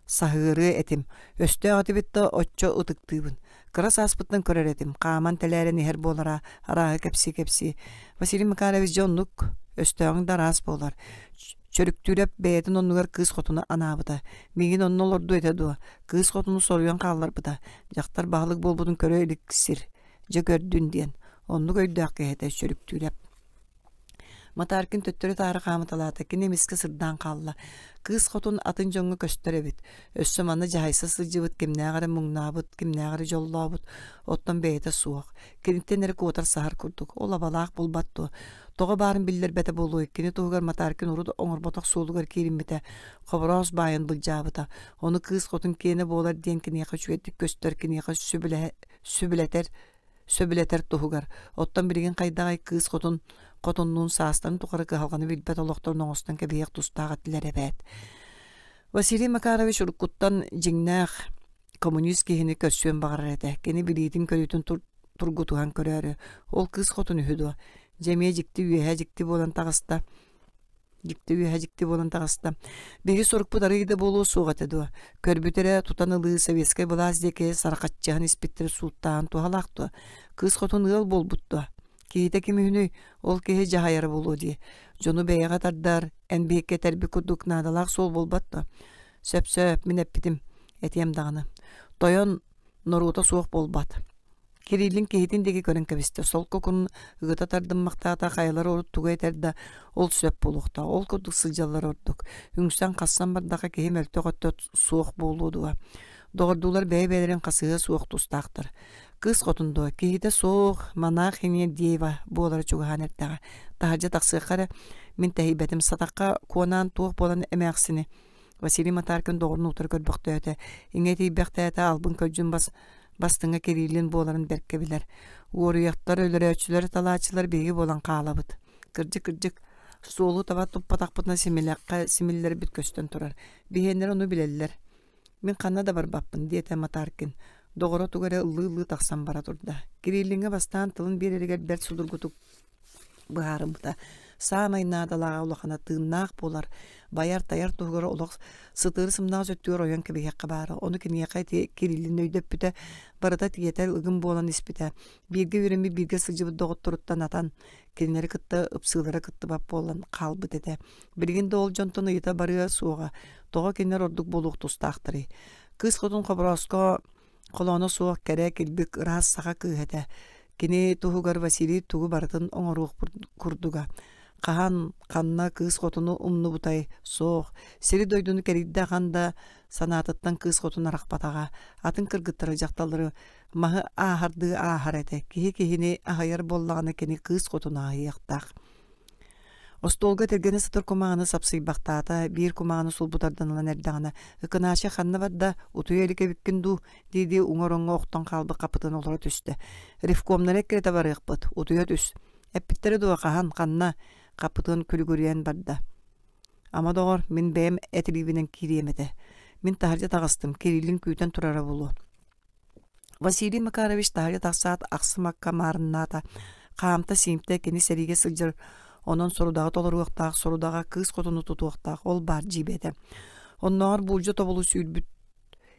Саһыарыа этим, өстөөх этибит да оччо ытыктыыбын. Кыра сааспыттан көрөр этим, хааман тэлээрэн иһэр буолара, арааһы кэпсии-кэпсии. Василий Макарович дьэ оннук, өстөөҕүҥ да араас буолар. Чөрүктүүрэп бэйэтин оннугар кыыс хотуну анаабыта. Миигин онно олордуо этэ дуо? Кыыс хотуну соруйан хаалларбыта. Дьахтар баһылык буолбутун көрө илик сир. Дьэ көрдүн диэн. Оннук өйдөөх киһи этэ Чөрүктүүрэп. Матаркин төттөрү-таары хаамыталаата, кини эмискэ сырдаан хаалла. Кыыс хотун атын дьоҥҥо көстөр эбит. Өссө манна дьаһайса сылдьыбыт кимнээх эрэ муҥнаабыт, кимнээх эрэ дьоллообут, оттон бэйэтэ суох. Киниттэн эрэ куотар саһар курдук. Ол абалаах булбат дуо? Тоҕо баарын биллэрбэтэ буолуой? Кини туһугар Матаркин урут оҥорботох суолугар киириммитэ, Хобороос баайын былдьаабыта. Ону кыыс хотун киэнэ буолар диэн киниэхэ үчүгэйдик көстөр, киниэхэ сүбэлэтэр сөбүлэтэр туһугар. Оттон билигин хайдаҕай кыыс хотун хотуннуун саастарын тухары кыһалҕаны билбэт олохторун оҥостон кэбиһиэх тустаах этилэр эбээт. Василий Макарович уруккуттан дьиҥнээх коммунист киһини көрсүөн баҕарар этэ. Кини билиитин-көрүүтүн тургутуһан көрөөрү. Ол кыыс хотун үһү дуо? Дьэ эмиэ дьикти үөһэ дьикти буолан таҕыста. Дьикти үөһэ дьикти буолан таҕыста. Биһиги сорукпут арыый да буолуо суох этэ дуо? Көрбүт эрэ тутан ылыы советскай былаас диэки сарахаччыһан испиттэрэ сууттааһын туһалаах дуо? Кыыс хотун ыал буолбут дуо? Киһитэ ким үһүнүй? Ол киһи дьаһайара буолуо дии. Дьону бэйэҕэ тардар, эн биһикки этэрбит курдук наадалаах суол буолбат дуо? Сөп-сөп, мин эппитим, этиэм даҕаны. Тойон норуота суох буолбат. Кириллин киһитин диэки көрөн кэбистэ. Солко кун ыгыта тардыммахтаата хайалар урут тугу этэр да ол сөп буолуохтаах. Ол курдук сылдьаллар ордук. Үҥсэн хассан бардаха киһи мөлтөх өттө суох буолуо дуо. Доҕордуулар бэйэ-бэйэлэрин хасыһыа суох тустаахтар. Кыыс хотун дуо, киһитэ суох, манаах иниэ дева буолара чугаһаан эрдэҕэ. Таһырдьа тахсыахха эрэ, мин тэһийбэтим сатахха куонаан туох буолан эмээхсини Василий Матаркин доҕорун утары көрбөхтөөтө, иҥэ тиийбэхтээтэ албын көлдьүн бас бастыҥа Кириллин буоларын бэркэ билэр. Уоруйахтар, өлөрөөччүлэр, талааччылар биһиги буолан хаалабыт. Кырдьык-кырдьык, суолу таба туппатахпытына симилэххэ симиллэрбит көстөн турар. Биһиэннэр ону билэллэр. Мин ханна да барбаппын, диэтэ Матаркин. Доҕоро тугу эрэ ыллыы-ыллыы тахсан бара турда. Кириллиҥҥэ бастаан тылын биэрэригэр бэрт судургутук быһаарыммыта. Саамай наадалааҕа улахана тыыннаах буолар, байар-тайар туһугар олох сытыары сымнаҕас өттүгэр ойон кэбиһиэххэ баара. Ону киниэхэ ити Кириллин өйдөппүтэ, барыта тиэтэл ыгым буолан испитэ. Бииргэ үөрэммит, бииргэ сылдьыбыт доҕотторуттан атан, кинилэри кытта ыпсыылара кыттыбат буолан хаалбыт этэ. Билигин да ол дьонтон ыйыта барыа суоҕа, тоҕо кинилэр ордук буолуох тустаахтарый? Кыыс хотун Хоборооско холооно суох кэрэ, килбик, ыраас саха кыыһа этэ. Кини туһугар Василий тугу барытын оҥоруох курдуга. Хаһан, ханна кыыс хотуну умнубутай? Суох. Сири-дойдуну кэрийдэ ахан да санаатыттан кыыс хотун арахпатаҕа. Атын кыргыттары, дьахталлары маһы ааһардыы ааһар этэ. Киһи киһини аһыйар буоллаҕына кини кыыс хотуну аһыйыахтаах. Остуолга тиргэнэ сытар кумааҕыны сапсыйбахтаата, биир кумааҕыны сулбу тардан ылан эрдэҕинэ, «Ыкынаача ханна барда, утуйа илик эбиккин дуу?» дии-дии уҥа ороҥҥо охтон хаалбыт хапытын олоро түстэ. «Ревкомнары эккирэтэ барыахпыт, утуйа түс». «Эппиттэрэ дуо, хаһан, ханна?» Хапытын күлүгүрүйэн барда. «Ама доҕор, мин бэйэм эт илиибинэн киириэм этэ. Мин таһырдьа таҕыстым, Кириллин күүтэн турара буолуо». Василий Макарович таһырдьа тахсаат ахсым акка маарыннаата, хаамта-сиимтэ кини сэриигэ сылдьар, онон сорудаҕы толоруохтаах, сорудаҕа кыыс хотуну тутуохтаах, ол баар дьиибэ этэ. Оннооҕор буулдьа тобулу сүүрбүт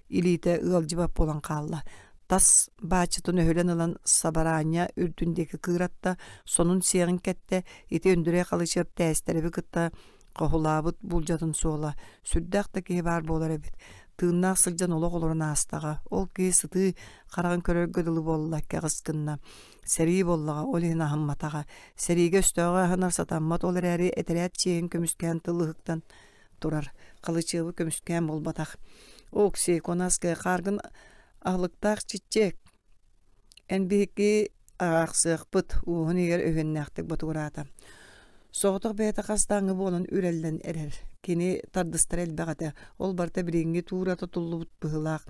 илиитэ ыалдьыбат буолан хаалла. Тас бааччытын өһүлэн ылан сабараанньа үрдүн диэки кыыратта, сонун сиэҕин кэттэ, ити Өндүрэй Халычыап тээстэрэби кытта Хоһулаабыт булдьатын суола, сүрдээх да киһи баар буолар эбит. Тыыннаах сылдьан олох олорон аастаҕа. Ол киһи сытыы хараҕын көрөргө дылы буолла, кэҕис гынна. Сэрии буоллаҕа, ол иһин аһымматаҕа. Сэриигэ өстөөҕү аһынар сатаммат, ол эрээри этэрээт чиэһин көмүскээн тыл ыһыктан турар. Халычыабы көмүскээн буолбатах. Окси, Конаская, хааргын аһылыктаах чиччиэк. Эн биһикки аахсыахпыт, уоһун иһигэр өһүөннээхтик ботугураата. Соҕотох бэйэтэ хас да аҥы буолан үрэллэн эрэр. Кини тардыстара элбэх этэ. Ол барыта билиҥҥи туура тутуллубут быһыылаах.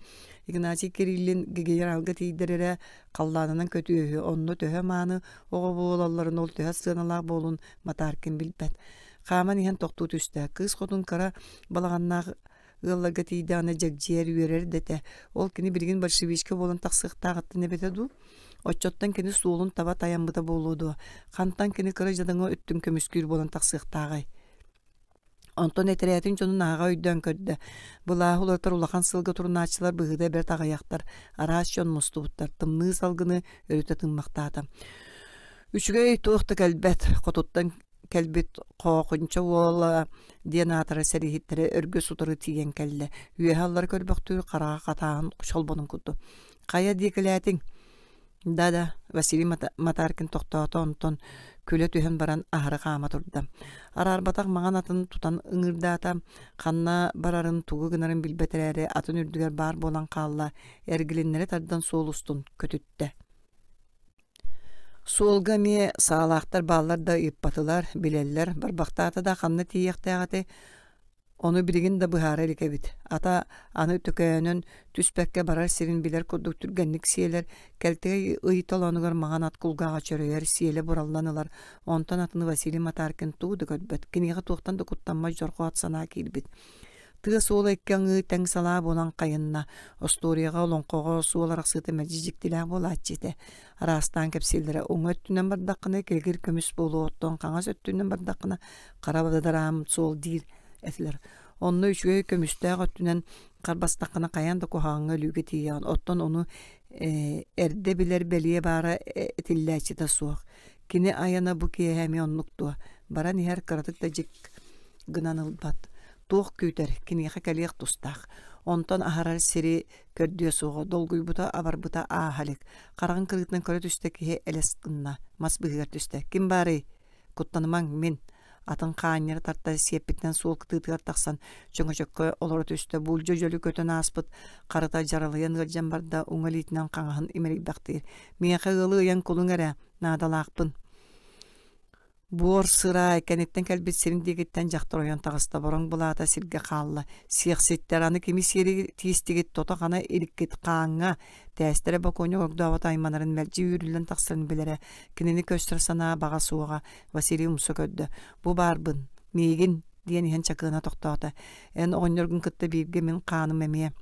Игнатий Кириллин генералга тиийдэр эрэ халлаанынан көтүөһү, онно төһө мааны оҕо буолалларын ол төһө сыаналаах буолун Матаркин билбэт. Хааман иһэн тохтуу түстэ. Кыыс хотун кыра балаҕаннаах Ыалларга тиийдэҕинэ дьэгдьийэр, үөрэр да этэ. Ол кини билигин большевичка буолан тахсыахтааҕыттан эбэтэ дуу? Оччоттон кини суолун таба тайаммыта буолуо дуо? Хантан кини кыра дьадаҥы өттүн көмүскүүр буолан тахсыахтааҕай? Онтон этэрээтин дьонун аһаҕа өйдөөн көрдө. Былааһы уларытар улахан сылга турунааччылар быһыыта бэрт аҕыйахтар, араас дьон мустубуттар, тымныы салгыны өрүтэ тыыммахтаата. Үчүгэй туох да кэлбэт, хотуттан кэлбит Хоохунча уола диэн аатырар сэрииһиттэрэ өргөс утары тиийэн кэллэ. Үөһэ аллара көрбөхтүүр хараҕа хатааһын чолбонун курдук. Хайа диэкилээтиҥ? Да-да, Василий Матаркин тохтоото, онтон күлэ түһэн баран аһары хаама турда. Араарбатах маҥан атын тутан ыҥырдаата, ханна барарын, тугу гынарын билбэт эрээри атын үрдүгэр баар буолан хаалла, эргилиннэри тардан суол устун көтүттэ. Суолга эмиэ саалаахтар бааллар да ыйыппатылар, билэллэр, барбахтаата да ханна тиийиэхтээх этэй, ону билигин да быһаара илик эбит. Ата аны төкөөнөн түспэккэ барар сирин билэр курдук түргэнник сиэлэр, кэлтэгэй ый толоонугар маҥан ат кулгааҕа чөрөйөр, сиэлэ бураллан ылар, онтон атыны Василий Матаркин тугу да көрбөт, киниэхэ туохтан да куттаммат дьорҕоот санаа киирбит. Тыа суола икки аҥыы тэҥ салаа буолан хайынна. Остуоруйаҕа, олоҥхоҕо суол арахсыыта мэлдьи дьиктилээх буолааччы этэ. Араастаан кэпсииллэрэ: уҥа өттүнэн бардаххына килэгир көмүс буолуо, оттон хаҥас өттүнэн бардаххына хара бадараам суол диир этилэр. Онно үчүгэй көмүстээх өттүнэн харбастаххына хайаан да куһаҕаҥҥа өлүүгэ тиийэҕин, оттон ону эрдэ билэр бэлиэ баара этиллээччитэ суох. Кини айана бу киэһэ эмиэ оннук дуо? Баран иһэр кыратык да дьик гынан ылбат. Туох күүтэр, киниэхэ кэлиэх тустаах. Онтон аһарар сири көрдүө суоҕа, долгуйбута, абарбыта ааһа илик. Хараҕын кырыытынан көрө түстэ киһи элэс гынна, мас быыһыгар түстэ. Ким баарый? Куттанымаҥ, мин. Атын хаанньары тарта сиэппитинэн суол кытыытыгар тахсан чөҥөчөккө олоро түстэ. Буулдьа дьөлү көтөн ааспыт харата дьаралыйан ыалдьан барда, уҥа илиитинэн хаҥаһын имэрийбэхтиир. Миэхэ ыалы ыйан кулуҥ эрэ, наадалаахпын. Буор сыраай кэнниттэн кэлбит сирин диэкиттэн дьахтар ойон таҕыста, бороҥ былаата сиргэ хаалла. Сиэхситтэр аны кими сиэри тиистигит тото-хана иликкит хааҥҥа, тээстэрэ бокуонньук огдообот айманарын мэлдьи үүрүллэн тахсарын билэрэ. Кинини көстөр санаа баҕа суоҕа. Василий умса көрдө. Бу баарбын, миигин, диэн иһэн чакыана тохтоото. Эн оҕонньоргун кытта бииргэ мин хааным эмиэ.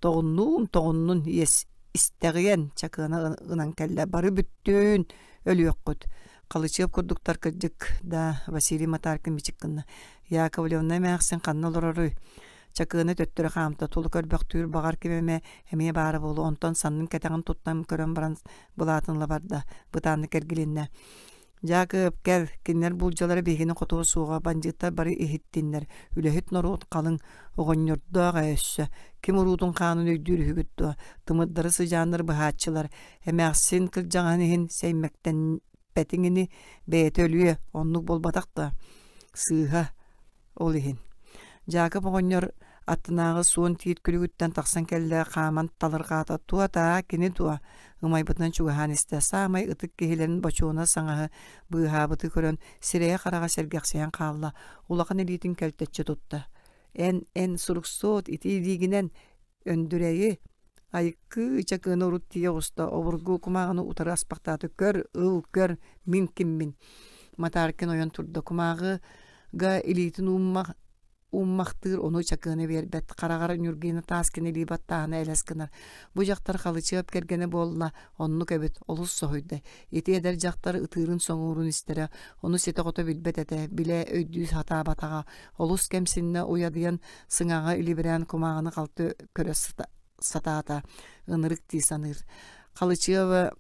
Тоҕуннуун, тоҕуннун, иэс истэҕиэн, чакыана ынан кэллэ. Бары бүттүүн өлүөххүт. Халычыап курдуктар кырдьык да, Василий Матаркин бичик гынна. Яковлевна эмээхсин ханна олороруй? Чакыаны төттөрү хаамта, тулу көрбөхтүүр баҕар ким эмэ эмиэ баара буолуо, онтон саннын кэтэҕин туттан көрөн баран былаатын ыла барда, бытааннык эргилиннэ. Дьаакып, кэл, кинилэр булдьалара биһигини хотуо суоҕа, бандьыыттар бары иһиттиннэр, үлэһит норуот халыҥ, оҕонньордоох ээ өссө, ким уруутун хаанын өйдүүр үһүгүт дуо, тымырдары сыдьааннар быһааччылар, эмээхсин кырдьаҕаһын иһин сэймэктэммэтиҥ ини, бэйэтэ өлүө, оннук буолбатах да, сыыһа, Ол иһин Дьаакып оҕонньор аттынааҕы суон тиит күлүгүттэн тахсан кэллэ, хааман талырҕаата: «Туо-таа, кини дуо?» Ымайбытынан чугаһаан истэ, саамай ытык киһилэрин бочуона саҥаһы быыһаабыты көрөн, сирэйэ-хараҕа сэргэхсийэн хаалла, улахан илиитин кэлтэччи тутта: «Эн, эн, суруксуот, ити илиигинэн Өндүрэйи, айыккыы чакыны урут тиийэ оҕуста, обургу кумааҕыны утары аспахтаата: «Көр, ыл, көр, мин киммин?» Матаркин ойон турда, кумааҕыга илиитин ууммах ууммахтыыр, ону чакыаны биэрбэт, хараҕар Ньургина Таскина илии баттааһына элэс гынар. Бу дьахтар Халычыап кэргэнэ буолла, оннук эбит, олус соһуйда. Ити эдэр дьахтар ытыырын-соҥуурун истэрэ, ону ситэ-хото билбэт этэ, билэ, өйдүү сатаабатаҕа, олус кэмсиннэ, уйадыйан сыҥаҕа илибирээн кумааҕыны халты көрө сатаата, ынырык дии саныыр. Халычыаба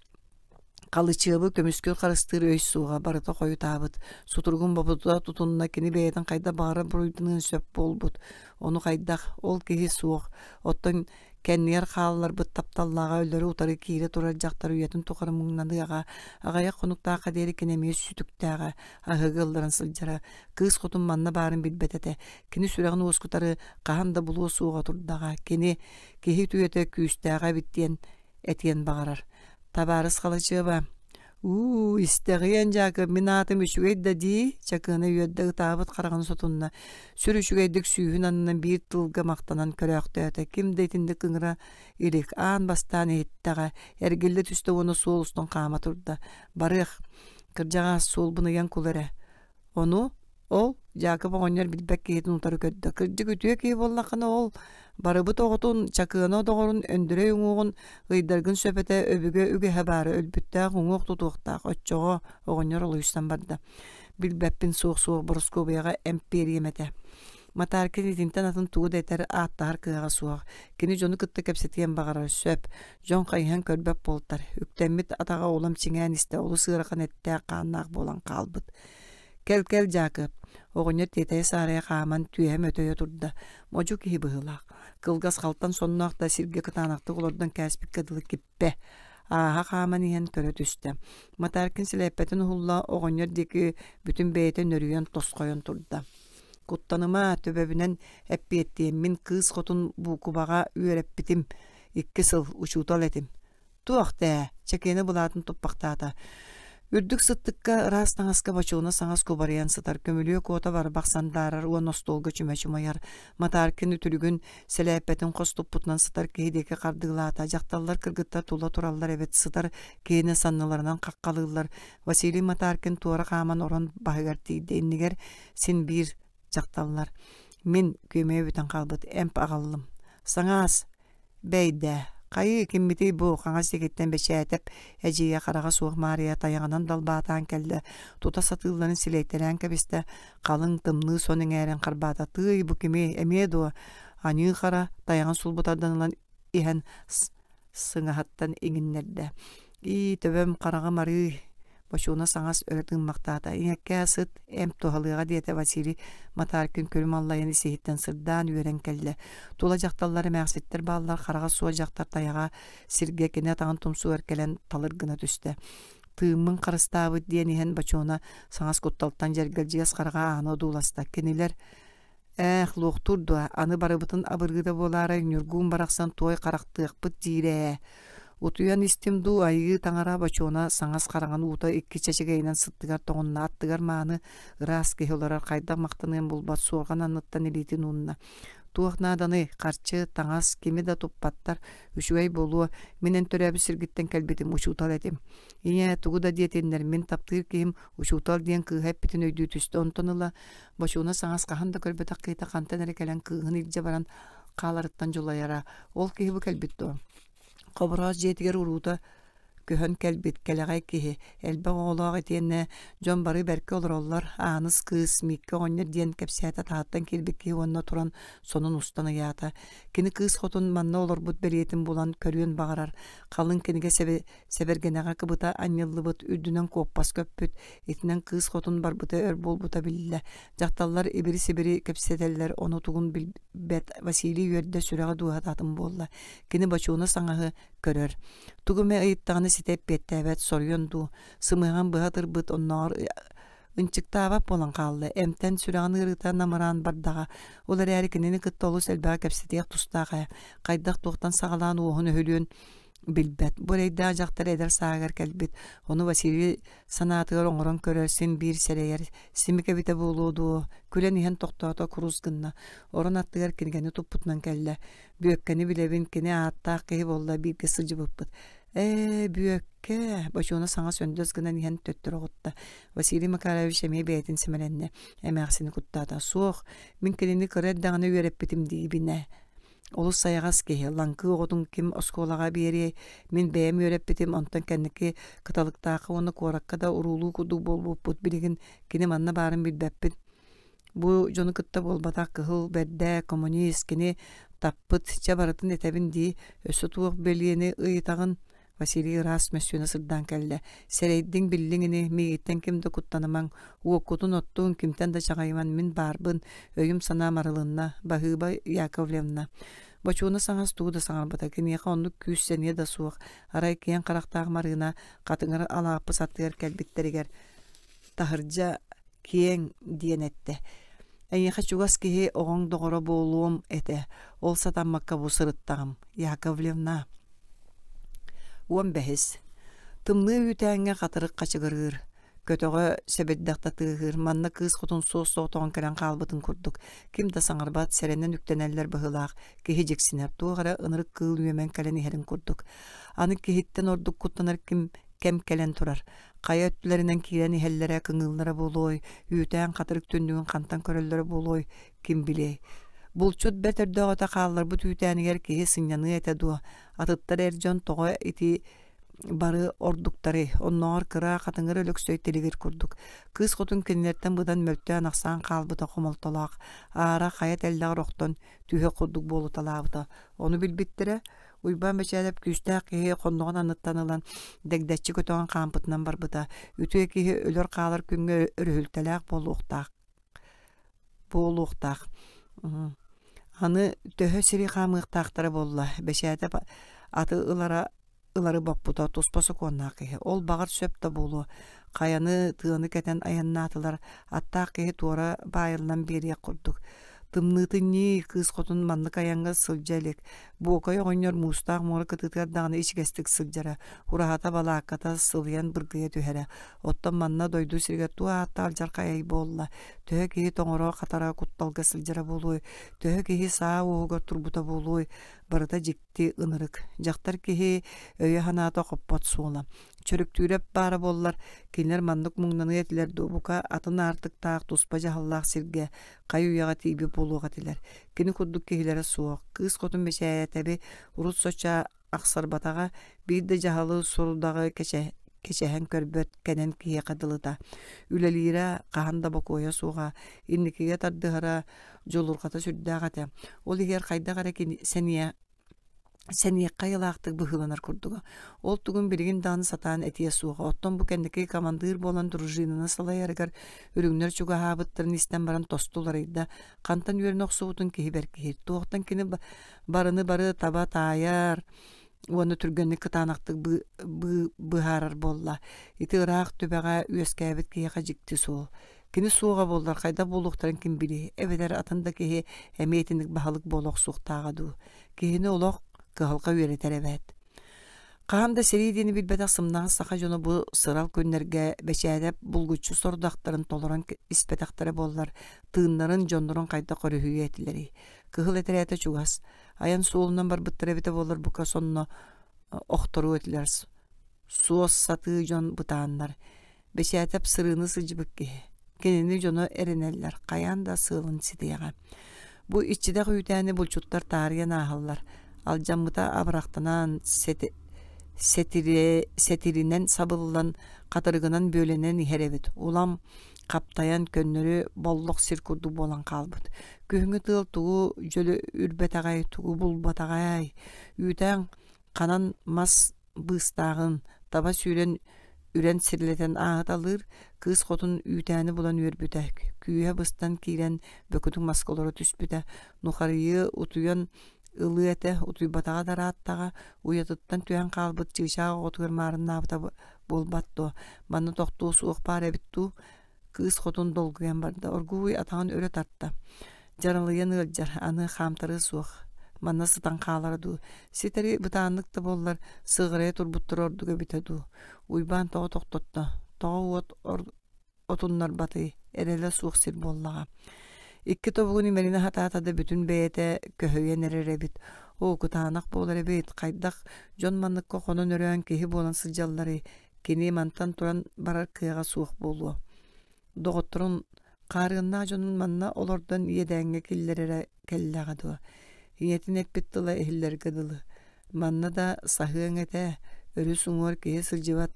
Халычыабы көмүскүр харыстыыр өй суоҕа, барыта хойутаабыт. Сутуругун бобута тутунна, кини бэйэтин хайдах баҕарар буруйданыан сөп буолбут. Ону хайдах, ол киһи суох. Оттон Кэннигэр хаалларбыт тапталлааҕа өлөрү утары киирэ турар дьахтар үйэтин тухары муҥнаныаҕа, аҕыйах хонуктаахха диэри кини эмиэ сүтүктээҕэ, аһыыга ылларан сылдьара. Кыыс хотун манна баарын билбэт этэ. Кини сүрэҕин уоскутары хаһан да булуо суоҕа турдаҕа. Кини киһи үтүөтэ күүстээҕэ эбит диэн этиэн баҕарар. Табаарыс Халачыаба, Уу, истэҕиэн, Дьаакып, мин аатым үчүгэй да дии, Чакыана үөрдэ ытаабыт хараҕын сотунна, сүр үчүгэйдик сүүһүн аннынан биир тылга махтанан көрөөхтөөтө, ким да итинник ыҥыра илик, аан бастаан иһиттэҕэ, эргиллэ түстэ уонна суол устун хаама турда. Барыах, кырдьаҕас, суолбун ыйан кул эрэ. Ону ол Дьаакып оҕонньор билбэт киһитин утары көрдө. Кырдьык үтүө киһи буоллаххына ол барыбыт оҕотун, Чакыана доҕорун Өндүрэй уҥуоҕун ыйдаргын сөп этэ өбүгэ үгэһэ баара өлбүттээх уҥуох тутуохтаах оччоҕо оҕонньор олуйсан барда. Билбэппин суох-суох Борускуобуйаҕа эмпиэриэм этэ. Матаркин итинтэн атын тугу да этэр, ааттаһар кыаҕа суох. Кини дьону кытта кэпсэтиэн баҕарар, сөп. Дьон хайыһан көрбөт буолтар. Үктэммит атаҕа улам чиҥээн истэ, олус ыарахан эттээх-хааннаах буолан хаалбыт. Кэл-кэл, Дьаакып, оҕонньор тиэтэйэ-саарайа хааман түөһэ мөтөйө турда. Модьу киһи быһыылаах. Кылгас халтан сонноох да сиргэ кытаанахтык олордон кээспиккэ дылы киппэ. Ааһа хааман иһэн көрө түстэ. Матаркин сэлээппэтин уһулла, оҕонньор диэки бүтүн бэйэтэ нөрүйэн тосхойон турда. Куттаныма, төбөбүнэн эппиэттиэм, мин кыыс хотун буукубаҕа үөрэппитим, икки сыл учуутал этим. Туох дээ, чэкиэнэ былаатын туппахтаата. Үрдүк сыттыкка ыраас таҥаска бочуона саҥас кубарыйан сытар, көмүлүөк уота барбах сандаарар уонна остуолга чүмэ чумайар. Матаркин үтүлүгүн, сэлээппэтин хос туппутунан сытар киһи диэки хардыылаата. Дьахталлар кыргыттар тула тураллар эбит, сытар киһини санныларынан хаххалыыллар. Василий Матаркин туора хааман орон баһыгар тиийдэ, иннигэр син биир дьахталлар. Мин күөмэйэ бүтэн хаалбыт эмп аҕаллым. Саҥаас, бэйдээ, хайыы киммитий бу хаҥас диэкиттэн Бэчээтэп эдьиийэ хараҕа суох Маарыйа тайаҕынан далбаатаан кэллэ, тута сатыылларын силэйтэлээн кэбистэ, халыҥ тымныы сон эҥээрин харбаата. Тыый, бу кими, эмиэ дуо? Аньыы хара тайаҕын сулбу тардан ылан иһэн сыҥаһаттан иҥиннэрдэ. Ии, төбөм хараҕым арыый Бочуона саҥас өрө тыыммахтаата. Ийэккээ сыт, эмп туһалыаҕа диэтэ Василий Матаркин күлүм аллайан ис-иһиттэн сырдаан үөрэн кэллэ. Тула дьахталлар эмээхситтэр бааллар, хараҕа суох дьахтар тайаҕа сиргэ кини атаҕын тумсугар кэлэн талыр гына түстэ. Тыыммын харыстаабыт диэн иһэн Бочуона саҥас кутталтан дьэргэлдьигэс хараҕа ааны одууласта. Кинилэр Ээх, луохтуур дуо, аны барыбытын абырыыра буолаарай, Ньургуун барахсан туой харахтыахпыт диирэ ээ. Утуйан истим дуу, айыы таҥара бочуона саҥас хараҥан уута икки чэчэгэйинэн сыттыгар тоҕунна, аттыгар мааны ыраас киһи олорор хайдах махтаныан булбат суорҕан анныттан илиитин уунна. Туох нааданый, харчы, таҥас, кими да туппаттар, үчүгэй буолуо, мин эн төрөөбүт сиргиттэн кэлбитим, учуутал этим. Ийээ, тугу да диэтиннэр, мин таптыыр киһим учуутал диэн кыыһа эппитин өйдүү түстэ, онтон ыла Бочууна саҥас хаһан да көрбөтөх киһитэ хантан эрэ кэлэн кыыһын илдьэ баран хааларыттан дьулайара. Ол киһи бу кэлбит дуо? Хобороос дьиэтигэр уруута көһөн кэлбит кэлэҕэй киһи, элбэх оҕолоох итиэннэ дьон бары бэркэ олороллор, Ааныс кыыс, Мииккэ оҕонньор диэн кэпсээтэ таһыттан киирбит киһи уонна туран сонун устан ыйаата. Кини кыыс хотун манна олорбут бэлиэтин булан көрүөн баҕарар, халыҥ кинигэ сэбэргэнэҕэ кыбыта анньыллыбыт, үрдүнэн куоппас көппүт, итинэн кыыс хотун барбыта өр буолбута биллэ. Дьахталлар ибири-сибири кэпсэтэллэр, ону тугун билбэт Василий үөрдэ, сүрэҕэ дууһата атын буолла. Кини бочууна саҥаһы көрөр. Тугу эмэ ыйыттаҕына ситэ эппиэттээбэт, соруйан дуу, сымыһаҕын быһа ытырбыт, оннооҕор ынчыктаабат буолан хаалла. Эмтэн сүрэҕин ыарыыта намыраан бардаҕа. Ол эрээри кинини кытта олус элбэҕи кэпсэтиэх тустаах ээ. Хайдах туохтан саҕалаан уоһун өһүлүөн билбэт. Бу эрэйдээх дьахтар эдэр сааһыгар кэлбит. Ону Василий санаатыгар оҥорон көрөр, син биир сэрэйэр. Симик эбитэ буолуо дуо? Күлэн иһэн тохтоото, курус гынна. Орон аттыгар кинигэни туппутунан кэллэ. Бүөккэни билэбин, кини ааттаах киһи буолла, бииргэ сылдьыбыппыт. Ээ, Бүөккэ! Бочуона саҥа сөндөс гынан иһэн төттөрү оҕутта. Василий Макарович эмиэ бэйэтин сэмэлэннэ. Эмээхсини куттаата. Суох, мин кинини кыра эрдэҕинэ үөрэппитим диибин ээ. Олус сайаҕас киһи, лаҥкы оҕотун ким оскуолаҕа биэриэй, мин бэйэм үөрэппитим, онтон кэнники Кыталыктаахха уонна куоракка да уруулуу курдук буолбуппут, билигин кини манна баарын билбэппин. Бу дьону кытта буолбатах кыһыл бэрдэ, коммунист, кини таппыт, чэ барытын этэбин дии, өссө туох бэлиэни ыйытаҕын Василий ыраас мөссүөнэ сырдаан кэллэ. Сэрэйдиҥ, биллиҥ ини, миигиттэн ким да куттанымаҥ, уоккутун оттуҥ, кимтэн да чаҕыйыман, мин баарбын, өйүм-санаам арылынна, баһыыба Яковлевна. Бочууна саҥас тугу да саҥарбата, киниэхэ оннук күүс-сэниэ да суох. Арай киэҥ харахтаах Марыына хатыҥыр алааппыс аттыгар кэлбиттэригэр таһырдьа киэҥ диэн эттэ. Эйиэхэ чугас киһи оҕоҥ доҕоро буолуом этэ, ол сатаммакка бу сырыттаҕым, Яковлевна. 15. Тымныы үүтээҥҥэ хатырык хачыгырыыр, көтөҕө сэбирдэх да тыаһыыр, манна кыыс хотун суос-соҕотоҕун кэлэн хаалбытын курдук, ким да саҥарбат, сэрэнэн үктэнэллэр быһыылаах, киһи дьиксинэр, туох эрэ ынырык кыыл үөмэн кэлэн иһэрин курдук. Аны киһиттэн ордук куттанар ким кэм кэлэн турар. Хайа өттүлэринэн киирэн иһэллэрэ кыҥыыллара буолуой, үүтээн хатырык түннүгүн хантан көрөллөрө буолуой, ким билиэй. Булчут бэрт өрдөөҕүтэ хаалларбыт үүтээнигэр киһи сынньаныа этэ дуо, атыттар эр дьон тоҕо ити бары ордуктарый, оннооҕор кыра хатыҥыр Өлөксөй тилигир курдук. Кыыс хотун кинилэртэн быдан мөлтөөн-ахсаан хаалбыта хомолтолоох, аара хайа тэллэҕэр охтон түһүөх курдук буолуталаабыта. Ону билбиттэрэ, Уйбаан Бэчээдэп күүстээх киһи хонноҕун анныттан ылан дэгдэччи көтөҕөн хаампытынан барбыта. Үтүө киһи өлөр-хаалар күҥҥэ өрүһүлтэлээх буолуохтаах. Буолуохтаах. Аны төһө сири хаамыахтаахтара буолла, Бэчээтэп аты ылара ылары боппута туспа сокуоннаах киһи. Ол баҕар сөп да буолуо. Хайаны, тыаны кэтэн айаннаатылар, аттаах киһи туора баайыллан биэриэх курдук. Тымныытын ньии, кыыс хотун маннык айаҥҥа сылдьа илик. Буокай оҕонньор муустаах муора кытыытыгар даҕаны ичигэстик сылдьара, ураһата, балаакката сылыйан быргыйа түһэрэ. Оттон манна дойду сиригэр туох ааттаах алдьархайай буолла? Төһө киһи тоҥоро-хатара кутталга сылдьара буолуой? Төһө киһи саа уоһугар турбута буолуой? Барыта дьикти ынырык. Дьахтар киһи өйө-санаата хоппот суола. Чөрүктүүрэп баара буоллар, кинилэр маннык муҥнаныа этилэр дуо, бука, атын аартыктаах, туспа дьаһаллаах сиргэ хайы-үйэҕэ тиийбит буолуох этилэр. Кини курдук киһилэрэ суох. Кыыс хотун Бэчээтэби урут соччо ахсарбатаҕа, биир да дьаһалы сорудаҕы кэчэһэн көрбөт кэнэн киһиэхэ дылыта. Үлэлиирэ хаһан да бокуойа суоҕа, инникигэ тардыһара дьулурҕата сүрдээх этэ. Ол иһигэр хайдах эрэ сэниэ сэниэххэ айылаахтык быһыыланар курдуга. Ол тугун билигин даҕаны сатаан этиэ суоҕа. Оттон бу кэнники командир буолан дружинаны салайарыгар үрүҥнэр чугаһаабыттарын истэн баран тосту уларыйда. Хантан үөрэнэ охсубутун киһи бэркиһир. Туохтан кини барыны бары таба таайар уонна түргэнник кытаанахтык быһаарар буолла. Ити ыраах түбэҕэ үөскээбит киһиэхэ дьикти суол. Кини суоҕа буоллар хайдах буолуохтарын ким билиэй, эбэтэр атын да киһи эмиэ итинник баһылык буола охсуохтааҕа дуу. Киһини олох кыһалҕа үөрэтэр эбээт. Хаһан да сэрии диэни билбэтэх сымнаҕас саха дьоно бу сырал күннэргэ бэчээтэп булгуччу сорудахтарын толорон испэтэхтэрэ буоллар, тыыннарын, дьоннорун хайдах өрүһүйүө этилэрий? Кыһыл этэрээтэ чугас, айан суолунан барбыттара эбитэ буоллар бука сонно охторуо этилэр. Суос сатыы дьон бытааннар. Бэчээтэп сырыыны сылдьыбыт киһи. Кинини дьоно эрэнэллэр, хайаан да сыалын ситиэҕэ. Бу иччитэх үүтээни булчуттар таарыйан ааһаллар. Алдьаммыта абырахтанан, сэтиринэн сабыллан, хатырыгынан бүөлэнэн иһэр эбит. Улам хаптайан көннөрү боллох сир курдук буолан хаалбыт. Күһүҥҥү тыал тугу дьөлө үрбэтэҕэй, тугу булбатаҕай. Үүтээн ханан мас быыстааҕын таба сүүрэн үрэн сирилэтэн ааһыталыыр, кыыс хотун үүтээни булан үөрбүтэ, күүһэ быстан киирэн бөкүтүк маска олоро түспүтэ, нухарыйыы утуйан ылыа этэ, утуйбатаҕа да ырааттаҕа, уйатыттан түһэн хаалбыт чыычаах оҕотугар маарыннаабыта буолбат дуо, манна тохтуо суох баар эбит дуу, кыыс хотун долгуйан барда, оргууй атаҕын өрө тарта, дьаралыйан ыалдьар, аны хаамтарыа суох, манна сытан хаалара дуу, ситэри бытааннык да буоллар сыҕарыйа турбуттара ордук эбитэ дуу, Уйбаан тоҕо тохтотто, тоҕо уот отуннарбатый, эрэлэ суох сир буоллаҕа. Икки тобугун имэринэ сатаата да бүтүн бэйэтэ көһүйэн эрэр эбит. Оо, кытаанах буолар эбит, хайдах дьон манныкка хонон өрөөн киһи буолан сылдьалларый, Кини мантан туран барар кыаҕа суох буолуо. Доҕотторун хаарыаннаах дьонун манна олордон иэдээҥҥэ киллэрэрэ кэллэҕэ дуо? Ийэтин эппит тыла иһиллэргэ дылы. Манна да саһыаҥ этэ, өрүс уҥуор киһи сылдьыбат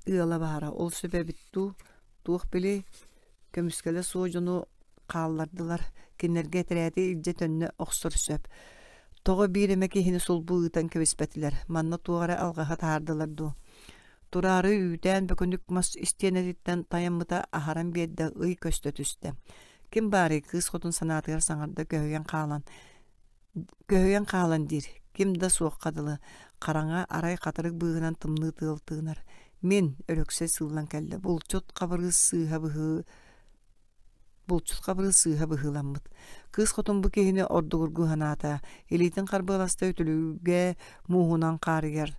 ыала баара. Ол сөп эбит дуу? Туох билиэй, көмүскэлэ суох дьону хааллардылар, кинилэргэ этэрээти илдьэ төннө охсор сөп. Тоҕо биир эмэ киһини сулбу ыытан кэбиспэтилэр, манна туох эрэ алҕаһы таһаардылар дуу? Тураары үүтээн бөкүнүк мас истиэнэтиттэн тайаммыта аһаран биэрдэ, ый көстө түстэ. Ким баарый кыыс хотун санаатыгар саҥарда көһүйэн хаалан көһүйэн хаалан диир, ким да суохха дылы, хараҥа арай хатырык быыһынан тымныы тыал тыынар. Мин, Өлөксөй сыыллан кэллэ, булчут хабырыыс сыыһа быһыы Булчут хабырыыс сыыһа быһыыламмыт. Кыыс хотун бу киһини ордугургуу санаата, илиитин харбыаласта үтүлүгэ мууһунан хаарыйар.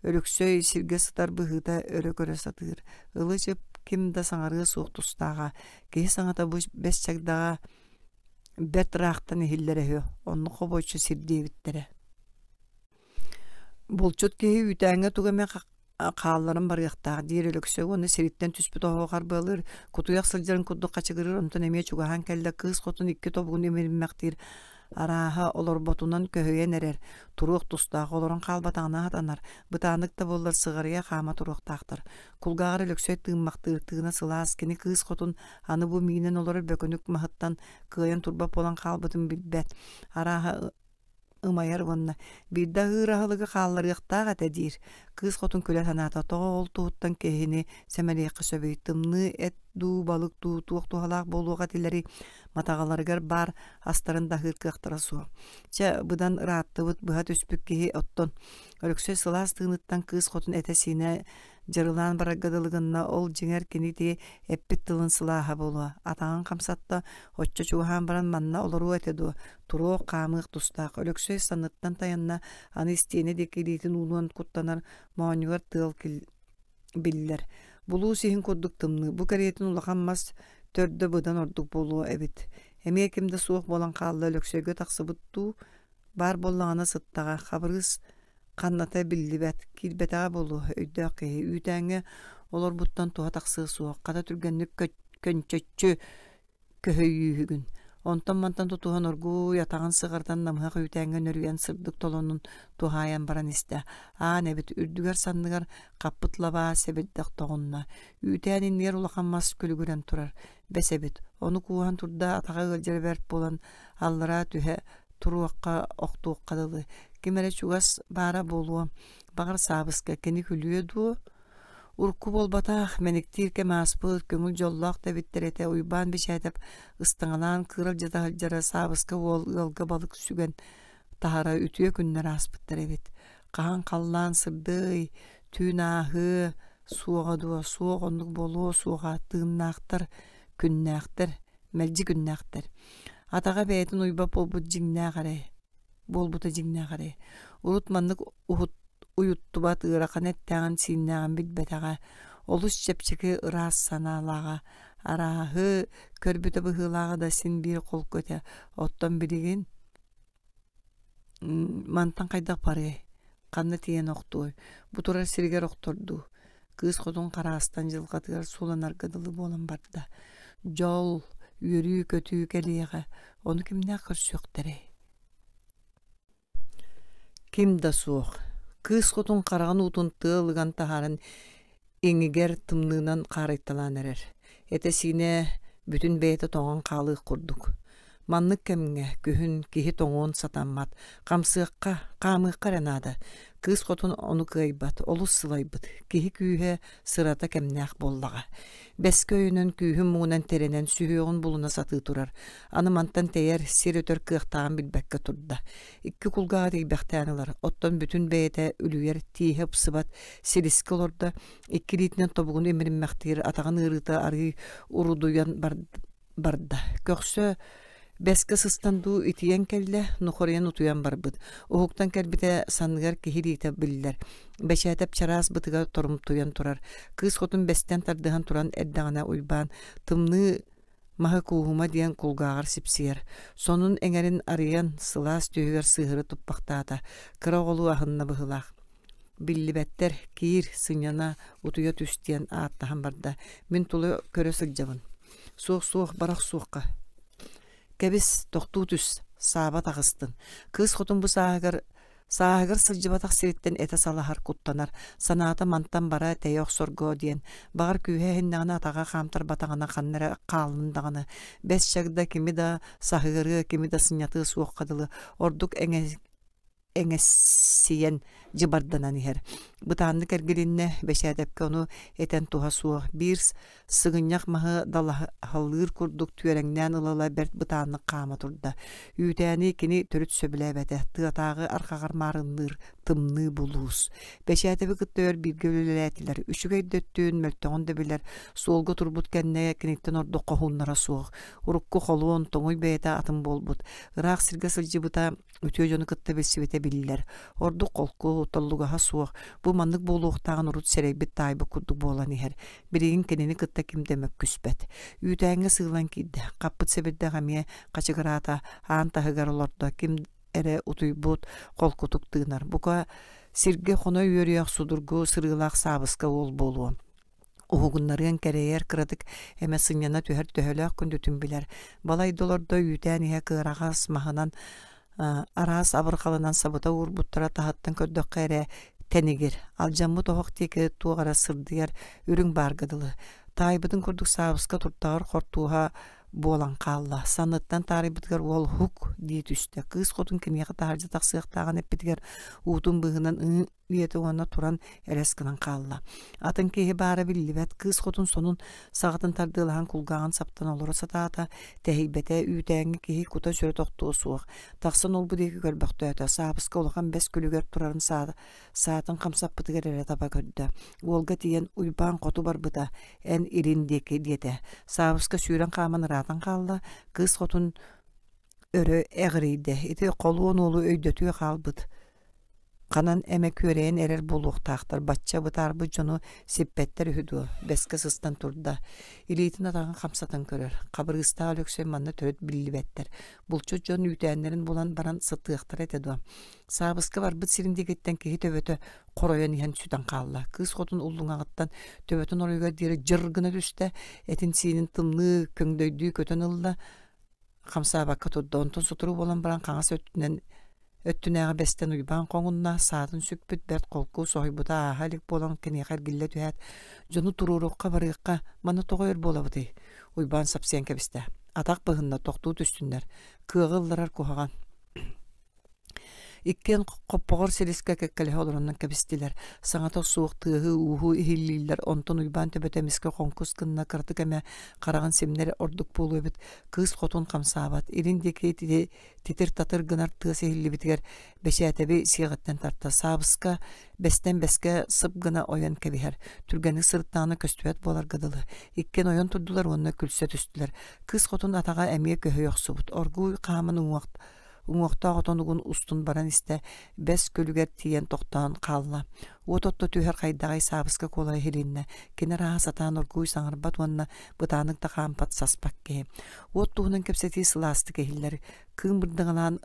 Өлөксөй сиргэ сытар быһыыта өрө көрө сатыыр. Ылы-чып ким да саҥарыа суох тустааҕа. Киһи саҥата бу бэс чагдаҕа бэрт ыраахтан иһиллэрэ үһү, оннук хобуоччу сир диэбиттэрэ. Булчут киһи үүтээҥҥэ тугу эмэ хаалларан барыахтаах диир Өлөксөй уонна сириттэн түспүт оһоҕо харбыалыыр, кутуйах сылдьарын курдук хачыгырыыр, онтон эмиэ чугаһаан кэллэ кыыс хотун икки тобугун имириммэхтиир, арааһа олорботунан көһүйэн эрэр, туруох тустаах, олорон хаалбатаҕына сатанар, бытааннык да буоллар сыҕарыйа хаама туруохтаахтар. Кулгааҕар Өлөксөй тыыммахтыыр, тыына сылаас, кини кыыс хотун аны бу миинэн олорор бөкүнүк маһыттан кыайан турбат буолан хаалбытын билбэт, арааһа ымайар уонна биирдэ аһыыр аһылыгы хаалларыахтаах этэ диир. Кыыс хотун күлэ санаата, тоҕо ол туһуттан киһини сэмэлиэххэ сөбүй, тымныы эт дуу, балык дуу туох туһалаах буолуох этилэрий, матаҕаларыгар баар астарын да аһыыр кыахтара суох. Чэ, быдан ырааттыбыт, быһа түспүт киһи оттон Өлөксөй сылаас тыыныттан кыыс хотун этэ-сиинэ дьарылаан барарга дылы гынна, ол дьиҥэр кини ити эппит тылын сылааһа буолуо. Атаҕын хамсатта, оччо чугаһаан баран манна олоруо этэ дуо, туруох, хаамыах тустаах. Өлөксөй санныттан тайанна, аны истиэнэ диэки илиитин уунуон куттанар, моонньугар тыал биллэр. Булуус иһин курдук тымныы, бу кэриэтин улахан мас төрдө быдан ордук буолуо эбит. Эмиэ ким да суох буолан хаалла Өлөксөйгө тахсыбыт дуу, баар буоллаҕына сыттаҕа, Хабырыыс Ханната биллибэт, киирбэтэҕэ буолуо, өйдөөх киһи үүтээҥҥэ олорбуттан туһа тахсыа суох, хата түргэнник көнчөччү көһүйүүһүгүн. Онтон-мантан тутуһан оргууй атаҕын сыҕарытан намыһах үүтээҥҥэ нөрүйэн сырдык толонун туһаайан баран истэ. Аан эбит, үрдүгэр санныгар хаппыт лабаа сэбирдэх тоҕунна. Үүтээн иннигэр улахан мас күлүгүрэн турар. Бэс эбит. Ону кууһан турда атаҕа ыалдьара бэрт буолан аллараа түһэ туруохха, охтуохха дылы. Ким эрэ чугас баара буолуо. Баҕар Саабыска кини күлүө дуо? Урукку буолбатах, мэниктиир кэм ааспыт, көҥүл дьоллоох да эбиттэр этэ Уйбаан Бэчээтэп ыстаҥалаан кыыралдьыта сылдьара Саабыска уол ыалга балык сүгэн таһара үтүө күннэр ааспыттар эбит. Хаһан халлаан сырдыай, түүн ааһыа суоҕа дуо, суох оннук буолуо суоҕа, тыыннаахтар, күннээхтэр, мэлдьи күннээхтэр. Атаҕа бэйэтин уйбат буолбут дьиҥнээх эрэ, буолбута дьиҥнээх эрэ. Урут маннык уһут уйуттубат ыарахан эттээҕин-сииннээҕин билбэтэҕэ, олус чэпчэки ыраас санаалааҕа, арааһы көрбүтэ быһыылааҕа да син биир холку этэ. Оттон билигин мантан хайдах барыай, ханна тиийэн охтуой, бу турар сиригэр охтордуу, кыыс хотун хараастан дьылҕатыгар сууланарга дылы буолан барда. Дьол, үөрүү-көтүү кэлиэҕэ, ону кимнээх көрсүөхтэрэй Ким да суох, кыыс хотун хараҕын уутун тыал ыган таһааран иҥигэр тымныынан хаарыйталаан эрэр, этэ-сиинэ бүтүн бэйэтэ тоҥон хаалыах курдук. Маннык кэмҥэ күһүн киһи тоҥуон сатаммат, хамсыахха, хаамыахха эрэ наада. Кыыс хотун ону кыайбат, олус сылайбыт, киһи күүһэ, сырата кэмнээх буоллаҕа. Бэскэ өйөнөн күүһүн муҥунан тэринэн сүһүөҕүн булуна сатыы турар. Аны мантан тэйэр, сир өтөр кыахтааҕын билбэккэ турда. Икки кулгааҕа тиийбэхтээн ылар, оттон бүтүн бэйэтэ үлүйэр, тииһэ ыпсыбат, силискэ олордо, икки илиитинэн тобугун имириммэхтиир, атаҕын ыарыыта арыый урудуйан барда. Көхсө бэскэ сыстан дуу итийэн кэллэ, нухарыйан утуйан барбыт. Уһуктан кэлбитэ санныгар киһи илиитэ биллэр. Бэчээтэп чараас бытыга торумтуйан турар. Кыыс хотун бэстэн тардыһан туран эрдэҕинэ Уйбаан тымныы маһы кууһума диэн кулгааҕар сипсийэр. Сонун эҥэрин арыйан, сылаас түөһүгэр сыыһыры туппахтаата. Кыра оҕолуу аһынна быһыылаах. Биллибэттэр, киир, сынньана, утуйа түс диэн ааттаһан барда. Мин тула көрө сылдьабын. Суох-суох, бара охсуохха. Кэбис, тохтуу түс, сааба таҕыстын. Кыыс хотун бу сааһыгар Сааһыгар сылдьыбатах сириттэн этэ салаһар, куттанар, санаата мантан бара тэйэ охсорго диэн, баҕар күүһэ эһиннэҕинэ атаҕа хаамтарбатаҕына ханна эрэ хааллын даҕаны, бэс чагда кими да саһыарыа, кими да сынньатыа суохха дылы, ордук эҥэссийэн дьыбарданан иһэр. Бытааннык эргилиннэ, Бэчээтэпкэ ону этэн туһа суох, биир сыгынньах маһы далаһалыыр курдук түөрэҥнээн ыла-ыла бэрт бытааннык хаама турда. Үүтээни кини төрүт сөбүлээбэтэ, тыатааҕы арҕаҕар маарынныыр тымныы булуус. Бэчээтэби кытта өр бииргэ үлэлээтилэр, үчүгэй да өттүн, мөлтөҕүн да билэр, суолга турбут кэннэ киниттэн ордук хоһууннара суох. Урукку холуон, тоҥуй бэйэтэ атын буолбут. Ыраах сиргэ сылдьыбыта үтүө дьону кытта билсибитэ биллэр. Ордук холку, толлугаһа суох, бу маннык буолуохтааҕын урут сэрэйбит таайбыт курдук буолан иһэр. Билигин кинини кытта ким да мөккүспэт. Үүтээҥҥэ сыылан киирдэ, хаппыт сэбирдэх эмиэ хачыгыраата, аан таһыгар олордо, ким эрэ утуйбут, холкутук тыынар. Бука, сиргэ хоно үөрүйэх судургу сырыылаах саабыска уол буолуо. Уһугуннарыан кэрэйэр кыратык эмэ сынньана түһэр төһөлөөх күндүтүн билэр. Балай да олордо үүтээн иһэ кыараҕас маһынан араас абырҕалынан сабыта уурбуттара таһыттан көрдөххө эрэ тэнигир. Алдьаммыт оһох диэки туох эрэ сырдыйар үрүҥ баарга дылы. Таайбытын курдук саабыска туртаҕар хортууһа буолан хаалла. Санныттан таарыйбытыгар уол һук дии түстэ. Кыыс хотун киниэхэ таһырдьа тахсыахтааҕын эппитигэр уутун быыһынан ыы диэтэ уонна туран элэс гынан хаалла. Атын киһи баара биллибэт, кыыс хотун сонун саҕатын тардыалаһан кулгааҕын саптан олоро сатаата, тэһийбэтэ, үүтээҥҥэ киһи кута-сүрэ тохтуо суох. Тахсан ол-бу диэки көрбөхтөөтө, саабыска улахан бэс күлүгэр турарын саатын хамсаппытыгар эрэ таба көрдө. Уолга тиийэн Уйбаан хоту барбыта, эн илин диэки диэтэ. Саабыска сүүрэн хааман ыраатан хаалла, кыыс хотун өрө эҕирийдэ, ити холуон уолу өйдөтүө хаалбыт. Ханан эмэ күөрэйэн эрэр буолуохтаахтар, бачча бытаарбыт дьону сиппэттэр үһү дуо, бэскэ сыстан турда. Илиитин атаҕын хамсатан көрөр. Хабырыыстаах Өлөксөй манна төрүт биллибэттэр. Булчут дьон үүтээннэрин булан баран сытыахтара этэ дуо? Саабыска барбыт сирин диэкиттэн киһи төбөтө хоройон иһэн сүтэн хаалла. Кыыс хотун уллуҥаҕыттан төбөтүн оройугар диэри дьыр гына түстэ, этин-сиинин тымныы көҥдөйдүү көтөн ылла, хамсаабакка турда. Онтон сотору буолан баран хаҥас өттүнэн өттүнээҕи бэстэн Уйбаан хоҥунна, саатын сүкпүт бэрт холку соһуйбута ааһа илик буолан киниэхэ эргиллэ түһээт, дьону туруоруохха барыахха, манна тоҕо өр буолабытый? Уйбаан сапсыйан кэбистэ. Атах быһынна, тохтуу түстүннэр. Кыаҕы ылларар куһаҕан. Иккиэн хоппоҕор силискэ кэккэлэһэ олоронон кэбистилэр. Саҥата суох тыаһы-ууһу иһиллииллэр, онтон Уйбаан төбөтө эмискэ хоҥкус гынна, кыратык эмэ хараҕын симнэр ордук буолуо эбит. Кыыс хотун хамсаабат, илин диэки титир-татыр гынар тыас иһиллибитигэр Бэчээтэби сиэҕиттэн тарта, Саабыска бэстэн бэскэ сып гына ойон кэбиһэр, түргэнник сырыттаҕына көстүбэт буоларга дылы. Иккиэн ойон турдулар уонна күлсэ түстүлэр. Кыыс хотун атаҕа эмиэ көһүйэ охсубут, оргууй хааман уҥуох уҥуохтаах отон угун устун баран истэ, бэс күлүгэр тиийэн тохтоон хаалла. Уот отто түһэр хайдаҕай Саабыска куолаһа иһилиннэ. Кини арааһа сатаан оргууй саҥарбат уонна бытаанык да хаампат саспат киһи. Уот туһунан кэпсэтии сылаастык иһиллэр. Кыым бырдаҥалаан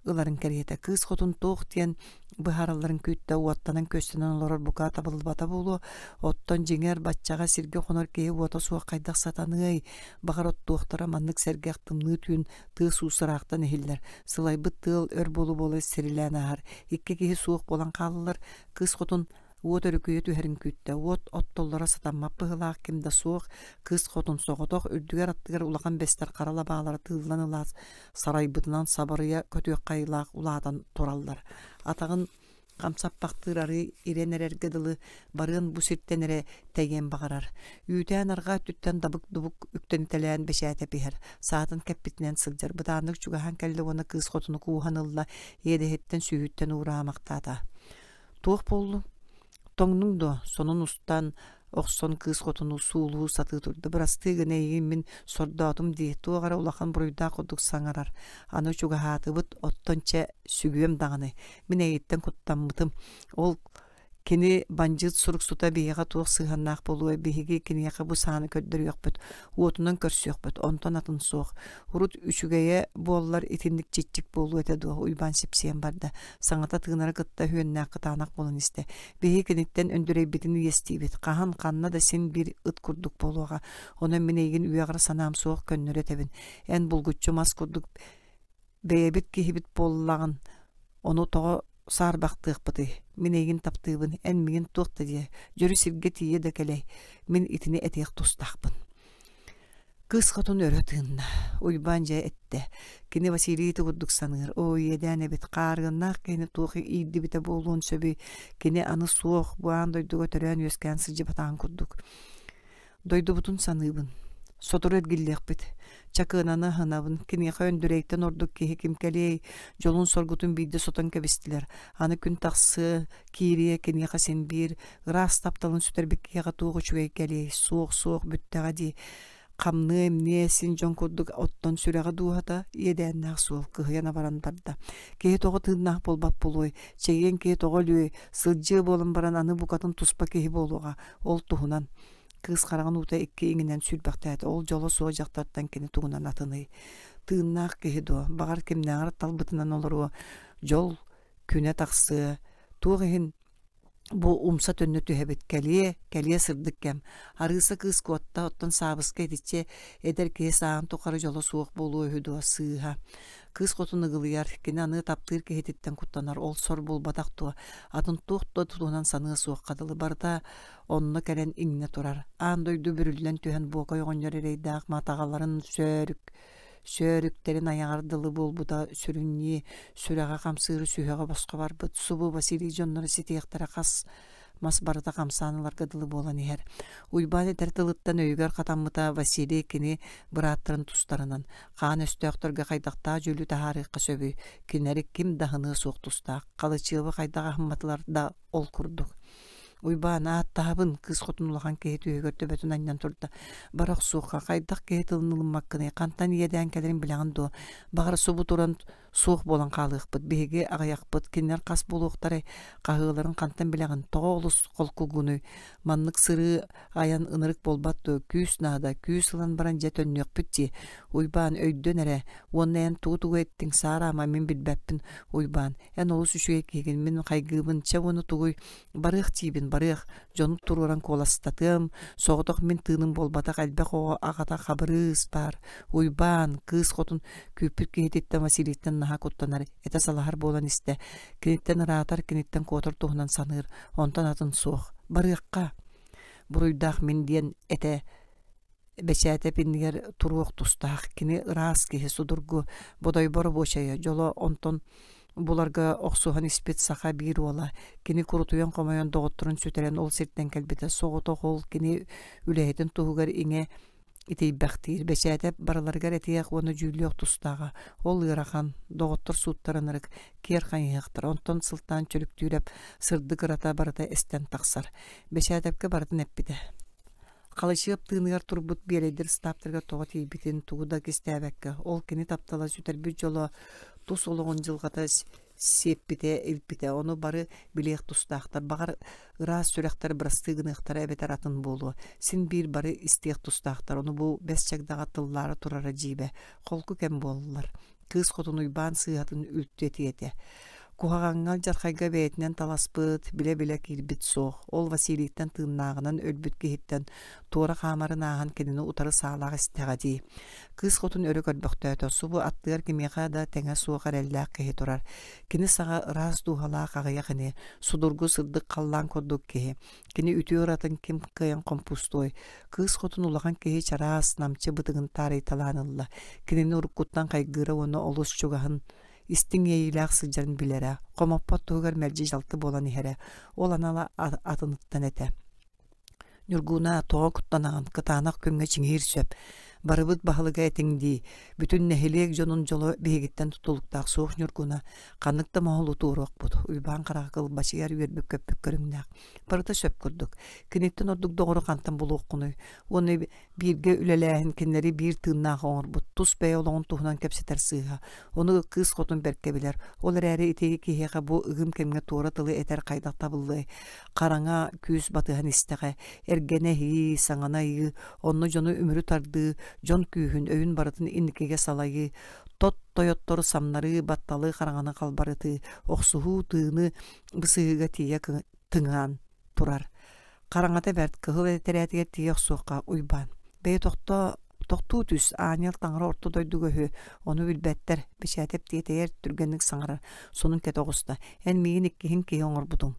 ыларын кэриэтэ. Кыыс хотун туох диэн быһааралларын күүттэ, уоттанан-күөстэнэн олорор бука табыллыбата буолуо. Оттон дьиҥэр баччаҕа сиргэ хонор киһи уота суох хайдах сатаныай? Баҕар оттуохтара маннык сэргэх тымныы түүн тыас-уус ыраахтан иһиллэр. Сылайбыт тыал өр буолу-буола сирилээн ааһар. Икки киһи суох буолан хааллылар. Кыыс хотун уот өрүкүйэ түһэрин күүттэ. Уот оттоллоро сатаммат быһыылаах ким да суох. Кыыс хотун соҕотох үрдүгэр аттыгар улахан бэстэр хара лабаалара тыыллан ылаат сарайбытынан сабарыйа көтүөххэ айылаах улаатан тураллар. Атаҕын хамсаппахтыыр арыы ирэн эрэргэ дылы барыан бу сиртэн эрэ тэйиэн баҕарар. Үүтээн арҕаа өттүттэн дабык-дубук үктэнитэлээн бэчээтэп иһэр, саатын кэппитинэн сылдьар, бытааннык чугаһаан кэллэ уонна кыыс хотуну кууһан ылла, иэдэһиттэн сүүһүттэн уураамахтаата. Туох буоллуҥ? Тоҥнуҥ дуо? Сонун устан, охсон кыыс хотуну суулуу сатыы турда. Бырастыы гына эйигин мин сордоотум дии, туох эрэ улахан буруйдаах курдук саҥарар. Аны чугаһаатыбыт, оттон чэ, сүгүөм даҕаны. Мин эйигиттэн куттаммытым. Ол Кини бандьыыт суруксута биһиэхэ туох сыһыаннаах буолуой, биһиги киниэхэ бу сааны көрдөрүөхпүт, уотунан көрсүөхпүт, онтон атын суох. Урут үчүгэйэ буоллар итинник чиччик буолуо этэ дуо, Уйбаан сипсийэн барда. Саҥата тыынара кытта үһүөннээх кытаанах буолан истэ. Биһиги киниттэн Өндүрэйбитин иэстиибит, хаһан ханна да син биир ыт курдук буолуоҕа. Онон мин эйигин үөҕэр санаам суох көннөрү этэбин. Эн булгуччу мас курдук бэйэбит киһибит буоллаҕын, ону тоҕо саарбахтыахпытый? Мин эйигин таптыыбын, эн миигин туох да диэ, дьөрү сиргэ тиийэ да кэлэй, мин итини этиэх тустаахпын. Кыыс хотун өрө тыынна. Уйбаан дьэ эттэ. Кини Василий ити курдук саныыр. Оо, иэдээн эбит, хаарыаннаах киһини туох иирдибитэ буолуон сөбүй? Кини аны суох, бу аан дойдуга төрөөн-үөскээн сылдьыбатаҕын курдук. Дойдубутун саныыбын. Сотору эргиллиэхпит. Чакыананы аһынабын. Киниэхэ Өндүрэйтэн ордук киһи ким кэлиэй, дьолун-соргутун биирдэ сотон кэбистилэр. Аны күн тахсыа, киириэ, киниэхэ син биир. Ыраас тапталын сүтэрбит киһиэхэ туох үчүгэй кэлиэй, суох-суох бүттэҕэ дии. Хамныа-имниэ син дьон курдук оттон сүрэҕэ дууһата иэдээннээх суол кыһыйан абаран барда. Киһи тоҕо тыыннаах буолбат буолуой, чэгиэн киһи тоҕо өлүөй, сылдьыа буолан баран аны букатын туспа киһи буолуоҕа. Ол туһунан кыыс хараҕын уута икки иҥинэн сүүрбэхтээтэ. Ол дьоло суох дьахтартан кини тугунан атыный? Тыыннаах киһи дуо? Баҕар кимнээҕэр талбытынан олоруо, дьол күнэ тахсыа. Туох иһин бу умса төннө түһэбит кэлиэ, кэлиэ сырдык кэм. Арыыса кыыс куотта, оттон Саабыска итиччэ эдэр киһи сааһын тухары дьоло суох буолуо үһү дуо, сыыһа. Кыыс хотун ыгылыйар, кини аны таптыыр киһититтэн куттанар, ол сор буолбатах дуо, атын туох да туһунан саныа суохха дылы, барыта онно кэлэн иҥнэ турар. Аан дойду бүрүллэн түһэн Буокай оҕонньор эрэйдээх матаҕаларын сөөрүк сөөрүктэрин айаҕар дылы буолбута сүрүнньүү, сүрэҕэ хамсыыры сүһүөҕэ босхо барбыт, субу Василий дьонноро ситиэхтэрэ хас мас барыта хамсаан ыларга дылы буолан иһэр. Уйбаан этэр тылыттан өйүгэр хатаммыта Василий кини бырааттарын тустарынан, хаан өстөөхтөргө хайдахтаах дьүүлү таһаарыахха сөбүй, кинилэри ким да аһыныа суох тустаах, Халычыабы хайдах аһымматылар да ол курдук. Уйбаан ааттаһабын, кыыс хотун улахан киһи түөһүгэр төбөтүн анньан турда. Бара охсуохха, хайдах киһи тылын ылыммаккыный, хантан иэдээн кэлэрин билэҕин дуо? Баҕар субу туран Суох буолан хаалыахпыт. Биһиги аҕыйахпыт. Кинилэр хас буолуохтарай? Хаһыаларын хантан билэҕин? Тоҕо олус холкугунуй? Маннык сырыы айан ынырык буолбат дуо? Күүс наада. Күүс ылан баран дьэ төннүөхпүт дии. Уйбаан, өйдөн эрэ. Уонна эн тугу-тугу эттиҥ? Саараама, мин билбэппин. Уйбаан, эн олус үчүгэй киһигин, мин хайгыыбын. Чэ уонна тугуй? Барыах диибин, барыах. Дьону туруоран куоластатыам. Соҕотох мин тыыным буолбатах элбэх оҕо аҕата Хабырыыс баар. Уйбаан, кыыс хотун күүппүт киһититтэн Василийтан наһаа куттанар, этэ салаһар буолан истэ. Киниттэн ыраатар, киниттэн куотар туһунан саныыр. Онтон атын суох. Барыахха. Буруйдаах мин диэн этэ Бэчээтэп иннигэр туруох тустаах. Кини ыраас киһи, судургу, Бодойбо рабочайа, дьоло онтон буларга охсуһан испит саха биир уола. Кини курутуйан-хомойон доҕотторун сүтэрэн ол сиртэн кэлбитэ. Соҕотох ол кини үлэһитин туһугар иҥэ итийбэхтиир. Бэчээтэп барыларыгар этиэх уонна дьүүллүөх тустааҕа. Ол ыарахан, доҕоттор сууттарын ырык, киэр хайыһыахтара. Онтон сылтаан Чөрүктүүрэп сырдык ырата барыта эстэн тахсар. Бэчээтэпкэ барытын эппитэ. Халычыап тыыныгар турбут биэрэйдэр ыстааптарыгар тоҕо тиийбитин тугу да кистээбэккэ, ол кини таптала сүтэрбит дьоло, тус олоҕун дьылҕата сиэппитэ, илпитэ, ону бары билиэх тустаахтар, баҕар, ыраас сүрэхтэр бырастыы гыныахтара эбэтэр атын буолуо, син биир бары истиэх тустаахтар, ону бу бэс чагдаҕа тыллаара турара дьиибэ, холку кэм буоллар. Кыыс Хотун Уйбаан сыыһатын үлтү этиэ этэ. Куһаҕаҥҥа алдьархайга бэйэтинэн таласпыт, билэ-билэ киирбит суох. Ол Василийтан тыыннааҕынан өлбүт киһиттэн туора хаамарын ааһан кинини утары саалаах истэҕэ дии. Кыыс Хотун өрө көрбөхтөөтө, субу аттыгар кимиэхэ да тэҥэ суох эрэллээх киһи турар. Кини саҕа ыраас дууһалаах аҕыйах ини, судургу сырдык халлаан курдук киһи. Кини үтүө ыратын ким кыайан хомпустуой? Кыыс хотун улахан киһи чараас, намчы бытыгын таарыйталаан ылла. Кинини уруккуттан хайгыыра уонна олус чугаһын, истиҥ иэйиилээх сылдьарын билэрэ, хомоппот туһугар мэлдьи дьалты буолан иһэрэ. Ол анала атыныттан этэ. Ньургууна, тоҕо куттанаҕын, кытаанах күҥҥэ чиҥиир сөп. Барыбыт баһылыга этиҥ дии. Бүтүн нэһилиэк дьонун дьоло биһигиттэн тутулуктаах суох Ньургуна. Ханнык да моһолу туоруохпут. Уйбаан хараҕа кылбачыйар үөрбүт-көппүт көрүҥнээх. Барыта сөп курдук. Киниттэн ордук доҕору хантан булуоххунуй? Уонна бииргэ үлэлээһин кинилэри биир тыыннаах оҥорбут, тус бэйэ олоҕун туһунан кэпсэтэр сыыһа. Ону кыыс хотун бэркэ билэр. Ол эрээри ити киһиэхэ бу ыгым кэмҥэ туора тылы этэр хайдах табыллыай? Хараҥа күүс батыһан истэҕэ. Эргэнэ иһии, саҥаны айыы, онно дьону үмүрү тардыы, дьон күүһүн, өйүн барытын инникигэ салайыы, тот тойоттору самнарыы, батталы хараҥаны халбарытыы, охсуһуу, тыыны бысыһыыга тиийэ тыҥаан турар. Хараҥата бэрт, кыһыл этэрээтигэр тиийэ охсуохха Уйбаан. Бэйэ тохтоо тохтуу түс, аанньал таҥара орто дойдуга үһү, ону билбэттэр, Бэчээтэп тиэтэйэр, түргэнник саҥарар, сонун кэтэ оҕуста. Эн миигин иккиһин киһи оҥорбутуҥ.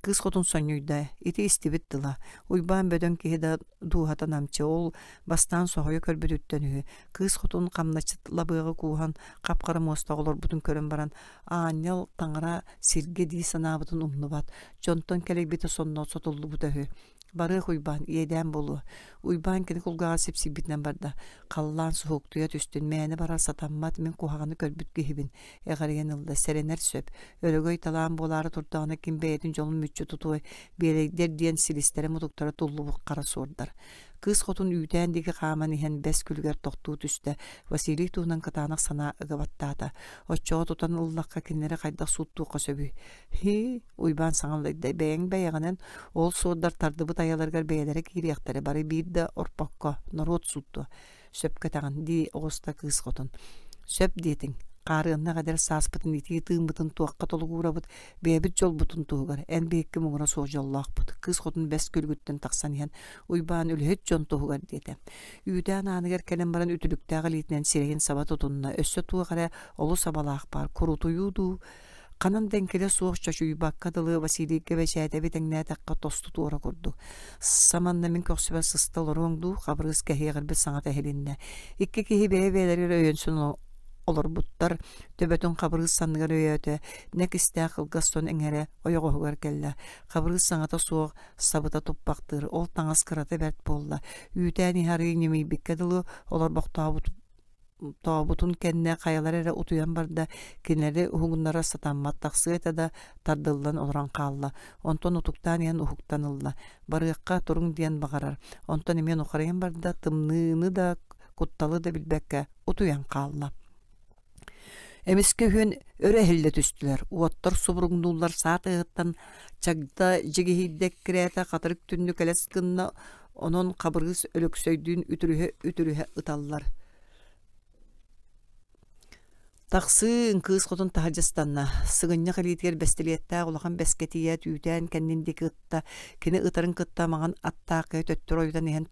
Кыыс хотун сонньуйда, ити истибит тыла. Уйбаан бөдөҥ киһи да дууһата намчы, ол бастаан соһуйа көрбүтүттэн үһү. Кыыс хотун хамначчыт лабыаҕы кууһан, хап-хара муостаҕа олорбутун көрөн баран, аанньал таҥара сиргэ дии санаабытын умнубат, дьонтон кэлэйбитэ сонно сотуллубута үһү. Барыах Уйбаан, иэдээн буолуо. Уйбаан кини кулгааҕа сипсийбитинэн барда. Халлаан суһуктуйа түстүн, мээнэ барар сатаммат, мин куһаҕаны көрбүт киһибин. Эҕэрийэн ылла, сэрэнэр сөп. Өрөгөй талаан буолаары турдаҕына ким бэйэтин дьолун мүччү тутуой, биэрэйдэр диэн силистэрэ-мутуктара туллубут хара суордар. Кыыс хотун үүтээн диэки хааман иһэн бэс күлүгэр тохтуу түстэ. Василий туһунан кытаанах санаа ыга баттаата. Оччоҕо тутан ыллахха кинилэри хайдах сууттуохха сөбүй? Һии, Уйбаан саҥалыйда. Бэйэҥ бэйэҕинэн ол суордар тардыбыт айаларыгар бэйэлэрэ киириэхтэрэ, бары биир да орпокко, норуот сууттуо. Сөпкө этэҕин, дии оҕуста кыыс хотун. Сөп диэтиҥ. Хаарыаннаах эдэр сааспытын итии тыыммытын туохха толугуурабыт, бэйэбит дьолбутун туһугар, эн биһикки муҥура суох дьоллоохпут. Кыыс хотун бэс күлүгүттэн тахсан иһэн, Уйбаан үлэһит дьон туһугар диэтэ. Үүтээн ааныгар кэлэн баран үтүлүктээх илиитинэн сирэйин саба тутунна, өссө туох эрэ олус абалаах баар, курутуйуу дуу, Ханан да эҥкилэ суох чочуйбакка дылы Василийга Бэчээтэби тэҥнээтэххэ тосту туора курдук. Саманна мин көхсүбэр сыста олоруоҥ дуу, Хабырыыс кэһиэҕирбит саҥата иһилиннэ. Икки киһи бэйэ-бэйэлэригэр өйөнсөн олорбуттар, төбөтүн Хабырыыс санныгар өйөөтө, нэк истээх кылгас сон эҥэрэ ойоҕоһугар кэллэ. Хабырыыс саҥата суох сабыта туппахтыыр, ол таҥас кырата бэрт буолла. Үүтээн иһэ арыый ньимийбиккэ дылы олорбохтообут тообутун кэннэ хайалара эрэ утуйан барда, кинилэри уһугуннара сатаммат тахсыа этэ да, тардыллан олорон хаалла. Онтон утуктаан иһэн уһуктан ылла. Барыахха туруҥ диэн баҕарар. Онтон эмиэ нухарыйан барда, тымныыны да, кутталы да билбэккэ утуйан хаалла. Эмискэ үһүөн өрө эһиллэ түстүлэр, уоттар субуруҥнууллар саа тыаһыттан чагда дьигиһийдэ эккирээтэ, хатырык түннүк элэс гынна, онон Хабырыыс Өлөксөйдүүн үтүрүһэ-үтүрүһэ ыталлар. Тахсыын кыыс хотун таһырдьа ыстанна, сыгынньах илиитигэр бэстилиэттээх улахан бэскэ тиийээт үүтээн кэннин диэки ытта, кини ытарын кытта маҥан аттаах киһи төттөрү ойутан иһэн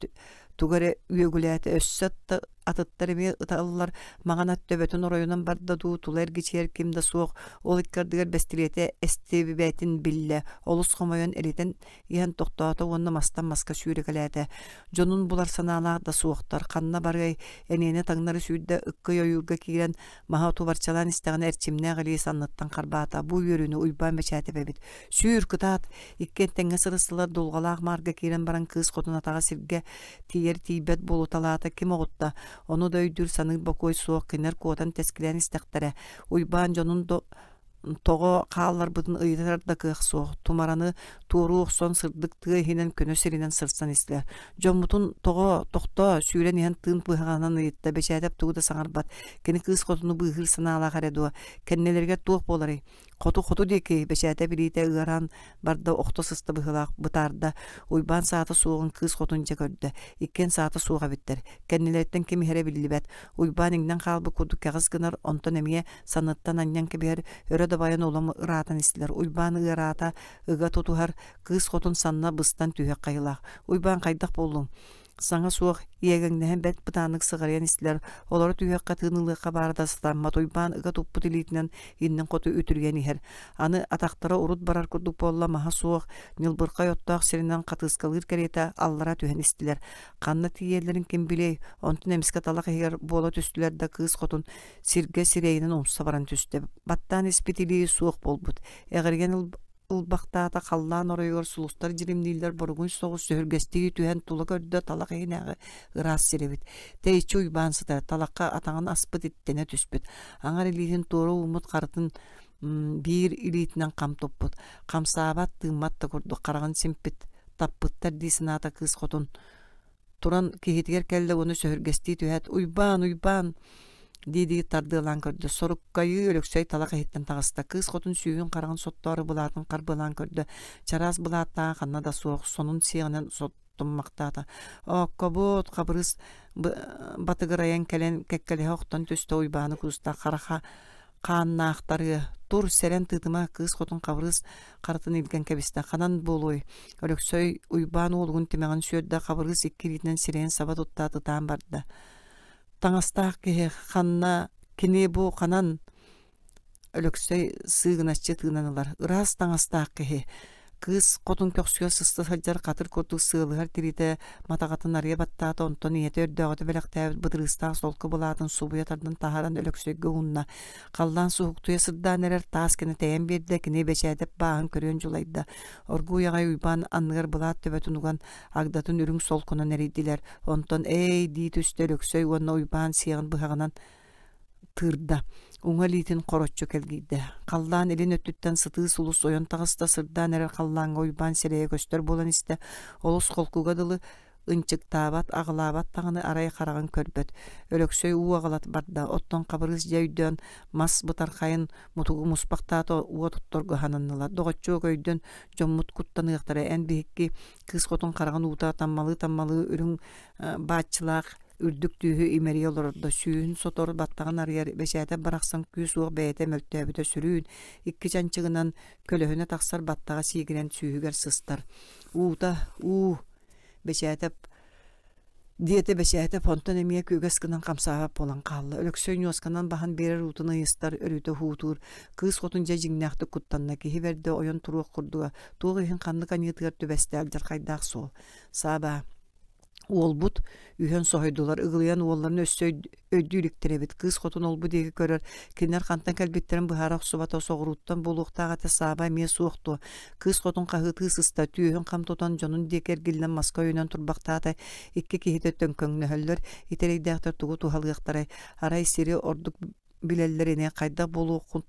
тугу эрэ үөгүлээтэ, өссө атта атыттар эмиэ ыталлар, маҥан ат төбөтүн оройунан барда дуу, тула эргичийэр ким да суох, ол икки ардыгар бэстилиэтэ эстибэтин биллэ, олус хомойон элитэн иһэн тохтоото уонна мастан маска сүүрэкэлээтэ. Дьонун булар санаалаах да суохтар, ханна барыай, эниэнэ таҥнары сүүрдэ ыккый ойуурга киирэн маһа оту барчалаан истэҕинэ эрчимнээх илии санныттан харбаата. Бу үөрүүнү Уйбаан Бэчээтэп эбит. Сүүр, кытаат! Иккиэн тэҥҥэ сырыстылар, дулҕалаах маарга киирэн баран кыыс хотун атаҕа сиргэ тиийэр тиийбэт буолуталаата ким оҕутта? Ону да өйдүүр саныыр бокуой суох, кинилэр куотан тэскилээн истэхтэрэ. Уйбаан дьонун тоҕо хаалларбытын ыйытар да кыах суох. Тумараны туоруу охсон сырдык тыа иһинэн көнө сиринэн сырсан истилэр. Дьоммутун тоҕо, тохтоо, сүүрэн иһэн тыын быһаҕаһынан ыйытта. Бэчээтэп тугу да саҥарбат. Кини кыыс хотуну быыһыыр санаалаах эрэ дуо? Кэннилэригэр туох буоларый? Хоту-хоту диэки бэчээтэ билиитэ ыараан барда охто сыста быһыылаах бытаарда. Уйбаан саата суоҕун кыыс хотун дьэ көрдө. Иккиэн саата суох эбиттэр. Кэннилэриттэн ким иһэрэ биллибэт. Уйбаан иҥнэн хаалбыт курдук кэҕис гынар, онтон эмиэ санныттан анньан кэбиһэр, өрө дабайан улам ыраатан истилэр. Уйбаан ыараата, ыга тутуһар, кыыс хотун санна быстан түһүөх хайылаах. Уйбаан хайдах буоллуҥ? Саҥа суох, иэгэҥнэһэн бэрт бытааннык сыҕарыйан истилэр, олоро түһүөххэ тыын ылыахха баара да сатаммат Уйбаан ыга туппут илиитинэн иннин хоту үтүрүйэн иһэр. Аны атахтара урут барар курдук буолла маһа суох, ньылбырхай оттоох сиринэн хатыыскалыыр кэриэтэ аллара түһэн истилэр. Ханна тиийэллэрин ким билиэй, онтон эмискэ талах иһигэр буола түстүлэр да кыыс хотун сиргэ сирэйинэн умса баран түстэ. Баттаан испит илии суох буолбут. Эҕирийэн ылбахтаата халлаан оройугар сулустар дьиримнииллэр боругун соҕус сөһүргэстии түһэн тула көрдө талах иһинээҕи ыраас сир эбит. Тэйиччи Уйбаан сытар, талахха атаҕын аспыт иттэнэ түспүт. Аҥар илиитин туора ууммут харытын биир илиитинэн хам туппут. Хамсаабат, тыыммат да курдук хараҕын симпит, таппыттар дии санаата кыыс хотун. Туран киһитигэр кэллэ уонна сөһүргэстии түһээт «Уйбаан, Уйбаан!» дии-дии тардыалаан көрдө. Соруккайыы Өлөксөй талах иһиттэн таҕыста. Кыыс хотун сүүһүн хараҕын соттоору былаатын харбыалаан көрдө. Чараас былааттааҕа ханна да суох, сонун сиэҕинэн соттуммахтаата. Ооккобут, Хабырыыс батыгырайан кэлэн кэккэлэһэ охтон түстэ Уйбааны кууста хараха хааннаахтарыа, тур, сэрэн тыытыма, кыыс хотун Хабырыыс харытын илгэн кэбистэ. Ханан буолуой? Өлөксөй Уйбаан уолугун тимэҕин сүөрдэ, Хабырыыс икки илиитинэн сирэйин саба туттаат ытаан барда. Таҥастаах киһи ханна кини бу ханан Өлөксөй сыыгыначчы тыынан ылар. Ыраас таҥастаах киһи Кыыс хотун көхсүгэр сыста сылдьар хатыр курдук сыалыһар тириитэ матаҕатын арыйа баттаата, онтон ийэтэ өрдөөҕүтэ бэлэхтээбит бытырыыстаах солко былаатын субуйа тардан таһааран Өлөксөйгө уунна. Халлаан суһуктуйа сырдаан эрэр таас кини тэйэн биэрдэ, кини Бэчээтэп бааһын көрүөн дьулайда. Оргууй аҕай Уйбаан анныгар былаат төбөтүн уган, агдатын үрүҥ солконон эрийдилэр. Онтон «Ээй» дии түстэ Өлөксөй уонна Уйбаан сиэҕин быһаҕынан тыырда, уҥа илиитин хороччу кэлгийдэ. Халлаан илин өттүттэн сытыы сулус ойон таҕыста, сырдаан эрэр халлааҥҥа Уйбаан сирэйэ көстөр буолан истэ, олус холкуга дылы ынчыктаабат, аҕылаабат даҕаны арай хараҕын көрбөт. Өлөксөй уу аҕала барда, оттон Хабырыыс дьэ өйдөөн мас бытархайын мутугу муспахтаата уот отторго хананнылар. Доҕоччуок өйдөн дьоммут куттаныахтара, эн биһикки кыыс хотун хараҕын уута таммалыы-таммалыы үрүҥ бааччылаах үрдүк түөһү имэрийэ олорордо, сүүһүн сотор, баттаҕын арыйар, Бэчээтэп барахсан күүс-уох бэйэтэ мөлтөөбүтэ сүрүүн, икки чанчыгынан көлөһүнэ тахсар баттаҕа сиигирэн сүүһүгэр сыстар. Уута, уу, Бэчээтэп диэтэ Бэчээтэп, онтон эмиэ күөгэс гынан хамсаабат буолан хаалла. Өлөксөй ньуосканан баһан биэрэр уутун ыйыстар, өрүтэ уһуутуур. Кыыс хотун дьэ дьиҥнээхтик куттанна, киһи бэрдэ ойон туруох курдуга, туох иһин ханнык аньыытыгар түбэстэ алдьархайдаах суол. Саабаа Уолбут үһүөн соһуйдулар, ыгылыйан уолларын өссө өйдүү иликтэр эбит. Кыыс хотун олбу диэки көрөр, кинилэр хантан кэлбиттэрин быһаара охсубата, соҕурууттан буолуохтаах этэ Сааба эмиэ суох дуо? Кыыс хотун хаһыытыы сыста, түөһүн хам тутан дьонун диэки эргиллэн маска өйөнөн турбахтаата, икки киһитэ төҥкөҥнөһөллөр, ити эрэйдээхтэр тугу туһалыахтарай, арай сири ордук билэллэр ини, хайдах буолуоххун.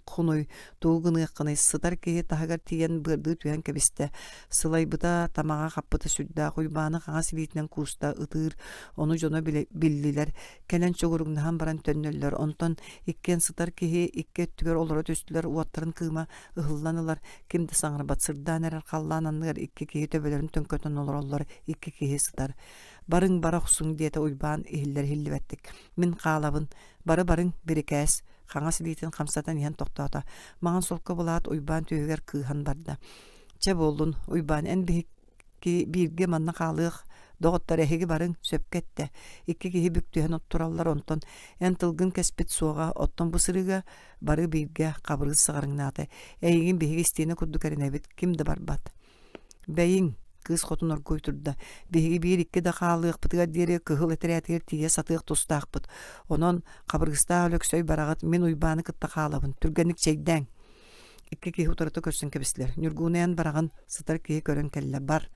Хунуй, тугу гыныаххыный, сытар киһи таһыгар тиийэн быардыы түһэн кэбистэ. Сылайбыта, тамаҕа хаппыта сүрдээх, Уйбааны хаҥас илиитинэн кууста, ытыыр, ону дьоно биллилэр, кэлэн чугуруҥнаһан баран төннөллөр. Онтон иккиэн сытар киһи икки өттүгэр олоро түстүлэр, уоттарын кыыма ыһыллан ылар, ким да саҥарбат, сырдаан эрэр халлаан анныгар икки киһи төбөлөрүн төҥкөтөн олороллор, икки киһи сытар. «Барыҥ, бара охсуҥ» диэтэ Уйбаан иһиллэр иһиллибэттик. «Мин хаалабын, бары барыҥ, бирикээс» хаҥас илиитин хамсатан иһэн тохтоото. Маҥан солко былаат Уйбаан түөһүгэр кыыһан барда. «Чэ буоллун, Уйбаан, эн биһикки бииргэ манна хаалыах, доҕоттор эһиги барыҥ, сөпкө эттэ. Икки киһи бүк түһэн оттураллар, онтон эн тылгын кэспит суоҕа, оттон бу сырыыга бары бииргэ Хабырыыс сыҕарыҥнаата. Эйигин биһиги истиэнэ курдук эрэнэбит, ким да барбат. Бэйиҥ, кыыс хотун оргууй турда, биһиги биир-икки да хаалыахпытыгар диэри кыһыл этэрээтигэр тиийэ сатыах тустаахпыт. Онон Хабырыыстаах Өлөксөй бараҕыт, мин Уйбааны кытта хаалабын, түргэнник чэйдээҥ. Икки киһи утарыта көрсөн кэбистилэр. Ньургууна эн бараҕын, сытар киһи көрөн кэллэ, бар.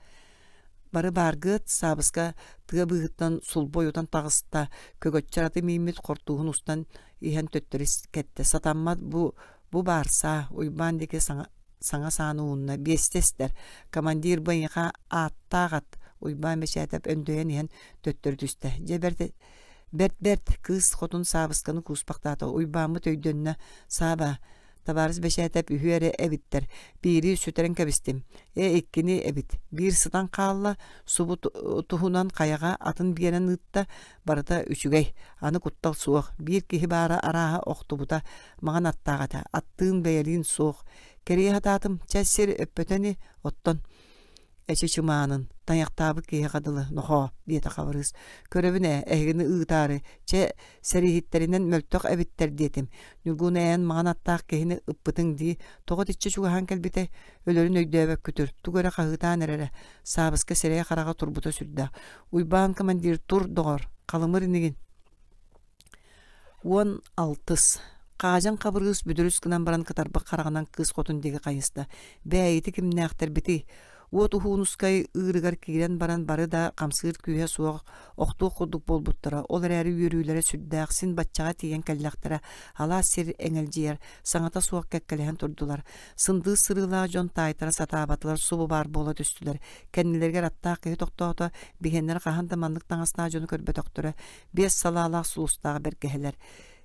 Бары бааргыт, Саабыска тыа быыһыттан сулбу ойутан таҕыста, көгөччөр аты мииммит хортууһун устан иһэн төттөрү кэттэ. Сатаммат бу бу баарсаа, Уйбаан диэки саҥа саҥа сааны уунна, биэстэ эстэр. Командир бу эйиэхэ ааттаах ат, Уйбаан Бэчээтэп өндөйөн иһэн төттөрү түстэ. Дьэ бэрт бэрт-бэрт, кыыс хотун Саабысканы кууспахтаата. Уйбааммыт өйдөннө. Сааба, табаарыс Бэчээтэп үһү эрэ эбиттэр. Биири сүтэрэн кэбистим. Ээ, иккини эбит. Биир сытан хаалла, субу туһунан хайаҕа атын биэрэн ыытта. Барыта үчүгэй. Аны куттал суох. Биир киһи баара арааһа охтубута маҥан аттаах этэ, аттыын бэйэлиин суох. Кэрийэ сатаатым, чэ сир өппөтө ини, оттон эчи чымаанын, тайахтаабыт киһиэхэ дылы, нохоо, диэтэ Хабырыыс. Көрөбүн ээ, эһигини ыытаары, чэ, сэрииһиттэринэн мөлтөх эбиттэр диэтим. Ньургун эн маҥан аттаах киһини ыппытыҥ дии, тоҕо итиччэ чугаһаан кэлбитэй? Өлөрүн өйдөөбөккүтүр, тугу эрэ хаһыытаан эрэрэ. Саабыска сирэйэ-хараҕа турбута сүрдээх. Уйбаан командир тур, доҕор, халымыр инигин. 16. Хаадьан Хабырыыс бүдүрүс гынан баран кытарбыт хараҕынан кыыс хотун диэки хайыста: «Бээ, ити кимнээхтэрбитий?» Уот Уһуунускай ыырыгар киирэн баран бары да хамсыыр күүһэ суох охтуох курдук буолбуттара, ол эрээри үөрүүлэрэ сүрдээх, син баччаҕа тиийэн кэллэхтэрэ, алаас сир эҥэлдьийэр, саҥата суох кэккэлэһэн турдулар. Сындыыс сырыылаах дьон таайтара сатаабатылар, субу баар буола түстүлэр. Кэннилэригэр аттаах киһи тохтоото, биһиэннэрэ хаһан да маннык таҥастаах дьону көрбөтөхтөрө, биэс салаалаах сулустаах бэргэһэлэр.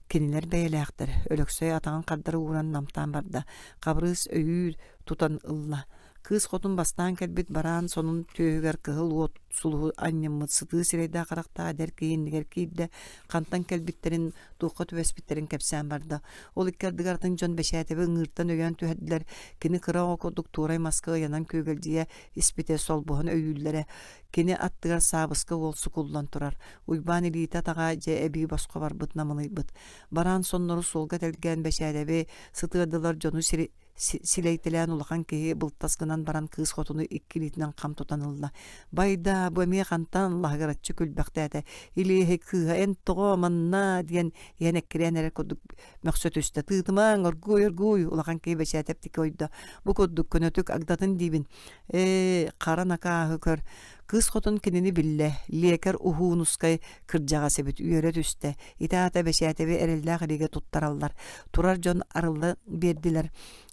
Кинилэр бэйэлээхтэр. Өлөксөй атаҕын хардары ууран намтаан барда. Хабырыыс өйүү тутан ылла. Кыыс хотун бастаан кэлбит бараан сонун түөһүгэр кыһыл уот сулуһу анньыммыт сытыы сирэйдээх харахтаах эдэр киһи иннигэр киирдэ, хантан кэлбиттэрин, туохха түбэспиттэрин кэпсээн барда. Ол икки ардыгар атын дьон Бэчээтэби ыҥыыртан өйөөн түһэрдилэр. Кини кыра оҕо курдук туорай маска ыйанан күөгэлдьийэ испитэ, солбуһан өйүүллэрэ. Кини аттыгар саабыска уол сукуллан турар. Уйбаан илиитэ-атаҕа дьэ эбии босхо барбыт намылыйбыт. Бараан соннору суолга тэлгээн Бэчээдэби сытыардылар дьону сири силэйтэлээн улахан киһи былтас гынан баран кыыс хотуну икки илиитинэн хам тутан ылла. «Байда, бу эмиэ хантан?» лаһыгыраччы күлбэхтээтэ. «Илиэһи кыыһа эн тоҕо манна?» диэн иһэн эккирээн эрэр курдук мөхсө түстэ. «Тыытымаҥ, оргууй, оргууй!» улахан киһи Бэчээтэптики ойдо. «Бу курдук көнөтүк агдатын диибин. Ээ, хара накааһы көр. Кыыс хотун кинини биллэ, лиэкэр Уһуунускай кырдьаҕас эбит, үөрэ түстэ. Ити аата Бэчээтэби эрэллээх илиигэ туттараллар. Турар дьон арылла биэрдилэр.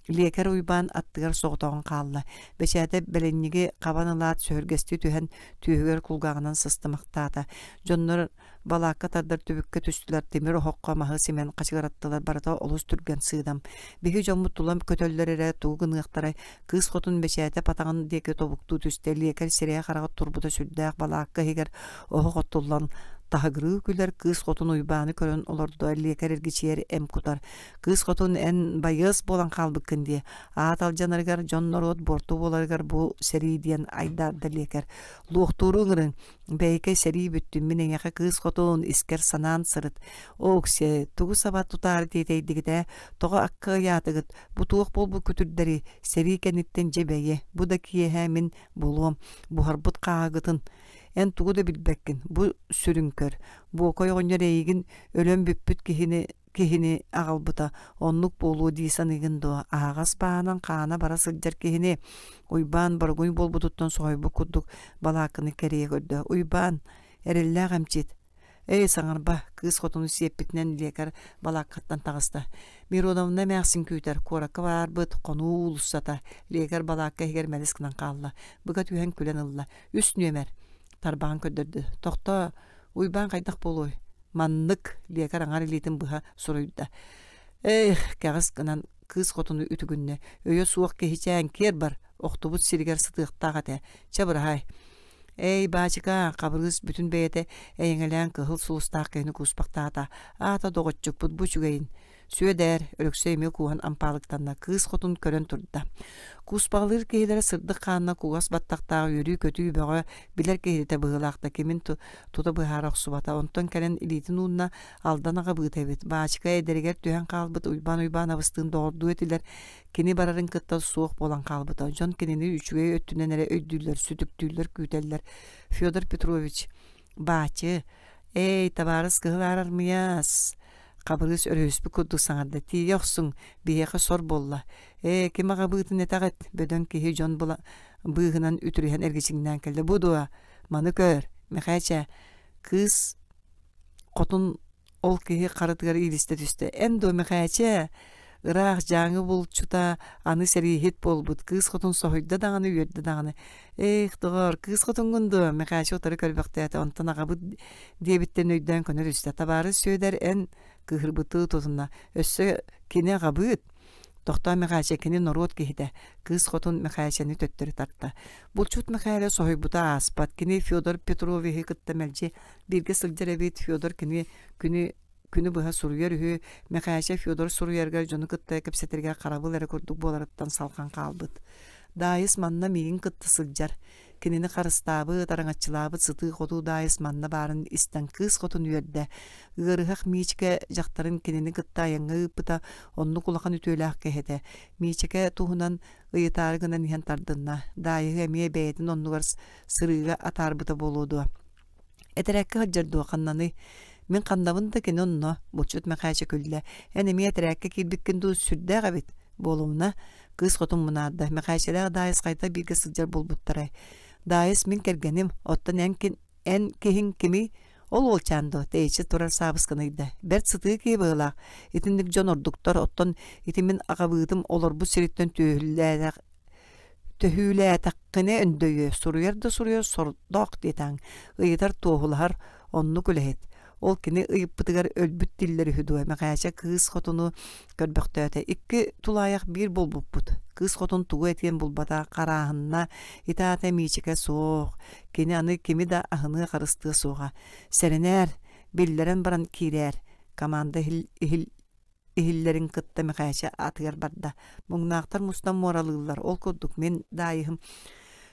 Лиэкэр Уйбаан аттыгар соҕотоҕун хаалла. Бэчээтэп бэлэнньиги хабан ылаат сөһүргэстии түһэн, түөһүгэр кулгааҕынан сыстымахтаата. Дьоннор Балаакка тардар түбүккэ түстүлэр, тимир оһоххо маһы симэн хачыгыраттылар, барыта олус түргэн сыыдам. Биһи дьоммут тула көтөллөр эрэ, тугу гыныахтарай, кыыс хотун бэчээтэ патаҕын диэки тобуктуу түстэ, лиэкэр сирэйэ-хараҕа турбута сүрдээх балаакка иһигэр оһох оттуллан таһыгырыы күлэр, кыыс хотун Уйбааны көрөн олордо, лиэкэр эргичийэр эм кутар. Кыыс хотун эн байыас буолан хаалбыккын дии, аат алдьанарыгар, дьон-норуот буорту буоларыгар бу сэрии диэн айдаарда лиэкэр. Луохтууру ыҥырыҥ, Бэйэкэ сэрии бүттүн, мин эйиэхэ кыыс хотун, искэр санаан сырыт. Ооксия, тугу саба тутаары тиэтэйдигит ээ? Тоҕо акка ыйаатыгыт? Бу туох буолбут күтүрдэрий? Сэрии кэнниттэн дьэ бэйи, бу да киэһэ мин булуом, буһарбыт хааһыгытын. Эн тугу да билбэккин, бу сүрүн көр. Буокай оҕонньор эйигин өлөн бүппүт киһини киһини аҕалбыта оннук буолуо дии саныыгын дуо аһаҕас баанан хаана бара сылдьар киһини Уйбаан боругуй буолбутуттан соһуйбут курдук балаакканы кэрийэ көрдө Уйбаан эрэллээх эмчит. Эй, саҥарба, кыыс хотуну сиэппитинэн лиэкэр балааккаттан таҕыста. Мироновна эмээхсин күүтэр, куоракка барарбыт, хонуу уулуссата. Лиэкэр балаакка иһигэр мэлис гынан хаалла. Быга түһэн күлэн ылла. Үс нүөмэр. Тарбаҕын көрдөрдө. Тохтоо, Уйбаан хайдах буолуой? Маннык, лиэкэр аҥар илиитин быһа суруйда. Эх, кэҕис гынан кыыс хотуну үтүгүннэ. Өйө суох киһичээн киэр бар, охтубут сиригэр сытыахтаах этэ. Чэ, быраһаай. Эй, баачыка, Хабырыыс бүтүн бэйэтэ эйэҥэлээн кыһыл сулустаах киһини кууспахтаата. Аата доҕоччукпут бу үчүгэйин. Сүөдээр, Өлөксөй эмиэ кууһан ампаалыктанна, кыыс хотун көрөн турда. Кууспаҕалыыр киһилэрэ сырдык хаанна кугас баттахтаах үөрүү-көтүү бөҕө билэр киһитэ быһыылаах да кимин тута быһаара охсубата. Онтон кэлэн илиитин уунна, Алдан аҕабыыта эбит. Баачыка эдэригэр түһэн хаалбыт Уйбаан Уйбаанабыстыын доҕордуу этилэр. Кини барарын кытта суох буолан хаалбыта. Дьон кинини үчүгэй өттүнэн эрэ өйдүүллэр, сүтүктүүллэр, күүтэллэр. Федор Петрович, Баачы, эй, табаарыс Кыһыл Аармыйас, Хабырыыс өрүһүспүт курдук саҥарда, тиийэ охсуҥ, биһиэхэ сор буолла. Ээ, ким аҕабыытын этэҕит? Бөдөҥ киһи дьон быыһынан үтүрүһэн эргичиҥнээн кэллэ. Бу дуо? Маны көр, Мэхээчэ, кыыс хотун ол киһи харытыгар иилистэ түстэ. Эн дуо, Мэхээчэ? Ыраах Дьааҥы булчута аны сэрииһит буолбут. Кыыс хотун соһуйда даҕаны, үөрдэ даҕаны. Ээх, доҕоор, кыыс хотуҥҥун дуо? Мэхээчэ утары көрбөхтөөтө. Онтон аҕабыт диэбиттэн өйдөөн көнө түстэ. Табаарыс Сүөдэр, эн кыыһырбыттыы тутунна. Өссө кини аҕабыыт. Тохтоо Мэхээчэ, кини норуот киһитэ. Кыыс хотун Мэхээчэни төттөрү тарта. Булчут Мэхээлэ соһуйбута ааспат. Кини Федор Петровиһы кытта мэлдьи бииргэ сылдьар эбит. Федор кини күнү күнү быһа суруйар үһү. Мэхээчэ Федор суруйарыгар дьону кытта кэпсэтэригэр харабыл эрэ курдук буоларыттан салҕан хаалбыт. Даайыс манна миигин кытта сылдьар. Кинини харыстаабыт, араҥаччылаабыт сытыы-хотуу Даайыс манна баарын истэн кыыс хотун үөрдэ. Ыарыһах Миичкэ дьахтарын кинини кытта айаҥҥа ыыппыта оннук улахан үтүөлээх киһи этэ. Миичэкэ туһунан ыйытаары гынан иһэн тардынна. Даайыһы эмиэ бэйэтин оннугар сырыыга атаарбыта буолуо дуо? Этэрээккэ сылдьар дуо, ханнаный? Мин ханнабын да кини онно, булчут Мэхээчэ күллэ. Эн эмиэ этэрээккэ киирбиккин дуу, сүрдээх эбит. Буолумуна, кыыс хотун мунаарда. Мэхээчэлээх Даайыс хайдах бииргэ сылдьар буолбуттарай? Даайыс мин кэргэним, оттон эн, эн киһиҥ кимий? Ол уолчаан дуо, тэйиччи турар саабысканы ыйда. Бэрт сытыы киһи быһыылаах. Итинник дьон ордуктар, оттон ити мин аҕабыытым олорбут сириттэн түөһүллээтэх Төһүүлээтэххинэ өндөйүө, суруйар да суруйар сордоох диэтэҕиҥ, ыйытар туоһулаһар, оннук үлэһит. Ол кини ыйыппытыгар өлбүт дииллэр үһү дуо, Мэхээчэ кыыс хотуну көрбөхтөөтө. Икки тулаайах биир буолбуппут. Кыыс хотун тугу этиэн булбата, харааһынна, ити аата Миичикэ суох, кини аны кими да аһыныа харыстыа суоҕа. Сэрэнээр, биллэрэн баран киирээр, команда иһил иһиллэрин кытта Мэхээчэ аатыгар барда. Муҥнаахтар мустан муоралыыллар. Ол курдук мин Даайыһым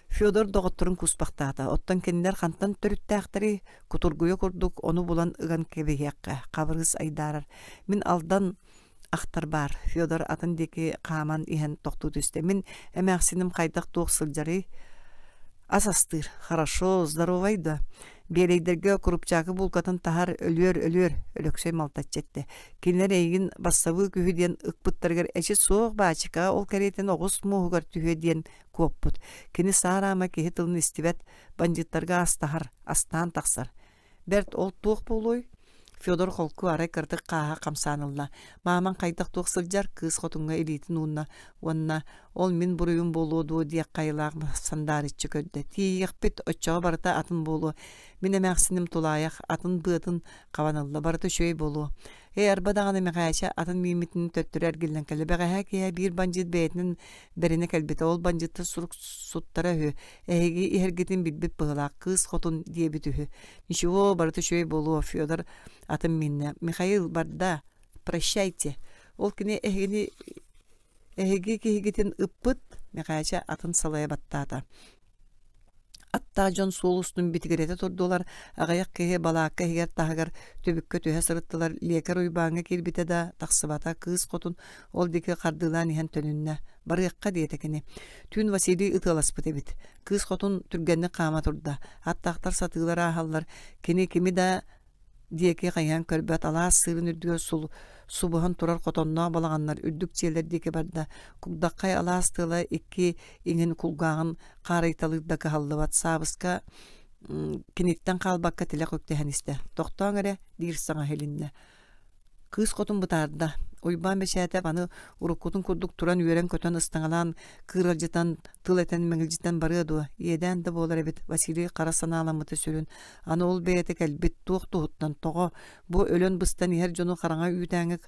Федор доҕотторун кууспахтаата. Оттон кинилэр хантан төрүттээхтэрий? Кутургуйа курдук ону булан ыган кэбиһиэххэ. Хабырыыс айдаарар. Мин Алдан ахтар баар. Федор атын диэки хааман иһэн тохтуу түстэ. Мин эмээхсиним хайдах туох сылдьарый? Ас астыыр. Хорошо, здоровай да. Биэрэйдэргэ курупчаакы булкатын таһар өлүөр өлүөр, Өлөксөй малтаччы эттэ. Кинилэр эйигин бассабыы күһү диэн ыкпыттарыгар эчи суох баачыка ол кэриэтин оҕус муоһугар түһүө диэн куоппут. Кини саараама киһи тылын истибэт, бандьыыттарга астаһар, астаан тахсар. Бэрт ол туох буолуой? Федор холку арай кыратык хааһа хамсаан ылла. Маамаҥ хайдах-туох сылдьар? Кыыс хотуҥҥа илиитин уунна уонна ол мин буруйум буолуо дуо диэх хайылаах сандаарыччы көрдө. Тиийиэхпит, оччоҕо барыта атын буолуо. Мин эмээхсиним тулаайах, атын быатын хабан ылла, барыта үчүгэй буолуо. Ээ, арба даҕаны Мэхээчэ атын мииммитин төттөрү эргиллэн кэллэ. Бэҕэһээ киэһэ биир бандьыыт бэйэтинэн бэринэ кэлбитэ. Ол бандьыыттар сурук суттара үһү. Эһиги иһэргитин билбит быһыылаах, кыыс хотун диэбит үһү. Ничего, барыта үчүгэй буолуо, Федор атын мииннэ. Михаил, барда, прощайте. Ол кини эһигини эһиги киһигитин ыппыт, Мэхээчэ атын салайа баттаата. Аттаах дьон суол устун битигирэтэ турдулар, аҕыйах киһи балаакка иһигэр таһыгар түбүккэ түһэ сырыттылар, лиэкэр Уйбааҥҥа киирбитэ да тахсыбата, кыыс хотун ол диэки хардыылаан иһэн төнүннэ. Барыахха диэтэ кини. Түүн Василий ытыаласпыт эбит. Кыыс хотун түргэнник хаама турда. Аттаахтар сатыылар ааһаллар. Кини кими да диэки хайыһан көрбөт алаас сыырын үрдүгэр субуһан турар хотонноох балаҕаннар үрдүк дьиэлэр диэки барда. Кугдаххай алаас тыала икки иҥин кулгааҕын хаарыйталыыр да кыһаллыбат. Саабыска Киниттэн хаалбакка тилэх үктэһэн истэ. «Тохтооҥ эрэ» диир саҥа иһилиннэ. Кыыс хотун бытаарда. Уйбаан Бэчээтэп аны уруккутун курдук туран үөрэн-көтөн ыстаҥалаан, кыыралдьытан, тыл этэн мэҥилдьитэн барыа дуо, иэдээн да буолар эбит Василий хара санааламмыта сүрүн. Аны ол бэйэтэ кэлбит, туох туһуттан, тоҕо, бу өлөн-быстан иһэр дьону хараҥа үүтээҥҥэ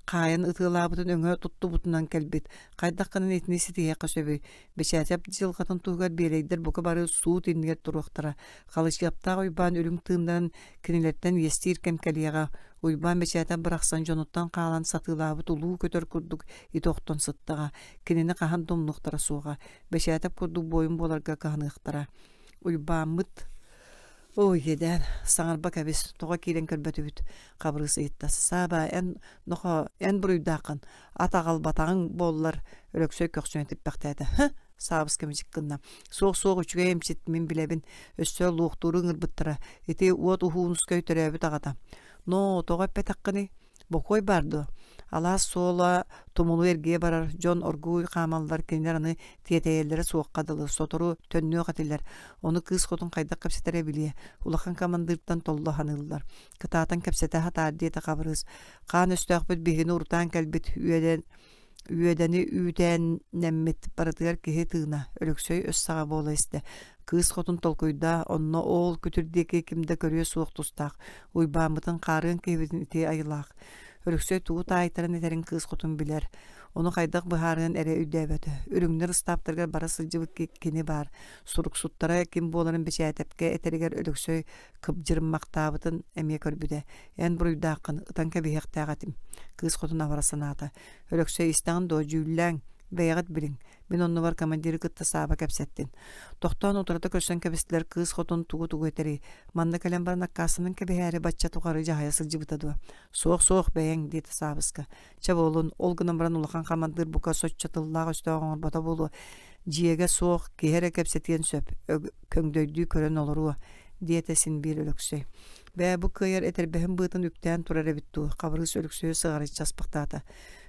хаайан ытыалаабытын өҥө туттубутунан кэлбит. Хайдах гынан итини ситиһиэххэ сөбүй? Бэчээтэп дьылҕатын туһугар биэрэйдэр бука бары суут иннигэр туруохтара. Халычыаптаах Уйбаан үрүҥ тыыннарын кинилэртэн иэстиир кэм кэлиэҕэ. Уйбаан Бэчээтэп барахсан дьонуттан хаалан сатыылаабыт улуу көтөр курдук ити охтон сыттаҕа. Кинини хаһан да умнуохтара суоҕа. Бэчээтэп курдук буойун буоларга кыһаныахтара. Уйбааммыт Ой, иэдээн, саҥарба кэбис, тоҕо киирэн көрбөтүбүт, Хабырыыс ыйытта. Сааба, эн, нохоо, эн буруйдааххын, ат аҕалбатаҕыҥ буоллар, Өлөксөй көхсүнэ типпэхтээтэ. Һы, Саабыска мичик гынна. Суох-суох үчүгэй эмчит, мин билэбин. Өссө луохтууру ыҥырбыттара. Ити уот Уһуунускай төрөөбүт аҕата. Ноо, тоҕо эппэтэххиний? Бокуой баар дуо? Алаас суола тумулу эргийэ барар, дьон оргууй хаамаллар, кинилэр аны тиэтэйэллэрэ суохха дылы, сотору төннүөх этилэр. Ону кыыс хотун хайдах кэпсэтэрэ билиэ. Улахан командиртан толло саныыллар. Кытаатан кэпсэтэ сатаар диэтэ Хабырыыс. Хаан өстөөхпүт биһигини урутаан кэлбит үөдэн Үөдэни үүтээннэммит барытыгар киһи тыына, Өлөксөй өс саҕа буола истэ. Кыыс хотун толкуйдаа, онно оол күтүр диэки ким да көрүө суох тустаах, Уйбааммытын хаарыан киһибитин ити айылаах. Өлөксөй тугу таайтаран этэрин кыыс хотун билэр. Ону хайдах быһаарыан эрэ өйдөөбөтө. Үрүҥнэр ыстааптарыгар бара сылдьыбыт кини баар. Суруксуттара ким буоларын Бэчээтэпкэ этэригэр Өлөксөй кыбдьырыммахтаабытын эмиэ көрбүтэ. Эн буруйдааххын, ытан кэбиһиэхтээх этим. Кыыс хотун абара санаата. Өлөксөй истэҕин дуо, дьүүллээҥ, бэйэҕит билиҥ. Мин оннубар командиры кытта Сааба кэпсэттин. Тохтоон утарыта көрсөн кэбистилэр кыыс хотун тугу-тугу этэрий? Манна кэлэн баран аккаастанан кэбиһээри бачча тухары дьаһайа сылдьыбыта дуо? Суох-суох бэйэҥ, диэтэ Саабыска. Чэ буолун, ол гынан баран улахан хамандыыр бука соччо тыллаах-өстөөх оҥорбото буолуо. Дьиэгэ суох, киһи эрэ кэпсэтиэн сөп, көҥдөйдүү көрөн олоруо, диэтэ син биир Өлөксөй. Бээ, бу кыайар этэрбэһин быатын үктээн турар эбит дуу, Хабырыыс Өлөксөйү сыҕарыччы аспахтаата.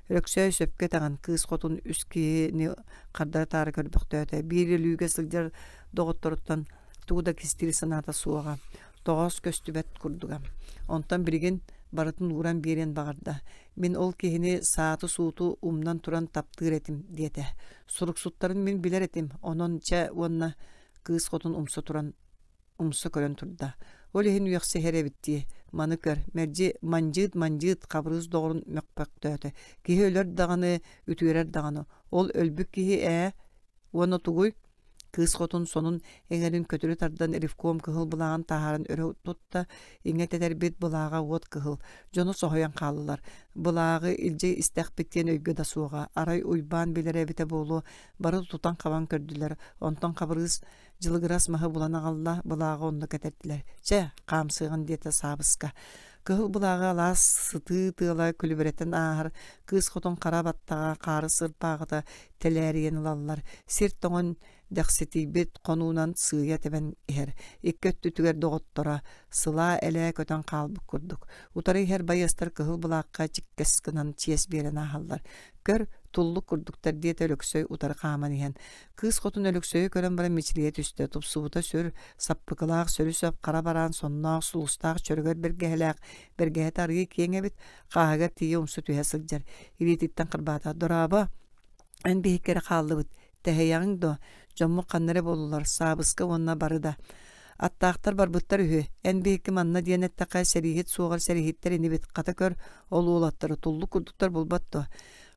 Өлөксөөй сөпкө этэҕин, кыыс хотун үс киһини хардары-таары көрбөхтөөтө. Биир өлүүгэ сылдьар доҕотторуттан тугу да кистиир санаата суоҕа, тоҕоос көстүбэт курдуга. Онтон билигин барытын ууран биэриэн баҕарда. Мин ол киһини сааты-сууту умнан туран таптыыр этим диэтэ. Суруксуттарын мин билэр этим, онон чэ уонна кыыс хотун умса туран умса көрөн турда. Ол иһин үөхсэ иһэр эбит дии. Маны көр, мэлдьи мандьыыт-мандьыыт Хабырыыс доҕорун мөхпөхтөөтө. Киһи өлөр даҕаны, үтүөрэр даҕаны. Ол өлбүт киһи ээ уонна тугуй? Кыыс хотун сонун эҥэрин көтүрү тардан ревком кыһыл былааҕын таһааран өрө тутта, иҥэ тэтэрбит былааҕа уот кыһыл. Дьоно соһуйан хааллылар. Былааҕы илдьэ истэхпит диэн өйгө да суоҕа. Арай Уйбаан билэрэ эбитэ буолуо, бары тутан-хабан көрдүлэр. Онтон Хабырыыс дьылыгырас маһы булан аҕалла, былааҕы онно кэтэрдилэр. Чэ, хаамсыаҕын диэтэ Саабыска. Кыһыл былааҕы алаас сытыы тыала күлүбүрэтэн ааһар, кыыс хотун хара баттаҕа, хаары сырпааҕыта тэлээрийэн ылаллар, сир тоҥон дэхситийбит хонуунан сыыйа тэбэн иһэр, икки өттүтүгэр доҕотторо сылаа-элээ көтөн хаалбыт курдук. Утары иһэр байыастар кыһыл былаахха чиккэс гынан чиэс биэрэн ааһаллар. Көр, туллук курдуктар диэтэ Өлөксөй утары хааман иһэн. Кыыс хотун Өлөксөйү көрөн баран мичилийэ түстэ, тупсубута сүр, саппыкылаах, сөрү-сөп хара бараан сонноох, сулустаах чөрөгөр бэргэһэлээх, бэргэһэтэ арыый киэҥ эбит, хааһыгар тиийэ умса түһэ сылдьар. Илиититтэн харбаата: «Дорообо, эн биһикки эрэ хааллыбыт, тэһийэҕиҥ дуо? Дьоммут ханна эрэ буоллулар, Саабыска уонна бары да. Аттаахтар барбыттар үһү, эн биһикки манна диэн эттэххэ, сэрииһит суоҕар сэрииһиттэр инибит, хата көр, ол уолаттары туллук курдуктар булбат дуо?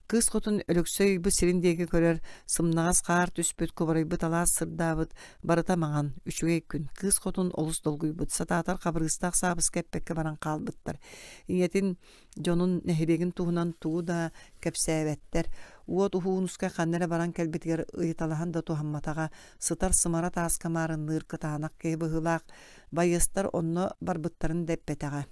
Кыыс хотун Өлөксөй ыйбыт сирин диэки көрөр, сымнаҕас хаар түспүт, кубарыйбыт алаас сырдаабыт, барыта маҥан, үчүгэй күн. Кыыс хотун олус долгуйбут, сатаатар Хабырыыстаах Саабыска эппэккэ баран хаалбыттар. Ийэтин дьонун нэһилиэгин туһунан тугу да кэпсээбэттэр. Уот Уһуунуска ханна эрэ баран кэлбитигэр ыйыталаһан да туһамматаҕа, сытар сымара тааска маарынныыр кытаанах киһи быһыылаах, байыастар онно барбыттарын да эппэтэҕэ.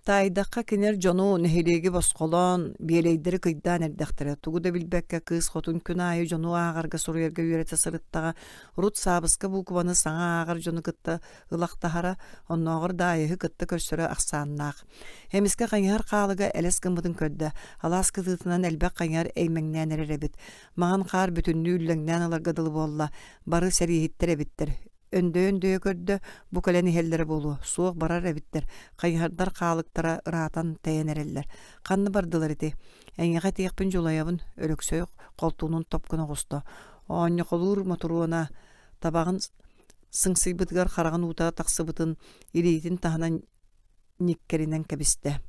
Таайдахха кинилэр дьону, нэһилиэги босхолоон, биэлэйдэри кыйдаан эрдэхтэрэ. Тугу да билбэккэ кыыс хотун күн аайы дьону ааҕарга суруйарга үөрэтэ сырыттаҕа, урут саабыска буукубаны саҥа ааҕар дьону кытта ылахтаһара, оннооҕор Даайыһы кытта көрсөрө ахсааннаах. Эмискэ хайыһар хаалыга элэс гыммытын көрдө, алаас кытыытынан элбэх хайыһар эймэҥнээн эрэр эбит. Маҥан хаар бүтүннүү үллэҥнээн ыларга дылы буолла, бары сэрииһиттэр эбиттэр. Өндөйө-өндөйө көрдө, бу кэлэн иһэллэрэ буолуо, суох барар эбиттэр, хайыһардар хаалыктара ыраатан тэйэн эрэллэр. Ханна бардылар ити? Эйиэхэ этиэхпин дьулайабын, Өлөксөй холтуунун топ гына оҕуста. Оонньохолуур Мотуруона табаҕын сыҥсыйбытыгар хараҕын уута тахсыбытын илиитин таһынан ньиккэринэн кэбистэ.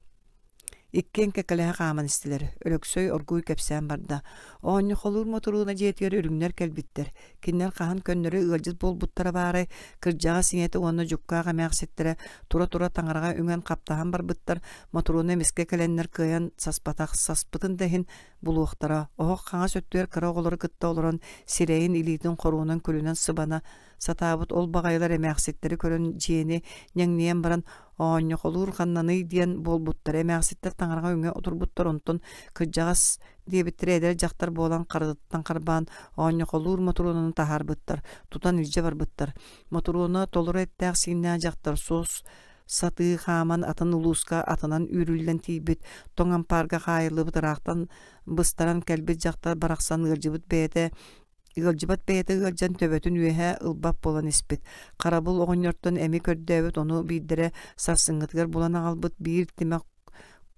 Иккиэн кэккэлэһэ хааман истилэр. Өлөксөй оргууй кэпсээн барда. Оонньохолуур Мотурууна дьиэтигэр үрүҥнэр кэлбиттэр. Кинилэр хаһан көннөрү ыалдьыт буолбуттара баарай, кырдьаҕас ийэтэ уонна дьуккаах эмээхситтэрэ тура-тура таҥараҕа үҥэн хаптаһан барбыттар. Мотурууна эмискэ кэлэннэр кыайан саспатах, саспытын да иһин булуохтара. Оһох хаҥас өттүгэр кыра оҕолору кытта олорон сирэйин илиитин хоруонан күлүнэн сыбана сатаабыт ол баҕайылар эмээхситтэри көрөн дьиэни ньэҥнийэн баран оонньохолуур ханнаный диэн буолбуттар эмээхситтэр таҥараҕа үҥэ отурбуттар онтон кырдьаҕас диэбиттэрэ эдэр дьахтар буолан харытыттан харбаан оонньохолуур Мотуруонаны таһаарбыттар тутан илдьэ барбыттар Мотуруона толору эттээх сииннээх дьахтар суос сатыы хааман атын улууска атынан үүрүллэн тиийбит тоҥ ампаарга хаайыллыбыт ыраахтан быстаран кэлбит дьахтар барахсан ыалдьыбыт бэйэтэ Ыалдьыбат бэйэтэ ыалдьан төбөтүн үөһэ ылбат буолан испит. Харабыл оҕонньортон эми көрдөөбүт, ону биирдэрэ сарсыҥҥытыгар булан аҕалбыт биир тимэх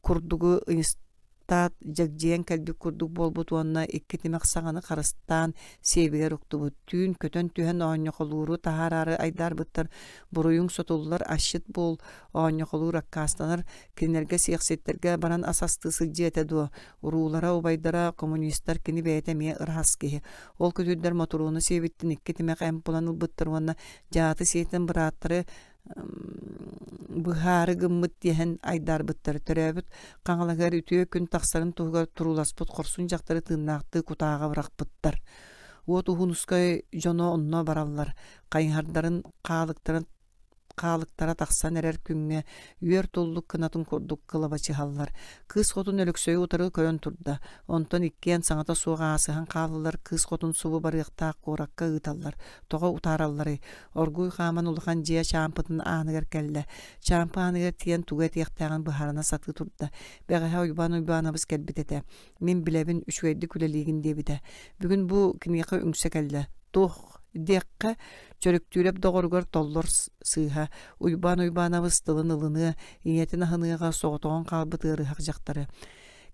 курдугу ыйыстаат дьэгдьийэн кэлбит курдук буолбут уонна икки тимэх саҥаны харыстаан сиэбигэр уктубут. Түүн көтөн түһэн оонньохолууру таһаараары айдаарбыттар буруйуҥ сотуллар асчыт буол оонньохолуур аккаастанар кинилэргэ сиэхситтэргэ баран ас астыы сылдьыа этэ дуо Уруулара, убайдара, коммунистар кини бэйэтэ эмиэ ыраас киһи. Ол күтүрдэр Мотуруону сиэбиттэн икки тимэх эмп булан ылбыттар уонна дьааты сиэтэн бырааттары быһаары гыммыт диэһэн айдаарбыттар. Төрөөбүт Хаҥалаһыгар үтүө күн тахсарын туһугар турууласпыт хорсун дьахтары тыыннаахтыы кутааҕа бырахпыттар. Уот Уһунускай дьоно онно бараллар. Хайыһардарын хаалыктарын хаалыктара тахсан эрэр күҥҥэ үөр туллук кынатын курдук кылабачыһаллар. Кыыс хотун Өлөксөйү утары көрөн турда. Онтон иккиэн саҥата суох аасыһан хааллылар, кыыс хотун субу барыахтаах куоракка ыыталлар. Тоҕо утааралларый? Оргууй хааман улахан дьиэ чаампытын ааныгар кэллэ. Чаампы ааныгар тиийэн тугу этиэхтээҕин быһаарына сатыы турда. Бэҕэһээ Уйбаан Уйбаанабыс кэлбит этэ. Мин билэбин, үчүгэйдик үлэлиигин диэбитэ. Бүгүн бу киниэхэ үҥсэ кэллэ. Туох диэххэ, Чөрүктүүрэп доҕоругар толлор сыыһа, Уйбаан Уйбаанабыс тылын ылыныа, ийэтин аһыныаҕа соҕотоҕун хаалбыт ыарыһах дьахтары.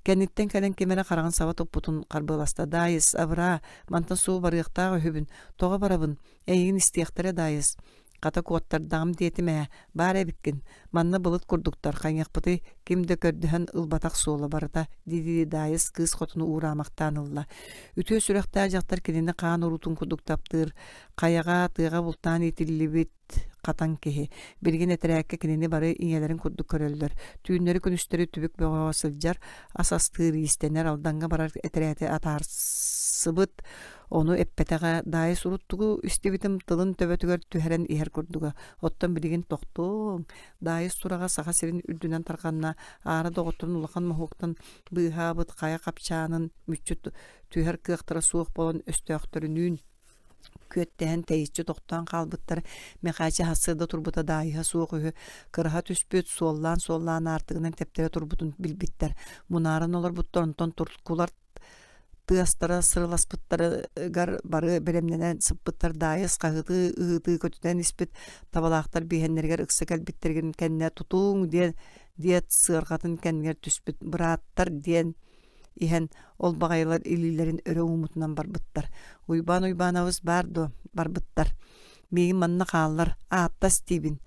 Кэнниттэн кэлэн ким эрэ хараҕын саба туппутун харбыаласта. «Даайыс, абыраа, мантан суу барыахтаах үһүбүн. Тоҕо барабын? Эйигин истиэхтэрэ, Даайыс. Хата куоттардаҕым диэтим ээ, баар эбиккин. Манна былыт курдуктар, хайыахпытый, ким да көрдөһөн ылбатах суола барыта, дии-дии Даайыс кыыс хотуну уураамахтаан ылла. Үтүө сүрэхтээх дьахтар кинини хаан уруутун курдук таптыыр, хайаҕа, тыаҕа бултаан иитиллибит хатан киһи. Билигин этэрээккэ кинини бары ийэлэрин курдук көрөллөр. Түүннэри-күнүстэри түбүк бөҕөҕө сылдьар, ас астыыр, иистэнэр, Алдаҥҥа барар этэрээти атаарсыбыт, Ону эппэтэҕэ, Даайыс урут тугу истибитим тылын төбөтүгэр түһэрэн иһэр курдуга. Оттон билигин тохтуоҥ. Даайыс сураҕа Саха сирин үрдүнэн тарҕанна, аара доҕотторун улахан моһуоктан быыһаабыт хайа хапчаанын мүччү түһэр кыахтара суох буолан өстөөхтөрүнүүн күөттэһэн тэйиччи тохтоон хаалбыттар. Мэхээчэ сарсыарда турбута Даайыһа суох үһү. Кыраһа түспүт, суоллаан-суоллаан аартыгынан тэптэрэ турбутун билбиттэр. Мунааран олорбуттар, онтон туркулар тыастара сырыласпыттарыгар бары бэлэмнэнэн сыппыттар Даайыс хаһыытыы ыһыытыы көтүтэн испит табалаахтар биһэннэригэр ыкса кэлбиттэрин кэннэ тутууҥ диэн диэт сыарҕатын кэннигэр түспүт бырааттар диэн иһэн ол баҕайылар илиилэрин өрө ууммутунан барбыттар Уйбаан Уйбаанабыс баар дуо барбыттар миигин манна хааллар ааттас диибин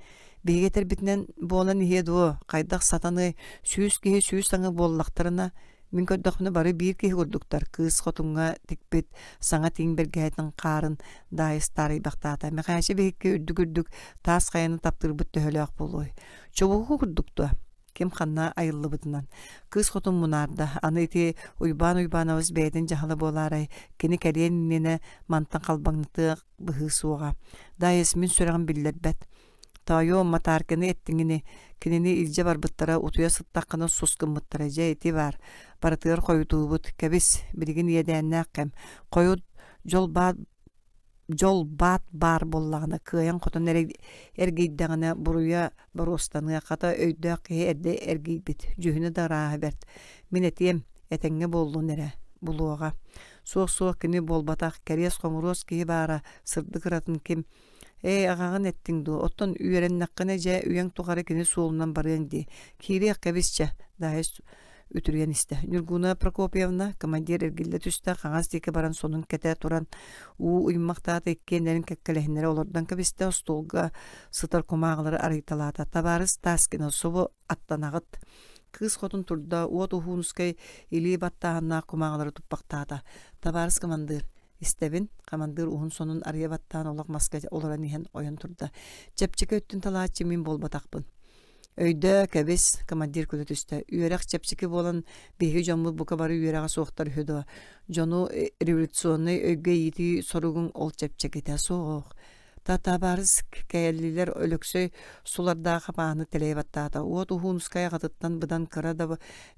биһиги этэрбитинэн буолан иһиэ дуо хайдах сатаныай сүүс киһи сүүс аҥы буоллахтарына Мин көрдөхпүнэ бары биир киһи курдуктар, кыыс хотуҥҥа тикпит саҥа тииҥ бэргэһэтин хаарын Даайыс таарыйбахтаата. Мэхээчэ биһикки үрдүк-үрдүк таас хайаны таптыырбыт төһөлөөх буолуой? Чубуку курдук дуо? Ким ханна айыллыбытынан. Кыыс хотун мунаарда. Аны ити Уйбаан Уйбаанабыс бэйэтин дьаһала буолаарай, кини кэлиэн иннинэ мантан халбаҥнатыах быһыы суоҕа. Даайыс мин сүрэҕим биллэрбэт. Тоойуом, Матаарканы эттиҥ ини, кинини илдьэ барбыттара, утуйа сыттаххына сус гыммыттара, дьэ ити баар, барытыгар хойутуубут, кэбис, билигин иэдээннээх кэм, хойут дьол баат дьол баат баар буоллаҕына кыайан-хотон эргийдэҕинэ буруйа боруостаныа, хата өйдөөх киһи эрдэ эргийбит, дьүһүнэ да ырааһа бэрт. Мин этиэм, этэҥҥэ буоллун эрэ, булуоҕа. Суох-суох кини буолбатах, кэриэс-хомуруос киһи баара, сырдык ыратын ким Ээ, аҕаҕын эттиҥ дуо, оттон үөрэннэххинэ дьэ үйэҥ тухары кини суолунан барыаҥ дии. Киириэх кэбис чэ, Даайыс үтүрүйэн истэ. Ньургуна Прокопьевна, командир эргиллэ түстэ, хаҥас диэки баран сонун кэтэ туран уу уймахтаата иккиэннэрин кэккэлэһиннэрэ олордон кэбистэ, остуолга сытар кумааҕылары арыйталаата. Табаарыс Таскина, субу аттанаҕыт. Кыыс хотун турда, уот Уһуунускай илии баттааһыннаах кумааҕылары туппахтаата. Табаарыс командир, Истэбин, хамандыыр уһун сонун арыйа баттаан олох маска олорон иһэн ойон турда. Чэпчэки өттүн талааччы мин буолбатахпын. Өйдөө, кэбис, командир күлэ түстэ. Үөрэх чэпчэки буолан биһиги дьоммут бука бары үөрэҕэ суохтар үһү дуо? Дьону революционнай өйгө иитии соругуҥ ол чэпчэкитэ суох. Татабарыс кэллилэр Өлөксөй сулардаах хапааны тэлэйэ баттаата. Уот Уһуунускай аҕатыттан быдан кыра да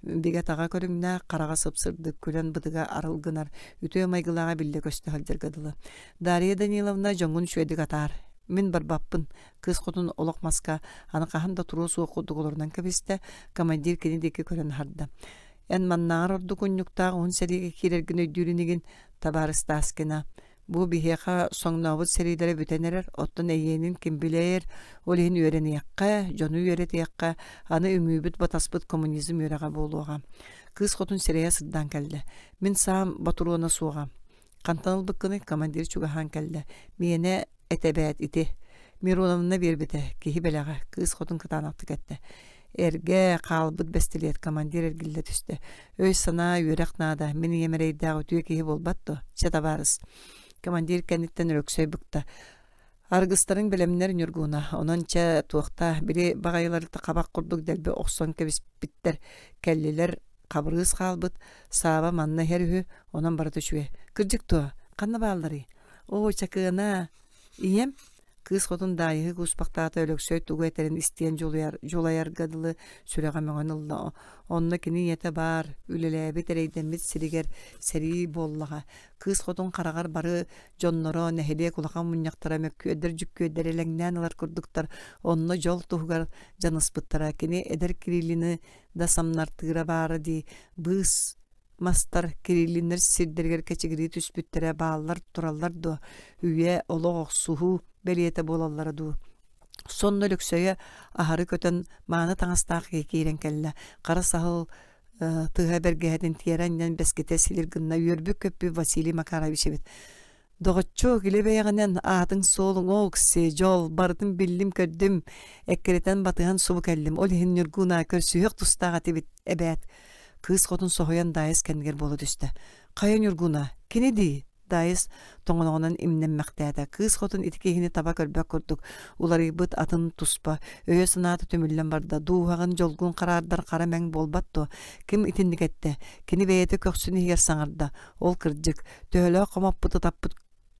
бигэ-таҕа көрүҥнээх, хараҕа сып-сырдык, күлэн бытыга арыл гынар, үтүө майгылааҕа биллэ көстө сылдьарга дылы. Дарья Даниловна дьоҥҥун үчүгэйдик атаар. Мин барбаппын. Кыыс хотун олох маска аны хаһан да туруо суох курдук олорунан кэбистэ, командир кини диэки көрөн аһарда. Эн маннааҕар ордук унньуктаах уһун сэриигэ киирэргин өйдүүр инигин, табаарыс Таскина. Бу биһиэхэ соҥнообут сэриилэрэ бүтэн эрэр, оттон эйиэнин ким билээр, ол иһин үөрэниэххэ, дьону үөрэтиэххэ, аны үҥүүбүт-батаспыт коммунизм үөрэҕэ буолуоҕа. Кыыс хотун сирэйэ сырдаан кэллэ. Мин саам ботуруона суоҕа. Хантан ылбыккыный? Командир чугаһаан кэллэ. Миэнэ этэбээт ити. Мироновна биэрбитэ, киһи бэлэҕэ, кыыс хотун кытаанахтык эттэ. Эргэ, хаалбыт бэстилиэт, командир эргиллэ түстэ. Өй-санаа, үөрэх наада, мин ийэм эрэйдээх үтүө киһи буолбат дуо? Чэ, табаарыс. Командир кэнниттэн Өлөксөй быкта. Аргыстарыҥ бэлэмнэр Ньургуна, онон чэ, туохта, били баҕайылары хабах курдук дэлби охсон кэбиспиттэр, кэллилэр, хабырыыс хаалбыт, Сааба манна иһэр үһү, онон барыта үчүгэй. Кырдьык дуо, ханна баалларый? Оо, Чакыана, ийэм Кыыс хотун Даайыһы кууспахтаата Өлөксөй тугу этэрин истиэн дьулуйар, дьулайарга дылы сүрэҕэ мөҥөн ылла. Онно кини ийэтэ баар, үлэлээбит, эрэйдэммит сиригэр сэрии буоллаҕа. Кыыс хотун хараҕар бары дьонноро, нэһилиэк улахан мунньахтара мөккүөрдэр-дьүккүөрдэр элэҥнээн ылар курдуктар. Онно дьол туһугар дьаныспыттара. Кини эдэр Кириллины да самнартыыра баара дии, быыс мастар Кириллиннэр сирдэригэр кэчигирии түспүттэрэ бааллар тураллар дуо, үйэ, олох охсуһуу бэлиэтэ буолаллара дуу. Сонно Өлөксөйө аһары көтөн мааны таҥастаах киһи киирэн кэллэ. Хара саһыл тыһа бэргэһэтин тиэрэ анньан бэскитэ силир гынна үөрбүт-көппүт Василий Макарович эбит. Доҕоччуок, илэ бэйэҕинэн аатыҥ-суолуҥ оокси, дьол, барытын биллим-көрдүм, эккирэтэн батыһан субу кэллим, ол иһин Ньургунаа көрсүһүөх тустаах этибит эбээт. Кыыс хотун соһуйан Даайыс кэннигэр буола түстэ. Хайа Ньургуна, кини дии? Даайыс тоҥоноҕунан имнэммэхтээтэ. Кыыс хотун ити киһини таба көрбөт курдук, уларыйбыт атын туспа, өйө-санаата түмүллэн барда. Дууһаҕын, дьолгун хараардар хара мэҥ буолбат дуо? Ким итинник эттэ? Кини бэйэтэ көхсүн иһигэр саҥарда. Ол кырдьык, төһөлөөх хомоппут ытаппыт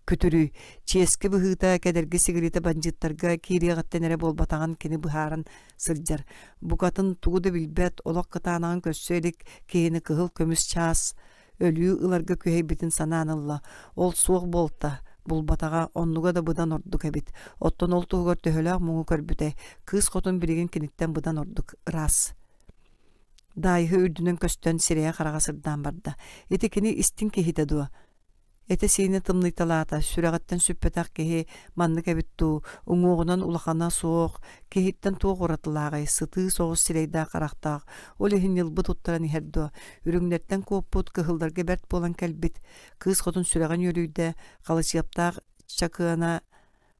күтүрүй, чиэски быһыыта, кэдэрги сигилитэ бандьыыттарга киириэҕиттэн эрэ буолбатаҕын кини быһааран сылдьар. Букатын тугу да билбэт, олох кытаанаҕын көрсө илик киһини кыһыл көмүс чаас өлүү ыларга күһэйбитин санаан ылла. Ол суох буолта, булбатаҕа, оннуга да быдан ордук эбит. Оттон ол туһугар төһөлөөх муҥу көрбүтэй, кыыс хотун билигин киниттэн быдан ордук ыраас. Даайыһы үрдүнэн көстөн сирэйэ-хараҕа сырдаан барда. Ити кини истиҥ киһитэ дуо? Этэ-сиинэ тымныйталаата, сүрэҕиттэн сүппэтэх киһи маннык эбит дуу, уҥуоҕунан улахана суох, киһиттэн туох уратылааҕый, сытыы соҕус сирэйдээх харахтаах, ол иһин ньылбы туттаран иһэр дуо? Үрүҥнэртэн куоппут, кыһылларга бэрт буолан кэлбит. Кыыс хотун сүрэҕин үөрүйдэ, халычыаптаах чакыана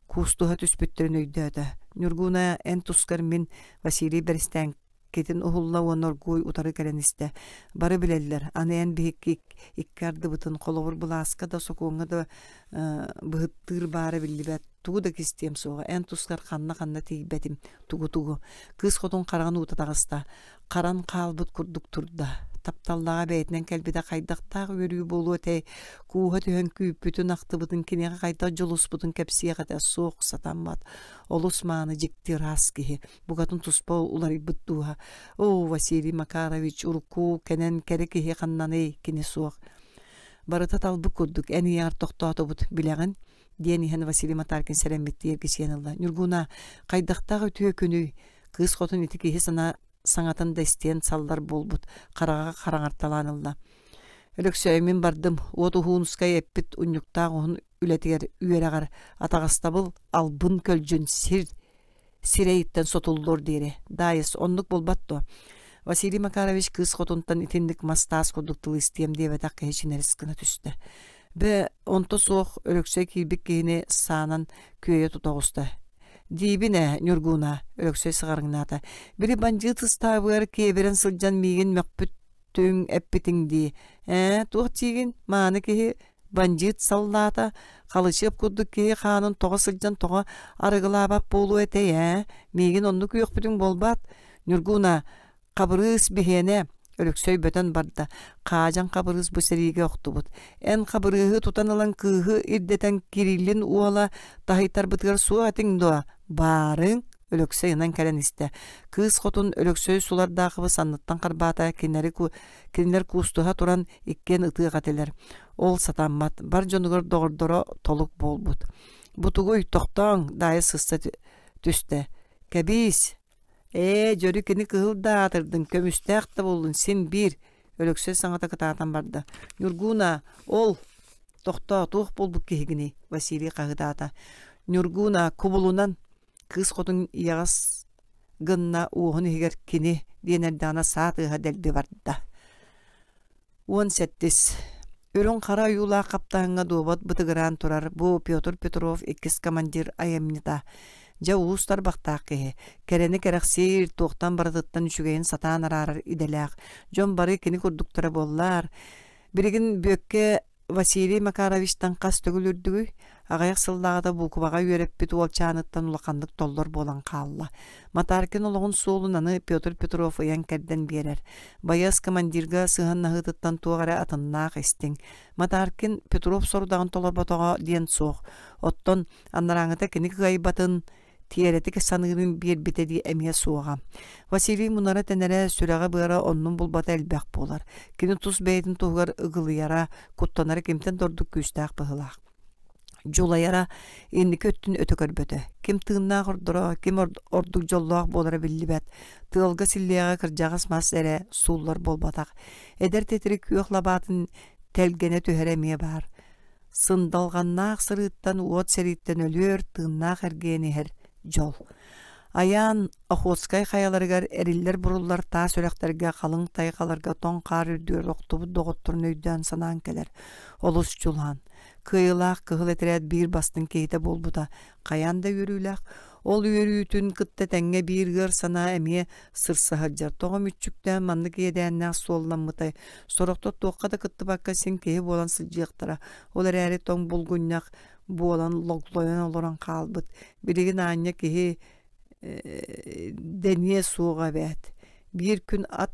куустуһа түспүттэрин өйдөөтө. Ньургуна, эн тускар мин Василий Бэристээҥкитин уһулла уонна оргууй утары кэлэн истэ. Бары билэллэр, аны эн биһикки икки ардыбытын холобур былааска да, сокуоҥҥа да быһыттыыр баара биллибэт. Тугу да кистиэм суоҕа, эн тускар ханна-ханна тиийбэтим, тугу-тугу. Кыыс хотун хараҕын уута таҕыста. Харан хаалбыт курдук турда. Тапталлааҕа бэйэтинэн кэлбитэ хайдахтаах үөрүү буолуо этэй? Кууһа түһэн күүппүтүн, ахтыбытын, киниэхэ хайдах дьулуспутун кэпсиэх этэ, суох сатаммат. Олус мааны, дьикти ыраас киһи, букатын туспа уларыйбыт дууһа. Оо, Василий Макарович, урукку кэнэн кэрэ киһи ханнаный, кини суох. Барыта талбыт курдук, эн ийэҕэр тохтоотубут, билэҕин? диэн иһэн Василий Матаркин сэрэммиттии эргичийэн ылла. Ньургуна, хайдахтаах үтүө күнүй? Кыыс хотун ити киһи санаа саҥатын да истиэн саллар буолбут, хараҕа хараҥарталаан ылла. Өлөксөөй мин бардым, уот Уһуунускай эппит унньуктаах уһун үлэтигэр үөрэҕэр атаҕастабыл албын көлдьүн сир сирэйиттэн сотуллуор диэри. Даайыс, оннук буолбат дуо? Василий Макарович кыыс хотунтан итинник мас-таас курдук тылы истиэм диэбэтэх киһи чинэрис гына түстэ. Бээ, онто суох Өлөксөй киирбит киһини саанан күөйэ тута оҕуста. Диибин ээ, Ньургууна, Өлөксөй сыҕарыҥнаата. Били бандьыыт ыстаабыгар киэбирэн сылдьан миигин мөхпүт түҥ эппитиҥ дии. Ээ, туох диигин, мааны киһи бандьыыт саллаата, халычыап курдук киһи хаанын тоҕо сылдьан тоҕо арыгылаабат буолуо этэй ээ? Миигин оннук үөхпүтүҥ буолбаат? Ньургууна, Хабырыыс биһиэнэ, Өлөксөй бөтөн барда, Хаадьан Хабырыыс бу сэриигэ охтубут. Эн Хабырыыһы тутан ылан кыыһы ирдэтэн Кириллин уола таһыйтарбытыгар суох этиҥ дуо? Баарыҥ? Өлөксөй ынан кэлэн истэ. Кыыс хотун Өлөксөй Сулардаахыбы санныттан харбаата, кинилэри кинилэр куустуһа туран иккиэн ытыах этилэр. Ол сатаммат, бар дьонугар доҕордоро толук буолбут. Бу тугуй, тохтооҥ, Даайа сыста түстэ. Кэбиис, Ээ, дьөрү кини кыһыл да аатырдын, көмүстээх да буоллун, син биир, Өлөксөй саҥата кытаатан барда. Ньургууна, ол, тохтоо, туох буолбут киһигиний? Василий хаһыытаата. Ньургууна, кубулунан, кыыс хотун иэҕэс гынна уоһун иһигэр кини диэн эрдэҕинэ саа тыаһа дэлби барда. 17. Үрүҥ хара ойуулаах хаптаһыҥҥа дуобат бытыгыраан турар бу Петр Петров иккис командир айымньыта. Дьэ уус тарбахтаах киһи, кэрэни кэрэхсиир, туохтан барытыттан үчүгэйин сатаан араарар идэлээх. Дьон бары кини курдуктара буоллар. Билигин Бүөккэ Василий Макаровичтан хас төгүл үрдүгүй? Аҕыйах сыллааҕыта буукубаҕа үөрэппит уолчааныттан улаханнык толлор буолан хаалла. Матаркин олоҕун суолун аны Петр Петров ыйан-кэрдэн биэрэр. Байыас командирга сыһыаннаһыытыттан туох эрэ атыннаах истиҥ. Матаркин Петров сорудаҕын толорботоҕо диэн суох. Оттон анарааҥыта кини кыайбатын, тиэрэтик саныырын биэрбитэ дии эмиэ суоҕа. Василий мунара-тэнэрэ, сүрэҕэ-быара оннун булбата элбэх буолар. Кини тус бэйэтин туһугар ыгылыйара, куттанара кимтэн да ордук күүстээх быһыылаах. Дьулайара инники өттүн өтө көрбөтө. Ким тыыннаах ордоро, ким ордук дьоллоох буолара биллибэт. Тыалга силлиэҕэ кырдьаҕас мас эрэ сууллар буолбатах. Эдэр титирик күөх лабаатын тэлгэнэ түһэрэ эмиэ баар. Сындалҕаннаах сырыыттан уот сэрииттэн өлүөр тыыннаах эргийэн иһэр дьол. Айаан Охотскай хайаларыгар эриллэр-буруллар таас үрэхтэргэ халыҥ тайҕаларга тоҥ хаар үрдүгэр охтубут доҕотторун өйдөөн-санаан кэлэр. Олус дьулаан. Кыайыылаах кыһыл этэрээт биир бастыҥ киһитэ буолбута хайаан да үөрүүлээх. Ол үөрүүтүн кытта тэҥҥэ биир ыар санаа эмиэ сырса сылдьар. Тоҕо мүччүктээн маннык иэдээннээх суолламмытай? Сорохтор туохха да кыттыбакка син киһи буолан сылдьыахтара. Ол эрээри тоҥ булгунньах буолан логлойон олорон хаалбыт. Билигин аанньа киһи дэниэ суоҕа эбээт. Биир күн ат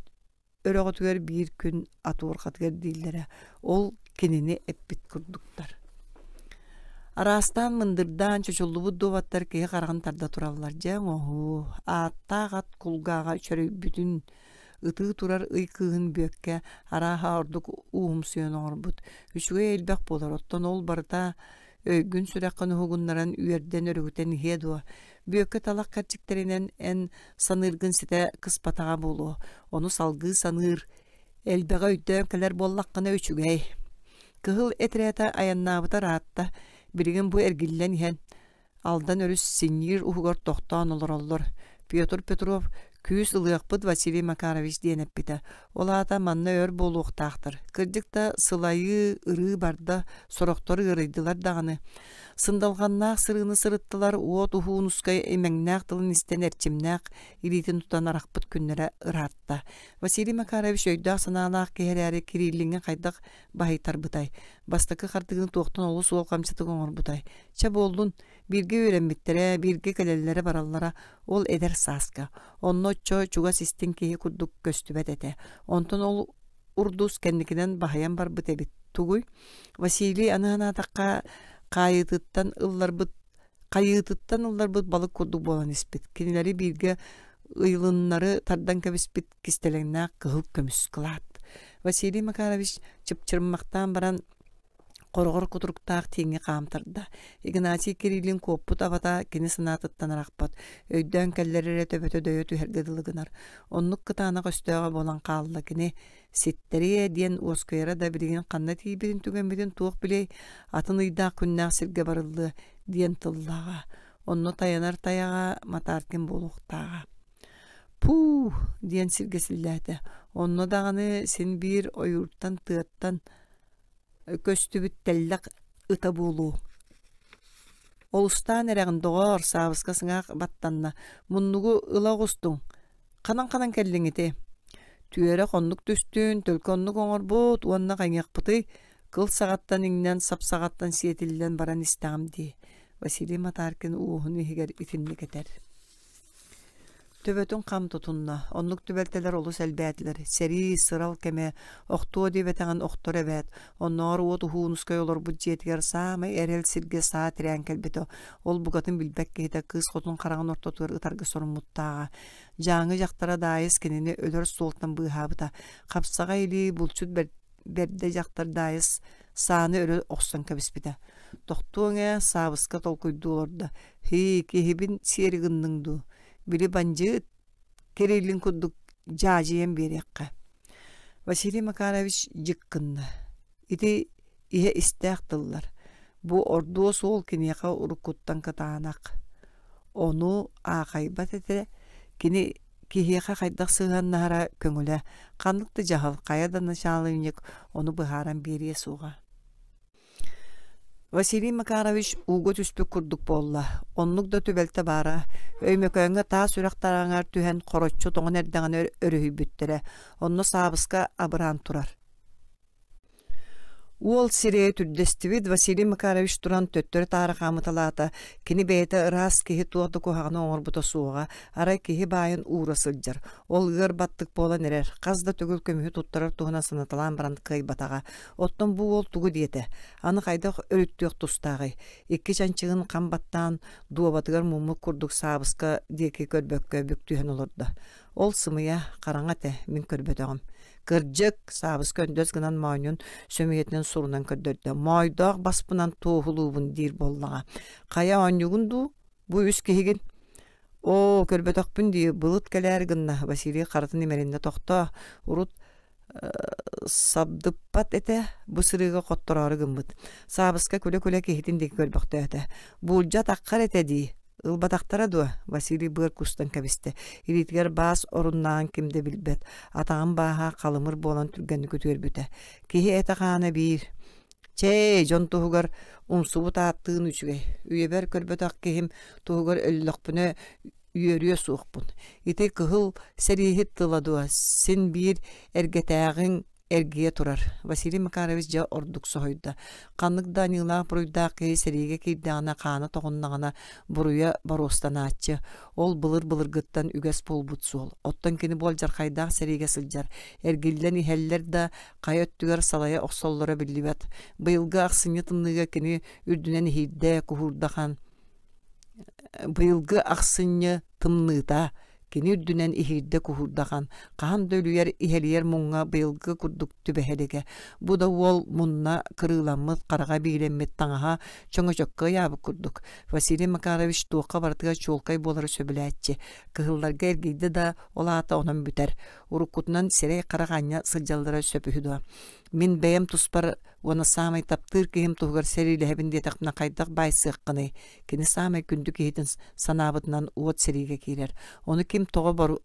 өрөҕөтүгэр биир күн ат уорҕатыгар дииллэрэ. Ол кинини эппит курдуктар. Араастаан мындырдаан чочуллубут дуобаттар киһи хараҕын тарда тураллар. Дьэ оҥоһуу, ааттаах ат кулгааҕа чөрөйбүтүн ытыы турар ый кыыһын Бүөккэ арааһа ордук ууһумсуйан оҥорбут. Үчүгэй элбэх буолар, оттон ол барыта өйгүн сүрэххин уһугуннаран үөрдэн өрүгүтэн иһиэ дуо? Бүөккэ талах кэрчиктэринэн эн саныыргын ситэ кыспатаҕа буолуо. Ону салгыы саныыр, элбэҕи өйдөөн кэлэр буоллаххына үчүгэй. Кыһыл этэрээтэ айаннаабыта ыраатта, билигин бу эргиллэн иһэн Алдан өрүс синньиир уһугар тохтоон олороллор. Петр Петров күүс ылыахпыт Василий Макарович диэн эппитэ. Ол аата манна өр буолуохтаахтар. Кырдьык да сылайыы, ырыы барда, сорохтор ыарыйдылар даҕаны. Сындалҕаннаах сырыыны сырыттылар, уот уһуунускай имэҥнээх тылын истэн эрчимнээх илиитин тутан арахпыт күннэрэ ыраатта. Василий Макарович өйдөөх-санаалаах киһи эрээри Кириллиҥҥэ хайдах баһыйтарбытай? Бастакы хардыыны туохтан олус уолҕамчытык оҥорбутай? Чэ буоллун, бииргэ үөрэммиттэрэ, бииргэ кэлэллэрэ-бараллара ол эдэр сааска. Онно оччо чугас истиҥ киһи курдук көстүбэт этэ. Онтон ол урдус кэнникинэн баһыйан барбыт эбит. Тугуй? Василий аны санаатахха хаайыытыттан ылларбыт хайыытыттан ылларбыт балык курдук буолан испит. Кинилэри бииргэ ыйылыннары тардан кэбиспит кистэлэҥнээх кыһыл көмүс кылаат. Василий Макарович чыпчырыммахтаан баран хороҕор кутуруктаах тииҥҥэ хаамтарда. Игнатий Кириллин куоппут абата кини санаатыттан арахпат, өйдөөн кэллэр эрэ төбөтө дөйө түһэргэ дылы гынар. Оннук кытаанах өстөөҕө буолан хаалла кини ситтэриэ диэн уоскуйара да билигин ханна тиийбитин түгэммитин туох билиэй, атын ыйдаах күннээх сиргэ барыллыа диэн тыллааҕа. Онно тайанар тайаҕа Матаркин буолуохтааҕа. Пуу диэн сиргэ силлээтэ. Онно даҕаны син биир ойууртан тыаттан көстүбүт тэллэх ыта буолуо. Олустаан эрэҕин, доҕоор, Саабыска сыҥаах баттанна. Муннугу ыла оҕустуҥ. Ханан-ханан кэллиҥ ити? Түөрэх оннук түстүн, төлкө оннук оҥорбут уонна хайыахпытый? Кыл саҕаттан иҥнэн, сап саҕаттан сиэтиллэн баран истэҕим дии. Василий Матаркин уоһун иһигэр итинник этэр. Төбөтүн хам тутунна, оннук түбэлтэлэр олус элбээтилэр. Сэрии, сырал кэмэ, охтуо диэбэтэҕин охтор эбээт. Оннооҕор уот Уһуунускай олорбут дьиэтигэр саамай эрэл сиргэ саа тирээн кэлбитэ. Ол букатын билбэт киһитэ кыыс хотун хараҕын ортотугар ытарга соруммуттааҕа. Дьааҥы дьахтара Даайыс кинини өлөр суолтан быыһаабыта. Хапсаҕай илии булчут бэрдэ дьахтар Даайыс сааны өрө охсон кэбиспитэ. Тохтуоҥ ээ, Саабыска толкуйдуу олордо. Һии, киһибин сиэри гынныҥ дуу? Били бандьыыт Кириллин курдук дьаадьыйан биэриэххэ. Василий Макарович дьик гынна. Ити иһэ истээх тыллар. Бу ордуо суол киниэхэ уруккуттан кытаанах. Ону аахайбат этэ. Кини киһиэхэ хайдах сыһыаннаһара көҥүлэ. Ханнык да дьаһал, хайа да начаалынньык ону быһааран биэриэ суоҕа. Василий Макарович ууга түспүт курдук буолла. Оннук да түбэлтэ баара. Өймөкөөҥҥө таас үрэх тараҥар түһэн хороччу тоҥон эрдэҕинэ өрүһүйбүттэрэ. Онно Саабыска абыраан турар. Уол сирэйэ түрдэстибит Василий Макарович туран төттөрү-таары хаамыталаата. Кини бэйэтэ ыраас киһи туох да куһаҕаны оҥорбута суоҕа, арай киһи баайын уура сылдьар. Ол ыар баттык буолан эрэр, хас да төгүл көмүһү туттарар туһунан санаталаан баран кыайбатаҕа. Оттон бу уол тугу диэтэ? Аны хайдах өрүттүөх тустааҕый? Икки чанчыгын хам баттаан, дуобатыгар муммут курдук саабыска диэки көрбөккө бүк түһэн олордо. Ол сымыйа, хараҥа этэ, мин көрбөтөҕүм. Кырдьык, саабыска өндөс гынан моонньун сөмүйэтинэн сурунан көрдөрдө. Моойдоох баспынан туоһулуубун диир буоллаҕа. Хайа оонньуугун дуу? Бу үс киһигин Оо, көрбөтөхпүн дии, былыт кэлээри гынна, Василий харытын имэриннэ тохтоо, урут сабдыппат этэ, бу сырыыга хоттороору гыммыт. Саабыска күлэ-күлэ киһитин диэки көрбөхтөөтө. Буулдьа атаххар этэ дии. Ылбатахтара дуо? Василий быар кустан кэбистэ. Илиитигэр баас оруннааҕын ким да билбэт. Атаҕын бааһа халымыр буолан түргэнник үтүөрбүтэ. Киһи этэ-хаана биир. Чэй, дьон туһугар умсубут ааттыын үчүгэй. Үйэбэр көрбөтөх киһим туһугар өллөхпүнэ үөрүө суохпун. Ити кыһыл сэрииһит тыла дуо, син биир эргэтээҕиҥ эргийэ турар. Василий Макарович дьэ ордук соһуйда. Ханнык да аньыылаах-буруйдаах киһи сэриигэ киирдэҕинэ хаана тоҕуннаҕына буруйа боруостанааччы. Ол былыр-былыргыттан үгэс буолбут суол. Оттон кини буолдьархайдаах сэриигэ сылдьар. Эргиллэн иһэллэр да хайа өттүгэр салайа охсоллоро биллибэт. Быйылгы ахсынньы тымныыга кини үрдүнэн иһийдэ, куһуурда хан. Быйылгы ахсынньы тымныыта кини үрдүнэн иһиирдэ куһуурдахан, хаһан да үлүйэр иһэлийэр муҥҥа быйылгы курдук түбэһэ илигэ. Бу да уол мунна кырыыламмыт, хараҕа биилэммит таҥаһа чөҥөчөккө ыйаабыт курдук. Василий Макарович туохха барытыгар чуолкай буолары сөбүлээччи. Кыһылларга эргийдэ да, ол аата онон бүтэр. Уруккутунан сирэй-харах анньа сылдьаллара сөп үһү дуо? Мин бэйэм туспар уонна саамай таптыыр киһим туһугар сэриилэһэбин диэтэхпинэ хайдах баайсыаххыный? Кини саамай күндү киһитин санаабытынан уот сэриигэ киирэр. Ону ким тоҕо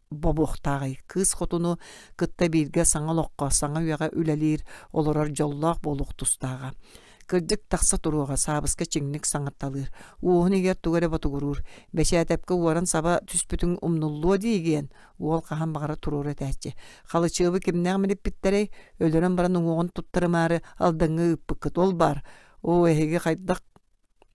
бобуохтааҕый? Кыыс хотуну кытта бииргэ саҥа олоххо, саҥа үйэҕэ үлэлиир, олорор дьоллоох буолуох тустааҕа. Кырдьык тахса туруоҕа, Саабыска чиҥник саҥарталыыр. Уоһун иһигэр тугу эрэ ботугуруур. Бэчээтэпкэ уоран саба түспүтүҥ умнуллуо диигиэн, уол хаһан баҕарар туруору этээччи. Халычыабы кимнээх миниппиттэрэй? Өлөрөн баран уҥуоҕун туттарымаары Алдаҥҥа ыыппыккыт. Ол баар. Оо, эһиги хайдах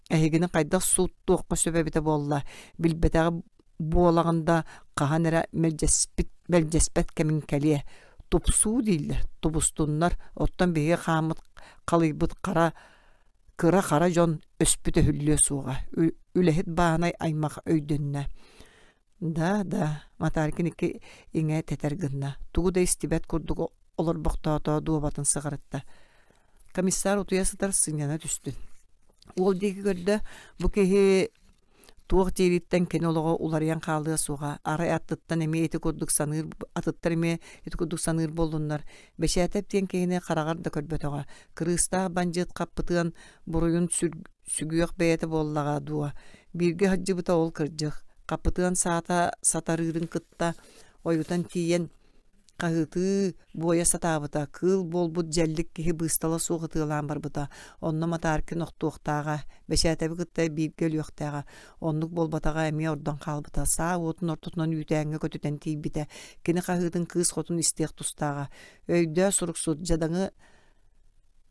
эһигини хайдах сууттуохха сөп эбитэ буолла? Билбэтэҕи буолаҕын да хаһан эрэ мэлдьэспит мэлдьэспэт кэмиҥ кэлиэ. Тупсуу дииллэр, тубустуннар, оттон биһиги хааммыт халыйбыт хара кыра хара дьон өспүт өһүллүө суоҕа. Үлэһит бааһынай аймах өйдөннө. Да, да, Матаркин икки иҥэ тэтэр гынна. Тугу да истибэт курдук олорбохтоото дуобатын сыҕарытта. Комиссар утуйа сытар сынньана түстүн. Уол диэки көрдө, бу киһи туох диириттэн кини олоҕо уларыйан хаалыа суоҕа. Арай аттыттан эмиэ ити курдук саныыр, атыттар эмиэ ити курдук саныыр буоллуннар. Бэчээтэп диэн киһини хараҕар да көрбөтөҕө. Кырыыстаах бандьыыт хаппытыан буруйун сүгүөх бэйэтэ буоллаҕа дуо? Бииргэ сылдьыбыта ол кырдьык. Хаппытыан саата сатарыырын кытта ойутан тиийэн хаһыытыы буойа сатаабыта, кыыл буолбут дьэллик киһи быыстала суох ытыалаан барбыта. Онно Матааркин охтуохтааҕа, Бэчээтэби кытта бииргэ өлүөхтээҕэ. Оннук буолбатаҕа эмиэ ордон хаалбыта. Саа уотун ортотунан үүтээҥҥэ көтүтэн тиийбитэ. Кини хаһыытын кыыс хотун истиэх тустааҕа. Өйдөө суруксут, дьадаҥы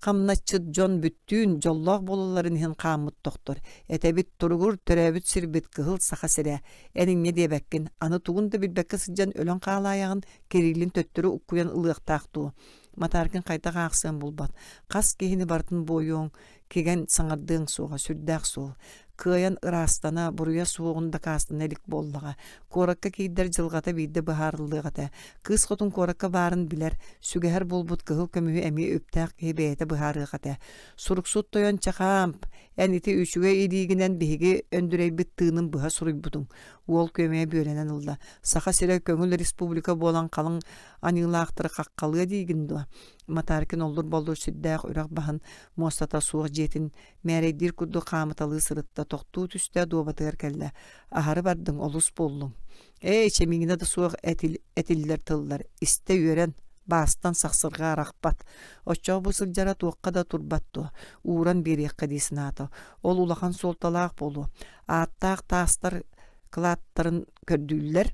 Хамначчыт дьон бүттүүн дьоллоох буолалларын иһин хааммыт тохтор. Этэбит туругур төрөөбүт сирбит Кыһыл Саха сирэ. Эн инньэ диэбэккин, аны тугун да билбэккэ сылдьан өлөн хаалаайаҕын Кириллин төттөрү уккуйан ылыахтаах дуо? Матааркин хайдах аахсыан булбат. Хас киһини барытын буойуоҥ, кигэн саҥардыаҥ суоҕа сүрдээх суол. Кыайан ыраастана, буруйа суоҕун дакаастана илик буоллаҕа. Куоракка киирдэр дьылҕата биирдэ быһаарыллыах этэ. Кыыс хотун куоракка баарын билэр, сүгэһэр буолбут кыһыл көмүһү эмиэ үптээх киһи бэйэтэ быһаарыах этэ. Суруксут тойон Чахаамп, эн ити үчүгэй илиигинэн биһиги Өндүрэйбит тыынын быһа суруйбутуҥ. Уол күөмэйэ бүөлэнэн ылла. Саха сирэ көҥүл республика буолан халыҥ аньыылаахтары хаххалыа диигин дуо? Матаркин оллур-боллур сүрдээх үрэх баһын муостата суох дьиэтин мээрэйдиир курдук хаамыталыы сырытта, тохтуу түстэ, дуобатыгар кэллэ. Аһары бардыҥ, олус буоллуҥ. Ээ, чэмиҥинэ да суох этиллэр тыллар, истэ үөрэн, баастан сахсырҕа арахпат. Оччоҕо бу сылдьара туохха да турбат дуо, ууран биэриэххэ дии санаата. Ол улахан суолталаах буолуо. Ааттаах таастар кылааттарын көрдүүллэр,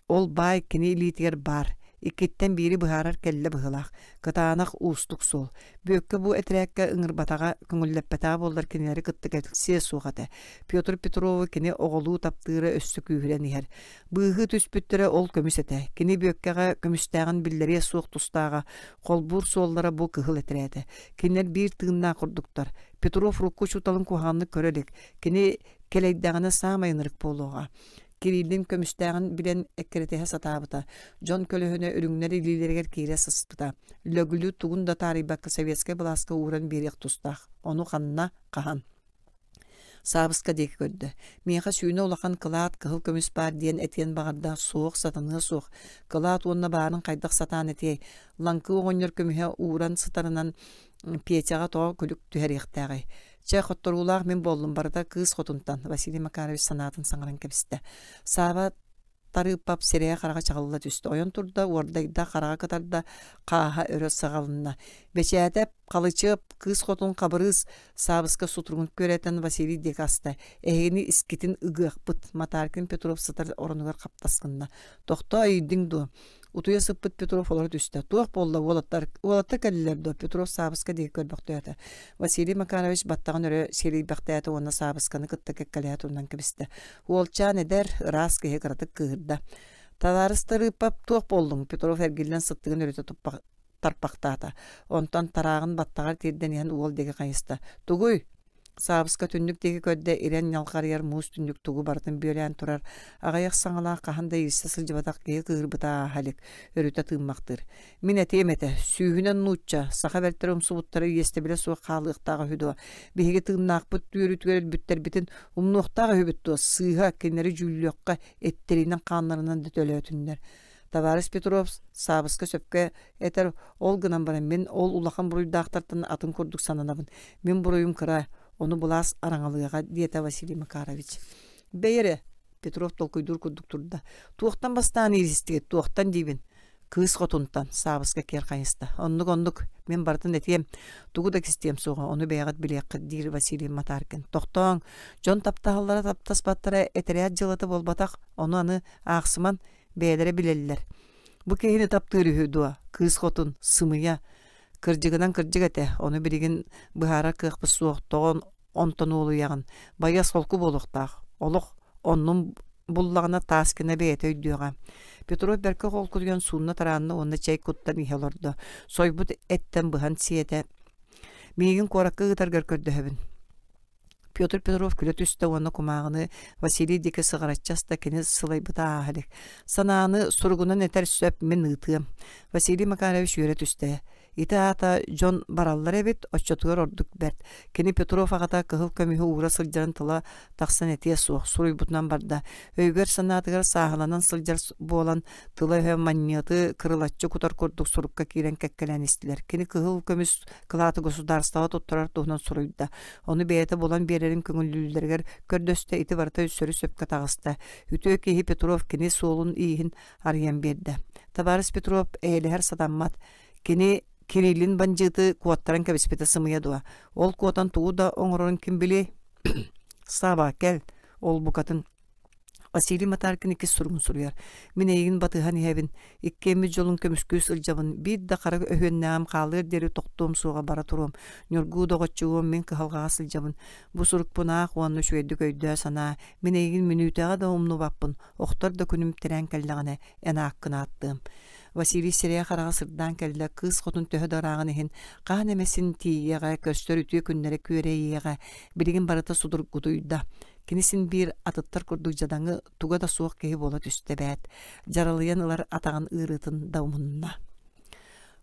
Ол баай кини илиитигэр баар, иккиттэн биири быһаарар кэллэ быһыылаах, кытаанах уустук суол. Бүөккэ бу этэрээккэ ыҥырбатаҕа, көҥүллэппэтэҕэ буоллар кинилэри кытта кэлсиэ суох этэ. Петр Петрову кини оҕолуу таптыыра өссө күүһүрэн иһэр. Быыһыы түспүттэрэ ол көмүс этэ. Кини Бүөккэҕэ көмүстээҕин биллэриэ суох тустааҕа, холбуур суоллара бу кыһыл этэрээтэ. Кинилэр биир тыыннаах курдуктар. Петров урукку учууталын куһаҕаннык көрө илик. Кини кэлэйдэҕинэ саамай ынырык буолуоҕа. Кириллин көмүстээҕин билэн эккирэтиһэ сатаабыта, дьон көлөһүнэ үрүҥнэр илиилэригэр киирэ сыспыта. Лөгүлү тугун да таарыйбакка советскай былааска ууран биэриэх тустаах. Ону ханна, хаһан? Саабыска диэки көрдө. Миэхэ сүүнэ улахан кылаат кыһыл көмүс баар диэн этиэн баҕарда, суох, сатаныа суох. Кылаат уонна баарын хайдах сатаан этиэй? Лаҥкы оҕонньор көмүһэ ууран сытарынан Петяҕа тоҕо күлүк түһэриэхтээҕий? Чэ, хотторуулаах мин буоллум, барыта кыыс хотунтан, Василий Макарович санаатын саҥаран кэбистэ. Сааба Тарыыпап сирэйэ-хараҕа чаҕылла түстэ, ойон турда, уордайда, хараҕа кытарда, хааһа өрө саҕалынна. Бэчээтэп, Халычыап, кыыс хотун Хабырыыс Саабыска сутуругун күөрэтэн Василий диэки аста. Эһигини искитин ыгыахпыт, Матаркин Петров сытар оронугар хаптас гынна. Тохтоо ыйдыҥ дуо? Утуйа сыппыт Петров олоро түстэ. Туох буолла уолаттар? Уолаттар кэллилэр дуо? Петров Саабыска диэки көрбөхтөөтө. Василий Макарович баттаҕын өрө сиэлийбэхтээтэ уонна Саабысканы кытта кэккэлэһэ турунан кэбистэ. Уолчаан эдэр, ыраас киһи кыратык кыыһырда. Табаарыс Тарыыпап, туох буоллуҥ? Петров эргиллэн сыттыгын өрүтэ тарпахтаата. Онтон тарааҕын баттаҕар тиэрдэн иһэн уол диэки хайыста. Тугуй? Саабыска түннүк диэки көрдө, ирэн ньалҕарыйар муус түннүк тугу барытын бүөлээн турар, аҕыйах саҥалаах хаһан да иирсэ сылдьыбатах киһи кыыһырбыта ааһа илик, өрүтэ тыыммахтыыр. Мин этиэм этэ, сүүһүнэн нуучча, саха бэртэрэ умсубуттара иэстэбилэ суох хаалыахтаах үһү дуо? Биһиги тыыннаахпыт үөрүүтүгэр өлбүттэрбитин умнуохтаах үһүбүт дуо? Сыыһа, кинилэри дьүүллүөххэ, эттэринэн-хааннарынан да төлөөтүннэр. Табаарыс Петров Саабыска сөпкө этэр, ол гынан баран мин ол улахан буруйдаахтартан атын курдук сананабын. Мин буруйум кыра, ону былаас араҥалыаҕа, диэтэ Василий Макарович. Бэйи эрэ, Петров толкуйдуур курдук турда. Туохтан бастаан ииристигит, туохтан диибин? Кыыс хотунтан, Саабыска киэр хайыста. Оннук-оннук, мин барытын этиэм, тугу да кистиэм суоҕа, ону бэйэҕит билиэххит, диир Василий Матаркин. Тохтооҥ, дьон таптаһаллара таптаспаттара этэрээт дьыалата буолбатах, ону аны аахсыман, бэйэлэрэ билэллэр. Бу киһини таптыыр үһү дуо? Кыыс хотун, сымыйа. Кырдьыгынан кырдьык этэ, ону билигин быһаарар кыахпыт суох, тоҕо онтон уолуйаҕын? Байыас холку буолуохтаах. Олох оннун буллаҕына Таскина бэйэтэ өйдүөҕэ. Петров бэркэ холкутуйан суунна тараанна уонна чэй куттан иһэ олордо. Сойбут эттэн быһан сиэтэ. Миигин куоракка ыытаргар көрдөһөбүн. Петр Петров күлэ түстэ уонна кумааҕыны Василий диэки сыҕараччы аста кини сылайбыта ааһа илик. Санааны суругунан этэр сөп мин ыытыам. Василий Макарович үөрэ түстэ. Ити аата дьон бараллар эбит, оччотугар ордук бэрт. Кини Петров аҕата кыһыл көмүһү уура сылдьарын тыла тахсан этиэ суох, суруйбутунан барда. Өйүгэр-санаатыгар сааһыланан сылдьар буолан, тыла-өһө манньыаты кырылаччы кутар курдук сурукка киирэн кэккэлээн истилэр. Кини кыһыл көмүс кылааты государствоҕа туттарар туһунан суруйда. Ону бэйэтэ булан биэрэрин көҥүллүүллэригэр көрдөстө, ити барыта сөрү-сөпкө таҕыста. Үтүө киһи Петров кини суолун-ииһин арыйан биэрдэ. Табаарыс Петров эйэлэһэр сатаммат. Кини Кириллин бандьыыты куоттаран кэбиспитэ сымыйа дуо? Ол куотан тугу да оҥорорун ким билиэй? Саба, кэл, ол букатын Василий Матаркин иккис суругун суруйар. Мин эйигин батыһан иһэбин, иккиэммит дьолун көмүскүү сылдьабын, биир да хара өһүөннээҕим хаалыар диэри тохтуом суоҕа бара туруом. Ньургуу доҕоччугуом мин кыһалҕаҕа сылдьабын. Бу сурукпун аах уонна үчүгэйдик өйдөө санаа. Мин эйигин мүнүүтэҕэ да умнубаппын, охтор да күнүм тирээн кэллэҕинэ, эн ааккын ааттыам. Василий сирэйэ-хараҕа сырдаан кэллэ, кыыс хотун төһө да ырааҕын иһин, хаһан эмэ син тиийиэҕэ, көстөр үтүө күннэрэ күөрэйиэҕэ, билигин барыта судургутуйда. Кини син биир атыттар курдук дьадаҥы туга да суох киһи буола түстэ эбээт, дьаралыйан ылар атаҕын ыарыытын да умунна.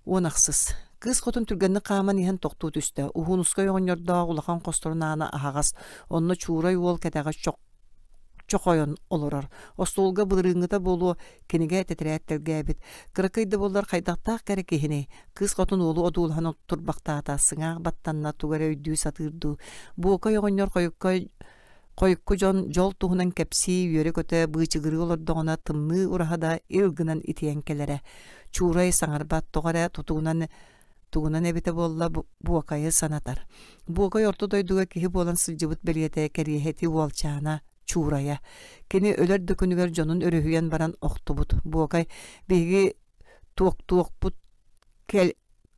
Уон ахсыс. Кыыс хотун түргэнник хааман иһэн тохтуу түстэ. Уһуунускай оҕонньордоох улахан хосторун аана аһаҕас, онно Чуурай уол кэтэҕэ чох чохойон олорор. Остуолга былырыыҥҥыта буолуо кинигэ тэтэрээт тэлгээбит. Кыракый да буоллар хайдахтаах кэрэ киһиний? Кыыс хотун уолу одуулаһан турбахтаата, сыҥаах баттанна, тугу эрэ өйдүү сатыыр дуу. Буокай оҕонньор хойукка хойукку дьон дьол туһунан кэпсии, үөрэ-көтө быычыгырыы олордоҕуна тымныы ураһа да ил гынан итийэн кэлэрэ. Чуурай саҥарбат, тоҕо эрэ тутугунан тугунан эбитэ буолла Буокайы санатар. Буокай орто дойдуга киһи буолан сылдьыбыт бэлиэтэ кэриэһэти уолчаана Чуурайа. Кини өлөр да күнүгэр дьонун өрүһүйэн баран охтубут. Буокай биһиги туохтуохпут кэл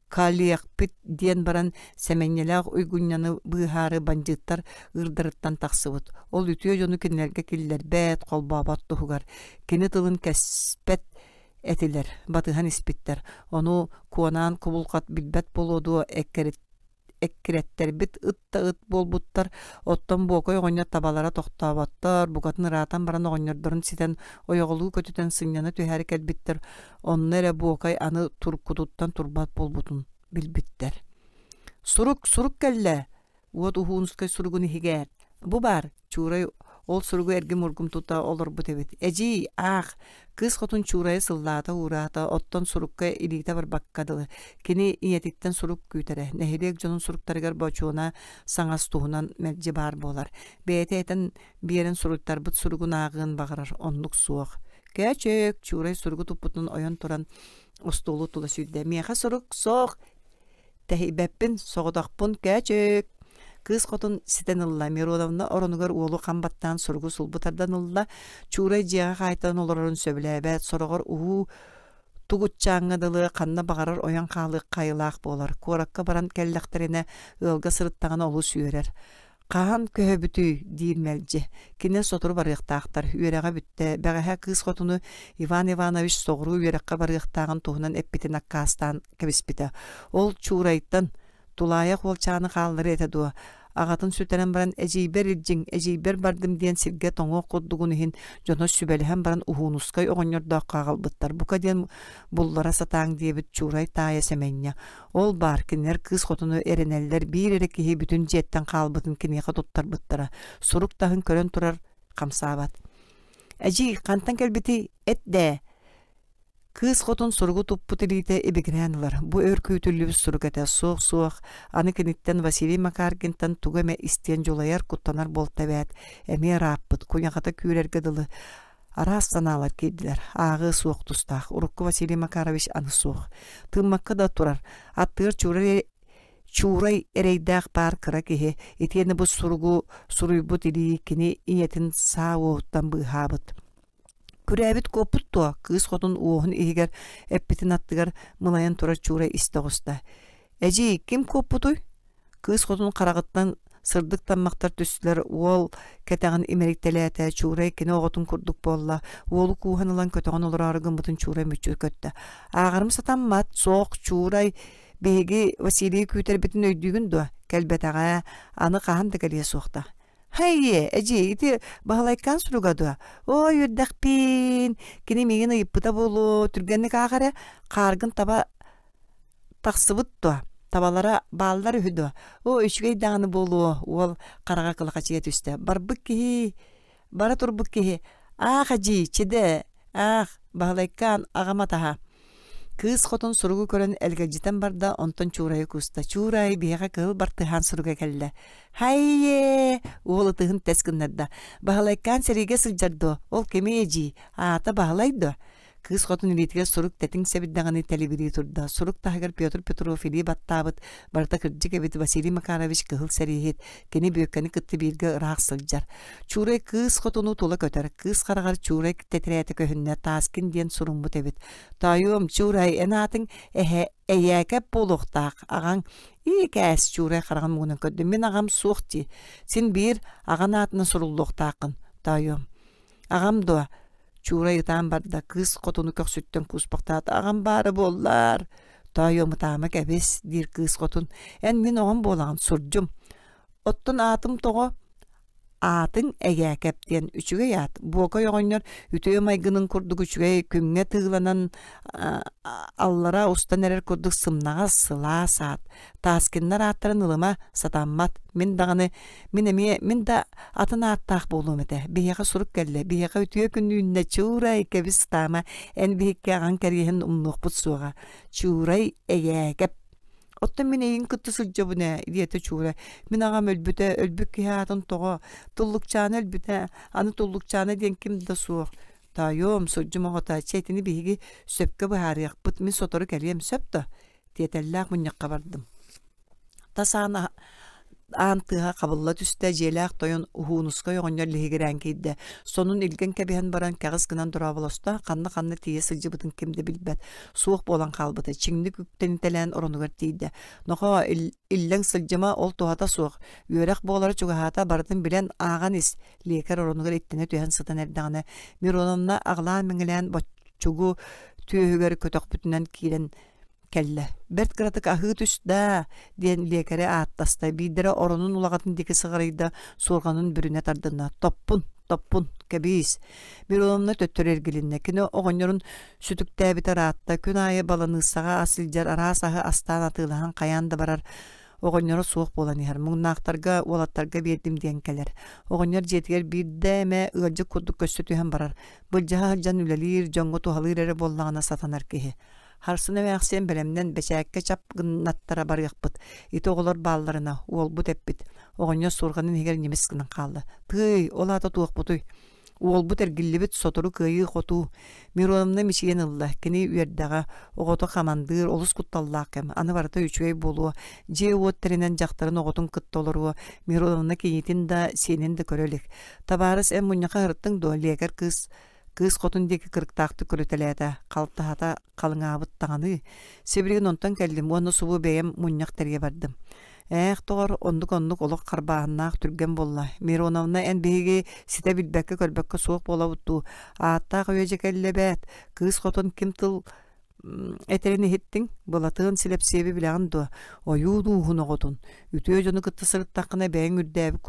калиэхпит диэн баран Сэмэнньэлээх Уйгунньаны быыһаары бандьыыттар ыырдарыттан тахсыбыт. Ол үтүө дьону кинилэргэ киллэрбэт, холбообот туһугар. Кини тылын кэспэт этилэр, батыһан испиттэр. Ону Куонаан кубулҕат билбэт буолуо дуо эккирэттэрбит ыт да ыт буолбуттар, оттон Буокай оҕонньор табалара тохтооботтор, букатын ыраатан баран оҕонньордорун ситэн ойоҕолуу көтүтэн сынньана түһээри кэлбиттэр, онно эрэ Буокай аны туркутуттан турбат буолбутун билбиттэр. «Сурук, сурук кэллэ!» Уот Уһуунускай суругун иһигэр «Бу баар!» Чуурай ол суругу эргим-ургум тута олорбут эбит. «Эдьиий, аах!» Кыыс хотун Чуурайы сыллаата-уураата, оттон сурукка илиитэ барбакка дылы. Кини ийэтиттэн сурук күүтэрэ, нэһилиэк дьонун суруктарыгар бочуона саҥас туһунан мэлдьи баар буолар. Бэйэтэ этэн биэрэн суруйтарбыт суругун ааҕыан баҕарар, оннук суох. «Көөчөөк!» Чуурай суругу туппутунан ойон туран остуолу тула сүүрдэ. «Миэхэ сурук суох!» Тэһийбэппин, соҕотохпун, көөчөөк! Кыыс хотун ситэн ылла, Мироновна оронугар уолу хам баттаан суругу сулбу тардан ылла, Чуурай дьиэҕэ хаайтаран олорорун сөбүлээбэт, сороҕор уһуу тугутчааҥҥа дылы ханна баҕарар ойон хаалыах хайылаах буолар. Куоракка баран кэллэхтэринэ ыалга сырыттаҕына олус үөрэр. Хаһан көһөбүтүй? диир мэлдьи. Кинилэр сотору барыахтаахтар. Үөрэҕэ бүттэ. Бэҕэһээ кыыс хотуну Иван Иванович соҕуруу үөрэххэ барыахтааҕын туһунан эппитин аккаастаан кэбиспитэ. Ол Чуурайтан тулаайах уолчааны хаалларыа этэ дуо? Аҕатын сүтэрэн баран эдьиийбэр илдьиҥ, эдьиийбэр бардым диэн сиргэ тоҥуох курдугун иһин дьоно сүбэлэһэн баран Уһуунускай оҕонньордооххо аҕалбыттар. Бука диэн буллара сатааҥ диэбит Чуурай таайа Сэмэнньэ. Ол баар, кинилэр кыыс хотуну эрэнэллэр, биир эрэ киһи бүтүн дьиэттэн хаалбытын киниэхэ туттарбыттара. Сурук таһын көрөн турар хамсаабат. «Эдьиий, хантан кэлбитий? Эт дээ!» Кыыс хотун суругу туппут илиитэ ибигирээн ылар. Бу өр күүтүллүбүт сурук этэ. Суох-суох, аны киниттэн Василий Макаркинтан тугу эмэ истиэн дьулайар, куттанар буолта эбээт. Эмиэ ырааппыт, куйаҕата күүрэргэ дылы. Араас санаалар киирдилэр. Ааҕыы суох тустаах. Урукку Василий Макарович аны суох. Тыыммакка да турар. Аттыгар Чуурай, Чуурай эрэйдээх баар кыра киһи. Итиэннэ бу суругу суруйбут илии кини ийэтин саа уоһуттан быыһаабыт. Күрээбит куоппут дуо? Кыыс хотун уоһун иһигэр эппитин аттыгар мылайан турар Чуурай истэ оҕуста. Эдьиий, ким куоппутуй? Кыыс хотун хараҕыттан Сырдык таммахтар түстүлэр, уол кэтэҕин имэрийтэлээтэ, Чуурай кини оҕотун курдук буолла. Уолу кууһан ылан көтөҕөн олороору гыммытын Чуурай мүччү көттө. Ааҕарым сатаммат, суох, Чуурай, биһиги Василийы күүтэрбитин өйдүүгүн дуо? Кэлбэтэҕэ, аны хаһан да кэлиэ суохта. Хайе, эдьиий, ити Баһылайкаан суруга дуо? Ой, үөрдэхпиин, кини миигин ыйыппыта буолуо, түргэнник аах эрэ, хааргын таба тахсыбыт дуо? Табалара бааллар үһү дуо? Оо, үчүгэй даҕаны буолуо, уол хараҕа кылахачыйа түстэ. Барбыт киһи, бара турбут киһи, аах эдьиий, чидэ, аах, Баһылайкаан аҕам атаһа. Кыыс хотун суругу көрөн элгэлдьитэн барда, онтон Чуурайы кууста. Чуурай, биһиэхэ кыһыл бартыһаан суруга кэллэ. Хайе! Уол ытыһын тэс гыннарда. Баһылайкаан сэриигэ сылдьар дуо? Ол кимий эдьиий? Аата Баһылай дуо? Кыыс хотун илиитигэр сурук тэтиҥ сэбирдэҕинии тэлибирии турда. Сурук таһыгар Петр Петров илии баттаабыт, барыта кырдьык эбит Василий Макарович кыһыл сэрииһит, кини Бүөккэни кытта бииргэ ыраах сылдьар. Чуурай кыыс хотуну тула көтөр. Кыыс хараҕар Чуурай тэтэрээтэ көһүннэ, Таскин диэн суруммут эбит. Тоойуом, Чуурай, эн аатыҥ эһэ эйээкэп буолуохтаах, аҕаҥ ии кээс Чуурай хараҕын муҥунан көрдө. Мин аҕам суох дии. Син биир аҕан аатынан суруллуохтааххын, тоойуом. Аҕам дуо? Чуурай ытаан барда, кыыс хотуну көхсүттэн кууспахтаата. Аҕам баара буоллар. Тоойуом ытаама кэбис, диир кыыс хотун. Эн мин оҕом буолаҕын, сурдьум. Оттон аатым тоҕо Аатыҥ Эгээкэп диэн үчүгэй аат. Буокай оҕонньор үтүө майгынын курдук үчүгэй күҥҥэ тыыланан аллара устан эрэр курдук сымнаҕас, сылаас аат. Таскиннар ааттарын ылыма, сатаммат. Мин даҕаны, мин эмиэ, мин да атын ааттаах буолуом этэ. Биһиэхэ сурук кэллэ, биһиэхэ үтүө күн үүннэ, Чуурай, кэбис таама, эн биһикки аҕаҥ кэриэһин умнуохпут суоҕа. Чуурай Эгээкэп. Оттон мин эйигин кытта сылдьабын ээ, диэтэ Чуура. Мин аҕам өлбүтэ, өлбүт киһи аатын тоҕо? Туллукчаана өлбүтэ, аны Туллукчаана диэн ким да суох. Тоойуом, сурдьум оҕото, чэ итини биһиги сөпкө быһаарыахпыт, мин сотору кэлиэм, сөп да? Тиэтэллээх мунньахха бардым. Тас аан аан тыаһа хабылла түстэ, дьиэлээх тойон Уһуунускай оҕонньор лиһигирээн киирдэ. Сонун илгэн кэбиһэн баран кэҕис гынан дорооболосто, ханна-ханна тиийэ сылдьыбытын ким да билбэт. Суох буолан хаалбыта, чиҥник үктэнитэлээн оронугар тиийдэ. Нохоо, иллэҥ сылдьыма, ол туһата суох. Үөрэх буолара чугаһаата, барытын билэн, ааҕан ис. Лиэкэр оронугар иттэнэ түһэн сытан эрдэҕинэ, Мироновна аҕылаан-мэҥилээн боччугу түөһүгэр көтөхпүтүнэн киирэн кэллэ. Бэрт кыратык аһыы түс даа диэн лиэкэри ааттаста. Биирдэрэ оронун улаҕатын диэки сыҕарыйда, суорҕанын бүрүнэ тардынна. Топпун, топпун, кэбиис. Мироновна төттөрү эргилиннэ. Кини оҕонньорун сүтүктээбитэ ыраатта. Күн аайы баланыыссаҕа ас илдьэр, араас аһы астаан атыылаһан хайаан да барар оҕонньоро суох буолан иһэр. Муҥнаахтарга, уолаттарга биэрдим диэн кэлэр. Оҕонньор дьиэтигэр биирдэ эмэ ыалдьыт курдук көссө түһэн барар. Былдьаһа сылдьан үлэлиир, дьоҥҥо туһалыыр эрэ буоллаҕына сатанар киһи. Харсын эмээхсиэн бэлэмнэн бэчээккэ чап гыннаттара барыахпыт. Ити оҕолор баалларына, уолбут эппит. Оҕонньор суорҕанын иһигэр ньимис гынан хаалла. Тыый, ол аата туохпутуй? Уолбут эргиллибит, сотору кыайыы-хотуу. Мироновна мичийэн ылла. Кини үөрдэҕэ. Оҕото хамандыыр, олус кутталлаах кэм. Аны барыта үчүгэй буолуо. Дьиэ-уот тэринэн дьахтарын оҕотун кытта олоруо. Мироновна кинитин да, сиэнин да көрө илик. Табаарыс, эн мунньахха сырыттыҥ дуо? Лиэкэр кыыс Кыыс хотун диэки кырыктаахтык көрүтэлээтэ, халтаһата халыҥаабыт даҕаны. Сибилигин онтон кэллим уонна субу бэйэм мунньах тэрийэ бардым. Ээх, доҕор, оннук-оннук олох харбааһыннаах түргэн буолла. Мироновна, эн биһиги ситэ билбэккэ-көрбөккө суох буолабыт дуу? Ааттаах үйэ дьэ кэллэ эбээт. Кыыс хотун ким тыл этэрин иһиттиҥ? Былатыан Силэпсиэби билэҕин дуо? Ойуун ууһун оҕотун. Үтүө дьону кытта сырыттаххына бэйэҥ үрдээбит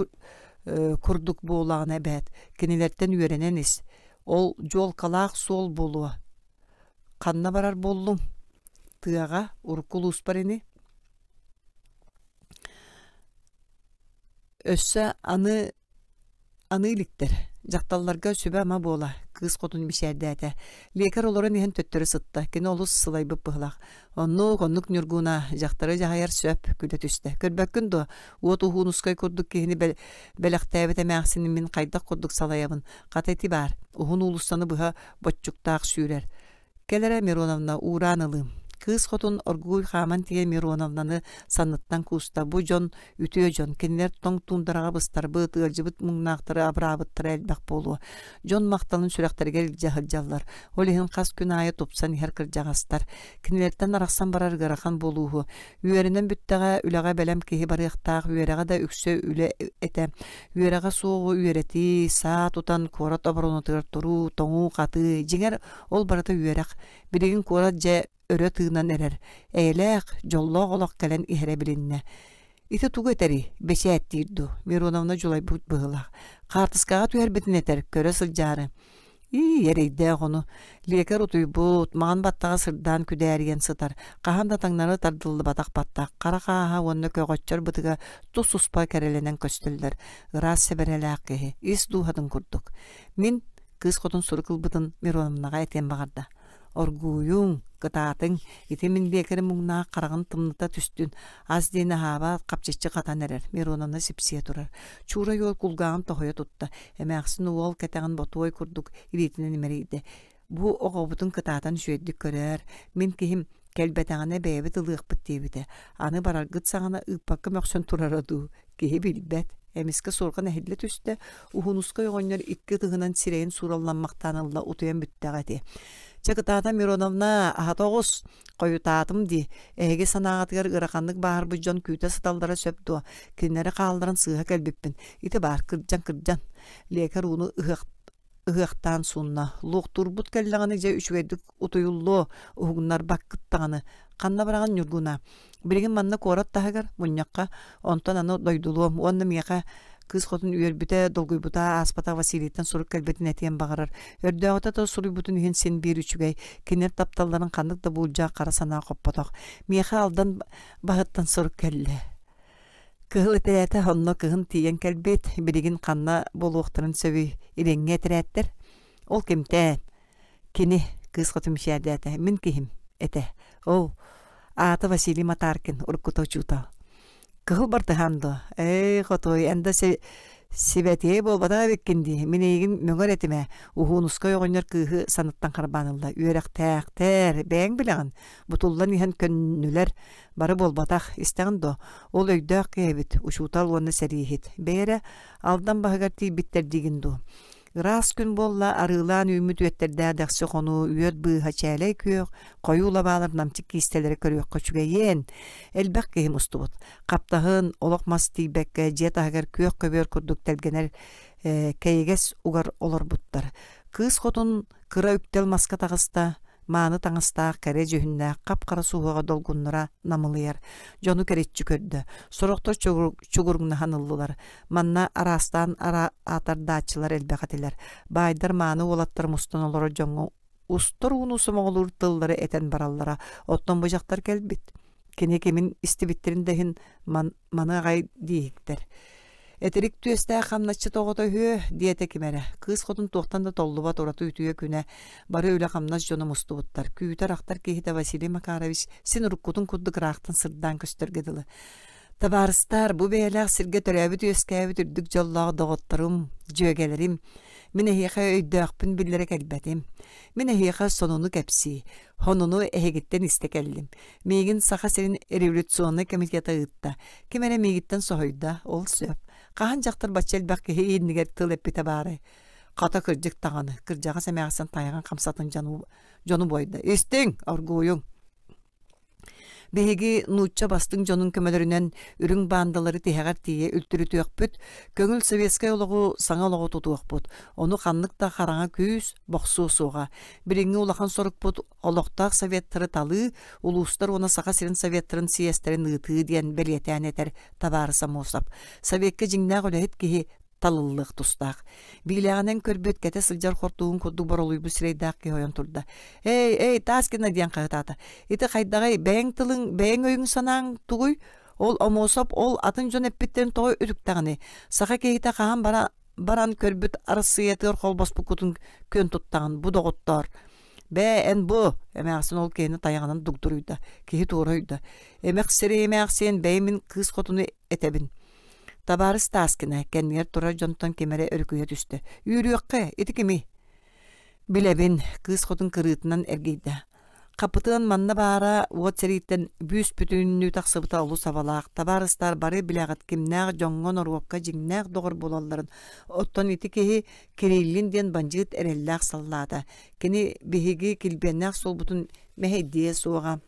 курдук буоллаҕына эбээт, кинилэртэн үөрэнэн ис. Ол дьуолкалаах суол буолуо. Ханна барар буоллуҥ? Тыаҕа, урукку улууспар ини. Өссө аны Аны иликтэр, дьахталларга сүбэ-ама буола, кыыс хотун мичээрдээтэ. Лиэкэр олорон иһэн төттөрү сытта, кини олус сылайбыт быһыылаах. Оннук, оннук Ньургуна, дьахтары дьаһайар сөп, күлэ түстэ. Көрбөккүн дуо, уот уһуунускай курдук киһини бэлэхтээбит эмээхсини мин хайдах курдук салайабын, хата ити баар, уһун уулуссаны быһа боччуктаах сүүрэр. Кэл эрэ, Мироновна, уураан ылыым. Кыыс хотун оргууй хааман тиийэн Мироновнаны санныттан кууста. Бу дьон үтүө дьон, кинилэр тоҥ туундараҕа быстарбыт, ыалдьыбыт муҥнаахтары абыраабыттара элбэх буолуо. Дьон махталын сүрэхтэригэр илдьэ сылдьаллар. Ол иһин хас күн аайы тупсан иһэр кырдьаҕастар. Кинилэртэн арахсан барар ыарахан буолууһу. Үөрэнэн бүттэҕэ, үлэҕэ бэлэм киһи барыахтаах, үөрэҕэ да үксэ үлэ этэ. Үөрэҕэ суоҕу үөрэтии, саа тутан куорат оборонатыгар туруу, тоҥуу-хатыы, дьиҥэр, ол барыта үөрэх. Билигин куорат дьэ өрө тыынан эрэр, эйэлээх, дьоллоох олох кэлэн иһэрэ билиннэ. Ити тугу этэрий, бэчээттиир дуу, Мироновна дьулайбыт быһыылаах. Хаартыскаҕа түһэрбитин этэр, көрө сылдьаары. Ии, эрэйдээх ону. Лиэкэр утуйбут, маҕан баттаҕа сырдаан күдээрийэн сытар, хаһан да таҥнары тардыллыбатах баттах, хара хааһа уонна көҕөччөр бытыга тус-туспа кэрэлэнэн көстөллөр. Ыраас сэбэрэлээх киһи, ис дууһатын курдук. Мин кыыс хотун сурук ылбытын Мироновнаҕа этиэн баҕарда. Оргууйуҥ, кытаатыҥ, ити мин биэкэрим муҥнаах хараҕын тымныта түстүн, ас диэн аһаабат, хапчыччы хатан эрэр, Мироновна сипсийэ турар. Чуурай уол кулгааҕын тоһуйа тутта, эмээхсин уол кэтэҕин ботуой курдук илиитинэн имэрийдэ. Бу оҕобутун кытаатан үчүгэйдик көрөөр, мин киһим кэлбэтэҕинэ бэйэбит ылыахпыт диэбитэ. Аны бараргыт саҕана ыыппакка мөхсөн турара дуу, киһи билбэт. Эмискэ суорҕан эһиллэ түстэ, Уһунускай оҕонньор икки ытыһынан сирэйин сууралламмахтаан ылла утуйан бүттэҕэ ити. Чэ кытаата Мироновна, аһата оҕус, хойутаатым дии. Эһиги санааҕытыгар ыараханнык бааһырбыт дьон күүтэ сыталлара сөп дуо? Кинилэри хаалларан сыыһа кэлбиппин. Ити баар, кырдьан-кырдьан. Лиэкэр ууну ыһыах ыһыахтаан суунна. Луохтуурбут кэллэҕинэ дьэ үчүгэйдик утуйуллуо, уһугуннарбаккыт даҕаны. Ханна бараҕын Ньургуна? Билигин манна куорат таһыгар мунньахха, онтон аны дойдулуом уонна миэхэ кыыс хотун үөрбүтэ, долгуйбута ааспата Василийтан сурук кэлбитин этиэн баҕарар. Өрдөөҕүтэ да суруйбутун иһин син биир үчүгэй, кинилэр тапталларын ханнык да буулдьа хара санаа хоппотох. Миэхэ Алдан баһыттан сурук кэллэ. Кыһыл этэрээтэ онно кыһын тиийэн кэлбит, билигин ханна буолуохтарын сөбүй, илиҥҥи этэрээттэр. Ол кимтэн? Кини, кыыс хотун мичээрдээтэ, мин киһим этэ. Ол, аата Василий Матаркин, уруккута учуутал. Кыһыл бартыһаан дуо? Эй, хотуой, эн да сибэтиэй буолбатах эбиккин дии. Мин эйигин мөҥөр этим ээ. Уһуунускай оҕонньор кыыһы саныттан харбаан ылла. Үөрэхтээхтэр, бэйэҥ билэҕин. Бутуллан иһэн көннүлэр. Бары буолбатах, истэҕин дуо? Ол өйдөөх киһи эбит, учуутал уонна сэрииһит. Бэйэ эрэ Алдан баһыгар тиийбиттэр диигин дуу? Ыраас күн буолла, арыылаан үүммүт үөттэрдээх дэхси хонуу, үөт быыһа чээлэй күөх, хойуу лабаалар намчы киистэлэри көрүөххэ үчүгэйиэн. Элбэх киһи мустубут. Хаптаһын, олох мас тиийбэккэ, дьиэ таһыгар күөх көбүөр курдук тэлгэнэр кэйигэс угар олорбуттар. Кыыс хотун кыра үктэл маска таҕыста, мааны таҥастаах кэрэ дьүһүннээх хап-хара суһуоҕа долгуннара намылыйар. Дьону кэриччи көрдө. Сорохтор чугуруҥнаһан ыллылар. Манна араастаан аатардааччылар элбэх этилэр. Баайдар мааны уолаттар мустан олорор дьоҥҥо устар ууну сомоҕолуур тыллары этэн бараллара. Оттон бу дьахтар кэлбит. Кини кимин истибиттэрин да иһин маны аҕай дииһиктэр. Этирик түөстээх хамначчыт оҕото үһүө, диэтэ ким эрэ. Кыыс хотун туохтан да толлубат ураты үтүө күнэ. Бары үлэ-хамнас дьоно мустубуттар. Күүтэр-ахтар киһитэ Василий Макарович син уруккутун курдук ыраахтан сырдаан көстөргө дылы. Табаарыстар, бу бэйэлээх сиргэ төрөөбүт-үөскээбит үрдүк дьоллоох доҕотторум, дьүөгэлэрим, мин эһиэхэ өйдөөхпүн биллэрэ кэлбэтим. Мин эһиэхэ сонуну кэпсии, сонуну эһигиттэн истэ кэллим. Миигин Саха сирин революционнай комитета ыытта. Ким эрэ миигиттэн соһуйда, ол сөп. Хаһан дьахтар бачча элбэх киһи иннигэр тыл эппитэ баарай? Хата кырдьык даҕаны, кырдьаҕас эмээхсин тайаҕын хамсатын дьону буойда. Истиҥ, оргууйуҥ! Биһиги нуучча бастыҥ дьонун көмөлөрүнэн үрүҥ баандалары тиһэҕэр тиийэ үлтүрүтүөхпүт, көҥүл советскай олоҕу саҥа олоҕу тутуохпут. Ону ханнык да хараҥа күүс бохсуо суоҕа. Билиҥҥи улахан сорукпут олохтоох советтары талыы, улуустар уонна Саха сирин советтарын съезтэрин ыытыы диэн бэлиэтээн этэр табаарыс Аммосов. Советка дьиҥнээх үлэһит киһи талыллыах тустаах. Биилээҕинэн көрбүт, кэтэ сылдьар хортууһун курдук боролуйбут сирэйдээх киһи ойон турда. «Эй, эй, Таскина!» диэн хаһытаата. «Ити хайдаҕай, бэйэҥ тылыҥ, бэйэҥ өйүҥ-санааҥ тугуй? Ол Омуосап ол атын дьон эппиттэрин тоҕо үтүктэҕиний? Саха киһитэ хаһан бара баран көрбүт Арассыыйатыгар холбоспуккутун күөн туттаҕын, бу доҕоттоор!» Бээ, эн бу, эмээхсин ол киһини тайаҕынан дугдуруйда, киһи туора ойдо. Эмэх сирэй эмээхсиэн бэйэ мин кыыс хотуну этэбин. Табаарыс Таскина кэннигэр турар дьонтон ким эрэ өрүкүйэ түстэ. Үүрүөххэ, ити кимий? Билэбин, кыыс хотун кырыытынан эргийдэ. Хапытыан манна баара уот сэрииттэн бүүс-бүтүннүү тахсыбыта олус абалаах. Табаарыстар бары билэҕит кимнээх дьоҥҥо-норуокка дьиҥнээх доҕор буолалларын. Оттон ити киһи Кириллин диэн бандьыыт эрэллээх саллаата. Кини биһиги килбиэннээх суолбутун мэһэйдиэ суоҕа.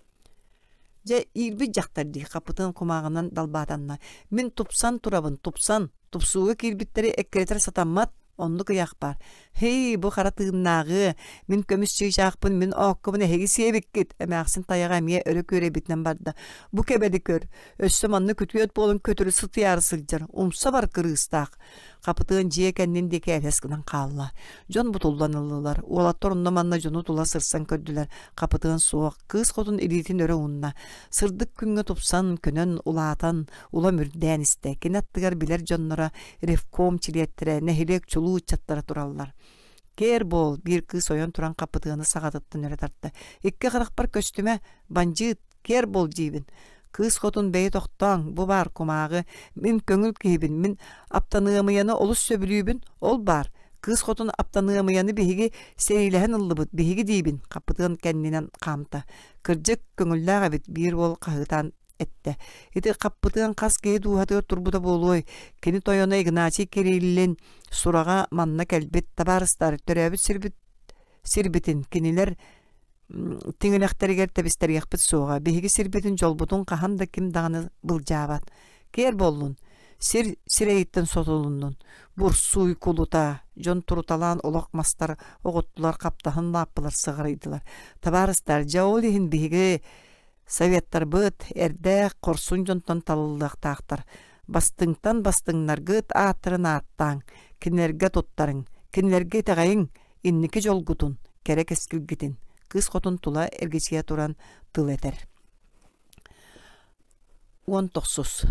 Дьэ, иирбит дьахтар дии, хапытыан кумааҕынан далбаатанна. Мин тупсан турабын, тупсан. Тупсууга киирбиттэри эккирэтэр сатаммат, оннук ыйаах баар. Һии, бу хара тыыннааҕы, мин көмүс чыычаахпын, мин ооккобун эһиги сиэбиккит, эмээхсин тайаҕа эмиэ өрө күөрэйбитинэн барда. Бу кэбэли көр, өссө манна күтүөт буолан көтөрү сытыйаары сылдьар, умса бар кырыыстаах. Хапытыан дьиэ кэннин диэки элэс гынан хаалла. Дьон бутуллан ыллылар. Уолаттар онно-манна дьону тула сырсан көрдүлэр. Хапытыан суох. Кыыс хотун илиитин өрө уунна. Сырдык күҥҥэ тупсан, көнөн, улаатан, улам үрдээн истэ. Кини аттыгар билэр дьонноро, ревком чилиэттэрэ, нэһилиэк чулуу ыччаттара тураллар. Кээр буол, биир кыыс ойон туран хапытыаны саҕатыттан өрө тарта. Икки харахпар көстүмэ, бандьыыт, кээр буол диибин. Кыыс хотун бэйи тохтооҥ, бу баар кумааҕы, мин көҥүл киһибин, мин аптаныамыйаны олус сөбүлүүбүн, ол баар. Кыыс хотун аптаныамыйаны биһиги сэриилэһэн ыллыбыт, биһиги диибин, хапытыан кэннинэн хаамта. Кырдьык, көҥүллээх эбит, биир уол хаһыытаан эттэ. Ити хаппытыан хас киһи дууһатыгар турбута буолуой? Кини тойоно Игнатий Кириллин сураҕа манна кэлбит табаарыстар төрөөбүт сирбит сирбитин кинилэр тиҥилэхтэригэр тэбистэриэхпит суоҕа. Биһиги сирбитин дьолбутун хаһан да ким даҕаны былдьаабат. Киэр буоллун, сир сирэйиттэн сотулуннун. Бурсуй кулута, дьон туруталаан олох мастар оҕуттулар, хаптаһын лааппылар сыҕарыйдылар. Табаарыстар, дьэ ол иһин биһиги Советтарбыт эрдээх хорсун дьонтон талыллыахтаахтар. Бастыҥтан бастыҥнаргыт ааттарын ааттааҥ, кинилэргэ туттарыҥ, кинилэргэ итэҕэйиҥ, инники дьолгутун, кэрэ кэскилгитин, кыыс хотун тула эргичийэ туран тыл этэр. 19.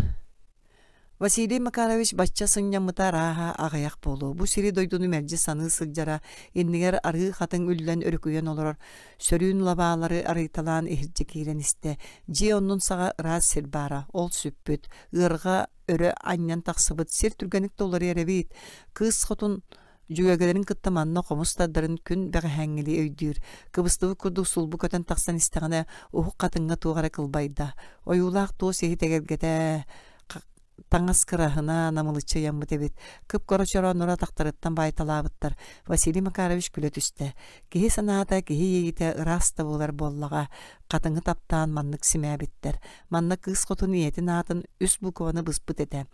Василий Макарович бачча сынньаммыта арааһа аҕыйах буолуо. Бу сири-дойдуну мэлдьи саныы сылдьара, иннигэр арыы хатыҥ үллэн өрүкүйэн олорор сөрүүн лабаалары арыйталаан иһирдьэ киирэн истэ. Дьиэ оннун саҕа ыраас сир баара, ол сүппүт, ыарҕа өрө анньан тахсыбыт сир түргэнник да уларыйар эбит. Кыыс хотун Дьүөгэлэрин кытта манна хомус тардарын күн бэҕэһээҥҥилии өйдүүр, кыбыстыбыт курдук сулбу көтөн тахсан истэҕинэ, уһук хатыҥҥа туох эрэ кылбайда. Ойуулаах туос иһит эгэлгэтэ таҥас кыраһына намылыччы ыйаммыт эбит. Кып-кыра чорооннору атахтарыттан баайталаабыттар. Василий Макарович күлэ түстэ. Киһи санаата, киһи иэйиитэ ыраас да буолар буоллаҕа. Хатыҥы таптаан маннык симээбиттэр. Манна кыыс хотун ийэтин аатын үс букваны быспыт этэ.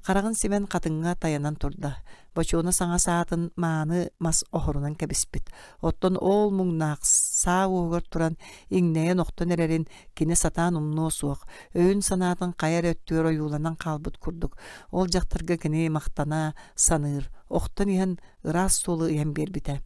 Хараҕын симэн хатыҥҥа тайанан турда. Бочуона саҥа саатын мааны мас оһорунан кэбиспит. Оттон ол муҥнаах саа уоһугар туран иҥнэйэн охтон эрэрин кини сатаан умнуо суох, өйүн-санаатын хайа эрэ өттүгэр ойууланан хаалбыт курдук. Ол дьахтарга кини махтана саныыр, охтон иһэн ыраас суолу ыйан биэрбитэ.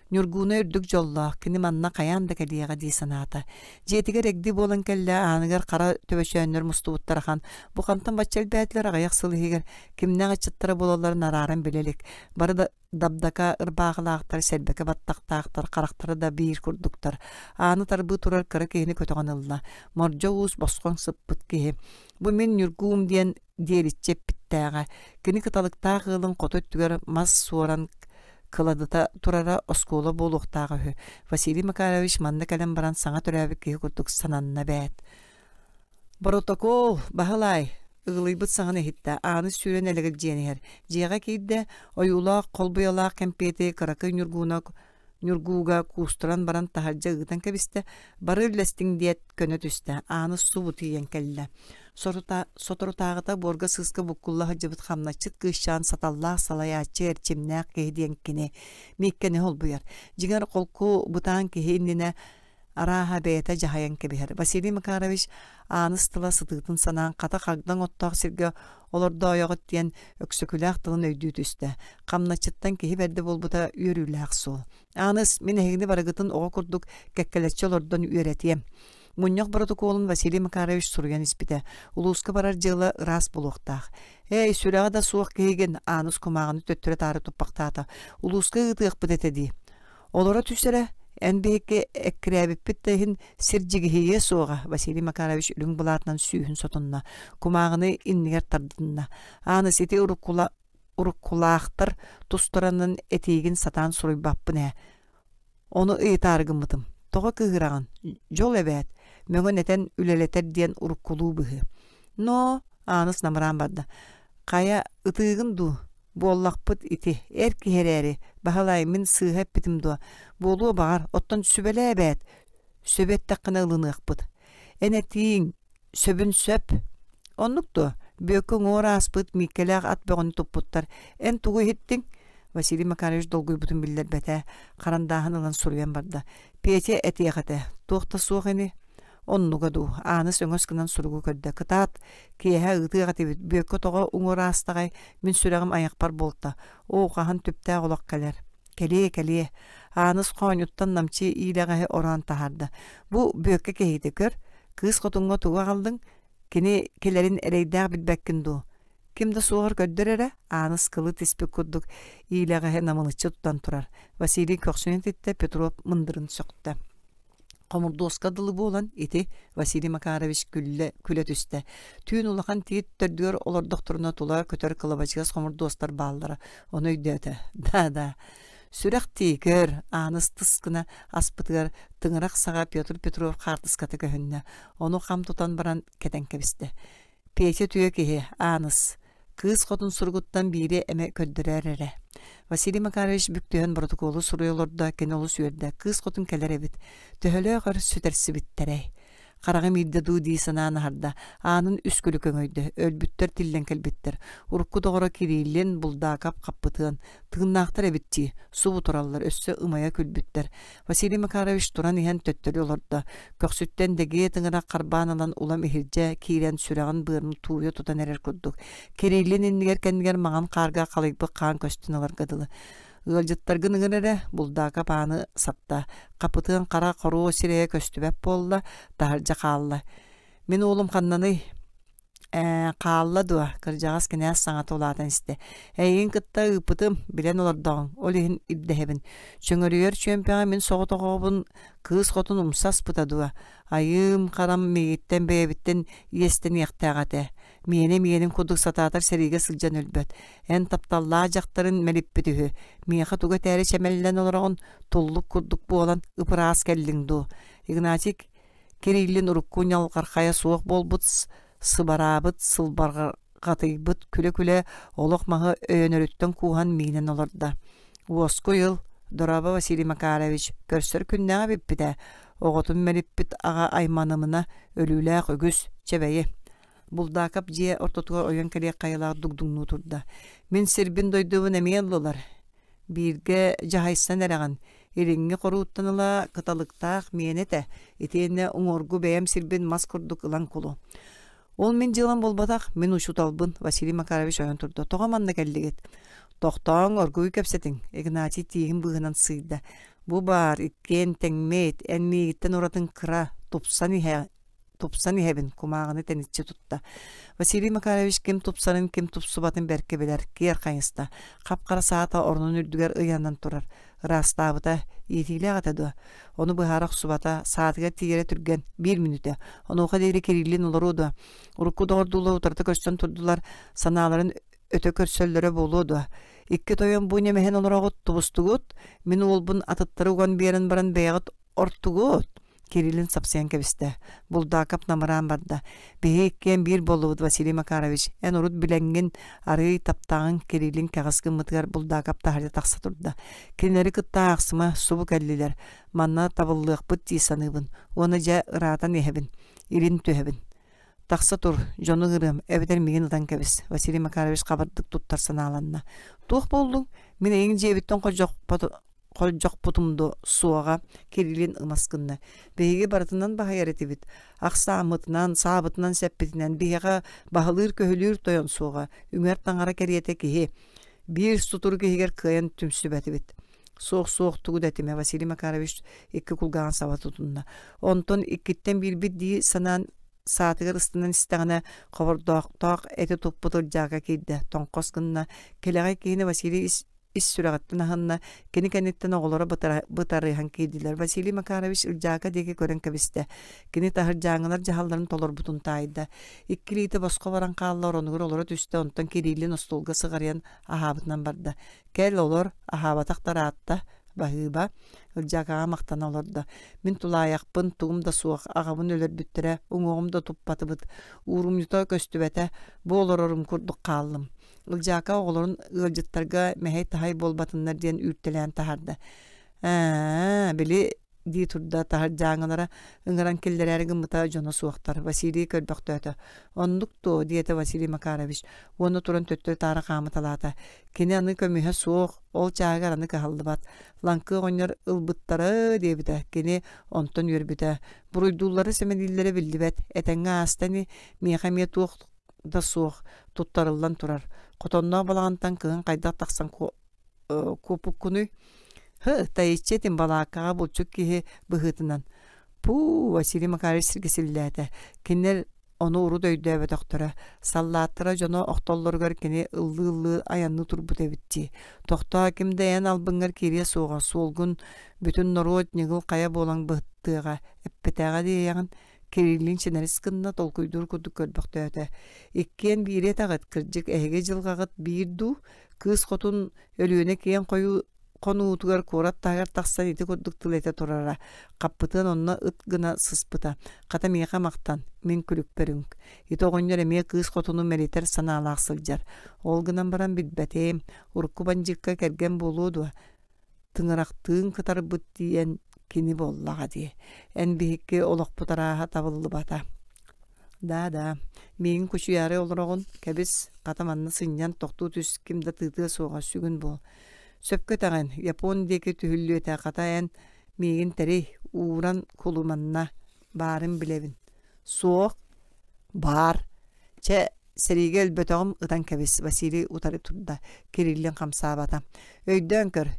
Ньургууна үрдүк дьоллоох, кини манна хайаан да кэлиэҕэ дии санаата. Дьиэтигэр эгди буолан кэллэ, ааныгар хара төбөчөөннөр мустубуттар ахан. Бу хантан бачча элбээтилэр аҕыйах сыл иһигэр кимнээх ыччаттара буолалларын арааран билэ илик. Бары да дабдака ырбаахылаахтар, сэрбэкэ баттахтаахтар, харахтара да биир курдуктар. Ааны тарбыы турар кыра киһини көтөҕөн ылла. Мордьо уус босхоҥ сыппыт киһи. Бу мин Ньургуум диэн диэриччи эппиттээҕэ. Кини кыталыктаах ыалын хоту өттүгэр мас суоран кыладыта турара оскуола буолуохтааҕа үһү. Василий Макарович манна кэлэн баран саҥа төрөөбүт киһи курдук сананна эбээт. Боротокуол, Баһылай! ыгылыйбыт саҥаны иһиттэ, ааны сүүрэн элэгэлдьийэн иһэр. Дьиэҕэ киирдэ, ойуулаах холбуйалаах кэмпиэти кыракый Ньургууна Ньургууга куустаран баран таһырдьа ыытан кэбистэ, бары үллэстиҥ диэт көнө түстэ, ааны субу тиийэн кэллэ. Соторутааҕыта буорга сыыска буккулла сылдьыбыт хамначчыт кыысчаан саталлаах салайааччы эрчимнээх киһи диэн кини Мииккэни холбуйар. Дьиҥэр холку бытаан киһи иннинэ арааһа бэйэтэ дьаһайан кэбиһэр. Василий Макарович ааныс тыла сытыытын санаан хата хагдаҥ оттоох сиргэ олордоойоҕут диэн Өксөкүлээх тылын өйдүү түстэ. Хамначчыттан киһи бэрдэ буолбута үөрүүлээх суол. Ааныс, мин эһигини барыгытын оҕо курдук кэккэлэччи олордон үөрэтиэм. Мунньах боротокуолун Василий Макарович суруйан испитэ. Улууска барар дьыала ыраас буолуохтаах. Эй, сүрэҕэ да суох киһигин, Ааныс кумааҕыны төттөрү-таары туппахтаата. Улууска ыытыахпыт этэ дии. Олоро түс эрэ, эн биһикки эккирээбиппит да иһин сир дьигиһийиэ суоҕа, Василий Макарович үрүҥ былаатынан сүүһүн сотунна, кумааҕыны иннигэр тардынна. Ааныс ити уруккула уруккулаахтар тустарынан этиигин сатаан суруйбаппын ээ. Ону ыйытаары гыммытым. Тоҕо кыыһыраҕын? Дьол эбээт, мөҥөн-этэн үлэлэтэр диэн уруккулуу быһыы. Ноо, Ааныс намыраан барда. Хайа, ытыыгын дуу? Буоллахпыт ити, эр киһи эрээри, Баһылай, мин сыыһа эппитим дуо? Буолуо баҕар, оттон сүбэлээ эбээт, сөбү эттэххинэ ылыныахпыт. Эн этииҥ, сөбүн сөп. Оннук дуо? Бүөккэ уҥуор ааспыт Мииккэлээх ат бөҕөнү туппуттар. Эн тугу иһиттиҥ? Василий Макарович долгуйбутун биллэрбэтэ, харандааһын ылан суруйан барда. Петя этиэх этэ, туох да суох ини. Оннуга дуу, Ааныс өҥөс гынан суругу көрдө. Кытаат, киэһэ ыытыах этибит, Бүөккэ тоҕо уҥуор аастаҕай, мин сүрэҕим айахпар буолта. Оо, хаһан түптээх олох кэлэр. Кэлиэ, кэлиэ. Ааныс хоонньуттан намчы иилэҕэһи ороон таһаарда. Бу Бүөккэ киһитэ көр, кыыс хотуҥҥа тугу аҕаллыҥ? Кини кэлэрин эрэйдээх билбэккин дуу? Ким да суоҕар көрдөр эрэ, Ааныс кылы тиспит курдук иилэҕэһи намылыччы тутан турар. Василий көхсүн этиттэ, Петров мындырын сөхтө. Хомурдуоска дылы буолан ити Василий Макарович күллэ күлэ түстэ. Түүн улахан тиит төрдүгэр олордохторуна тула көтөр кылабачыгас хомурдуостар бааллара. Ону өйдөөтө. Да-да. Сүрэх тии көр, Ааныс тыс гына аспытыгар тыҥырах саҕа Петр Петров хаартыската көһүннэ. Ону хам тутан баран кэтэн кэбистэ. Петя үтүө киһи, Ааныс. Кыыс хотун суругуттан биири эмэ көрдөрөөр эрэ. Василий Макарович бүк түһэн боротокуолу суруйа олордо, кини олус үөрдэ. Кыыс хотун кэлэр эбит. Төһөлөөх өр сүтэрсибиттэрэй? Хараҕым иирдэ дуу дии санаан аһарда. Аанын үс күлү көҥөйдө. Өлбүттэр тиллэн кэлбиттэр. Урукку доҕоро Кириллин, Булдаакап хаппытыан. Тыыннаахтар эбит дии. Субу тураллар, өссө ымайа күлбүттэр. Василий Макарович туран иһэн төттөрү олордо. Көхсүттэн дэгиэ тыҥырах харбаан ылан улам иһирдьэ киирэн сүрэҕин быарын тууйа тутан эрэр курдук. Кириллин иннигэр-кэннигэр маҥан хаарга халыйбыт хаан көстөн ыларга дылы. Ыалдьыттаргын ыҥыр эрэ, Булдаакап ааны сапта. Хапытыан хара хоруо сирэйэ көстүбэт буолла, таһырдьа хаалла. Мин уолум ханнаный? Ээ, хаалла дуо? Кырдьаҕас кинээс саҥата улаатан истэ. Эйигин кытта ыыппытым, билэн олордоҕуҥ, ол иһин ирдэһэбин. Чөҥөрүйэр чүөмпэҕэ мин соҕотоҕобун кыыс хотун умса аспыта дуо? Айыым, харам миигиттэн бэйэбиттэн иэстэниэхтээх этэ. Миэнэ миэнин курдук сатаатар сэриигэ сылдьан өлбөт. Эн тапталлаах дьахтарын мэлиппит үһү. Миэхэ тугу этээри чэмэллэн олороҕун, туллук курдук буолан ып-ыраас кэллиҥ дуу? Игнатий Кириллин урукку ньалҕархайа суох буолбут, сыбараабыт, сылбарҕатыйбыт күлэ-күлэ олох маһы өйөнөрүттэн кууһан миинэн олордо. Уоскуй ыл, дорообо Василий Макарович, көрсөр күннээҕэ эбиппит ээ, оҕотун мэлиппит аҕа айманымына өлүүлээх үгүс, чэбэйи. Булдаакап дьиэ ортотугар ойон кэлиэх хайалаах дугдуҥнуу турда. Мин сирбин-дойдубун эмиэ ыллылар. Бииргэ дьаһайсан эрэҕин, илиҥҥи хорууттан ыла кыталыктаах миэнэ этэ, итиэннэ уҥуоргу бэйэм сирбин мас курдук ылан кулу. Ол мин дьыалам буолбатах, мин учууталбын, Василий Макарович ойон турда. Тоҕо манна кэллигит? Тохтооҥ, оргууй кэпсэтиҥ, Игнатий тииһин быыһынан сыыйда. Бу баар, иккиэн тэҥмит, эн миигиттэн уратын кыра, тупсан иһэ тупсан иһэбин, кумааҕыны тэниччи тутта. Василий Макарович ким тупсарын, ким тупсубатын бэркэ билэр, киэр хайыста. Хап-хара саата орнун үрдүгэр ыйанан турар. Ыраастаабыта, иитиилээх этэ дуо? Ону быһаара охсубата, саатыгар тиийэрэ түргэн, биир мүнүүтэ. Онуоха диэри Кириллин олоруо дуо? Урукку доҕордуулар утарыта көрсөн турдулар, санааларын өтө көрсөллөрө буолуо дуо? Икки тойон бу ньэмэһин олороҕут, тубустугут, мин уолбун атыттары уган биэрэн баран бэйэҕит ортугут. Кириллин сапсыйан кэбистэ. Булдаакап намыраан барда. Биһиги иккиэн биир буоллубут, Василий Макарович. Эн урут билэҥҥин, арыый таптааҕыҥ Кириллин кэҕис гыммытыгар Булдаакап таһырдьа тахса турда. Кинилэри кытта аахсыма, субу кэллилэр. Манна табыллыахпыт дии саныыбын. Уонна дьэ ыраатан иһэбин. Илин түһэбин. Тахса тур, дьону ыҥырыам, эбэтэр миигин ытан кэбис, Василий Макарович хабардык туттар санааланна. Туох буоллуҥ? Мин эйиҥ дьиэбиттэн холдьохпутум дуо суоҕа, Кириллин ымас гынна. Биһиги барытынан баһыйар этибит. Ахсааммытынан, саабытынан-сэппитинэн биһиэхэ баһылыыр-көһүлүүр тойон суоҕа, үҥэр таҥара кэриэтэ киһи. Биир сутурук иһигэр кыайан түмсүбэтибит. Суох-суох тугу да этимэ, Василий Макарович икки кулгааҕын саба тутунна. Онтон иккиттэн биирбит дии санаан саатыгар ыстанан истэҕинэ хобордоохтоох эти туппут ылдьаака киирдэ, тоҥхос гынна. Кэлэҕэй киһини Василий ис, ис сүрэҕиттэн аһынна, кини кэнниттэн оҕолоро бытарыһан киирдилэр. Василий Макарович Ылдьаака диэки көрөн кэбистэ. Кини таһырдьааҥҥылар дьаһалларын толорбутун таайда. Икки илиитэ босхо баран хаалла, оронугар олоро түстэ, онтон Кириллин остуолга сыҕарыйан аһаабытынан барда. Кэл, олор, аһаабатах да ыраатта. Баһыыба, Ылдьаакаҕа махтана олордо. Мин тулаайахпын, тугум да суох, аҕабын өлөрбүттэрэ, уҥуоҕум да туппатыбыт, уурумньута көстүбэтэ, бу олорорум курдук хааллым. Ылдьаака оҕолорун ыалдьыттарга мэһэй-таһай буолбатыннар диэн үүртэлээн таһаарда. Ээ, били дии турда таһырдьааҥылара ыҥыран киллэрээри гыммыта дьоно суохтар. Василий көрбөхтөөтө. Оннук дуо, диэтэ Василий Макарович уонна туран төттөрү-таары хаамыталаата. Кини аны көмүһэ суох, ол чааһыгар аны кыһаллыбат. Лаҥкы оҕонньор ылбыттара диэбитэ. Кини онтон үөрбүтэ. Буруйдууллара сэмэлииллэрэ биллибэт. Этэҥҥэ ааста ини, миэхэ эмиэ туох да суох, туттарыллан турар. Хотонноох балаҕантан кыһын хайдах тахсан куоппуккунуй? Һы, тайыччы этим балааккаҕа булчут киһи быһыытынан. Пуу, Василий Макарович сиргэ силлээтэ. Кинилэр ону урут өйдөөбөтөхтөрө. Саллааттара дьоно охтоллоругар кини ыллыы-ыллыы айанныы турбут эбит дии. Тохтоо, ким да эн албыҥҥар киириэ суоҕа, суолгун бүтүн норуот ньыгыл хайа буолан быһыттыаҕа, эппэтээҕэ диэйэҕин. Кириллин чинэрис гынна, толкуйдуур курдук көрбөхтөөтө. Иккиэн биири этэҕит, кырдьык эһиги дьылҕаҕыт биир дуу? Кыыс хотун Өлүөнэ киэҥ хойуу хонуутугар куорат таһыгар тахсан ити курдук тыл этэ турара. Хаппытын онно ыт гына сыспыта. Хата миэхэ махтан, мин күлүкпэр үҥк. Ити оҕонньор эмиэ кыыс хотуну мэлитэр санаалаах сылдьар. Ол гынан баран билбэтим, урукку бандьыыкка кэргэн буолуо дуо? Тыҥырахтыын кытарбыт диэн кини буоллаҕа дии. Эн биһикки олохпут арааһа табыллыбата. Да-да, миигин кучуйаары олороҕун, кэбис, хата манна сынньан тохтуу түс, ким да тыытыа суоҕа, сүгүн буол. Сөпкө этэҕин, Япон диэки түһүллүөтэ, хата эн миигин тэрий, ууран кулуманна, баарын билэбин. Суох, баар. Чэ, сэриигэ өлбөтөҕүм ытан кэбис, Василий утары турда, Кириллин хамсаабата. Өйдөөн көр,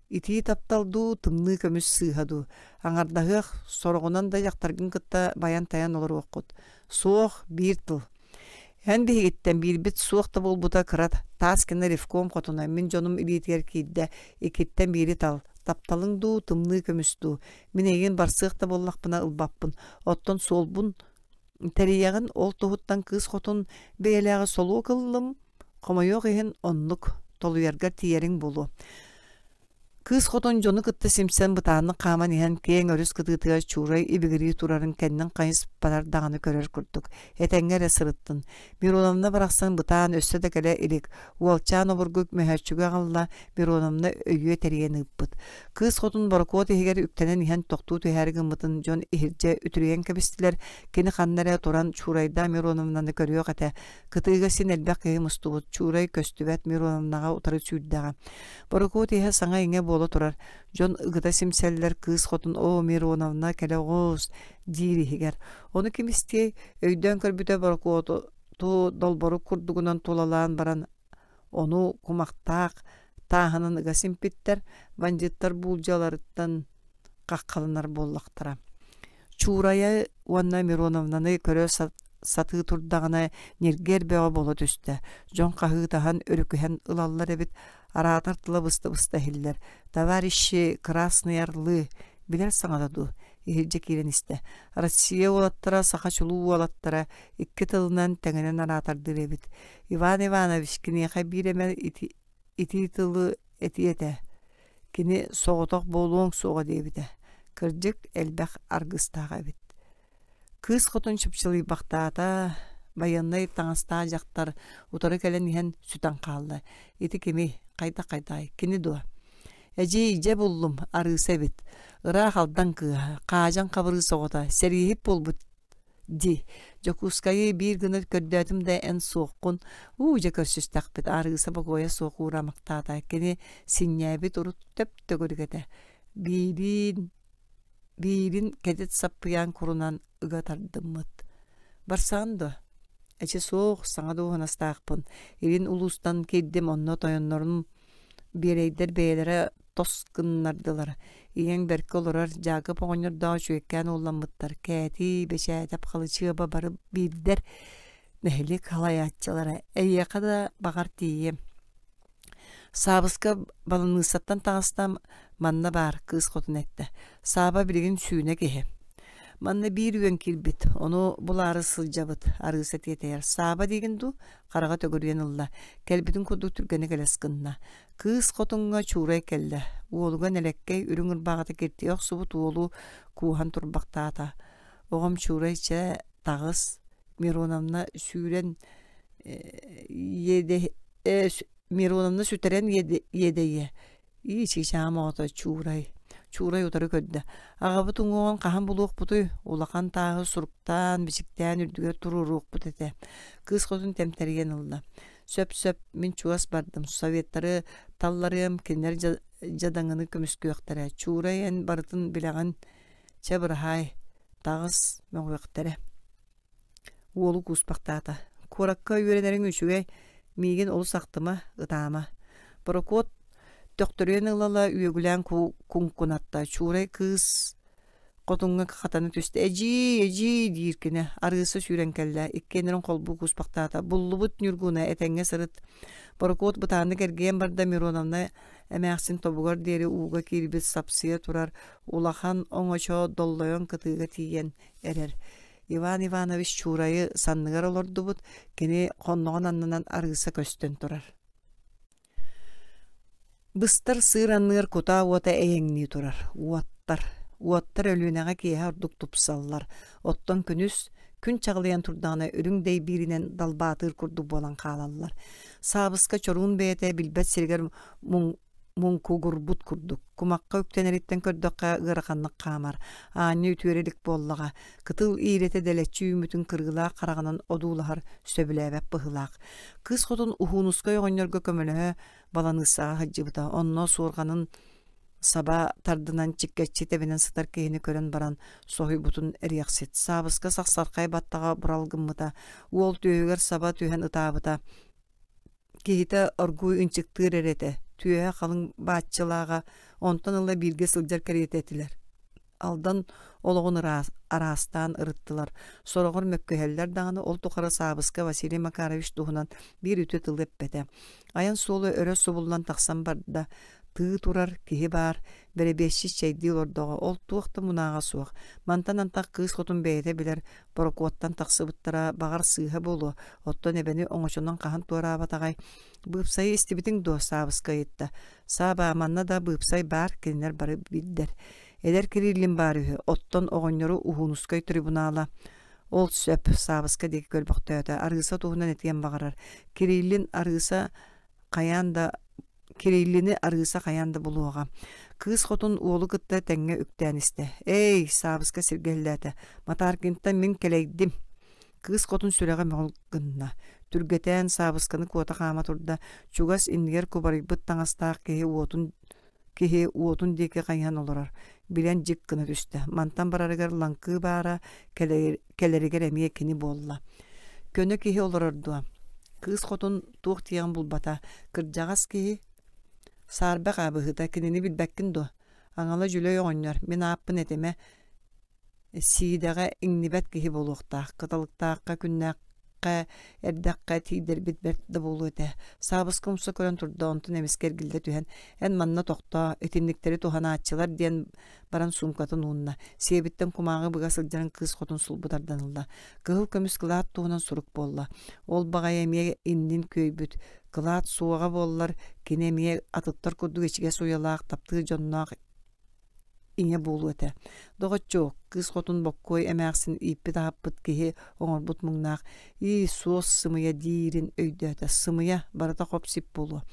итии таптал дуу, тымныы көмүс сыыһа дуу, аҥардаһыах, сороҕунан да дьахтаргын кытта байан-тайан олоруоххут. Суох, биир тыл. Эн биһигиттэн биирбит суох да буолбута кыра таас гына ревком хотуна мин дьонум илиитигэр киирдэ, иккиттэн биири тал. Тапталыҥ дуу, тымныы көмүс дуу. Мин эйигин барсыах да буоллахпына ылбаппын. Оттон суолбун тэрийэҕин, ол туһуттан кыыс хотун бэйэлээҕи солуок ыллым, хомойуох иһин оннук толуйаргар тиийэриҥ буолуо. Кыыс хотун дьону кытта симсэн бытааннык хааман иһэн киэҥ өрүс кытыытыгар Чуурай ибигирии турарын кэннин хайыспатар даҕаны көрөр курдук. Этэҥҥэ эрэ сырыттын. Мироновна барахсан бытаан өссө да кэлэ илик. Уолчаан обургу мөһөөччүгү аҕалла, Мироновна өйүө тэрийэн ыыппыт. Кыыс хотун борокуот иһигэр үктэнэн иһэн тохтуу түһээри гыммытын дьон иһирдьэ үтүрүйэн кэбистилэр. Кини ханна эрэ туран Чуурайдаах Мироновнаны көрүөх этэ. Кытыыга син элбэх киһи мустубут. Чуурай көстүбэт Мироновнаҕа утары сүүрдэҕэ. Борокуот иһэ саҥа-иҥэ буола турар. Дьон ыгыта симсэллэр кыыс хотун «Оо, Мироновна, кэлэ оҕус!» диир иһигэр. Ону ким истиэй, өйдөөн көрбүтэ борокуоту долборук курдугунан тулалаан баран Ону кумахтаах тааһынан ыга симпиттэр, бандьыыттар буулдьаларыттан хаххаланар буоллахтара. Чуурайа уонна Мироновнаны көрө сатыы турдаҕына ньиргиэр бөҕө буола түстэ. Дьон хаһыытаһан, өрүкүһэн ылаллар эбит, араатар тыла быста-быста иһиллэр. «Товарищи Красные Орлы» билэр саҥата дуу? Иһирдьэ киирэн истэ. Россия уолаттара, саха чулуу уолаттара икки тылынан тэҥинэн араатардыыр эбит. Иван Иванович киниэхэ биир эмэ итии тылы этиэ этэ. Кини соҕотох буолуоҥ суоҕа диэбитэ. Кырдьык, элбэх аргыстаах эбит. Кыыс хотун чыпчылыйбахтаата, байыаннай таҥастаах дьахтар утары кэлэн иһэн сүтэн хаалла. Ити кимий? Хайдах-хайдаҕай? Кини дуо? Эдьиий, дьэ буллум, арыыса эбит. Ыраах Алдан кыыһа, Хаадьан Хабырыыс оҕото, сэрииһит буолбут Дии, Дьокуускайы биир гына көрдөөтүм да эн суоххун, уу дьэ көрсүстэхпит, арыыса бокуойа суох уураамахтаата, кини синньээбит урут төп-төгүрүк этэ, биирин, биирин кэтит саппыйаан курунан ыга тардыммыт. Барсаҕын дуо? Эчи суох, саҥа дуоһунастаахпын, илин улуустан киирдим, онно тойоннорум Биэрэйдэр бэйэлэрэ тос гыннардылар. Ийэҥ бэркэ олорор, Дьаакып оҕонньордоох үчүгэйкээн уолламмыттар. Кээтии, Бэчээтэп, Халычыаба бары биирдэр нэһилиэк халайааччылара. Эйиэхэ да баҕар тиийиэм. Саабыска баланыыссаттан таҕыстам, манна баар, кыыс хотун эттэ. Сааба билигин сүүнэ киһи. Манна биир үөн киирбит, ону булаары сылдьабыт, Арыыса тиэтэйэр. Сааба диигин дуу? Хараҕа төгүрүйэн ылла. Кэлбитин курдук түргэнэ кэлэс гынна. Кыыс хотуҥҥа Чуурай кэллэ. Уолуга нэлэккэй үрүҥ ырбаҕата киртийэ охсубут уолу кууһан турбахтаата. Оҕом Чуурай чэ, таҕыс. Мироновна сүүрэн иэдэ Мироновна сүтэрэн иэдэйиэ. Ии, чыычааҕым оҕото Чуурай. Чуурай утары көрдө. Аҕабыт уҥуоҕун хаһан булуохпутуй? Улахан тааһы суруктаан, бичиктээн үрдүгэр туруоруохпут этэ. Кыыс хотун тэмтэрийэн ылла. Сөп-сөп, мин чугас бардым. Советтары талларыам, кинилэр дьадаҥыны көмүскүөхтэрэ. Чуурай эн барытын билэҕин. Чэ, быраһаай, таҕыс, мөҕүөхтэрэ. Уолу кууспахтаата: «Куоракка үөрэнэриҥ үчүгэй, миигин олус ахтыма, ытаама». Борокуот төхтөрүйэн ыла-ыла үөгүлээн куҥкунатта, Чуурай кыыс хотуҥҥа хатана түстэ: «Эдьиий, эдьиий!» диир кини, арыыса сүүрэн кэллэ, иккиэннэрин холбуу кууспахтаата: «Буллубут, Ньургуна, этэҥҥэ сырыт». Борокуот бытааннык эргийэн барда, Мироновна эмээхсин тобугар диэри ууга киирбит сапсыйа турар улахан оҥочо доллойон кытыыга тиийэн эрэр. Иван Иванович Чуурайы санныгар олордубут, кини хонноҕун аннынан арыыса көстөн турар. Быстар сыыр анныгар кутаа уота эйэҥнии турар. Уоттар. Уоттар Өлүөнэҕэ киэһэ ордук тупсаллар. Оттон күнүс, күн чаҕылыйан турдаҕына үрүҥ дэйбииринэн далбаатыыр курдук буолан хаалаллар. Саабыска чоруун бэйэтэ билбэт сиригэр муҥ муҥкугурбут курдук, кумахха үктэнэриттэн көрдөххө ыараханнык хаамар, аанньа үтүөрэ илик буоллаҕа, кытыл иирэтэ дэлэччи үүммүтүн кырыылаах хараҕынан одуулаһар сөбүлээбэт быһыылаах. Кыыс хотун Уһуунускай оҕонньорго көмөлөһө баланыыссаҕа сылдьыбыта, онно суорҕанын саба тардынан чиккэччи тэбинэн сытар киһини көрөн баран соһуйбутун эриэхсит. Саабыска сахсархай баттаҕа бурал гыммыта, уол түөһүгэр саба түһэн ытаабыта, Киһитэ оргууй ынчыктыыр эрэ этэ, түөһэ халыҥ бааччылааҕа, онтон ыла бииргэ сылдьар кэриэтэ этилэр. Алдан олоҕун араастаан ырыттылар, сороҕор мөккүһэллэр даҕаны, ол тухары Саабыска Василий Макарович туһунан биир үтүө тылы эппэтэ. Айан суола өрө субуллан тахсан барда, тыы турар, киһи баар, бэрэбиэсчик чэйдии олордоҕо, ол туох да мунааҕа суох. Мантан антах кыыс хотун бэйэтэ билэр, борокуоттан тахсыбыттара баҕар сыыһа буолуо, оттон эбэни оҥочонон хаһан туораабатаҕай? Быыпсайы истибитиҥ дуо? Саабыска ыйытта. Саабаа, манна да быыпсай баар, кинилэр бары биирдэр. Эдэр Кириллин баар үһү, оттон оҕонньору Уһуунускай трибунала. Ол сөп, Саабыска диэки көрбөхтөөтө, Арыыса туһунан этиэн баҕарар. Кириллин Арыыса хайаан да Кириллини Арыыса хайаан да булуоҕа. Кыыс хотун уолу кытта тэҥҥэ үктээн истэ. «Эй, Саабыска сиргэллээтэ, Матааркинтан мин кэлэйдим». Кыыс хотун сүрэҕэ мөҕүл гынна. Түргэтээн Саабысканы куота хаама турда. Чугас иннигэр кубарыйбыт таҥастаах киһи уотун киһи уотун диэки хайыһан олорор. Билэн дьик гына түстэ. Мантан барарыгар лаҥкыы баара, кэлэригэр эмиэ кини буолла. Көнө киһи олорор дуо? Кыыс хотун туох диэҕин булбата. Кырдьаҕас киһи саарбах аа быһыыта кинини билбэккин дуо? Аҥала Дьүлэй оҕонньор, мин ааппын этимэ, сиидэҕэ иҥнибэт киһи буолуохтаах, кыталыктаахха күннээххэ эрдэххэ тиийдэрбит бэрт да буолуо этэ. Саабыска умса көрөн турда, онтон эмискэ эргиллэ түһэн, эн манна тохтоо, итинниктэри туһанааччылар диэн баран суумкатын уунна. Сиэбиттэн кумааҕы быга сылдьарын кыыс хотун сулбу тардан ылла. Кыһыл көмүс кылаат туһунан сурук буолла. Ол баҕайы эмиэ иннин күөйбүт. Кылаат суоҕа буоллар, кини эмиэ атыттар курдук ичигэс уйалаах, таптыыр дьонноох ийэ буолуо этэ. Доҕоччуок, кыыс хотун Боккуой эмээхсин ииппит-аһаппыт киһи оҥорбут муҥнаах «Ии, суос сымыйа» диирин өйдөөтө. Сымыйа, барыта хоп-сип буолуо.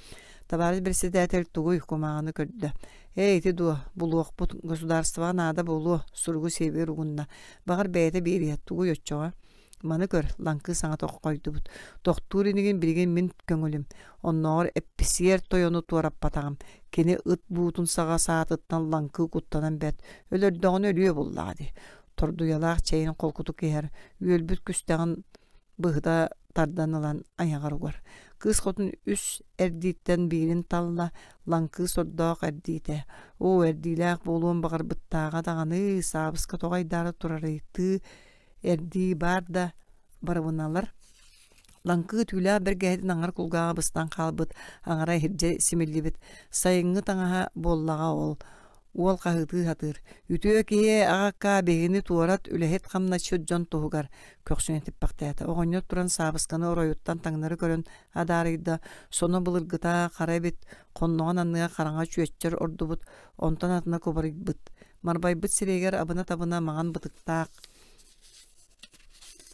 Табаарыс бэрэссэдээтэл тугуй, кумааҕыны көрдө. Ээ, ити дуо, булуохпут, государствоҕа наада буолуо, суругу сиэбигэр угунна. Баҕар бэйэтэ биэриэ, тугуй оччоҕо? Маны көр, лаҥкы саҥата хойдубут. Тохтуур инигин билигин мин көҥүлүм. Оннооҕор эпписиэр тойону туораппатаҕым. Кини ыт буутун саҕа саатыттан лаҥкы куттанан бэрт, өлөрдөҕүнэ өлүө буллаҕа дии. Тордуйалаах чэйин холкутук иһэр, үөлбүт күстэҕин быһыта тардан ылан айаҕар угар. Кыыс хотун үс эрдииттэн биирин талла, лаҥкыы сордоох эрдиитэ. Оо, эрдиилээх буолуон баҕарбыттааҕа даҕаны, саабыска тоҕо айдаара турарый, тыы эрдии баар да барыбыналар. Лаҥкыы түүлээх бэргэһэтин аҥар кулгааҕа быстан хаалбыт, аҥара иһирдьэ симиллибит. Сайыҥҥы таҥаһа буоллаҕа ол. Уол хаһыытыы сатыыр: «Үтүө киһи аҕаккаа биһигини туорат, үлэһит хамначчыт дьон туһугар» көхсүн этиппэхтээтэ. Оҕонньор туран саабысканы оройуттан таҥнары көрөн адаарыйда, соно былыргыта хара эбит, хонноҕун анныгар хараҥа чүөччэр ордубут, онтон атына кубарыйбыт. Марбайбыт сирэйигэр абына-табына маҥан бытыктаах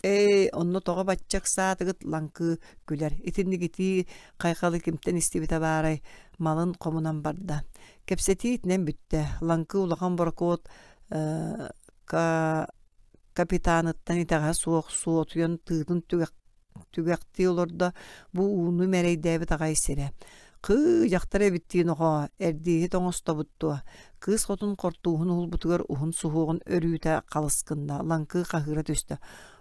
Ээ, онно тоҕо бачча ыксаатыгыт лаҥкыы күлэр. Итинник итии хайҕалы кимтэн истибитэ баарай, малын хомунан барда. Кэпсэтии итинэн бүттэ. Лаҥкыы улахан борокуот капитаныттан итэҕэһэ суох суотуйан тыытын түгэхтии олордо, бу ууну мэрэйдээбит аҕай сирэ. Кыы, дьахтар эбиттии нохоо, эрдииһит оҥостобут дуо? Кыыс хотун хортууһун уһулбутугар уһун суһуоҕун өрүүтэ халыс гынна, лаҥкыы хаһыыра түстэ.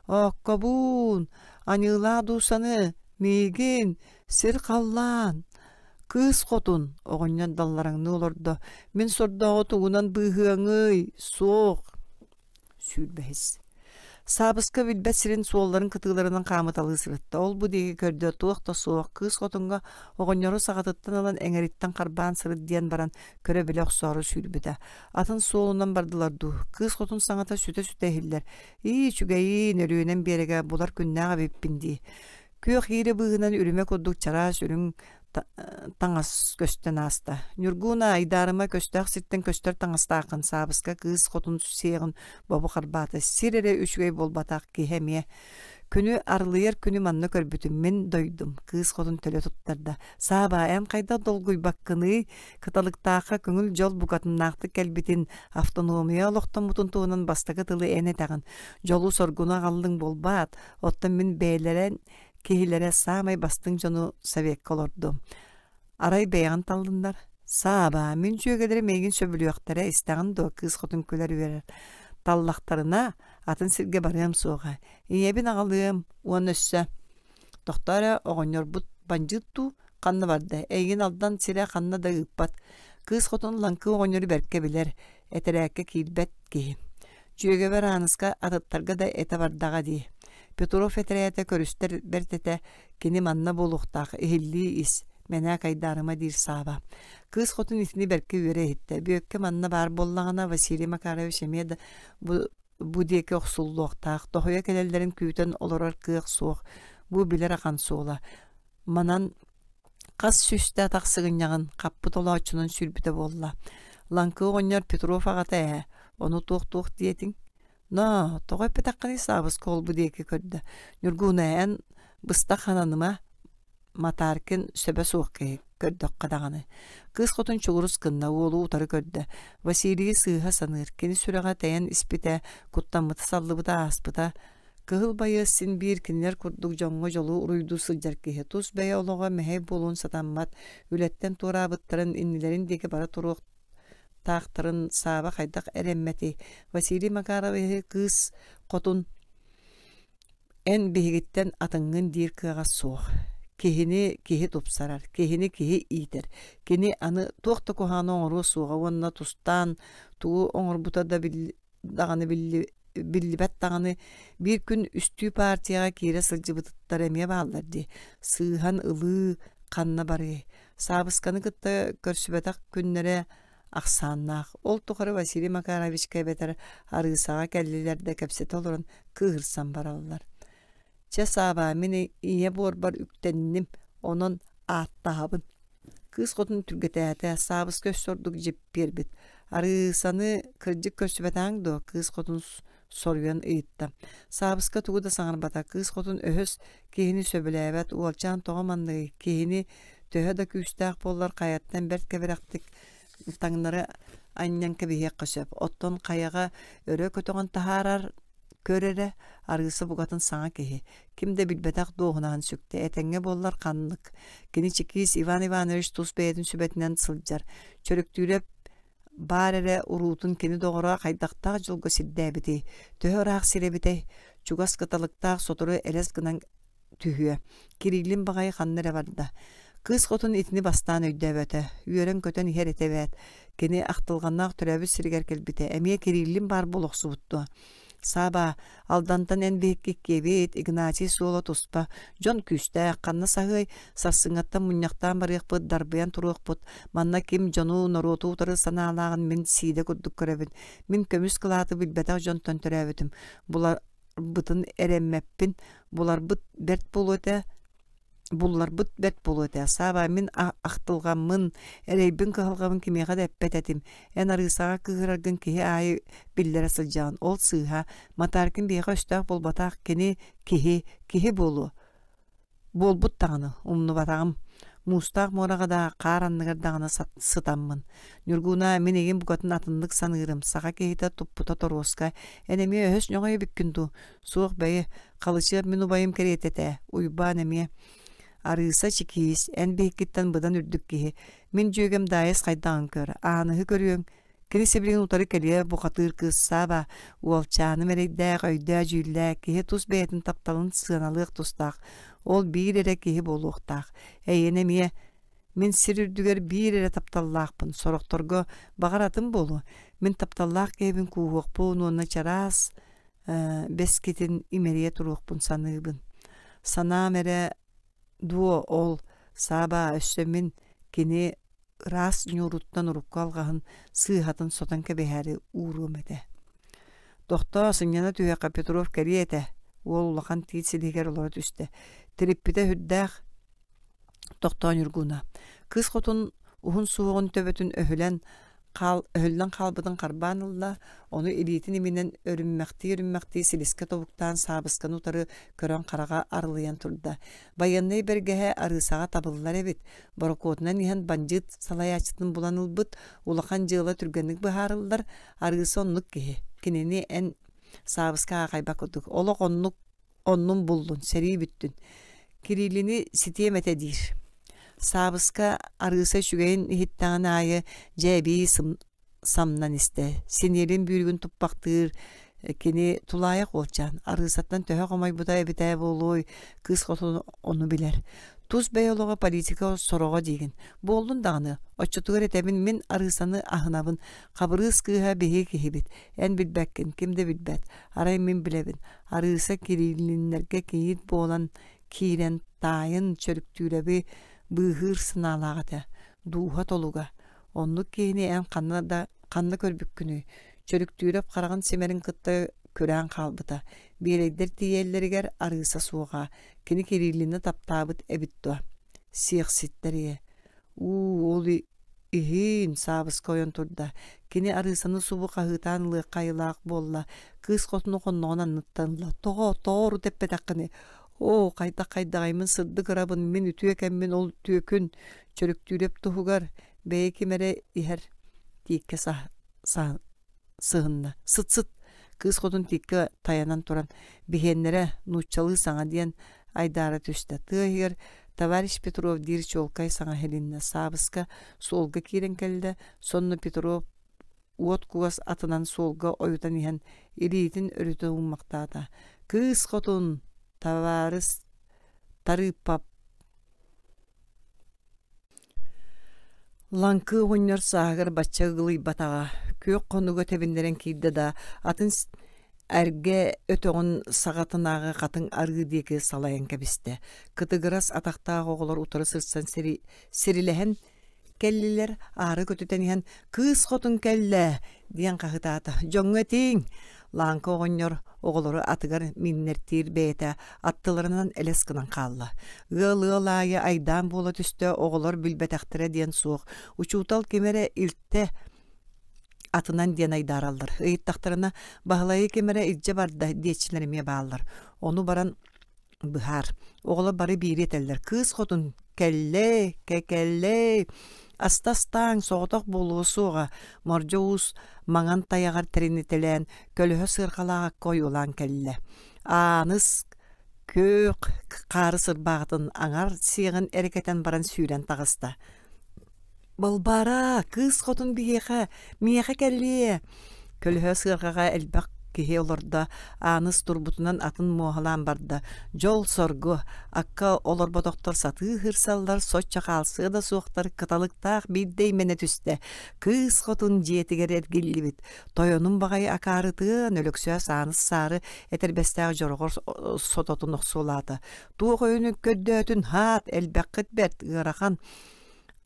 «Ооккобуун, аньыылаах дуусаны, миигин, сир халлаан!» «Кыыс хотун!» оҕонньор даллараҥныы олордо, «мин сордооҕу тугунан быыһыаҥый? Суох!» Сүүрбэһис Саабыска билбэт сирин суолларын кытыыларынан хаамыталыы сырытта. Ол-бу диэки көрдө, туох да суох. Кыыс хотуҥҥа оҕонньору саҕатыттан ылан эҥэриттэн харбаан сырыт диэн баран көрө-билэ охсоору сүүрбүтэ. Атын суолунан бардылар дуу. Кыыс хотун саҥата сүтэ-сүтэ иһиллэр. «Ии, үчүгэйиин, Өлүөнэм биэрэгэ булар күннээх эбиппин дии. Күөх иирэ быыһынан үрүмэ курдук чараас үрүҥ таҥас көстөн ааста. Ньургууна айдаарыма көстөөх сиртэн көстөр таҥастааххын саабыска кыыс хотун сиэҕин бобу харбаата. Сир эрэ үчүгэй буолбатах киһи эмиэ. Күнү арылыйар күнү манна көрбүтүм мин дойдум. Кыыс хотун төлө туттарда. Сааба эн хайдах долгуйбаккыный? Кыталыктаахха көҥүл дьол букатыннаахтык кэлбитин, автономия олохтоммутун туһунан бастакы тылы эн этэҕин. Дьолу-соргуну аҕаллыҥ буолбаат? Оттон мин бэйэлэрэ киһилэрэ саамай бастыҥ дьону советка олордум. Арай бэйэҕин таллыннар. Сааба, мин дьүөгэлэрим эйигин сөбүлүөхтэрэ, истэҕин дуо, кыыс хотун күлэр-үөрэр. Таллахтарына, атын сиргэ барыам суоҕа. Ийэбин аҕалыам уонна өссө Тохтоо эрэ, оҕонньорбут бандьыыт дуу, ханна барда, эйигин Алдан сирэ ханна да ыыппат. Кыыс хотун лаҥкы оҕонньору бэркэ билэр, этэрээккэ киирбэт киһи. Дьүөгэбэр Ааныска атыттарга да этэ бардаҕа дии. Петров этэрээтэ көрүстэр бэрт этэ, кини манна буолуохтаах, иһиллии ис, мэнээк айдаарыма диир Сааба. Кыыс хотун итини бэркэ үөрэ иһиттэ. Бүөккэ манна баар буоллаҕына, Василий Макарович эмиэ да бу, бу диэки охсуллуохтаах, тоһуйа кэлэллэрин күүтэн олорор кыах суох, бу билэр ахан суола. Манан хас сүүстэ атах сыгынньаҕын хаппыт олооччунан сүүрбүтэ буолла. Лаҥкы оҕонньор Петров аҕата ээ, ону туох-туох диэтиҥ? Ноо, тоҕо эппэтэххиний Саабыска ол-бу диэки көрдө. Ньургууна эн быстах хананыма, Матаркин сөбө суох киһи, көрдөххө даҕаны. Кыыс хотун чугурус гынна, уолу утары көрдө. Василийы сыыһа саныыр, кини сүрэҕэ тэйэн испитэ, куттаммыта саллыбыта ааспыта, Кыһыл байыас син биир кинилэр курдук дьоҥҥо дьолу уруйдуу сылдьар киһи тус бэйэ олоҕо мэһэй буолуон сатаммат, үлэттэн туораабыттарын иннилэрин диэки бара туруохтаахтарын Сааба хайдах эрэммэтий? Василий Макаровиһы кыыс хотун эн биһигиттэн атыҥҥын диир кыаҕа суох. Киһини киһи тупсарар, киһини киһи иитэр. Кини аны туох да куһаҕаны оҥоруо суоҕа уонна тустаан тугу оҥорбута да даҕаны биллибэт даҕаны биир күн үстүү партияҕа киирэ сылдьыбытыттар эмиэ бааллар дии сыыһан ылыы ханна барыай саабысканы кытта көрсүбэтэх күннэрэ ахсааннаах ол тухары Василий Макаровичка эбэтэр Арыысаҕа кэллилэр да кэпсэтэ олорон кыыһырсан бараллар чэ Саабаа мин ийэ буорбар үктэнним онон ааттаһабын Кыыс хотун түргэтээтэ, Саабыска өссө ордук дьиппиэрбит. Арыысаны кырдьык көрсүбэтэҕиҥ дуо? Кыыс хотун соруйан ыйытта. Саабыска тугу да саҥарбата. Кыыс хотун өһөс киһини сөбүлээбэт. Уолчаан тоҕо манныгый? Киһини төһө да күүстээх буоллар хайаттан бэрт кэбирэхтик таҥнары анньан кэбиһиэххэ сөп. Оттон хайаҕа өрө көтөҕөн таһаарар Көр эрэ, Арыыса букатын саҥа киһи, ким да билбэтэх дуоһунаһын сүктэ, этэҥҥэ буоллар ханнык. Кини чекист Иван Иванович тус бэйэтин сүбэтинэн сылдьар. Чөрүктүүрэп баар эрэ уруутун кини доҕоро хайдахтаах дьолго сирдээбитий, төһө ыраах сир эбитэй, чугас кыталыктаах сотору элэс гынан түһүө. Кириллин баҕайы ханна эрэ барда. Кыыс хотун итини бастаан өйдөөбөтө. Үөрэн-көтөн иһэр этэ эбээт. Кини ахтылҕаннаах төрөөбүт сиригэр кэлбитэ. Эмиэ Кириллин баар буола охсубут дуо? Саабаа, Алдантан эн биһикки иккиэбит, Игнатий суола туспа, дьон күүстээх, ханна саһыай, сарсыҥҥаттан мунньахтаан барыахпыт, дарбыйан туруохпут, манна ким дьону, норуоту утары санаалааҕын мин сиидэ курдук көрөбүн. Мин көмүс кылааты билбэтэх дьонтон төрөөбүтүм. Буларбытын эрэммэппин, буларбыт бэрт буолуо этэ, булларбыт бэрт буолуо этэ. Сааба, мин ахтылҕаммын, эрэйбин-кыһалҕабын кимиэхэ да эппэт этим. Эн Арыысаҕа кыыһыраргын киһи аайы биллэрэ сылдьаҕын. Ол сыыһа. Матааркин биһиэхэ өстөөх буолбатах, кини киһи, киһи буолуо. Буолбут даҕаны, умнубатаҕым. Муустаах муораҕа да, хаар анныгар даҕаны сытаммын. Ньургууна, мин эйигин букатын атыннык саныырым. Саха киһитэ туппута торуоска. Эн эмиэ өһөс ньоҕой эбиккин дуу? Суох бэйи, Халычыап мин убайым кэриэтэ этэ, Уйбаан эмиэ. Арыыса чикиис, эн биһиккиттэн быдан үрдүк киһи. Мин дьүөгэм Даайыс хайдаҕын көр, Ааныһы көрүөҥ. Кини сибилигин утары кэлиэ бухатыыр кыыс Сааба, уолчааным эрэйдээх, өйдөө-дьүүллээ, киһи тус бэйэтин тапталын сыаналыах тустаах. Ол биир эрэ киһи буолуохтаах. Эйиэнэ эмиэ мин сир үрдүгэр биир эрэ тапталлаахпын, сорохторго баҕар атын буолуо. Мин тапталлаах киһибин кууһуохпун уонна чараас бэскитин имэрийэ туруохпун саныыбын. Санаам эрэ дуо ол Саабаа өссө мин кини ыраас ньууруттан урукку алҕаһын сыыһатын сотон кэбиһээри ууруом этэ. Тохтоо, сынньана түһүөххэ Петров кэлиэ этэ, уол улахан тиит силиһигэр олоро түстэ. Тириппитэ сүрдээх Тохтоо Ньургууна. Кыыс хотун уһун суһуоҕун төбөтүн өһүлэн хаал, өһүллэн хаалбытын харбаан ылла, ону илиитин иминэн өрүммэхтии-өрүммэхтии силискэ тобуктаан саабысканы утары көрөн хараҕа арылыйан турда. Байыаннай бэргэһэ Арыысаҕа табыллар эбит. Борокуотунан иһэн бандьыыт салайааччытын булан ылбыт, улахан дьыала түргэнник быһаарыллар, Арыыса оннук киһи. Кинини эн саабыска аахайбат курдук. Олох оннук оннун буллун, сэрии бүттүн. Кириллини ситиэм этэ диир. Саабыска Арыыса үчүгэйин иһиттэҕин аайы дьэ эбии самнан истэ. Синиэлин бүүрүгүн туппахтыыр кини тулаайах уолчаан. Арыысаттан төһө хомойбута эбитэ буолуой, кыыс хотун ону билэр. Тус бэйэ олоҕо политика сороҕо диигин. Буоллун даҕаны, оччотугар этэбин мин Арыысаны аһынабын. Хабырыыс кыыһа биһиги киһибит. Эн билбэккин, ким да билбэт. Арай мин билэбин. Арыыса Кириллиннэргэ кийиит буолан киирэн таайын Чөрүктүүрэби быыһыыр санаалаах этэ. Дууһа толуга. Оннук киһини эн ханна да ханна көрбүккүнүй? Чөрүктүүрэп хараҕын симэрин кытта күрээн хаалбыта. Биэрэйдэр тиийэллэригэр Арыыса суоҕа. Кини Кириллини таптаабыт эбит дуо? Сиэхситтэр ийэ. Уу, ол иһин, Саабыска ойон турда. Кини Арыысаны субу хаһыытаан ылыахха айылаах буолла. Кыыс хотуну хонноҕун анныттан ылла. Тоҕо, тоҕо урут эппэтэххиний? Оо, хайдах-хайдаҕай мин сырдык ырабын, мин үтүө кэммин ол түөкүн, Чөрүктүүрэп туһугар, бэйэ ким эрэ иһэр тииккэ сыһынна. Сыт-сыт кыыс хотун тииккэ тайанан туран, биһиэннэрэ нууччалыы саҥа диэн айдаара түстэ. Тыа иһигэр товарищ Петров диир чуолкай саҥа иһилиннэ. Саабыска суолга киирэн кэллэ, сонно Петров уот кугас атынан суолга ойутан иһэн илиитин өрүтэ ууммахтаата. Кыыс хотун, табаарыс Тарыыппап Лаҥкы оҕонньор сааһыгар бачча ыгылыйбатаҕа, күөх хонууга тэбиннэрэн киирдэ да, атын эргэ өтөҕүн саҕатынааҕы хатыҥ арыы диэки салайан кэбистэ. Кытыгырас атахтаах оҕолор утары сырсан сирилэһэн кэллилэр, аары көтүтэн иһэн «Кыыс хотун кэллэ!» диэн хаһытаата. «Дьоҥҥо этиҥ!» Лааҥка оҕонньор оҕолору атыгар мииннэртиир бэйэтэ аттыларынан элэс гынан хаалла. Ыал-ыал аайы айдаан буола түстэ, оҕолор билбэтэхтэрэ диэн суох. Учуутал ким эрэ илтэ атынан диэн айдаараллар. Ыйыттахтарына, Баһылайы ким эрэ илдьэ барда диэччилэр эмиэ бааллар. Ону баран Быһаар. Оҕолор бары биири этэллэр: «Кыыс хотун кэллэй, кэ-кэллэй, аста астааҥ, соҕотох буолуо суоҕа» Мордьо Уус маҥан тайаҕар тэринитэлээн, көлөһө сыарҕалаах акка ойуолаан кэллэ. Ааныс күөх хаары сырбааҕытын аҥар сиэҕин эрэ кэтэн баран сүүрэн таҕыста. Балбаара, кыыс хотун биһиэхэ, миэхэ кэлиэ! Көлөһө сыарҕаҕа элбэх киһи олордо, Ааныс турбутунан атын муоһалаан барда. Дьол-соргу, акка олорботохтор сатыы ыһырсаллар, соччо хаалсыа да суохтар, кыталыктаах биирдэ имэнэ түстэ. Кыыс хотун дьиэтигэр эргиллибит. Тойонум баҕайы акаарытыан, Өлөксөөс Ааныс саары этэрбэстээх дьороҕор сототун охсуолаата. Туох өйүн көрдөөтүн, хаат, элбэххит бэрт, ыарахан.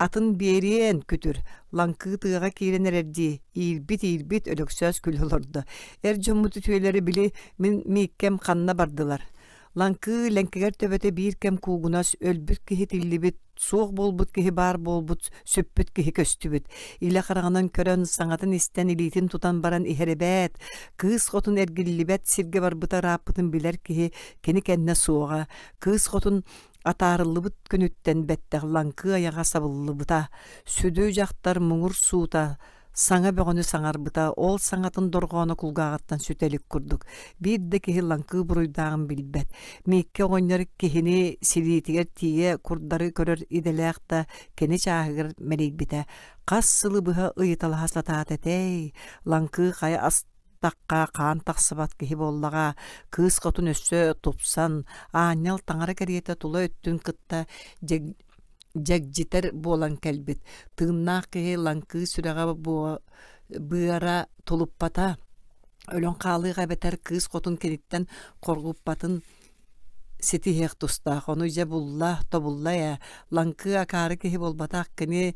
Атын биэриэн, күтүр, лаҥкыы тыаҕа киирэн эрэрдии, иирбит-иирбит Өлөксөөс күлэ олордо. Эр дьоммут үтүөлэри били мин Мииккэм ханна бардылар? Лаҥкыы лэҥкигэр төбөтө биир кэм куугунас, өлбүт киһи тиллибит, суох буолбут киһи баар буолбут, сүппүт киһи көстүбүт. Илэ хараҕынан көрөн, саҥатын истэн илиитин тутан баран иһэр эбээт. Кыыс хотун эргиллибэт сиргэ барбыта ырааппытын билэр киһи кини кэннэ суоҕа. Кыыс хотун Атаарыллыбыт күнүттэн бэттэх лаҥкы айаҕа сабыллыбыта, сүдү дьахтар муҥур суута саҥа бөҕөнү саҥарбыта, ол саҥатын дорҕооно кулгааҕыттан сүтэ илик курдук. Биир да киһи лаҥкы буруйдааҕын билбэт. Мииккэ оҕонньор киһини силиитигэр тиийэ курдары көрөр идэлээх да кини чааһыгар мэлийбитэ. Хас сылы быһа ыйыталаһа сатаата этэй, лаҥкы хайа ас тахха хаан тахсыбат киһи буоллаҕа, кыыс хотун өссө тупсан, аанньал таҥара кэриэтэ тула өттүн кытта дьэгдьитэр буолан кэлбит. Тыыннаах киһи лаҥкыы сүрэҕэ быара тулуппата, өлөн хаалыах эбэтэр кыыс хотун киниттэн хоргуппатын ситиһиэх тустаах. Ону дьэ булла, тобулла ээ. Лаҥкыы акаары киһи буолбатах, кини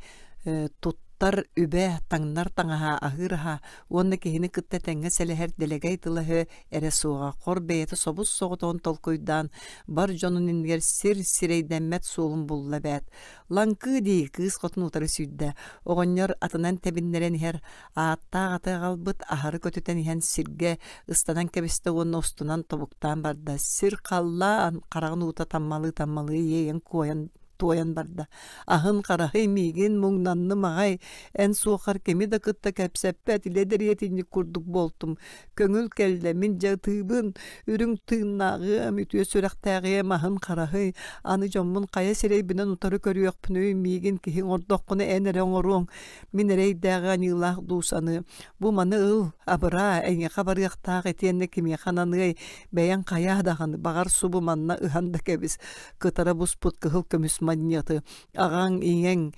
туттар үбэ, таҥнар таҥаһа, аһыыр аһа уонна киһини кытта тэҥҥэ сэлэһэр дэлэгэй тыла-өһө эрэ суоҕа. Хор бэйэтэ собус-соҕотоҕун толкуйдаан, бар дьонун иннигэр сир сирэйдэммэт суолун булла эбээт. Лаҥкыы дии, кыыс хотун утары сүүрдэ. Оҕонньор атынан тэбиннэрэн иһэр, Ааттаах аты аҕалбыт аһары көтүтэн иһэн сиргэ ыстанан кэбистэ уонна устунан тобуктаан барда. Сир халлаан хараҕын уута таммалыы-таммалыы иэйэн-куойан туойан барда. Аһын хараһый миигин муҥнанным аҕай, эн суоххар кими да кытта кэпсэппэт илэ дэриэтинньик курдук буолтум. Көҥүл кэллэ, мин дьэ ытыыбын, үрүҥ тыыннааҕыам, үтүө сүрэхтээҕиэм аһын хараһый, аны дьоммун хайа сирэйбинэн утары көрүөхпүнүй, миигин киһи оҥордоххуна эн эрэ оҥоруоҥ, Мин эрэйдээҕи аньыылаах дуусаны бу маны ыл, абыраа, эйиэхэ барыахтаах итиэннэ кимиэхэ ананыай, бэйэҥ хайаа даҕаны, баҕар субу манна ыһан да кэбис, кытара буспут кыһыл көмүс манньыаты, аҕаҥ, ийэҥ,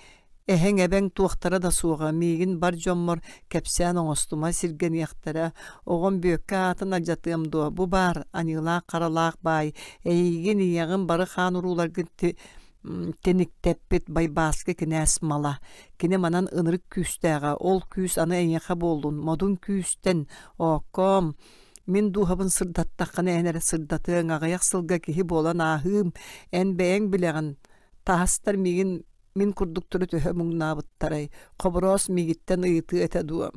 эһэҥ, эбэҥ туохтара да суоҕа, миигин бар дьоммор кэпсээн оҥостума сиргэниэхтэрэ, оҕом Бүөккэ аатын алдьатыам дуо, бу баар, аньыылаах-харалаах баай, эйигин, ийэҕин бары хаан урууларгын тиниктэппит Байбааскы кинээс мала. Кини манан ынырык күүстээҕэ, ол күүс аны эйиэхэ буоллун, модун күүстэн, ооккоом, мин дууһабын сырдаттаххына эн эрэ сырдатыаҥ, аҕыйах сылга киһи буолан ааһыым, эн бэйэҥ билэҕин, таһастар миигин мин курдуктары төһө муҥнаабыттарай, Хобороос миигиттэн ыйытыы этэ дуо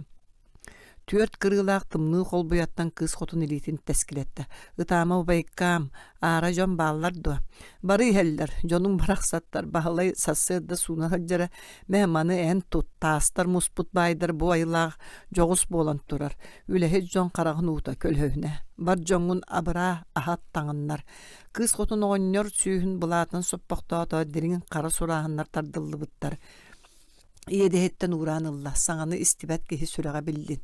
Түөрт кырыылаах тымныы холбуйаттан кыыс хотун илиитин тэскилэттэ. Ытаама убайкаам, аара дьон бааллар дуо? Бары иһэллэр, дьонуҥ барахсаттар, Баһылай сарсыарда сууна сылдьара, мэ маны эн тут, таастар муспут баайдар бу айылаах дьоҕус буолан турар, үлэһит дьон хараҕын уута көлөһүнэ, бар дьоҥҥун абыраа, аһат таҥыннар. Кыыс хотун оҕонньор сүүһүн былаатын соппохтоото, дириҥ хара сурааһыннар тардыллыбыттар. Иэдэһиттэн уураан ылла, саҥаны истибэт киһи сүрэҕэ биллин.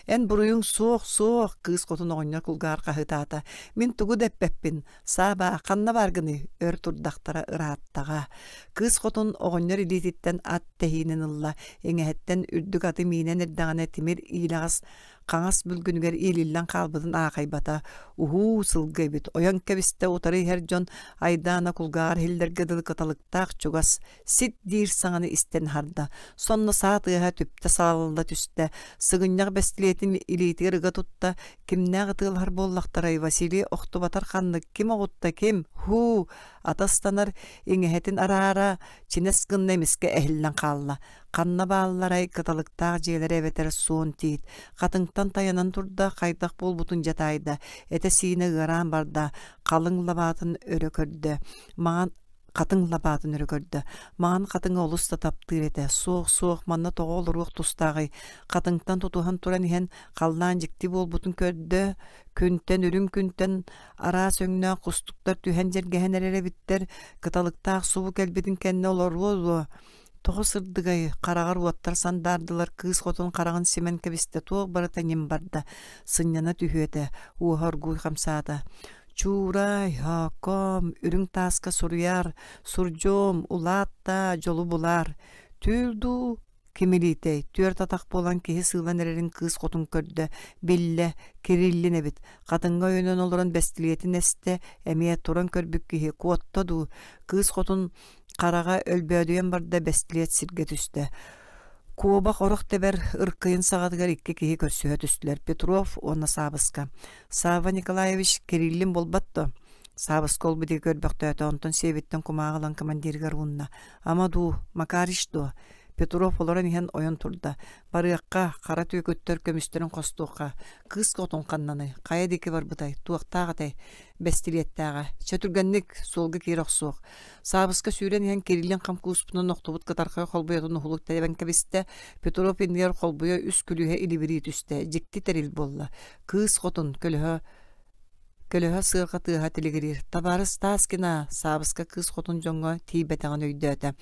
«Эн буруйуҥ суох, суох!» кыыс хотун оҕонньор кулгааҕар хаһыытаата. «Мин тугу да эппэппин. Саабаа, ханна бааргыный?» Өр турдахтара ырааттаҕа. Кыыс хотун оҕонньор илиититтэн ат тэһиинин ылла. Иҥэһэттэн үрдүк аты миинэн эрдэҕинэ тимир иилэҕэс хаҥас бүлгүнүгэр иилиллэн хаалбытын аахайбата. Уһуу сылгы эбит. Ойон кэбистэ утары иһэр дьон айдаана кулгааҕар иһиллэргэ дылы кыталыктаах чугас Сит диир саҥаны истэн аһарда. Сонно саа тыаһа түптэ салалла түстэ. Сыгынньах бэстилиэтин илиитигэр ыга тутта. Кимнээх ытыалаһар буоллахтарай Василий охтубатар ханнык ким оҕутта ким? Һуу! Атастанар иҥэһэтин араара чинэс гынна эмискэ эһиллэн хаалла. Ханна баалларай кыталыктаах дьиэлэрэ эбэтэр суон тиит. Хатыҥтан тайанан турда, хайдах буолбутун дьэ таайда. Этэ-сиинэ ыараан барда, халыҥ лабаатын өрө көрдө. Маҥан хатыҥ лабаатын өрө көрдө. Маҥан хатыҥы олус да таптыыр этэ. Суох, суох, манна тоҕо олоруох тустааҕый? Хатыҥтан тутуһан туран иһэн, халлаан дьикти буолбутун көрдө. Күнтэн, үрүҥ күнтэн араас өҥнөөх кустуктар түһэн дьэргэһэн эрэр эбиттэр. Кыталыктаах субу кэлбитин кэннэ олоруо дуо? Тоҕо сырдыгай, хараҕар уоттар сандаардылар, кыыс хотун хараҕын симэн кэбистэ, туох барыта ньим барда, сынньана түһүө этэ, уоһа оргууй хамсаата. Чуурай, Һоокоом, үрүҥ тааска суруйаар, сурдьуом, улаат даа, дьолу булаар. Түүл дуу, ким илиитэй, түөрт атах буолан киһи сыылан эрэрин кыыс хотун көрдө, биллэ, Кириллин эбит. Хатыҥҥа өйөнөн олорон бэстилиэтин эстэ, эмиэ туран көрбүт киһи куотта дуу, кыыс хотун хараҕа өлбөөдүйэн барда, бэстилиэт сиргэ түстэ. Куобах орох тэбэр ыркыйын саҕатыгар икки киһи көрсүһэ түстүлэр Петров уонна Саабыска. Савва Николаевич Кириллин буолбат дуо? Саабыска ол битиги көрбөхтөөтө, онтон сиэбиттэн кумааҕы ылан командирыгар уунна. Ама дуу, Макарич дуо? Петров олорон иһэн ойон турда. Барыахха, хара түөкүттэр көмүстэрин хостуохха. Кыыс хотун ханнаный? Хайа диэки барбытай? Туохтаах этэй? Бэстилиэттээҕэ. Чэ түргэнник, суолга киирэ охсуох. Саабыска сүүрэн иһэн Кириллин хам кууспутунан охтубут кытархай холбуйатын уһулук тэбэн кэбистэ. Петров иннигэр холбуйа үс күлүүһэ илибирии түстэ. Дьикти тэрил буолла. Кыыс хотун көлөһө Көлөһө сыарҕа тыаһа тилигириир. Табаарыс Таскина Саабыска кыыс хотун дьоҥҥо тиийбэтэҕин өйдөөтө.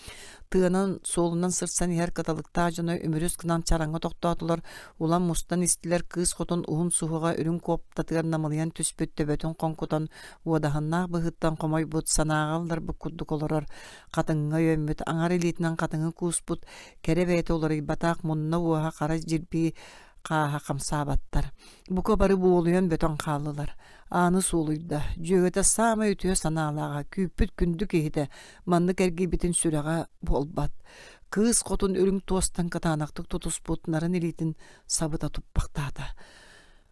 Тыанан, суолунан сырсан иһэр кыталыктаах дьоно үмүрүс гынан чараҥҥа тохтоотулар, улам мустан истилэр кыыс хотун уһун суһуоҕа үрүҥ куоптатыгар намылыйан түспүт төбөтүн хоҥкутан уодаһыннаах быһыыттан хомойбут, санааҕа ылларбыт курдук олорор, хатыҥҥа өйөммүт, аҥар илиитинэн хатыҥы кууспут, кэрэ бэйэтэ уларыйбатах, мунна-уоһа хара дьирбии хааһа хамсаабаттар. Бука бары буолуйан бөтөн хааллылар. Ааны суолуйда. Дьүөгэтэ саамай үтүө санаалааҕа, күүппүт күндү киһитэ маннык эргийбитин сүрэҕэ буолбат. Кыыс хотун үрүҥ туостан кытаанахтык тутуспут нарын илиитин сабыта туппахтаата.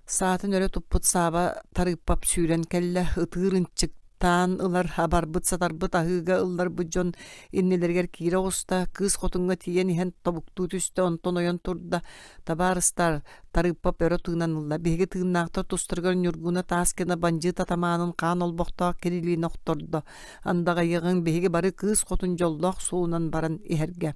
Саатын өрө туппут Сааба Тарыыппап сүүрэн кэллэ, ытыыр ынчыктаан ылар, абарбыт-сатарбыт аһыыга ылларбыт дьон иннилэригэр киирэ оҕуста, кыыс хотуҥҥа тиийэн иһэн тобуктуу түстэ, онтон ойон турда. Табаарыстар, Тарыыппап өрө тыынан ылла, биһиги тыыннаахтар тустарыгар Ньургуна Таскина бандьыыт атамаанын хаан олбохтоох Кириллини охтордо. Андаҕайыаҕыҥ биһиги бары кыыс хотун дьоллоох суолунан баран иһэргэ.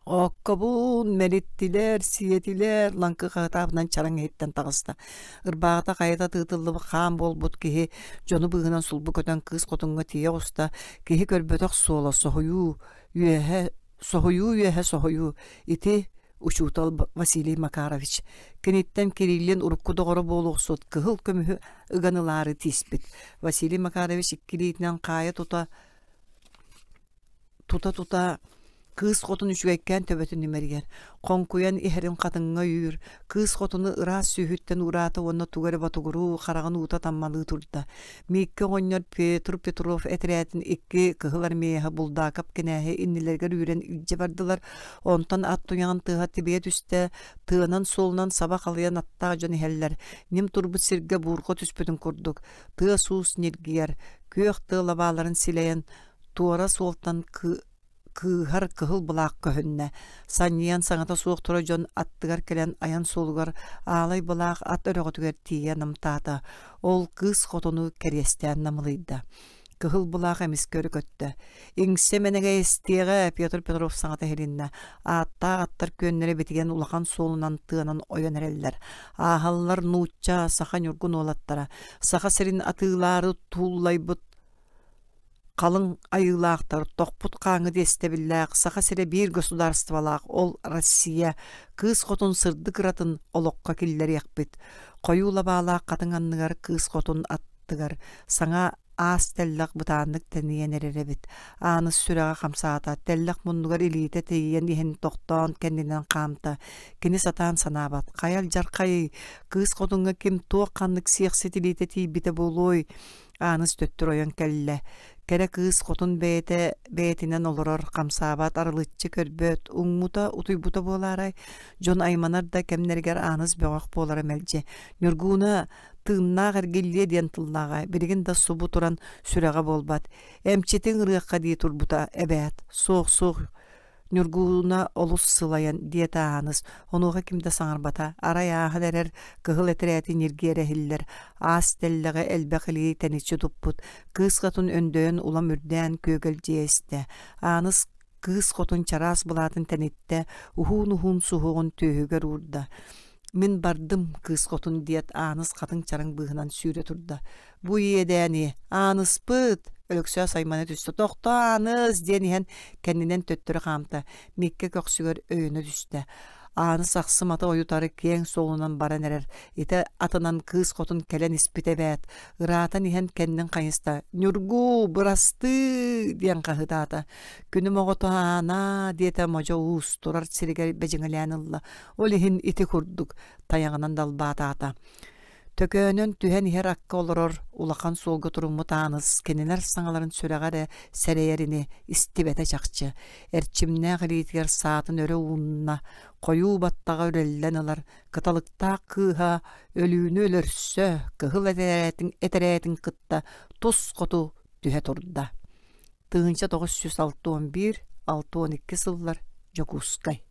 Ооккобун, мэлиттилэр, сиэтилэр, лаҥкы хаһытаабынан чараҥ иһиттэн таҕыста. Ырбааҕыта хайата тыытыллыбыт хаан буолбут киһи дьону быыһынан сулбу көтөн кыыс хотуҥҥа тиийэ оҕуста. Киһи көрбөтөх суола соһуйуу үөһэ соһуйуу үөһэ соһуйуу. Ити учуутал Василий Макарович. Киниттэн Кириллин урукку доҕоро буолуохсут кыһыл көмүһү ыган ылаары тииспит. Василий Макарович икки илиитинэн хаайа тута Тута-тута кыыс хотун үчүгэйкээн төбөтүн имэрийэр, хоҥкуйан иһэрин хатыҥҥа өйүүр, кыыс хотуну ыраас сүүһүттэн уураата уонна тугу эрэ ботугуруу, хараҕын уута таммалыы турда. Мииккэ оҕонньор Петр Петров этэрээтин икки кыһыл армееһа Булдаакап кинээһи иннилэригэр үүрэн илдьэ бардылар, онтон ат туйаҕын тыаһа тибийэ түстэ, тыанан суолунан саба халыйан аттаах дьон иһэллэр, ньим турбут сиргэ буурҕа түспүтүн курдук, тыас-уус ньиргийэр, күөх тыа лабааларын силэйэн туора суолтан кыыһар кыһыл былаах көһүннэ. Санньыйан саҥата суох турар дьон аттыгар кэлэн айан суолугар аалай былаах ат өрөҕөтүгэр тиийэ намтаата. Ол кыыс хотону кэриэстээн намылыйда. Кыһыл былаах эмискэ өрө көттө. Иҥсэ мэнэгэ истиэҕэ, Петр Петров саҥата иһилиннэ. Ааттаах аттар күөннэрэ битигэн улахан суолунан тыанан ойон эрэллэр. Ааһаллар нуучча, саха ньургун уолаттара. Саха сирин атыылаары тууллайбыт Халыҥ айыылаахтар, тохпут хааҥҥыт иэстэбиллээх Саха сирэ биир государстволаах, ол Россия, Кыыс Хотун сырдык ыратын олоххо киллэриэхпит. Хойуу лабаалаах хатыҥ анныгар Кыыс Хотун аттыгар саҥа аас тэллэх бытааннык тэнийэн эрэр эбит. Ааныс сүрэҕэ хамсаата, тэллэх муннугар илиитэ тиийэн иһэн тохтоон кэннинэн хаамта. Кини сатаан санаабат, хайа алдьархайый, Кыыс Хотуҥҥа ким туох ханнык сиэхсит илиитэ тиийбитэ буолуой? Ааныс төттөрү ойон кэллэ. Кэрэ кыыс хотун бэйэтэ бэйэтинэн олорор, хамсаабат, арылыччы көрбөт, уҥмута, утуйбута буолаарай, дьон айманар да кэмнэригэр Ааныс бөҕөх буолара мэлдьи. Ньургууна тыыннаах эргиллиэ диэн тыллааҕа, билигин да субу туран сүрэҕэ буолбат. Эмчитиҥ ырыахха дии турбута эбээт. Суох, суох, Ньургууна олус сылайан, диэтэ Ааныс, онуоха ким да саҥарбата, арай ааһан эрэр кыһыл этэрээти ньиргиэрэ иһиллэр, аас тэллэҕи элбэх илии тэниччи туппут, кыыс хотун өндөйөн улам үрдээн күөгэлдьийэ истэ. Ааныс кыыс хотун чараас былаатын тэниттэ, уһуун-уһуун суһуоҕун түөһүгэр уурда. Мин бардым, кыыс хотун диэт Ааныс хатыҥ чараҥ быыһынан сүүрэ турда. Бу иэдээни, Ааныспыт! Өлөксөөс аймана түстэ. «Тохтоо, Ааныс!» диэн иһэн кэннинэн төттөрү хаамта. Миккэ көхсүгэр өйөнө түстэ. Ааныс ахсым ата ойутары киэҥ суолунан баран эрэр. Ити атынан кыыс хотун кэлэн испитэ эбээт. Ыраатан иһэн кэннин хайыста. «Ньургуу, бырастыы!» диэн хаһыытаата. «Күнүм оҕото Аанаа!» диэтэ Модьо Уус турар сиригэр бэдьиҥэлээн ылла. Ол иһин ити курдук тайаҕынан далбаатаата. Төкөөнөн түһэн иһэр акка олорор улахан суолга туруммут Ааныс кинилэр саҥаларын сүрэҕэ эрэ сэрэйэр ини истибэтэ чахчы. Эрчимнээх илиитигэр саатын өрө уунна, хойуу баттаҕа үрэллэн ылар, кыталыктаах кыыһа өлүүнү өлөрсө, кыһыл этэрээтин, этэрээтин кытта тус хоту түһэ турда. 1961-62 сыллар Дьокуускай.